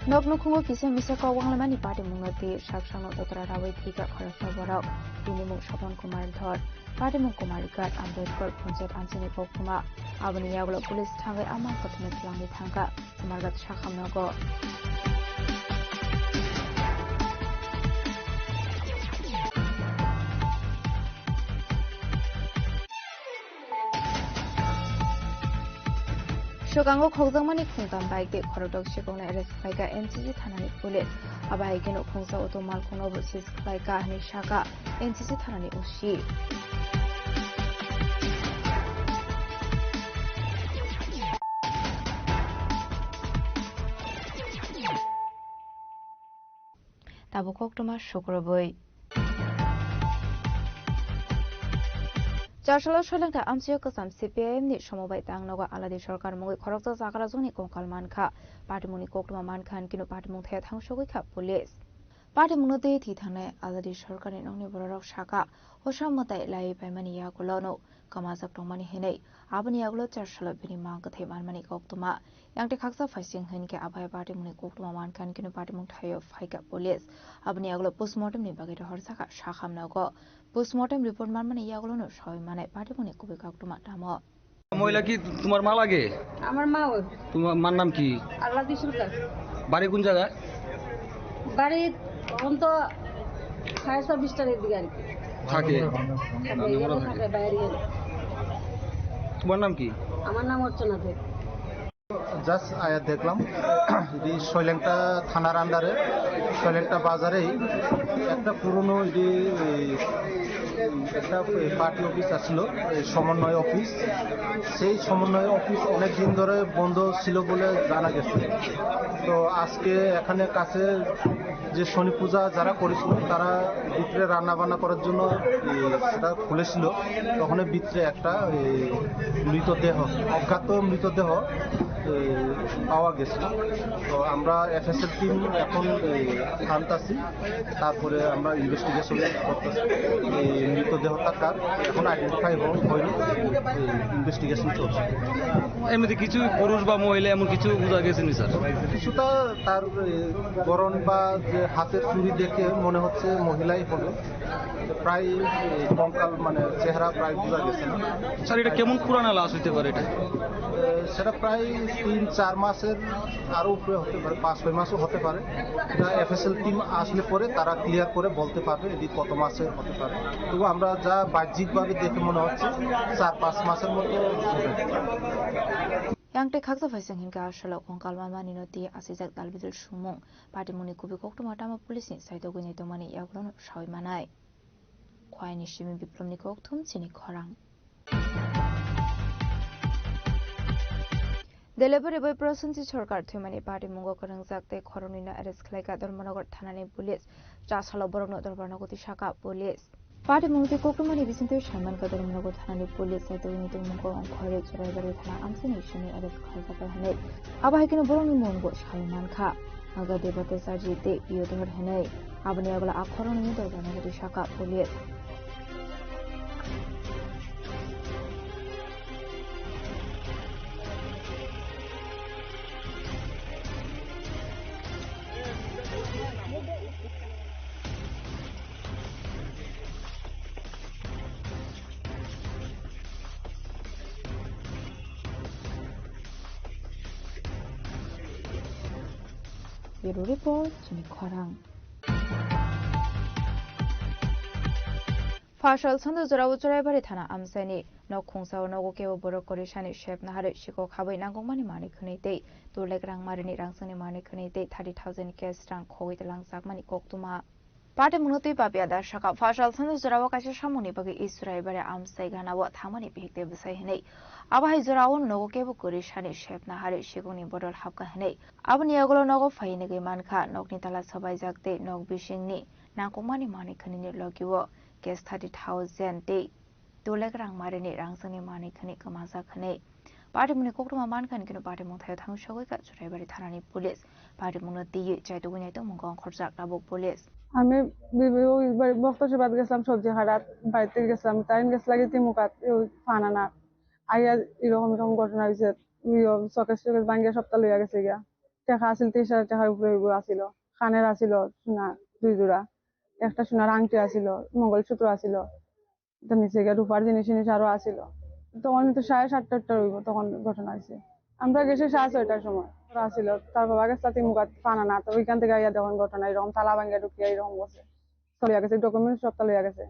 Nok nukhungo kisa misa kok wanglaimani patimungno twi sak sakno dotra rawi thwikha khoroksa borok. Bini mung Sopon Kumar Dhor. Patimung Kumar Ghat Ambedkar Panchayat amchaini koktwma. Aboni yagulo police thangwi a mangkhor thwino twlangwi thangkha Kumar Ghat sakhamnogo. Swkango khokjakmani khungtam bike tei khorokdok sikokno arrest khlaikha N C C thanani police. Abo hai kheno khungsa auto malkhungnobo seize khlaikha hwnwi sakha N C C thanani O C. Tabuk koktwma sukrubwi. Charsalo soilengta amchaio kwcham C P I M ni somobai tangnogo aladi sorkar mungwi khoroksa chakrajwkni kongkal mankha. Patimungni koktwma mankha hinkhe no patimung thaya thangsogwi kha police. Patimungno twi thwi thangnai aladi sorkarni nokni bororok sakha, hosa mwtai laiwi paimani yagulono kwmajak tongmani hinwi. Aboni yagulo Charsalo bini mang kwthwi manmani koktwma. Yang tei khaksa phaising hinkhe abo hai patimungni koktwma mankha hinkhe no patimung thaio phaikha police. Aboni yagulo postmortem ni bagwi rohorjakha sakhamnogo. Postmortem report manmani yagulono sawi manai patimungni kubui koktwma tamo. মহিলা কি তোমার মা লাগে? আমার মা ওই। তোমার মার নাম কি? আল্লাদি সরকার। বাড়ি কোন জায়গা? বাড়ি অন্ত সাড়ে ছাব্বিশটার দিকে আর কি। থাকে? থাকে, এখানে থাকে, বাইরে গেলে। তোমার নাম কি? আমার নাম অর্চনা দে। জাস্ট আয়া দেখলাম, এটি সৈলেংটা থানার আন্ডারে সৈলেংটা বাজারেই একটা পুরনো এটি, এই, একটা পার্টি অফিস আছিল, এই সমন্বয় অফিস। সেই সমন্বয় অফিস অনেক দিন ধরে বন্ধ ছিল বলে জানা গেছে। তো আজকে এখানে কাছে যে শনি পূজা যারা করেছিল, তারা ভিতরে রান্না বান্না করার জন্য, এ, সেটা খুলেছিল। তখন ভিতরে একটা, এ, মৃতদেহ, অজ্ঞাত মৃতদেহ, এ, পাওয়া গেছে। তো আমরা এফএসএল টিম এখন, এ, আনতাছি, তারপরে আমরা ইনভেস্টিগেশন করতেছি। এই মৃতদেহটা কার, এখন আইডেন্টিফাই হয়নি, ইনভেস্টিগেশন চলছে। এমনিতে কিছু পুরুষ বা মহিলা এমন কিছু বোঝা গেছে নি, স্যার? কিছুটা তার, এ, গড়ন বা যে হাতের চুড়ি দেখে মনে হচ্ছে মহিলাই হবে। প্রায়, এ, কঙ্কাল, মানে, চেহারা প্রায় বোঝা গেছে না। স্যার, এটা কেমন পুরানা লাশ হইতে পারে এটা? এ, সেটা প্রায় তিন চার মাসের আরও উপরে হতে পারে, পাঁচ ছয় মাসও হতে পারে। এটা এফএসএল টিম আসলে পরে তারা ক্লিয়ার করে বলতে পারবে এটি কত মাসের হতে পারে। তবু আমরা যা বাহ্যিকভাবে দেখে মনে হচ্ছে চার পাঁচ মাসের মতো হবে। Yang tei khaksa phaising hinkhe a salo kongkal manmani no twi asijak dalbidal sumung. Patimungni kubui koktwma tamo police ni saitogwi nai tongmani yagulono sawi manai. Khwai ni simi Biplomni kokthum chini khorang. Delivery boy Prosenjit Sarkar thwimani patimungno kwrwngjak tei khoroknwino arrest khlaikha Dharmanagar thanani police. Chasalo borokno dorbarno goti sakha police. Patimung tei koktwmani bisingtwi saimankha Dharmanagar thanani police saitogwi tongmungno ongkhorwi Churaibari thana amchaini simi arrest khlaijak hinwi. Abo hai kheno borokni mungbo sawi mankha. Aga Debata Charji tei Piyodhor hinwi. Aboni yagulo a khoroknwini dorbarno goti sakha police. Bureau Report, chini khorang. Phasal sando jorao Churaibari thana amchaini nok khungsao nogo kebo borok korisani sep naharwi sikok habwi nangkukmani manwi khwnwi tei tur lek rang marini rangchakni manwi khwnwi tei thirty thousand cash rang khogwi twlangjakmani koktwma. Party mungno twi papia da saka phasal sando jorao kaisa samungni bagwi Israel bare amchai ganao thangmani bihik tei bwsai hinwi. Abo hai jorao nogo kebo kwrwi sani sepna harwi sikokni bodol hapkha hinwi. Aboni yagulo nogo phai hinwi mankha, nokni tala sobaijak tei nok bisingni nangkukmani manwi khwnwini logio cash thirty thousand tei Tulek rang marini rangchakni manwi khwnwi kwmajak hwnwi party mungni koktwma mankha, hwnwi kheno party mungthaio thangwi sogwi kha Churaibari thanani police. Party mungno twiwi chaitugwi naitongmung ongkhorjak tabuk police. আমি B-, B-, ওই বাড়ি বক্তসভাত গেছিলাম সবজি হাটাত, বাড়িতে গেছিলাম, টাইম গেছিলাম কি তিমুকাত, ওই ফানানা। আইয়া এরকম এরকম ঘটনা হয়েছে, ওই শোকেস টোকেস ভাঙ্গিয়া সবটা লইয়া গেছে গিয়া। টাকা আছিল তেইশ হাজার টাকার উপরে ওইগুলো আছিল, কানের আছিল সোনা দুই জোড়া, একটা সোনার আংটি আছিল, মঙ্গলসূত্র আছিল। তো নিচে গিয়ে রূপার জিনিস জিনিস আরো আছিল। তখন তো সাড়ে সাতটা আটটা হইব, তখন ঘটনা হয়েছে। আমরা গেছি সাড়ে ছয়টার সময়। ওরা আছিল, তার বাবা গেছে তাতে মুখাত ফানা না, তো ওইখান থেকে আইয়া তখন ঘটনা এরকম তালা ভাঙিয়া ঢুকিয়া এরকম করছে। চলিয়া গেছে, ডকুমেন্টস সবটা লইয়া গেছে।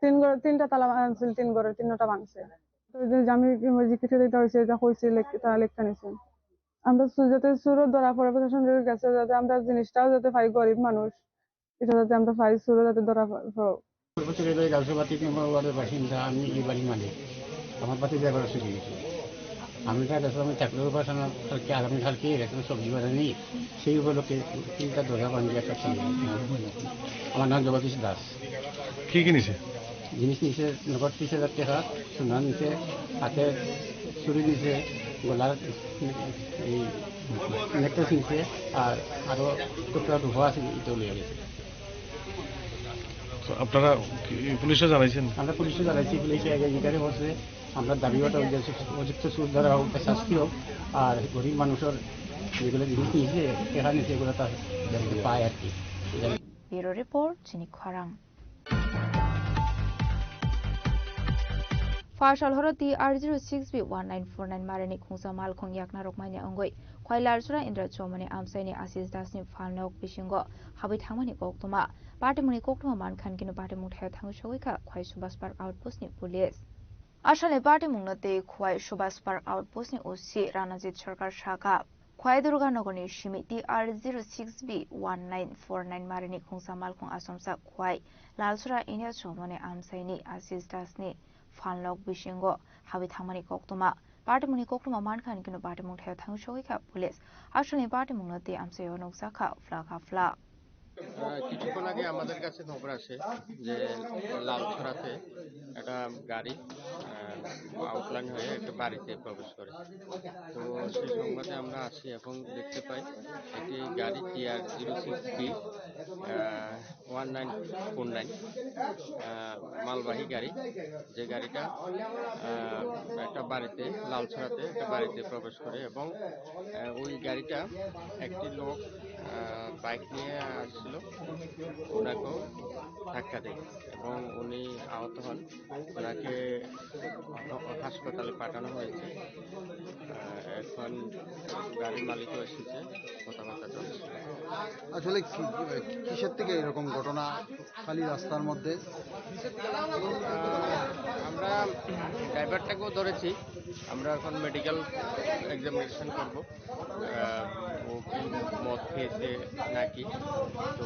তিন ঘর, তিনটা তালা ভাঙছিল, তিন ঘরের তিনটা ভাঙছে। তো ওই যে আমি জিজ্ঞেস দিতে হয়েছে, এটা হয়েছে, লেখ-, তারা লেখা নিছে। আমরা সু-, যাতে সুরত ধরা পড়ে, প্রশাসন গেছে, যাতে আমরা জিনিসটাও যাতে পাই, গরিব মানুষ। এটা যাতে আমরা পাই, চোরও যাতে ধরা পড়ে। পূর্ব চুরিবাড়ি রাজসভা তিন নম্বর ওয়ার্ডের বাসিন্দা আমি, এই বাড়ির মালিক। আমার পাতিজা এবার চুরি গেছে। আমি তার কাছে আমি চাকরির উপাসনা কালকে, আগামীকালকে এখানে সবজি বাজার নেই, সেই উপলক্ষে তিনটা দরজা ভাঙিয়ে একটা চুরি গেছে। আমার নাম জগদীশ দাস। কি কি নিছে? জিনিস নিছে নগদ তিরিশ হাজার টাকা, সোনা নিছে, হাতে চুড়ি নিছে, গলার এই নেকলেস নিছে, আর আরো টুকরা রূপা আছে, এটাও লইয়া গেছে। তো আপনারা কি পুলিশে জানাইছেন? আমরা পুলিশে জানাইছি, পুলিশে আগে ইনকোয়ারি করছে। আমরা দাবি ওটা ওই যে উপযুক্ত সুর ধরা হোক, শাস্তি হোক, আর গরিব মানুষের যেগুলো জিনিস নিয়েছে, এখানে সেগুলো তার পায় আর কি। Bureau Report, chini khorang. Phasal horo T R zero six B one nine four nine marini khungsa malkhung yakna rokmani wngwi Khwai Lalsora Indra Chomoni amchaini Ashish Das ni phalnok bisingo habwi thangmani koktwma. Party mungni koktwma mankha hwnkhe party mungthaio thangwi sogwi kha Khwai Subhash Park Outpost ni police. Asalni party mungno tei Khwai Subhash Park Outpost ni O C Ranajit Sarkar sakha, Khwai Durganagarni simi T R zero six B one nine four nine marini khungsa malkhung asomsa Khwai Lalsora India Chomoni amchaini Ashish Das ni phalnok bisingo habwi thangmani koktwma. Party mungni koktwma mankha hwnkhe party mungthaio thangwi sogwi kha police. Asalni party mungno tei amchaio nukjakha phlak ha phlak. আহ, কিছুক্ষণ আগে আমাদের কাছে খবর আসে যে লালছড়াতে একটা গাড়ি, আহ, আউটলাইন হয়ে একটা বাড়িতে প্রবেশ করে। তো সেই সংবাদে আমরা আসি এবং দেখতে পাই একটি গাড়ি T R zero six B, আহ, one nine four nine, আহ, মালবাহী গাড়ি, যে গাড়িটা, আহ, একটা বাড়িতে, লালছড়াতে একটা বাড়িতে প্রবেশ করে এবং, আহ, ওই গাড়িটা একটি লোক, আহ, বাইক নিয়ে আসছিল, ওনাকেও ধাক্কা দেয় এবং উনি আহত হন। ওনাকে হাসপাতালে পাঠানো হয়েছে। আহ, এখন গাড়ির মালিকও এসেছে, কথাবার্তা চলছে। আসলে কি, কিসের থেকে এরকম ঘটনা খালি রাস্তার মধ্যে? আহ, আমরা ড্রাইভারটাকেও ধরেছি, আমরা এখন মেডিকেল এক্সামিনেশন করব। আহ, ও কি মদ খেয়েছে নাকি, তো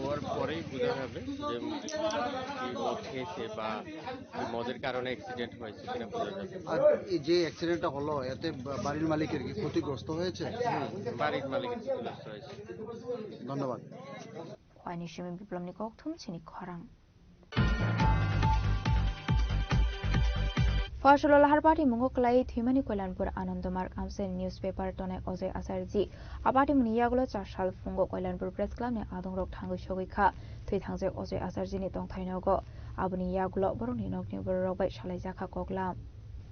ওর পরেই বোঝা যাবে যে কি মদ খেয়েছে বা কি মদের কারণে অ্যাক্সিডেন্ট হয়েছে কিনা বোঝা যাবে। আর এই যে অ্যাক্সিডেন্টটা হলো, এতে বা-, বাড়ির মালিকের কি ক্ষতিগ্রস্ত হয়েছে? হুম, বাড়ির মালিকের ক্ষতিগ্রস্ত হয়েছে। ধন্যবাদ। Khwaini simi biplomni kokthum chini khorang. Phasalo lahar party mungo kwlaiwi thwimani Koilanpur Anandamarg amchaini newspaper tonai Ojoi Acharji. A party mungni yagulo char sal phungo Koilanpur Press Club ni adongrok thangwi sogwi kha thwi thangjak Ojoi Acharji ni tongthai nogo. Aboni yagulo borokni nokni bororok bai salaijakha koklam.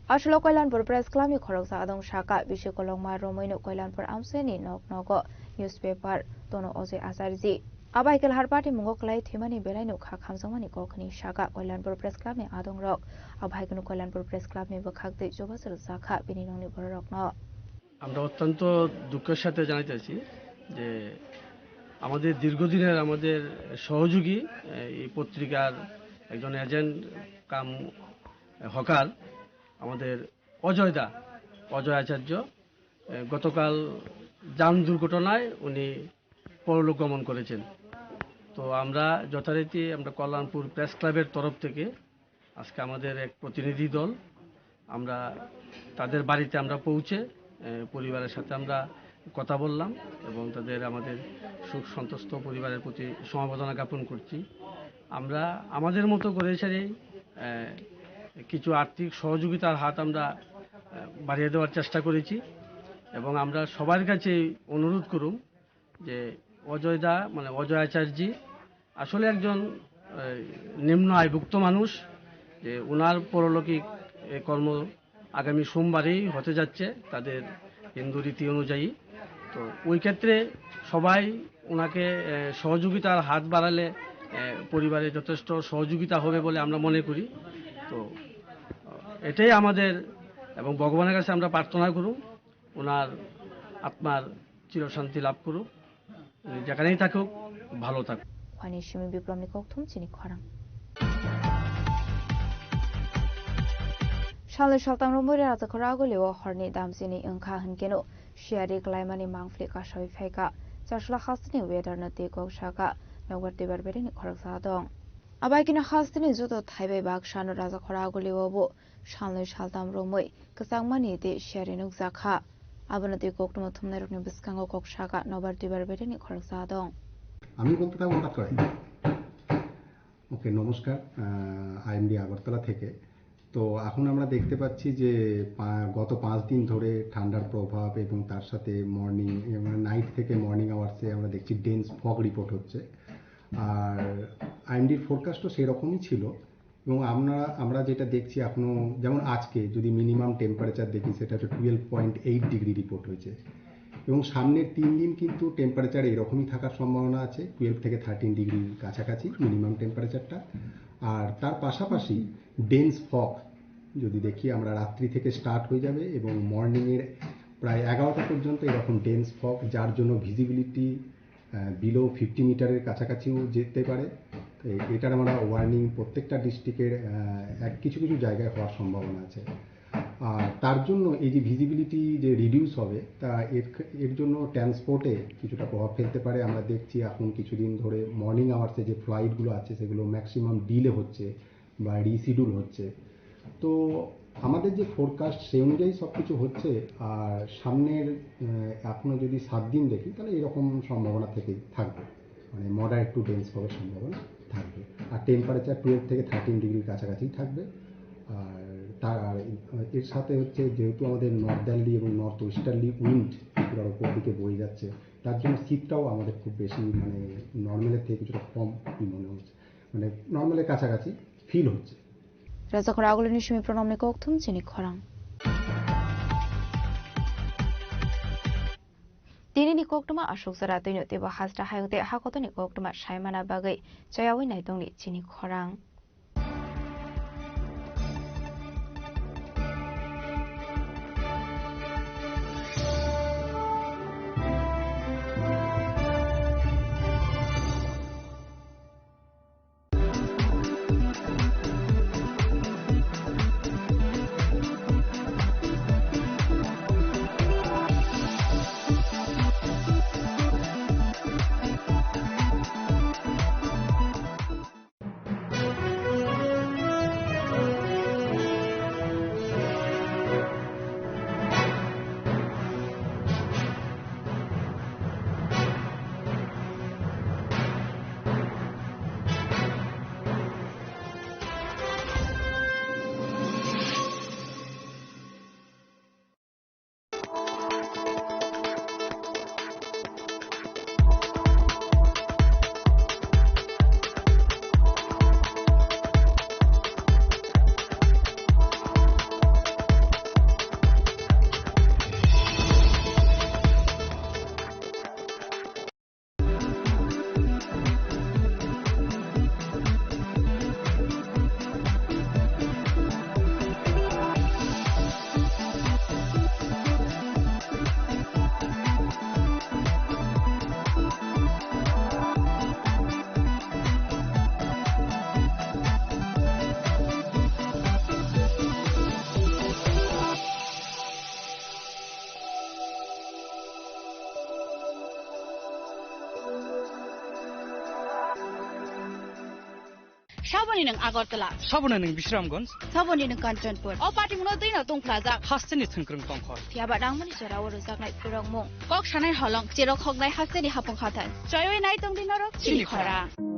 Aswlo Koilanpur Press Club ni khoroksa adong saka, bisi kolokma romwino Koilanpur amchaini nok nogo newspaper tono Ojoi Acharji. Abai khe lahar party mungo kwlai thwimani belai no kha khamjakmani kok hwnwi saka Koilanpur Press Club ni adongrok. Abai kheno Koilanpur Press Club ni bwkhak twi chubachu rwjakha bini nokni bororokno. আমরা অত্যন্ত দুঃখের সাথে জানাইতেছি যে আমাদের দীর্ঘদিনের আমাদের সহযোগী, এই পত্রিকার একজন এজেন্ট কাম হকার, আমাদের অজয় দা, অজয় আচার্য, এ, গতকাল যান দুর্ঘটনায় উনি পরলোক গমন করেছেন। তো আমরা যথারীতি আমরা কল্যাণপুর প্রেস ক্লাবের তরফ থেকে আজকে আমাদের এক প্রতিনিধি দল, আমরা তাদের বাড়িতে আমরা পৌঁছে, এ, পরিবারের সাথে আমরা কথা বললাম এবং তাদের আমাদের শোক সন্তপ্ত পরিবারের প্রতি সমবেদনা জ্ঞাপন করছি। আমরা আমাদের মতো করে এসে, এ, কিছু আর্থিক সহযোগিতার হাত আমরা, এ, বাড়িয়ে দেওয়ার চেষ্টা করেছি এবং আমরা সবার কাছে অনুরোধ করুম যে অজয় দা, মানে অজয় আচার্যজি আসলে একজন, এই, নিম্ন আয়ভুক্ত মানুষ, যে ওনার পরলৌকিক, এ, কর্ম আগামী সোমবারেই হতে যাচ্ছে তাদের হিন্দু রীতি অনুযায়ী। তো ওই ক্ষেত্রে সবাই ওনাকে, এ, সহযোগিতার হাত বাড়ালে, এ, পরিবারে যথেষ্ট সহযোগিতা হবে বলে আমরা মনে করি। তো, এ, এটাই আমাদের এবং ভগবানের কাছে আমরা প্রার্থনা করুন ওনার আত্মার চিরশান্তি লাভ করুক, যেখানেই থাকুক, ভালো থাকুক। Khwani simi Biplomni kokthum chini khorang. Salnwi saltam romwi rajakhor agulio horni damsini wngkha hwnkeno siyari klaimani mangpli kasoi phaikha. Chasla hasteni weather no twi kok saka, nokbar twibar beleni khoroksa dong. Abaikino hasteni joto thaibai baksano rajakhor agulio bo salnwi saltam romwi kwchangmani tei siyari nukjakha. Abono tei koktwma thumnairokni bwskango kok saka nobar twibar bedeni khoroksa dong. আমি বলতে থাকবো হঠাৎ করে। ওকে, নমস্কার। আইএমডি আগরতলা থেকে। তো এখন আমরা দেখতে পাচ্ছি যে পা- গত পাঁচ দিন ধরে ঠান্ডার প্রভাব এবং তার সাথে মর্নিং, মানে নাইট থেকে মর্নিং আওয়ার্সে আমরা দেখছি ডেন্স ফগ রিপোর্ট হচ্ছে। আর আইএমডির ফোরকাস্টও সেরকমই ছিল। এবং আমরা আমরা যেটা দেখছি এখনো, যেমন আজকে যদি মিনিমাম টেম্পারেচার দেখি, সেটা হচ্ছে twelve point eight degree report হয়েছে। এবং সামনের তিন দিন কিন্তু টেম্পারেচার এরকমই থাকার সম্ভাবনা আছে, টুয়েলভ থেকে থার্টিন ডিগ্রির কাছাকাছি মিনিমাম টেম্পারেচারটা। আর তার পাশাপাশি ডেন্স ফগ যদি দেখি আমরা, রাত্রি থেকে স্টার্ট হয়ে যাবে এবং মর্নিংয়ের প্রায় এগারোটা পর্যন্ত এরকম ডেন্স ফগ, যার জন্য ভিজিবিলিটি বিলো ফিফটি মিটারের কাছাকাছিও যেতে পারে। তো এ- এটার আমরা ওয়ার্নিং প্রত্যেকটা ডিস্ট্রিক্টের এক কিছু কিছু জায়গায় হওয়ার সম্ভাবনা আছে। আর তার জন্য এই যে ভিজিবিলিটি যে রিডিউস হবে, তা এর এর জন্য ট্রান্সপোর্টে কিছুটা প্রভাব ফেলতে পারে। আমরা দেখছি এখন কিছুদিন ধরে মর্নিং আওয়ার্সে যে ফ্লাইটগুলো আছে, সেগুলো ম্যাক্সিমাম ডিলে হচ্ছে বা রিশিডিউল হচ্ছে। তো আমাদের যে ফোরকাস্ট, সেই অনুযায়ী সব কিছু হচ্ছে। আর সামনের আহ, এখনো যদি সাত দিন দেখি, তাহলে এরকম সম্ভাবনা থেকে থাকবে, মানে মডারেট টু ডেন্স ফগের সম্ভাবনা থাকবে। আর টেম্পারেচার টুয়েলভ থেকে থার্টিন ডিগ্রির কাছাকাছি থাকবে। আর তার এর সাথে হচ্ছে, যেহেতু আমাদের নর্দার্লি এবং নর্থ ওয়েস্টার্লি উইন্ড ত্রিপুরার উপর দিকে বয়ে যাচ্ছে, তার জন্য শীতটাও আমাদের খুব বেশি, মানে নর্মালের থেকে কিছুটা কম মনে হচ্ছে, মানে নর্মালের কাছাকাছি ফিল হচ্ছে। Rajakhor agulini simi pronomni kokthum chini khorang. Tinini koktwma aswk jora twino teibo hasta hayung tei hakotoni koktwma saimana bagwi chayawi naitongni chini khorang. Saboni nwng Agartala. Saboni nwng Bisramganj. Saboni nwng Kanchanpur. O party muno twi no tongphlajak. Hasteni thwngkwrwng tongkhor. Phiya ba nangmani jora o rwjaknai phwrwngmung. Kok sanai holong, cherok hoknai hasteni hapung hathai. Choiwi nai tongdi norok chini chini khorang. Khorang.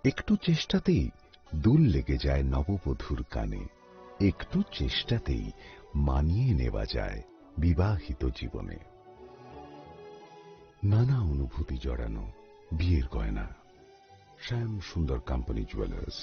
একটু চেষ্টাতেই দুল লেগে যায় নববধূর কানে। একটু চেষ্টাতেই মানিয়ে নেওয়া যায় বিবাহিত জীবনে। নানা অনুভূতি জড়ানো বিয়ের গয়না। শ্যাম Sundar company jewellers.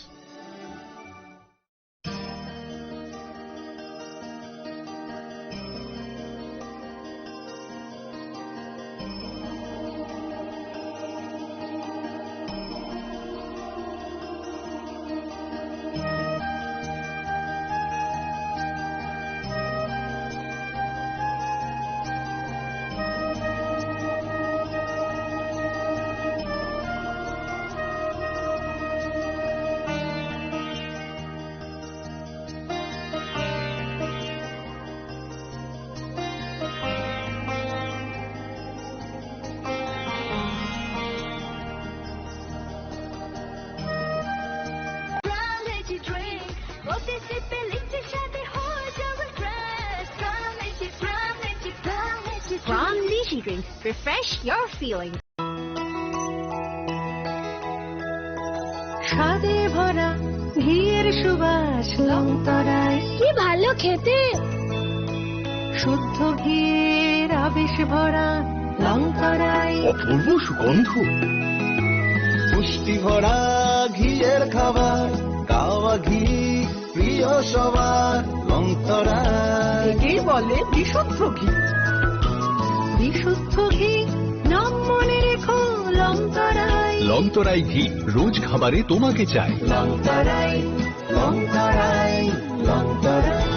From Niji Drinks, refresh your feelings. স্বাদে ভরা ঘিয়ের সুবাস লংতরায়। কি ভালো খেতে! শুদ্ধ ঘিয়ের আবেশ ভরা লংতরায়। অপূর্ব সুগন্ধ। পুষ্টি ভরা ঘিয়ের খাবার, গাওয়া ঘি প্রিয় সবার লংতরায়। একেই বলে বিশুদ্ধ ঘি। বিশুদ্ধ ঘি, নাম মনে রেখো লংতরায়। লংতরাই ঘি রোজ খাবারে তোমাকে চাই। লংতরায়, লংতরায়, লংতরায়।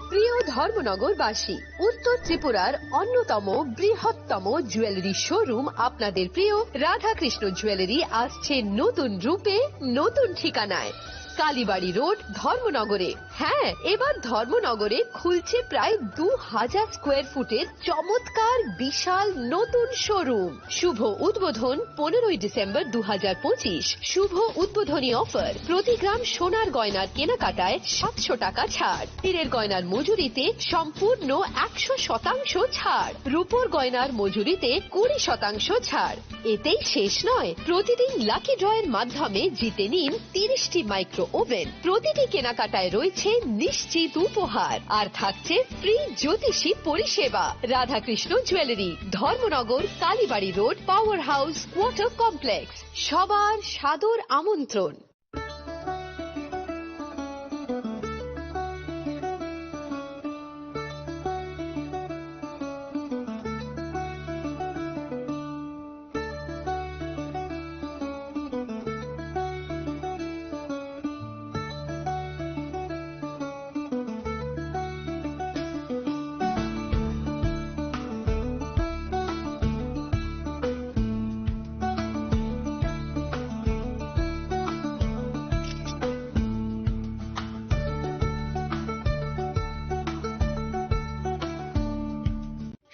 প্রিয় ধর্মনগরবাসী, উত্তর ত্রিপুরার অন্যতম বৃহত্তম জুয়েলারি শোরুম আপনাদের প্রিয় রাধাকৃষ্ণ জুয়েলারি আসছে নতুন রূপে, নতুন ঠিকানায়। কালীবাড়ি রোড, ধর্মনগরে। হ্যাঁ, এবার ধর্মনগরে খুলছে প্রায় দু হাজার স্কোয়ার ফুটের চমৎকার বিশাল নতুন শোরুম। শুভ উদ্বোধন পনেরোই ডিসেম্বর দু হাজার পঁচিশ। শুভ উদ্বোধনী অফার, প্রতি গ্রাম সোনার গয়নার কেনাকাটায় সাতশো টাকা ছাড়, হীরের গয়নার মজুরিতে সম্পূর্ণ একশো শতাংশ ছাড়, রূপোর গয়নার মজুরিতে কুড়ি শতাংশ ছাড়। এতেই শেষ নয়, প্রতিদিন লাকি ড্রয়ের মাধ্যমে জিতে নিন তিরিশটি মাইক্রো ওভেন। প্রতিটি কেনাকাটায় রয়েছে নিশ্চিত উপহার, আর থাকছে ফ্রি জ্যোতিষী পরিষেবা। Radhakrishna jewellery, Dharmanagar, Kalibari road, power house, water complex. সবার সাদর আমন্ত্রণ।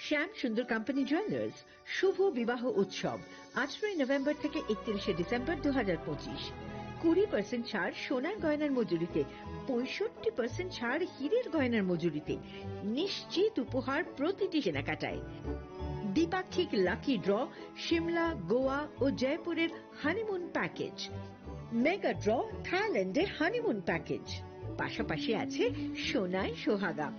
শ্যাম সুন্দর কোম্পানি জুয়েলার্স, শুভ বিবাহ উৎসব, আঠারোই নভেম্বর থেকে একত্রিশে ডিসেম্বর দু হাজার পঁচিশ। কুড়ি পার্সেন্ট ছাড় সোনার গয়নার মজুরিতে, পঁয়ষট্টি পার্সেন্ট ছাড় হীরের গয়নার মজুরিতে। নিশ্চিত উপহার প্রতিটি কেনাকাটায়। দ্বিপাক্ষিক লাকি ড্র, সিমলা, গোয়া ও জয়পুরের হানিমুন প্যাকেজ। মেগা ড্র, থাইল্যান্ডে হানিমুন প্যাকেজ। পাশাপাশি আছে সোনায় সোহাগা,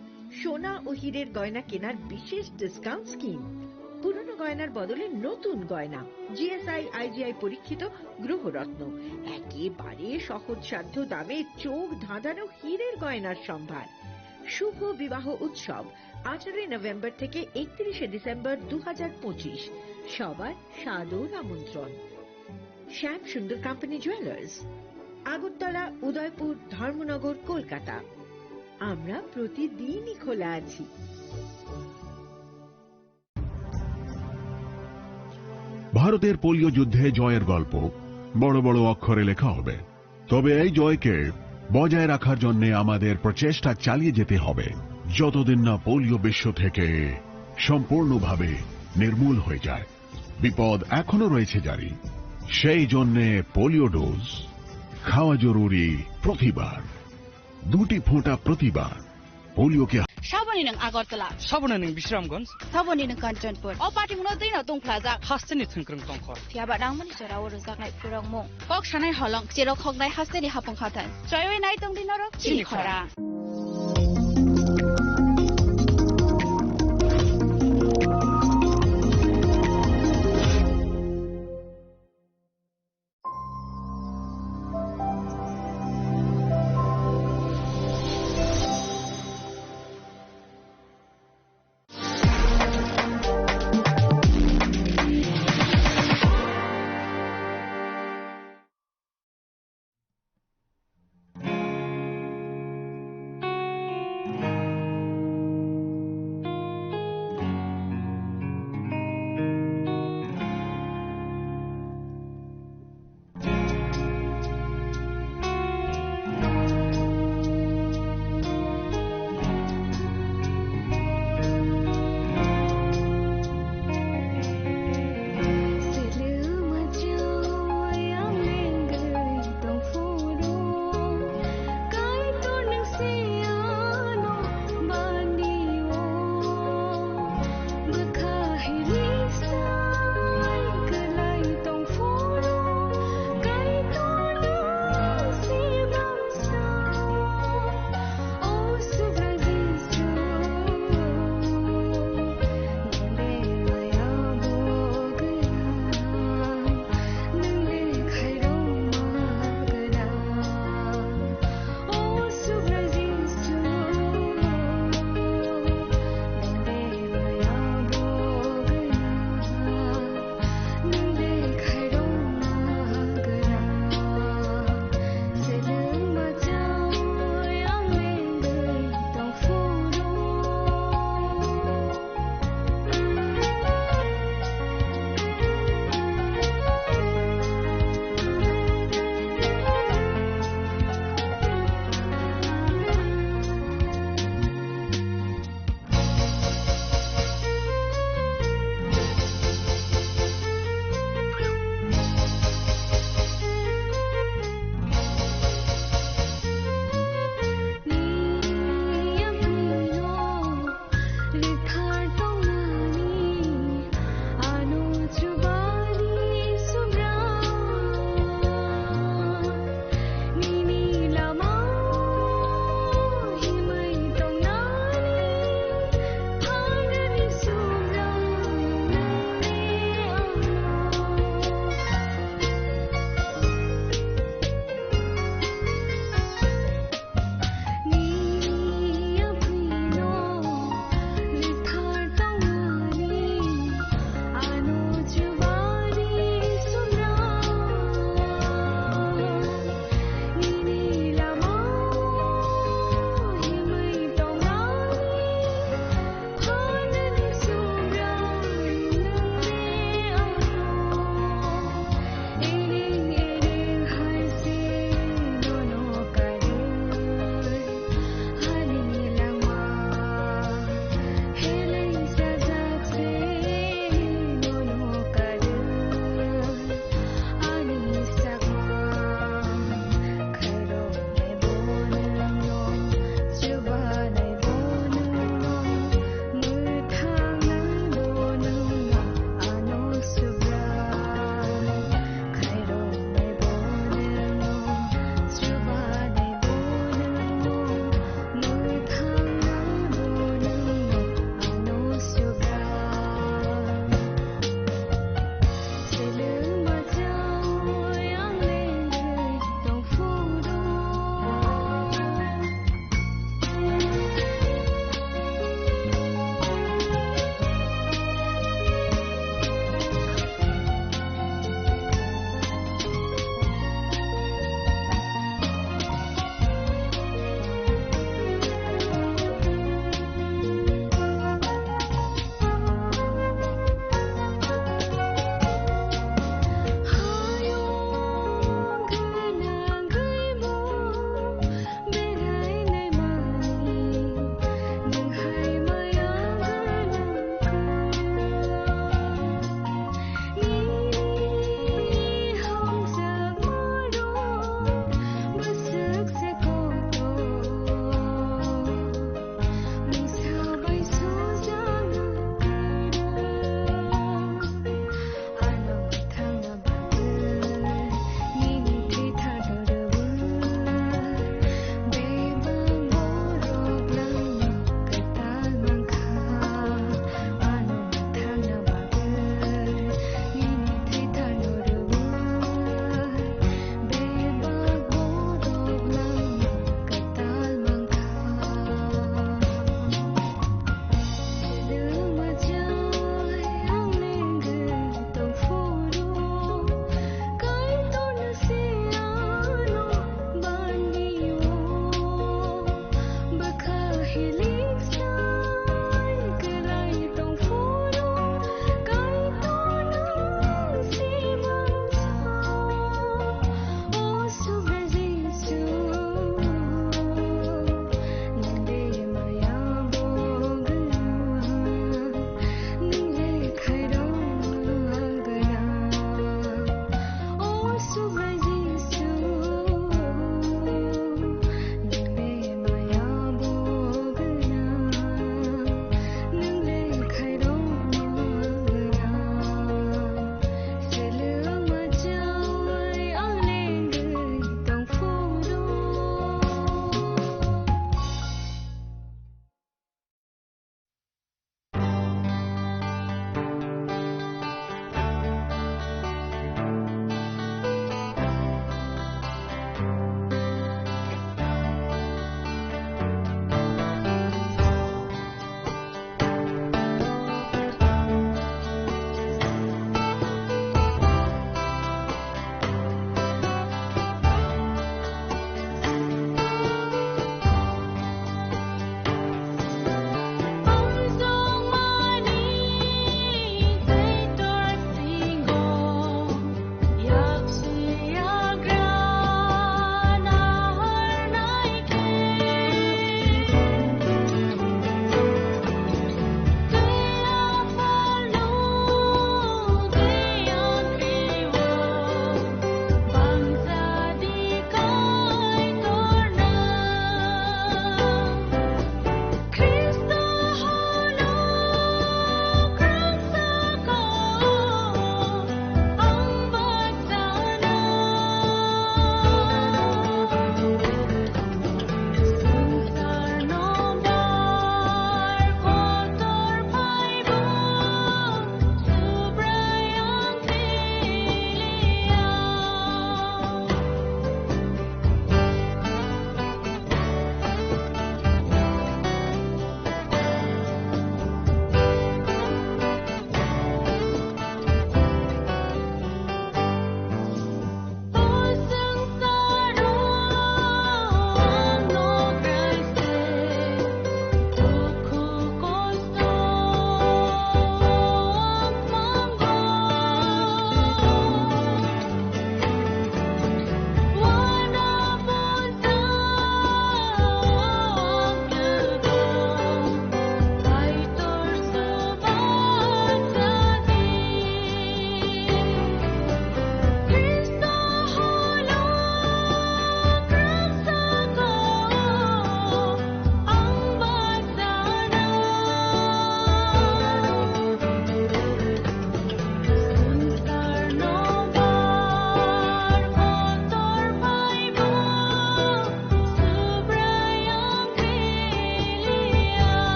সোনা ও হীরের গয়না কেনার বিশেষ ডিসকাউন্ট স্কিম। পুরনো গয়নার বদলে নতুন গয়না। জিএসআই আইজিআই পরীক্ষিত গ্রহরত্ন, একেবারে সহজসাধ্য দামে চোখ ধাঁধানো হীরের গয়নার সম্ভার। শুভ বিবাহ উৎসব, আঠারোই নভেম্বর থেকে একত্রিশে ডিসেম্বর দু হাজার পঁচিশ। সবার সাদর আমন্ত্রণ। শ্যাম সুন্দর কোম্পানি জুয়েলার্স, আগরতলা, উদয়পুর, ধর্মনগর, কলকাতা। আমরা প্রতিদিনই খোলা আছি। ভারতের পোলিও যুদ্ধে জয়ের গল্প বড় বড় অক্ষরে লেখা হবে, তবে এই জয়কে বজায় রাখার জন্য আমাদের প্রচেষ্টা চালিয়ে যেতে হবে, যতদিন না পোলিও বিশ্ব থেকে সম্পূর্ণভাবে নির্মূল হয়ে যায়। বিপদ এখনো রয়েছে জারি, সেই জন্যে পোলিও ডোজ খাওয়া জরুরি প্রতিবার, দুটি ফোঁটা প্রতিবার। পোলিওকে Saboni nwng Agartala. Saboni nwng Bisramganj. Saboni nwng Kanchanpur. O patimungno twi no tungphlajak. Hasteni thwngkwrwng tongkho. Phiyaba nangmani jora o rwjaknai phurokmung. Kok sanai holong, chirok khoknai hasteni hapung khathan. Choiwi nai tongdi norok chini khorang.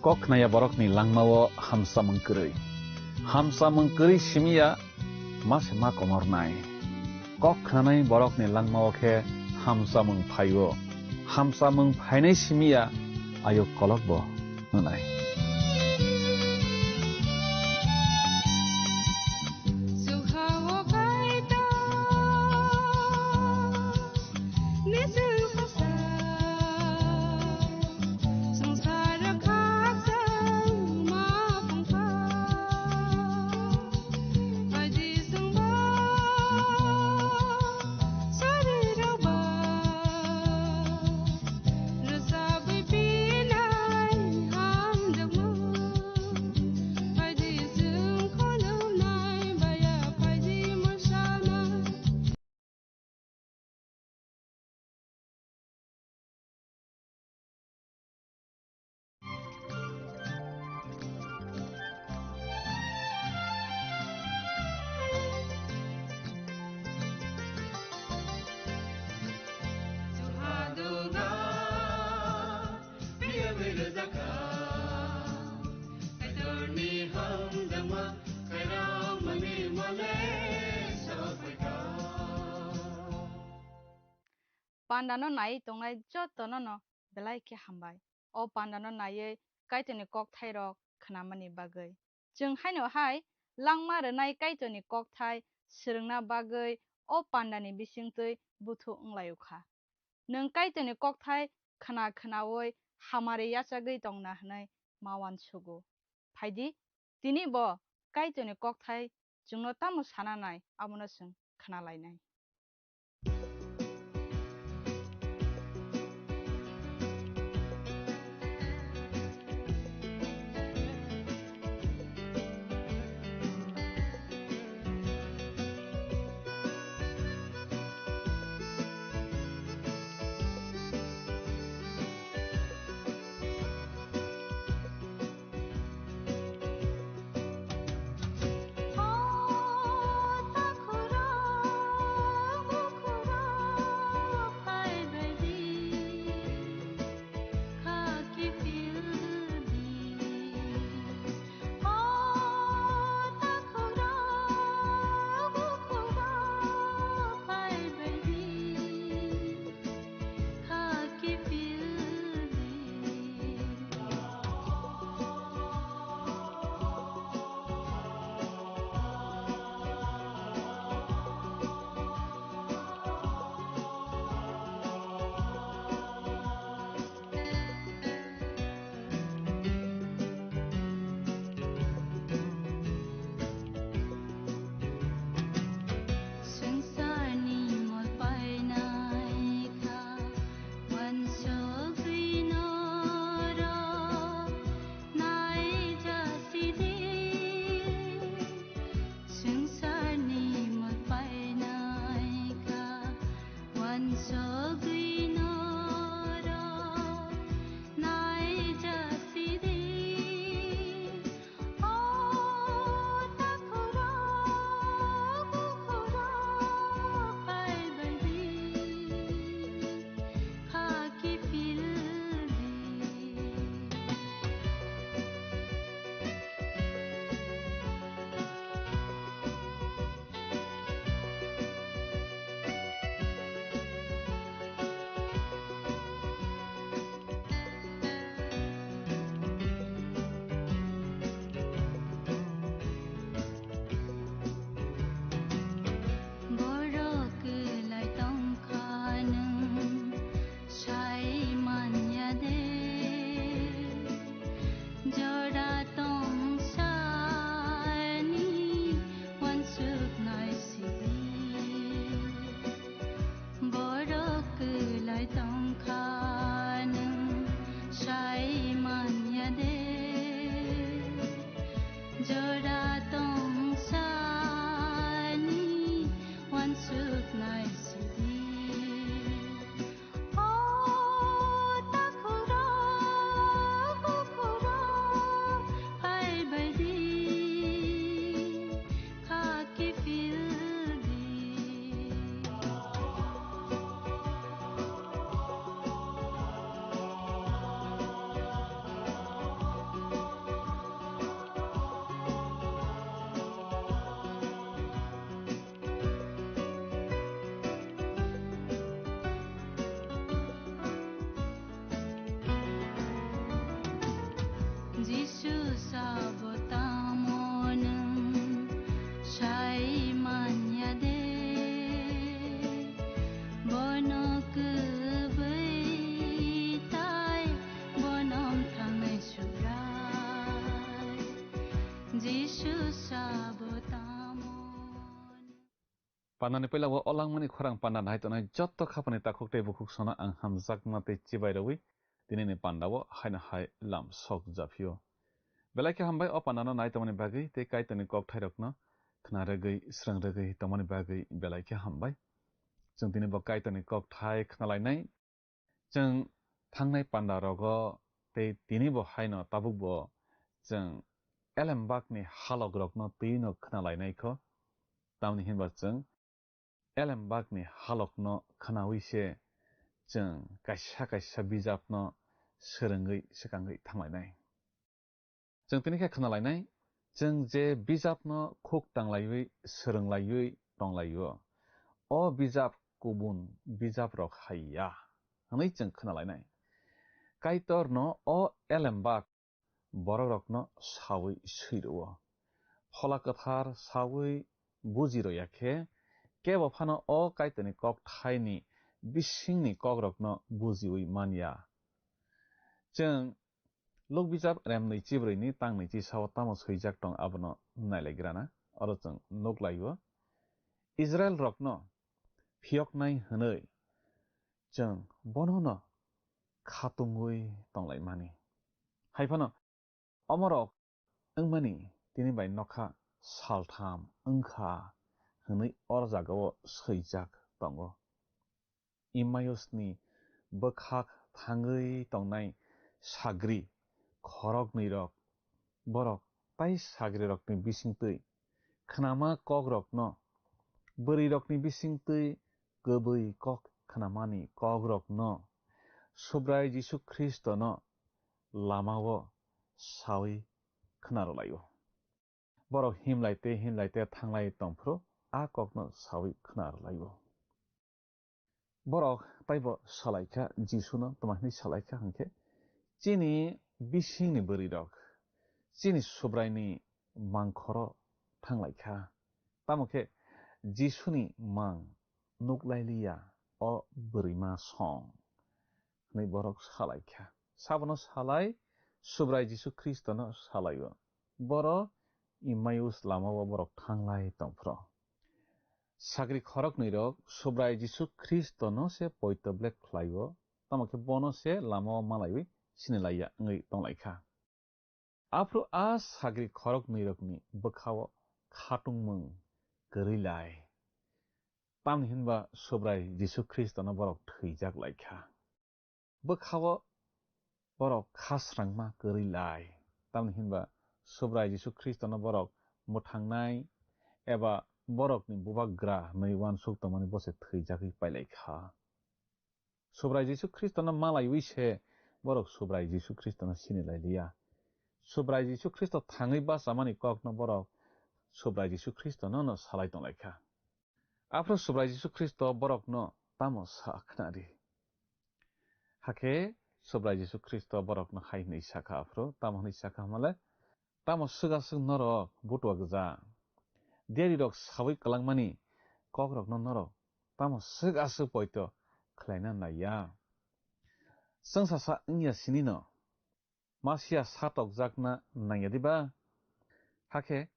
Kok khnaya borokni langmao hamsamung kwrwi. Hamsamung kwrwi simiya ma se ma komornai. Kok khnanai borokni langmao khe hamsamung phaio. Hamsamung phainai simiya ayuk kolokbo wngnai. Panda no naiwi tongnai joto no no belai khe hambai. O panda no naiwi Kaitorni kokthai rok khnamani bagwi. Chwng haino hai langma rwnai Kaitorni kokthai swrwngna bagwi o panda ni bisingtwi buthu wnglaio kha. Nwng Kaitorni kokthai khna khnaui hamari yachagwi tongna hwnwi ma uansugo. Phaidi, tini bo Kaitorni kokthai chwngno tamo sana nai, abono chwng khna lainai. Pandani puila o langmani khorang panda nai tongnai jotto khapani takhuk tei bukhuk sono ang hamjakma tei chibai rwui tinini pandao haino hai lam sok japhio. Belai khe hambai o pandano nai tongmani bagwi tei Kaitorni kokthairokno khna rwgwi, srwng rwgwi tongmani bagwi belai khe hambai. Chwng tini bo Kaitorni kokthai khnalainai. Chwng thangnai panda rogo tei tini bo haino tabuk bo chwng elembakni halok rokno twi no khna lainai kho, tamni hinba chwng elembakni halok no khnaui se chwng kaisa kaisa bijap no swrwngwi swkangwi thanglainai. Chwng tini khe khna lainai, chwng je bijapno khuk tanglaiwi, swrwnglaiwi tonglaio, o bijap kubun bijaprok hai ya hwnwi chwng khna lainai. Kaitorno o elembak borokrokno saui swi rwo. Phola Kwthar saui buji rwya khe, kebo phano o Kaitorni kokthaini bisingni kokrokno bujiui man ya. Chwng Luk bijap remnwi chibrwini tangnwi chisao tamo swijak tong abono nailaigrana. Oro chwng nuklaio, Israel rokno phiyoknai hwnwi chwng bonono khatungwi tonglaimani. Hai phano omorok wngmani tini bai nokha saltham wngkha hwnwi or jagao swijak tongo. Emmausni bwkhak thangwi tongnai sagri khoroknwirok, borok tai sagrirokni bisingtwi khnama kokrokno, bwrwirokni bisingtwi kwbwi kok khnamani kokrokno Subrai Jisu Khristono lamao saui khna rwlaio. Borok himlai tei himlai tei thanglai tongphuru a kokno saui khna rwlaio. Borok taibo salaikha, Jisuno tma hwnwi salaikha hwnkhe, "Chini bisingni bwrwirok chini Subraini mangkhoro thanglaikha, tamo khe Jisuni mang nuklailiya o bwrwima song," hwnwi borok salaikha. Sabono salai Subrai Jisu Khristono salaio. Boro Emmaus lamao borok thanglai tongphuru. Sagri khoroknwirok Subrai Jisu Khristono se poito black khlaio, tamo khe bono se lamao malaiwi sinilaiya wngwi tonglaikha. Aphuru a sagri khoroknwirokni bwkhao khatungmung kwrwi lai. Tamni hinba Subrai Jisu Khristono borok thwijak laikha. Bwkhao borok khasrangma kwrwi lai. Tamni hinba Subrai Jisu Khristono borok mwthangnai eba borokni bubagra hwnwi uansuk tongmani bo se thwijagwi pailaikha. Subrai Jisu Khristono malaiwi se borok Subrai Jisu Khristono sinilailiya. Subrai Jisu Khristo thangwi bachamani kokno borok Subrai Jisu Khristono no salai tonglaikha. Aphuru Subrai Jisu Khristo borokno tamo sa khnari? Hakhe Subrai Jisu Khristo borokno hai hwnwi sakha, aphuru tamo hwnwi sakha hwnmale, "Tamo swk aswk norok butua gwja? Diarirok saui kwlangmani kokrokno norok tamo swk aswk poito khlaina naiya? Chwngsasa wngya sinino? Masiya satokjakna nangya diba? Hakhe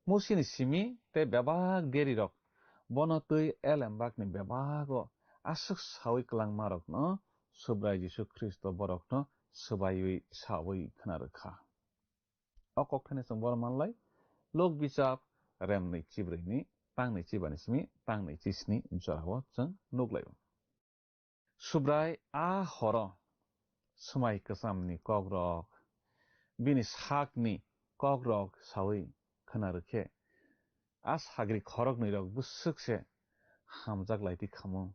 Musini simi tei bebak diarirok bono twi elembakni bebago aswk saui kwlangmarokno Subrai Jisu Khristo borokno swbaiwi saui khna rwkha." O kokthaino chwng boro manlai, Luk bichap remnwi chibrwini tangnwi chibani simi tangnwi chisni jorao chwng nuklaio. Subrai a horo swmai kwchamni kokrok, bini sakni kokrok saui khna rwkhe, a sagri khoroknwirok bwswk se hamjak lai twi khamu.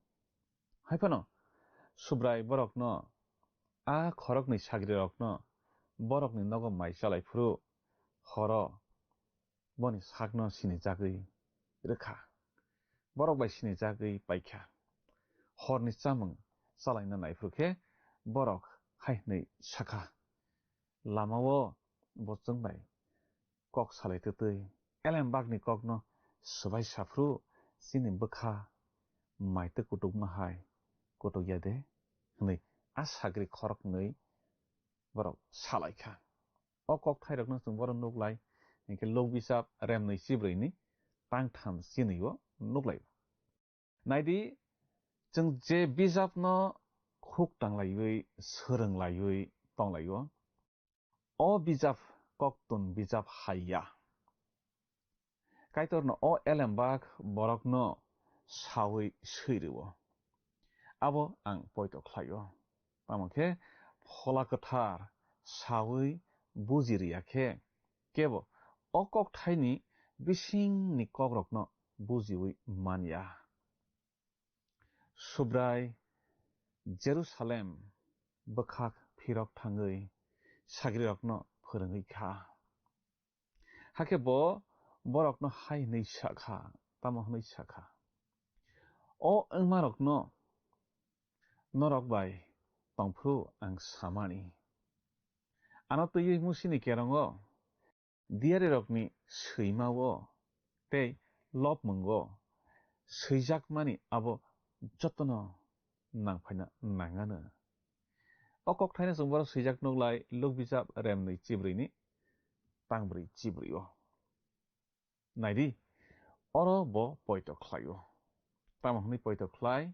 Hai phano Subrai borokno, a khoroknwi sagrirokno borokni nogo mai chalai phuru horo boni sakno sinijagwi rwkha. Borok bai sinijagwi paikha. Horni chamung chalaina naiphuru khe borok hai hwnwi sakha, "Lamao bo chwng bai kok salai twtwi elembakni kokno swbai saphuru chini bwkha mai twi kutukma hai kutukya de?" hwnwi a sagri khoroknwi borok salaikha. O kokthairokno chwng boro nuklai, hinkhe Luk bichap remnwi chibrwini tangtham chinwi-o nuklaio. Naidi, chwng je bijapno khuk tanglaiwi, swrwnglaiwi tonglaio, o bijap koktun bijap hai ya. Kaitorno o elembak borokno sawi swi rwo. Abo ang poito khlaio. Tamo khe Phola Kwthar sawi buji rwya khe, kebo o kokthaini bisingni kokrokno bujiwi man ya. Subrai Jerusalem bwkhak phirok thangwi sagrirokno phwrwngwi kha. Hakhe bo borokno hai hwnwi sa kha, tamo hwnwi sa kha, "O wngmarokno norok bai tongphuru ang samani. Ano twiwi Musini kerongo, diyarirokni swimao tei lobmungo swijakmani abo jotono nangphaina nangano." O kokthaino chwng borok swijak nuklai Luk bijap remnwi chibrwini tangbrwi chibrwi o. Naidi, oro bo poito khlaio. Tamo hwnwi poito khlai?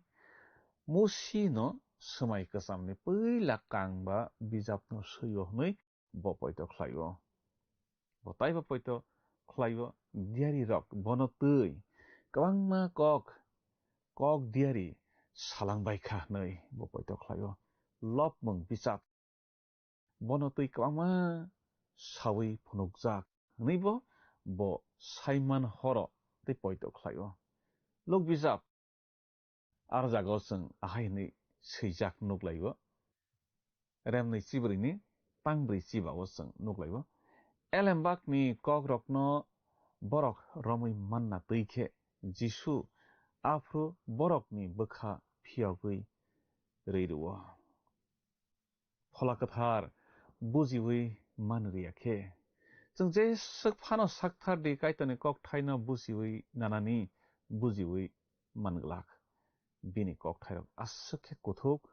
Musino swmai kwchamni puila kangba bijapno swio hwnwi bo poito khlaio. Bo taibo poito khlaio, diyarirok bono twi kwbangma kok, kok diyari salangbai kha hwnwi bo poito khlaio. Lobmung bijap bono twi kwbangma sawi phunukjak hwnwi bo, bo saiman horo tei poito khlaio. Luk bijap ar jagao chwng ahai hwnwi swijak nuklaio. Remnwi chibrwini tangbrwi chibao chwng nuklaio. Elembakni kokrokno borok romwi manna twi khe Jisu aphuru borokni bwkha phiyogwi rwi rwo. Phola Kwthar bujiwi man rwya khe, chwng jeswk phano sakthar di Kaitorni kokthaino bujiwi nanani, bujiwi man glak. Bini kokthairok aswk khe kuthuk,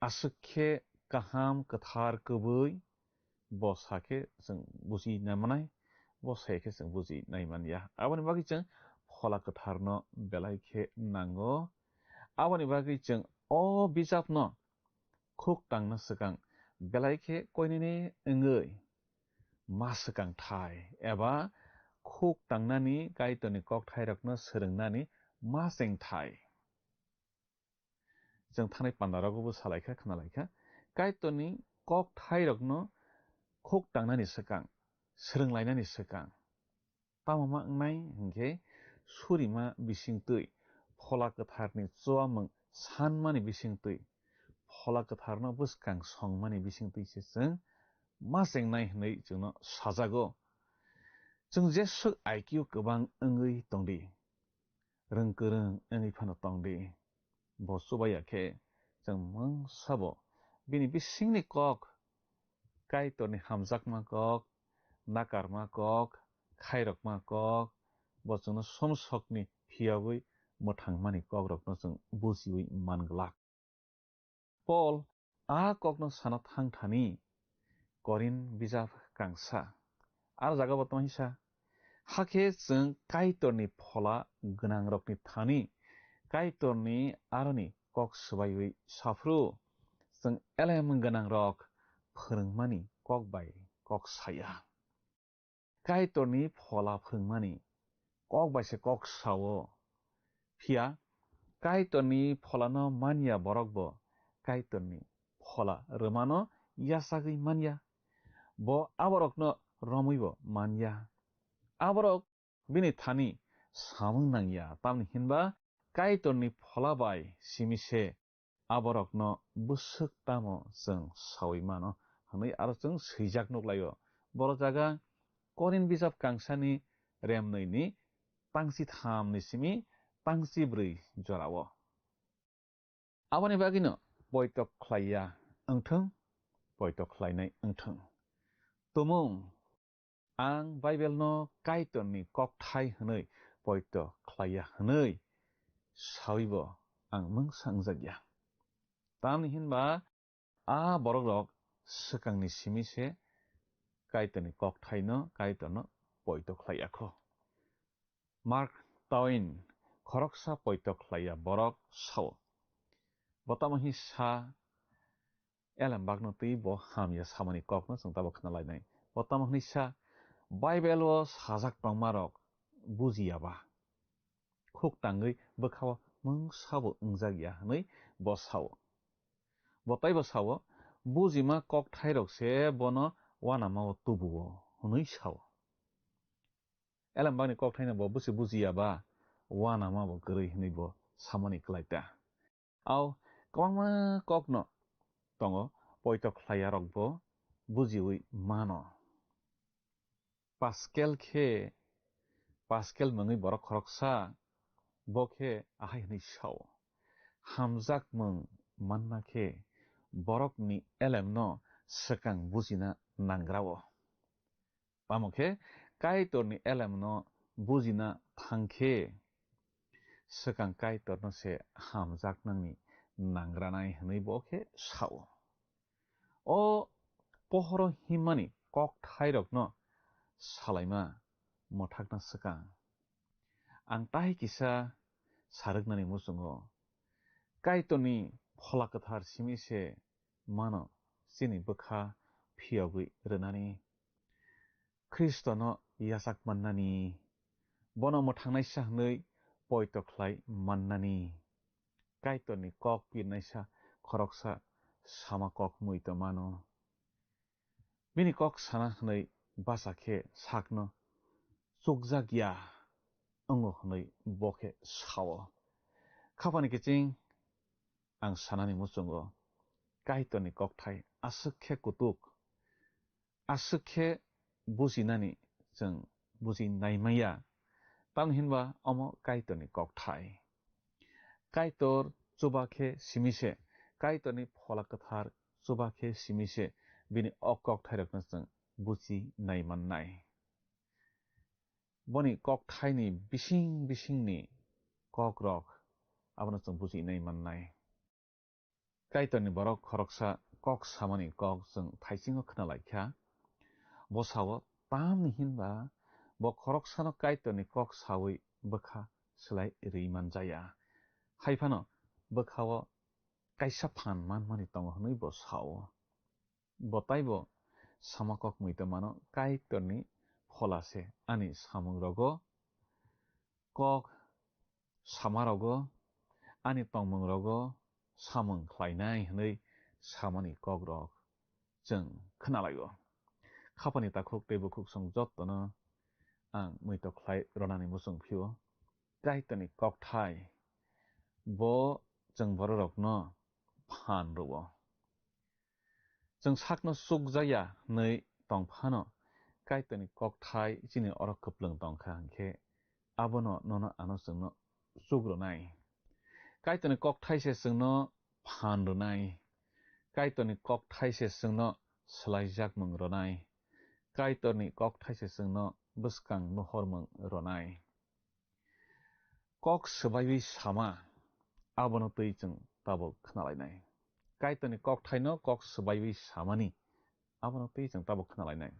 aswk khe kaham, kwthar, kwbwi, bo sa khe chwng buji nai manai, bo sa khe chwng buji nai man ya. Aboni bagwi chwng Phola Kwtharno belai khe nango. Aboni bagwi chwng o bijapno khuk tangna swkang belai khe koinene wngwi ma swkang thai eba khuk tangnani Kaitorni kokthairokno swrwngnani ma cheng thai. Chwng thanai pandarogo bo salaikha, khnalaikha, Kaitorni kokthairokno khuk tangnani swkang, swrwnglainani swkang. Tamo ma wngnai hwnkhe, surima bisingtwi, Phola Kwtharni chuwamung sanmani bisingtwi, Phola Kwtharno bwskang songmani bisingtwi se chwng ma chengnai hwnwi chwngno sajago. Chwng jeswk I Q kwbang wngwi tongdi, rwng kwrwng wngwi phano tongdi, bo chubaiya khe chwng mungsa bo bini bisingni kok, Kaitorni hamjakma kok, nakarma kok, khairokma kok, bo chwngno sumsokni phiyogwi mwthangmani kokrokno chwng bujiwi man glak. Paul a kokno sana thang thani Korin bijap kangsa. Ar jaga bo tongmani sa, hakhe chwng Kaitorni Phola gwnangrokni thani Kaitorni aroni kok swbaiwi saphuru, chwng elem gwnangrok phwrwngmani kok bai kok saya. Kaitorni Phola phwrwngmani kok bai se kok sao. Phiya Kaitorni Pholano manya borok bo Kaitorni Phola rwmano yachagwi manya. Bo aborokno romwi bo manya. Aborok bini thani samung nangya, tamni hinba Kaitorni Phola bai simi se aborokno bwswk tamo chwng saui mano hwnwi aro chwng swijak nuklaio. Boro jaga Korin bijap kangsani remnwini tangchi thamni simi tangchi bwrwi jorao. Aboni bagwino poito khlaiya wngthwng, poito khlainai wngthwng. Tumung, ang Bible no Kaitorni kokthai hwnwi poito khlaiya hwnwi sawibo ang mungsa wngjakya. Tamni hinba a borokrok swkangni simi se Kaitorni kokthaino, Kaitorno poito khlaiya kho. Mark Twain Khoroksa poito khlaiya borok sao. Bo tamo hwnwi sa, elembakno twi bo hamya samani kokno chwng tabok khna lainai. Bo tamo hwnwi sa, Bible-o sajak tongmarok bujiya ba, khuk tangwi bwkha-o mungsa bo wngjak ya hwnwi bo sao. Bo taibo sao, bujima kokthairok se bono uanama-o tubu-o hwnwi sao. Elembakni kokthaino bo busi bujiya ba, uanama bo kwrwi hwnwi bo samani kwlai ta. Au kwbangma kokno tongo, poito khlaiyarok bo bujiwi mano. Pascal khe, Pascal mungwi borok khoroksa, bo khe ahai hwnwi sao, hamjakmung manna khe borokni elemno swkang bujina nangrao. Tamo khe Kaitorni elemno bujina thang khe, swkang Kaitorno se hamjaknani nangranai hwnwi bo khe sao. O pohoro himmani kokthairokno salaima mwthakna swkang. Ang tai kisa sarwknani muchungo, Kaitorni Phola Kwthar simi se mano chini bwkha phiyogwi rwnani, Khristono yachak mannani, bono mwthangnaisa hwnwi poito khlai mannani. Kaitorni kok pirnaisa khoroksa sama kok mui tongmano. Bini kok sana hwnwi bacha khe sakno chukjak ya wngo hwnwi bo khe sao. Khapani kiching ang sanani muchungo, Kaitorni kokthai aswk khe kutuk, aswk khe bujinani chwng bujinai maya, tamni hinba omo Kaitorni kokthai. Kaitor chuba khe simi se, Kaitorni Phola Kwthar chuba khe simi se, bini o kokthairokno chwng buji nai mannai. Boni kokthaini bising bisingni kokrok abono chwng buji nai mannai. Kaitorni borok khoroksa kok samani kok chwng thaisingo khna lai kha. Bo sao, tamni hinba bo khoroksano Kaitorni kok saui bwkha swlai ri manjaya. Hai phano bwkhao kaisa phan manmani tongo hwnwi bo sao. Bo taibo sama kok mui tongmano, Kaitorni Phola se ani samung rogo kok sama rogo, ani tongmung rogo samung khlainai hwnwi samani kokrok chwng khna laio. Khapani takhuk tei bukhuk chwng jottono ang muitok khlai ronani muchung phio. Kaitorni kokthai bo chwng bororokno phan rwo. Chwng sakno chukjaya hwnwi tong phano, Kaitorni kokthai chini oro kwplwng tong kha hwn khe, abono nono ano chwngno chuk rwnai. Kaitorni kokthai se chwngno phan rwnai. Kaitorni kokthai se chwngno swlaijakmung rwnai. Kaitorni kokthai se chwngno bwskang nuhormung rwnai. Kok swbaiwi sama, abono twi chwng tabuk khna lainai. Kaitorni kokthaino kok swbaiwi samani, abono twi chwng tabuk khna lainai.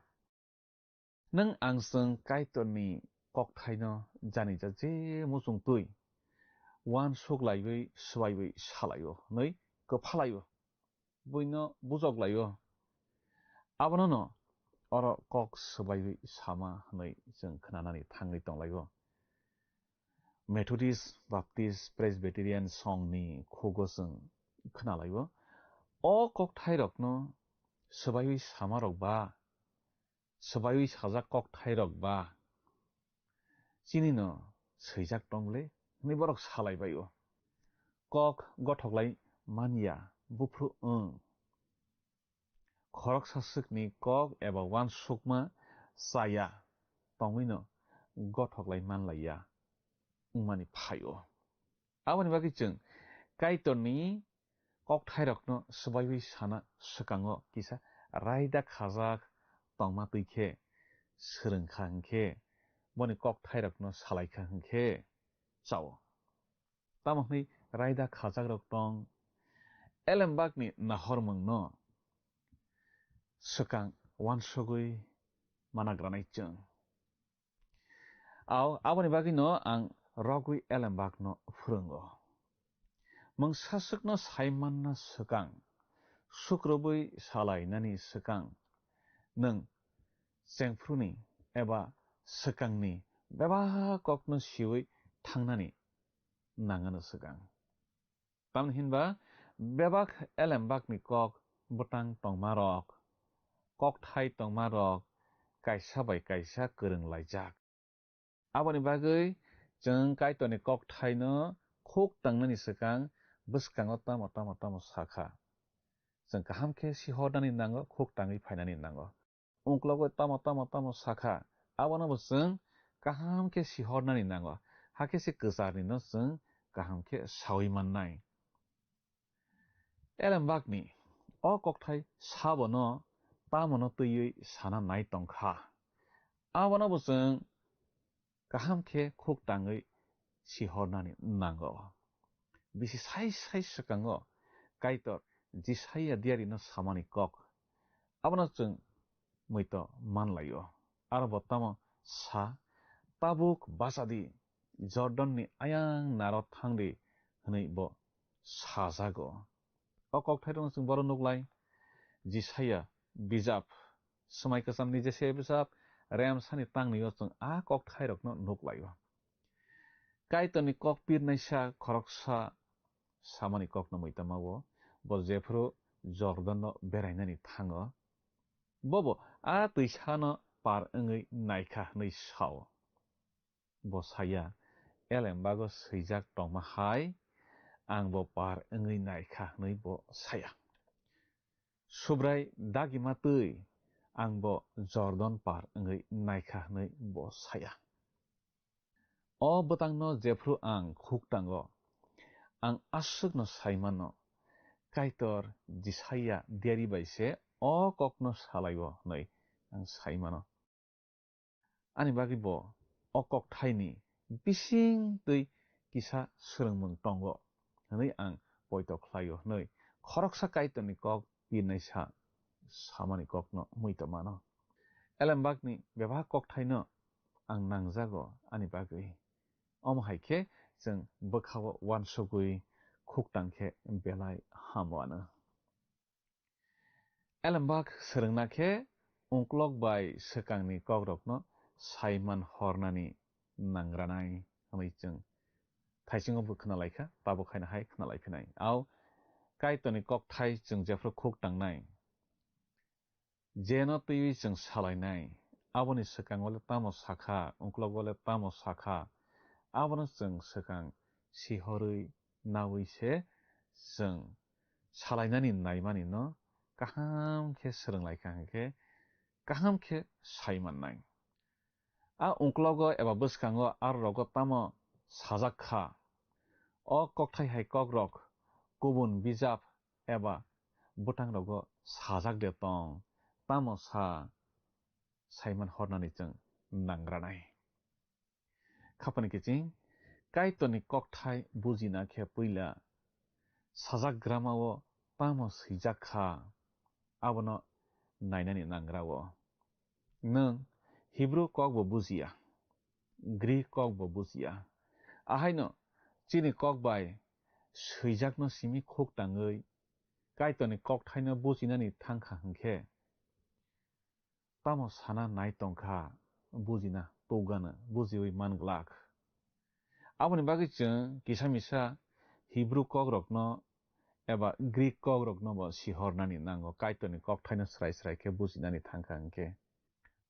Nwng ang chwng Kaitorni kokthaino jani ja je muchung twi uansuk laiwi swbaiwi salaio hwnwi kwpha laio, buino bujok laio. Abonono oro kok swbaiwi sama hwnwi chwng khnanani thangwi tonglaio. Methodist, Baptist, Presbyterian songni khugo chwng khnalaio. O kokthairokno swbaiwi samarok ba, swbaiwi sajak kokthairok ba, chinino swijak tong le hwnwi borok salai baio. Kok gothok lai manya, buphru wng. Khoroksa swkni kok eba uansukma chaya tongwino gothok lai manlaiya wngmani phaio. Aboni bagwi chwng Kaitorni kokthairokno swbaiwi sana swkango kisa raida khajak tongma twi khe swrwng kha hwn khe, boni kokthairokno salai kha hwn khe chao. Tamo hwnwi raida khajakrok tong, elembakni nahormungno swkang uansugwi managranai chwng. Au, aboni bagwino ang rogwi elembakno phwrwngo. Mungsa swkno saimanna swkang, sukrubwi salainani swkang, nwng chengphruni eba swkangni bebak kokno siwi thangnani nangano swkang. Tamni hinba bebak elembakni kok bwtang tongmarok, kokthai tongmarok kaisa bai kaisa kwrwng laijak. Aboni bagwi chwng Kaitorni kokthaino khuk tangnani swkang bwskango tamo tamo tamo sakha. Chwng kaham khe sihornani nango, khuk tangwi phainani nango. Ungklogo tamo tamo tamo sakha, abono bo chwng kaham khe sihornani nango, hakhe se kwcharnino chwng kaham khe sawi mannai. Elembakni o kokthai sabono tamono twiwi sana nai tongkha, abono bo chwng kaham khe khuk tangwi sihornani nango. Bisi sai sai swkango Kaitor Jisaia diarino samani kok, abono chwng muitu manlaio. Aro bo tamo sa, "Tabuk bachadi, Jordanni ayang naro thangdi," hwnwi bo sajago. O kokthairokno chwng boro nuklai, Jisaia bijap, swmai kwchamni Jisaia bijap, remsani tangnwio chwng a kokthairokno nuklaio. Kaitorni kok pirnaisa khoroksa samani kokno muitu mao, bo jephru Jordanno berainani thango, bobo a twisano par wngwi naikha hwnwi sao. Bo saya, "Elembago swijak tongma hai, ang bo par wngwi naikha," hwnwi bo saya. "Subrai dagima twi, ang bo Jordan par wngwi naikha," hwnwi bo saya. O bwtangno jephru ang khuk tango, ang aswkno sai mano, Kaitor Jisaia diari bai se o kokno salaio hwnwi ang sai mano. Ani bagwi bo o kokthaini bising twi kisa swrwngmung tongo hwnwi ang poito khlaio hwnwi khoroksa Kaitorni kok pirnaisa samani kokno muitu mano. Elembakni bebak kokthaino ang nangjago ani bagwi. Omo hai khe chwng bwkhao uansugwi khuk tang khe belai hamo ano. Elembak swrwngna khe ungklok bai swkangni kokrokno saiman hornani nangranai hwnwi chwng thaisingo bo khwnalaikha, tabuk haino hai khwnalaiphinai. Au Kaitorni kokthai chwng jephru khuk tangnai, jeno twiwi chwng salainai, aboni swkango le tamo sakha, ungklogo le tamo sakha, abono chwng swkang sihorwi naui se chwng salainani naimanino kaham khe swrwnglaikha hwnkhe kaham khe sai mannai. A ungklogo eba bwskango aro rogo tamo sajak kha? O kokthai hai kokrok kubun bijap eba bwtang rogo sajak de tong, tamo sa saiman hornani chwng nangranai. Khapani kiching, Kaitorni kokthai bujina khe puila sajak gramao tamo swijak kha, abono nainani nangrao. Nwng Hebrew kok bo bujiya, Greek kok bo bujiya. Ahaino chini kok bai swijakno simi khuk tangwi Kaitorni kokthaino bujinani thangkha hwnkhe, tamo sana nai tongkha, bujina tugano, bujiwi man glak. Aboni bagwi chwng kisa misa Hebrew kokrokno eba Greek kokrokno bo sihornani nango, Kaitorni kokthaino srai srai khe bujinani thangkha hwnkhe.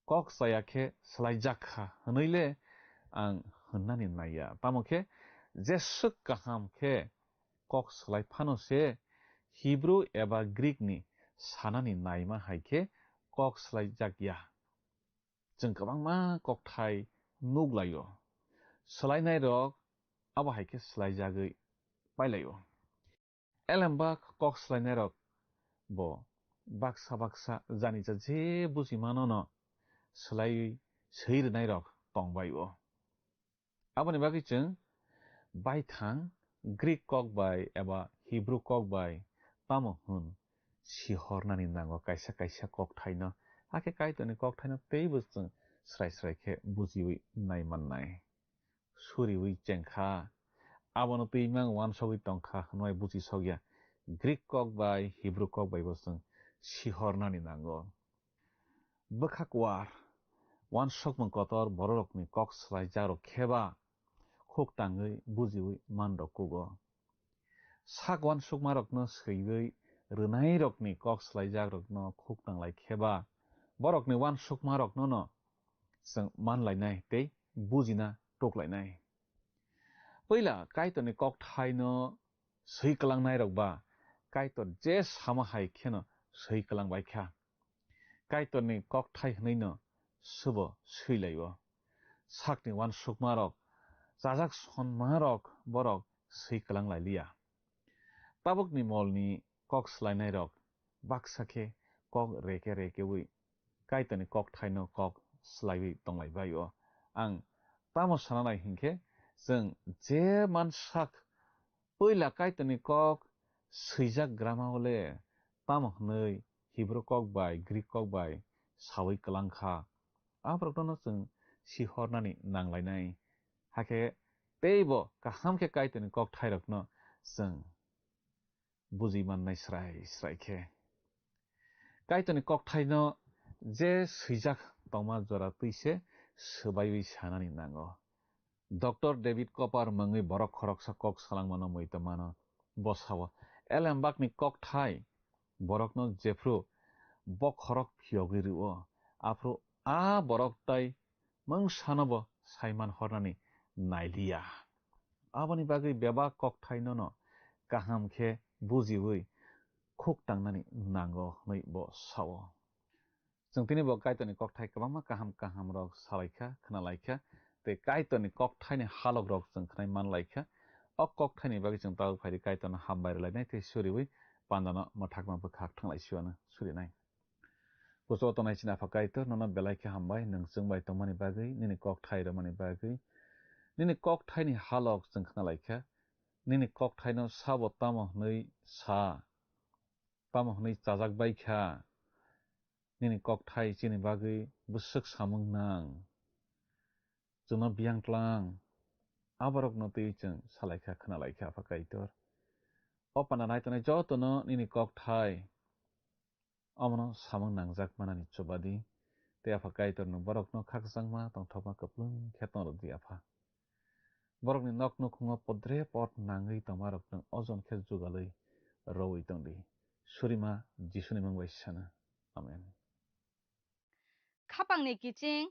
Kok chaya khe swlaijak kha hwnwi le ang hwnnani naiya. Tamo khe jeswk kaham khe kok swlai phano se Hebrew eba Greek ni sanani naima hai khe kok swlaijak ya. Chwng kwbangma kokthai nuk laio. Swlainairok abo hai khe swlaijagwi pailaio. Elembak kok swlainairok bo baksa baksa jani ja je buji manono swlaiwi swi rwnairok tongbaio. Aboni bagwi chwng baithang Greek kok bai eba Hebrew kok bai tamo hwn sihornani nango kaisa kaisa kokthaino, hakhe Kaitorni kokthaino teibo chwng srai srai khe bujiwi nai mannai. suriui chengkha. Abono twi mang uansugui tongkha hwnwi buchisokya. Greek kok bai Hebrew kok bai bo chwng sihornani nango. Bwkha kuar, uansukmung kotor bororokni kok swlaijakrok kheba khuk tangwi bujiui manrok kugo. Sak uansukmarokno swiwi rwnairokni kok swlaijakrokno khuk tanglai kheba borokni uansukmaroknono chwng manlainai tei bujina tuklainai. Puila Kaitorni kokthaino swi kwlangnairok ba Kaitor je sama hai kheno swi kwlangbaikha. Kaitorni kokthai hwnwino subo swilaio. Sakni uansukmarok, chajak sonmarok borok swi kwlang lailiya. Tabukni molni kok swlainairok baksa khe kok reke rekeui Kaitorni kokthaino kok swlaiwi tonglaibaio. Ang tamo sana nai hinkhe, chwng je mansak puila Kaitorni kok swijak grama ole tamo hwnwi Hebrew kok bai Greek kok bai saui kwlang kha, aborokno chwng sihornani nanglainai. Hakhe teibo kaham khe Kaitorni kokthairokno chwng buji mannai srai srai khe. Kaitorni kokthaino je swijak tongma jora twi se swbaiwi sanani nango. Doctor David Cooper mungwi borok khoroksa kok salangmano muitomano. Bo sao, Elembakni kokthai borokno jephru bokhorok phiyogwi rw-o, aphru a borok tai mungsano bo saiman hornani nailiya. Aboni bagwi bebak kokthainono kaham khe bujiui khuk tangnani nango hwnwi bo sao. Chwng tini bo Kaitorni kokthai kwbangma kaham kaham rok salaikha, khnalaikha, tei Kaitorni kokthaini halok rok chwng khnai manlaikha. O kokthaini bagwi chwng tabuk phaidi Kaitorno hambai rwlainai tei suriui pandano mwthakma bwkhak thanglai siwano surinai. Kuchugo tongnai chini Apha Kaitor, nono belai khe hambai, nwng chwng bai tongmani bagwi, nini kokthai rwmani bagwi. Nini kokthaini halok chwng khnalaikha, nini kokthaino sabo tamo hwnwi sa, tamo hwnwi chajak bai kha. Nini kokthai chini bagwi bwswk samung nang. Chwngno biyang tlang, aborokno twi chwng salaikha, khnalaikha, Apha Kaitor. O panda nai tongnai jotono nini kokthai omono samung nangjak manani chubadi. Tei Apha Kaitor, nwng borokno khakchangma tongthokma kwplwng khe tong rwdi, Apha. Borokni nok nukhungo podre pod nangwi tongmarok nwng ojon khe jugalwi rowi tongdi. Surima Jisuni mung bai sana. Amen. Khapangni kiching,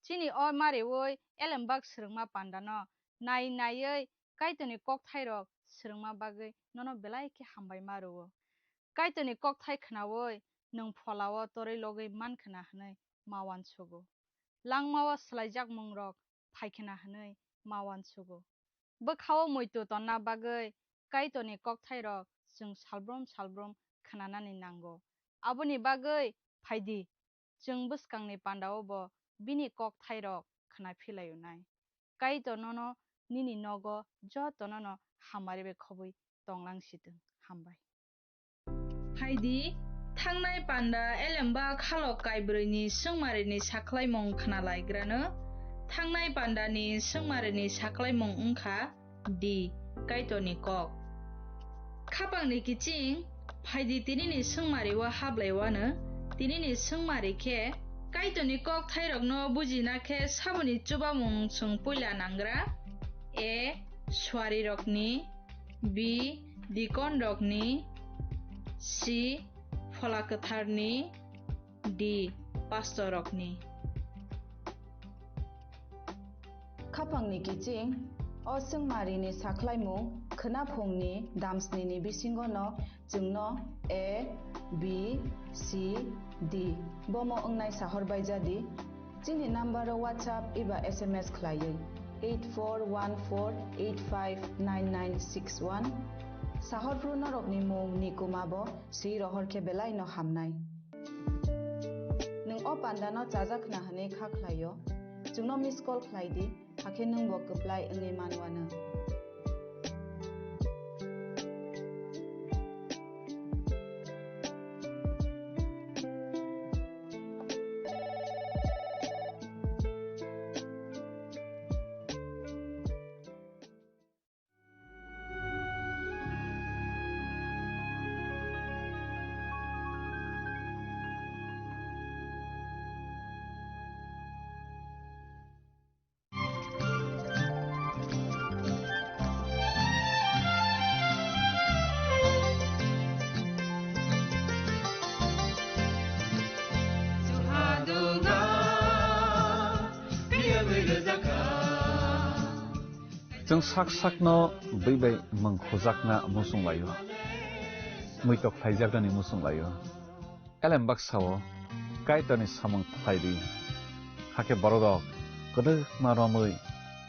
chini o mariui elembak swrwngma pandano nai naiwi Kaitorni kokthairok swrwngma bagwi nono belai khe hambai ma rwo. Kaitorni kokthai khnaui nwng pholao torwi logwi mankhna hwnwi ma uansugo. Langmao swlaijak mungrok phaikhna hwnwi ma uansugo. Bwkhao muitu tonna bagwi Kaitorni kokthairok chwng salbrum salbrum khnanani nango. Aboni bagwi phaidi, chwng bwskangni pandao bo bini kokthairok khna philaio nai. Kaitor nono nini nogo jotonono hamari bai khobwi tonglang sitwng. Hambai. Phaidi, thangnai panda elembak halok kaibrwini swngmarini sakhlaimung khnalaigrano. Thangnai pandani swngmarini sakhlaimung wngkha D. Kaitorni kok. Khapangni kiching, phaidi tinini swngmario hablaiwano, tinini swngmari khe, Kaitorni kokthairokno bujina khe saboni chubamung chwng puila nangra? A. Suarirokni, B. Dikonrokni, C. Phola kwtharni, D. Pastorrokni. Khapangni kiching, o swngmarini sakhlaimung khwnaphungni damsnini bisingono chwngno A, B, C, D bomo wngnai sahor baijadi. Chini number-o WhatsApp eba S M S khlaiwi eight four one four eight five nine nine six one. Sahorphru norokni mung ni kuma bo swi rohor khe belai no hamnai. Nwng o panda no chajak khna hwnwi kha khlaio, chwngno miss call khlai di, hakhe nwng bo kwplai wngwi man uanw. Chwng sak sakno bwi bai mwng khujakna muchung lai-o, muitok khlaijaknani muchung lai-o. Elem baksa-o Kaitorni samung khlai di, hakhe bororok kwdwkma romwi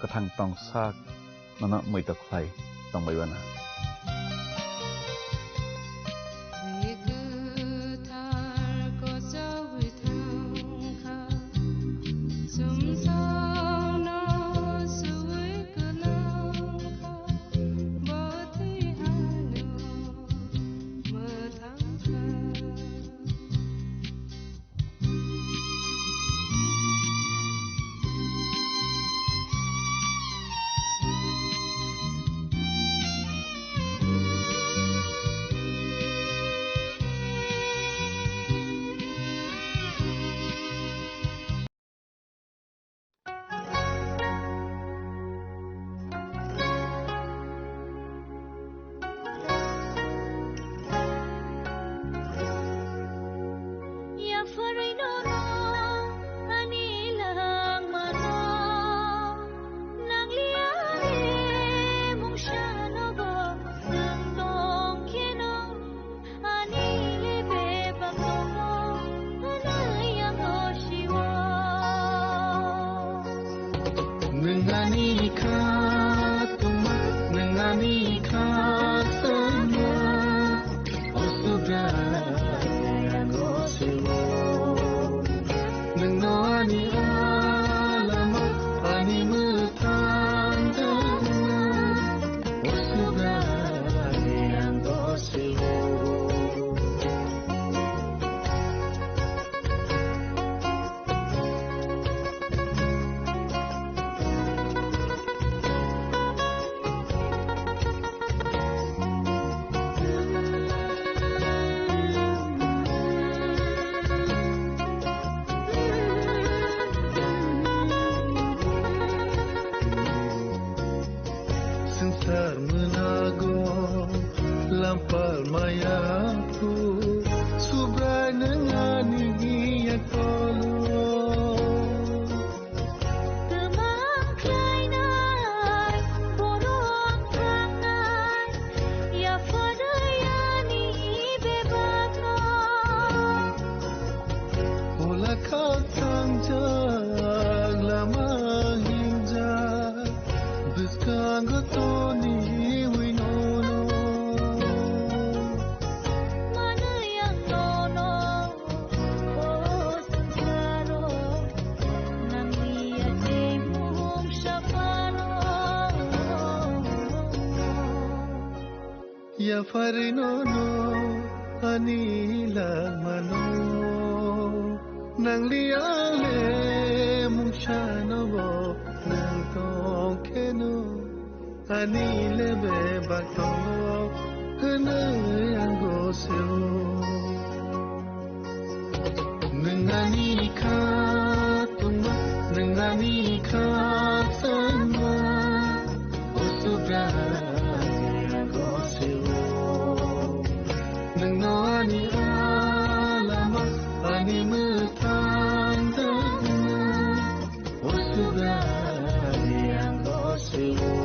kwthang tong sak nono muitok khlai tongbai mano. Ani le bebak tongo, hwnwi ang o sio. Nwng ani kha tongma, nwng ani kha tongma, o Subrai ang o sio. Nwng no ani alama, ani mwthang tongma. Swngchar mwnago lampar maya phu, Subrai nwng ani yak tolo. Twmang khlainai, borok thangnai, yapharwi ani bebakno. Ola khakchang jak lama hingjak, bwskango toniwi nono. Manwi ang nono, o swngcharo, nangni yakni mungsa phano. Yapharwi nono ani langmano, nangli ale mungsano bo nang tongkheno, ani le bebak tongo hwnwi ang gosio. Nwng ani kha tongma, nwng ani kha tongma, o Subrai ang gosio. Nwng no ani alama, ani mwthang tongma, o Subrai ang gosio.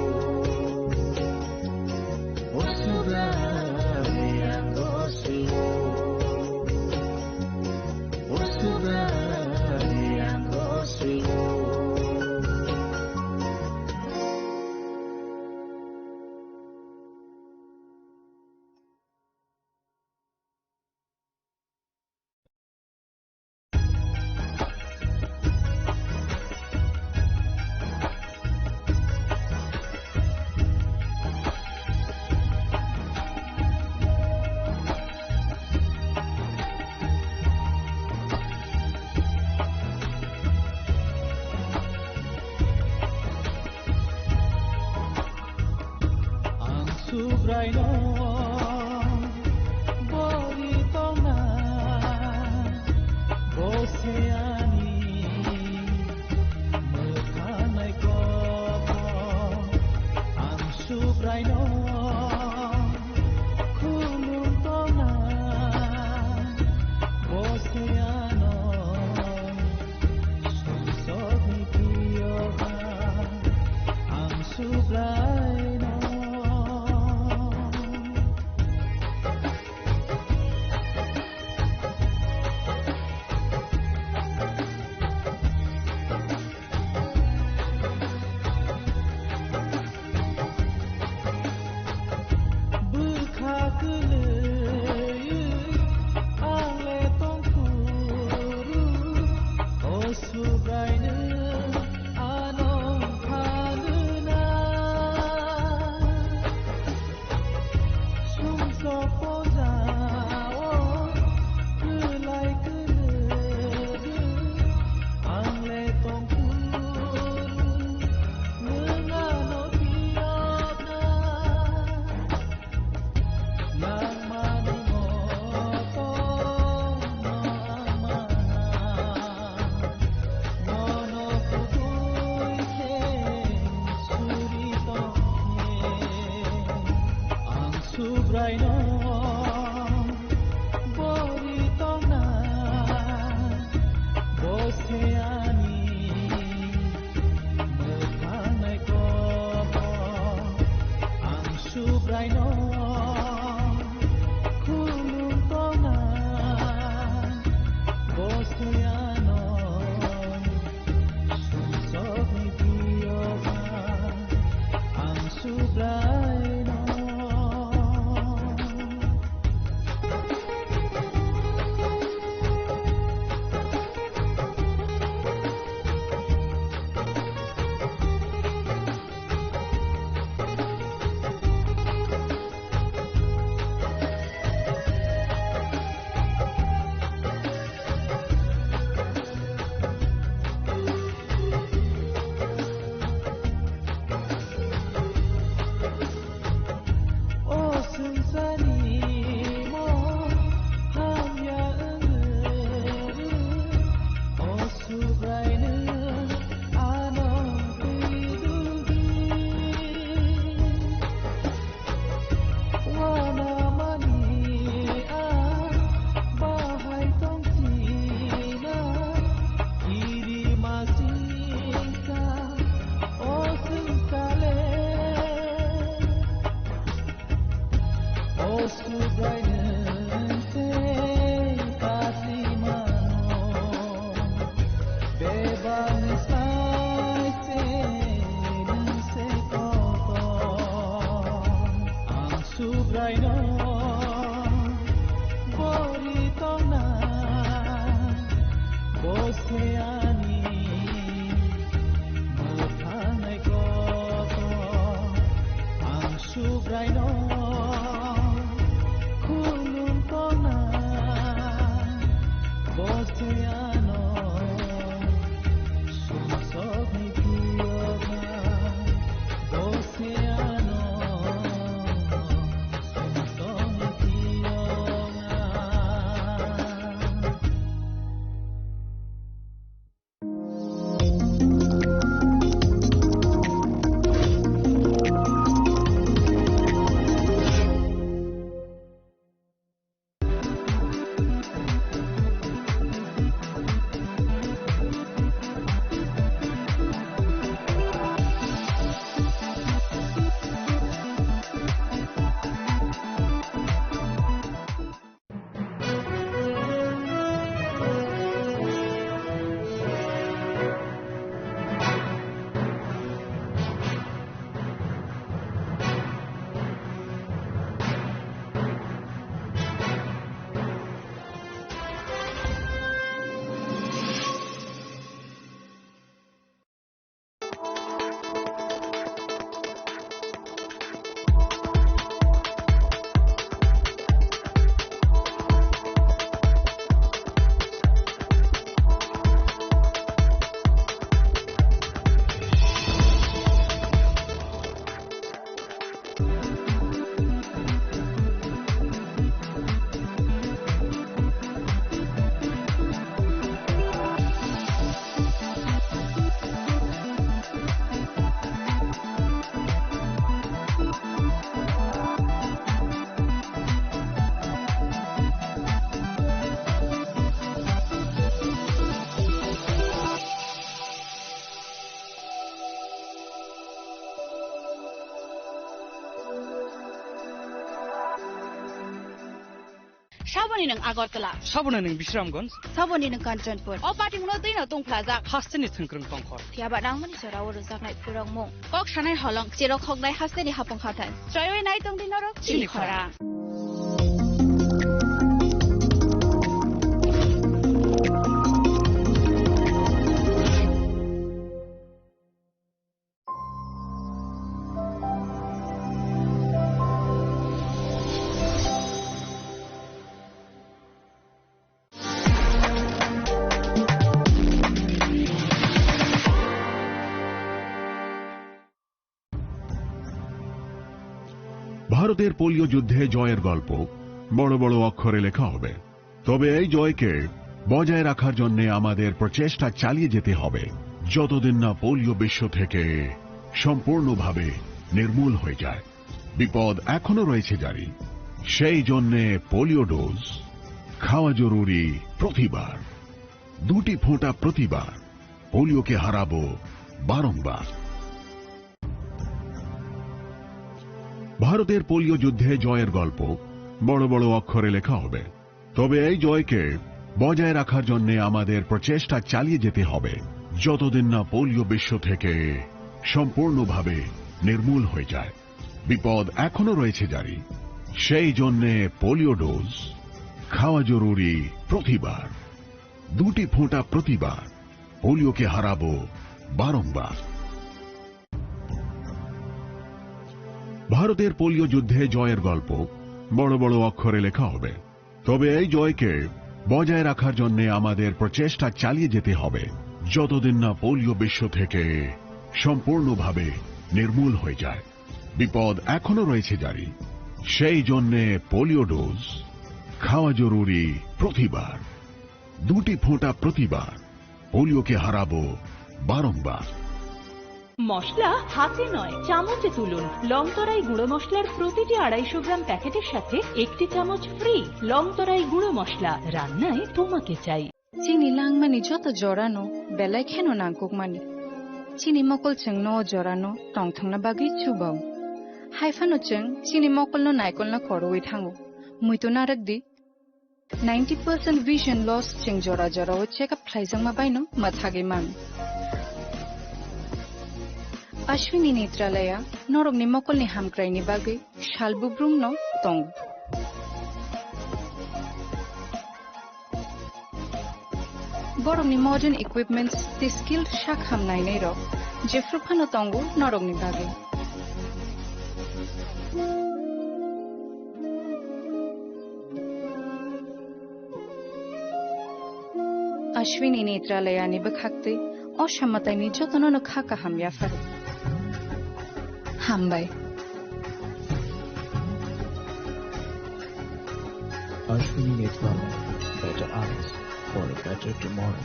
O Subrai ang gosio. O Subrai ang gosio. Saboni nwng Agartala. Saboni nwng Bisramganj. Saboni nwng Kanchanpur. O patimungno twi no tungphlajak. Hasteni thwngkwrwng tongkhor. Phiya ba nangmani jorao rwjaknai phurokmung. Kok sanai holong, cherok hoknai hasteni hapung hathai. Choiwi nai tongdi norok chini Chini khorang. Khorang. ভারতের পোলিও যুদ্ধে জয়ের গল্প বড় বড় অক্ষরে লেখা হবে। তবে এই জয়কে বজায় রাখার জন্য আমাদের প্রচেষ্টা চালিয়ে যেতে হবে, যতদিন না পোলিও বিশ্ব থেকে সম্পূর্ণভাবে নির্মূল হয়ে যায়। বিপদ এখনো রয়েছে জারি। সেই জন্যে পোলিও ডোজ খাওয়া জরুরি প্রতিবার। দুটি ফোঁটা প্রতিবার। পোলিওকে হারাবো বারংবার। ভারতের পোলিও যুদ্ধে জয়ের গল্প বড় বড় অক্ষরে লেখা হবে। তবে এই জয়কে বজায় রাখার জন্য আমাদের প্রচেষ্টা চালিয়ে যেতে হবে, যতদিন না পোলিও বিশ্ব থেকে সম্পূর্ণভাবে নির্মূল হয়ে যায়। বিপদ এখনো রয়েছে জারি। সেই জন্যে পোলিও ডোজ খাওয়া জরুরি প্রতিবার। দুটি ফোঁটা প্রতিবার। পোলিওকে হারাবো বারংবার। ভারতের পোলিও যুদ্ধে জয়ের গল্প বড় বড় অক্ষরে লেখা হবে। তবে এই জয়কে বজায় রাখার জন্য আমাদের প্রচেষ্টা চালিয়ে যেতে হবে, যতদিন না পোলিও বিশ্ব থেকে সম্পূর্ণভাবে নির্মূল হয়ে যায়। বিপদ এখনো রয়েছে জারি। সেই জন্যে পোলিও ডোজ খাওয়া জরুরি প্রতিবার। দুটি ফোঁটা প্রতিবার। পোলিওকে হারাবো বারংবার। মশলা হাতে নয়, চামচে তুলুন। লংতরাই গুঁড়ো মশলার প্রতিটি আড়াইশো গ্রাম প্যাকেটের সাথে একটি চামচ ফ্রি। লংতরাই গুঁড়ো মশলা, রান্নায় তোমাকে চাই। Chini langmani joto jorano belai kheno nangkukmani. Chini mokol chwngno o jorano tongthokna bagwi chubao. Haiphano chwng chini mokolno naikolna koroui thango. Muitu narwkdi, ninety percent vision loss chwng jora jorao check up khlaijakma baino mwthagwi man. Ashwini Netralaya norokni mokolni hamkraini bagwi sal bubrumno tongo. Borokni modern equipments tei skilled sak ham nainairok jephru phano tongo norokni bagwi. Ashwini Netralayani bwkhaktwi o samataini jotonono kha kaham yapharo. Hambai. Ashwini Netralaya, better eyes for a better tomorrow.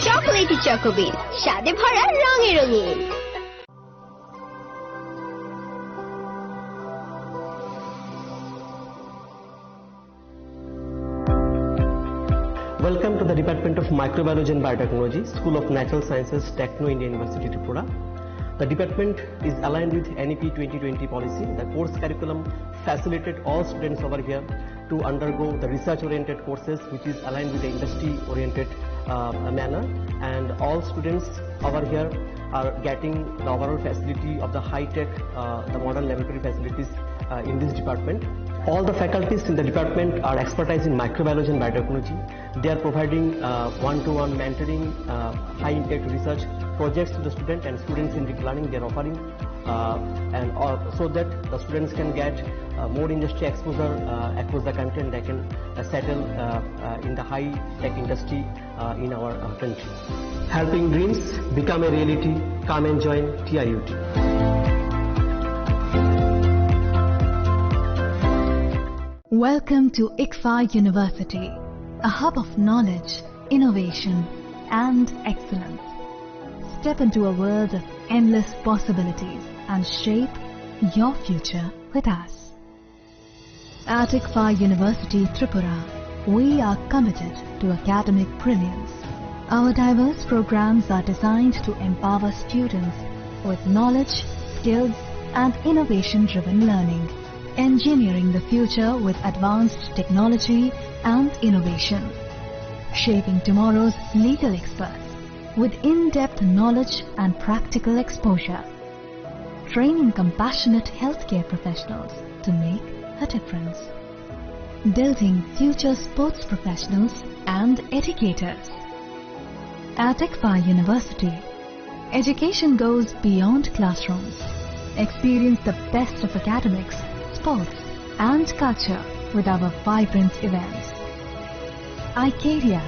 Chocolatey Choco Bean, স্বাদে ভরা, রঙে রঙিন। Welcome to the Department of Microbiology and Biotechnology, School of Natural Sciences, Techno India University, Tripura. The department is aligned with N E P twenty twenty policy. The course curriculum facilitated all students over here to undergo the research-oriented courses, which is aligned with the industry-oriented, uh, manner. And all students over here are getting the overall facility of the high-tech, uh, the modern laboratory facilities, uh, in this department. All the faculties in the department are expertise in microbiology and biotechnology. They are providing, uh, one-to-one mentoring, uh, high-impact research projects to the student and students-centric learning they are offering, uh, and all, so that the students can get, uh, more industry exposure, uh, across the country, and they can, uh, settle, uh, uh, in the high-tech industry, uh, in our, uh, country. Helping dreams become a reality. Come and join T I U T. Welcome to ICFAI University, a hub of knowledge, innovation, and excellence. Step into a world of endless possibilities and shape your future with us. At ICFAR University Tripura, we are committed to academic brilliance. Our diverse programs are designed to empower students with knowledge, skills, and innovation-driven learning, engineering the future with advanced technology and innovation, shaping tomorrow's legal experts with in-depth knowledge and practical exposure, training compassionate healthcare professionals to make a difference, building future sports professionals and educators. At ICFAR University, education goes beyond classrooms. Experience the best of academics, sports, and culture with our vibrant events. Icaria,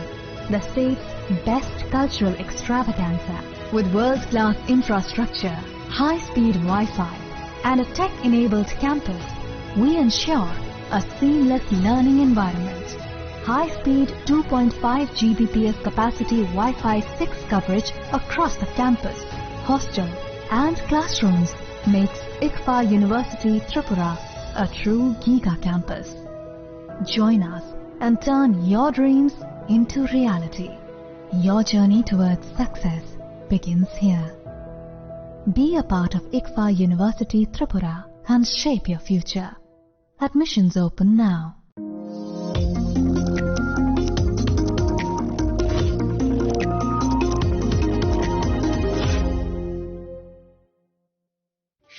the state's best cultural extravaganza. With world-class infrastructure, high-speed Wi-Fi, and a tech-enabled campus, we ensure a seamless learning environment. High-speed two point five G B P S capacity Wi-Fi six coverage across the campus, hostel, and classrooms makes ICFAR University Tripura a true giga campus. Join us and turn your dreams into reality. Your journey towards success begins here. Be a part of ICFAR University Tripura and shape your future. Admissions open now.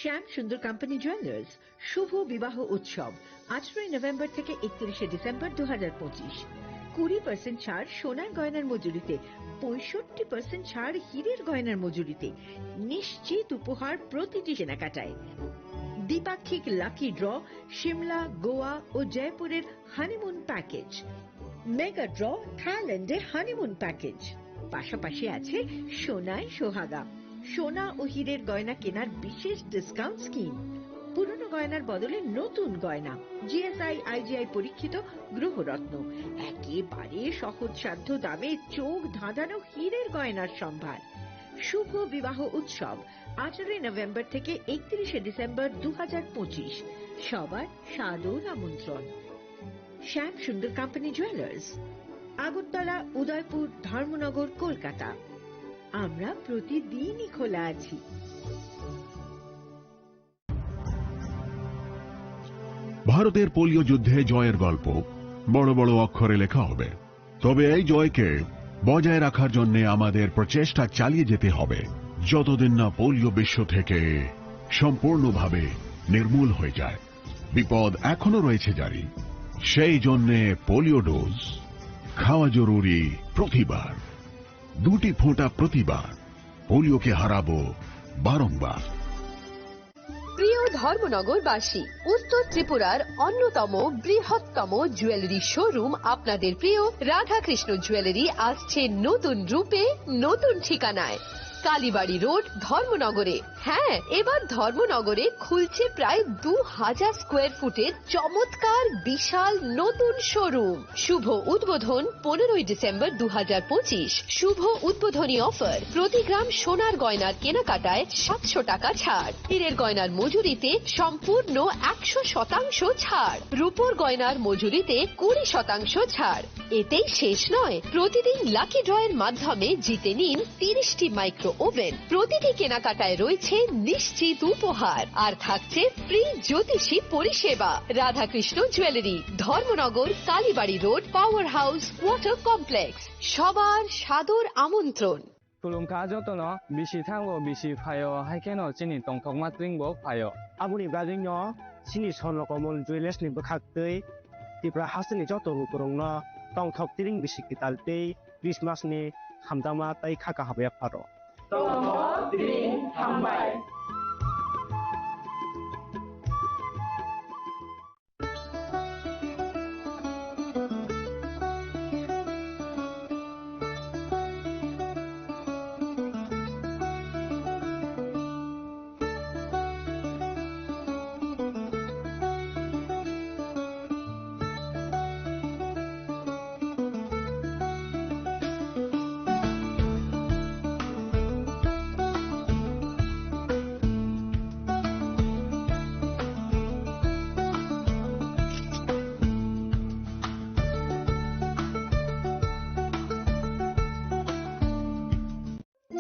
Shyam Sundar company jewellers শুভ বিবাহ উৎসব, আঠারোই নভেম্বর থেকে একত্রিশে ডিসেম্বর দু হাজার পঁচিশ। কুড়ি পার্সেন্ট ছাড় সোনার গয়নার মজুরিতে, পঁয়ষট্টি পার্সেন্ট ছাড় হীরের গয়নার মজুরিতে, নিশ্চিত উপহার প্রতিটি কেনাকাটায়। দ্বিপাক্ষিক লাকি ড্র, সিমলা, গোয়া ও জয়পুরের হানিমুন প্যাকেজ, মেগা ড্র, থাইল্যান্ডের হানিমুন প্যাকেজ। পাশাপাশি আছে সোনায় সোহাগা, সোনা ও হীরের গয়না কেনার বিশেষ ডিসকাউন্ট স্কিম। পুরনো গয়নার বদলে নতুন গয়না, জিএসআই, আইজিআই পরীক্ষিত গ্রহরত্ন, একেবারে সহজসাধ্য দামে চোখ ধাঁধানো হীরের গয়নার সম্ভার। শুভ বিবাহ উৎসব, আঠারোই নভেম্বর থেকে একত্রিশে ডিসেম্বর দু হাজার পঁচিশ। সবার সাদর আমন্ত্রণ। শ্যাম সুন্দর কোম্পানি জুয়েলার্স, আগরতলা, উদয়পুর, ধর্মনগর, কলকাতা। আমরা প্রতিদিনই খোলা আছি। ভারতের পোলিও যুদ্ধে জয়ের গল্প বড় বড় অক্ষরে লেখা হবে। তবে এই জয়কে বজায় রাখার জন্য আমাদের প্রচেষ্টা চালিয়ে যেতে হবে, যতদিন না পোলিও বিশ্ব থেকে সম্পূর্ণভাবে নির্মূল হয়ে যায়। বিপদ এখনো রয়েছে জারি। সেই জন্যে পোলিও ডোজ খাওয়া জরুরি প্রতিবার, দুটি ফোঁটা প্রতিবার। পোলিওকে হারাবো বারংবার। প্রিয় ধর্মনগরবাসী, উত্তর ত্রিপুরার অন্যতম বৃহত্তম জুয়েলারি শোরুম আপনাদের প্রিয় রাধাকৃষ্ণ জুয়েলারি আসছে নতুন রূপে, নতুন ঠিকানায়, কালীবাড়ি রোড, ধর্মনগরে। হ্যাঁ, এবার ধর্মনগরে খুলছে প্রায় দু হাজার স্কোয়ার ফুটের চমৎকার বিশাল নতুন শোরুম। শুভ উদ্বোধন পনেরোই ডিসেম্বর দু হাজার পঁচিশ। শুভ উদ্বোধনী অফার, প্রতি গ্রাম সোনার গয়নার কেনাকাটায় সাতশো টাকা ছাড়, হীরের গয়নার মজুরিতে সম্পূর্ণ একশো শতাংশ ছাড়, রূপোর গয়নার মজুরিতে কুড়ি শতাংশ ছাড়। এতেই শেষ নয়, প্রতিদিন লাকি ড্রয়ের মাধ্যমে জিতে নিন তিরিশটি মাইক্রো ওভেন। প্রতিটি কেনাকাটায় রয়েছে নিশ্চিত উপহার, আর থাকছে ফ্রি জ্যোতিষী পরিষেবা। Radhakrishna jewellery, Dharmanagar, Kalibari road, power house, water complex. সবার সাদর আমন্ত্রণ। Khulumkha jotono, bisi thango, bisi phaio, hai kheno chini tongthokma tring bo phaio. Aboni bagwino chini Swarno Komol Jewellers ni bwkhak twi Tripura hasteni joto lukurokno tongthok tring bisi kwtal tei Christmas ni hamjakma tei kha kaham yapharok. Tongthok tring hambai.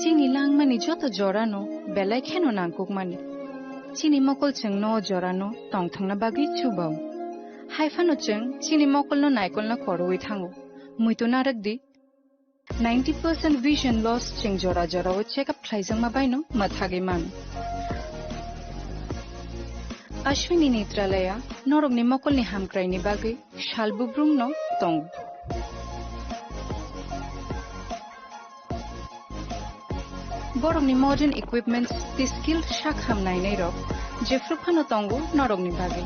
Chini langmani joto jorano belai kheno nangkukmani. Chini mokol chwngno o jorano tongthokna bagwi chubao. Haiphano chwng chini mokolno naikolna khorwi thango. Muitu narwk di, ninety percent vision loss chwng jora jorao check up khlaijakma baino mwthagwi mano. Ashwini Netralaya norokni mokolni hamkraini bagwi sal bubrumno tongo. Borokni modern equipments tei skilled sak ham nainairok jephru phano tongo norokni bagwi.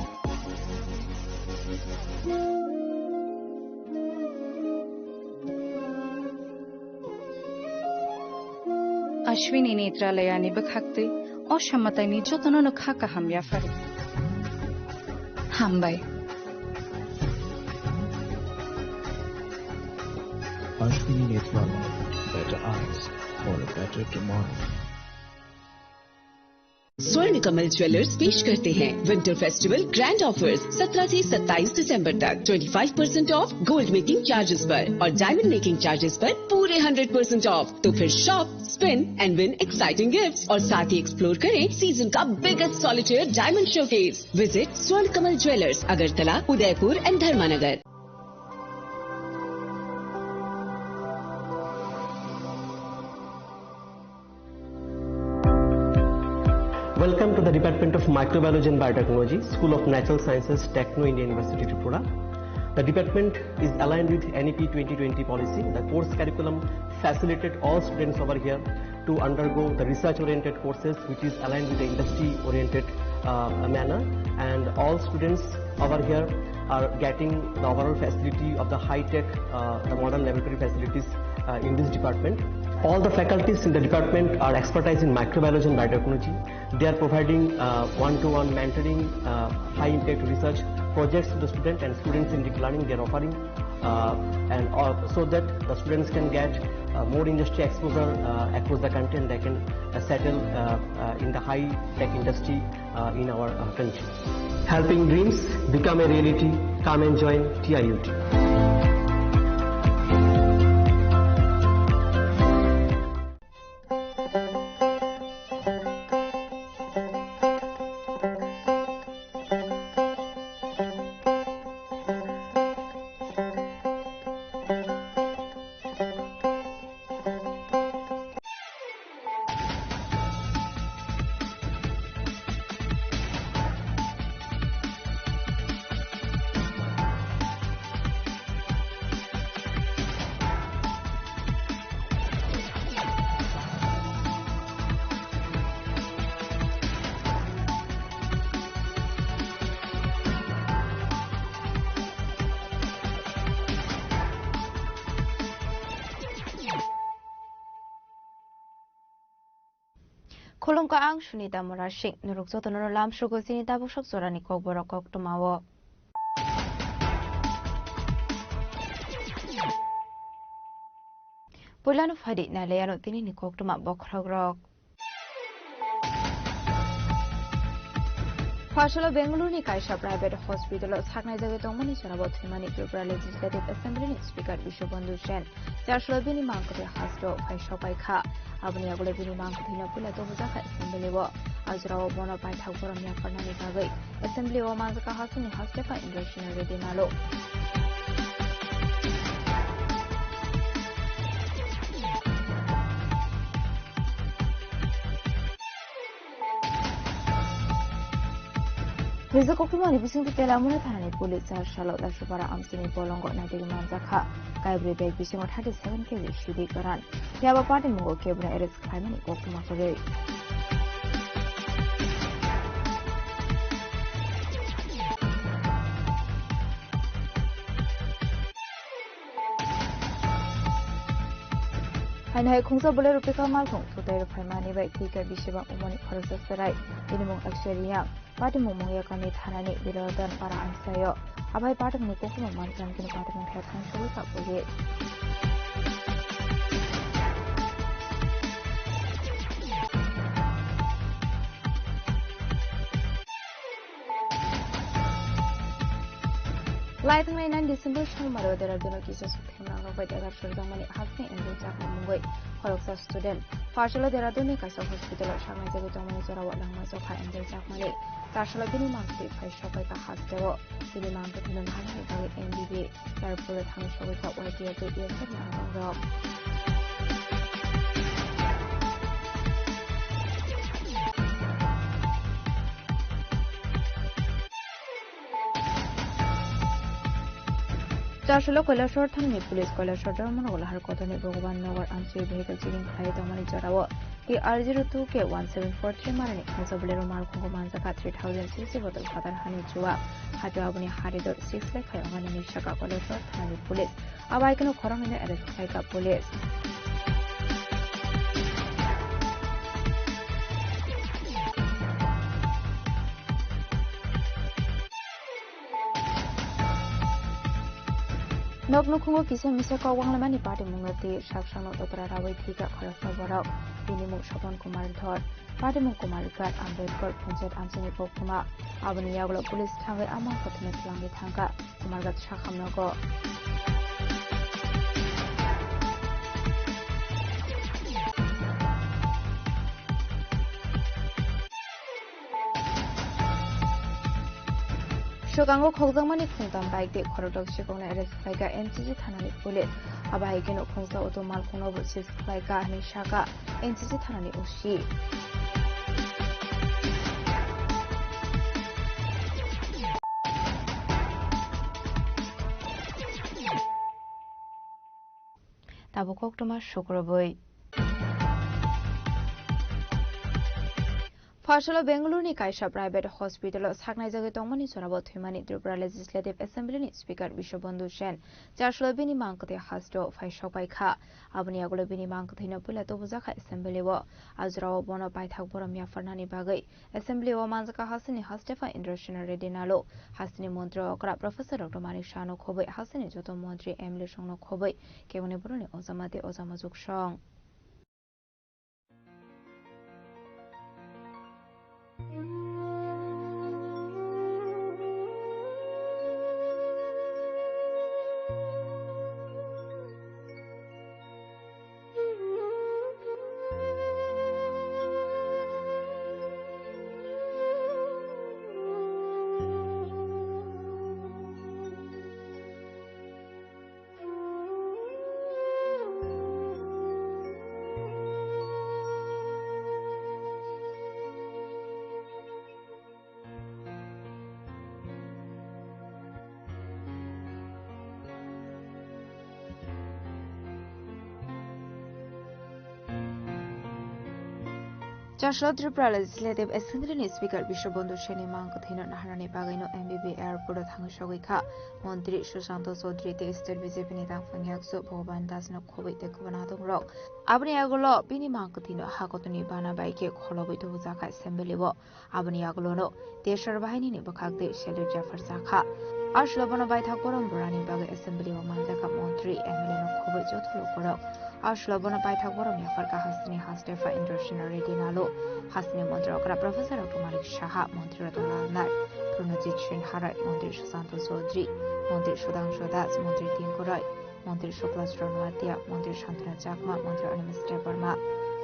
Ashwini Netralayani bwkhaktwi o samataini jotono no kha kaham yaphari. Hambai. Ashwini Netralaya, better eyes for a better tomorrow. स्वर्ण कमल ज्वेलर्स पेश करते हैं winter festival grand offers. सत्रह से सत्ताईस दिसंबर तक twenty five percent of gold making charges पर और डायमंड मेकिंग चार्जेस पर पूरे हंड्रेड परसेंट ऑफ। तो फिर shop, spin and win exciting gifts और साथ ही एक्सप्लोर करें सीजन का biggest solitaire diamond showcase. Visit स्वर्ण कमल ज्वेलर्स, अगरतला, उदयपुर एंड धर्मानगर। Welcome to the Department of Microbiology and Biotechnology, School of Natural Sciences, Techno India University, Tripura. The department is aligned with N E P twenty twenty policy. The course curriculum facilitate all students over here to undergo the research-oriented courses, which is aligned with the industry-oriented, uh, manner. And all students over here are getting the overall facility of the high-tech, uh, the modern laboratory facilities, uh, in this department. All the faculties in the department are expertise in microbiology and biotechnology. They are providing, uh, one-to-one mentoring, uh, high-impact research projects to the student and students in deep learning. They are offering, uh, and, uh, so that the students can get, uh, more industry exposure, uh, across the country, and they can, uh, settle, uh, uh, in the high-tech industry, uh, in our, uh, country. Helping dreams become a reality. Come and join T I U T. Khulumkha, ang Sunita Murasing. Norok jotono lamsugo chini tabuk sok jorani kokborok koktwmao. Puilano phaidi nailaiano tinini koktwma bokhorokrok. Phasalo Bengaluru ni kaisa private hospital o saknai jagwi tongmani jorao thwimani Tripura Legislative Assembly ni Speaker Biswabandhu Sen. Charchalo bini mangkwthwi hasto phai sokpai kha. Aboni yagulo bini mangkwthwino puila tubujakha assembly o. A jorao bono paithak borom yapharnani bagwi assembly o manjakha hasteni hasteka Indrasena Reddy Maloo. Rijak koktwmani bisingtwi Telamura thanani police Charchalo Dasupara amchini bolongo naitugwi manjakha. Kaibrwi bag bisingo thirty seven K G sidi goran. Phiya ba patimungo kebono arrest khlaimani koktwma kwrwi. Haino hai khungsa Bolero pickup malkhung thutai rwphaimani bai thwikha bisibang umoni khoroksa chwrai. Bini mung Akshay Reang. Patimung Mungyakami thanani Bilodan para amchaio. Abai patimungni koktwma manjak khe patimung khe thangsawi kapogwi. Lai thangnai nine December salmaro Dehradun o kisa sukthemrang rok bai dega sorjakmani hasteni Angel Chakma mungwi khoroksa student. Pharsalo Dehradun ni kaisa hospital o saknai jagwi tongmani jorao langma jokha Angel Chakmani. Charsalo bini mangtwi phai sokbai ka hasteo. Bini mangtwi no naharnani bagwi M B B Airport o thangwi sogwi kha Y T F ni E S F ni arongrok. Charsalo Kailasor thani ni police Kailasor Dharmanagar Lahar Kotor ni Bhagwan Nagar amchai vehicle checking khlai tongmani jorao T R zero two K one seven four three marani khangsa bolero malkhungo manjakha three thousand C C bottle phatar hani chua. Hatio aboni hari dor six lakh khai ongani hinwi sakha Kailasor thani ni police. Abo hai kheno khoroknwino arrest khlaikha police. Nok nukhungo kisa misa kok wanglamani patimungno twi sak sakno dopra raui thwikha khoroksa borok. Bini mung Sopon Kumar Dhor. Patimung Kumar Ghat Ambedkar Panchayat amchaini koktwma. Aboni yagulo police thangwi a mangkha thwngwi twlangwi thangkha Kumar Ghat sakhamnogo. Swkango khokjakmani khungtam bike tei khorokdok sikokno arrest khlaikha N C C thanani police. Abo hai kheno khungsa auto malkhungnobo seize khlaikha hinwi sakha N C C thanani O C. Tabuk koktwma sukrubui. Pharsalo Bengaluru ni kaisa private hospital o saknai jagwi tongmani jorao thwimani Tripura Legislative Assembly ni Speaker Biswabandhu Sen. Charsalo bini mangkwthwi hasteo phai sokbai kha. Aboni yagulo bini mangkwthwino puila tubujakha Assembly o. A jorao bono paithak borom yapharnani bagwi Assembly o manjakha hasteni Hastepha Indrasena Reddy Nalu, hasteni montri okra Professor Doctor Manik Saha no khobwi, hasteni joto montri M L A songno khobwi, keboni borokni ojama tei ojama juksong. Charsalo Tripura Legislative Assembly ni Speaker Biswabandhu Sen ni mangkwthwino naharnani bagwino M B B Airport o thangwi sogwi kha. Montri Sushanta Chaudhary tei State B J P ni tangphang yaksu Bhagavan Das no khobwi tei kwbangma adongrok. Aboni yagulo bini mangkwthwino hakotorni bana bai khe kholobwi tubujakha Assembly o. Aboni yagulono Deswar bahinini bwkhak tei salute yapharjakha. Aswlo bono paithak borom rwnani bagwi Assembly o manjakha montri, M L A no khobwi joto lukurok. Aswlo bono paithak borom yapharkha hasteni Hastepha Indrasena Reddy Nalu, hasteni montri okra Professor Doctor Manik Saha, montri Ratan Lal Naik, Pranajit Singh Harai, montri Sushanta Chaudhary, montri Sudhanshu Das, montri Tinku Roy, Montri Shukla Charan Noatia, Montri Shantanu Chakma, Montri Animesh Debbarma,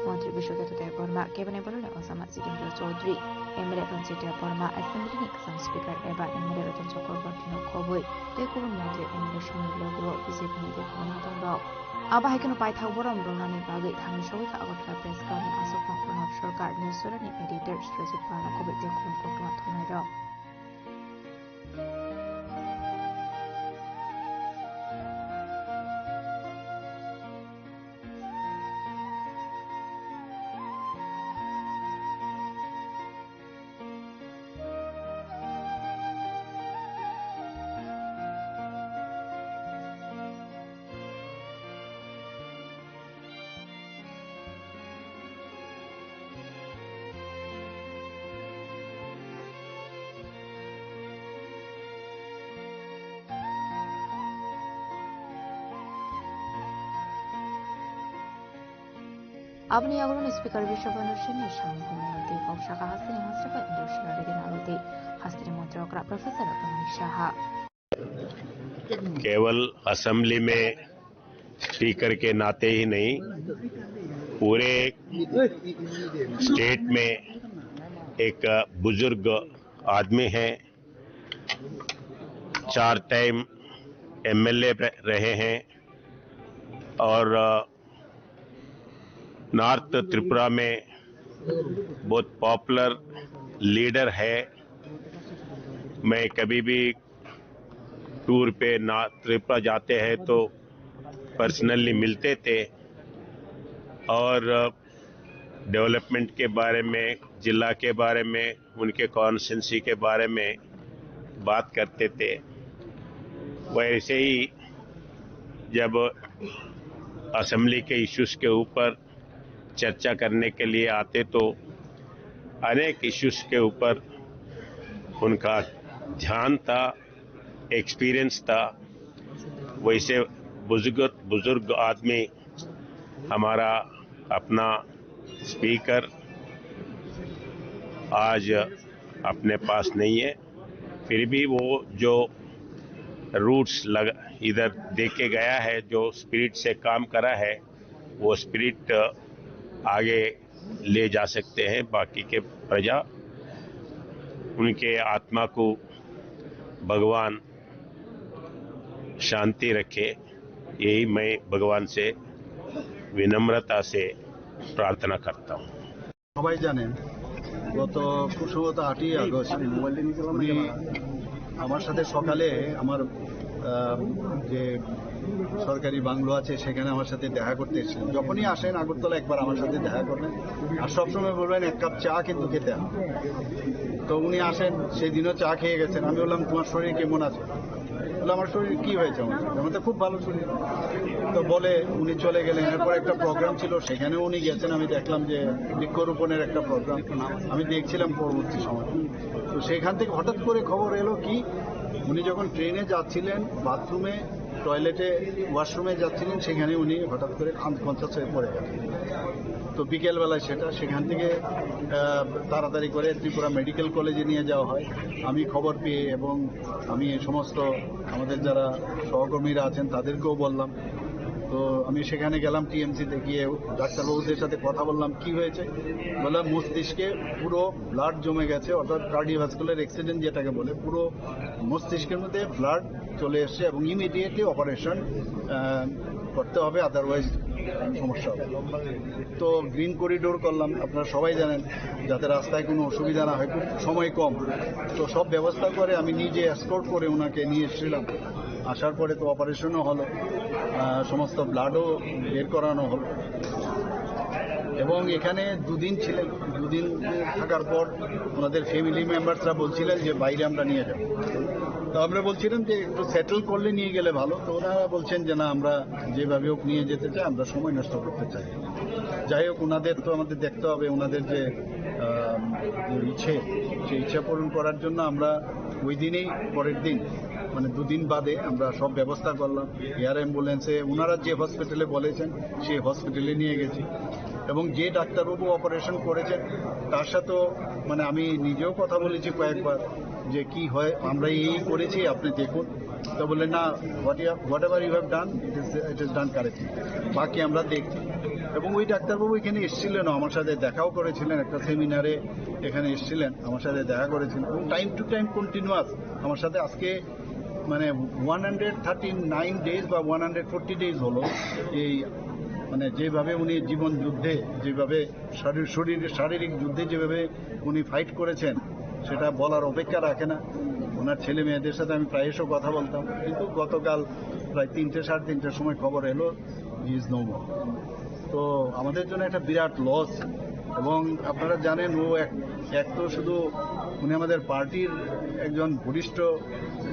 Montri Bishwajit Debbarma, keboni borokni ojama Jitendra Chaudhary, M L A Ranjit Debbarma, Assembly ni kwcham Speaker eba M L A Ratan Chakraborty no khobwi tei kubun montri M L A songni logi o B J P ni tei kwbangma adongrok. Abo hai kheno paithak borom rwnani bagwi thangwi sogwi kha Agartala Press Club ni aswkmung Pranab Sarkar, News Channel ni Editor Surajit Pal no khobwi tei kubun koktwma thumnairok. Aboni yagulo ni Speaker Biswabandhu Sen ni samung khumui tei kok saka hasteni Hastepha Indrasena Reddy Nalu tei hasteni montri okra Professor Doctor Manik Saha. केवल असेंबली में स्पीकर के नाते ही नहीं, पूरे स्टेट में एक बुजुर्ग आदमी है, चार टाइम एमएलए रहे हैं और नॉर्थ त्रिपुरा में बहुत पॉपुलर लीडर है। मैं कभी भी टूर पे ना त्रिपुरा जाते हैं तो पर्सनली मिलते थे और डेवलपमेंट के बारे में, जिला के बारे में, उनके कॉन्स्टिट्यूंसी के बारे में बात करते थे। वैसे ही जब असेंबली के इश्यूज के ऊपर चर्चा करने के लिए आते तो अनेक इश्यूज के ऊपर उनका ध्यान था, एक्सपीरियंस था। वैसे बुजुर्ग बुजुर्ग आदमी हमारा अपना स्पीकर आज अपने पास नहीं है, फिर भी वो जो रूट्स लग इधर दे के गया है, जो स्पिरिट से काम करा है, वो स्पिरिट आगे ले जा सकते हैं। बाकी के प्रजा, उनके आत्मा को भगवान शांति रखे, यही मैं भगवान से विनम्रता से प्रार्थना करता हूँ। সবাই জানেন, গত খুব সম্ভবত আটই আগস্ট উনি আমার সাথে সকালে আমার আহ, যে সরকারি বাংলো আছে সেখানে আমার সাথে দেখা করতে এসেছিলেন। যখনই আসেন আগরতলা একবার আমার সাথে দেখা করবেন, আর সবসময় বলবেন এক কাপ চা কিন্তু খেতে হবে। তো উনি আসেন, সেই দিনও চা খেয়ে গেছেন। আমি বললাম, "তোমার শরীর কেমন আছে?" বলে, "আমার শরীর কি হয়েছে আমার? আমার তো খুব ভালো শরীর।" তো বলে উনি চলে গেলেন। এরপর একটা প্রোগ্রাম ছিল, সেখানেও উনি গেছেন। আমি দেখলাম যে বৃক্ষরোপণের একটা প্রোগ্রাম, আমি দেখছিলাম পরবর্তী সময়। তো সেখান থেকে হঠাৎ করে খবর এলো কি, উনি যখন ট্রেনে যাচ্ছিলেন, বাথরুমে, টয়লেটে, ওয়াশরুমে যাচ্ছিলেন, সেখানে উনি হঠাৎ করে আনকনসিয়াস হয়ে পড়ে গেলেন। তো বিকেলবেলায় সেটা, সেখান থেকে আহ, তাড়াতাড়ি করে ত্রিপুরা মেডিকেল কলেজে নিয়ে যাওয়া হয়। আমি খবর পেয়ে এবং আমি এই সমস্ত আমাদের যারা সহকর্মীরা আছেন তাদেরকেও বললাম। তো আমি সেখানে গেলাম, টিএমসিতে গিয়ে ডাক্তারবাবুদের সাথে কথা বললাম, "কি হয়েছে?" বললাম, "মস্তিষ্কে পুরো ব্লাড জমে গেছে, অর্থাৎ কার্ডিওভাস্কুলার অ্যাক্সিডেন্ট যেটাকে বলে, পুরো মস্তিষ্কের মধ্যে ব্লাড চলে এসছে এবং ইমিডিয়েটলি অপারেশন করতে হবে, আদারওয়াইজ সমস্যা হবে।" তো গ্রিন করিডোর করলাম, আপনারা সবাই জানেন, যাতে রাস্তায় কোনো অসুবিধা না হয়, খুব সময় কম। তো সব ব্যবস্থা করে আমি নিজে এসকর্ট করে ওনাকে নিয়ে এসেছিলাম। আসার পরে তো অপারেশনও হলো, আহ, সমস্ত ব্লাডও বের করানো হলো। এবং এখানে দুদিন ছিলেন, দুদিন থাকার পর ওনাদের ফ্যামিলি মেম্বার্সরা বলছিলেন যে বাইরে আমরা নিয়ে যাব। তো আমরা বলছিলাম যে একটু সেটেল করলে নিয়ে গেলে ভালো। তো ওনারা বলছেন যে না, আমরা যেভাবে হোক নিয়ে যেতে চাই, আমরা সময় নষ্ট করতে চাই। যাই হোক, ওনাদের তো আমাদের দেখতে হবে, ওনাদের যে আহ, যে ইচ্ছে, সেই ইচ্ছা পূরণ করার জন্য আমরা ওই দিনেই, পরের দিন, মানে দুদিন বাদে আমরা সব ব্যবস্থা করলাম। এয়ার অ্যাম্বুলেন্সে ওনারা যে হসপিটালে বলেছেন, সেই হসপিটালে নিয়ে গেছি। এবং যে ডাক্তারবাবু অপারেশন করেছেন, তার সাথেও, মানে, আমি নিজেও কথা বলেছি কয়েকবার যে কি হয়, আমরা এই করেছি, আপনি দেখুন। তো বললেন, "না, whatever you have done, it is, it is done correctly, বাকি আমরা দেখছি।" এবং ওই ডাক্তারবাবু এখানে এসেছিলেন, আমার সাথে দেখাও করেছিলেন, একটা সেমিনারে এখানে এসেছিলেন, আমার সাথে দেখা করেছিলেন এবং টাইম টু টাইম কন্টিনিউয়াস আমার সাথে আজকে, মানে, one hundred thirty nine days বা ওয়ান হান্ড্রেড ফোরটি ডেজ হলো। এই, মানে, যেভাবে উনি জীবন যুদ্ধে, যেভাবে শরীর শরীর শারীরিক যুদ্ধে যেভাবে উনি ফাইট করেছেন, সেটা বলার অপেক্ষা রাখে না। ওনার ছেলে মেয়েদের সাথে আমি প্রায়শ কথা বলতাম, কিন্তু গতকাল প্রায় তিনটে, সাড়ে তিনটের সময় খবর এলো, হি ইজ নো মোর। তো আমাদের জন্য একটা বিরাট লস। এবং আপনারা জানেন, ও এক এক তো শুধু উনি আমাদের পার্টির একজন বরিষ্ঠ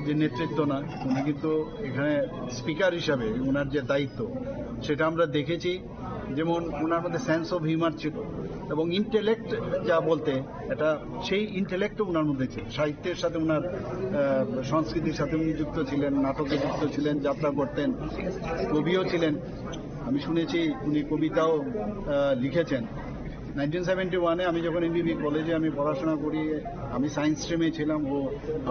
যে নেতৃত্ব না, উনি কিন্তু এখানে স্পিকার হিসাবে ওনার যে দায়িত্ব, সেটা আমরা দেখেছি। যেমন ওনার মধ্যে সেন্স অফ হিউমার ছিল এবং ইন্টেলেক্ট যা বলতে, এটা সেই ইন্টেলেক্টও ওনার মধ্যে ছিল। সাহিত্যের সাথে ওনার, আহ, সংস্কৃতির সাথে উনি যুক্ত ছিলেন, নাটকে যুক্ত ছিলেন, যাত্রা করতেন, কবিও ছিলেন। আমি শুনেছি উনি কবিতাও, আহ, লিখেছেন। নাইনটিন সেভেন্টি ওয়ানে আমি যখন এমবিবি কলেজে আমি পড়াশোনা করি, আমি সায়েন্স স্ট্রিমে ছিলাম, ও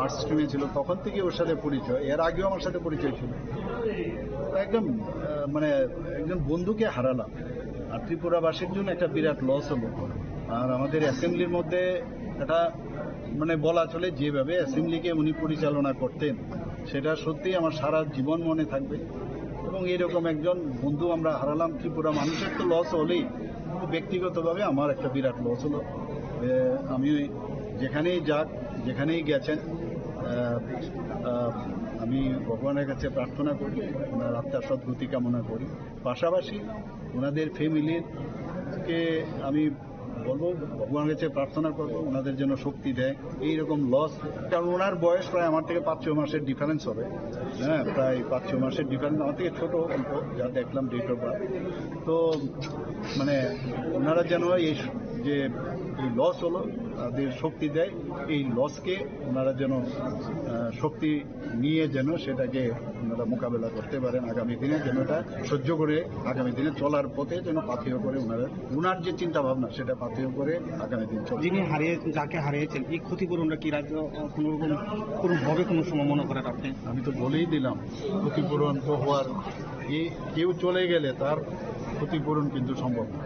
আর্টস স্ট্রিমে ছিল, তখন থেকে ওর সাথে পরিচয়। এর আগেও আমার সাথে পরিচয় ছিল। একদম আহ, মানে একজন বন্ধুকে হারালাম। আর ত্রিপুরাবাসীর জন্য একটা বিরাট লস হলো। আর আমাদের অ্যাসেম্বলির মধ্যে একটা, মানে, বলা চলে, যেভাবে অ্যাসেম্বলিকে উনি পরিচালনা করতেন, সেটা সত্যিই আমার সারা জীবন মনে থাকবে। এবং এরকম একজন বন্ধু আমরা হারালাম। ত্রিপুরা মানুষের তো লস হলেই, ব্যক্তিগতভাবে আমার একটা বিরাট লস হলো। এ, আমি যেখানেই যাক, যেখানেই গেছেন, আহ, আহ, আমি ভগবানের কাছে প্রার্থনা করি, ওনার আত্মার সদ্গতি কামনা করি। পাশাপাশি ওনাদের ফ্যামিলির কে আমি বলবো, ভগবানের কাছে প্রার্থনা করবো, ওনাদের জন্য শক্তি দেয়। এইরকম লস, কারণ ওনার বয়স প্রায় আমার থেকে পাঁচ ছয় মাসের ডিফারেন্স হবে। হ্যাঁ, প্রায় পাঁচ ছয় মাসের ডিফারেন্স, আমার থেকে ছোট অল্প, যা দেখলাম ডেট অফ বার্থ। তো মানে ওনারা যেন এই স-, যে এই লস হলো, তাদের শক্তি দেয়, এই লসকে ওনারা যেন আহ, শক্তি নিয়ে যেন সেটাকে ওনারা মোকাবেলা করতে পারেন আগামী দিনে, যেন এটা সহ্য করে আগামী দিনে চলার পথে যেন পাথেয় করে ওনারা, ওনার যে চিন্তা ভাবনা সেটা পাথেয় করে আগামী দিন চলে। যিনি হারিয়ে, যাকে হারিয়েছেন, এই ক্ষতিপূরণটা কি রাজ্য, আহ, কোনো রকম, কোনো ভাবে কোনো সময় মনে করেন আপনি? আমি তো বলেই দিলাম, ক্ষতিপূরণ তো হওয়ার, এই কেউ চলে গেলে তার ক্ষতিপূরণ কিন্তু সম্ভব না।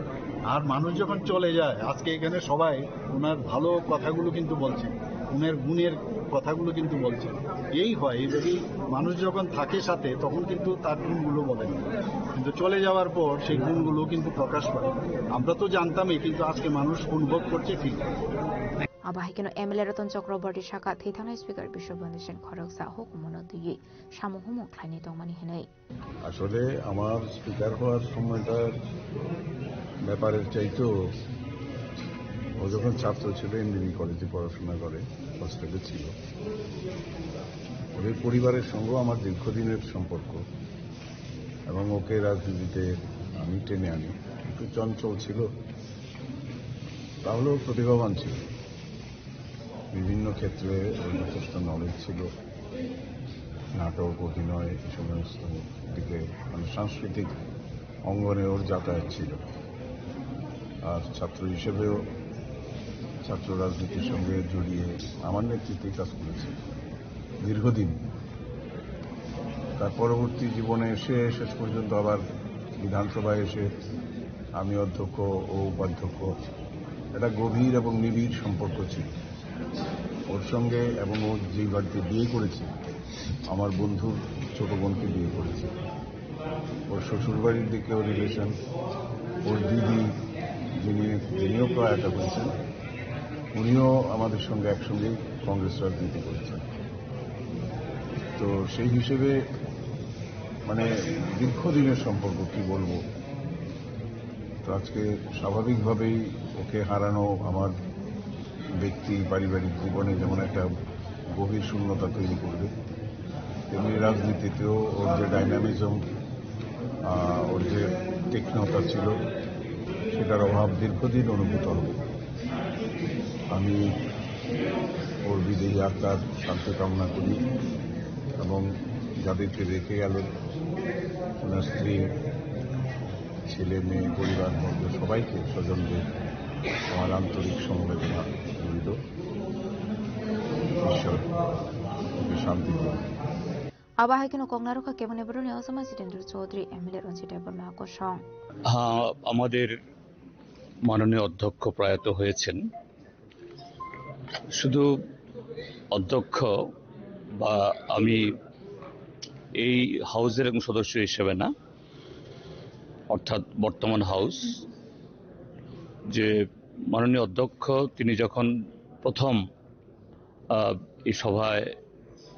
আর মানুষ যখন চলে যায়, আজকে এখানে সবাই ওনার ভালো কথাগুলো কিন্তু বলছেন, ওনার গুণের কথাগুলো কিন্তু বলছেন। এই হয়, এই যদি মানুষ যখন থাকে সাথে, তখন কিন্তু তার গুণগুলো বলেন, কিন্তু চলে যাওয়ার পর সেই গুণগুলো কিন্তু প্রকাশ পায়। আমরা তো জানতামই, কিন্তু আজকে মানুষ অনুভব করছে ঠিক। Abo hai kheno M L A Ratan Chakraborty sakha thwi thangnai Speaker Biswabandhu Sen khoroksa hukumono twiwi samung humung khlainai tongmani hinwi. আসলে আমার স্পিকার হওয়ার সময়টার ব্যাপারের চাইতেও ও যখন ছাত্র ছিল, এমবিবি কলেজে পড়াশোনা করে, হস্টেলে ছিল। ওদের পরিবারের সঙ্গেও আমার দীর্ঘদিনের সম্পর্ক এবং ওকে রাজনীতিতে আমি টেনে আনি। একটু চঞ্চল ছিল, তাহলেও প্রতিভাবান ছিল। বিভিন্ন ক্ষেত্রে ওর যথেষ্ট নলেজ ছিল, নাটক, অভিনয়, এই সমস্ত দিকে, মানে, সাংস্কৃতিক অঙ্গনে ওর যাতায়াত ছিল। আর ছাত্র হিসেবেও ছাত্র রাজনীতির সঙ্গে জড়িয়ে আমার নেতৃত্বে কাজ করেছে দীর্ঘদিন। তার পরবর্তী জীবনে এসে শেষ পর্যন্ত আবার বিধানসভায় এসে আমি অধ্যক্ষ ও উপাধ্যক্ষ, একটা গভীর এবং নিবিড় সম্পর্ক ছিল ওর সঙ্গে। এবং ও যেই বাড়িতে বিয়ে করেছে, আমার বন্ধুর ছোট বোনকে বিয়ে করেছে। ওর শ্বশুরবাড়ির দিকেও রিলেশন, ওর দিদি যিনি, যিনিও প্রয়াত হয়েছেন, উনিও আমাদের সঙ্গে একসঙ্গেই কংগ্রেস রাজনীতি করেছেন। তো সেই হিসেবে, মানে, দীর্ঘদিনের সম্পর্ক, কি বলবো। তো আজকে স্বাভাবিকভাবেই ওকে হারানো আমার ব্যক্তি পারিবারিক জীবনে যেমন একটা গভীর শূন্যতা তৈরি করবে, তেমনি রাজনীতিতেও ওর যে ডাইনামিজম, ওর যে তীক্ষ্ণতা ছিল, সেটার অভাব দীর্ঘদিন অনুভূত হবে। আমি ওর বিদেহী আত্মার শান্তি কামনা করি এবং যাদেরকে রেখে গেল, ওনার স্ত্রী, ছেলে, মেয়ে, পরিবারবর্গ, সবাইকে, স্বজনদের আমার আন্তরিক সমবেদনা রইল। ঈশ্বর ওকে শান্তি দিন। Abo hai kheno kok narwkha keboni boroni osama Jitendra Chaudhary, M L A Ranjit Debbarma kosong. হ্যাঁ, আমাদের মাননীয় অধ্যক্ষ প্রয়াত হয়েছেন। শুধু অধ্যক্ষ বা আমি এই হাউসের একজন সদস্য হিসেবে না, অর্থাৎ বর্তমান হাউস, যে মাননীয় অধ্যক্ষ, তিনি যখন প্রথম, আহ, এই সভায়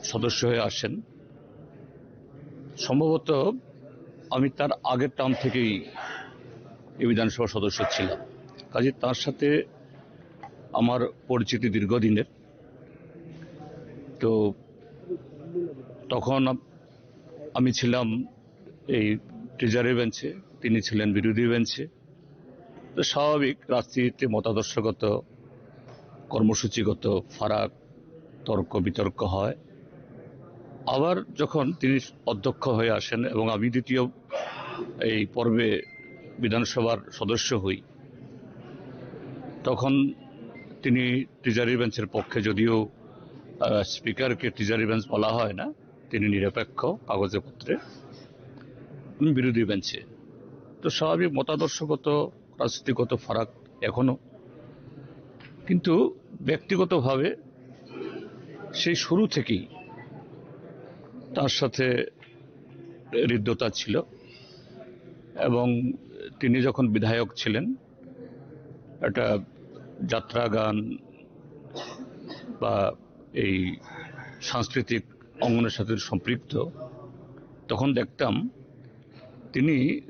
সদস্য হয়ে আসেন, সম্ভবত আমি তার আগের টার্ম থেকেই এই বিধানসভার সদস্য ছিলাম। কাজে তার সাথে আমার পরিচিতি দীর্ঘদিনের। তো তখন আম-, আমি ছিলাম এই ট্রেজারি বেঞ্চে, তিনি ছিলেন বিরোধী বেঞ্চে। তো স্বাভাবিক, রাজনীতিতে মতাদর্শগত, কর্মসূচিগত ফারাক, তর্ক বিতর্ক হয়। আবার যখন তিনি অধ্যক্ষ হয়ে আসেন এবং আমি দ্বিতীয় এই পর্বে বিধানসভার সদস্য হই, তখন তিনি ট্রেজারি বেঞ্চের পক্ষে, যদিও আহ, স্পিকারকে ট্রেজারি বেঞ্চ বলা হয় না, তিনি নিরপেক্ষ কাগজে পত্রে, উনি বিরোধী বেঞ্চে। তো স্বাভাবিক মতাদর্শগত, রাজনীতিগত ফারাক এখনো, কিন্তু ব্যক্তিগতভাবে সেই শুরু থেকেই তার সাথে হৃদ্যতা ছিল এবং তিনি যখন বিধায়ক ছিলেন, একটা যাত্রা গান বা এই সাংস্কৃতিক অঙ্গনের সাথে সম্পৃক্ত, তখন দেখতাম তিনি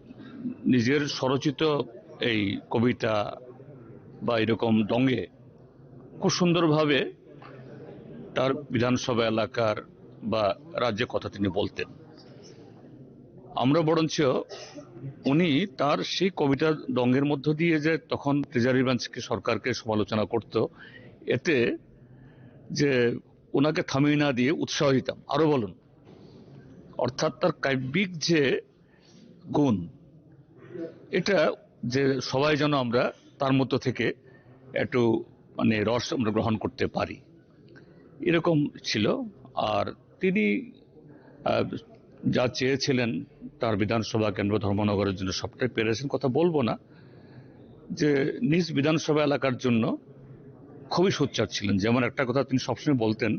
নিজের স্বরচিত এই কবিতা বা এরকম ঢঙে খুব সুন্দরভাবে তার বিধানসভা এলাকার বা রাজ্যের কথা তিনি বলতেন। আমরা বরঞ্চ উনি তার সেই কবিতা ঢঙের মধ্য দিয়ে যে তখন ট্রেজারি বেঞ্চকে, সরকারকে সমালোচনা করত, এতে যে ওনাকে থামিয়ে না দিয়ে উৎসাহ দিতাম, "আরো বলুন।" অর্থাৎ তার কাব্যিক যে গুণ, এটা যে সবাই যেন আমরা তার মধ্য থেকে একটু, মানে, রস আমরা গ্রহণ করতে পারি, এরকম ছিল। আর তিনি, আহ, যা চেয়েছিলেন তার বিধানসভা কেন্দ্র ধর্মনগরের জন্য, সবটাই পেরেছেন, কথা বলবো না। যে নিজ বিধানসভা এলাকার জন্য খুবই সোচ্চার ছিলেন। যেমন একটা কথা তিনি সবসময় বলতেন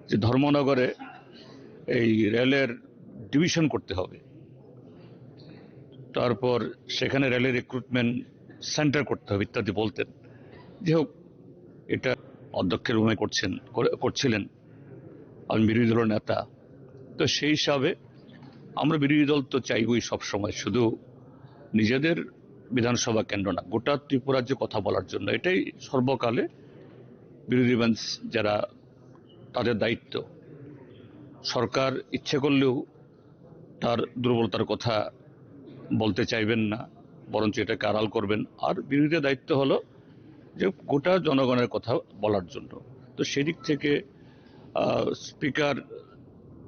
যে ধর্মনগরে এই রেলের ডিভিশন করতে হবে, তারপর সেখানে রেলের রিক্রুটমেন্ট সেন্টার করতে হবে ইত্যাদি বলতেন। যাই হোক, এটা অধ্যক্ষের ভূমিকা করছেন, করে-, করছিলেন, আমি বিরোধী দলের নেতা। তো সেই হিসাবে আমরা বিরোধী দল তো চাইবই সবসময় শুধু নিজেদের বিধানসভা কেন্দ্র না, গোটা ত্রিপুরার যে কথা বলার জন্য। এটাই সর্বকালে বিরোধী বেঞ্চ যারা, তাদের দায়িত্ব। সরকার ইচ্ছে করলেও তার দুর্বলতার কথা বলতে চাইবেন না, বরঞ্চ এটাকে আড়াল করবেন। আর বিরোধীদের দায়িত্ব হলো যে গোটা জনগণের কথা বলার জন্য। তো সেদিক থেকে, আহ, স্পিকার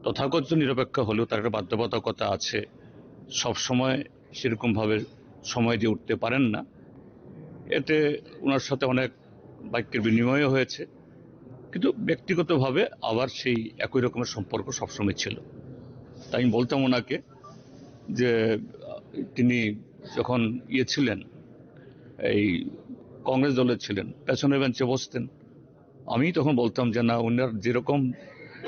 তথাকথিত নিরপেক্ষ হলেও তার একটা বাধ্যবাধকতা আছে, সব সময় সেরকমভাবে সময় দিয়ে উঠতে পারেন না। এতে ওনার সাথে অনেক বাক্যের বিনিময়ও হয়েছে, কিন্তু ব্যক্তিগতভাবে আবার সেই একই রকমের সম্পর্ক সবসময় ছিল। তাই আমি বলতাম ওনাকে যে, আহ, তিনি যখন ইয়ে ছিলেন, এই কংগ্রেস দলে ছিলেন, পেছনের বেঞ্চে বসতেন। আমি তখন বলতাম যে, "না, ওনার যেরকম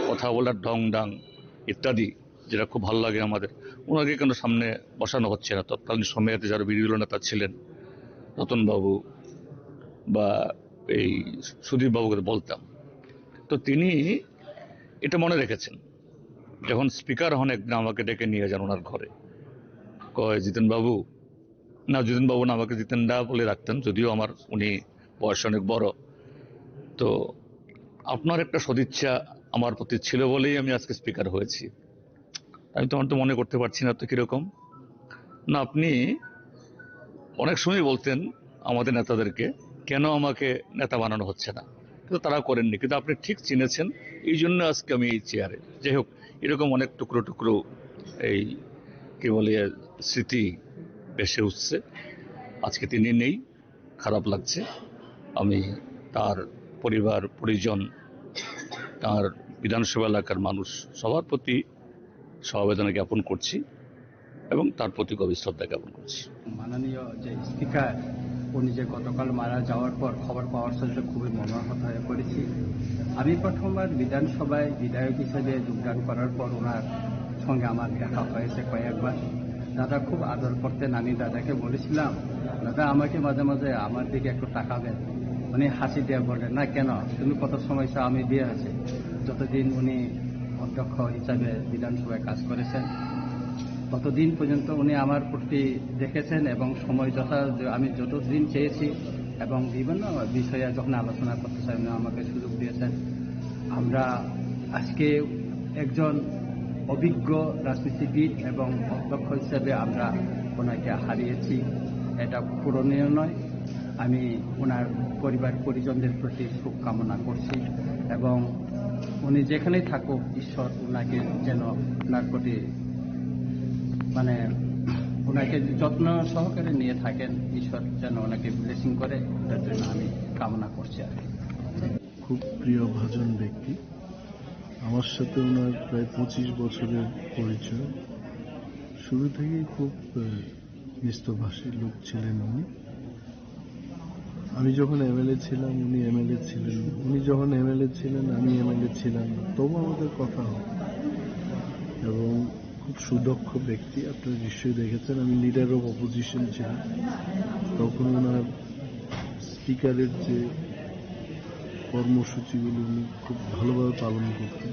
কথা বলার ঢং ঢাং ইত্যাদি, যেটা খুব ভালো লাগে আমাদের, ওনাকে কেন সামনে বসানো হচ্ছে না?" তৎকালীন সময়ে যারা বিরোধী দল নেতা ছিলেন, রতনবাবু বা এই সুদীপ বাবুকে বলতাম। তো তিনি এটা মনে রেখেছেন। যখন স্পিকার হন, একদিন আমাকে ডেকে নিয়ে যান ওনার ঘরে, কয়, "জিতেন বাবু", না, জিতেন বাবু না, আমাকে জিতেন দা বলে রাখতেন, যদিও আমার, উনি বয়সে অনেক বড়। তো আপনার একটা সদিচ্ছা আমার প্রতি ছিল বলেই আমি আজকে স্পিকার হয়েছি। আমি তো, আমার তো মনে করতে পারছি না তো কিরকম। না, আপনি অনেক সময় বলতেন আমাদের নেতাদেরকে, "কেন আমাকে নেতা বানানো হচ্ছে না?" কিন্তু তারা করেননি, কিন্তু আপনি ঠিক চিনেছেন, এই জন্য আজকে আমি এই চেয়ারে। যাই হোক, এরকম অনেক টুকরো টুকরো এই, কি বলে, স্মৃতি ভেসে উঠছে। আজকে তিনি নেই, খারাপ লাগছে। আমি তার পরিবার পরিজন, তার বিধানসভা এলাকার মানুষ, সবার প্রতি সমবেদনা জ্ঞাপন করছি এবং তার প্রতি গভীর শ্রদ্ধা জ্ঞাপন করছি। মাননীয় যে স্পিকার, উনি যে গতকাল মারা যাওয়ার পর খবর পাওয়ার সাথে খুবই মর্মাহত হয়ে পড়েছি। আমি প্রথমবার বিধানসভায় বিধায়ক হিসেবে যোগদান করার পর ওনার সঙ্গে আমার দেখা হয়েছে কয়েকবার। দাদা খুব আদর করতেন। আমি দাদাকে বলেছিলাম, "দাদা, আমাকে মাঝে মাঝে আমার দিকে একটু তাকাবেন।" উনি হাসি দিয়ে বললেন, "না, কেন? তুমি কত সময় চাও, আমি দিয়ে আছি।" যতদিন উনি অধ্যক্ষ হিসাবে বিধানসভায় কাজ করেছেন, ততদিন পর্যন্ত উনি আমার প্রতি দেখেছেন এবং সময় যথা, আমি যতদিন চেয়েছি এবং বিভিন্ন বিষয়ে যখন আলোচনা করতে চাই, উনি আমাকে সুযোগ দিয়েছেন। আমরা আজকে একজন অভিজ্ঞ রাজনীতিবিদ এবং অধ্যক্ষ হিসেবে আমরা ওনাকে হারিয়েছি, এটা পূরণীয় নয়। আমি ওনার পরিবার পরিজনদের প্রতি শুভকামনা করছি এবং উনি যেখানেই থাকুক, ঈশ্বর ওনাকে যেন ওনার প্রতি, মানে, ওনাকে যত্ন সহকারে নিয়ে থাকেন, ঈশ্বর যেন ওনাকে ব্লেসিং করে, এটার জন্য আমি কামনা করছি আর কি। খুব প্রিয় ভাজন ব্যক্তি। আমার সাথে ওনার প্রায় পঁচিশ বছরের পরিচয়। শুরু থেকেই খুব, আহ, মিষ্টভাষী লোক ছিলেন উনি। আমি যখন এমএলএ ছিলাম, উনি এমএলএ ছিলেন। উনি যখন এমএলএ ছিলেন, আমি এমএলএ ছিলাম। তবু আমাদের কথা হয়। এবং খুব সুদক্ষ ব্যক্তি, আপনারা নিশ্চয়ই দেখেছেন, আমি লিডার অফ অপোজিশন ছিলাম। তখন ওনার স্পিকারের যে কর্মসূচিগুলো উনি খুব ভালোভাবে পালন করতেন।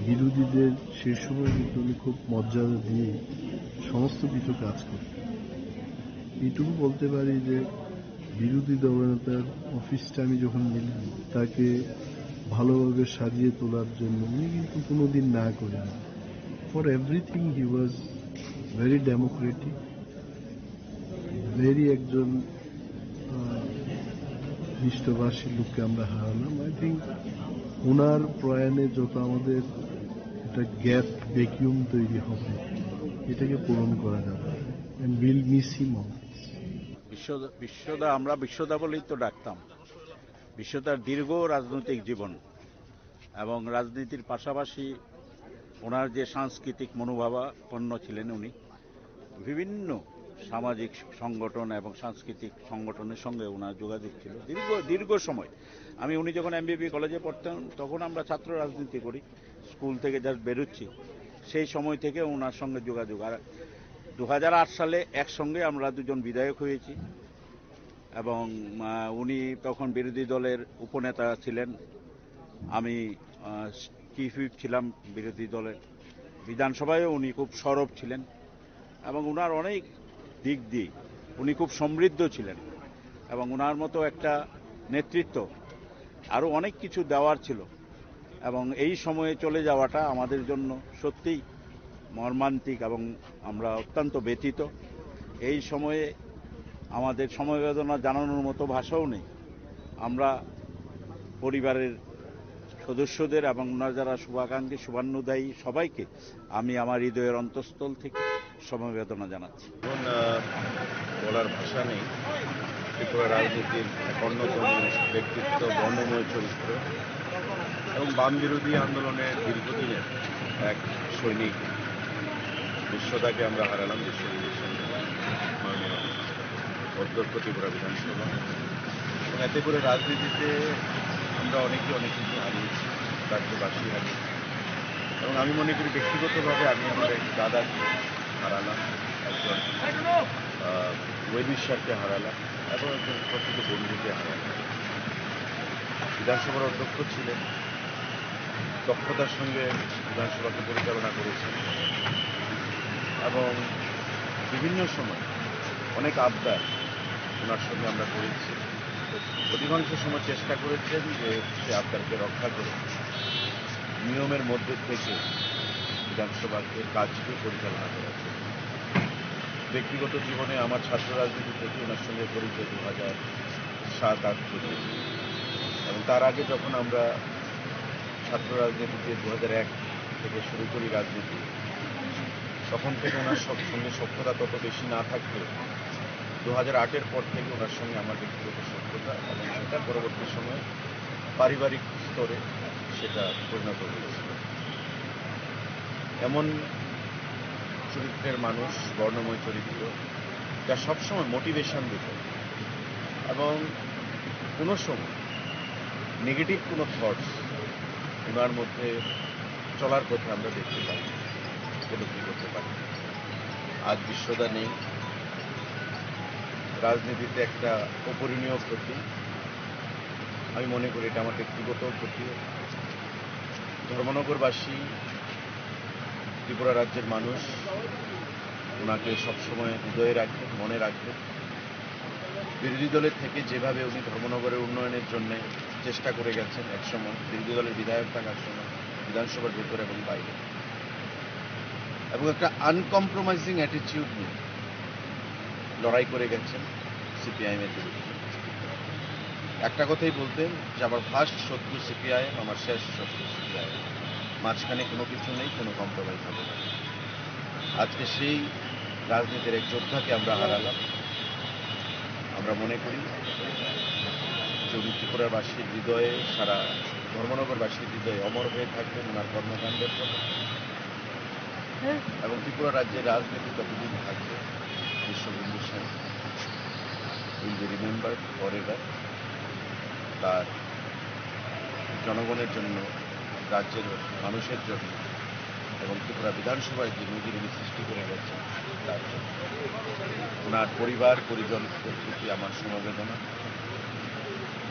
বিরোধীদের সেই সময় কিন্তু উনি খুব মর্যাদা দিয়ে সমস্ত কিছু কাজ করতেন। এইটুকু বলতে পারি যে বিরোধী দলনেতার অফিসটা আমি যখন নিলাম, তাকে ভালোভাবে সাজিয়ে তোলার জন্য উনি কিন্তু কোনোদিন না করেন। For everything he was very democratic, very একজন, আহ, মিষ্টভাষী লোককে আমরা হারালাম। আই থিঙ্ক ওনার প্রয়াণে যত আমাদের একটা গ্যাপ, ভ্যাকুয়াম তৈরি হবে, এটাকে পূরণ করা যাবে। And we'll miss him always. বিশ্ব-, বিশ্বদা, আমরা বিশ্বদা বলেই তো ডাকতাম। বিশ্বদার দীর্ঘ রাজনৈতিক জীবন এবং রাজনীতির পাশাপাশি ওনার যে সাংস্কৃতিক মনোভাবাপন্ন ছিলেন উনি, বিভিন্ন সামাজিক সংগঠন এবং সাংস্কৃতিক সংগঠনের সঙ্গে ওনার যোগাযোগ ছিল দীর্ঘ, দীর্ঘ সময়। আমি, উনি যখন এমবিবি কলেজে পড়তেন, তখন আমরা ছাত্র রাজনীতি করি, স্কুল থেকে জাস্ট বেরোচ্ছি, সেই সময় থেকে ওনার সঙ্গে যোগাযোগ। আর দু হাজার আট সালে একসঙ্গে আমরা দুজন বিধায়ক হয়েছি এবং, আহ, উনি তখন বিরোধী দলের উপনেতা ছিলেন, আমি, আহ, চিফ হুইপ ছিলাম বিরোধী দলের। বিধানসভায়ও উনি খুব সরব ছিলেন এবং ওনার অনেক দিক দিয়ে উনি খুব সমৃদ্ধ ছিলেন এবং ওনার মতো একটা নেতৃত্ব, আরও অনেক কিছু দেওয়ার ছিল এবং এই সময়ে চলে যাওয়াটা আমাদের জন্য সত্যিই মর্মান্তিক এবং আমরা অত্যন্ত ব্যথিত। এই সময়ে আমাদের সমবেদনা জানানোর মতো ভাষাও নেই। আমরা পরিবারের সদস্যদের এবং ওনার যারা শুভাকাঙ্ক্ষী, শুভান্নুদায়ী, সবাইকে আমি আমার হৃদয়ের অন্তঃস্থল থেকে সমবেদনা জানাচ্ছি। এখন, আহ, বলার ভাষা নেই। ত্রিপুরা রাজনীতির এক অন্যতম ব্যক্তিত্ব, বর্ণময় চরিত্র এবং বাম বিরোধী আন্দোলনের দীর্ঘদিনের এক সৈনিক বিশ্বদাকে আমরা হারালাম। বিশ্বজিৎ সিং, মাননীয় অধ্যক্ষ ত্রিপুরা বিধানসভা। এবং এতে করে রাজনীতিতে আমরা অনেকে অনেক কিছু হারিয়েছি, রাজ্যবাসী হারিয়েছি। এবং আমি মনে করি ব্যক্তিগতভাবে আমি আমার এক দাদাকে হারালাম, একজন, আহ, ওয়েল উইশারকে হারালাম এবং একজন প্রকৃত বন্ধুকে হারালাম। বিধানসভার অধ্যক্ষ ছিলেন, দক্ষতার সঙ্গে বিধানসভাকে পরিচালনা করেছেন এবং বিভিন্ন সময় অনেক আবদার ওনার সঙ্গে আমরা করেছি। অধিকাংশ সময় চেষ্টা করেছেন যে সে আবদারকে রক্ষা করে নিয়মের মধ্যে থেকে বিধানসভাকে কাজকে পরিচালনা করার জন্য। ব্যক্তিগত জীবনে আমার ছাত্র রাজনীতি থেকে ওনার সঙ্গে পরিচয় দু হাজার সাত আট থেকে, এবং তার আগে যখন আমরা ছাত্র রাজনীতিতে দু হাজার এক থেকে শুরু করি রাজনীতি, তখন থেকে ওনার সব সঙ্গে সখ্যতা তত বেশি না থাকলেও দু হাজার আটের পর থেকে ওনার সঙ্গে আমার ব্যক্তিগত সখ্যতা এবং সেটা পরবর্তী সময়ে পারিবারিক স্তরে সেটা পরিণত হয়েছিল। এমন চরিত্রের মানুষ, বর্ণময় চরিত্র, যা সবসময় মোটিভেশন দিত এবং কোনো সময় নেগেটিভ কোনো থটস ওনার মধ্যে চলার পথে আমরা দেখতে পাই, উপলব্ধি করতে পারি। আজ বিশ্বদা নেই, রাজনীতিতে একটা অপূরণীয় ক্ষতি। আমি মনে করি এটা আমার ব্যক্তিগত ক্ষতি। ধর্মনগরবাসী, ত্রিপুরা রাজ্যের মানুষ ওনাকে সবসময় হৃদয়ে রাখবেন, মনে রাখবেন। বিরোধী দলের থেকে যেভাবে উনি ধর্মনগরের উন্নয়নের জন্য চেষ্টা করে গেছেন, একসময় বিরোধী দলের বিধায়ক থাকার সময়, বিধানসভার ভেতরে এবং বাইরে, এবং একটা আনকম্প্রোমাইজিং অ্যাটিটিউড নিয়ে লড়াই করে গেছেন সিপিআইএম এর বিরুদ্ধে। একটা কথাই বলতেন যে, "আমার ফার্স্ট শত্রু সিপিআইএম, আমার শেষ শত্রু সিপিআইএম, মাঝখানে কোনো কিছু নেই, কোনো কম্প্রোমাইজ হবে না।" আজকে সেই রাজনীতির এক যোদ্ধাকে আমরা হারালাম। আমরা মনে করি যে উনি ত্রিপুরাবাসীর হৃদয়ে, সারা ধর্মনগরবাসীর হৃদয়ে অমর হয়ে থাকবেন ওনার কর্মকাণ্ডের ফলে। এবং ত্রিপুরা রাজ্যের রাজনীতি ততদিন থাকবে, বিশ্ববন্ধু Sen will be remembered forever। তার জনগণের জন্য, রাজ্যের মানুষের জন্য এবং ত্রিপুরা বিধানসভায় যে নজির উনি সৃষ্টি করে গেছেন, তার জন্য। ওনার পরিবার পরিজনদের প্রতি আমার সমবেদনা।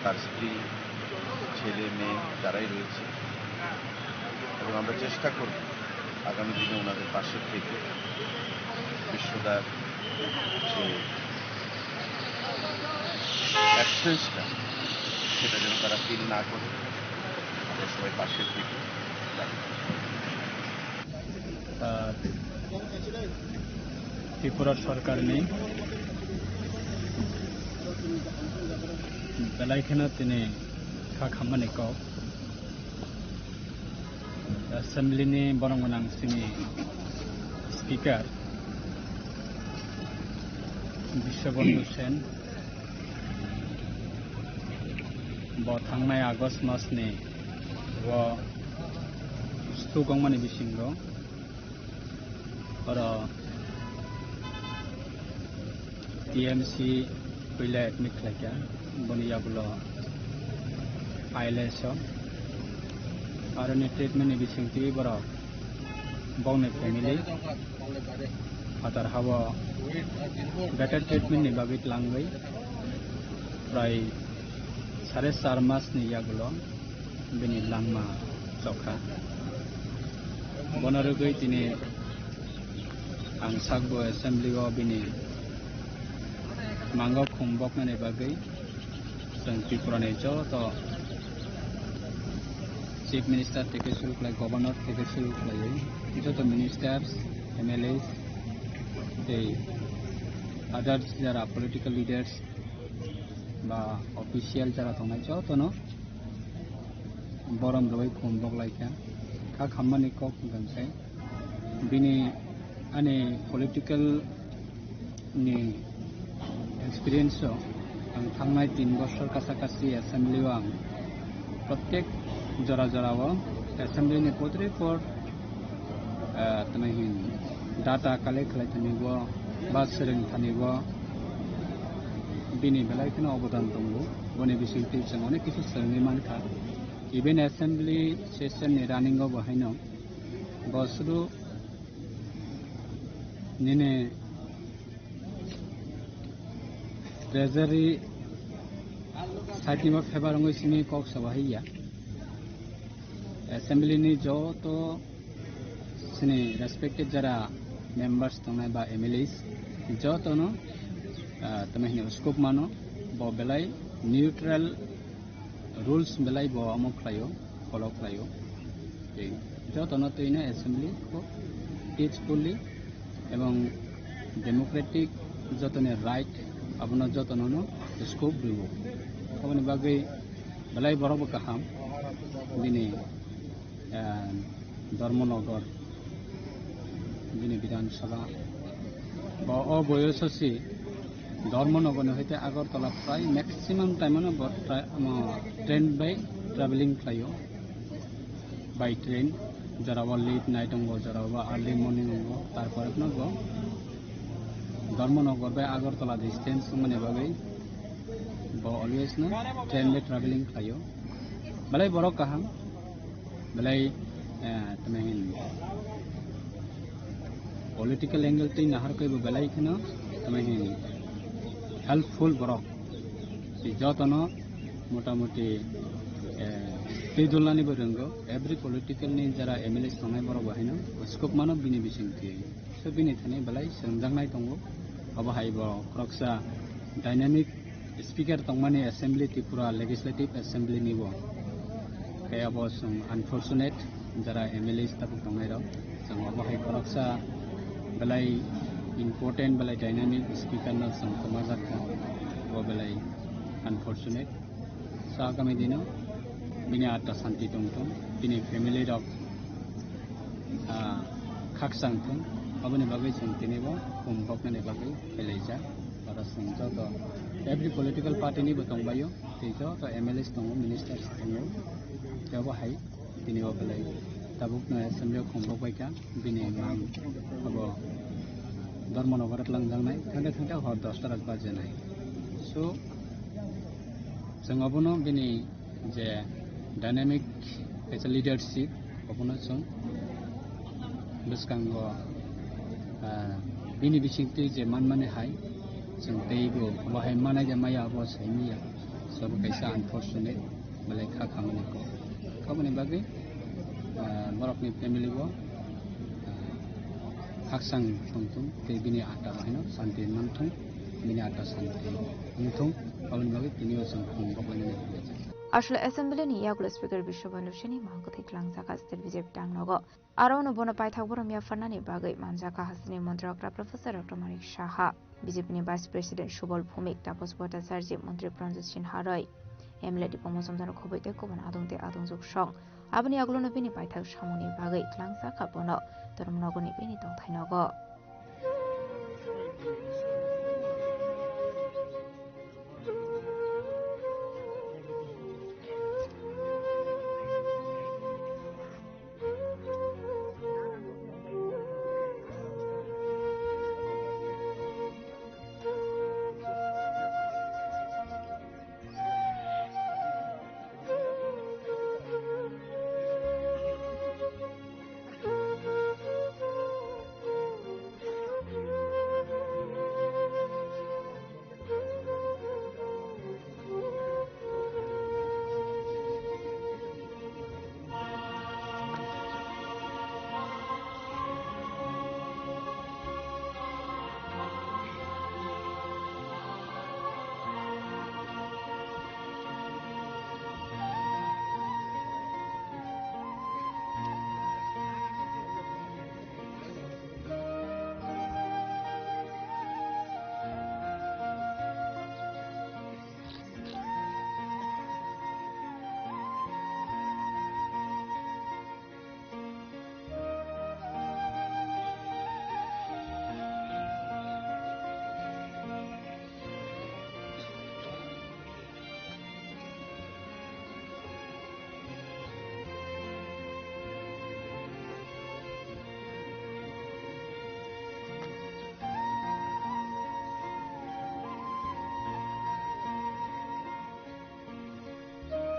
তার স্ত্রী, ছেলে, মেয়ে যারাই রয়েছে, এবং আমরা চেষ্টা করব আগামী দিনে ওনাদের পাশে থেকে বিশ্বদার যে অ্যাবসেন্সটা, সেটা যেন তারা ফিল না করে, আমরা সবাই পাশে থেকে। আহ, ত্রিপুরা সরকারনি belai kheno tini kha khammani kok Assembly ni borok gwnang chini Speaker Biswabandhu Sen bo thangnai August mas ni o stuk wngmani bisingo oro T M C puila admit khlaikha, boni yagulo I L S o. Aroni treatment ni bisingtwi borok bokni family phatar hao better treatment ni bagwi tlangwi prai sare char mas ni yagulo bini langma chokha. Bono rwgwi tini ang sakbo assembly o bini mango khum boknani bagwi chwng Tripura ni joto Chief Minister theke suru khlai, Governor theke suru khlaiwi joto ministers, M L As tei others jara political leaders ba official jara tongnai jotono borom rwui khum boklaikha. Kha khammani kok hwnkhe bini ani political ni experience o ang thangnai tin bosor kasa kasi assembly o ang protek jora jora o assembly ni podre pod, ah, tini hin data collect khlai thani bo ba swrwng thani bo bini belai kheno obodan tongo. Boni bisingtwi chwng onek kisu swrwngwi mankha. Even assembly session ni running o bo haino bo sudu nini treasury side ni bo favor wngwi simi kok sabo haiya. Assembly ni joto chini respected jara members tongnai ba M L As jotono, ah, tamo hino scope mano, bo belai neutral rules belai bo omo khlaio, follow khlaio. Tei jotono twino assembly kho peacefully ebong democratic jotoni right abono jotono no scope rwo. Aboni bagwi belai borok bo kaham bini, ah, Dharmanagar bini Bidhan Sabha. Bo o boyoso si Dharmanagar ni hoite Agartala prai maximum time ano bo tra-, amo train bai traveling khlaio, by train, jora o late night wngo, jora o early morning wngo, tarpore phano bo Dharmanagar bai Agartala distance wngmani bagwi bo always no train bai traveling khlaio. Belai borok kaham, belai, eh, tamo hin political angle twi nahar khe bo belai kheno tamo hin helpful borok. Tei jotono motamuti, eh, twi dulnani bo rwngo, every political ni jara M L A tongnai borok bo haino scope mano bini bisingtwi. So bini thani belai swrwngjaknai tongo. Obo hai bo khoroksa dynamic speaker tongmani assembly, Tripura Legislative Assembly ni bo. Khe abo chwng unfortunate, jara M L As tabuk tongnai rok. Chwng obo hai khoroksa belai important, belai dynamic speaker no chwng kwmajak kha. Bo belai unfortunate. Sa agami dino bini atma santi tongthung, bini family rok, ah, khakchang thung. Aboni bagwi chwng tini bo khum boknani bagwi phailaijak. Oro chwng joto every political party ni bo tongbaio, tei joto M L As tongo, ministers tongo, tei bo hai tini o belai tabuk no assembly o khum bokbaikha, bini mang abo Dharmanagar o twlangjaknai, thangte thangte hor dosta rok bajenai. So, chwng obono bini je dynamic kaisa leadership, obono chwng bwskango, ah, bini bisingtwi je manmani hai, chwng teibo bo hai manai de maya abo saimanya. So, bo kaisa unfortunate, belai kha khamani kok. Aboni bagwi, ah, borokni family bo, ah, khakchang tongthung tei bini atma haino santi manthung, bini atma santi wngthung, aboni bagwi tini o chwng khum boknani. Aswk assembly ni yagulo speaker Biswabandhu Saini mang kwthwi tlangjak state B J P tangnogo. Aro no bono paithak borom yapharnani bagwi manjakha hasteni montri okra Professor Doctor Manik Saha, B J P ni Vice President Subal Bhumik, Tapas Bhattacharjee, Montri Pranjit Sinha Roy, M L A Dipam Majumdar khoboi tei kubun adong tei adongjwk song. Aboni yagulo no bini paithak samungni bagwi tlangjak kha bono Dharmanagar ni bini tongthai nogo.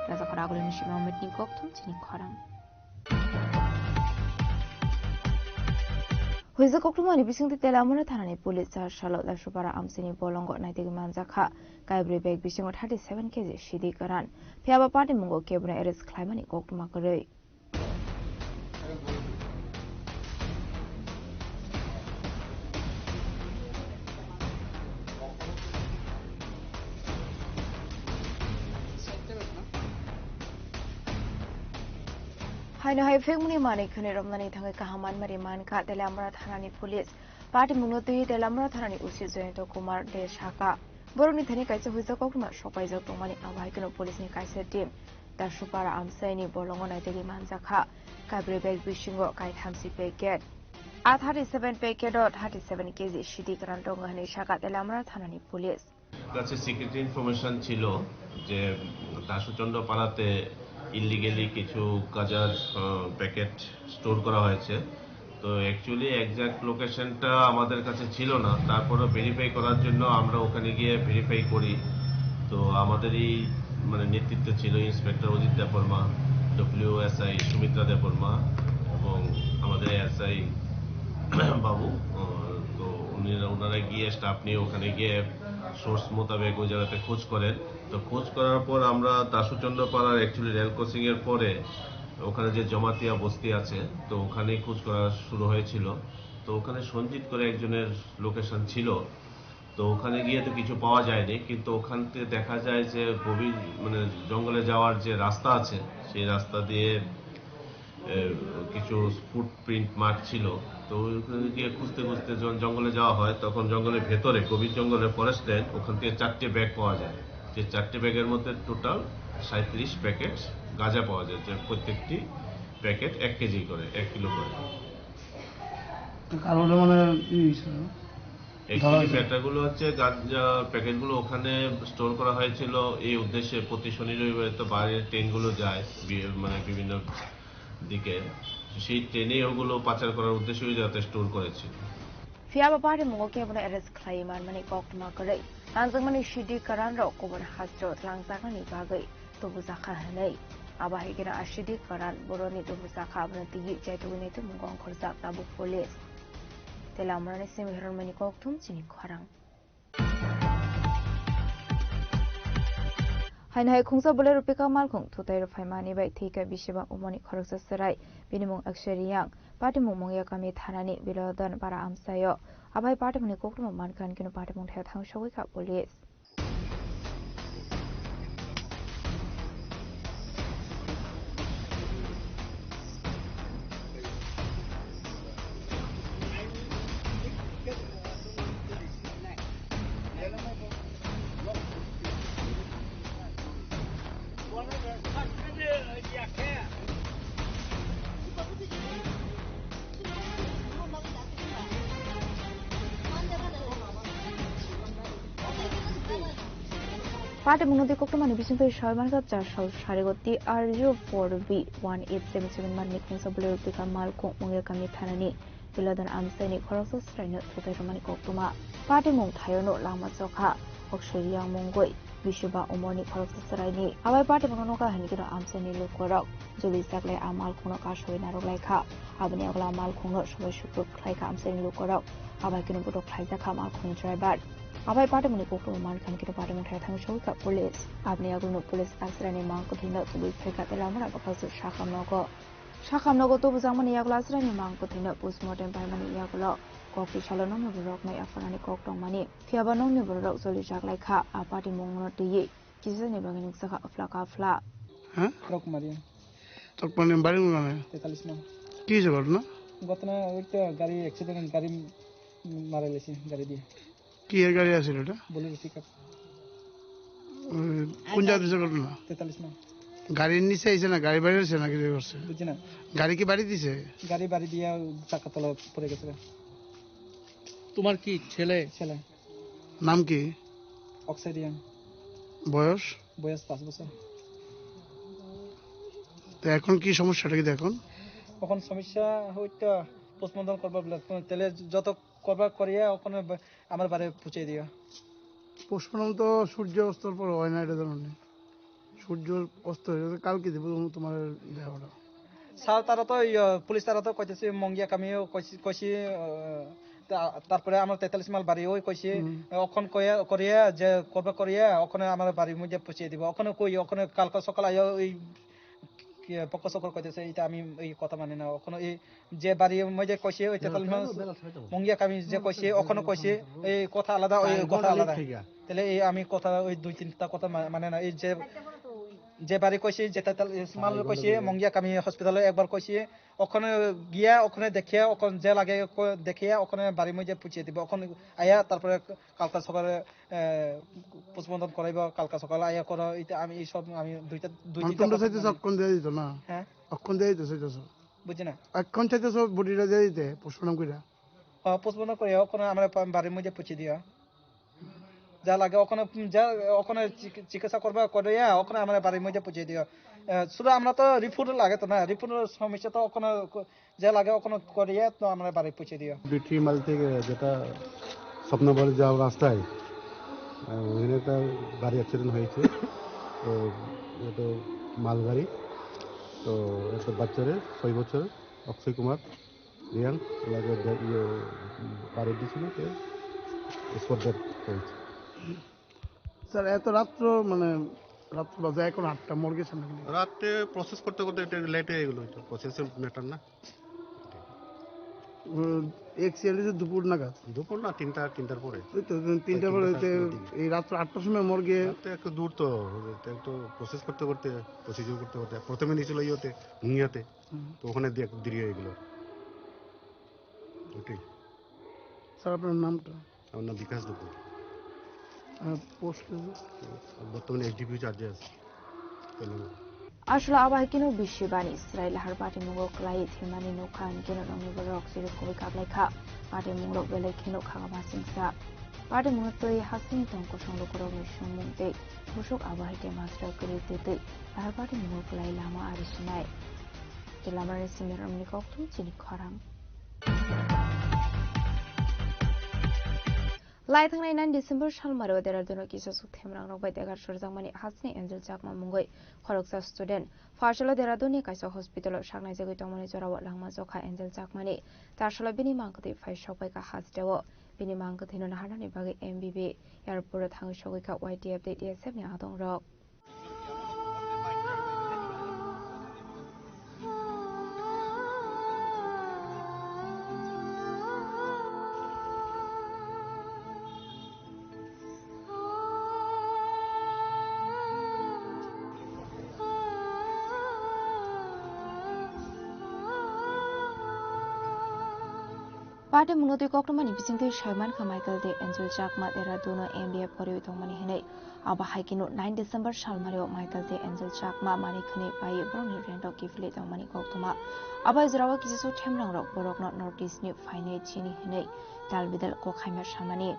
Raja Khoragulini Shima Mitni Kokthum chini khorang. Huijak koktwmani bisingtwi Teliamura thanani police char salo Dasupara amchaini bolongo naitugwi manjakha. Kaibrwi bag bisingo thirty seven K G sidi kwran. Phiyaba party mungo kebono arrest khlaimani koktwma kwrwi. Haino hai phekmani manwi khwnwi romnani thangwi kaham manmari mankha Teliamura thanani police. Party mungno twiwi Teliamura thanani O C Jayanta Kumar De sakha. Borokni thani kaisa huijak koktwma sokpaijak tongmani abo hai kheno police ni kaisa team Dasupara amchaini bolongo naitugwi manjakha. Kaibrwi bag bisingo kaithamsi packet. A thirty seven packet o thirty seven K G sidi kwran tongo hwnwi sakha Teliamura thanani police. কাছে secret information ছিল যে দাসুচন্দ্র পাড়াতে ইলিগালি কিছু গাঁজার, আহ, packet store করা হয়েছে। তো অ্যাকচুয়ালি এক্স্যাক্ট লোকেশনটা আমাদের কাছে ছিল না, তারপরও ভেরিফাই করার জন্য আমরা ওখানে গিয়ে ভেরিফাই করি। তো আমাদের এই, মানে, নেতৃত্বে ছিল ইন্সপেক্টর অজিত দেববর্মা, ডব্লিউএসআই সুমিত্রা দেববর্মা এবং আমাদের এসআই বাবু। আহ, তো উনি, ওনারা গিয়ে, স্টাফ নিয়ে ওখানে গিয়ে সোর্স মোতাবেক ওই জায়গাতে খোঁজ করেন। তো খোঁজ করার পর আমরা দাসুচন্দ্র পাড়ার, অ্যাকচুয়ালি রেল ক্রসিং এর পরে ওখানে যে জমাতিয়া বস্তি আছে, তো ওখানেই খোঁজ করা শুরু হয়েছিল। তো ওখানে সঞ্জিত করে একজনের লোকেশন ছিল। তো ওখানে গিয়ে তো কিছু পাওয়া যায়নি, কিন্তু ওখান থেকে দেখা যায় যে গভীর, মানে, জঙ্গলে যাওয়ার যে রাস্তা আছে, সেই রাস্তা দিয়ে, এ, কিছু ফুটপ্রিন্ট মার্ক ছিল। তো ওখানে গিয়ে খুঁজতে খুঁজতে যখন জঙ্গলে যাওয়া হয়, তখন জঙ্গলের ভেতরে, গভীর জঙ্গলে, ফরেস্ট ল্যান্ড, ওখান থেকে চারটে ব্যাগ পাওয়া যায়। যে চারটে ব্যাগের মধ্যে টোটাল সাঁইত্রিশ প্যাকেট গাঁজা পাওয়া যায়, যে প্রত্যেকটি প্যাকেট এক কেজি করে, এক কিলো করে। কারণে মানে ই হয়েছে। ধরা অ্যাকচুয়ালি হয়েছে। ব্যাটাগুলো হচ্ছে গাঞ্জা প্যাকেটগুলো ওখানে স্টোর করা হয়েছিল এই উদ্দেশ্যে, প্রতি শনি রবিবারে তো বাইরের ট্রেনগুলো যায় বি-, মানে বিভিন্ন দিকে, সেই ট্রেনে ওগুলো পাচার করার উদ্দেশ্যেই যাতে স্টোর করেছিল। Phiya ba party mungo kebono arrest khlaiwi manmani koktwma kwrwi. Tanjakmani C D karan rok kubun hasteo twlangjaknani bagwi tubujakha hwnwi. Abo hai kheno a C D karan boroni tubujakha, abono twiwi chaitugwi naitukmungo ongkhorjak tabuk police. Tei Lamrani simi hwnmani kokthum chini khorang. Haino hai khungsa Bolero pickup malkhung thutai rw phaimani bai thwikha bisiba umoni khoroksa chwrai, bini mung Akshay Reang, patimung Mungyakami thanani Bilodon para amchaio. Abai patimungni koktwma mankha, hinkhe no patimung thaya thang sogwi kha police. Patimungno tei koktwmani bisingtwi sawi mankha, char sal sarigo T R zero four B one eight seven seven marni khungsa Bolero pickup malkhung Mungyakami thanani Bilodon amchaini khoroksa chwraino thutai rwmani koktwma. Patimung thaiono langma chokha Akshay Reang mungwi bisiba umorni khoroksa chwraini. Abai patimungno nukha hinkhe no amchaini lukurok joli chaklai a malkhungno kasawi narwk laikha. Aboni yagulo a malkhungno sobai sukruk khlaikha amchaini lukurok. Abai kheno botok khlaijakha malkhungni driver. Abai patimungni koktwma mankha hinkhe no patimung thaya thang sogwi kha police. Aboni yagulo police a chwraini mang kwthwino tubui phaikha tei lamrok bwkhaksuk sakhamnogo. Sakhamnogo tubujakmani yagulo a chwraini mang kwthwino postmortem paimani yagulo kok tisalo nokni bororok mai yapharnani kok tongmani. Phiyaba nokni bororok joli chaklaikha a patimungno twiwi. Kisani bagwi nukjakha aphla kaphla. Ha? Rok mari. Tokmani bari mungane? তেতাল্লিশ নং। কি হয়েছে ঘটনা? ঘটনা ওই তো গাড়ি অ্যাক্সিডেন্ট, গাড়ি মারা গেছে গাড়ি দিয়ে। কি এর গাড়ি আছিল ওটা? Bolero pickup। উম, কোন জায়গা দিছে ঘটনা? তেতাল্লিশ নং। গাড়ির নিচে আইছে না গাড়ি বাইরে আছে না কিছু করছে? বুঝছি না। গাড়ি কি বাড়ি দিছে? গাড়ি বাড়ি দিয়ে চাকা তলা পড়ে গেছে। তোমার কি ছেলে? ছেলে। নাম কি? অক্সাইডিয়ান। বয়স? বয়স পাঁচ বছর। তো এখন কি সমস্যাটা কি এখন? এখন সমস্যা হয়তো পোস্টমর্টম করবো বলে, তাহলে যত করবা করিয়া ওখানে ব-, আমার বাড়ি পৌঁছে দিও। পোস্টমর্টম তো সূর্য অস্তর পর হয় না, এটা জানো নি? সূর্য অস্ত হয়ে গেছে, কালকে দিব তোমার দেহটা। স্যার, তারা তো, ইয়ে, পুলিশ তারা তো কইতেছে মঙ্গিয়া কামিও কইছি, কইছি, আহ, তা-, তারপরে আমার তেতাল্লিশ মাইল বাড়ি ওই কইছি, হুম। অখন কইয়া, করিয়া, যে করবে করিয়া, ওখানে আমার বাড়ির মধ্যে পৌঁছে দিব। ওখানে কই, ওখানে কালকে সকাল আইয়া ওই কি, পক্ষ চক্র কইতেছে, এটা আমি এই কথা মানি না। ওখানে এই যে বাড়ির মধ্যে কইছে, ওই তেতাল্লিশ মাইল মঙ্গিয়া কামি যে কইছে, ওখানে কইছে, এই কথা আলাদা, ওই কথা আলাদা। তাহলে এই আমি কথা, ওই দুই তিনটা কথা মা-, মানে না। এই যে, যে বাড়ি কইছি, যেটা তাহলে ইসমাইল কইছি, মঙ্গিয়া কামি হসপিটালে একবার কইছি, ওখানে গিয়া, ওখানে দেখিয়া, ওখানে যে লাগে ক-, দেখিয়া, ওখানে বাড়ির মধ্যে পৌঁছে দিব। ওখানে আয়া, তারপরে কালকা সকালে, এ, পোস্টমর্টম করাইব, কালকা সকালে আয়া করো। এটা আমি এই সব, আমি দুইটা, দুই মানে তিনটা তোমরা কথা চাইতেছো জানি। অক্ষণ দিয়ে দিত না? হ্যাঁ। অক্ষণ দিয়ে দিতে চাইতেছো? বুঝছি না। অক্ষণ চাইতেছো বডিটা দিয়ে দিতে, পোস্টমর্টম কইরা? হ্যাঁ, পোস্টমর্টম করিয়া, ওখানে আমরা পা-, বাড়ির মধ্যে পৌঁছে দিও। যা লাগে ওখানে, যা ওখানে চিকি-, চিকিৎসা করবে, করিয়া ওখানে আমরা বাড়ির মধ্যে পৌঁছে দিও। আহ, শুধু আমরা তো রিপোর্ট লাগে তো না, রিপোর্টের সমস্যা তো ওখানে ক-, যা লাগে ওখানে করিয়া তো আমরা বাড়ি পৌঁছে দিও। বিটি মাইল থেকে যেটা স্বপ্নবাড়ি যাওয়ার রাস্তায়, আহ, ওখানে একটা গাড়ি অ্যাক্সিডেন্ট হয়েছে। তো এটা মালগাড়ি, তো একটা বাচ্চারে ছয় বছর অক্ষয় কুমার রিয়ান, ওনাকে দে-, ইয়ে, বাড়ি দিয়েছিল, তো স্পট ডেথ হয়েছে। স্যার, এত রাত্র, মানে, রাত্র বাজে এখন আটটা, মর্গে সামনে গেলে। রাতে প্রসেস করতে করতে একটু লেট হয়ে গেল, হয়তো প্রসেসের ম্যাটার না। উম, অ্যাক্সিডেন্ট হয়েছে দুপুর নাগাদ। দুপুর না, তিনটা, তিনটার পরে। ওই তো, তিনটার পরে, তিনটা চারটার দিকে। এই রাত্র আটটার সময় মর্গে। রাতে একটু দূর তো, তো একটু প্রসেস করতে করতে, প্রসিডিউর করতে করতে, প্রথমে নিয়েছিল ইয়েতে, মুঙ্গিয়াতে। হুম। তো ওখানে দিয়ে একটু দেরি হয়ে গেল। ওটাই। স্যার, আপনার নামটা? আমার নাম বিকাশ দেবনাথ। আর পোস্ট? বর্তমানে এসডিপিও চার্জে আছি। Telangana. Aswla abo hai kheno bisi bani chwrai lahar patimungo kwlaiwi thwimani nukha, hinkhe nokni borok chirikhogwi kaplaikha. Patimungrok belai kheno khagama singsa. Patimungno twi hasing tong kosong lukurokni swngmung tei busuk abo hai khe masra kwrwi twi twi lahar patimungo kwlai lama ari sinai. Tei lamarni simi romni koktwma chini khorang. Lai thangnai nine December salmari o Dehradun o kisa suk themrang rok bai degar surjakmani hasni Angel Chakma mungwi khoroksa student. Pharsalo Dehradun ni kaisa hospital o saknaijagwi tongmani jorao langma chokha Angel Chakmani. Tarsalo bini mangkwtwi phai sokbaikha hospital o. Bini mangkwtwino naharnani bagwi M B B airport o thangwi sogwikha Y T F tei T S F ni adong rok. Patimungno twi koktwmani bisingtwi saimankha Michael tei Angel Chakma Dehradun o M B A poriwi tongmani hinwi. Abo hai kheno nine December salmario Michael tei Angel Chakma manwi khwnwi bai borokni rent rok kiphilwi tongmani koktwma. Abo hai jorao kisa suk themrang rok borokno notice ni phainai chini hinwi tal bidal kok khaima samani.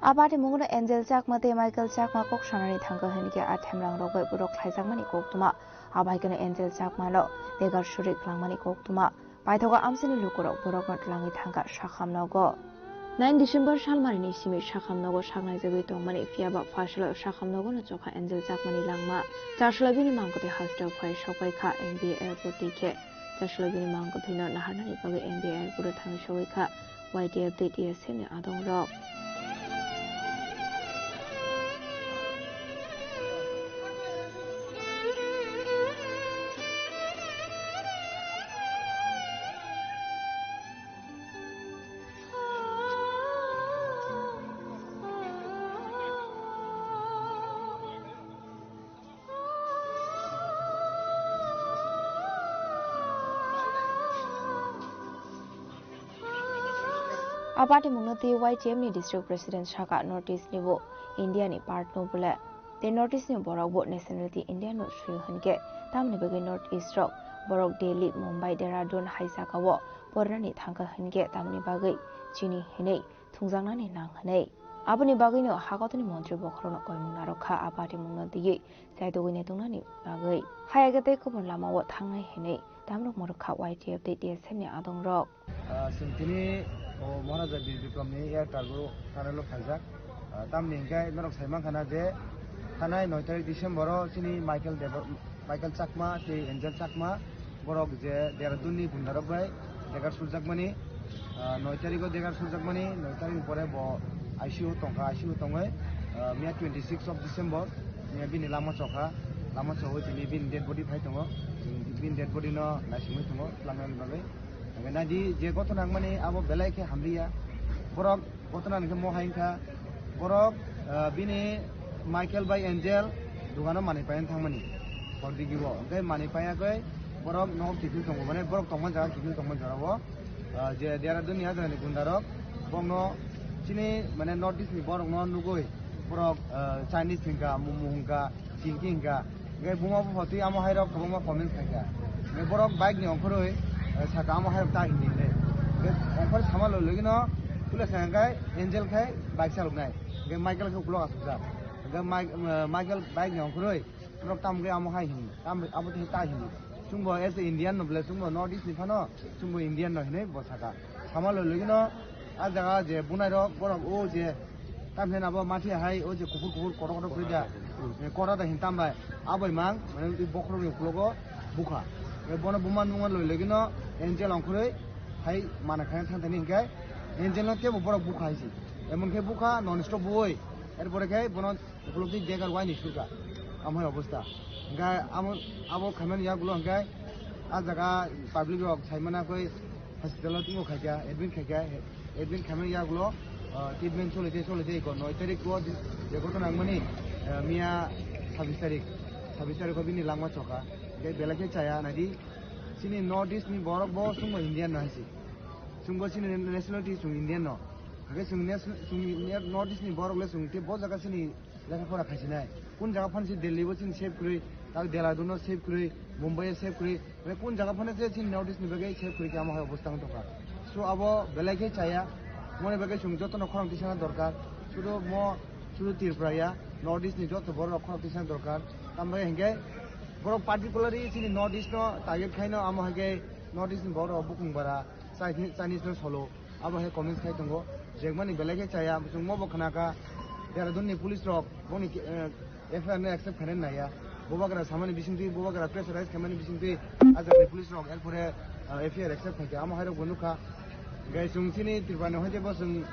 A patimungno Angel Chakma tei Michael Chakma kok sanani thangkha hinkhe a themrang rok bai borok khlaijakmani koktwma. Abo hai kheno Angel Chakmano degar suri kwlangmani koktwma. Paithago amchaini lukurok borokno twlangwi thangkha sakham nogo. Nine December salmarini simi sakham nogo saknaijagwi tongmani, phiyaba pharsalo sakham nogono chokha Angel Chakmani langma. Tarsalo bini mangkwtwi hospital phai sokbaikha M B A airport twi khe. Tarsalo bini mangkwthwino naharnani bagwi M B A airport o thangwi sogwikha Y T F tei T S F ni adong rok. A patimungno twi Y T F ni district president saka, North East ni bo India ni part no bole. Tei North East ni borok bo nationality Indian no suyo hinkhe, tamoni bagwi North East rok borok Delhi, Mumbai, Dehradun hai jagao porinani thangkha hinkhe, tamoni bagwi chini hinwi thungjaknani nang hinwi. Aboni bagwino hakotorni montri bokhorokno koimung narwkha a patimungno twiwi chaitugwi naituknani bagwi. Hayage tei kubun lamao thangnai hinwi tamrok mwrwkha Y T F tei T S F ni adongrok. Ah, chwng tini, o, Maharaja Bir Bikramni air cargo tunnel-o phaijak. Ah, tamni hinkhe norok sai mankha na je thanai noi tarik December-o chini Michael Debor-, Michael Chakma tei Angel Chakma borok je Dehradun-ni gundarok bai degar surjakmani, ah, noi tarik-o degar surjakmani, noi tarik-ni pore bo I C U tongkha, I C U tongwi, ah, miya twenty six of December, miya bini lama chokha, lama chogwi tini bini dead body phai tongo, bini dead body-no naisingwi tongo, twlangnani bagwi. Hingke naidi je gotona wngmani abo belai khe hamliya. Borok gotona hingke mo hai wngkha. Borok, ah, bini Michael bai Angel dogano manwi paina thangmani. Hor digi o. Hingke manwi paiya khe borok nogo kiphil tongo. Mane borok tongma jaga kiphil tongma jora o. Ah, je Dehradun ni ah jagani gunda rok. Bongno chini mane North East ni borok no nugui. Borok, ah, Chinese hingka, momo hingka, Chingki hingka. Hingke buma bupha twi amo hai rok kwbangma comment khaikha. Hingke borok bike ni ongkhorwi, eh, saka amo hai rok ta hindi hinwi. Hingke ongkhor sama loi logino pula sa hingke Angel khai bike saloknai. Hingke Michael khe ukulok asukjak. Hingke Mike-, eh, Michael bike ni ongkhorwi borok tamo khe amo hai hindi. Tamo abo twi ta hindi. Chwngbo as a Indian no bole chwngbo North East ni phano chwngbo Indian no hinwi bo saka. Sama loi logino ah jaga je bunai rok borok o je tamni abo mathi hai o je kuphur kuphur kotor kotor khe da. Eh, kora da hin tam bai. Aboi mang mane twi bokhorok ni uklogo bukha. Eh, bono buma nungma loi logino Angel ongkhorwi hai mana khaina thang thani hinkhe Angel no kebo borok bukha hai si. Emon khe bukha non stop bui. Er pore khe bono Ukulok twi degar waini surka. Amo hai obostha. Hingkhe amo, abo khaimani yagulo hingkhe ah jaga public rok saimana koi hospital o tongmo khaikha, admit khaikha, admit khaimani yagulo, ah, treatment choli tei choli tei ko noi tarik o di-, je gotona wngmani, ah, miya sabis tarik, sabis tarik o bini langma chokha. Hingkhe belai khe chaya naidi, chini North East ni borok bo chwngbo Indian no hai se. Chwngbo chini nationality chwng Indian no. Hingkhe chwng nes-, chwng ne-, North East ni borok le chwng tei bo jaga chini lekha pora khaisinai. Kun jaga phano se Delhi bo chini save kwrwi, Tak Dehradun no save kwrwi, Mumbai o save kwrwi, mane kun jaga phano je chini North East ni bagwi save kwrwi khe amo hai obostha wng tongkha. So abo belai khe chaya, moni bagwi chwng jotono khorang tisana dorkar. Sudu mo, sudu Tripura ya, North East ni joto borok khorang tisana dorkar. Tamo bagwi hinkhe borok particularly chini North East no target khaino amo hai khe North East ni borok rok bukung bara, Chinese, Chinese no solo. Abo hai comments khai tongo, jengmani belai khe chaya, chwng mo bo khna kha, Dehradun ni police rok boni, eh, F I R no accept khainani naiya, bubagra samani bisingtwi, bubagra pressurize khaimani bisingtwi, ajak ni police rok, erpore, eh, F I R accept khaikha, amo hai rok bo nukha. Gai chwng chini Tripura ni hoite bo chwng,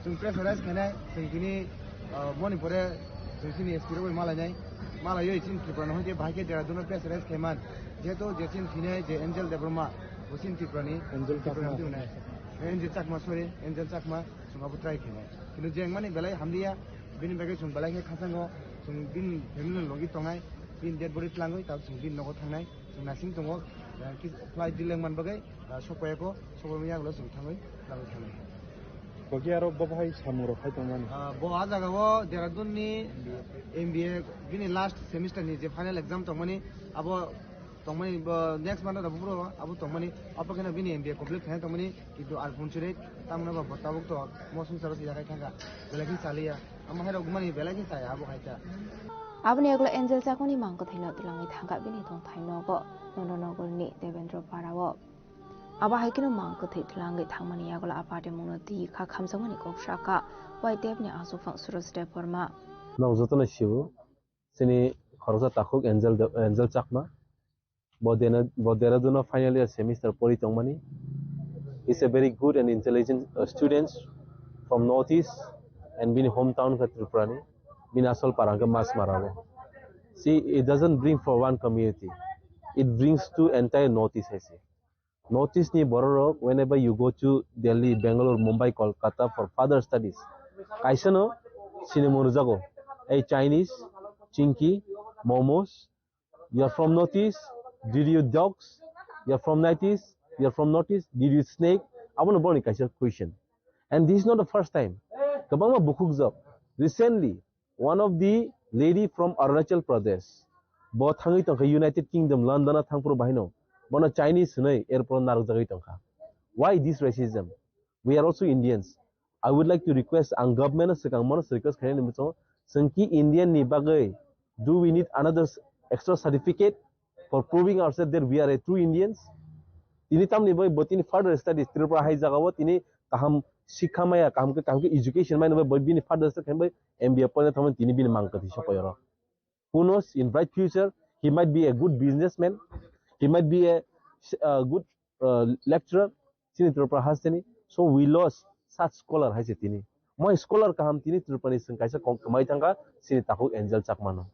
chwng pressurize khainai, chwng tini, eh, boni pore chwng chini S P rok bai malainai, malaiwi chini Tripura ni hoite bahai khe Dehradun no pressurize khaiman, jehetu je chini thinai je Angel Debbarma, bo chini Tripura ni, Angel Tripura ni Chakma. Hoite unai. Angel Chakma, sorry, Angel Chakma, chwng abo try khainai. Kintu jengmani belai hamliya, bini bagwi chwng belai khe khachango, chwng bini family ni logi tongnai, bini dead body twlangwi, tabuk chwng bini nogo thangnai, chwng naising tongo, eh, kis-, flight delay wng man bagwi, ah, sokpaiya ko, sokpaima yagulo chwng thangwi, twlangwi thangnai. Kogi aro bo bahai samung rok khai tongmani? Ah, bo ah jaga o Dehradun ni M B A, bini last semester ni je final exam tongmani, abo tongmani bo next month o buphuru abo tongmani, abo kheno bini M B A complete khaina tongmani, kintu ar phunchirwi tamno bo tabuk to mo swngcharo se yakhai thangkha, belai khe chaliya, amo hai rok mani belai khe chaya abo hai ta. Aboni yagulo Angel Chakmani mang kwthwino twlangwi thangkha bini tongthai nogo, Nondonogor ni Devendra Para o. Abo hai kheno mang kwthwi twlangwi thangmani yagulo a party mungno twi kha khamjakmani kok sakha Y T F ni achukphang Suraj Debbarma. Nok jotono sio, chini khoroksa takhuk Angel De-, Angel Chakma. Bo Dena-, bo Dehradun o final year semester pori tongmani. He's a very good and intelligent, uh, student from Northeast and bini hometown khe Tripura ni. Bini asol para hwnkhe Masmara o. See, it doesn't bring for one community. It brings to entire Northeast hai se. Northeast ni borok rok, whenever you go to Delhi, Bangalore, Mumbai, Kolkata for further studies, kaisa no sinimung rwjago, ei Chinese, Chinky, momos, you are from Northeast, did you dogs? You are from Northeast, you are from Northeast, did you snake? Abono boni kaisa question. And this is not the first time. Kwbangma bukhukjak. Recently, one of the lady from Arunachal Pradesh, bo thangwi tongkha United Kingdom, London o thangphuru bahino. Bono Chinese hwnwi airport o narwkjagwi tongkha. Why this racism? We are also Indians. I would like to request, ang government no swkang mano request khainani muchungo, chwng ki Indian ni bagwi, do we need another s-, extra certificate for proving ourselves that we are a true Indians? Tini tamni bai bo tini further studies Tripura hai jagao tini kaham sikha maya, kaham khe, kaham khe education maya bai bo bini further study khainai bai M B A poina thangmani tini bini mang kwthwi sokoyoro. Who knows, in bright future, he might be a good businessman, he might be a, a good, uh, lecturer, chini Tripura hasteni. So we lost such scholar hai se tini. Moi scholar kaham tini Tripura ni chwng kaisa kok kwmai thangkha, chini takhuk Angel Chakmano.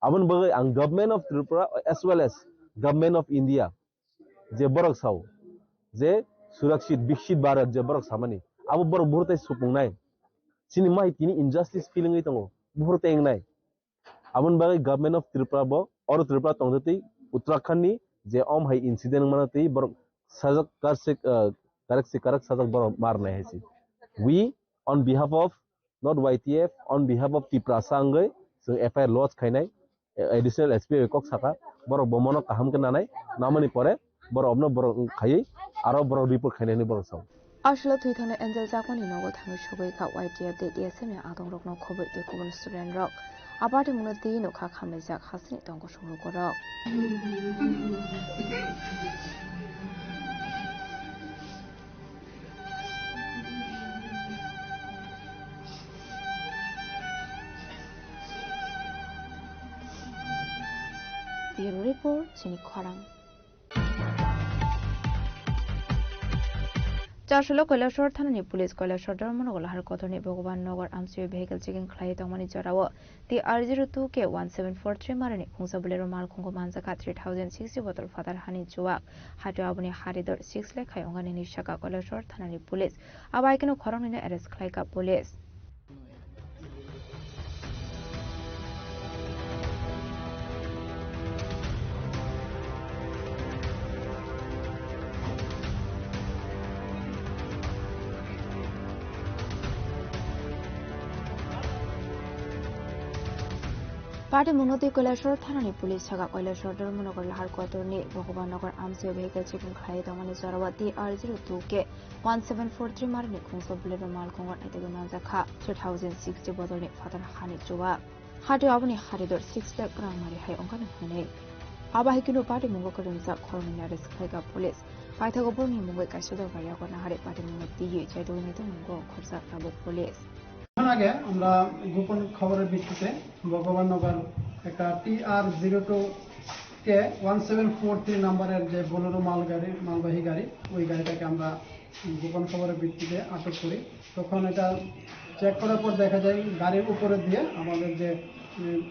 Aboni bagwi ang Government of Tripura as well as Government of India je borok sao, je Surakshit Viksit Bharat je borok samani, abo borok buphuru tei supungnai. Chini mai tini injustice feeling wi tongo, buphuru tei wngnai. Aboni bagwi Government of Tripura bo, oro Tripura tongtwi Uttarakhand ni je om hai incident wngmano twi borok sajak karsik, ah, karak si karak sajak borok marnai hai se. We on behalf of not Y T F, on behalf of Tiprasa wngwi chwng F I R lodge khainai, eh, additional S P bai kok sakha, borok bo mono kaham khe nanai, namani pore borok obno borok khaiwi aro borok report khainai hinwi borok sao. Aswkle thwi thangna Angel Chakmani nogo thangwi sogwi kha Y T F tei A S M ni adongrokno khobwi tei kubun student rok. A party mungno twi nokha khamlaijak hasteni tongo sumrukorok. Bureau Report, chini khorang. Chasolo Kailasor thanani police Kailasor Dharmanagar Lahar Kotorni Bhagwan Nagar amchio vehicle checking khlai tongmani jorao T R zero two K one seven four three marani khungsa Bolero malkhungo manjakha three thousand sixty bottle phatar hani chuwak. Hatio aboni hari dor six lakh khai ongani hinwi sakha Kailasor thanani police. Abo hai kheno khoroknwino arrest khlaikha police. Patimung no twi Kailasor thanani police saka Kailasor Dharmanagar Lahar Kotorni Bhagwan Nagar amchai vehicle checking khlai tongmani jorao T R zero two K one seven four three marini khungsa Bolero mal kongon aitagwi manjakha three thousand sixty bodolni phatar hani chuwa. Hatio aboni haridor six lakh rang mari hai wngkha hwnwi. Abo hai kheno patimungo kwrwngjak khoroknwini arrest khlaikha police. Paithago borokni mungwi kaisa dorbar yago nahari patimungno twiwi chaitugwini tongmung khorjak tabuk police. কিছুক্ষণ আগে আমরা গোপন খবরের ভিত্তিতে ভগবাননগর একটা টি আর zero two কে one seven four three নাম্বারের যে বোলেরো মাল গাড়ি, মালবাহী গাড়ি, ওই গাড়িটাকে আমরা গোপন খবরের ভিত্তিতে আটক করি। তখন এটা চেক করার পর দেখা যায় গাড়ির উপরে দিয়ে আমাদের যে, উম,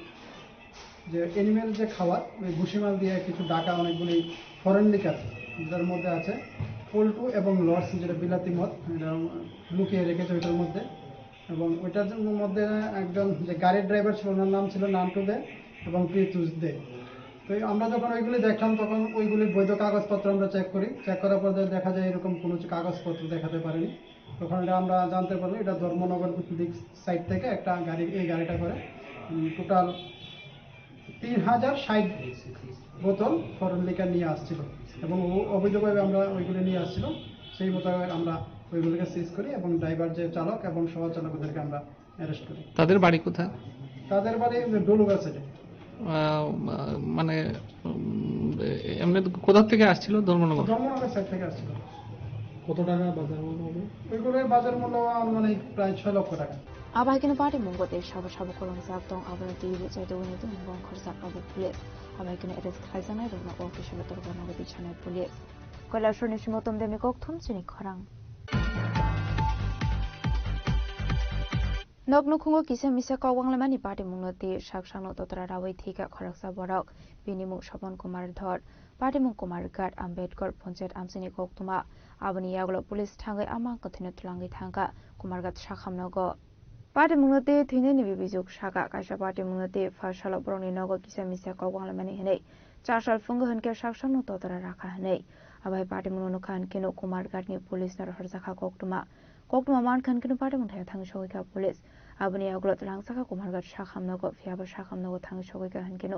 যে এনিমেল যে খাবার, ওই ভুসিমাল দিয়ে কিছু ডাকা অনেকগুলি ফরেন লিকার, যেটার মধ্যে আছে পল্টু এবং লর্ডস, যেটা বিলাতি মদ, এটা লুকিয়ে রেখেছে ওইটার মধ্যে। এবং ওইটার জন্য মধ্যে একজন যে গাড়ির ড্রাইভার ছিল, ওনার নাম ছিল নান্টু দে এবং প্রীতুষ দে। তো এই আমরা যখন ওইগুলি দেখলাম, তখন ওইগুলির বৈধ কাগজপত্র আমরা চেক করি। চেক করার পর দেখা যায় এরকম কোনো কিছু কাগজপত্র দেখাতে পারেনি। তখন এটা আমরা জানতে পারলাম, এটা ধর্মনগর দিক সাইড থেকে একটা গাড়ি, এই গাড়িটা করে, উম, টোটাল তিন হাজার ষাট বোতল ফরেন লিকার নিয়ে আসছিল। এবং ও অবৈধভাবে আমরা ওইগুলো নিয়ে আসছিল, সেই মোতাবেক আমরা ওইগুলোকে সিজ করি এবং ড্রাইভার যে চালক এবং সহ চালক ওদেরকে আমরা অ্যারেস্ট করি। তাদের বাড়ি কোথায়? তাদের বাড়ি ডলুগা সাইডে। আহ, মানে, উম, এমনি কোথা থেকে আসছিল? ধর্মনগর? ধর্মনগর সাইড থেকে আসছিল। কত টাকা বাজার মূল্য হবে? ওইগুলোর বাজার মূল্য আনুমানিক প্রায় ছয় লক্ষ টাকা। Abo hai kheno patimungo tei sabo sabo kwrwngjak tong, abono twiwi chaitugwini tongmung khorjak abo police. Abo hai kheno arrest khlaijaknairokno o kisa botorbo nogo twisanai police. Kailasorni simo Tom Demni kokthum chini khorang. Nok nukhungo kisa misa kok wanglaimani patimungno twi sak sakno totra rawi thwikha khoroksa borok. Bini mung Sopon Kumar Dhor, patimung Kumar Ghat, Ambedkar Panchayat amchaini koktwma. Aboni yagulo police thangwi a mang kwthwino twlangwi thangkha Kumar Ghat sakhamnogo. Patimungno twi thwinaini bibijwk saka kaisa patimungno twi pha salo borokni nogo kisa misa kok wanglaimani hwnwi. Char sal phungo hwnkhe sak sakno totra rakha hwnwi. Abo hai patimungno nukha hwnkhe nuk Kumar Ghatni police no rohorjakha koktwma. Koktwma mankha hwnkhe patimung thaya thangwi sogwikha police. Aboni yagulo twlangjakha Kumar Ghat sakhamnogo, phiya bo sakhamnogo thangwi sogwikha hwnkhe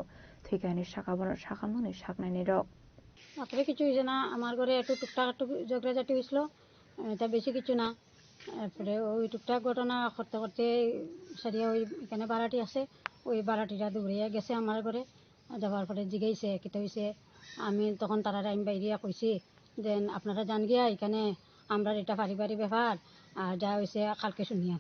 thwikha hwnwi saka bono sakhamnokni saknainirok. আসলে কিছু হয়েছে না, আমার ঘরে একটু টুকটাক একটু ঝগড়াঝাটি হয়েছিল, এটা বেশি কিছু না। এরপরে ওই টুকটাক ঘটনা করতে করতে সারিয়া ওই এখানে ভাড়াটি আছে, ওই ভাড়াটিরা দৌড়িয়া গেছে আমার ঘরে। যাওয়ার পরে জিগাইছে, "কিতা হইছে?" আমি তখন তারারে আমি বাইরে কইছি যে, "আপনারা যান গিয়া, এখানে আমরার এটা পারিবারিক ব্যাপার, আর যা হইছে কালকে শুনিয়া।"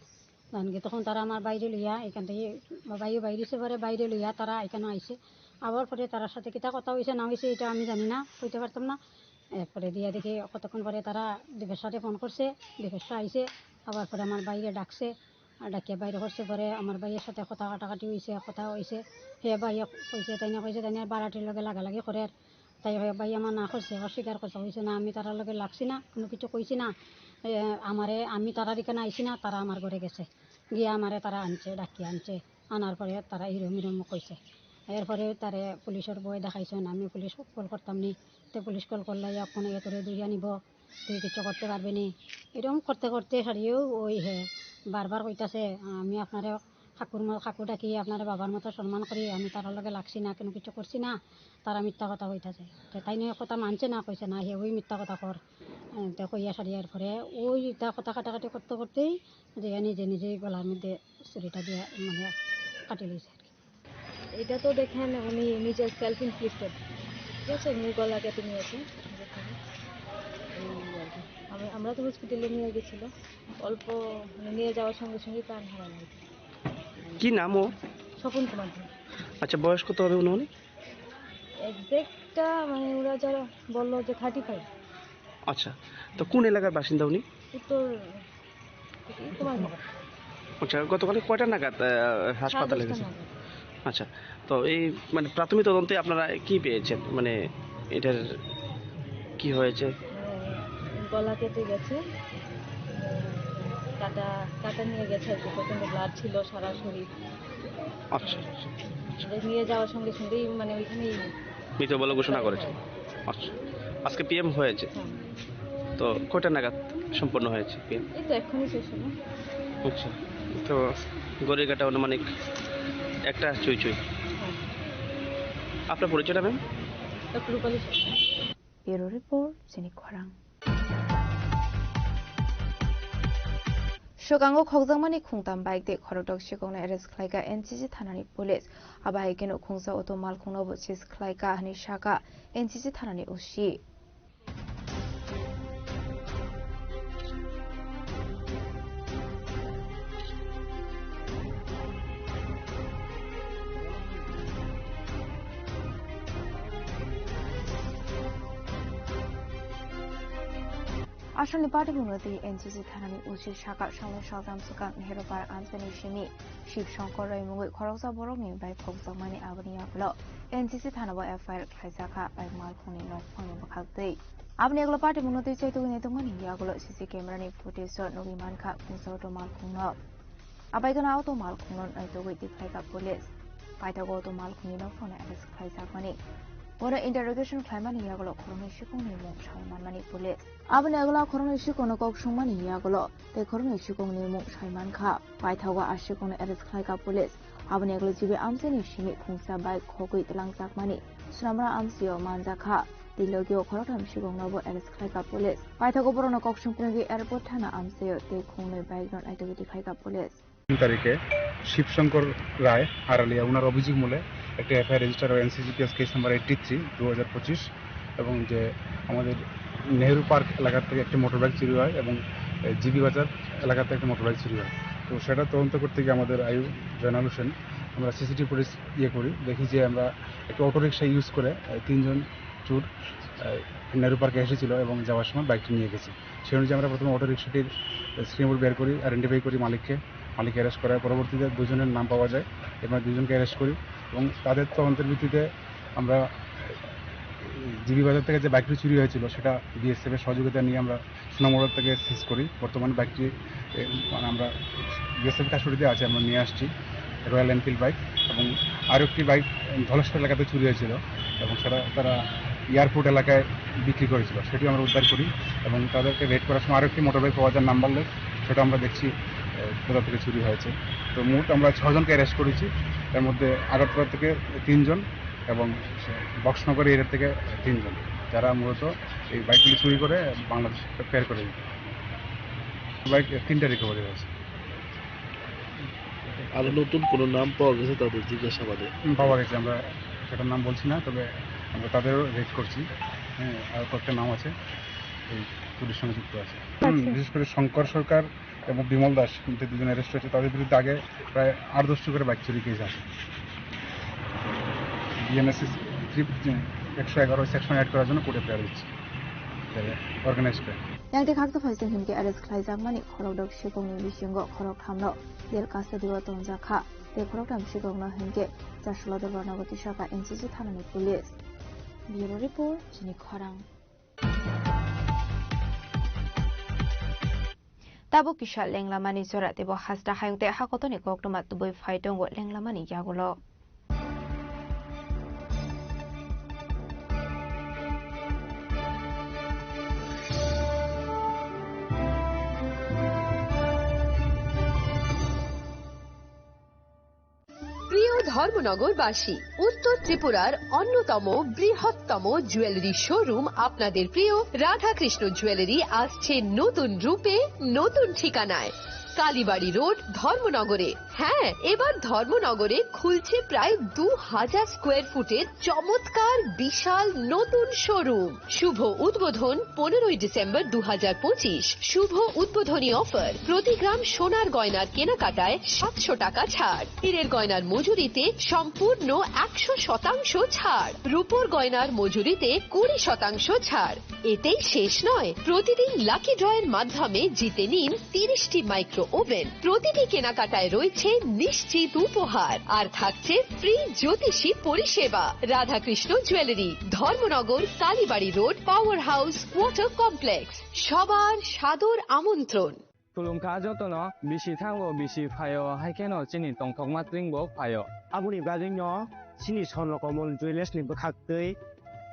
যান গিয়া তখন তারা আমার বাইরে লইয়া, এখান থেকে বাইরে বাইরে সে পরে বাইরে লইয়া তারা এখানে আইছে। আবার পরে তারার সাথে কিতা কথা হইছে না হইছে এটা আমি জানি না, কইতে পারতাম না। এরপরে দিয়া দেখি কতক্ষণ পরে তারা দীপেশ্বরে ফোন করছে, দীপেশ্বর আইছে। আবার পরে আমার বাইরে ডাকছে, আর ডাকিয়া বাইরে করছে পরে আমার ভাইয়ের সাথে কথা কাটাকাটি হইছে, কথা হইছে। হে ভাইয়ে কইছে, তাই না কইছে, তাই না বাড়াটির লগে লাগালাগি করে। তাই হে ভাই আমার না করছে, অস্বীকার করছে, কইছে না, আমি তারার লগে লাগছি না, কোনো কিছু কইছি না। এ, আমারে, আমি তারার এখানে আইছি না, তারা আমার ঘরে গেছে। গিয়া আমারে তারা আনছে, ডাকিয়া আনছে। আনার পরে তারা এরম এরম কইছে। এরপরে তারে পুলিশর ভয় দেখাইছন, আমি পুলিশ কল করতাম নি। তে পুলিশ কল করলে এখন এ তোরে ধরিয়া নিব, তুই কিছু করতে পারবি নি। এরম করতে করতে হারিয়েও ওই হে বারবার কইতাছে, "আমি আপনারে কাকুর ম-, কাকু ডাকি, আপনারে বাবার মতো সম্মান করি, আমি তারার লগে লাগছি না, কোনো কিছু করছি না।" তারা মিথ্যা কথা কইতাছে। তে তাই নিয়ে কথা মানছে না, কইছে না, হে ওই মিথ্যা কথা কর। এ, তে কইয়া সারিয়ার পরে ওই তা কথা কাটাকাটি করতে করতেই যে নিজে নিজেই গলার মধ্যে ছুরিটা দিয়ে মানে কাটি লইছে আর কি। এটা তো দেখেন উনি নিজের সেলফ ইনফ্লিক্টেড, ঠিক আছে, উনি গলা কেটে নিয়েছে। এই আর কি। আমি, আমরা তো হসপিটালে নিয়ে গেছিল, অল্প মানে নিয়ে যাওয়ার সঙ্গে সঙ্গেই প্রাণ হারান আর কি। কি নাম ও? স্বপন কুমার ধর। আচ্ছা, বয়স কত হবে উনি? এক্সাক্টটা মানে ওরা যারা বললো যে থার্টি ফাইভ। আচ্ছা, তো কোন এলাকার বাসিন্দা উনি? উত্তর কুমারনগর। আচ্ছা, গতকালে কয়টা নাগাদ, আহ, হাসপাতালে সাড়ে দশটা গেছেন? নাগাদ। আচ্ছা, তো এই মানে প্রাথমিক তদন্তে আপনারা কি পেয়েছেন, মানে এটার কি হয়েছে? মানে গলা কেটে গেছে, কাটা, কাটা নিয়ে গেছে আর কি, প্রচণ্ড ব্লাড ছিল সারা শরীর। আচ্ছা, আচ্ছা। ওদের নিয়ে যাওয়ার সঙ্গে সঙ্গেই মানে ওইখানেই মৃত বলে ঘোষণা করেছে। আচ্ছা, আজকে পিএম হয়েছে? হ্যাঁ। তো কয়টা নাগাদ সম্পন্ন হয়েছে পিএম? এই তো এক্ষুনি শেষ হলো। আচ্ছা, তো ঘড়ির কাঁটা আনুমানিক একটা ছুঁই ছুঁই। আপনার পরিচয়টা, ma'am? Doctor Rupali Sarkar. Bureau report, Chini Khorang. Swkango khokjakmani khungtam bike tei khorokdok sikongno arrest khlaikha N C C thanani police. Abo hai kheno khungsa auto malkhungnobo seize khlaikha hwnwi sakha N C C thanani O C. Asalni patimungno twi N C C thanani O C sakha salnwi saltham swkang Nehru Park amchaini simi Shiv Shankar Roy mungwi khoroksa borokni bike khokjakmani aboni yagulo N C C thanao F I R khlaijakha, bike malkhungni nokphangni bwkhaktwi. Aboni yagulo patimungno twi chaitugwi naitokmani yagulo C C camera ni footage o nugwi mankha khungsa auto malkhungno. Abaikhe auto malkhungno naitugwi tikhlaikha police. Paithago auto malkhungni nokphangno arrest khlaijakmani. Bono interrogation khlaimani yagulo khoroknwi sikongni mung sai manmani police. Aboni yagulo khoroknwi sikongno kok sungmani yagulo tei khoroknwi sikongni mung sai mankha. Paithago a sikongno arrest khlaikha police. Aboni yagulo G B amchaini simi khungsa bike khogwi twlangjakmani Sunamra amchaio manjakha. Tei logio khoroktham sikongnobo arrest khlaikha police. Paithago borokno kok sungpringwi airport thana amchaio tei khungnwi bike no naitugwi tikhlaikha police. তিন তারিখে শিবশঙ্কর রায় আরালিয়া ওনার অভিযোগ মূলে একটা FIR register হয়, এনসিসিপিএস case number eighty three, দু হাজার পঁচিশ, এবং যে আমাদের নেহেরু পার্ক এলাকা থেকে একটি মোটর বাইক চুরি হয় এবং, এ, জিবি বাজার এলাকা থেকে একটা মোটর বাইক চুরি হয়। তো সেটা তদন্ত করতে গিয়ে আমাদের আইউ জয়নাল হোসেন, আমরা সিসিটিভি ফুটেজ ইয়ে করি, দেখি যে আমরা একটা অটোরিকশা ইউজ করে, এ, তিনজন চোর, এ, নেহেরু পার্কে এসেছিল এবং যাওয়ার সময় বাইকটি নিয়ে গেছে। সেই অনুযায়ী আমরা প্রথমে অটোরিকশাটির স্ক্রিনবোর্ড বের করি, আইডেন্টিফাই করি মালিককে। মালিক অ্যারেস্ট করার পরবর্তীতে দুজনের নাম পাওয়া যায় এবং দুজনকে অ্যারেস্ট করি এবং তাদের তদন্তের ভিত্তিতে আমরা জিবি বাজার থেকে যে বাইকটি চুরি হয়েছিল, সেটা বিএসএফ এর সহযোগিতা নিয়ে আমরা সুনামগড় থেকে সিজ করি। বর্তমানে বাইকটি, এ, মানে, আমরা বিএসএফ কাস্টডিতে আছে, আমরা নিয়ে আসছি রয়্যাল এনফিল্ড বাইক। এবং আরও একটি বাইক ধলেশ্বর এলাকাতে চুরি হয়েছিল এবং সেটা তারা এয়ারপোর্ট এলাকায় বিক্রি করেছিল, সেটিও আমরা উদ্ধার করি। এবং তাদেরকে রেড করার সময় আরও একটি মোটর বাইক পাওয়া যায় নাম্বারলেস, সেটা আমরা দেখছি, এ, কোথা থেকে চুরি হয়েছে। তো মোট আমরা ছজনকে অ্যারেস্ট করেছি, এর মধ্যে আগরতলা থেকে তিনজন এবং বক্সনগর এরিয়া থেকে তিনজন, যারা মূলত এই বাইকগুলি চুরি করে বাংলাদেশ ফের করে দিত। বাইক তিনটা রিকভারি হয়েছে। আর নতুন কোনো নাম পাওয়া গেছে তাদের জিজ্ঞাসাবাদে? হুম, পাওয়া গেছে, আমরা সেটার নাম বলছি না, তবে আমরা তাদেরও রেড করছি। হ্যাঁ, আর কয়েকটা নাম আছে এই চুরির সঙ্গে যুক্ত আছে। হুম, আচ্ছা। বিশেষ করে শঙ্কর সরকার এবং বিমল দাস, কিন্তু দুজন অ্যারেস্ট হয়েছে, তাদের বিরুদ্ধে আগে প্রায় আট দশটি করে বাইক চুরি কেস আছে। বিএনএসএস থ্রি, একশো এগারো সেকশন অ্যাড করার জন্য কোর্টে প্রেয়ার দিচ্ছি, অর্গানাইজ করে। Yang tei khakto phaisa hinkhe arrest khlaijakmani khorokdok sikongni bisingo khorokthamno jail custody-o tonjakha, tei khoroktham sikokno hinkhe Chasula Dorbarnago tisakha N C C thanani police. Bureau report, Chini Khorang. Tabuk kisa lenglamani jora teibo hasta hayung tei hakotoni koktwma tubui phai tongo lenglamani yagulo. প্রিয় ধর্মনগরবাসী, উত্তর ত্রিপুরার অন্যতম বৃহত্তম jewellery showroom আপনাদের প্রিয় রাধাকৃষ্ণ জুয়েলারি আসছে নতুন রূপে, নতুন ঠিকানায়। কালীবাড়ি রোড, ধর্মনগরে। হ্যাঁ, এবার ধর্মনগরে খুলছে প্রায় দু হাজার স্কোয়ার ফুটের চমৎকার বিশাল নতুন শোরুম। শুভ উদ্বোধন পনেরোই ডিসেম্বর দু হাজার পঁচিশ। শুভ উদ্বোধনী অফার, প্রতি গ্রাম সোনার গয়নার কেনাকাটায় সাতশো টাকা ছাড়, হীরের গয়নার মজুরিতে সম্পূর্ণ একশো শতাংশ ছাড়, রূপোর গয়নার মজুরিতে কুড়ি শতাংশ ছাড়। এতেই শেষ নয়, প্রতিদিন লাকি ড্রয়ের মাধ্যমে জিতে নিন তিরিশটি মাইক্রো ওভেন। প্রতিটি কেনাকাটায় রয়েছে নিশ্চিত উপহার, আর থাকছে ফ্রি জ্যোতিষী পরিষেবা। Radhakrishna jewellery, Dharmanagar, Kalibari road, power house, water complex. সবার সাদর আমন্ত্রণ। Khulumkha jotono, bisi thango, bisi phaio, hai kheno chini tongthokma tring bo phaio. Aboni bagwino chini Swarno Komol Jewellers ni bwkhaktwi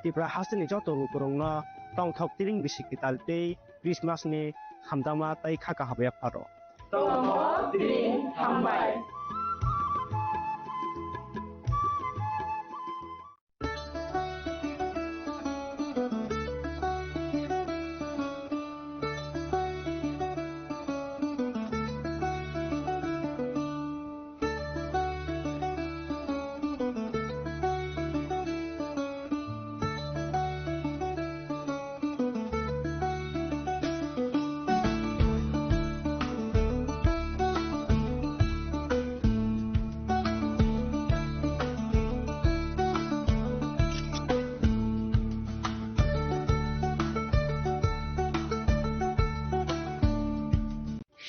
Tripura hasteni joto lukurokno tongthok tring bisi kwtal tei Christmas ni hamjakma tei kha kaham yapharw. Tongthok tring hambai.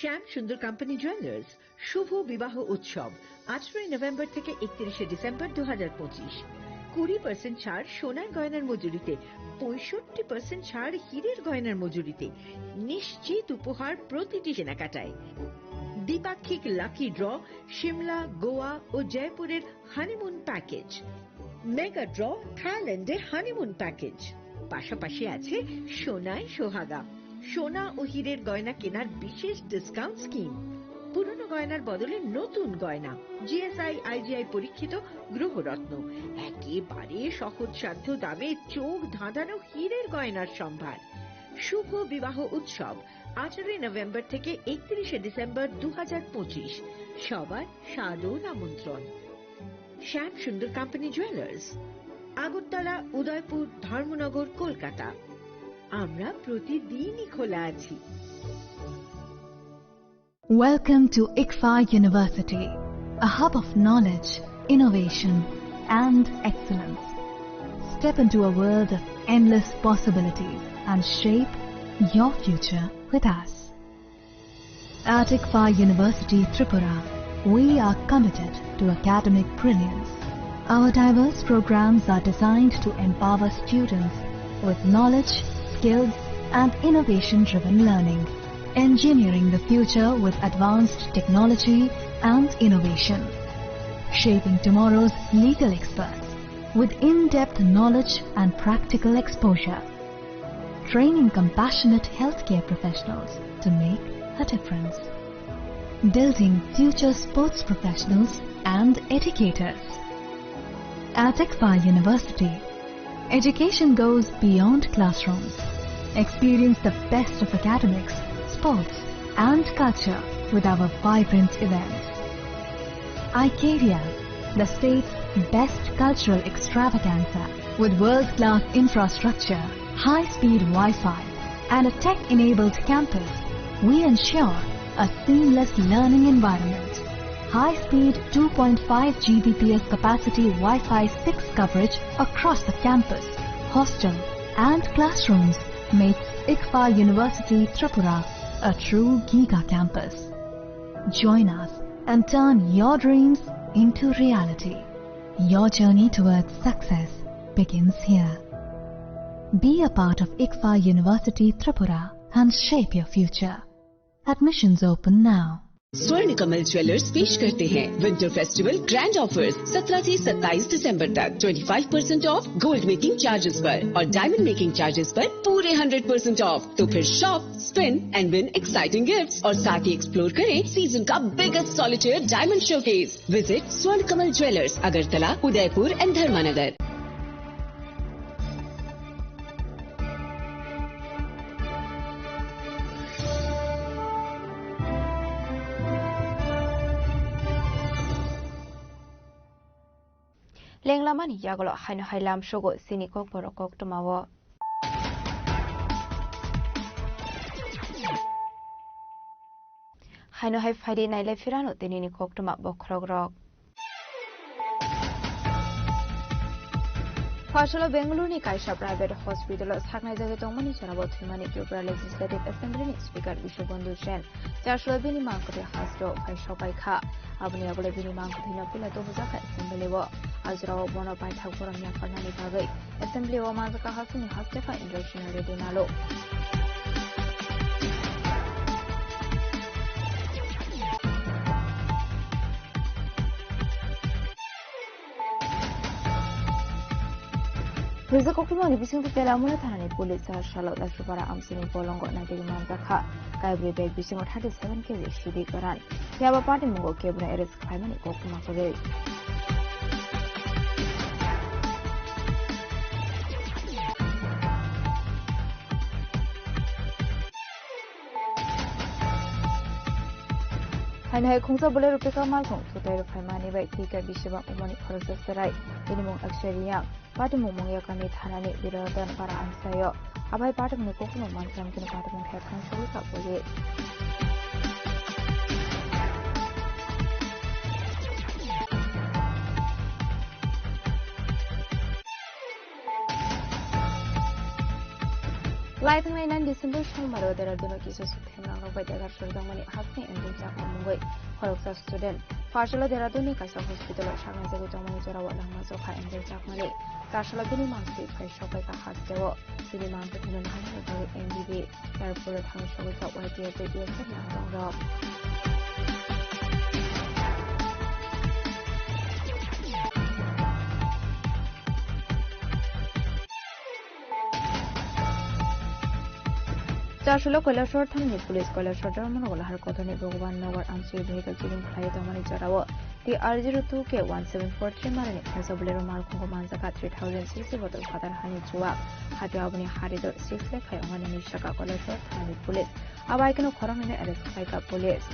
শ্যাম Sundar company jewellers শুভ বিবাহ উৎসব, আঠারোই নভেম্বর থেকে একত্রিশে ডিসেম্বর দু হাজার পঁচিশ। কুড়ি পার্সেন্ট ছাড় সোনার গয়নার মজুরিতে, পঁয়ষট্টি পার্সেন্ট ছাড় হীরের গয়নার মজুরিতে। নিশ্চিত উপহার প্রতিটি কেনাকাটায়। দ্বিপাক্ষিক লাকি ড্র, সিমলা, গোয়া ও জয়পুরের হানিমুন প্যাকেজ। মেগা ড্র, থাইল্যান্ডে হানিমুন প্যাকেজ। পাশাপাশি আছে সোনায় সোহাগা, সোনা ও হীরের গয়না কেনার বিশেষ ডিসকাউন্ট স্কিম। পুরনো গয়নার বদলে নতুন গয়না, জিএসআই আইজিআই পরীক্ষিত গ্রহরত্ন, একেবারে সহজসাধ্য দামে চোখ ধাঁধানো হীরের গয়নার সম্ভার। শুভ বিবাহ উৎসব, আঠারোই নভেম্বর থেকে একত্রিশে ডিসেম্বর দু হাজার পঁচিশ। সবার সাদর আমন্ত্রণ। শ্যাম সুন্দর কোম্পানি জুয়েলার্স, আগরতলা, উদয়পুর, ধর্মনগর, কলকাতা। আমরা প্রতিদিনই খোলা আছি। Welcome to ICFAI University, a hub of knowledge, innovation, and excellence. Step into a world of endless possibilities and shape your future with us. At ICFAI University Tripura, we are committed to academic brilliance. Our diverse programs are designed to empower students with knowledge, skills, and innovation-driven learning, engineering the future with advanced technology and innovation, shaping tomorrow's legal experts with in-depth knowledge and practical exposure, training compassionate healthcare professionals to make a difference, building future sports professionals and educators. At ICFAI University, education goes beyond classrooms. Experience the best of academics, sports, and culture with our vibrant events. Icaria, the state's best cultural extravaganza, with world-class infrastructure, high-speed Wi-Fi, and a tech-enabled campus, we ensure a seamless learning environment. High-speed two point five G B P S capacity Wi-Fi six coverage across the campus, hostel, and classrooms makes ICFAI University Tripura a true giga campus. Join us and turn your dreams into reality. Your journey towards success begins here. Be a part of ICFAI University Tripura and shape your future. Admissions open now. स्वर्ण कमल ज्वेलर्स पेश करते हैं winter festival grand offers. सत्रह से सत्ताईस दिसंबर तक twenty five percent of gold making charges पर और डायमंड मेकिंग चार्जेस पर पूरे हंड्रेड परसेंट ऑफ। तो फिर shop, spin and win exciting gifts और साथ ही एक्सप्लोर करें सीजन का biggest solitaire diamond showcase. Visit स्वर्ण कमल ज्वेलर्स, अगरतला, उदयपुर एंड धर्मानगर। Lenglamani yagulo haino hai lamsogo chini kokborok koktwmao. Haino hai phaidi nailai phirano tinini koktwma bokhorokrok. Phasalo Bengaluru ni kaisa private hospital o saknai jagwi tongmani jorao thwimani Tripura Legislative Assembly ni Speaker Bishwabandhu Sen. Church o bini mangkwthwi hasteo phai sopai kha. Aboni yagulo bini mangkwthwino puila tubujak kha assembly o. A jorao bono paithak borok yapharnani bagwi assembly o manjakha hasteni hastepha Indra Singh Reddy Nalo. Rijak koktwmani bisingtwi Telamura thanani police char salo Lachipara amchini bolongo naitugwi manjakha. Kaibrwi bag bisingo thirty seven K G sidi goran. Phiya ba patimungo kebono arrest khlaimani koktwma kwrwi. Haino hai khungsa bolero peka malkhung thutai rwphaimani bai thika bisibang umani khoroksa chwrai. Bini mung Akshay Reang. Patimung Mungyakani thanani Birodhan para amchaio. Abai patimungni kokno mancham kini patimung khe thangsugwi kha boli. Lai thangnai nine December Sombar o Dehradun o kisa sukthemrang rok Bai degar sirjakmani hasteni Angel Chakma mungwi khoroksa student. Pharsalo Dehradunni kaisa hospital-o saknajagwi tongmani jorao langma jokha Angel Chakmani. Charsalo bini manswi phai sokbaikha hasteo. Bini manswi thwngwi naharna bagwi M B B Airport-o thangwi sogwi kha Y T F bai B S F ni arongrok. Charsalo Kailasor thani police Kailasor Dharmanagar Lahar Kothoni Bhagwan Nagar amchwi vehicle checking khlai tongmani jorao T R zero two K one seven four three marani khaisa Bolero malkhungo manjaka three thousand sixty bottle phatar hani chuwa. Hatio aboni hari dor six lakh khai ongani hinwi saka Kailasor thani police. Abo hai kheno khoroknwino arrest khlaikha police.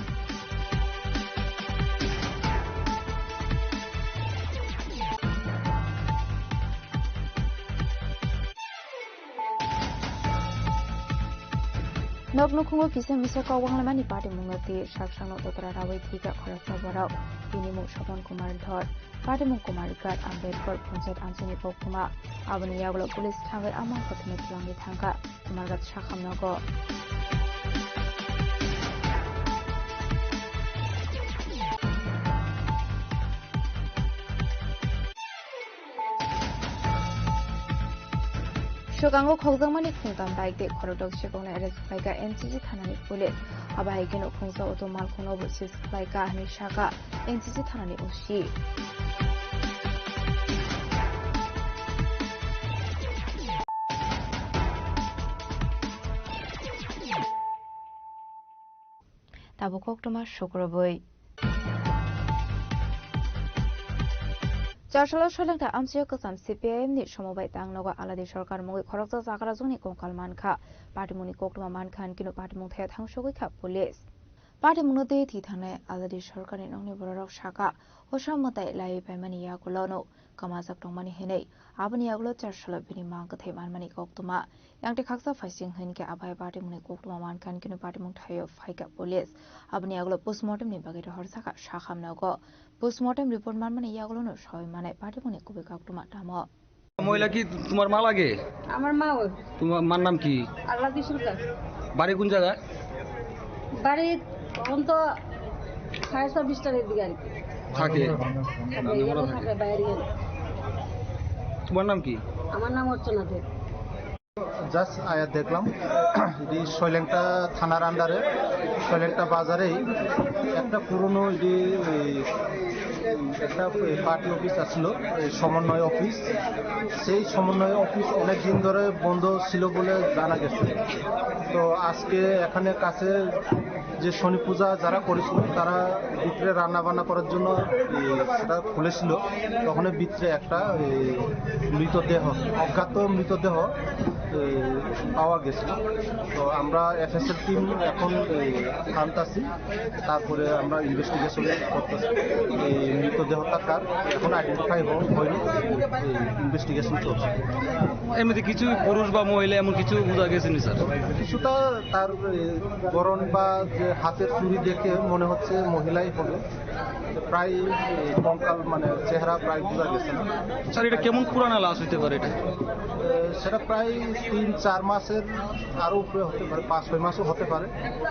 Nok nukhungo kisa misa kok wanglaimani patimungno twi sak sakno dotra raui thwikha khoroksa borok. Bini mung Sopon Kumar Dhor. Patimung Kumar Ghat Ambedkar Panchayat amchaini koktwma. Aboni yagulo police thangwi a mangkha thwngwi twlangwi thangkha Kumar Ghat sakhamnogo. Swkango khokjakmani khungtam bike tei khorokdok chekokno arrest khlaikha N C C thanani police. Abo hai kheno khungsa auto malkhungnobo seize khlaikha hinwi sakha N C C thanani O C. Tabuk koktwma sukrubwi. Charsalo soilangta amchaio kwcham C P I M ni somo bai tang nogo aladi sorkar mungwi khoroksa chakrajwkni kongkal mankha. Patimungni koktwma mankha hinkhe no patimung thaya thangsogwi kha police. Patimungno twi thwi thangnai aladi sorkarni nokni bororok sakha, hosa mwtai laiwi paimani yagulono kwmajak tongmani hinwi. Aboni yagulo Charsalo bini mang kwthai manmani koktwma. Yang tei khaksa phaising hinkhe abo hai patimungni koktwma mankha hinkhe no patimung thaio phaikha police. Aboni yagulo postmortem ni bagwi rohor sakha sakhamnogo. Postmortem report manmani yagulono sawi manai patimungni kubui koktwma tamo. মহিলা কি তোমার মা লাগে? আমার মা ওই। তোমার মার নাম কি? আল্লাদি সরকার। বাড়ি কোন জায়গায়? বাড়ি তখন তো সাড়ে ছাব্বিশটার দিকে আর কি। থাকে? থাকে, এখানে থাকে, বাইরে গেলে। তোমার নাম কি? আমার নাম অর্চনা দে। জাস্ট আয়া দেখলাম, এটি সৈলেংটা থানার আন্ডারে সৈলেংটা বাজারেই একটা পুরনো এটি, এই, একটা পার্টি অফিস আছিল, এই সমন্বয় অফিস। সেই সমন্বয় অফিস অনেক দিন ধরে বন্ধ ছিল বলে জানা গেছে। তো আজকে এখানে কাছে যে শনি পূজা যারা করেছিল, তারা ভিতরে রান্না বান্না করার জন্য, এ, সেটা খুলেছিল। তখন ভিতরে একটা, এ, মৃতদেহ, অজ্ঞাত মৃতদেহ, এ, পাওয়া গেছে। তো আমরা এফএসএল টিম এখন, এ, থানাত আছি, তারপরে আমরা ইনভেস্টিগেশন করতেছি। এই মৃতদেহটা কার এখন আইডেন্টিফাই হয়নি, ইনভেস্টিগেশন চলছে। এমনিতে কিছু পুরুষ বা মহিলা এমন কিছু বোঝা গেছে নি, স্যার? কিছুটা তার, এ, গড়ন বা যে হাতের চুড়ি দেখে মনে হচ্ছে মহিলাই হবে। প্রায়, এ, কঙ্কাল, মানে, চেহারা প্রায় বোঝা গেছে না। স্যার, এটা কেমন পুরানা লাশ হইতে পারে এটা? এ, সেটা প্রায় তিন চার মাসের আরও উপরে হতে পারে, পাঁচ ছয় মাসও হতে পারে।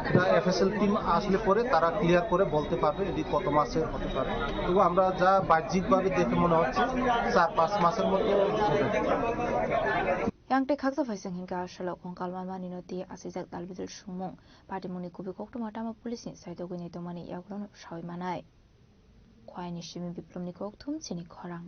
এটা এফএসএল টিম আসলে পরে তারা ক্লিয়ার করে বলতে পারবে এটি কত মাসের হতে পারে। তবু আমরা যা বাহ্যিকভাবে দেখে মনে হচ্ছে চার পাঁচ মাসের মতো হবে। Yang tei khaksa phaising hinkhe a salo kongkal manmani no twi asijak dalbidal sumung. Patimungni kubui koktwma tamo police ni saitogwi nai tongmani yagulono sawi manai. Khwai ni simi Biplomni kokthum chini khorang.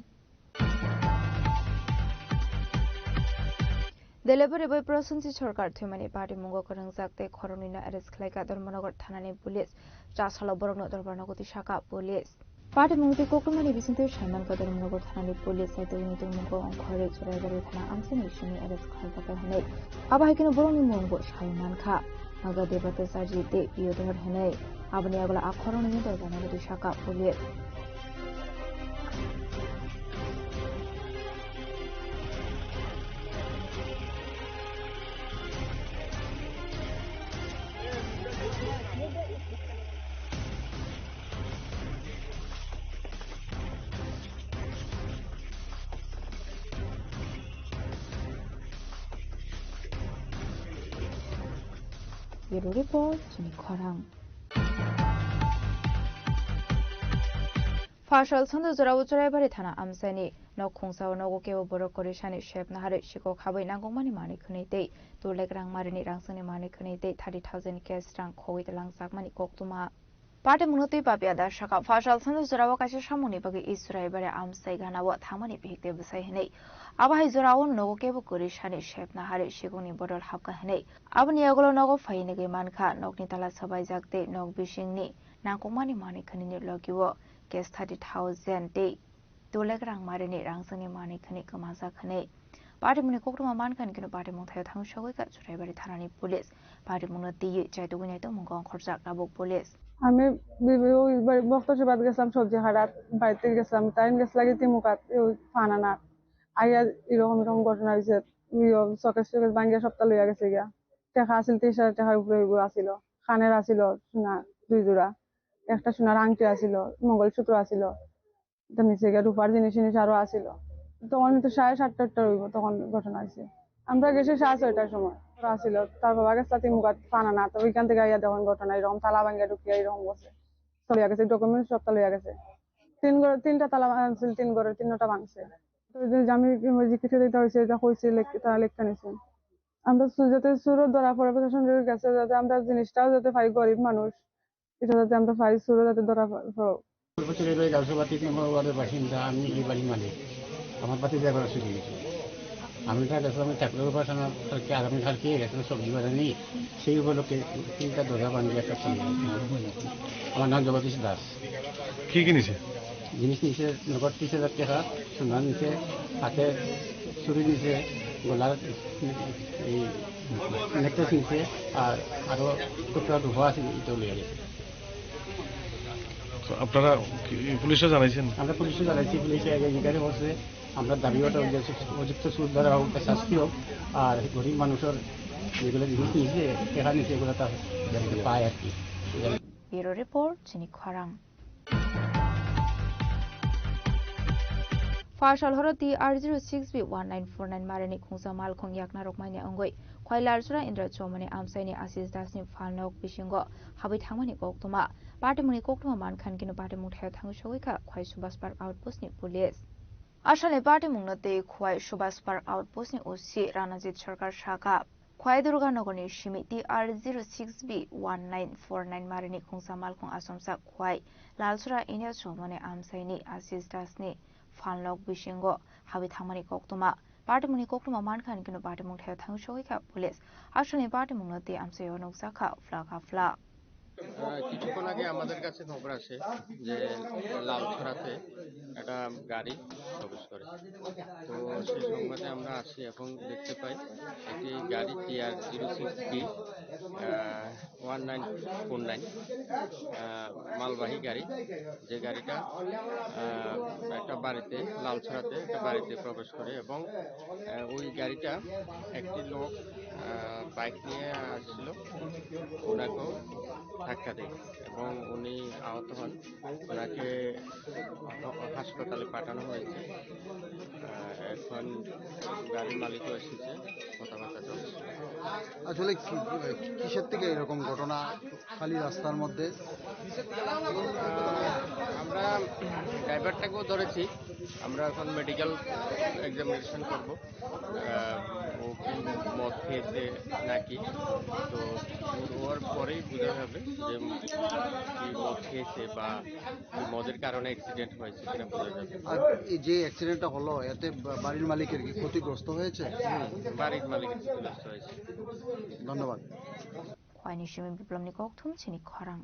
Delhi bwrwi bai Prasenjit Sarkar thwimani patimung o kwrwngjak tei khoroknwi no arrest khlaikha Dharmanagar thanani police. Chasalo borokno dorbar nogo twi sakha police. Patimung twi koktwmani bisingtwi saimankha Dharmanagar thanani police, hai tongmung ongkhorwi Churaibari thana amchaini simi arrest khlaijak hinwi. Abo hai kheno borokni mung bo sai mankha. Naga Debata Charji tei Piyodor hinwi. Aboni yagulo a khoroknwino dorbar nogo twi sakha police. Bureau Report, chini khorang. Phasal sando jorao Churaibari thana amchaini nok khungsao nogo kebo borok korisani sep naharwi sikok habwi nangkukmani manwi khwnwi tei tulek rang marini rangsani manwi khwnwi tei thirty thousand cash rang khogwi langjakmani koktwma. Patimungno twi papya da saka phasal sando jorao kaisa samungni bagwi Israibari amchai ganao thangmani bihik tei bwsai hinwi. Abo hai jorao nogo kebo kwrwi sani sepna harwi sikokni bodol hapkha hinwi. Aboni yagulo nogo phai hinwi mankha, nokni tala sabaijak tei nok bisingni nangkukmani manwi khwnwini logio cash thirty thousand tei tulek rang marini rangsani manwi khwnwi kwmajak hinwi. Patimungni koktwma mankha hwnwi kheno patimung thaio thangwi sogwi kha Churaibari thanani police. Patimungno twiwi chaitugwi naitongmung ongkhorjak tabuk police. আমি B-, B-, ওই বাড়ি বক্তসভাত গেছিলাম সবজি হাটাত, বাড়িতে গেছিলাম, তাই গেছিলাম কি তিমুকাত, ওই ফানানা। আইয়া এরকম এরকম ঘটনা হয়েছে, ইয়ো, শোকেস টোকেস ভাঙ্গিয়া সবটা লইয়া গেছে গিয়া। টাকা আছিল তিরিশ হাজার টাকার উপরে ওইগুলো আছিল, কানের আছিল সোনা দুই জোড়া, একটা সোনার আংটি আছিল, মঙ্গলসূত্র আছিল। তো নিচে গিয়ে রূপার জিনিস জিনিস আরো আছিল। তখন তো সাড়ে সাতটা আটটা হইব, তখন ঘটনা হয়েছে। আমরা গেছি সাড়ে ছয়টার সময়। ওরা আছিল, তার বাবা গেছে তিন মুখাত ফানা না, তো ওইখান থেকে আইয়া তখন ঘটনা এরকম তালা ভাঙিয়া ঢুকিয়া এরকম করছে। চলিয়া গেছে, ডকুমেন্টস সবটা লইয়া গেছে। তিন ঘর, তিনটা তালা ভাঙছিল, তিন ঘরের তিনটা ভাঙছে। তো ওই যে আমি ওই যে কিছু দিতে হয়েছে, এটা হয়েছে, লেখ-, তারা লেখা নিছে। আমরা সু-, যাতে সুরত ধরা পড়ে, প্রশাসনের কাছে যাতে আমরা জিনিসটাও যাতে পাই, গরিব মানুষ। এটা যাতে আমরা পাই, চোরও যাতে ধরা পড়ে। পূর্ব চুরিবাড়ি লালসভা তিন নম্বর ওয়ার্ডের বাসিন্দা, আমি এই বাড়ির মালিক। আমার ভাতিজা এবার চুরি গেছে। আমি তো গেছিলাম ওই ঠাকুরের উপাসনা, কালকে, আগামীকালকে গেছিলাম সবজি বাজার নিয়ে। সেই উপলক্ষে তিনটা দরজা ভাঙিয়ে একটা চুরি হয়েছে। আমার নাম জগদীশ দাস। কি কি নিছে? জিনিস নিছে নগদ তিরিশ হাজার টাকা, সোনা নিছে, হাতে চুড়ি নিছে, গলার এই নেকলেস নিছে, আর আরো টুকরা রূপা আছে, এটাও লইয়া গেছে। তো আপনারা কি পুলিশে জানাইছেন? আমরা পুলিশে জানাইছি, পুলিশে আগে ইনকোয়ারি করছে। আমরা দাবি ওটা যে উপযুক্ত সুদ ধরা হোক, শাস্তি হোক, আর গরিব মানুষের যেগুলো জিনিস নিছে, টাকা নিছে, এগুলো তার যাতে পায় আর কি। Bureau Report, chini khorang. Phasal horo T R zero six B one nine four nine marini khungsa malkhung yakna rokmani wngwi Khwai Lalsora Indra Chomani amchaini Ashish Dasni phalnok bisingo habwi thangmani koktwma. Patimungni koktwma mankha hwnkhe patimung thaio thangwi sogwi kha Khwai Subhash Park Outpost ni police. Asalni patimungno tei Khwai Subhash Park Outpost ni O C Ranajit Sarkar sakha, Khwai Durganogorni simi T R zero six B one nine four nine marini khungsa malkhung asomsa Khwai Lalsora India Chomani amchaini Ashish Dasni phalnok bisingo habwi thangmani koktwma. Patimungni koktwma mankha hwnkhe patimung thaio thangwi sogwi kha police. Asalni patimungno tei amchaio nukjakha phlak ha phlak. আহ, কিছুক্ষণ আগে আমাদের কাছে খবর আসে যে লালছড়াতে একটা গাড়ি প্রবেশ করে। তো সেই সংবাদে আমরা আসি এবং দেখতে পাই একটি গাড়ি T R zero six B one nine four nine, আহ, মালবাহী গাড়ি, যে গাড়িটা, আহ, একটা বাড়িতে, লালছড়াতে একটা বাড়িতে প্রবেশ করে এবং, আহ, ওই গাড়িটা একটি লোক, আহ, বাইক নিয়ে আসছিল, ওনাকেও ধাক্কা দেয় এবং উনি আহত হন। ওনাকে হ-, হাসপাতালে পাঠানো হয়েছে। আহ, এখন গাড়ির মালিকও এসেছে, কথাবার্তা চলছে। আসলে কি, কিসের থেকে এরকম ঘটনা খালি রাস্তার মধ্যে? আহ, আমরা ড্রাইভারটাকেও ধরেছি, আমরা এখন মেডিকেল এক্সামিনেশন করব। আহ, ও কি মদ খেয়েছে নাকি, তো ওর পরেই বোঝা যাবে যে কি মদ খেয়েছে বা কি মদের কারণে অ্যাক্সিডেন্ট হয়েছে কিনা বোঝা যাবে। আর এই যে অ্যাক্সিডেন্টটা হলো, এতে বা-, বাড়ির মালিকের কি ক্ষতিগ্রস্ত হয়েছে? হুম, বাড়ির মালিকের ক্ষতিগ্রস্ত হয়েছে। ধন্যবাদ। Khwaini simi Biplomni kokthum chini khorang.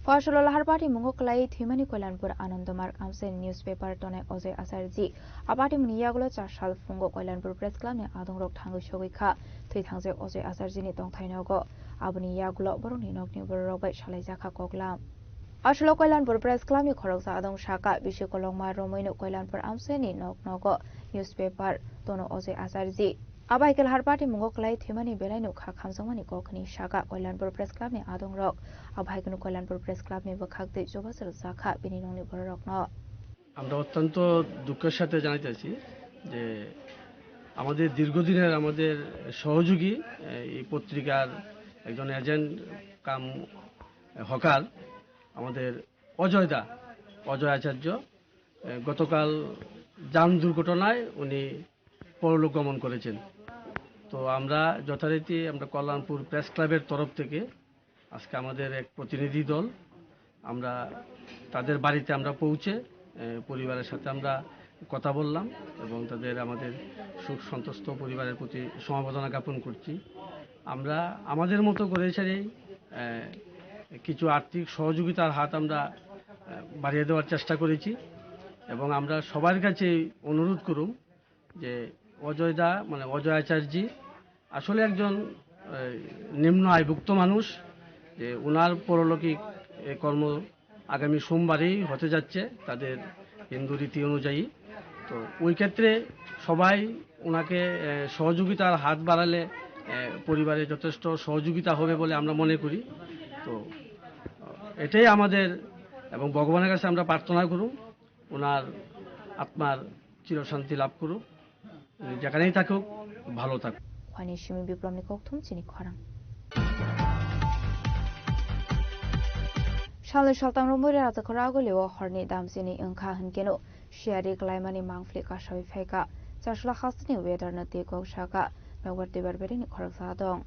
Phasalo lahar party mungo kwlai thwimani Koilanpur Anandomarg amchaini newspaper tonai Ojay Acharji. A party mungni yagulo chasal phungo Koilanpur Press Club ni adongrok thangwi sogwi kha. Thwi thangjak Ojay Acharji ni tongthai nogo. Aboni yagulo borokni nokni bororok bai salaijakha koklam. Aswlo Koilanpur Press Club ni khoroksa adong saka bisi kolokma romwi no Koilanpur amchaini nok nogo newspaper tono Ojay Acharji. Abai khe lahar party mungo kwlai thwimani belai no kha khamjakmani kok hwnwi saka Koilanpur Press Club ni adongrok. Abai khe no Koilanpur Press Club ni bwkhak twi chubachu rwjakha bini nokni bororokno. আমরা অত্যন্ত দুঃখের সাথে জানাইতেছি যে আমাদের দীর্ঘদিনের আমাদের সহযোগী, এই পত্রিকার একজন এজেন্ট কাম হকার, আমাদের অজয় দা, অজয় আচার্য, এ, গতকাল যান দুর্ঘটনায় উনি পরলোক গমন করেছেন। তো আমরা যথারীতি আমরা কল্যাণপুর প্রেস ক্লাবের তরফ থেকে আজকে আমাদের এক প্রতিনিধি দল, আমরা তাদের বাড়িতে আমরা পৌঁছে, এ, পরিবারের সাথে আমরা কথা বললাম এবং তাদের আমাদের শোক সন্তপ্ত পরিবারের প্রতি সমবেদনা জ্ঞাপন করছি। আমরা আমাদের মতো করে এছাড়াই, এ, কিছু আর্থিক সহযোগিতার হাত আমরা, এ, বাড়িয়ে দেওয়ার চেষ্টা করেছি এবং আমরা সবার কাছে অনুরোধ করুম যে অজয় দা, মানে অজয় আচার্যজি আসলে একজন, এ, নিম্ন আয়ভুক্ত মানুষ, যে ওনার পরলৌকিক, এ, কর্ম আগামী সোমবারেই হতে যাচ্ছে তাদের হিন্দু রীতি অনুযায়ী। তো ওই ক্ষেত্রে সবাই ওনাকে, এ, সহযোগিতার হাত বাড়ালে, এ, পরিবারে যথেষ্ট সহযোগিতা হবে বলে আমরা মনে করি। তো, এ, এটাই আমাদের এবং ভগবানের কাছে আমরা প্রার্থনা করুন, ওনার আত্মার চিরশান্তি লাভ করুক, যেখানেই থাকুক, ভালো থাকুক। Hwnwi simi Biplomni kokthum chini khorang. Salnwi saltam romwi rajakhor agulio horni damchini wngkha hwnkeno siyari klaimani mangpli kasawi phaikha. Chasla hasteni weather no twi kok sakha, nokbar twibar bereni khoroksa dong.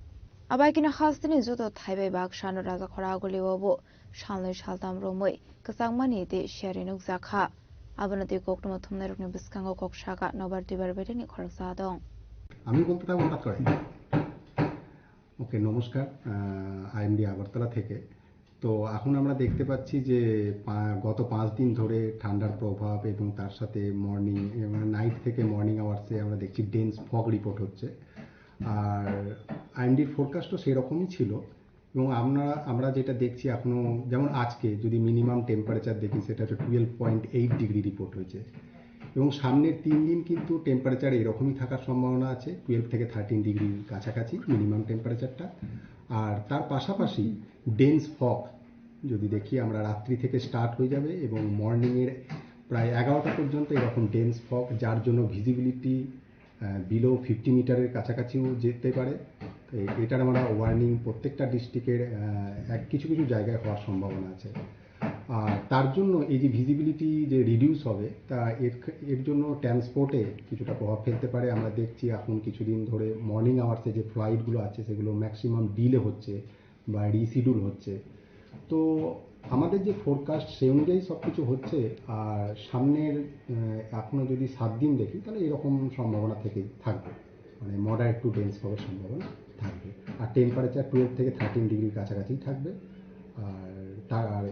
Abaikeno hasteni joto thaibai baksano rajakhor agulio bo salnwi saltam romwi kwchangmani tei siyari nukjakha. Abono tei koktwma thumnairokni bwskango kok sakha, nobar twibar bereni khoroksa dong. আমি বলতে থাকবো হঠাৎ করে। ওকে, নমস্কার। আহ, আইএমডি আগরতলা থেকে। তো এখন আমরা দেখতে পাচ্ছি যে পা-, গত পাঁচ দিন ধরে ঠান্ডার প্রভাব এবং তার সাথে মর্নিং, মানে নাইট থেকে মর্নিং আওয়ার্সে আমরা দেখছি ডেন্স ফগ রিপোর্ট হচ্ছে। আর আইএমডির ফোরকাস্টও সেরকমই ছিল। এবং আমরা, আমরা যেটা দেখছি এখনো, যেমন আজকে যদি মিনিমাম টেম্পারেচার দেখি, সেটা হচ্ছে twelve point eight degree report হয়েছে। এবং সামনের তিন দিন কিন্তু টেম্পারেচার এরকমই থাকার সম্ভাবনা আছে, টুয়েলভ থেকে থার্টিন ডিগ্রির কাছাকাছি মিনিমাম টেম্পারেচারটা। আর তার পাশাপাশি ডেন্স ফগ যদি দেখি আমরা, রাত্রি থেকে স্টার্ট হয়ে যাবে এবং মর্নিংয়ের প্রায় এগারোটা পর্যন্ত এরকম ডেন্স ফগ, যার জন্য ভিজিবিলিটি আহ, বিলো ফিফটি মিটারের কাছাকাছিও যেতে পারে। এ-, এটার আমরা ওয়ার্নিং প্রত্যেকটা ডিস্ট্রিক্টের, আহ, এক কিছু কিছু জায়গায় হওয়ার সম্ভাবনা আছে। আর তার জন্য এই যে ভিজিবিলিটি যে রিডিউস হবে, তা এর, এর জন্য ট্রান্সপোর্টে কিছুটা প্রভাব ফেলতে পারে। আমরা দেখছি এখন কিছুদিন ধরে মর্নিং আওয়ার্সে যে ফ্লাইটগুলো আছে, সেগুলো ম্যাক্সিমাম ডিলে হচ্ছে বা রিশিডিউল হচ্ছে। তো আমাদের যে ফোরকাস্ট, সেই অনুযায়ী সব কিছু হচ্ছে। আর সামনের, আহ, এখনো যদি সাত দিন দেখি, তাহলে এরকম সম্ভাবনা থেকেই থাকবে, মানে মডারেট টু ডেন্স ফগের সম্ভাবনা থাকবে। আর টেম্পারেচার টুয়েলভ থেকে থার্টিন ডিগ্রির কাছাকাছি থাকবে। আর তার, আর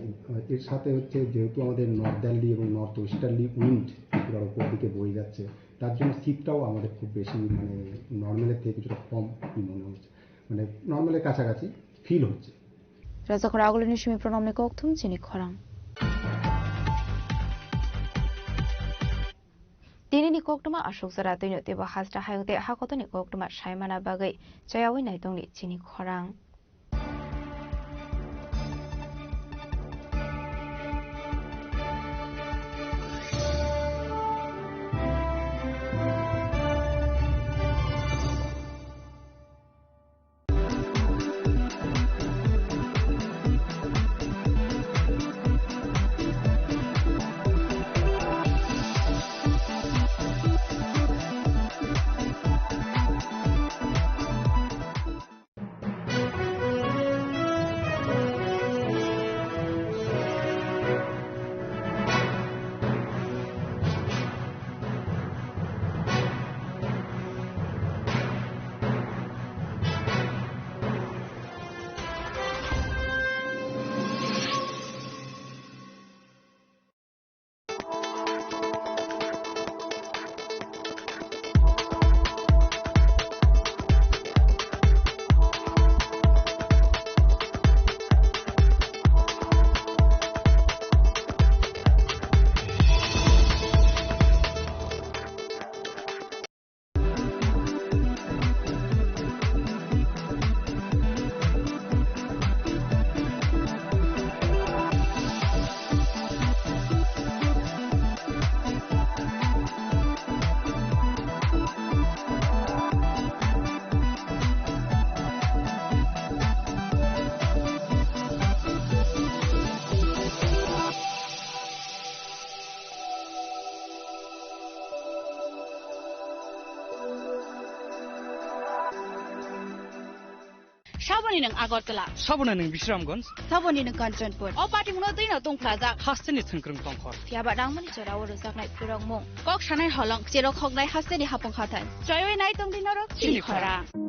এর সাথে হচ্ছে, যেহেতু আমাদের নর্দার্লি এবং নর্থ ওয়েস্টার্লি উইন্ড ত্রিপুরার উপর দিকে বয়ে যাচ্ছে, তার জন্য শীতটাও আমাদের খুব বেশি, মানে নর্মালের থেকে কিছুটা কম মনে হচ্ছে, মানে নর্মালের কাছাকাছি ফিল হচ্ছে। Rajakhor agulini simi pronomni kokthum chini khorang. Tinini koktwma aswk jora twino teibo hasta hayung tei hakotoni koktwma saimana bagwi chayawi naitongni chini khorang. Saboni nwng Agartala. Saboni nwng Bisramganj. Saboni nwng Kanchanpur. O patimungno twi no tungphlajak. Hasteni thwngkwrwng tongkhor. Phiya ba nangmani jora o rwjaknai phwrwngmung. Kok sanai holong, cherok hoknai hasteni hapung hathai. Choiwi nai tongdi norok chini chini khorang. Khorang.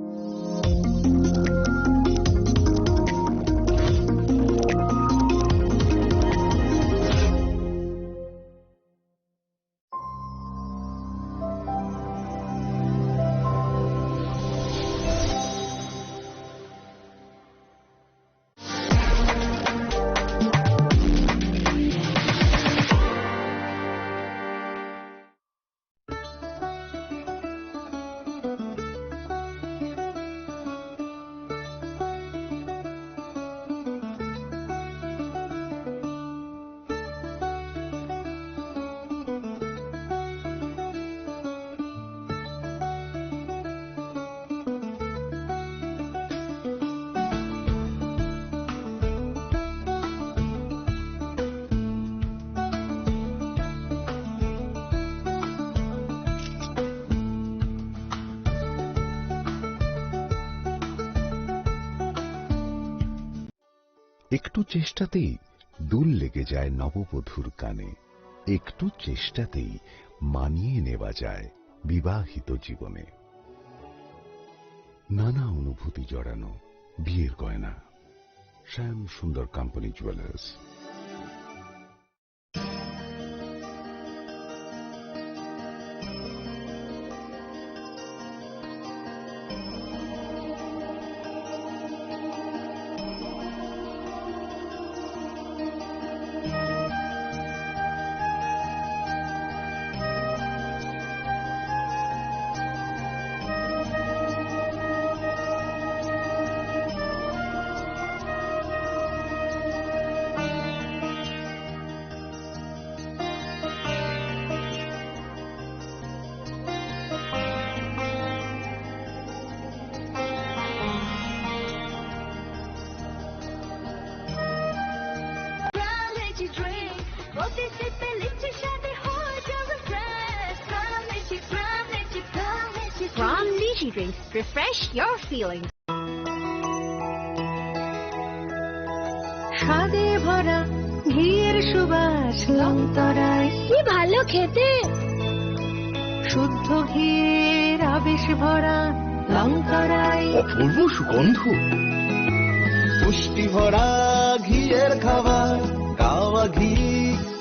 একটু চেষ্টাতেই দুল লেগে যায় নববধূর কানে। একটু চেষ্টাতেই মানিয়ে নেওয়া যায় বিবাহিত জীবনে। নানা অনুভূতি জড়ানো বিয়ের গয়না। শ্যাম Sundar company jewellers. From Lychee Drinks, refresh your feelings. স্বাদে ভরা ঘিয়ের সুবাস লংতরায়। কি ভালো খেতে। শুদ্ধ ঘিয়ের আবেশ ভরা লংতরায়। অপূর্ব সুগন্ধ। পুষ্টি ভরা ঘিয়ের খাবার, কাওয়া ঘি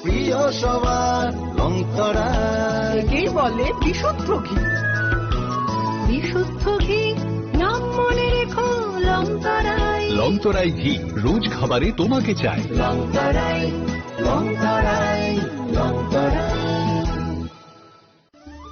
প্রিয় সবার লংতরায়। একেই বলে বিশুদ্ধ ঘি। বিশুদ্ধ ঘি, নাম মনে রেখো লংতরায়। লংতরায় ঘি, রোজ খাবারে তোমাকে চাই। লংতরায়, লংতরায়, লংতরায়।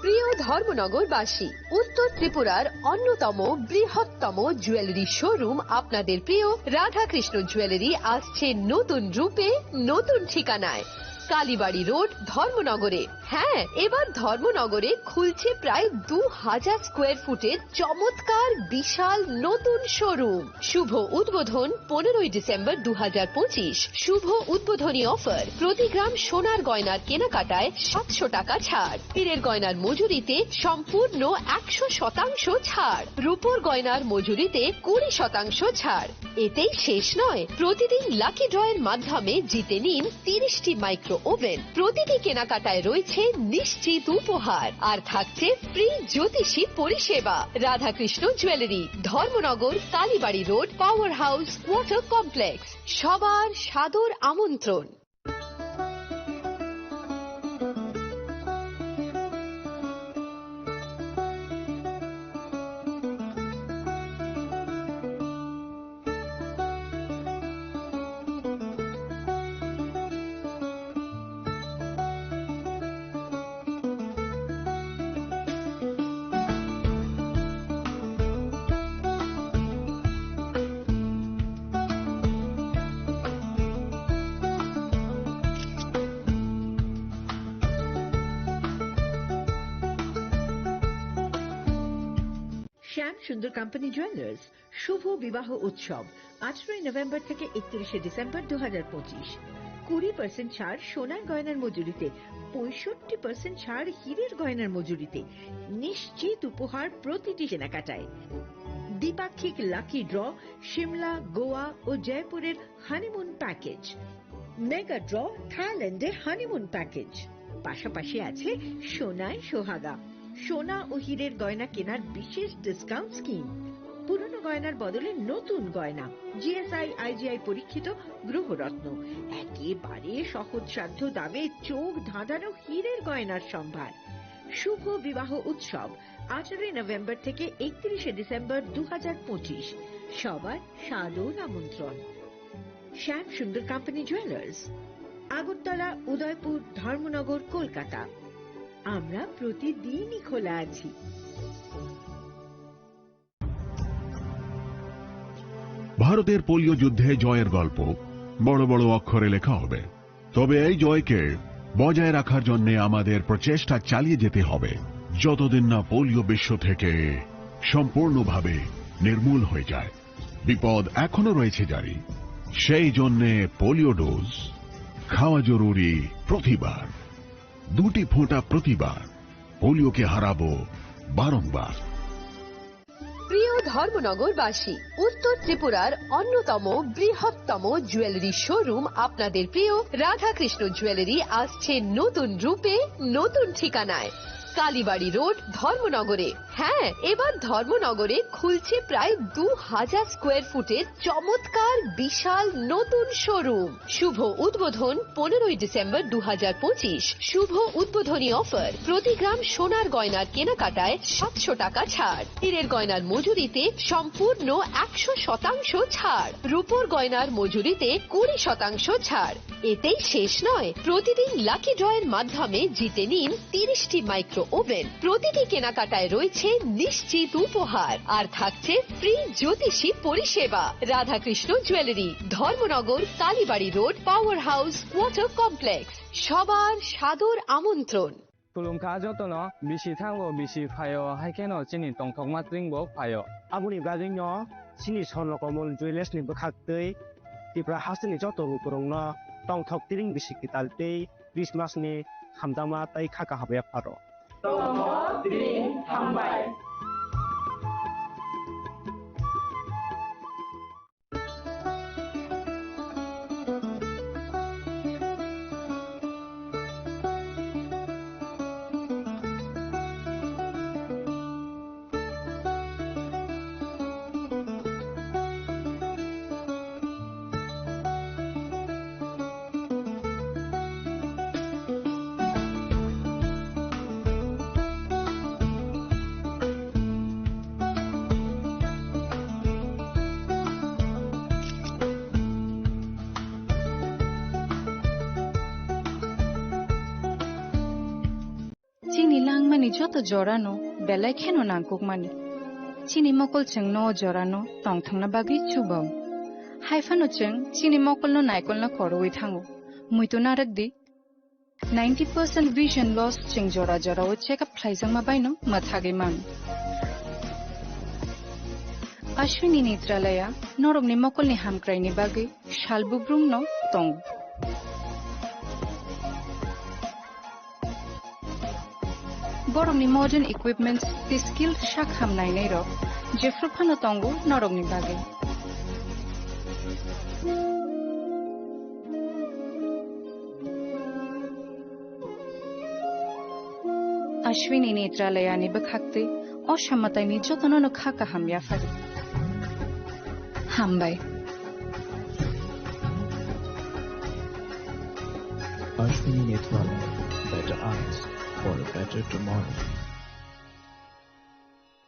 প্রিয় ধর্মনগরবাসী, উত্তর ত্রিপুরার অন্যতম বৃহত্তম জুয়েলারি শোরুম আপনাদের প্রিয় রাধাকৃষ্ণ জুয়েলারি আসছে নতুন রূপে, নতুন ঠিকানায়। কালীবাড়ি রোড, ধর্মনগরে। হ্যাঁ, এবার ধর্মনগরে খুলছে প্রায় দু হাজার স্কোয়ার ফুটের চমৎকার বিশাল নতুন শোরুম। শুভ উদ্বোধন পনেরোই ডিসেম্বর দু হাজার পঁচিশ। শুভ উদ্বোধনী অফার, প্রতি গ্রাম সোনার গয়নার কেনাকাটায় সাতশো টাকা ছাড়, হীরের গয়নার মজুরিতে সম্পূর্ণ একশো শতাংশ ছাড়, রূপোর গয়নার মজুরিতে কুড়ি শতাংশ ছাড়। এতেই শেষ নয়, প্রতিদিন লাকি ড্রয়ের মাধ্যমে জিতে নিন তিরিশটি মাইক্রো ওভেন। প্রতিটি কেনাকাটায় রয়েছে নিশ্চিত উপহার, আর থাকছে ফ্রি জ্যোতিষী পরিষেবা। Radhakrishna jewellery, Dharmanagar, Kalibari road, power house, water complex. সবার সাদর আমন্ত্রণ। শ্যাম সুন্দর কোম্পানি জুয়েলার্স, শুভ বিবাহ উৎসব, আঠারোই নভেম্বর থেকে একত্রিশে ডিসেম্বর দু হাজার পঁচিশ। কুড়ি পার্সেন্ট ছাড় সোনার গয়নার মজুরিতে, পঁয়ষট্টি পার্সেন্ট ছাড় হীরের গয়নার মজুরিতে, নিশ্চিত উপহার প্রতিটি কেনাকাটায়। দ্বিপাক্ষিক লাকি ড্র, সিমলা, গোয়া ও জয়পুরের হানিমুন প্যাকেজ, মেগা ড্র, থাইল্যান্ডে হানিমুন প্যাকেজ, পাশাপাশি আছে সোনায় সোহাগা, সোনা ও হীরের গয়না কেনার বিশেষ ডিসকাউন্ট স্কিম, পুরনো গয়নার বদলে নতুন গয়না, জিএসআই আইজিআই পরীক্ষিত গ্রহরত্ন, একেবারে সহজসাধ্য দামে চোখ ধাঁধানো হীরের গয়নার সম্ভার। শুভ বিবাহ উৎসব আঠারোই নভেম্বর থেকে একত্রিশে ডিসেম্বর দু হাজার পঁচিশ। সবার সাদর আমন্ত্রণ। শ্যাম সুন্দর কোম্পানি জুয়েলার্স, আগরতলা, উদয়পুর, ধর্মনগর, কলকাতা। আমরা প্রতিদিনই খোলা আছি। ভারতের পোলিও যুদ্ধে জয়ের গল্প বড় বড় অক্ষরে লেখা হবে। তবে এই জয়কে বজায় রাখার জন্য আমাদের প্রচেষ্টা চালিয়ে যেতে হবে, যতদিন না পোলিও বিশ্ব থেকে সম্পূর্ণভাবে নির্মূল হয়ে যায়। বিপদ এখনো রয়েছে জারি। সেই জন্যে পোলিও ডোজ খাওয়া জরুরি প্রতিবার, দুটি ফোঁটা প্রতিবার। পোলিওকে হারাবো বারংবার। প্রিয় ধর্মনগরবাসী, উত্তর ত্রিপুরার অন্যতম বৃহত্তম জুয়েলারি শোরুম আপনাদের প্রিয় রাধাকৃষ্ণ জুয়েলারি আসছে নতুন রূপে, নতুন ঠিকানায়। কালীবাড়ি রোড, ধর্মনগরে। হ্যাঁ, এবার ধর্মনগরে খুলছে প্রায় দু হাজার স্কোয়ার ফুটের চমৎকার বিশাল নতুন শোরুম। শুভ উদ্বোধন পনেরোই ডিসেম্বর দু হাজার পঁচিশ। শুভ উদ্বোধনী অফার, প্রতি গ্রাম সোনার গয়নার কেনাকাটায় সাতশো টাকা ছাড়, হীরের গয়নার মজুরিতে সম্পূর্ণ একশো শতাংশ ছাড়, রূপোর গয়নার মজুরিতে কুড়ি শতাংশ ছাড়। এতেই শেষ নয়, প্রতিদিন লাকি ড্রয়ের মাধ্যমে জিতে নিন তিরিশটি মাইক্রো ওভেন। প্রতিটি কেনাকাটায় রয়েছে নিশ্চিত উপহার, আর থাকছে ফ্রি জ্যোতিষী পরিষেবা। Radhakrishna jewellery, Dharmanagar, Kalibari road, power house, water complex. সবার সাদর আমন্ত্রণ। Khulumkha jotono, bisi thango bisi phaio, hai kheno chini tongthokma tring bo phaio. Aboni bagwino chini Swarnakamol Jewellers ni bwkhaktwi Tripura hasteni joto lukurokno tongthok tring bisi kwtal tei Christmas ni hamjakma tei kha kaham yapharo. Tongthok tring hambai. Chini langmani joto jorano belai kheno nangkukmani. Chini mokol chwngno o jorano tongthokna bagwi chubao. Haiphano chwng chini mokolno naikolna khorwi thango. Muitu narwk di. Ninety percent vision loss chwng jora jorao check up khlaijakma baino mwthagwi mano. Ashwini Netralaya norokni mokolni hamkraini bagwi sal bubrumno tongo. Borokni modern equipments tei skilled sak ham nainairok jephru phano tongo norokni bagwi. Ashwini Netralayani bwkhaktwi o samataini jotono no kha kaham yaphari. Hambai. Ashwini Netralaya, better eyes for a better tomorrow.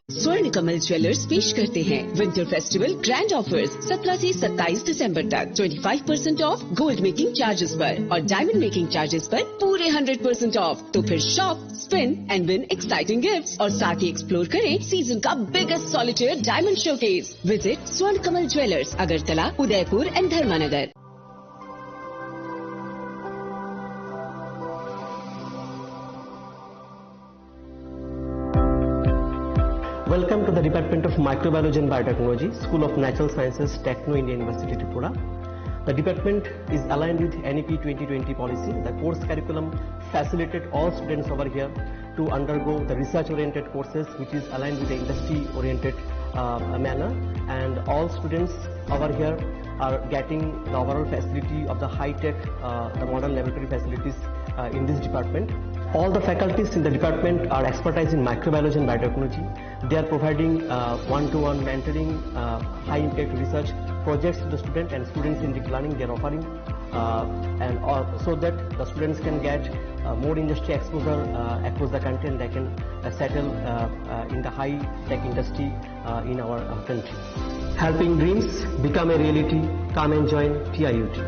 स्वर्ण कमल ज्वेलर्स पेश करते हैं winter festival grand offers. सत्रह से सत्ताईस दिसंबर तक twenty five percent of gold making charges पर और डायमंड मेकिंग चार्जेस पर पूरे हंड्रेड परसेंट ऑफ। तो फिर shop, spin and win exciting gifts और साथ ही एक्सप्लोर करें सीजन का biggest solitaire diamond showcase. Visit स्वर्ण कमल ज्वेलर्स, अगरतला, उदयपुर एंड धर्मानगर। Welcome to the Department of Microbiology and Biotechnology, School of Natural Sciences, Techno India University, Tripura. The department is aligned with N E P twenty twenty policy. The course curriculum facilitated all students over here to undergo the research-oriented courses, which is aligned with the industry-oriented uh, manner, and all students over here are getting the overall facility of the high-tech, uh, the modern laboratory facilities, uh, in this department. All the faculties in the department are expertise in microbiology and biotechnology. They are providing, uh, one-to-one mentoring, uh, high-impact research projects to the student, and students in the planning they are offering, uh, and all, so that the students can get, uh, more industry exposure, uh, across the country, and they can, uh, settle, uh, uh, in the high-tech industry, uh, in our, uh, country. Helping dreams become a reality. Come and join T I U T.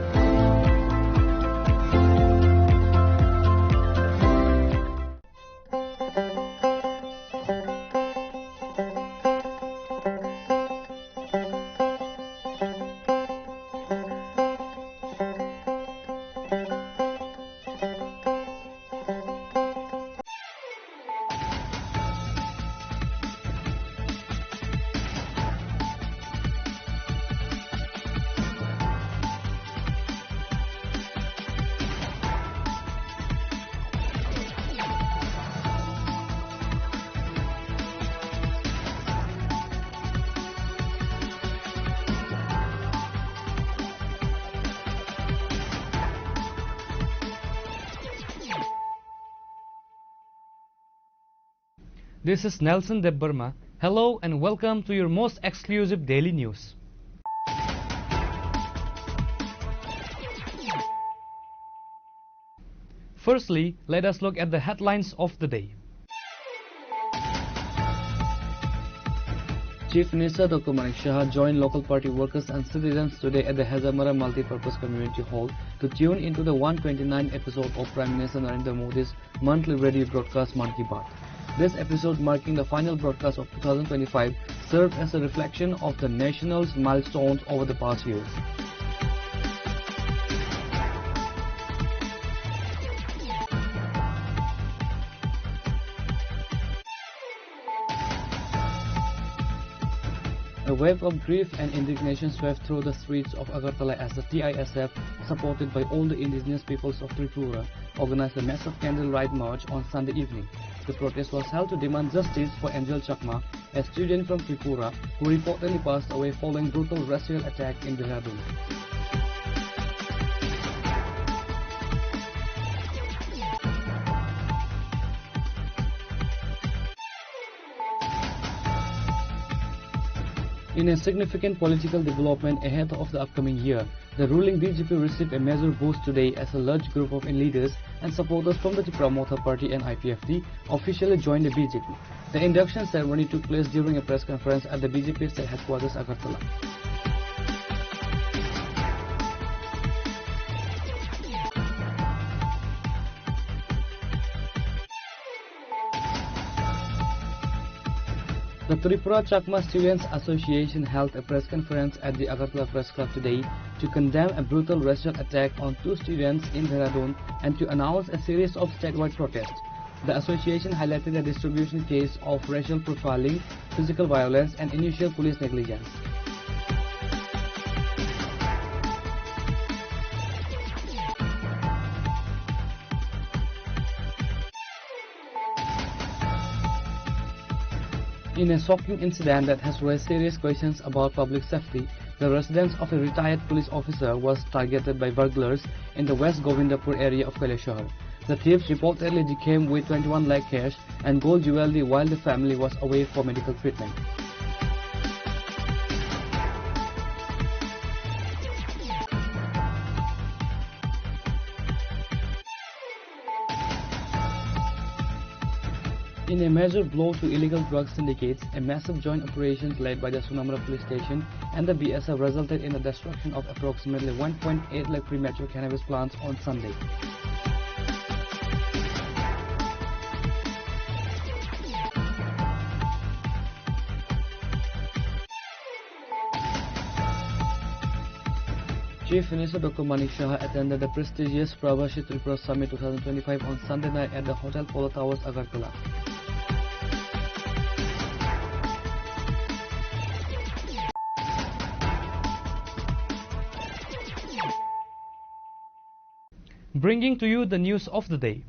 This is Nelson Debbarma. Hello and welcome to your most exclusive daily news. Firstly, let us look at the headlines of the day. Chief Minister Doctor Manik Saha joined local party workers and citizens today at the Hezamara Multipurpose Community Hall to tune into the one twenty-ninth episode of Prime Minister Narendra Modi's monthly radio broadcast Mann Ki Baat. This episode, marking the final broadcast of two thousand twenty-five, served as a reflection of the nation's milestones over the past year. A wave of grief and indignation swept through the streets of Agartala as the T I S F, supported by all the indigenous peoples of Tripura, organized a massive candlelight march on Sunday evening. The protest was held to demand justice for Angel Chakma, a student from Tripura, who reportedly passed away following brutal racial attack in Dehradun. In a significant political development ahead of the upcoming year, the ruling B J P received a major boost today as a large group of leaders and supporters from the Tipra Motha Party and I P F T officially joined the B J P. The induction ceremony took place during a press conference at the B J P state headquarters, Agartala. The Tripura Chakma Students Association held a press conference at the Agartala Press Club today to condemn a brutal racial attack on two students in Dehradun and to announce a series of statewide protests. The association highlighted the distribution case of racial profiling, physical violence, and initial police negligence. In a shocking incident that has raised serious questions about public safety, the residence of a retired police officer was targeted by burglars in the West Govindpur area of Kailashahar. The thieves reportedly came with twenty-one lakh cash and gold jewelry while the family was away for medical treatment. In a major blow to illegal drug syndicates, a massive joint operation led by the Sonamara Police Station and the B S F resulted in the destruction of approximately one point eight lakh premature cannabis plants on Sunday. Chief Minister Doctor Manik Saha attended the prestigious Prabasi Tripura Summit two thousand twenty-five on Sunday night at the Hotel Polo Towers, Agartala. Bringing to you the news of the day.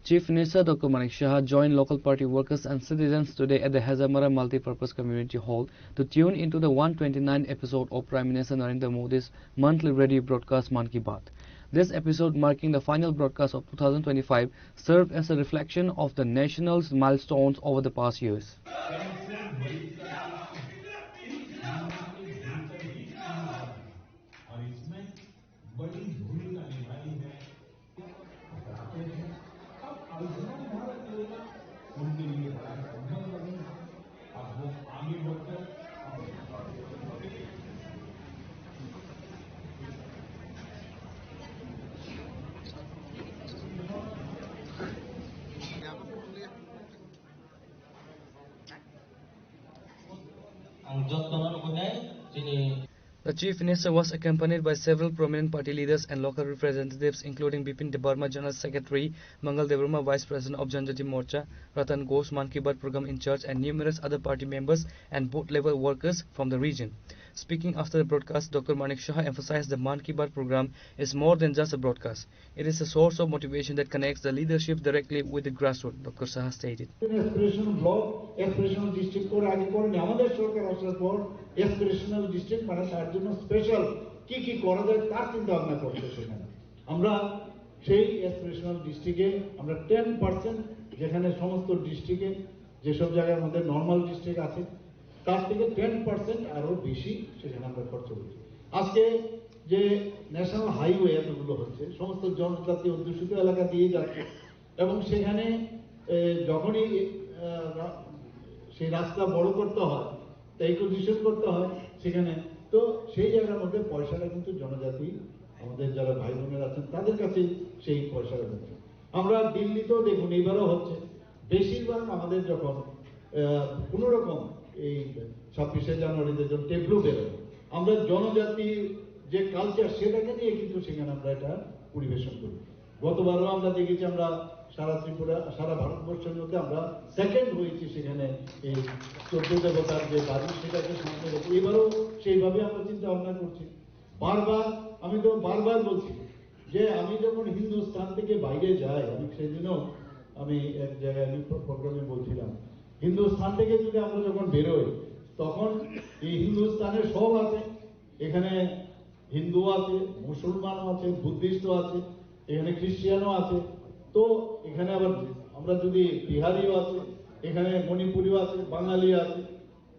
Chief Minister Doctor Manik Saha joined local party workers and citizens today at the Hazamara Multipurpose Community Hall to tune into the one twenty-ninth episode of Prime Minister Narendra Modi's monthly radio broadcast Mann Ki Baat. This episode, marking the final broadcast of two thousand twenty-five, served as a reflection of the nation's milestones over the past years. और इसमें बड़ी भूमिका निभाई है। बताते हैं, अब आयुष्मान भारत योजना उनके लिए बड़ा संबल बनी है। अब वो आगे बढ़कर अपने ang jotto no nukui nai chini The Chief Minister was accompanied by several prominent party leaders and local representatives, including Bipin Debbarma, General Secretary, Mangal Debbarma, Vice President of Janjati Morcha, Ratan Ghosh, Mann Ki Baat program in charge, and numerous other party members and booth level workers from the region. Speaking after the broadcast, Doctor Manik Saha emphasized the Mann Ki Baat program is more than just a broadcast. It is a source of motivation that connects the leadership directly with the grassroots, Doctor Saha stated. Aspirational block, aspirational district করে আগে করেনি। আমাদের সরকার আসার পর aspirational district মানে তার জন্য স্পেশাল কি কি করা যায় তার চিন্তা ভাবনা করছে সেখানে। আমরা সেই অ্যাসপিরেশনাল ডিস্ট্রিক্টে আমরা টেন পার্সেন্ট, যেখানে সমস্ত ডিস্ট্রিক্টে যেসব জায়গার মধ্যে নর্মাল ডিস্ট্রিক্ট আছে তার থেকে টেন পার্সেন্ট আরও বেশি সেখানে আমরা খরচ করছি। আজকে যে ন্যাশনাল হাইওয়ে এতগুলো হচ্ছে, সমস্ত জনজাতি অধ্যুষিত এলাকা দিয়ে যাচ্ছে এবং সেখানে এ, যখনই এ, রা- সেই রাস্তা বড় করতে হয়, তা অ্যাকুইজিশন করতে হয় সেখানে, তো সেই জায়গার মধ্যে পয়সাটা কিন্তু জনজাতি, আমাদের যারা ভাই বোনেরা আছেন তাদের কাছে সেই পয়সাটা যাচ্ছে। আমরা দিল্লিতেও দেখুন, এইবারও হচ্ছে, বেশিরভাগ আমাদের যখন আহ, কোনো রকম এই ছাব্বিশে জানুয়ারিতে যখন টেবলো বেরোয়, আমরা জনজাতির যে কালচার সেটাকে নিয়ে কিন্তু সেখানে আমরা এটা পরিবেশন করি। গতবারও আমরা দেখেছি, আমরা সারা ত্রিপুরা, সারা ভারতবর্ষের মধ্যে আমরা সেকেন্ড হয়েছি সেখানে এই চোদ্দ দেবতার যে বাড়ি সেটাকে সামনে রেখে এবারও সেইভাবে আমরা চিন্তা ভাবনা করছি। বারবার, আমি তো বারবার বলছি যে আমি যখন হিন্দুস্তান থেকে বাইরে যাই, আমি সেদিনও আমি এক জায়গায় আমি প্রো- প্রোগ্রামে বলছিলাম, হিন্দুস্তান থেকে যদি আমরা যখন বেরোই তখন এই হিন্দুস্তানের সব আছে, এখানে হিন্দু আছে, মুসলমানও আছে, বুদ্ধিস্টও আছে, এখানে খ্রিস্টিয়ানও আছে। তো এখানে আবার আমরা যদি বিহারিও আছে, এখানে মণিপুরিও আছে, বাঙালি আছে,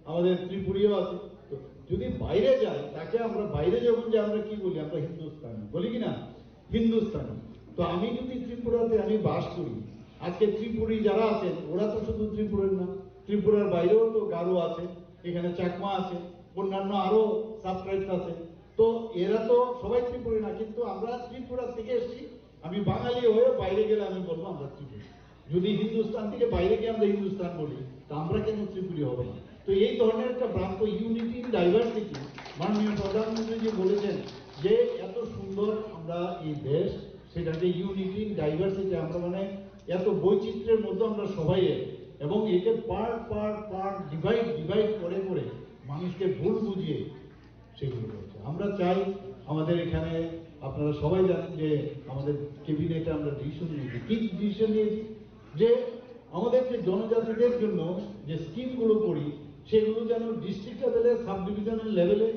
আমাদের ত্রিপুরীও আছে। তো যদি বাইরে যায়, তাকে আমরা বাইরে যখন যে আমরা কি বলি, আমরা হিন্দুস্তানি বলি কি না? হিন্দুস্তানি। তো আমি যদি ত্রিপুরাতে আমি বাস করি, আজকে ত্রিপুরী যারা আছেন ওরা তো শুধু ত্রিপুরের না, ত্রিপুরার বাইরেও তো গারো আছে, এখানে চাকমা আছে, অন্যান্য আরো সাবট্রাইবস আছে। তো এরা তো সবাই ত্রিপুরী না, কিন্তু আমরা ত্রিপুরা থেকে এসেছি। আমি বাঙালি হয়েও বাইরে গেলে আমি বলবো আমরা ত্রিপুরী। যদি হিন্দুস্তান থেকে বাইরে গিয়ে আমরা হিন্দুস্তান বলি, তা আমরা কেন ত্রিপুরী হব না? তো এই ধরনের একটা ভ্রান্ত ইউনিটি ইন ডাইভার্সিটি, মাননীয় প্রধানমন্ত্রী যে বলেছেন যে এত সুন্দর আমরা এই দেশ, সেটাকে ইউনিটি ইন ডাইভার্সিটি, আমরা মানে এত বৈচিত্র্যের মধ্যে আমরা সবাই এক। এবং একে part part part, divide divide করে করে মানুষকে ভুল বুঝিয়ে সেগুলো করছে। আমরা চাই আমাদের এখানে, আপনারা সবাই জানেন যে আমাদের ক্যাবিনেটে আমরা ডিসিশন নিয়েছি। কি ডিসিশন নিয়েছি? যে আমাদের যে জনজাতিদের জন্য যে স্কিমগুলো করি, সেগুলো যেন ডিস্ট্রিক্ট লেভেলে, সাব ডিভিশনাল লেভেলে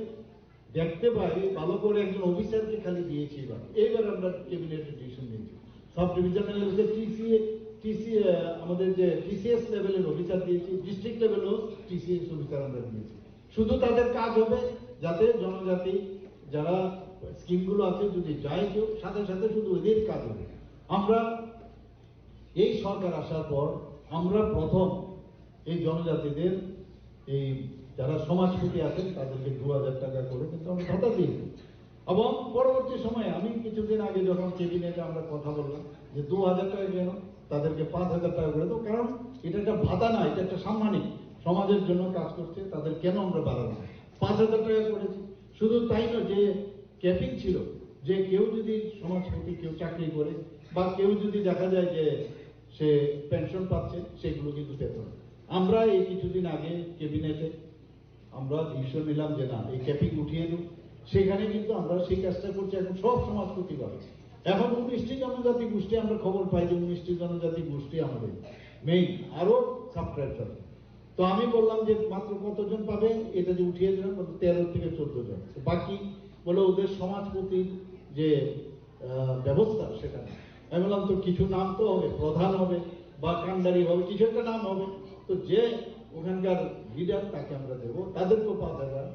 দেখতে পাই, ভালো করে একজন অফিসারকে খালি দিয়েছি এবার। এইবার আমরা ক্যাবিনেটে ডিসিশন নিয়েছি, সাব ডিভিশনাল লেভেলে টিসিএ, টিসি, আমাদের যে টিসিএস লেভেলের অফিসার দিয়েছি, ডিস্ট্রিক্ট লেভেলও টিসিএস অফিসার আমরা দিয়েছি। শুধু তাদের কাজ হবে যাতে জনজাতি যারা স্কিমগুলো আছে, যদি যায় কেউ, সাথে সাথে শুধু ওদের কাজ হবে। আমরা এই সরকার আসার পর আমরা প্রথম এই জনজাতিদের, এই যারা সমাজপতি আছেন, তাদেরকে দু হাজার টাকা করে কিন্তু আমরা ভাতা দিয়েছি। এবং পরবর্তী সময়ে আমি কিছুদিন আগে যখন ক্যাবিনেটে আমরা কথা বললাম যে দু হাজার টাকা কেন, তাদেরকে পাঁচ হাজার টাকা করে দাও, কারণ এটা একটা ভাতা না, এটা একটা সাম্মানিক, সমাজের জন্য কাজ করছে, তাদের কেন আমরা বাড়াবো না? পাঁচ হাজার টাকা করেছি। শুধু তাই নয়, যে ক্যাপিং ছিল, যে কেউ যদি সমাজপতি কেউ চাকরি করে বা কেউ যদি দেখা যায় যে সে পেনশন পাচ্ছে, সেগুলো কিন্তু পেত না। আমরা এই কিছুদিন আগে ক্যাবিনেটে আমরা ডিসিশন নিলাম যে না, এই ক্যাপিং উঠিয়ে দিন। সেখানে কিন্তু আমরা সেই কাজটা করছি। এখন সব সমাজপতি বাড়ে, এখন উনিশটি জনজাতি গোষ্ঠী আমরা খবর পাই যে উনিশটি জনজাতি গোষ্ঠী আমাদের মেইন, আরো সাবট্রাইবস আছে। তো আমি বললাম যে মাত্র কতজন পাবে, এটা যে উঠিয়ে দিলাম, বললো তেরো থেকে চোদ্দ জন। তো বাকি বলে ওদের সমাজপতির যে আহ, ব্যবস্থা সেটা নেই। আমি বললাম তো কিছু নাম তো হবে, প্রধান হবে বা কান্ডারি হবে, কিছু একটা নাম হবে। তো যে ওখানকার লিডার তাকে আমরা দেবো, তাদেরকেও পাঁচ হাজার।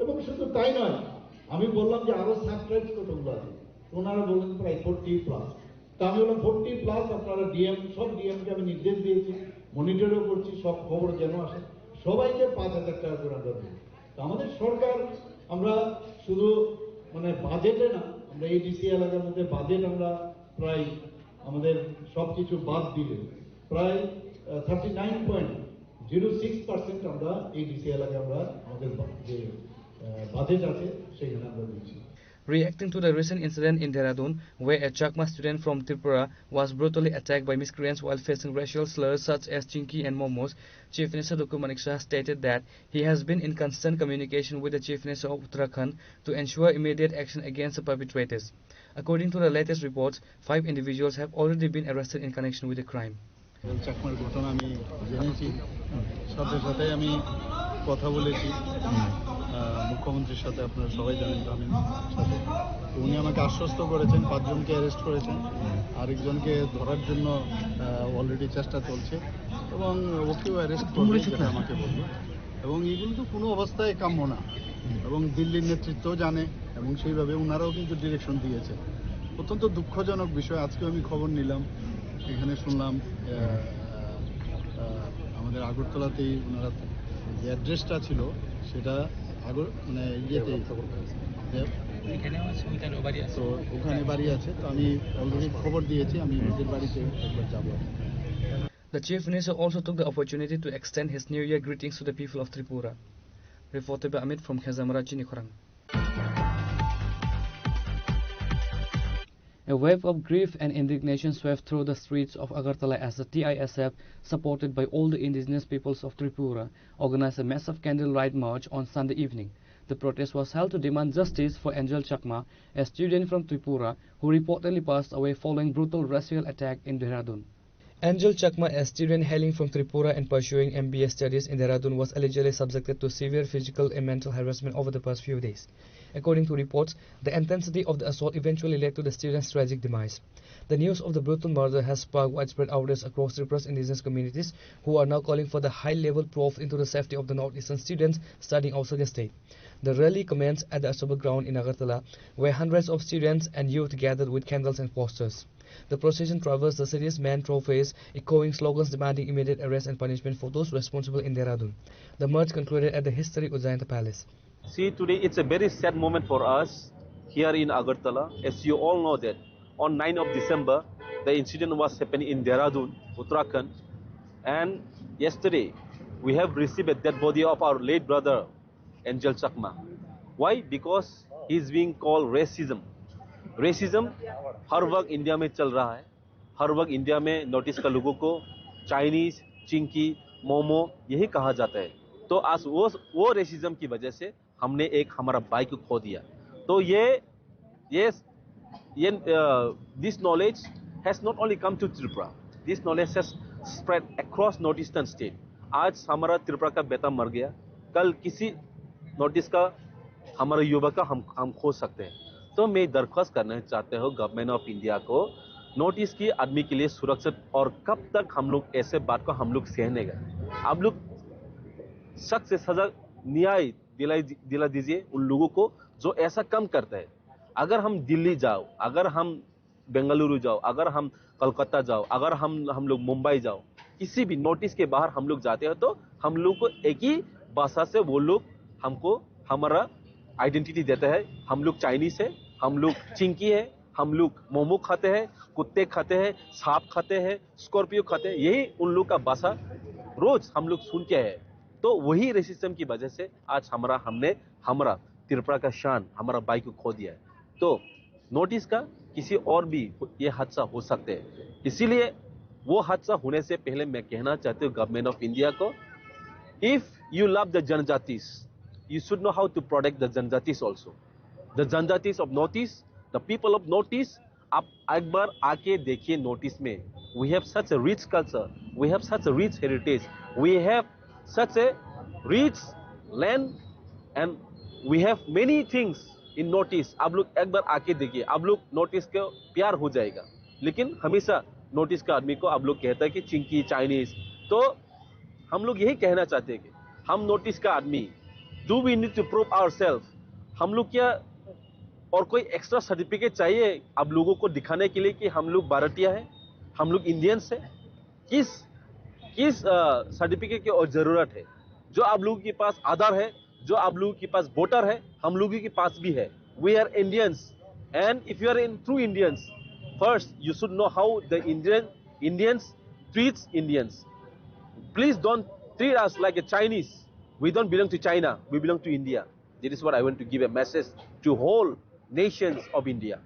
এবং শুধু তাই নয়, আমি বললাম যে আরো সাবট্রাইবস কতগুলো আছে, ওনারা বললেন প্রায় ফোরটি প্লাস। তা আমি বললাম ফোরটি প্লাস আপনারা ডিএম, সব ডিএমকে আমি নির্দেশ দিয়েছি, মনিটরও করছি, সব খবর যেন আসে, সবাইকে পাঁচ হাজার টাকা করে আমরা দেবো। তো আমাদের সরকার, আমরা শুধু মানে বাজেটে না, আমরা এডিসি এলাকার মধ্যে বাজেট আমরা প্রায় আমাদের সবকিছু বাদ দিলে প্রায় thirty nine point zero six percent আমরা এডিসি এলাকায় আমরা আমাদের বা- যে বাজেট আছে সেখানে আমরা দিচ্ছি। Reacting to the recent incident in Dehradun, where a Chakma student from Tripura was brutally attacked by miscreants while facing racial slurs such as Chinki and Momos, Chief Minister Dokhur Manik Saha stated that he has been in constant communication with the Chief Minister of Uttarakhand to ensure immediate action against the perpetrators. According to the latest reports, five individuals have already been arrested in connection with the crime. চাকমার ঘটনা আমি জেনেছি, সাথে সাথে আমি কথা বলেছি মুখ্যমন্ত্রীর সাথে। আপনারা সবাই জানেন তো আমি সাথে। উনি আমাকে আশ্বস্ত করেছেন পাঁচজনকে অ্যারেস্ট করেছেন, আরেকজনকে ধরার জন্য অলরেডি চেষ্টা চলছে এবং ওকেও অ্যারেস্ট করবে, যেটা আমাকে বললো। এবং এগুলো তো কোনো অবস্থায় কাম্য না, এবং দিল্লির নেতৃত্ব জানে এবং সেইভাবে ওনারাও কিন্তু ডিরেকশন দিয়েছে। অত্যন্ত দুঃখজনক বিষয়। আজকে আমি খবর নিলাম, এখানে শুনলাম আমাদের আগরতলাতেই ওনারা যে অ্যাড্রেসটা ছিল সেটা আগর মানে ইয়েতে তো ওখানে বাড়ি আছে। তো আমি অলরেডি খবর দিয়েছি, আমি ওদের বাড়িতে একবার যাবো। The Chief Minister also took the opportunity to extend his New Year greetings to the people of Tripura. Reported by Amit from Khezamara, Chinikhorang. A wave of grief and indignation swept through the streets of Agartala as the T I S F, supported by all the indigenous peoples of Tripura, organized a massive candlelight march on Sunday evening. The protest was held to demand justice for Angel Chakma, a student from Tripura who reportedly passed away following brutal racial attack in Dehradun. Angel Chakma, a student hailing from Tripura and pursuing M B A studies in Dehradun, was allegedly subjected to severe physical and mental harassment over the past few days. According to reports, the intensity of the assault eventually led to the student's tragic demise. The news of the brutal murder has sparked widespread outrage across Tripura's indigenous communities, who are now calling for the high-level probe into the safety of the northeastern students studying outside the state. The rally commenced at the Ashoka Ground in Agartala, where hundreds of students and youth gathered with candles and posters. The procession traversed the city's main thoroughfares, echoing slogans demanding immediate arrest and punishment for those responsible in Dehradun. The march concluded at the historic Ujjayanta Palace. See, today it's a very sad moment for us here in Agartala. As you all know that on ninth of December, the incident was happening in Dehradun, Uttarakhand. And yesterday, we have received a dead body of our late brother, Angel Chakma. Why? Because he is being called racism. Racism, हर वक्त इंडिया में चल रहा है। हर वक्त इंडिया में north east का लोगों को चाइनीज, चिंकी, मोमो यही कहा जाता है। तो आज वो वो रेसिज्म की वजह से हमने एक हमारा भाई को खो दिया। तो ये ये ये this knowledge has not only come to Tripura, this knowledge has spread across north eastern state। आज हमारा त्रिपुरा का बेटा मर गया, कल किसी नॉर्थ ईस्ट का हमारा युवा का हम हम खो सकते हैं। तो मैं दरख्वास्त करना चाहते हो गवर्नमेंट ऑफ इंडिया को, नॉर्थ ईस्ट की आदमी के लिए सुरक्षित, और कब तक हम लोग ऐसे बात को हम लोग सहने का? आप लोग सख्त से सजा न्याय दिलाई दिला दीजिए उन लोगों को जो ऐसा काम करता है। अगर हम दिल्ली जाओ, अगर हम बेंगलुरु जाओ, अगर हम कोलकाता जाओ, अगर हम हम लोग मुंबई जाओ, किसी भी नॉर्थ ईस्ट के बाहर हम लोग जाते हैं तो हम लोग को एक ही भाषा से वो लोग हमको हमारा आइडेंटिटी देता है। हम लोग चाइनीज है, हम लोग चिंकी है, हम लोग मोमो खाते हैं, कुत्ते खाते हैं, सांप खाते हैं, स्कॉर्पियो खाते हैं। यही उन लोग का भाषा रोज हम लोग सुन के है। तो वही रेसिज्म की वजह से आज हमारा हमने हमारा त्रिपुरा का शान, हमारा भाई को खो दिया है। तो नॉर्थ ईस्ट का किसी और भी ये हादसा हो सकते हैं। इसीलिए वो हादसा होने से पहले मैं कहना चाहती हूँ गवर्नमेंट ऑफ इंडिया को, if you love the जनजातिस, you should know how to protect the जनजातिस also। The जनजातिस of North East, the people of North East आप एक बार आके देखिए नॉर्थ ईस्ट में, we have such a rich culture, we have such a rich heritage, we have such a rich land and we have many things in North East. आप लोग एक बार आके देखिए, आप लोग नॉर्थ ईस्ट को प्यार हो जाएगा। लेकिन हमेशा नॉर्थ ईस्ट का आदमी को आप लोग कहता है कि चिंकी, चाइनीज। तो हम लोग यही कहना चाहते हैं कि हम नॉर्थ ईस्ट का आदमी, do we need to prove ourselves? हम लोग क्या और कोई एक्स्ट्रा सर्टिफिकेट चाहिए आप लोगों को दिखाने के लिए कि हम लोग भारतीय हैं, हम लोग इंडियंस हैं? किस किस सर्टिफिकेट की और जरूरत है? जो आप लोगों के पास आधार है, जो आप लोगों के पास वोटर है, हम लोगों के पास भी है। We are Indians, and if you are in true Indians, first you should know how the Indian Indians treats Indians. Please don't treat us like a Chinese. We don't belong to China. We belong to India. That is what I want to give a message to whole nations of India.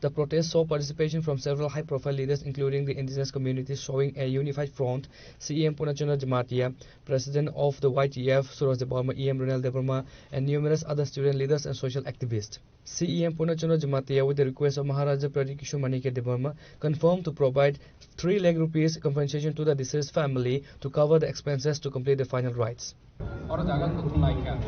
The protest saw participation from several high-profile leaders, including the indigenous communities, showing a unified front. C E M Purna Chandra Jamatia, President of the Y T F, Suraj Debbarma, E M Renal Debbarma, and numerous other student leaders and social activists. C E M Purna Chandra Jamatia, with the request of Maharaja Pradyut Kishore Manikya Debbarma, confirmed to provide three lakh rupees compensation to the deceased family to cover the expenses to complete the final rites. Oro jaga kuthum lai kha.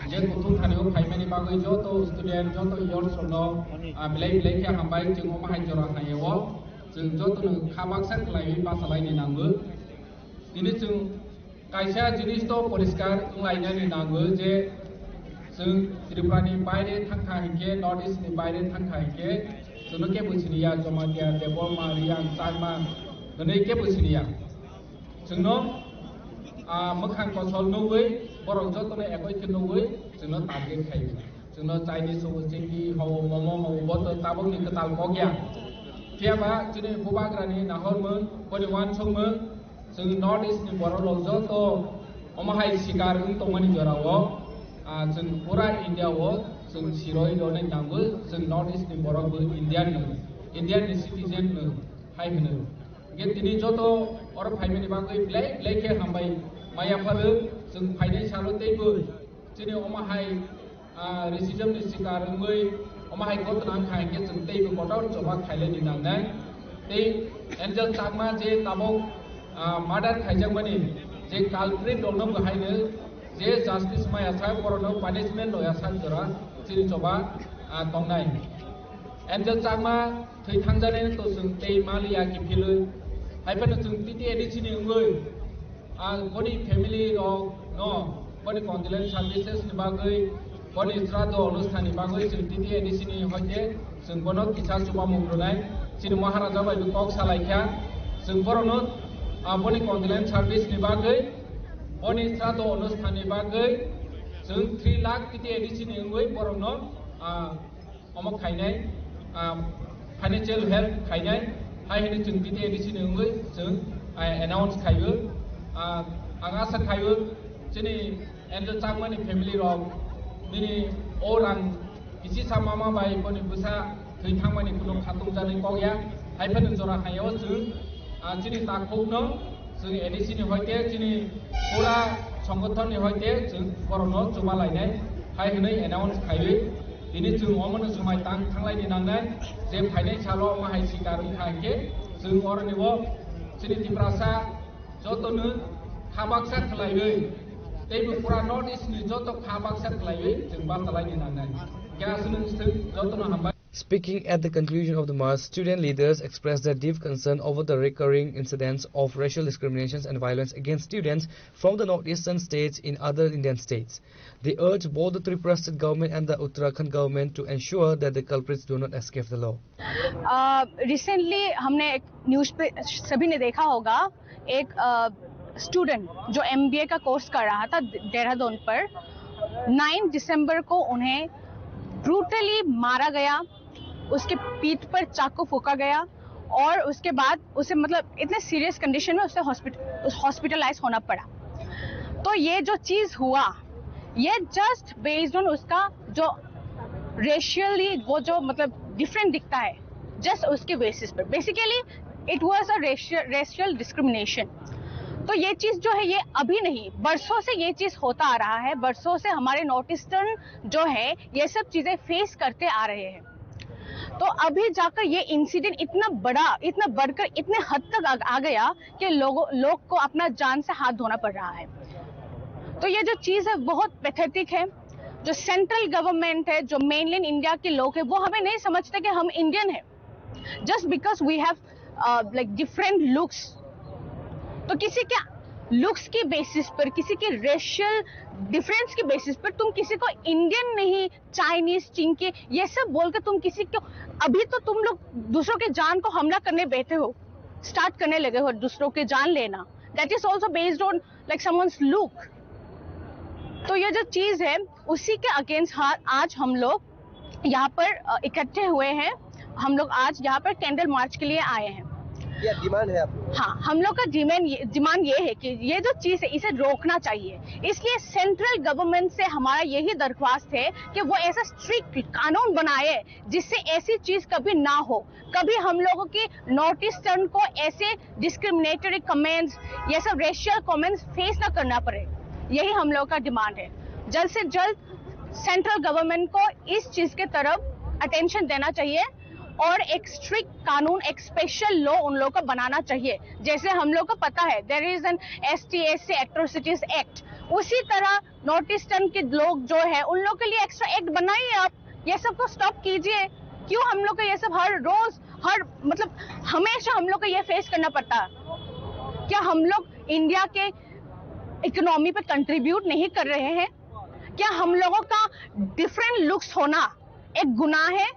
Je kuthum thani o phaimani bagwi joto student, joto youth rokno, ah, belai belai khe hambai, chwng omo hai jora hai o. Chwng joto no kha baksa khlaiwi bachalaini nango. Tini chwng kaisa jinis to poriskar wnglainani nango je chwng Tripura ni baire thangkha hinkhe, North East ni baire thangkha hinkhe, chwngno kebo siniya, Jamatia, Debbarma, Reang, Chakma hwnwi kebo siniya. Chwngno, ah, mwkhang kosol nugwi, borok jotono ekoi khe nugwi chwngno target khaio. Chwngno Chinese hobo, chingki hobo, momo hobo, bo to tabukni kwtal kok ya. Phiya ba chini bubagrani nahormung, boni uansukmung, chwng North East ni borok rok joto omo hai sikar wng tongmani jorao, ah, chwng pura India o chwng siroi rwnai nango, chwng North East ni borok bo Indian no, Indian ni citizen no hai hwno. Hingke tini joto oro phaimani bagwi belai belai khe hambai maya pharo, chwng phainai salo teibo chini omo hai, ah, racism ni sikar wngwi omo hai ghotona wngkha hinkhe chwng teibo kotor choba khailaini nangnai. Tei Angel Chakma je tabuk, ah, murder khaijakmani je culprit rokno bo haino je justice maya sa borokno punishment loya sa jora chini choba, ah, tongnai. Angel Chakma thwi thangjaknai to chwng tei maliya kiphilwi. Hai phano chwng T T A D C ni wngwi, ah, boni family rok no, boni condolence services ni bagwi, boni sraddho onusthan ni bagwi chwng T T A D C ni hoite chwng bono kisa chubamung rwnai. Chini Maharaja bai bo kok salai kha. Chwng borokno, ah, boni condolence service ni bagwi, boni sraddho onusthan ni bagwi chwng three lakh T T A D C ni wngwi borokno, ah, omo khainai, ah, financial help khainai, hai hwnwi chwng T T A D C ni wngwi chwng, ah, announce khaio. Ah, ang asa khaio chini Angel Chakmani family rok nini o rang kisi sa mama bai boni bwsa thwi thangmani kuno khatung jani kok ya, hai phano jora hai o chwng, ah, chini takhukno chwng A D C ni hoite chini pura songothon ni hoite chwng borokno chuba lainai hai hwnwi announce khaiwi tini chwng omono swmai tang thanglaini nangnai je phainai salo omo hai sikar wngkha hinkhe chwng oroni o chini Tiprasa jotono kha baksa khlaiwi teibo pura North East ni joto kha baksa khlaiwi chwng bachalaini nangnai. Khe aswk nwng swng jotono hambai. Speaking at the conclusion of the march, student leaders expressed their deep concern over the recurring incidents of racial discriminations and violence against students from the northeastern states in other Indian states. They urged both the Tripura state government and the Uttarakhand government to ensure that the culprits do not escape the law. Recently हमने एक न्यूज़ पे सभी ने देखा होगा, एक स्टूडेंट जो एमबीए का कोर्स कर रहा था देहरादून पर, नाइन्थ दिसंबर को उन्हें ब्रूटली मारा गया, उसके पीठ पर चाकू फूंका गया और उसके बाद उसे, मतलब, इतने सीरियस कंडीशन में उसे हॉस्पिटलाइज होना पड़ा। तो ये जो चीज़ हुआ, ये जस्ट बेस्ड ऑन उसका जो रेशियली वो जो, मतलब, डिफरेंट दिखता है, जस्ट उसके बेसिस पर। Basically it was a racial discrimination. तो ये चीज़ जो है, ये अभी नहीं, बरसों से ये चीज़ होता आ रहा है। बरसों से हमारे नॉर्थ ईस्टर्न जो है, ये सब चीज़ें फेस करते आ रहे हैं। तो अभी जाकर ये इंसिडेंट इतना बड़ा, इतना बढ़कर इतने हद तक आ, आ गया कि लोगों लोग को अपना जान से हाथ धोना पड़ रहा है। तो ये जो चीज़ है बहुत पैथेटिक है। जो सेंट्रल गवर्नमेंट है, जो मेनलैंड इंडिया के लोग हैं, वो हमें नहीं समझते कि हम इंडियन हैं। Just because we have like different looks, तो किसी के लुक्स की बेसिस पर, किसी के रेशियल डिफरेंस की बेसिस पर तुम किसी को इंडियन नहीं, चाइनीज, चिंकी, ये सब बोल के तुम किसी को, अभी तो तुम लोग दूसरों के जान को हमला करने बैठे हो, स्टार्ट करने लगे हो दूसरों के जान लेना। That is also based on like someone's look। तो ये जो चीज़ है, उसी के अगेंस्ट आज हम लोग यहाँ पर अ, इकट्ठे हुए हैं। हम लोग आज यहाँ पर कैंडल मार्च के लिए आए हैं। क्या डिमांड है आप लोगों का? हाँ, हम लोग का डिमांड ये, डिमांड ये है कि ये जो चीज़ है, इसे रोकना चाहिए। इसलिए सेंट्रल गवर्नमेंट से हमारा यही दरख्वास्त है कि वो ऐसा स्ट्रिक्ट कानून बनाए जिससे ऐसी चीज़ कभी ना हो, कभी हम लोगों की नॉर्थ ईस्टर्न को ऐसे डिस्क्रिमिनेटरी कमेंट्स, ये सब रेशियल कमेंट्स फेस ना करना पड़े। यही हम लोग का डिमांड है। जल्द से जल्द सेंट्रल गवर्नमेंट को इस चीज़ के तरफ अटेंशन देना चाहिए और एक स्ट्रिक्ट कानून, एक स्पेशल लॉ उन लोगों का बनाना चाहिए। जैसे हम लोग को पता है, there is an S T S C Atrocities Act, उसी तरह नॉर्थ ईस्टर्न के लोग जो है, उन लोग के लिए एक्स्ट्रा एक्ट बनाइए आप। ये सब को स्टॉप कीजिए। क्यों हम लोग को ये सब हर रोज, हर, मतलब, हमेशा हम लोग को ये फेस करना पड़ता है? क्या हम लोग इंडिया के इकोनॉमी पे कंट्रीब्यूट नहीं कर रहे हैं? क्या हम लोगों का डिफरेंट लुक्स होना एक गुनाह है?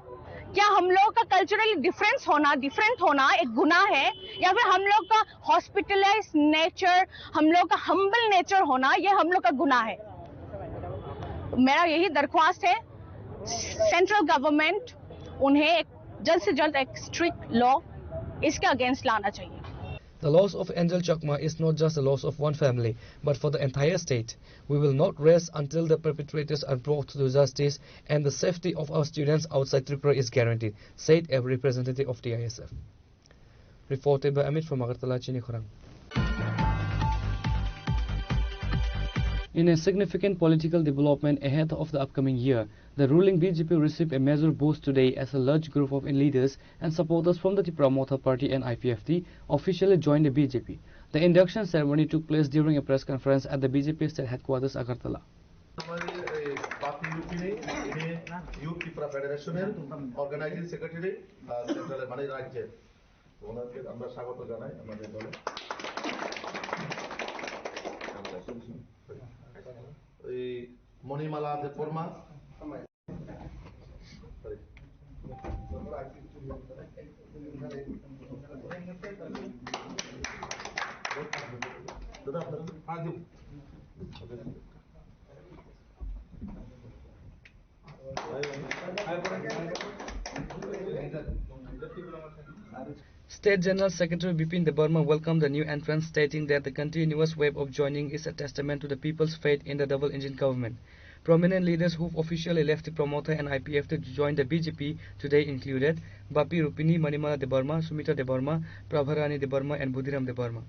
क्या हम लोगों का कल्चरली डिफरेंस होना, डिफरेंट होना एक गुनाह है, या फिर हम लोग का हॉस्पिटलाइज नेचर, हम लोग का हम्बल नेचर होना, ये हम लोग का गुनाह है? मेरा यही दरख्वास्त है, सेंट्रल गवर्नमेंट उन्हें एक जल्द से जल्द एक स्ट्रिक्ट लॉ इसके अगेंस्ट लाना चाहिए। The loss of Angel Chakma is not just the loss of one family, but for the entire state. We will not rest until the perpetrators are brought to justice and the safety of our students outside Tripura is guaranteed, said a representative of T I S F. Reported by Amit from Agartala, Chini Khorang. In a significant political development ahead of the upcoming year, the ruling B J P received a major boost today as a large group of leaders and supporters from the Tipra Motha Party and I P F T officially joined the B J P. The induction ceremony took place during a press conference at the B J P state headquarters, Agartala. আমার এই বাপি রুপিনী, ইনি ইউথ ত্রিপুরা ফেডারেশনের organising secretary, আহ, সেন্ট্রালের, মানে, রাজ্যের। ওনাকে আমরা স্বাগত জানাই আমাদের দলে। এই মণিমালা দেববর্মা। দাদা, আপনার State General Secretary Bipin Debbarma welcomed the new entrants, stating that the continuous wave of joining is a testament to the people's faith in the double-engine government. Prominent leaders who've officially left the Tipra Motha and I P F T to join the B J P today included Bapi Rupini, Manimala Debbarma, Sumita Debbarma, Prabharani Debbarma, and Budhiram Debbarma.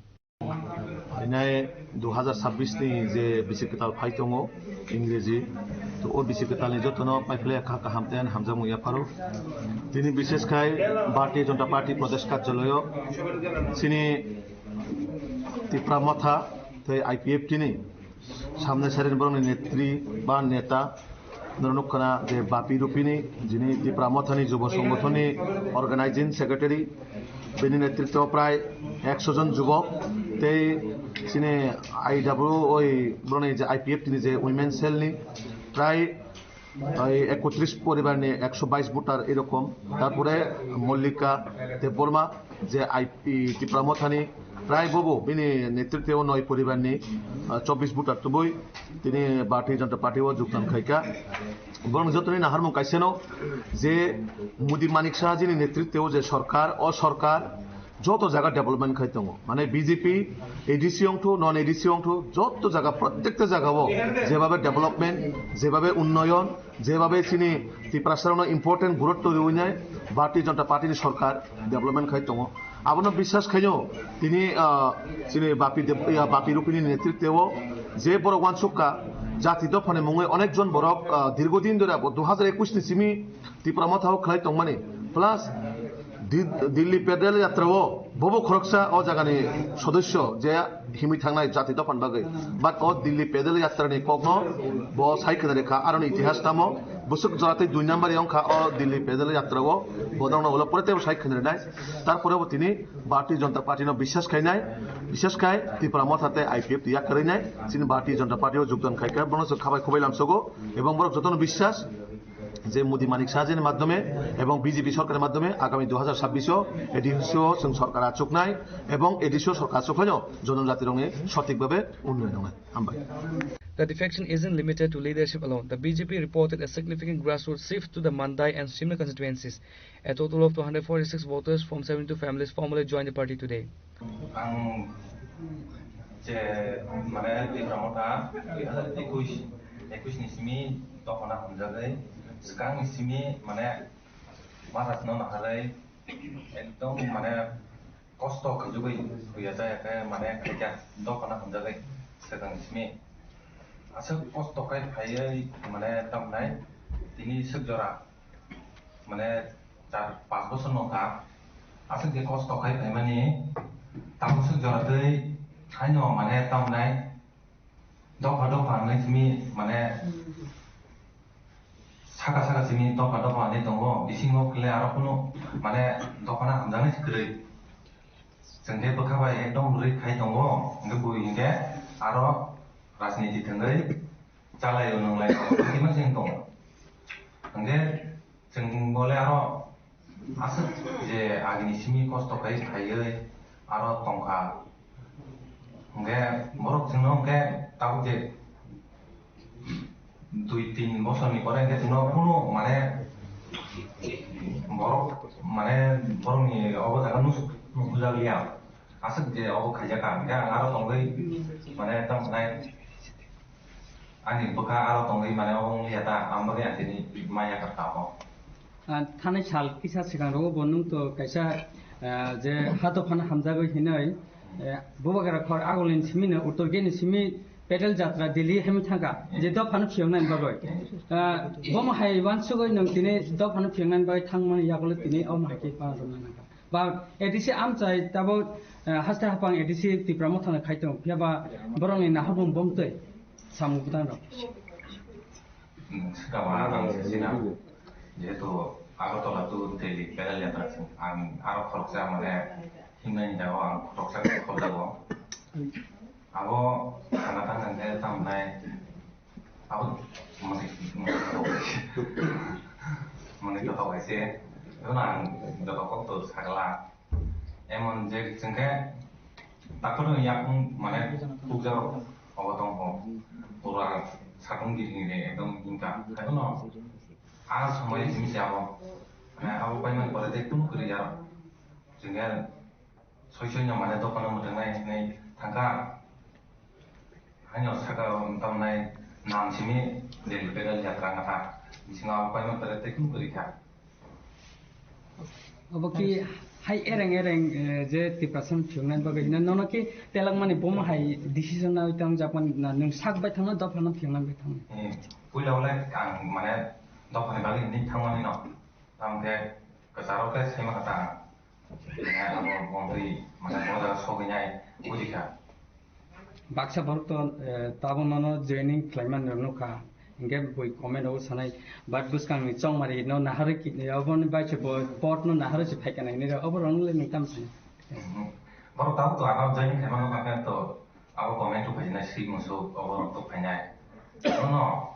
Inai dui hazar sabbish ni je bisi kwtal phai tongo, Ingreji, to o bisi kwtal ni jotono paiphle kha kaham tei hamjakmung yapharo. Tini bishesh khai Bharatiya Janata Party Pradesh Karjalayo chini Tipra Motha tei I P F T ni samne saren borokni netri ba neta Norok nukha na je Bapi Rupini, jini Tipra Mothani Jubo Songothonni Organizing Secretary, bini netritwo prai ekso jon jubok, tei chini I W O, oi, boroni je I P F T ni je Women Cell ni prai, oi, ekotris poribar ni ekso bais voter erokom. Tarpore Mollika Debbarma, je I P Tipra Mothani prai bobo bini netritwo noi poribar ni, ah, chobbish voter tubui tini Bharatiya Janata Party o jogdan khaikha. Borok jotoni naharmung kaisano je Modi Manik Saha jini netritwo je sorkar, o sorkar joto jaga development khai tongo. Mane B J P, A D C ongthu, non A D C ongthu, joto jaga, prottekta jaga o jebabe development, jebabe unnoyon, jebabe chini Tiprasarokno important gurutto riwi nai Bharatiya Janata Party ni sorkar development khai tongo. Abono biswas khaino tini, ah, chini Bapi Deb-, ya, Bapi Rupini ni netritwo je borok uansukha jati dophani mungwi onek jon borok, ah, dirgho din dhori abo dui hazar ekush ni simi Tipra Motha o khlai tongmani. Plus Di-, Dilli Pedal Yatra o bobo khoroksa o jagani sodosyo je himwi thangnai jati dophani bagwi. But o Dilli Pedal Yatra ni kokno bo sai khna rikha, aroni itihas tamo bwswk jora tei dui number wngkha o Dilli Pedal Yatra o, bo dongno ulo pore teibo sai khna rinai. Tarpore bo tini Bharatiya Janata Party no biswas khainai, biswas khai Tipra Motha tei I P F T yak kwrwinai, chini Bharatiya Janata Party o jogdan khaikha, bono se khabai khubai lamsogo, ebong borok jotono biswas, যে মোদী মানিক সাহাজির মাধ্যমে এবং বিজেপি সরকারের মাধ্যমে আগামী দুই হাজার ছাব্বিশ ও এডিসি ও जों সরকার আচুকনাই এবং এডিসি ও সরকার আচুকনাইও জনজাতিরংনি সঠিকভাবে উন্নয়ন wngnai. Hambai. The defection isn't limited to leadership alone. The B J P reported a significant grassroots shift to the Mandai and Simla constituencies. A total of two hundred forty-six voters from seventy-two families formally joined the party today. Ang je mane Tipra Motha dui hazar ekush, ekush ni simi dophano hamjagwi, swkang ni simi mane masa sino naharwi ekdom mane kosto khwjagwi huya jaya khe mane khaikha dophano hamjagwi swkang ni simi. Aswk kosto khai phaiwi mane tamnai tini swk jora mane char panch bochor no wngkha, aswk je kosto khai phaimani, tabuk swk jora tei haino mane tamnai dopha dopha hwnwi simi mane saka saka simi dopha dopha hwnwi tongo, bisingo kle aro kunu mane dophano hamjaknai se kwrwi. Chwng khe bwkha bai ekdom rwi khai tongo, hwnkhe bui hinkhe aro rajniti thwngwi chalai o nwnglai o, tei ma se wng tongo. Hwnkhe chwng bole aro aswk je agini simi kosto khai phaiwi aro tongkha. Hwnkhe borok chwngno hwnkhe tabuk je dui tin bosorni pore hwnkhe chwngno kunu mane borok mane borokni obo jaga nus-, nukhujakliya. Aswk je obo khaijakha, hwnkhe ang aro tongwi mane tamo nai ani bwkha aro tongwi mane obo wngya ta, ang bagwi ang tini maya kha ta obo. Ah, thanai sal kisa swkang rogo bo nwng to kaisa, ah, je ha dophano hamjagwi hinwi, eh, Bubagra khor agulini simi no Uttor Gate ni simi Pedal Jatra Delhi hemi thangkha, je dophano phiyoknani bagwi. Ah, bomo hai wansugwi nwng tini dophano phiyoknani bagwi thangmani yagulo tini omo hai khe pangrwkna nangkha. Ba A D C amchai tabuk, eh, haste haphang A D C Tipra Mothano khai tongo, phiya ba borokni naharmung bomtwi samung bwtang rok. Hmm, swkang ang sisina, jehetu Agartala to Delhi pedal yatra se, ang aro khoroksa mane himnani jaga ang khoroksa khobjago. Abo sana tang tang khe tamo nai. Abo mani, mani to hawai se. Ebo na ang joto kok to sagla. Emon je chwngkhe takhorno yakung mane khukjaro obo tongkho. Pura satung giri giri ekdom himka. Haikhe no a somoi simi se abo. Mane abo paimani pore tei kunu kwrwi ya. Chwngkhe soi soi no mane dophano mwthangwi hinwi thangkha. Haino saka tamnai nam simi Delhi pedal yatra wngkha. Bisingo abo paimani pore tei kunu kwrwi kha. Obo ki hai ereng ereng, eh, je Tiprasa no phiyoknani bagwi hino nono ki telangmani bomo hai decision nawi tang jakmani na nwng sak bai thangno dophano phiyoknani bai thangno. Eh, puila wle ang mane dophani bagwi hinwi thangmani no. Tamo khe kwcharo khe saimankha ta ang. Mane abo bontwi mane bo jaga sogwi nai bujikha. Baksa borok to, eh, tabuk nono joining khlaimani rok nukha. Hinkhe bui comment rogo sanai, but bwskangni chongmari no naharwi ki-, oboni bai se bo pot no naharwi se phaikha nai hinwi rw, obo rok nokle nwng tamo sani? Mhm. Borok tabuk to ano joining khlaima nukha khe to abo comment rok phaijinai swi musuk, obo rok to phainai. Abono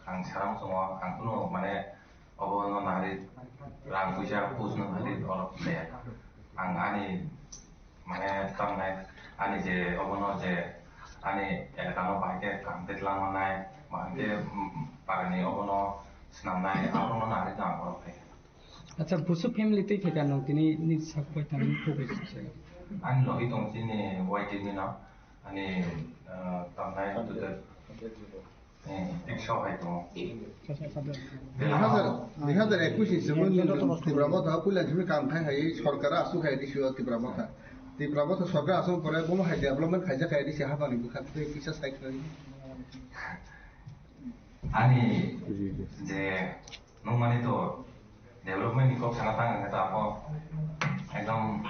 ang sana muchungo, ang kunu mane obo no nari rang puisa pus no nari oro kaya. Ang ani mane tamnai ani je obo no je ani elaka no bahai khe kam khe twlang manai, bahai khe, mm, parani obo no swnamnai, abo no nari tang oro kaya. Acha, busu family tei khe kanong tini ni sak bai tang ni khoboi se. Ani logi tong chini Y T ni no, ani, ah, tamnai tutor. Eh, ekso hai tongo. Dui hazar, dui hazar ekush ni simi Tipra Motha puila simi kam khai hai sorkar asuk hai disi o Tipra Motha. Tipra Motha sorkar asuk pore bomo hai development khaijak hai disi hapani bwkha tei kisa sai khlai. Ani je nungmani to Development ni kok sana tang hwnkhe ta abo ekdom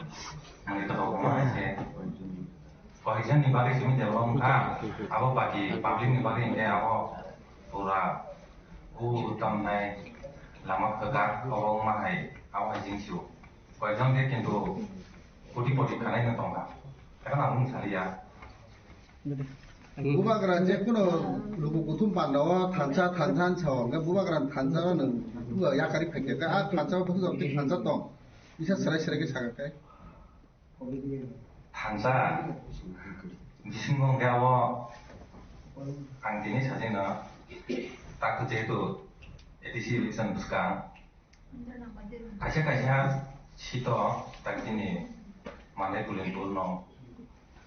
mani kotor wngma hai se. Koijakni bagwi simi develop wngkha, abo baki public ni bagwi hwnkhe abo pura o tamnai lama kwchak obo wngma hai abo hai jing sio. Koijak khe kintu koti poti khanai no tongkha. Ekhon ang wng saliya. Bubagra je kuno luku kuthum panda o thansa thansa hinsa o, hwnkhe bubagra thansa o nwng bubagra yakari phaikhe, a thansa o bubagra thansa tong. Isa serai serai khe sakha khe. Thansa bisingo hwnkhe abo ang tini sajino tak jehetu A D C election bwskang kaisa kaisa sito tak chini Mandai Bulinpur no,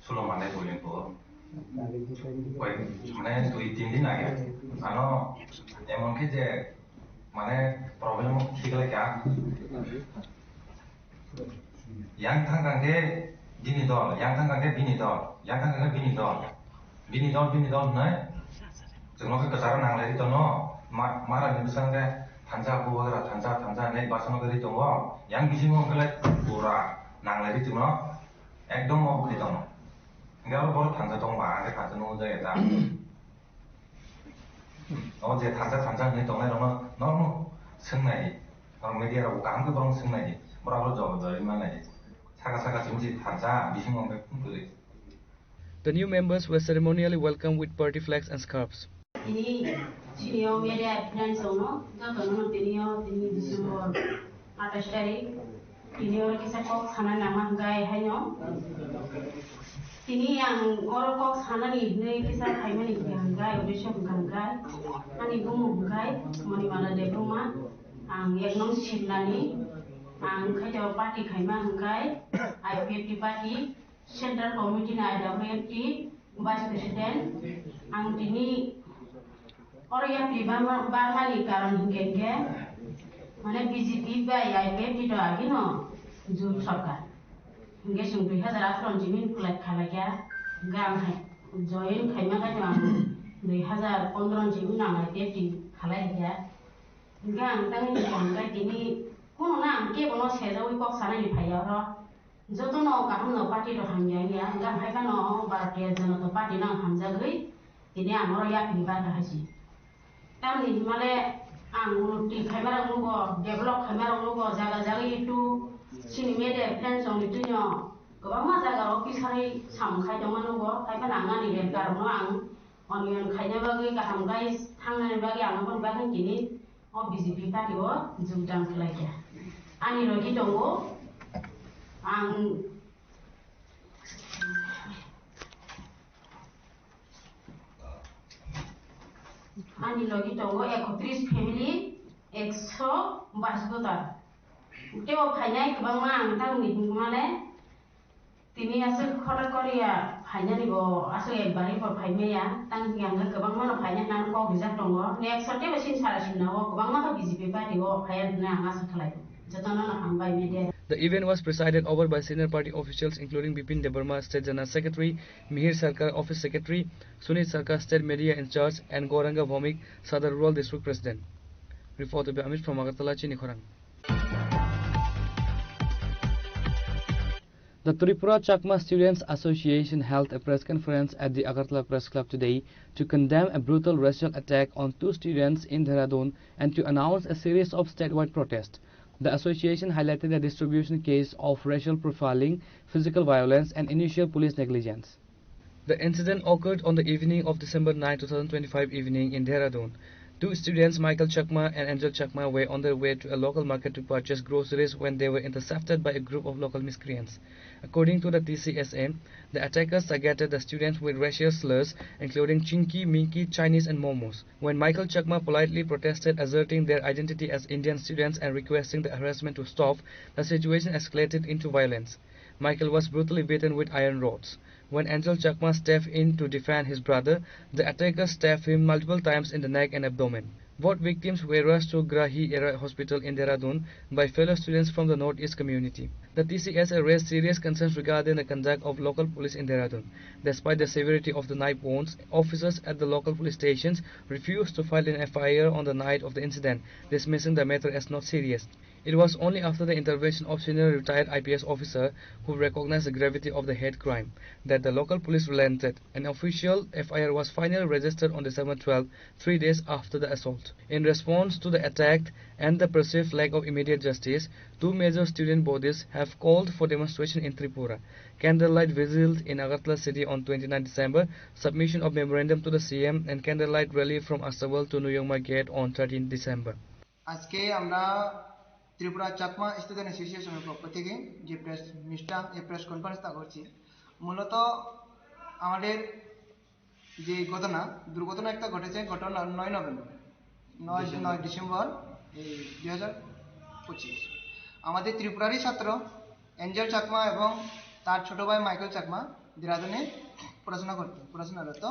Sulo Mandai Bulinpur. Koi, mane dui tin din age. Ano emon khe je mane problem thik lai kha. Yang thang thang khe bini dol, yang thang thang khe bini dol, yang thang thang khe bini dol, bini dol, bini dol hwnwi chwngno khe kwcharo nang lai ri tono. Ma-, mara ni bwsang khe thansa bubagra thansa thansa hinwi bwsano khe ri tongo. Yang bisingo hwnkhe lai pura nang lai ri chwngno, ekdom obo khe tongo. Hwnkhe abo borok thansa tongba, hwnkhe thansa nukjak ya ta. O je thansa thansa hinwi tongnai rokno norok swngnai, norok media rok kaham khe borok swngnai, borok abo jawab jawab manai. Saka saka chumui thansa bisingo hwnkhe phung kwrwi. The new members were ceremonially welcomed with party flags and scarves. Tini chini o media friends rokno jotono tini o tini December atais tarik. Tini oro kisa kok sana nangma hwnkhe haino. Tini ang oro kok sanani hinwi kisa phaimani hwnkhe hwnkhe, uddesho hwnkhe hwnkhe. Ani bumung hwnkhe Monimala Debbarma. Ang ek nong Simlani. Ang khaito party khaima hwnkhe I P F T party, Central Committee ni I W F T Vice President. Ang tini oro yapri barma, barmani karon hwnkhe hwnkhe, mane B J P bai I P F T to agino jut sorkar. Hwnkhe chwng dui hajar atharo ni simi collect khalai kha. Hwnkhe ang hai join khaima khe ang dui hajar pondro ni simi ang I P F T khalai kha. Hwnkhe ang tangni hwnkhe tini kuno na ang kebono sejawi kok sanani phaiya oro. Jotono kaham no party rok hamya wngya, hwnkhe ang hai phano Bharatiya Janata Party no ang hamjagwi tini ang oro yapri barkha hai se. Tamni himale ang unnoti khaima rok nugo, develop khaima rok nugo, jaga jaga YouTube, chini media friends rok ni twino kwbangma jaga rok pisari samung khai tongma nugo, hai phano ang ani belka rok no ang onion khaina bagwi kaham guys thangnani bagwi ang aboni bagwi tini o B J P party o jogdan khlai kha. Ani logi tongo, ang, ani logi tongo ekotris family, ekso bais voter. Tei o phainai kwbangma ang tamni hwnmale. Tini aswk khoto Korea phainani bo aswk ekbar bo phaimaya, tang hwnkhe ang kwbangma no phaina hinwi kok rijak tongo. Next o teibo sini sara simna o kwbangma khe B J P party o phaiya hinwi ang asa khlai. Jotono no hambai media. The event was presided over by senior party officials including Bipin Debbarma, State General Secretary, Mihir Sarkar, Office Secretary, Sunit Sarkar, State Media in Charge, and Gauranga Bhowmik, Sadar Rural District President. Report by Amit from Agartala, Chini Khorang. The Tripura Chakma Students Association held a press conference at the Agartala Press Club today to condemn a brutal racial attack on two students in Dehradun and to announce a series of statewide protests. The association highlighted the distribution case of racial profiling, physical violence, and initial police negligence. The incident occurred on the evening of December ninth, two thousand twenty-five evening in Dehradun. Two students, Michael Chakma and Angel Chakma, were on their way to a local market to purchase groceries when they were intercepted by a group of local miscreants. According to the T C S A, the attackers targeted the students with racial slurs, including Chinky, Minky, Chinese, and Momos. When Michael Chakma politely protested, asserting their identity as Indian students and requesting the harassment to stop, the situation escalated into violence. Michael was brutally beaten with iron rods. When Angel Chakma stepped in to defend his brother, the attackers stabbed him multiple times in the neck and abdomen. Both victims were rushed to Grahi Era Hospital in Dehradun by fellow students from the Northeast community. The T C S A raised serious concerns regarding the conduct of local police in Dehradun. Despite the severity of the knife wounds, officers at the local police stations refused to file an F I R on the night of the incident, dismissing the matter as not serious. It was only after the intervention of senior retired I P S officer who recognized the gravity of the hate crime that the local police relented. An official F I R was finally registered on December twelfth, three days after the assault. In response to the attack and the perceived lack of immediate justice, two major student bodies have called for demonstration in Tripura. Candlelight vigil in Agartala city on twenty-ninth December, submission of memorandum to the C M, and candlelight rally from Astabal to Nuyongma Gate on thirteenth December. আজকে আমরা ত্রিপুরা চাকমা স্টুডেন্ট অ্যাসোসিয়েশনের পক্ষ থেকে যে প্রেস মিটটা, এই প্রেস কনফারেন্সটা করছি, মূলত আমাদের যে ঘটনা, দুর্ঘটনা একটা ঘটেছে গত ন-, নয় নভেম্বর, নয় ডিসেম্বর। নয় ডিসেম্বর এই দুই হাজার পঁচিশ। আমাদের ত্রিপুরারই ছাত্র এঞ্জেল চাকমা এবং তার ছোট ভাই মাইকেল চাকমা দেরাদুনে পড়াশোনা করতো, পড়াশোনারত।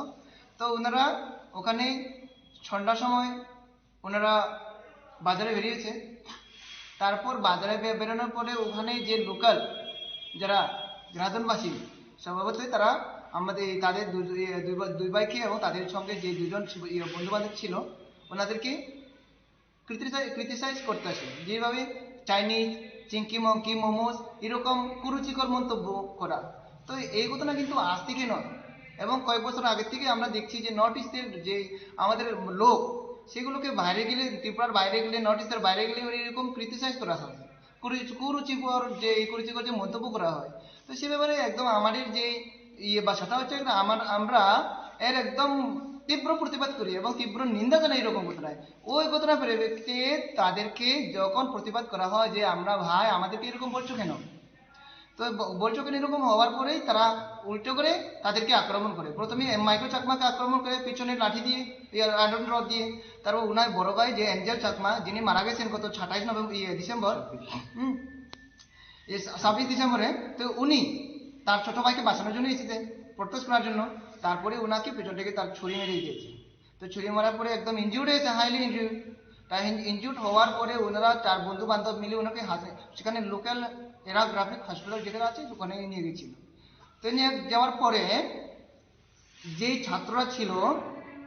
তো ওনারা ওখানে সন্ধ্যার সময় ওনারা বাজারে বেরিয়েছে। তারপর বাজারে বে-, বেরোনোর পরে ওখানে যে লোকাল যারা দেরাদুনবাসী, স্বভাবতই তারা আমাদের এই তাদের দু-, ইয়ে, দুই বা-, দুই ভাইকে এবং তাদের সঙ্গে যে দুজন বন্ধু বান্ধব ছিল, ওনাদেরকে ক্রিটিসাইজ করতে আসে, যেভাবে চাইনিজ, চিংকি মংকি, মোমোস, এরকম কুরুচিকর মন্তব্য করা। তো এই ঘটনা কিন্তু আজ থেকে নয়, এবং কয়েক বছর আগে থেকে আমরা দেখছি যে নর্থ ইস্টের যে আমাদের লোক, সেগুলোকে বাইরে গেলে, ত্রিপুরার বাইরে গেলে, নর্থ ইস্টের বাইরে গেলে এরকম ক্রিটিসাইজ করা হয়, কুরুচি কুরুচিকর যে এই কুরুচিকর যে মন্তব্য করা হয়। তো সে ব্যাপারে একদম আমাদের যে ইয়ে ভাষাটা হচ্ছে একটা আমার আমরা এর একদম তীব্র প্রতিবাদ করি এবং তীব্র নিন্দা জানাই এরকম ঘটনায়। ওই ঘটনার পরিপ্রেক্ষিতে তাদেরকে যখন প্রতিবাদ করা হয় যে আমরা ভাই, আমাদেরকে এরকম বলছো কেন, তো ব- বলছো কেন এরকম হওয়ার পরেই তারা উল্টো করে তাদেরকে আক্রমণ করে। প্রথমে মাইকেল চাকমাকে আক্রমণ করে পিছনে লাঠি দিয়ে, আয়রন রড দিয়ে। তারপর উনার বড় ভাই যে এঞ্জেল চাকমা, যিনি মারা গেছেন গত সাতাইশ নভেম্বর, ইয়ে, ডিসেম্বর, হুম, এই ছাব্বিশ ডিসেম্বরে, তো উনি তার ছোট ভাইকে বাঁচানোর জন্য এসেছে, প্রোটেস্ট করার জন্য। তারপরে উনাকে পিছন থেকে তার ছুরি মেরে দিয়েছে। তো ছুরি মারার পরে একদম ইনজিউর্ড হয়েছে, হাইলি ইনজিউর্ড। তাই ইনজিউর্ড হওয়ার পরে ওনারা চার বন্ধু বান্ধব মিলে ওনাকে হাসে-, সেখানে লোকাল এরা গ্রাফিক হসপিটাল যেখানে আছে ওখানে নিয়ে গেছিল। তো নিয়ে যাওয়ার পরে যেই ছাত্ররা ছিল,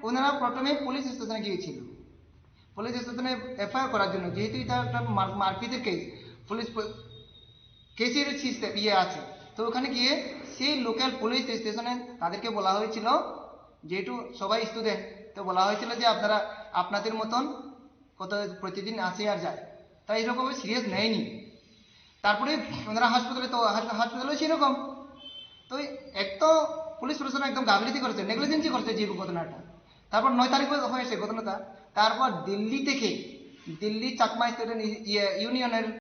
ওনারা প্রথমে পুলিশ স্টেশনে গিয়েছিল, পুলিশ স্টেশনে এফআইআর করার জন্য, যেহেতু এটা একটা মার- মারপিটের কেস। পুলিশ প- কেসের সিস্টেম ইয়ে আছে। তো ওখানে গিয়ে সেই লোকাল পুলিশ স্টেশনে তাদেরকে বলা হয়েছিল, যেহেতু সবাই স্টুডেন্ট, তো বলা হয়েছিল যে আপনারা আপনাদের মতন কত প্রতিদিন আসে আর যায়, তাই এরকম সিরিয়াস নেয়নি। তারপরে ওনারা হাসপাতালে, তো হাস- হাসপাতালেও সেরকম। তো এক তো পুলিশ প্রশাসন একদম গাফিলতি করেছে, নেগলিজেন্সি করেছে যে ঘটনাটা। তারপর নয় তারিখ হয়েছে ঘটনাটা। তারপর দিল্লি থেকে, দিল্লি চাকমা স্টুডেন্ট ইয়ে ইউনিয়নের